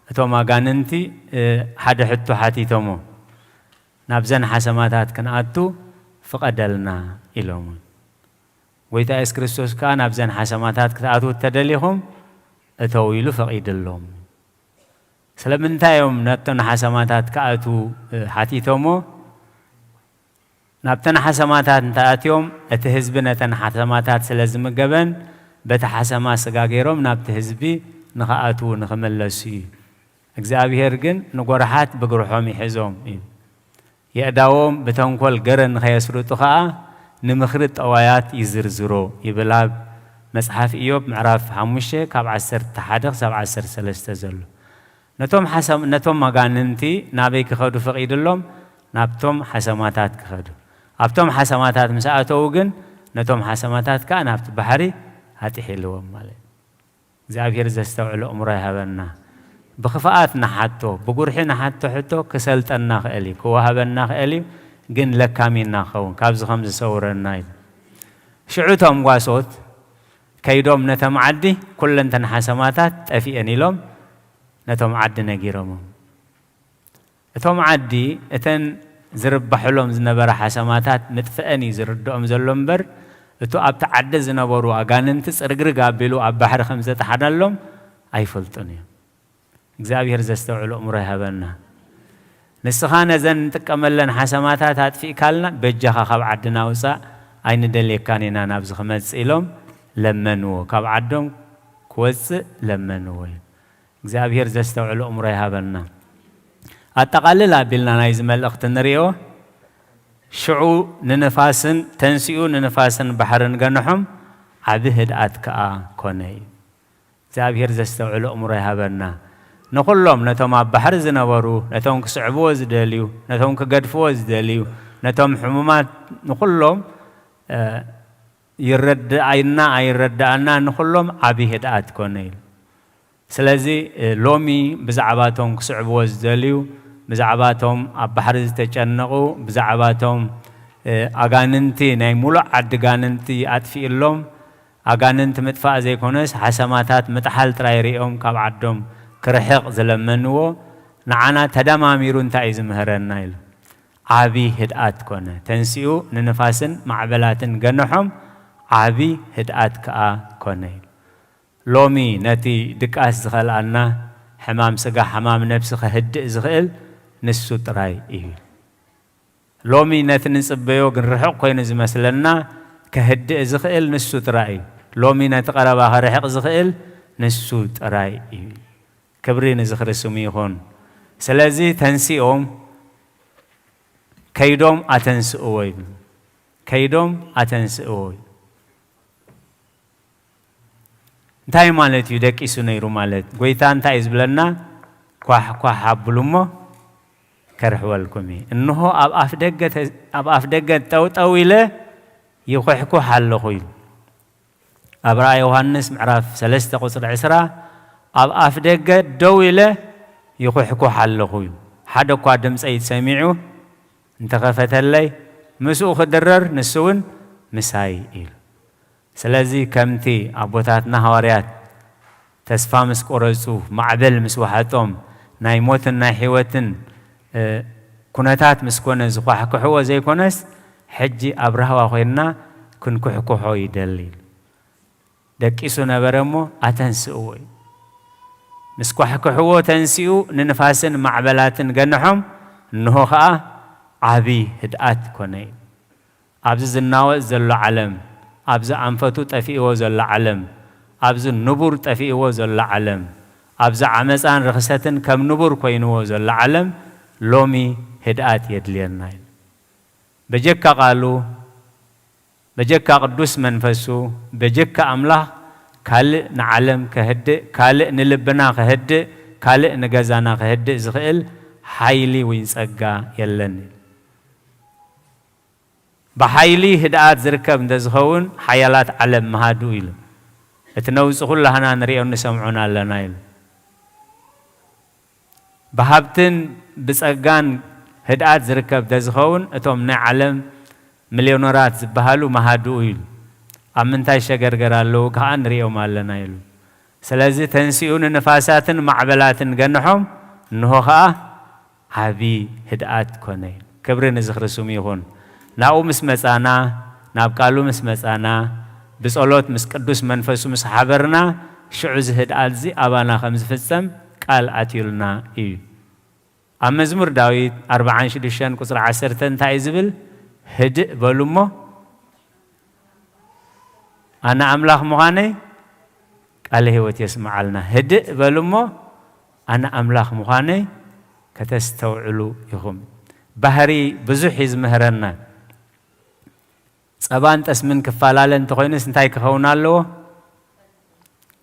እቶም ኣጋንንቲ፣ እ፣ ሓደ ሕቶ ሓቲቶሞ፣ "ናብዘን ሓሰማታት ክንኣቱ ፍቐደልና" ኢሎሞ። ጎይታ የሱስ ክርስቶስ ከኣ፣ "ናብዘን ሓሰማታት ክትኣትዉ እተደሊኹም እተዉ" ኢሉ ፈቒድሎም። ስለምንታይ እዮም ናብተን ሓሰማታት ክኣትዉ፣ እ፣ ሓቲቶሞ? ናብተን ሓሰማታት እንተኣትዮም፣ እቲ ህዝቢ ነተን ሓሰማታት ስለ ዝምገበን፣ በቲ ሓሰማ ስጋ ገይሮም ናብቲ ህዝቢ ንኽኣትዉ ንኽምለሱ እዩ። እግዚኣብሄር ግን ንጎርሓት ብግርሖም ይሕዞም እዩ። የእዳዎም ብተንኮል ገረን ንኸየስርጡ ኸኣ፣ ንምኽሪ ጠዋያት ይዝርዝሮ ይብል ኣብ መጽሓፍ ኢዮብ ምዕራፍ ሓሙሽተ ካብ ዓሰርተ ሓደ ክሳብ ዓሰርተ ሰለስተ ዘሎ። ነቶም ሓሰም-፣ ነቶም ኣጋንንቲ ናበይ ክኸዱ ፈቒድሎም? ናብቶም ሓሰማታት ክኸዱ። ኣብቶም ሓሰማታት ምስ ኣተዉ ግን፣ ነቶም ሓሰማታት ከኣ ናብቲ ባሕሪ ኣጥሒልዎም ማለት እዩ። እግዚኣብሔር ዘስተውዕሎ ኣእምሮ ይሃበና። ብኽፍኣት ንሓቶ፣ ብጉርሒ ንሓቶ ሕቶ ክሰልጠና ክእል እዩ፣ ክወሃበና ክእል እዩ፣ ግን ለካሚና ክኸውን፣ ካብዚ ከም ዝሰውረና እዩ። ሽዑ እቶም ጓሶት ከይዶም ነቶም ዓዲ፣ "ኩለንተን ሓሰማታት ጠፊኤን" ኢሎም ነቶም ዓዲ ነጊሮሞም። እቶም ዓዲ እተን ዝርባሕሎም ዝነበራ ሓሰማታት ምጥፍአን እዩ ዝርድኦም ዘሎ እምበር፣ እቱ ኣብቲ ዓዲ ዝነበሩ ኣጋንንቲ ጽርግርግ ኣቢሉ ኣብ ባሕሪ ከም ዘጥሓነሎም ኣይፈልጡን እዮም። እግዚኣብሔር ዘስተውዕሎ እምሮ ይሃበና። ንስኻ ነዘን እንጥቀመለን ሓሰማታት ኣጥፊእካልና፣ በጃኻ ካብ ዓድና ውጻእ፣ ኣይንደልየካን ኢና ናብዚ ክመጽእ ኢሎም ለመንዎ። ካብ ዓዶም ክወጽእ ለመንዎ እዮም። እግዚኣብሔር ዘስተውዕሎ እምሮ ይሃበና። ኣጠቓልል ኣቢልና ናይዚ መልእኽቲ ንርእዮ። ሽዑ ንንፋስን፣ ተንሲኡ ንንፋስን ባሕርን ገንሖም፣ ዓቢ ህድኣት ከኣ ኮነ እዩ። እግዚኣብሔር ዘስተውዕሎ እምሮ ይሃበና። ንኹሎም ነቶም ኣብ ባሕሪ ዝነበሩ፣ ነቶም ክስዕብዎ ዝደልዩ፣ ነቶም ክገድፍዎ ዝደልዩ፣ ነቶም ሕሙማት፣ ንኹሎም፣ እ፣ ይረድኣና ኣይረድኣና፣ ንኹሎም ዓቢ ህድኣት ኮነ ኢሉ። ስለዚ፣ እ፣ ሎሚ ብዛዕባ እቶም ክስዕብዎ ዝደልዩ፣ ብዛዕባ እቶም ኣብ ባሕሪ ዝተጨነቑ፣ ብዛዕባ እቶም፣ እ፣ ኣጋንንቲ፣ ናይ ሙሉእ ዓዲ ጋንንቲ ኣጥፊእሎም፣ ኣጋንንቲ ምጥፋእ ዘይኮነስ ሓሰማታት ምጥሓል ጥራይ ሪኦም ካብ ዓዶም ክርሕቕ ዝለመንዎ፣ ንዓና ተደማሚሩ እንታይ እዩ ዝምህረና ኢሉ። ዓቢ ህድኣት ኮነ። ተንሲኡ ንንፋስን ማዕበላትን ገንሖም፣ ዓቢ ህድኣት ከኣ ኮነ። ሎሚ ነቲ ድቃስ ዝኸልኣና፣ ሕማም ስጋ፣ ሕማም ነፍሲ ከህድእ ዝኽእል ንሱ ጥራይ እዩ። ሎሚ ነቲ ንጽበዮ ግን ርሑቕ ኮይኑ ዝመስለና ከህድእ ዝኽእል ንሱ ጥራይ እዩ። ሎሚ ነቲ ቀረባ ከርሕቕ ዝኽእል ንሱ ጥራይ እዩ። ክብሪ ንዝኽሪ ስሙ ይኹን። ስለዚ ተንሲኦም ከይዶም ኣተንስእዎ ይብል። ከይዶም ኣተንስእዎ። እንታይ ማለት እዩ ደቂሱ ነይሩ ማለት? ጎይታ እንታይ እዩ ዝብለና? ኳሕ ኳሕ ኣብሉ እሞ ከርሕወልኩም እዩ። እንሆ ኣብ ኣፍ ደገ ተ-፣ ኣብ ኣፍ ደገ ጠውጠው ኢለ ይኹሕኩሕ ኣለኹ ኢሉ። ኣብ ራእይ ዮሃንስ ምዕራፍ ሰለስተ ቁጽሪ ዕስራ፣ ኣብ ኣፍ ደገ ደው ኢለ ይኹሕኩሕ ኣለኹ እዩ። ሓደ እኳ ድምፀይ ሰሚዑ እንተኸፈተለይ፣ ምስኡ ክድረር፣ ንሱ እውን ምሳይ ኢሉ። ስለዚ ከምቲ ኣቦታትና ሃዋርያት ተስፋ ምስ ቆረጹ፣ ማዕበል ምስ ወሓጦም፣ ናይ ሞትን ናይ ሕይወትን፣ እ፣ ኩነታት ምስ ኮነ ዝኳሕክሕዎ ዘይኮነስ፣ ሕጂ ኣብ ራህዋ ኮይንና ክንኩሕኩሖ ይደሊ። ደቂሱ ነበረ እሞ ኣተንስእዎ እዩ። ምስ ኳሕክሕዎ ተንሲኡ ንንፋስን ማዕበላትን ገንሖም፣ እንሆ ኸኣ ዓቢ ህድኣት ኮነ እዩ። ኣብዚ ዝናወጽ ዘሎ ዓለም፣ ኣብዚ ኣንፈቱ ጠፊእዎ ዘሎ ዓለም፣ ኣብዚ ንቡር ጠፊእዎ ዘሎ ዓለም፣ ኣብዚ ዓመጻን ርኽሰትን ከም ንቡር ኮይንዎ ዘሎ ዓለም፣ ሎሚ ህድኣት የድልየና እዩ። በጀካ ቃሉ፣ በጀካ ቅዱስ መንፈሱ፣ በጀካ ኣምላኽ ካልእ ንዓለም ከህድእ፣ ካልእ ንልብና ከህድእ፣ ካልእ ንገዛና ከህድእ ዝኽእል ሓይሊ ወይ ጸጋ የለን። ብሓይሊ ህድኣት ዝርከብ እንተዝኸውን፣ ሓያላት ዓለም ምሃዱ ኢሉ። እቲ ነውጺ ኩላህና ንሪኦን ንሰምዖን ኣለና ኢሉ። ብሃብትን ብጸጋን ህድኣት ዝርከብ እንተዝኸውን፣ እቶም ናይ ዓለም ሚልዮነራት ዝበሃሉ ምሃድኡ ኢሉ። ኣብ ምንታይ ሸገርገር ኣለዉ ከኣ ንሪኦም ኣለና ኢሉ። ስለዚ ተንሲኡ ንንፋሳትን ማዕበላትን ገንሖም፣ እንሆ ከኣ ዓቢ ህድኣት ኮነ ኢሉ። ክብሪ ንዝኽሪ ስሙ ይኹን። ናብኡ ምስ መጻና፣ ናብ ቃሉ ምስ መጻና፣ ብጸሎት ምስ ቅዱስ መንፈሱ ምስ ሓበርና፣ ሽዑ እዚ ህድኣት እዚ ኣባና ከም ዝፍጸም ቃል ኣትዩልና እዩ። ኣብ መዝሙር ዳዊት ኣርብዓን ሽዱሽተን ቁጽሪ ዓሰርተ እንታይ እዩ ዝብል? ህድእ በሉ እሞ ኣነ ኣምላኽ ምዃነይ ቃለ ህይወት የስምዓልና። ህድእ በሉ እሞ ኣነ ኣምላኽ ምዃነይ ከተስተውዕሉ ኢኹም። ባህሪ ብዙሕ እዩ ዝምህረና። ጸባን ጠስምን ክፈላለ እንተኾይኑስ እንታይ ክኸውን ኣለዎ?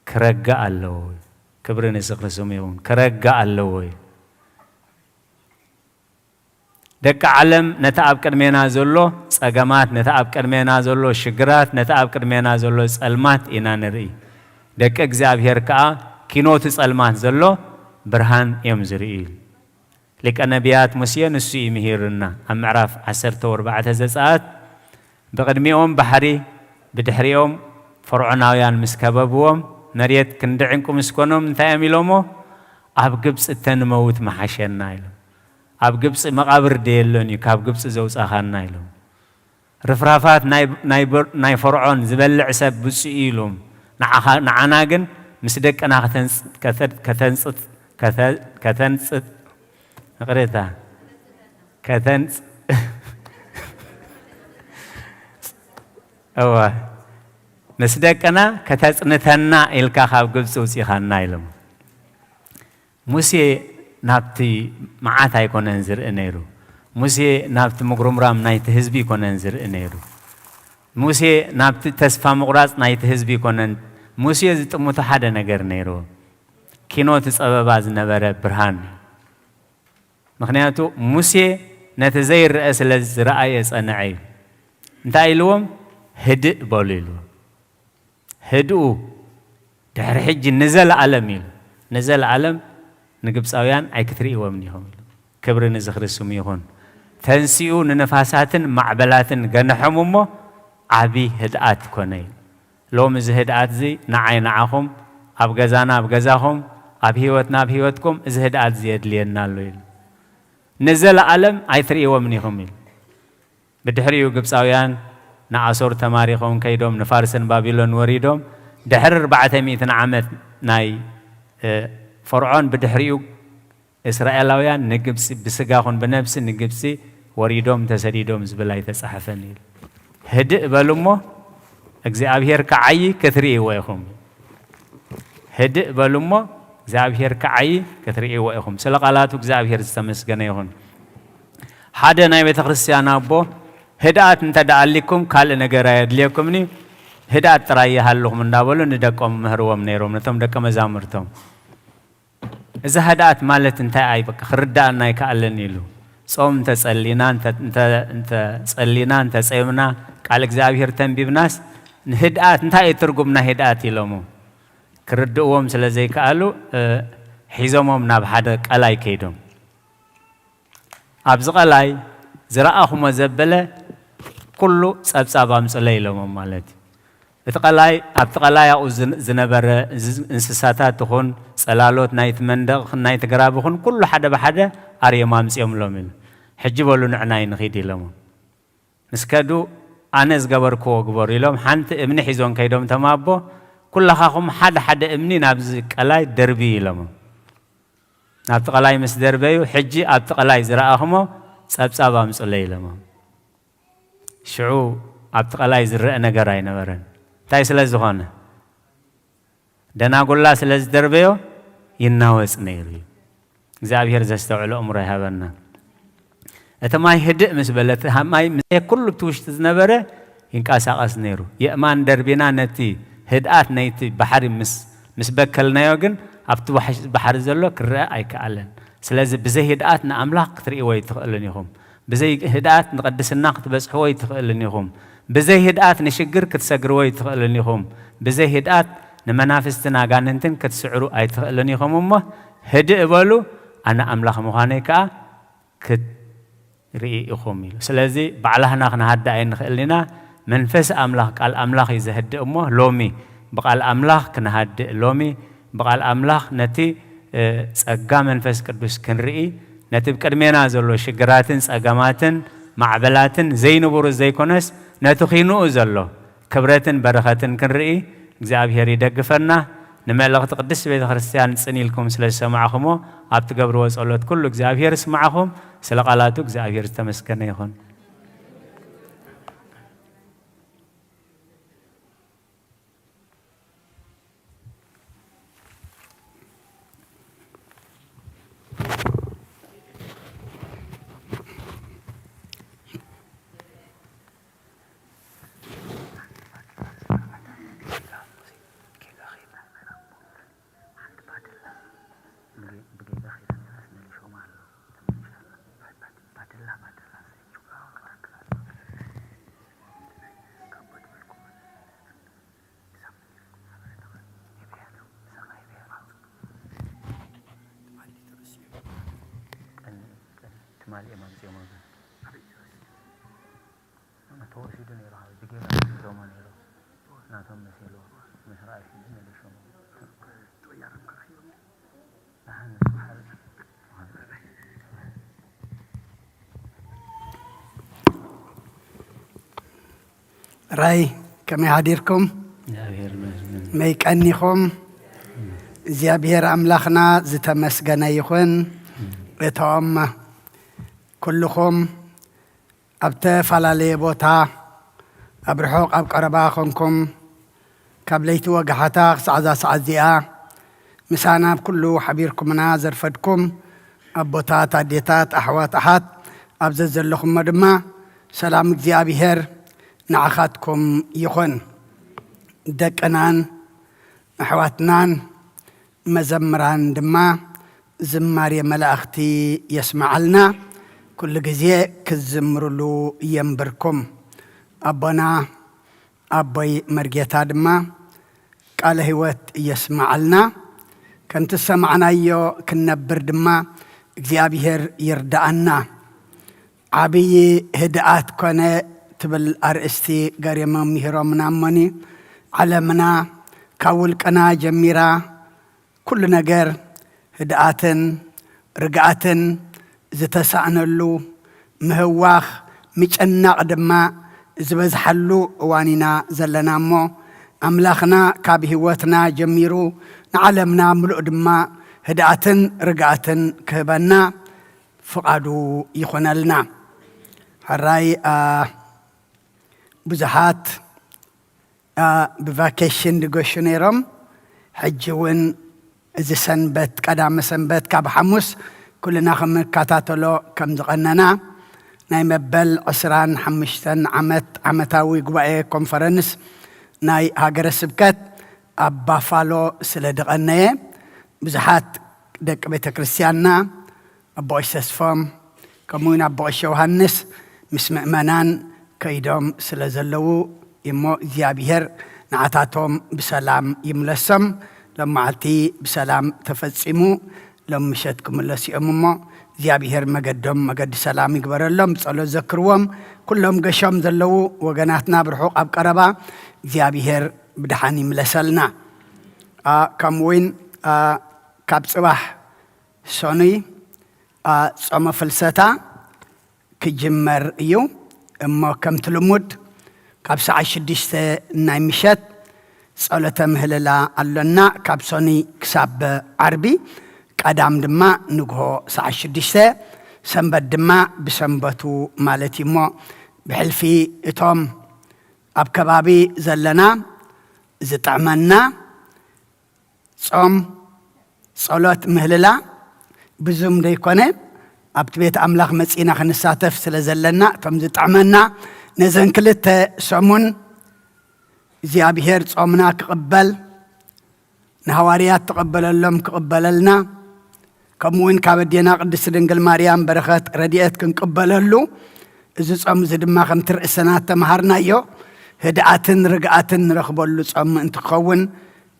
ክረግእ ኣለዎ። ክብሪ ንዝኽሪ ስሙ ይኹን። ክረግእ ኣለዎ እዩ። ደቂ ዓለም ነቲ ኣብ ቅድሜና ዘሎ ጸገማት፣ ነቲ ኣብ ቅድሜና ዘሎ ሽግራት፣ ነቲ ኣብ ቅድሜና ዘሎ ጸልማት ኢና ንርኢ። ደቂ እግዚኣብሔር ከኣ ኪኖ እቲ ጸልማት ዘሎ ብርሃን እዮም ዝርእዩ። ሊቀ ነቢያት ሙሴ ንሱ እዩ ምሂሩና። ኣብ ምዕራፍ ዓሰርተ ኣርባዕተ ዘጸኣት፣ ብቕድሚኦም ባሕሪ፣ ብድሕሪኦም ፈርዖናውያን ምስ ከበብዎም፣ መሬት ክንዲ ዕንቁ ምስ ኮኖም፣ እንታይ እዮም ኢሎሞ? ኣብ ግብጺ እተንመውት መሓሸና ኢሎም። ኣብ ግብጺ መቓብር ዶ የሎን እዩ፣ ካብ ግብጺ ዘውጻኻና ኢሎም። ርፍራፋት ናይ፣ ናይ በር-፣ ናይ ፈርዖን ዝበልዕ ሰብ ብጹእ እዩ ኢሎም። ንዓኻ-፣ ንዓና ግን ምስ ደቅና ከተንጽ-፣ ከተ-፣ ከተንጽት-፣ ከተ-፣ ከተንጽት-፣ ይቕሬታ፣ ከተንጽ-፣ እወ፣ ምስ ደቅና ከተጽንተና ኢልካ ካብ ግብጺ ውጺኻና ኢሎም። ሙሴ ናብቲ መዓት ኣይኮነን ዝርኢ ነይሩ። ሙሴ ናብቲ ምጉርምራም ናይቲ ህዝቢ ኣይኮነን ዝርኢ ነይሩ። ሙሴ ናብቲ ተስፋ ምቑራጽ ናይቲ ህዝቢ ኣይኮነን። ሙሴ ዝጥምቶ ሓደ ነገር ነይርዎ። ኪኖ እቲ ጸበባ ዝነበረ ብርሃን እዩ። ምኽንያቱ ሙሴ ነቲ ዘይረአ ስለ ዝረኣየ ጸንዐ እዩ። እንታይ ኢልዎም? ህድእ በሉ ኢልዎም። ህድኡ፣ ድሕሪ ሕጂ ንዘለኣለም ኢሉ፣ ንዘለኣለም ንግብፃውያን ኣይክትርእይዎም ኢኹም ኢሉ። ክብሪ ንዝኽሪ ስሙ ይኹን። ተንሲኡ ንነፋሳትን ማዕበላትን ገንሖም እሞ ዓቢ ህድኣት ኮነ ኢሉ። ሎሚ እዚ ህድኣት እዚ ንዓይ ንዓኹም፣ ኣብ ገዛና ኣብ ገዛኹም፣ ኣብ ህይወትና ኣብ ህይወትኩም እዚ ህድኣት እዚ የድልየና ኣሎ ኢሉ። ንዘለኣለም ኣይትርእይዎም ኢኹም ኢሉ። ብድሕሪኡ ግብፃውያን ንኣሶር ተማሪኾም ከይዶም ንፋርስን ባቢሎን ወሪዶም ድሕሪ ኣርባዕተ ሚእትን ዓመት ናይ፣ እ፣ ፈርዖን ብድሕሪኡ እስራኤላውያን ንግብፂ ብስጋ ኹን ብነብሲ ንግብፂ ወሪዶም ተሰዲዶም ዝብል ኣይተፃሕፈን ኢሉ። ህድእ በሉ እሞ እግዚኣብሔር ክዓዪ ክትርእይዎ ኢኹም። ህድእ በሉ እሞ እግዚኣብሔር ክዓዪ ክትርእይዎ ኢኹም። ስለ ቃላቱ እግዚኣብሔር ዝተመስገነ ይኹን። ሓደ ናይ ቤተ ክርስቲያን ኣቦ ህድኣት እንተ ደኣ ኣሊኩም ካልእ ነገር ኣየድልየኩምን እዩ። ህድኣት ጥራይ ይሃልኹም እንዳበሉ ንደቆም ምህርዎም ነይሮም፣ ነቶም ደቀ መዛሙርቶም። እዛ ህድኣት ማለት እንታይ ኣይ በቃ ክርዳእና ኣይከኣለን ኢሉ። ጾም እንተጸሊና፣ እንተ-፣ እንተ-፣ እንተጸሊና፣ እንተጸምና፣ ቃል እግዚኣብሔር ተንቢብናስ ንህድኣት እንታይ እዩ ትርጉም ናይ ህድኣት ኢሎሞ። ክርድእዎም ስለ ዘይከኣሉ፣ እ፣ ሒዞሞም ናብ ሓደ ቀላይ ከይዶም። ኣብዚ ቀላይ ዝረኣኹሞ ዘበለ ኩሉ ጸብጻብ ኣምጽለ ኢሎሞም ማለት እዩ። እቲ ቀላይ፣ ኣብቲ ቀላይ ኣብኡ ዝን-፣ ዝነበረ ዝ-፣ እንስሳታት ይኹን ጸላሎት ናይቲ መንደቕ ይኹን ናይቲ ግራብ ይኹን ኩሉ ሓደ ብሓደ ኣርዮም ኣምጽኦምሎም ኢሉ። ሕጂ በሉ ንዕናይ ንኺድ ኢሎሞም። ምስ ከዱ ኣነ ዝገበርክዎ ግበሩ ኢሎም ሓንቲ እምኒ ሒዞም ከይዶም እቶም ኣቦ፣ ኩላኻኹም ሓደ ሓደ እምኒ ናብዚ ቀላይ ደርብዩ ኢሎሞም። ናብቲ ቀላይ ምስ ደርበዩ፣ ሕጂ ኣብቲ ቀላይ ዝረኣኹሞ ጸብጻብ ኣምጹለይ ኢሎሞም። ሽዑ ኣብቲ ቀላይ ዝረአ ነገር ኣይነበረን። እንታይ ስለ ዝኾነ? ደናጉላ ስለ ዝደርበዮ ይናወጽ ነይሩ እዩ። እግዚኣብሔር ዘስተውዕሎ እምሮ ይሃበና። እቲ ማይ ህድእ ምስ በለ፣ እቲ ሃ-፣ ማይ ምስ ኩሉ ኣብቲ ውሽጢ ዝነበረ ይንቀሳቐስ ነይሩ። የእማን ደርቢና ነቲ ህድኣት ናይቲ ባሕሪ ምስ፣ ምስ በከልናዮ ግን ኣብቲ ዋሕሽ-፣ ባሕሪ ዘሎ ክረአ ኣይከኣለን። ስለዚ ብዘይ ህድኣት ንኣምላኽ ክትርእይዎ ኣይትኽእልን ኢኹም። ብዘይ ህድኣት ንቅድስና ክትበጽሕዎ ኣይትኽእልን ኢኹም። ብዘይ ህድኣት ንሽግር ክትሰግርዎ ኣይትኽእልን ኢኹም። ብዘይ ህድኣት ንመናፍስትን ኣጋንንትን ክትስዕሩ ኣይትኽእልን ኢኹም። እሞ ህድእ በሉ፣ ኣነ ኣምላኽ ምዃነይ ከኣ ክትርኢ ኢኹም ኢሉ። ስለዚ ባዕላህና ክንሃድእ ኣይንኽእልን ኢና። መንፈስ ኣምላኽ፣ ቃል ኣምላኽ እዩ ዘህድእ። እሞ ሎሚ ብቃል ኣምላኽ ክንሃድእ፣ ሎሚ ብቃል ኣምላኽ ነቲ፣ እ፣ ጸጋ መንፈስ ቅዱስ ክንርኢ፣ ነቲ ብቅድሜና ዘሎ ሽግራትን ጸገማትን ማዕበላትን ዘይንቡር ዘይኮነስ፣ ነቲ ኺንኡ ዘሎ ክብረትን በረኸትን ክንርኢ እግዚኣብሔር ይደግፈና። ንመልእኽቲ ቅድስት ቤተ ክርስቲያን ጽን ኢልኩም ስለ ዝሰማዕኹሞ፣ ኣብ ትገብርዎ ጸሎት ኩሉ እግዚኣብሔር ይስማዕኹም። ስለ ቃላቱ እግዚኣብሔር ዝተመስገነ ይኹን። ትማሊ እዮም ኣምፅኦም። ተወሲዱ ነይሩ፣ ካብ ብጌጋ ሒዞሞ ነይሩ። ናቶም መሲልዎ ምስ ረኣዩ ሕጂ መሊሾሞ። ደሓን ዝበሃል። ራይ ከመይ ሓዲርኩም? እግዚኣብሔር ይመስገን። መይ ቀኒኹም? እግዚኣብሔር ኣምላኽና ዝተመስገነ ይኹን። እቶም ኩልኹም ኣብ ተፈላለየ ቦታ፣ ኣብ ርሑቕ ኣብ ቀረባ ኾንኩም፣ ካብ ለይቲ ወጋሓታ ክሳዕ እዛ ሰዓት እዚኣ ምሳና ኣብ ኩሉ ሓቢርኩምና ዘርፈድኩም ኣቦታት፣ ኣዴታት፣ ኣሕዋት፣ ኣሓት፣ ኣብ ዘዘለኹሞ ድማ ሰላም እግዚኣብሔር ንዓኻትኩም ይኹን። ደቅናን ኣሕዋትናን መዘምራን ድማ ዝማሬ መላእኽቲ የስምዓልና። ኩሉ ግዜ ክትዝምርሉ የንብርኩም። ኣቦና ኣቦይ መርጌታ ድማ ቃለ ህይወት የስምዓልና። ከምቲ ዝሰማዕናዮ ክንነብር ድማ እግዚኣብሔር ይርድኣና። ዓብዪ ህድኣት ኮነ ትብል ኣርእስቲ ገሬ መምህሮምና እሞኒ፣ ዓለምና ካብ ውልቅና ጀሚራ ኩሉ ነገር ህድኣትን ርግኣትን ዝተሳእነሉ፣ ምህዋኽ ምጭናቕ ድማ ዝበዝሓሉ እዋን ኢና ዘለና እሞ፣ ኣምላኽና ካብ ህይወትና ጀሚሩ ንዓለምና ምሉእ ድማ ህድኣትን ርግኣትን ክህበና ፍቓዱ ይኹነልና። ሕራይ፣ ኣ፣ ብዙሓት፣ ኣ፣ ብቫኬሽን ዝገሹ ነይሮም። ሕጂ እውን እዚ ሰንበት፣ ቀዳመ ሰንበት ካብ ሓሙስ ኩልና ክንከታተሎ ከም ዝቐነና፣ ናይ መበል ዕስራን ሓሙሽተን ዓመት ዓመታዊ ጉባኤ ኮንፈረንስ ናይ ሃገረ ስብከት ኣብ ባፋሎ ስለ ድቐነየ፣ ብዙሓት ደቂ ቤተ ክርስቲያንና፣ ኣቦ ቀሺ ተስፎም፣ ከምኡ እውን ኣቦ ቀሺ ዮሃንስ ምስ ምእመናን ከይዶም ስለ ዘለዉ እሞ፣ እግዚኣብሔር ንዓታቶም ብሰላም ይምለሶም። ሎም መዓልቲ ብሰላም ተፈጺሙ፣ ሎም ምሸት ክምለሱ እዮም እሞ፣ እግዚኣብሔር መገዶም መገዲ ሰላም ይግበረሎም። ብጸሎት ዘክርዎም። ኩሎም ገሾም ዘለዉ ወገናትና ብርሑቕ ኣብ ቀረባ እግዚኣብሔር ብደሓን ይምለሰልና። አ፣ ከምኡ እውን፣ አ፣ ካብ ጽባሕ ሰኑይ፣ አ፣ ጾመ ፍልሰታ ክጅመር እዩ። እሞ ከምቲ ልሙድ ካብ ሰዓት ሽዱሽተ ናይ ምሸት ጸሎተ ምህልላ ኣሎና። ካብ ሰኑይ ክሳብ ዓርቢ፣ ቀዳም ድማ ንግሆ ሰዓት ሽዱሽተ፣ ሰንበት ድማ ብሰንበቱ ማለት እዩ። እሞ ብሕልፊ እቶም ኣብ ከባቢ ዘለና ዝጥዕመና ጾም፣ ጸሎት፣ ምህልላ ብዙም ዘይኮነ ኣብቲ ቤት ኣምላኽ መጺእና ክንሳተፍ ስለ ዘለና፣ እቶም ዝጥዕመና ነዘን ክልተ ሰሙን እግዚኣብሔር ጾምና ክቕበል፣ ንሃዋርያት ተቐበለሎም ክቕበለልና፣ ከምኡ እውን ካብ ኣዴና ቅድስቲ ድንግል ማርያም በረኸት ረድኤት ክንቅበለሉ፣ እዚ ጾም እዚ ድማ ከምቲ ርእስና እተምሃርናዮ ህድኣትን ርግኣትን ንረኽበሉ ጾም ምእንቲ ክኸውን፣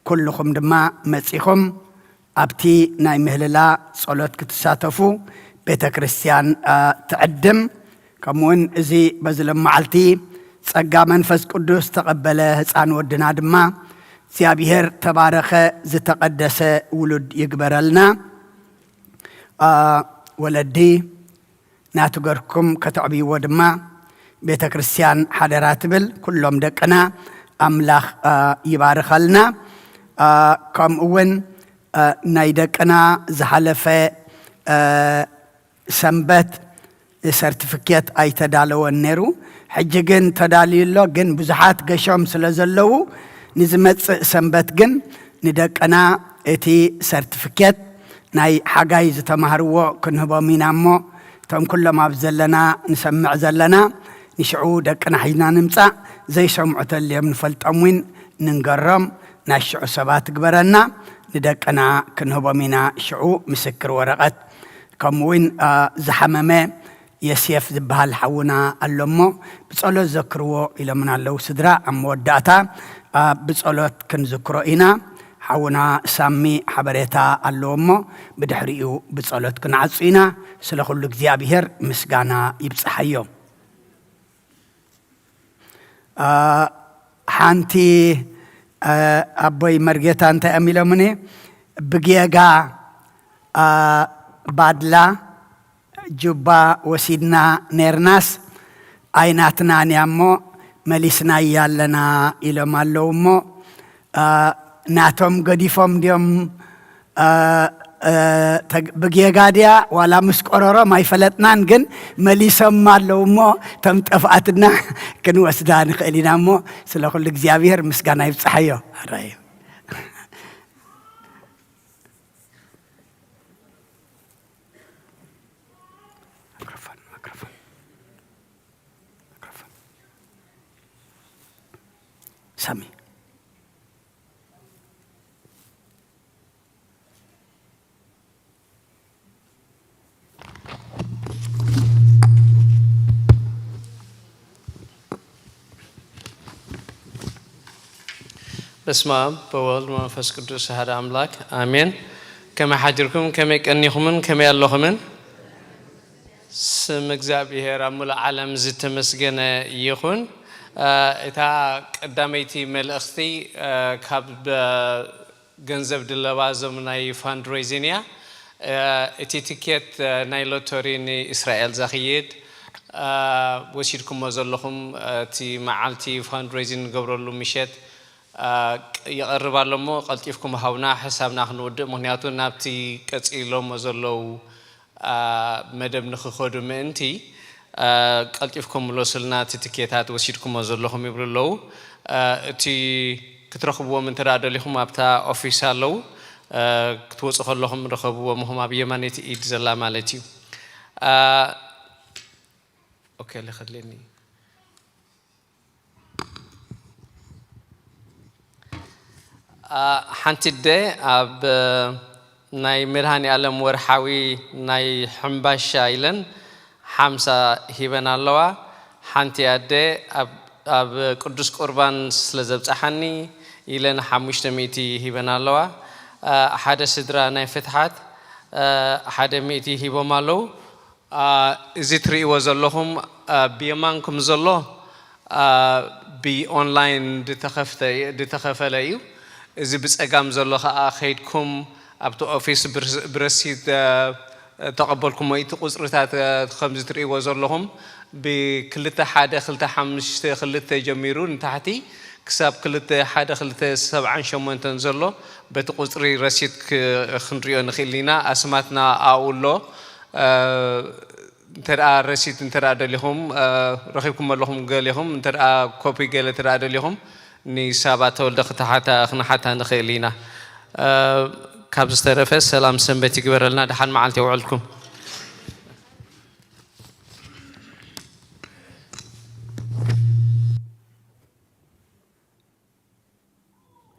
ኩልኹም ድማ መጺኹም ኣብቲ ናይ ምህልላ ጸሎት ክትሳተፉ ቤተ ክርስቲያን፣ አ፣ ትዕድም። ከምኡውን እዚ በዚ ሎም መዓልቲ ጸጋ መንፈስ ቅዱስ ተቐበለ ህፃን ወድና ድማ እግዚኣብሔር ተባረኸ ዝተቐደሰ ውሉድ ይግበረልና። አ፣ ወለዲ ናትገርኩም ከተዕብይዎ ድማ ቤተ ክርስቲያን ሓደራ ትብል። ኩሎም ደቅና ኣምላኽ፣ አ፣ ይባርኸልና። አ፣ ከምኡ እውን፣ አ፣ ናይ ደቅና ዝሓለፈ፣ አ፣ ሰንበት ሰርቲፊኬት ኣይተዳለወን ነይሩ። ሕጂ ግን ተዳልዩ ኣሎ። ግን ብዙሓት ገሾም ስለ ዘለዉ ንዝመጽእ ሰንበት ግን ንደቅና እቲ ሰርቲፊኬት ናይ ሓጋይ ዝተማህርዎ ክንህቦም ኢና እሞ፣ እቶም ኩሎም ኣብ ዘለና ንሰምዕ ዘለና ንሽዑ ደቅና ሒዝና ንምጻእ፣ ዘይሰምዑ ተልዮም ንፈልጦም እውን ንንገሮም፣ ናይ ሽዑ ሰባት ግበረና፣ ንደቅና ክንህቦም ኢና ሽዑ ምስክር ወረቐት። ከምኡ እውን፣ አ፣ ዝሓመመ የሴፍ ዝበሃል ሓውና ኣሎ እሞ፣ ብጸሎት ዘክርዎ ኢሎምና ኣለዉ ስድራ። ኣብ መወዳእታ፣ አ፣ ብጸሎት ክንዝክሮ ኢና። ሓውና ሳሚ ሓበሬታ ኣለዎ እሞ፣ ብድሕሪኡ ብጸሎት ክንዓጹ ኢና። ስለ ኩሉ እግዚኣብሔር ምስጋና ይብጽሓዮ። አ፣ ሓንቲ፣ አ፣ ኣቦይ መርጌታ እንታይ እዮም ኢሎምኒ? ብጌጋ፣ አ፣ ባድላ ጁባ ወሲድና ኔርናስ ኣይናትናን እያ እሞ መሊስናያ ኣለና ኢሎም ኣለዉ እሞ፣ አ፣ ናቶም ገዲፎም ድዮም፣ አ፣ አ፣ ተግ-፣ ብጌጋ ድያ ዋላ ምስ ቆረሮም ኣይፈለጥናን፣ ግን መሊሶም ኣለዉ እሞ፣ እቶም ጠፍኣትና ክንወስዳ ንኽእል ኢና እሞ፣ ስለ ኩሉ እግዚኣብሔር ምስጋና ይብጽሓዮ። ኣራዩ። ማይክሮፎን፣ ማይክሮፎን፣ ማይክሮፎን። ሳሚ። በስመ አብ ወወልድ ወመንፈስ ቅዱስ አሐደ አምላክ አሜን። ከመይ ሓዲርኩም? ከመይ ቀኒኹምን? ከመይ ኣለኹምን? ስም እግዚኣብሔር ኣብ ሙሉእ ዓለም ዝተመስገነ ይኹን። እ፣ እታ ቀዳመይቲ መልእኽቲ፣ እ፣ ካብ፣ እ፣ ገንዘብ ድለባ እዞም ናይ ፋንድሬዚን እያ። እ፣ እቲ ትኬት፣ እ፣ ናይ ሎቶሪ ንእስራኤል ዘኽይድ፣ እ፣ ወሲድኩሞ ዘለኹም፣ እ፣ እቲ መዓልቲ ፋንድሬዚን ንገብረሉ ምሸት፣ እ፣ ይቐርብ ኣሎ እሞ ቀልጢፍኩም ሃቡና፣ ሕሳብና ክንውድእ። ምኽንያቱ ናብቲ ቀጺሎሞ ዘለዉ አ፣ መደብ ንኽኸዱ ምእንቲ፣ አ፣ ቀልጢፍኩም ምለሱልና፣ እቲ ትኬታት ወሲድኩሞ ዘለኹም ይብሉ ኣለዉ። አ፣ እቲ ክትረኽብዎም እንተ ደኣ ደሊኹም ኣብታ ኦፊስ ኣለዉ። አ፣ ክትወጹ ከለኹም ርኸብዎም፣ እኹም ኣብ የማነይቲ ኢድ ዘላ ማለት እዩ። አ፣ ኦኬ፣ ልኸድልኒ። ሓንቲ ኣደ ኣብ ናይ መድሃኔ ኣለም ወርሓዊ ናይ ሕምባሻ ኢለን ሓምሳ ሂበን ኣለዋ። ሓንቲ ኣደ ኣብ ቅዱስ ቁርባን ስለ ዘብጽሓኒ ኢለን ሓሙሽተ ሚእቲ ሂበን ኣለዋ። ሓደ ስድራ ናይ ፍትሓት ሓደ ሚእቲ ሂቦም ኣለዉ። እዚ ትርእይዎ ዘለኹም ብየማንኩም ዘሎ ብኦንላይን ዝተኸፈለ እዩ። እዚ ብጸጋም ዘሎ ኸኣ ከይድኩም ኣብቲ ኦፊስ ብረሲት ተቐበልኩሞ። እቲ ቁጽርታት ከምዚ ትርእይዎ ዘለኹም ብክልተ ሓደ ክልተ ሓሙሽተ ክልተ ጀሚሩ ንታሕቲ ክሳብ ክልተ ሓደ ክልተ ሰብዓን ሸሞንተን ዘሎ በቲ ቁጽሪ ረሲት ክንሪኦ ንኽእል ኢና። ኣስማትና ኣብኡ ኣሎ። እንተ ደኣ ረሲት እንተ ደኣ ደሊኹም ረኺብኩም ኣለኹም ገሊኹም እንተ ደኣ ኮፒ ገለ እንተ ደኣ ደሊኹም ንሳባ ተወልደ ክንሓታ ንኽእል ኢና። ካብ ዝተረፈ ሰላም ሰንበት ይግበረልና። ደሓን መዓልቲ የውዕልኩም።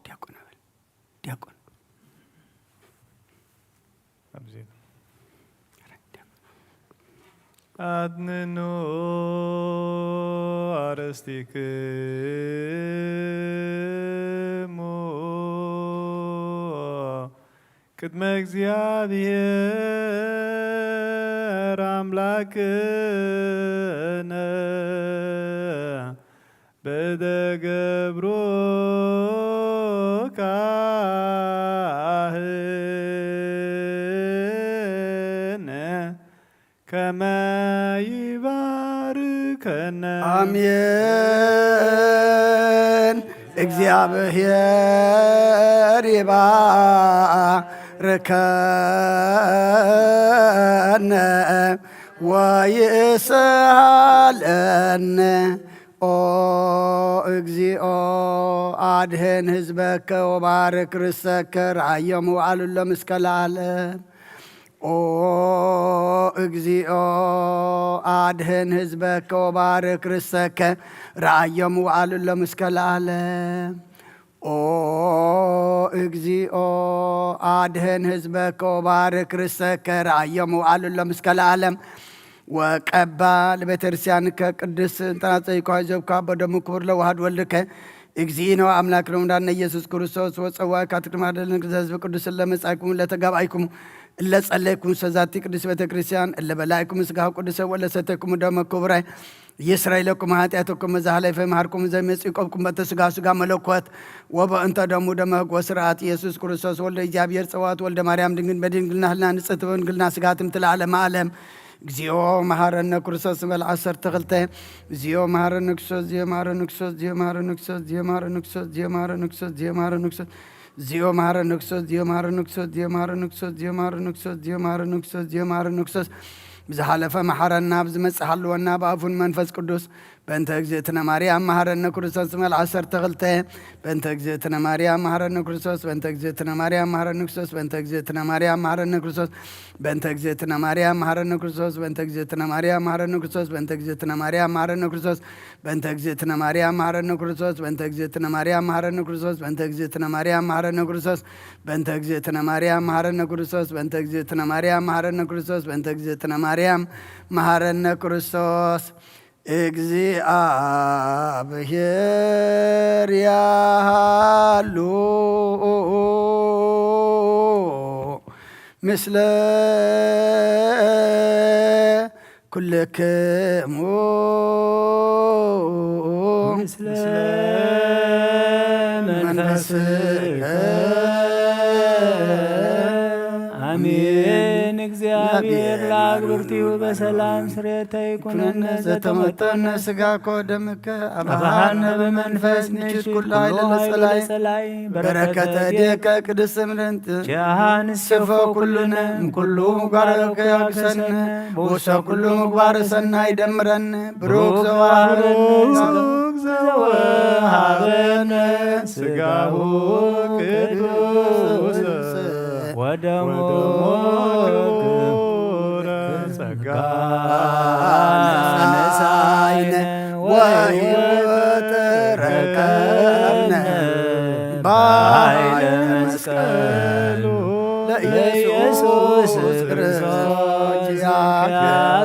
ዲያቆን ኣበል ዲያቆን ኣድንኑ ኣረስቲክሙ ቅድመ እግዚኣብሔር ኣምላክነ በደገብሮ ካህን ከመ ይባርከነ። ኣሜን። እግዚኣብሔር ይባርከነ ወይስሃለነ። ኦ እግዚኦ አድህን ህዝበከ ወባርክ ርሰከ ረአዮም ወአሉሎም እስከ ለዓለም። ኦ እግዚኦ አድህን ህዝበከ ወባርክ ርሰከ ረአዮም ወአሉሎም እስከ ለዓለም። ኦ እግዚኦ አድህን ህዝበከ ወባርክ ርሰከ ረአዮም ወአሉሎም እስከ ለዓለም። ወቀባ ለቤተክርስቲያንከ ቅድስት እንተ አስተይኳ ዘብካ በደሙ ክቡር ለዋህድ ወልድከ እግዚእነ ወአምላክነ ወመድኃኒነ ኢየሱስ ክርስቶስ ወጸዋዕካ ትክልማደልን ህዝብ ቅዱስ ለመጻእኩም ለተጋባይኩም እለ ጸለይኩም ሰዛቲ ቅዱስ ቤተክርስቲያን እለ በላይኩም ስጋሁ ቅዱሰ ወለ ሰተይኩም ደመ ክቡራይ ይስረይ ለኩም ኃጢአተኩም ዘሐለፈ መሃርኩም ዘመጽእ ይቆብኩም በተ ስጋ ስጋ መለኮት ወበእንተ ደሙ ደመ ህግ ወስርዓት ኢየሱስ ክርስቶስ ወልደ እግዚኣብሔር ጸዋት ወልደ ማርያም ድንግል በድንግልና ህልና ንጽሕት በድንግልና ስጋ ትምትል ዓለመ ዓለም። እግዚኦ መሐረነ ክርስቶስ ንበል ዓሰርተ ክልተ። እግዚኦ መሐረነ ክርስቶስ፣ እግዚኦ መሐረነ ክርስቶስ፣ እግዚኦ መሐረነ ክርስቶስ፣ እግዚኦ መሐረነ ክርስቶስ፣ እግዚኦ መሐረነ ክርስቶስ፣ እግዚኦ መሐረነ ክርስቶስ፣ እግዚኦ መሐረነ ክርስቶስ፣ እግዚኦ መሐረነ ክርስቶስ፣ እግዚኦ መሐረነ ክርስቶስ፣ እግዚኦ መሐረነ ክርስቶስ፣ እግዚኦ መሐረነ ክርስቶስ። ብዝሓለፈ መሓረና፣ ብዝመጽእ ሓልወና፣ ብኣፉን መንፈስ ቅዱስ። በእንተ እግዝእትነ ማርያም መሓረነ ክርስቶስ ንበል ዓሰርተ ክልተ። በእንተ እግዝእትነ ማርያም መሓረነ ክርስቶስ፣ በእንተ እግዝእትነ ማርያም መሓረነ ክርስቶስ፣ በእንተ እግዝእትነ ማርያም መሓረነ ክርስቶስ፣ በእንተ እግዝእትነ ማርያም መሓረነ ክርስቶስ፣ በእንተ እግዝእትነ ማርያም መሓረነ ክርስቶስ፣ በእንተ እግዝእትነ ማርያም መሓረነ ክርስቶስ፣ በእንተ እግዝእትነ ማርያም መሓረነ ክርስቶስ፣ በእንተ እግዝእትነ ማርያም መሓረነ ክርስቶስ፣ በእንተ እግዝእትነ ማርያም መሓረነ ክርስቶስ፣ በእንተ እግዝእትነ ማርያም መሓረነ ክርስቶስ፣ በእንተ እግዝእትነ ማርያም መሓረነ ክርስቶስ፣ በእንተ እግዝእትነ ማርያም መሓረነ ክርስቶስ። እግዚኣብሔር ያሃሉ ምስለ ኩልክሙ ምስለ መንፈስከ። አሜን። እግዚአብሔር ለአግብርቲሁ በሰላም ስሬተ ይኩነነ ዘተመጠነ ስጋኮ ደምከ አብርሃነ በመንፈስ ንችት ኩሉ ኃይለ ለጸላይ በረከተ እዴከ ቅድስት ምርንት ኪያሃን ስፎ ኩሉነ እምኩሉ ምግባርከ ያግሰነ። በውስተ ኩሉ ምግባር ሰናይ ደምረን። ብሩክ ዘወሃበነ ስጋሁ ቅዱስ ወደሞ ክቡረ ጸጋ ነሳይነ ወሕይወት ረከብነ።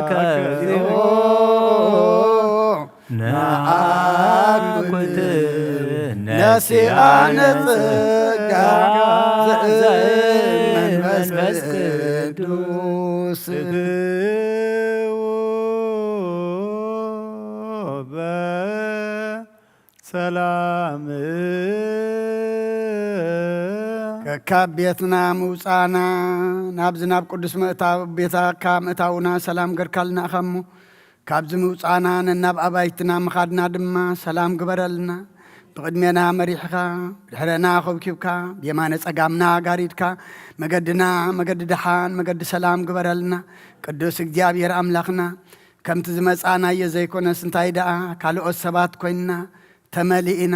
ከዚኦ ነአኩት ነሲኣነ ጸጋ ዘእመንፈስ ቅዱስ። ሰላም። ከካብ ቤትና ምውፃና ናብዚ ናብ ቅዱስ ምእታው ቤታካ ምእታውና ሰላም ገርካልና እኻ እሞ፣ ካብዚ ምውፃና ነናብ ኣባይትና ምኻድና ድማ ሰላም ግበረልና። ብቕድሜና መሪሕኻ፣ ብድሕረና ኮብኪብካ፣ ብየማነ ጸጋምና ጋሪድካ፣ መገድና መገዲ ደሓን፣ መገዲ ሰላም ግበረልና። ቅዱስ እግዚኣብሔር ኣምላኽና፣ ከምቲ ዝመጻናዮ ዘይኮነስ፣ እንታይ ደኣ ካልኦት ሰባት ኮይንና፣ ተመሊእና፣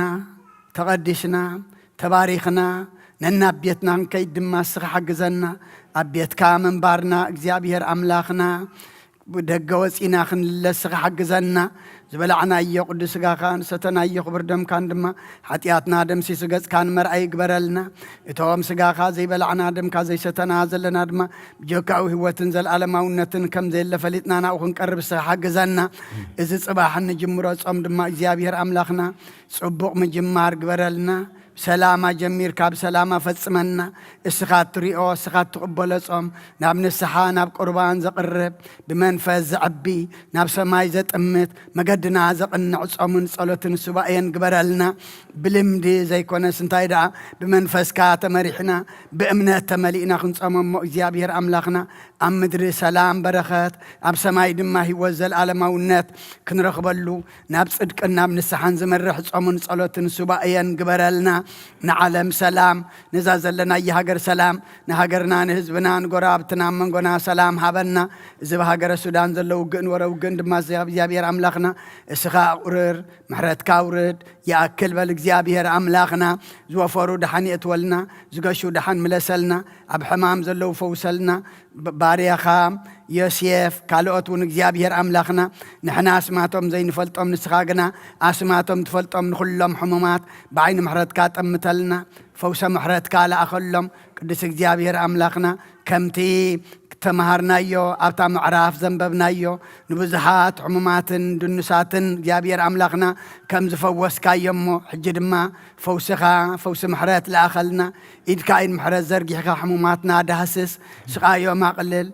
ተቐዲስና፣ ተባሪኽና፣ ነናብ ቤትና ክንከይድ ድማ እስኻ ሓግዘና። ኣብ ቤትካ ምንባርና እግዚኣብሔር ኣምላኽና፣ ብደገ ወጺና ክንልለ እስኻ ሓግዘና። ዝበላዕናዮ ቅዱስ ስጋኻን ዝሰተናዮ ክቡር ደምካን ድማ ሓጢኣትና ደምሲሱ ገጽካ ንመርኣይ ይግበረልና። እቶም ስጋኻ ዘይበላዕና ደምካ ዘይሰተና ዘለና ድማ ብጀካኡ ህይወትን ዘለኣለማውነትን ከም ዘየለ ፈሊጥና ናብኡ ክንቀርብ እስኻ ሓግዘና። እዚ ጽባሕ እንጅምሮ ጾም ድማ እግዚኣብሔር ኣምላኽና ጽቡቕ ምጅማር ግበረልና። ብሰላም ኣጀሚርካ ብሰላም ኣፈጽመና። እስኻ እትሪኦ፣ እስኻ እትቕበሎ ጾም፣ ናብ ንስሓ፣ ናብ ቁርባን ዘቕርብ፣ ብመንፈስ ዘዕቢ፣ ናብ ሰማይ ዘጥምት፣ መገድና ዘቕንዕ ጾምን ጸሎትን ሱባኤን ግበረልና። ብልምዲ ዘይኮነስ፣ እንታይ ደኣ፣ ብመንፈስካ ተመሪሕና፣ ብእምነት ተመሊእና ክንጾሞ እሞ፣ እግዚኣብሔር ኣምላኽና፣ ኣብ ምድሪ ሰላም በረኸት፣ ኣብ ሰማይ ድማ ህይወት ዘለኣለማውነት ክንረኽበሉ፣ ናብ ጽድቅን ናብ ንስሓን ዝመርሕ ጾምን ጸሎትን ሱባኤን ግበረልና። ንዓለም ሰላም፣ ነዛ ዘለናያ ሃገር ሰላም፣ ንሃገርና፣ ንህዝብና፣ ንጎረባብትና፣ ኣብ መንጎና ሰላም ሃበና። እዚ ብሃገረ ሱዳን ዘሎ ውግእን ወረ ውግእን ድማ እግዚኣብሔር ኣምላኽና፣ እስኻ ኣቑርር፣ ምሕረትካ ኣውርድ፣ ይኣክል በል እግዚኣብሔር ኣምላኽና። ዝወፈሩ ደሓን የእትወልና፣ ዝገሹ ደሓን ምለሰልና፣ ኣብ ሕማም ዘለዉ ፈውሰልና። ብ-፣ ባርያኻ ዮሴፍ፣ ካልኦት እውን እግዚኣብሔር ኣምላኽና፣ ንሕና ኣስማቶም ዘይንፈልጦም፣ ንስኻ ግና ኣስማቶም ትፈልጦም፣ ንኹሎም ሕሙማት ብዓይኒ ምሕረትካ ጠምተልና፣ ፈውሰ ምሕረትካ ለኣኸሎም። ቅዱስ እግዚኣብሔር ኣምላኽና፣ ከምቲ ተመሃርናዮ፣ ኣብታ ምዕራፍ ዘንበብናዮ፣ ንብዙሓት ሕሙማትን ድኑሳትን እግዚኣብሔር ኣምላኽና ከም ዝፈወስካዮ እሞ፣ ሕጂ ድማ ፈውስኻ፣ ፈውሲ ምሕረት ለኣኸልና። ኢድካ ኢድ ምሕረት ዘርጊሕካ ሕሙማትና ዳህስስ፣ ስቓዮም ኣቕልል።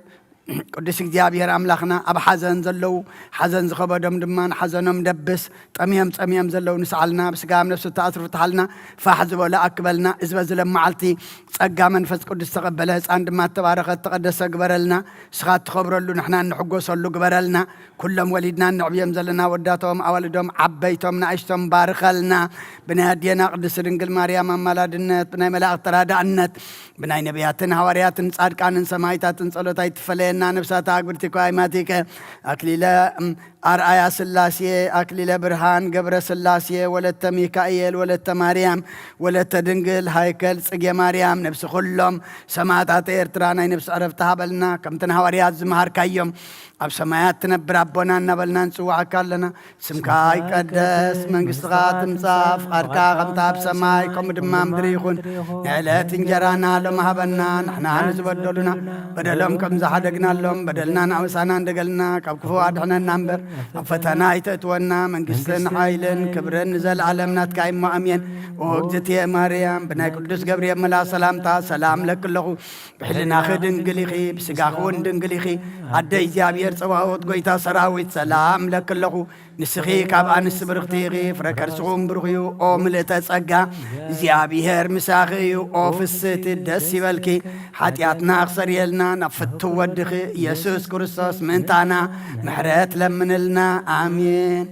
ቅዱስ እግዚኣብሔር ኣምላኽና፣ ኣብ ሓዘን ዘለዉ፣ ሓዘን ዝኸበዶም ድማ ንሓዘኖም ደብስ። ጠምዮም ጸሚኦም ዘለዉ ንስዓልና፣ ብስጋ ኣብ ነፍሲ ተኣስሩ ፍትሓልና፣ ፋሕ ዝበሎ ኣክበልና። እዚ በዚ ሎም መዓልቲ ጸጋ መንፈስ ቅዱስ ተቐበለ ህፃን ድማ እተባረኸ እተቐደሰ ግበረልና። ንስኻ እትኸብረሉ ንሕና እንሕጎሰሉ ግበረልና። ኩሎም ወሊድና እነዕብዮም ዘለና ወዳቶም፣ ኣዋልዶም፣ ዓበይቶም፣ ንኣሽቶም ባርኸልና። ብናይ ኣዴና ቅድስቲ ድንግል ማርያም ኣማላድነት፣ ብናይ መላእኽቲ ተራዳእነት፣ ብናይ ነቢያትን ሃዋርያትን ጻድቃንን ሰማይታትን ጸሎት ኣይትፈለየና። ነብሳታ ኣግብርቲ እኳ ኣይማቲከ ኣክሊለ ኣርኣያ ስላሴ፣ ኣክሊለ ብርሃን ገብረ ስላሴ፣ ወለተ ሚካኤል፣ ወለተ ማርያም፣ ወለተ ድንግል፣ ሃይከል ጽጌ ማርያም፣ ነብሲ ኩሎም ሰማዕታት ኤርትራ ናይ ነብሲ ዕረፍቲ ሃበልና። ከምተን ሃዋርያት ዝመሃርካዮም ኣብ ሰማያት ትነብር ኣቦና እናበልና ንጽውዓካ ኣለና። ስምካ ይቀደስ፣ መንግስትኻ ትምጻእ፣ ፍቓድካ ከምታ ኣብ ሰማይ ከምኡ ድማ ምድሪ ይኹን። ንዕለት እንጀራና ሎም ሃበና፣ ንሕና ንዝበደሉና በደሎም ከም ዝሓደግናሎም በደልና ንኣውሳና እንደገልና፣ ካብ ክፉ ኣድሕነና እምበር ኣብ ፈተና ኣይተእትወና። መንግስትን ሓይልን ክብርን ንዘለኣለም ናትካ እሞ ኣሜን። ኦ እግዝእትየ ማርያም፣ ብናይ ቅዱስ ገብርኤል መልኣኽ ሰላምታ ሰላም ለኪ ኣለኹ። ብሕልናኺ ድንግል ኢኺ፣ ብስጋኺ እውን ድንግል ኢኺ። ኣደ እግዚኣብሔር ጸባኦት፣ ጎይታ ሰራዊት፣ ሰላም ለኪ ኣለኹ። ንስኺ ካብ ኣንስቲ ብርኽቲ ኢኺ፣ ፍረ ከርስኹም ብሩኽ እዩ። ኦ ምልእተ ጸጋ፣ እግዚኣብሔር ምሳኺ እዩ። ኦ ፍስህቲ፣ ደስ ይበልኪ። ሓጢኣትና ክሰርየልና ናብ ፍትው ወድኺ ኢየሱስ ክርስቶስ ምእንታና ምሕረት ለምንልና። ኣሜን።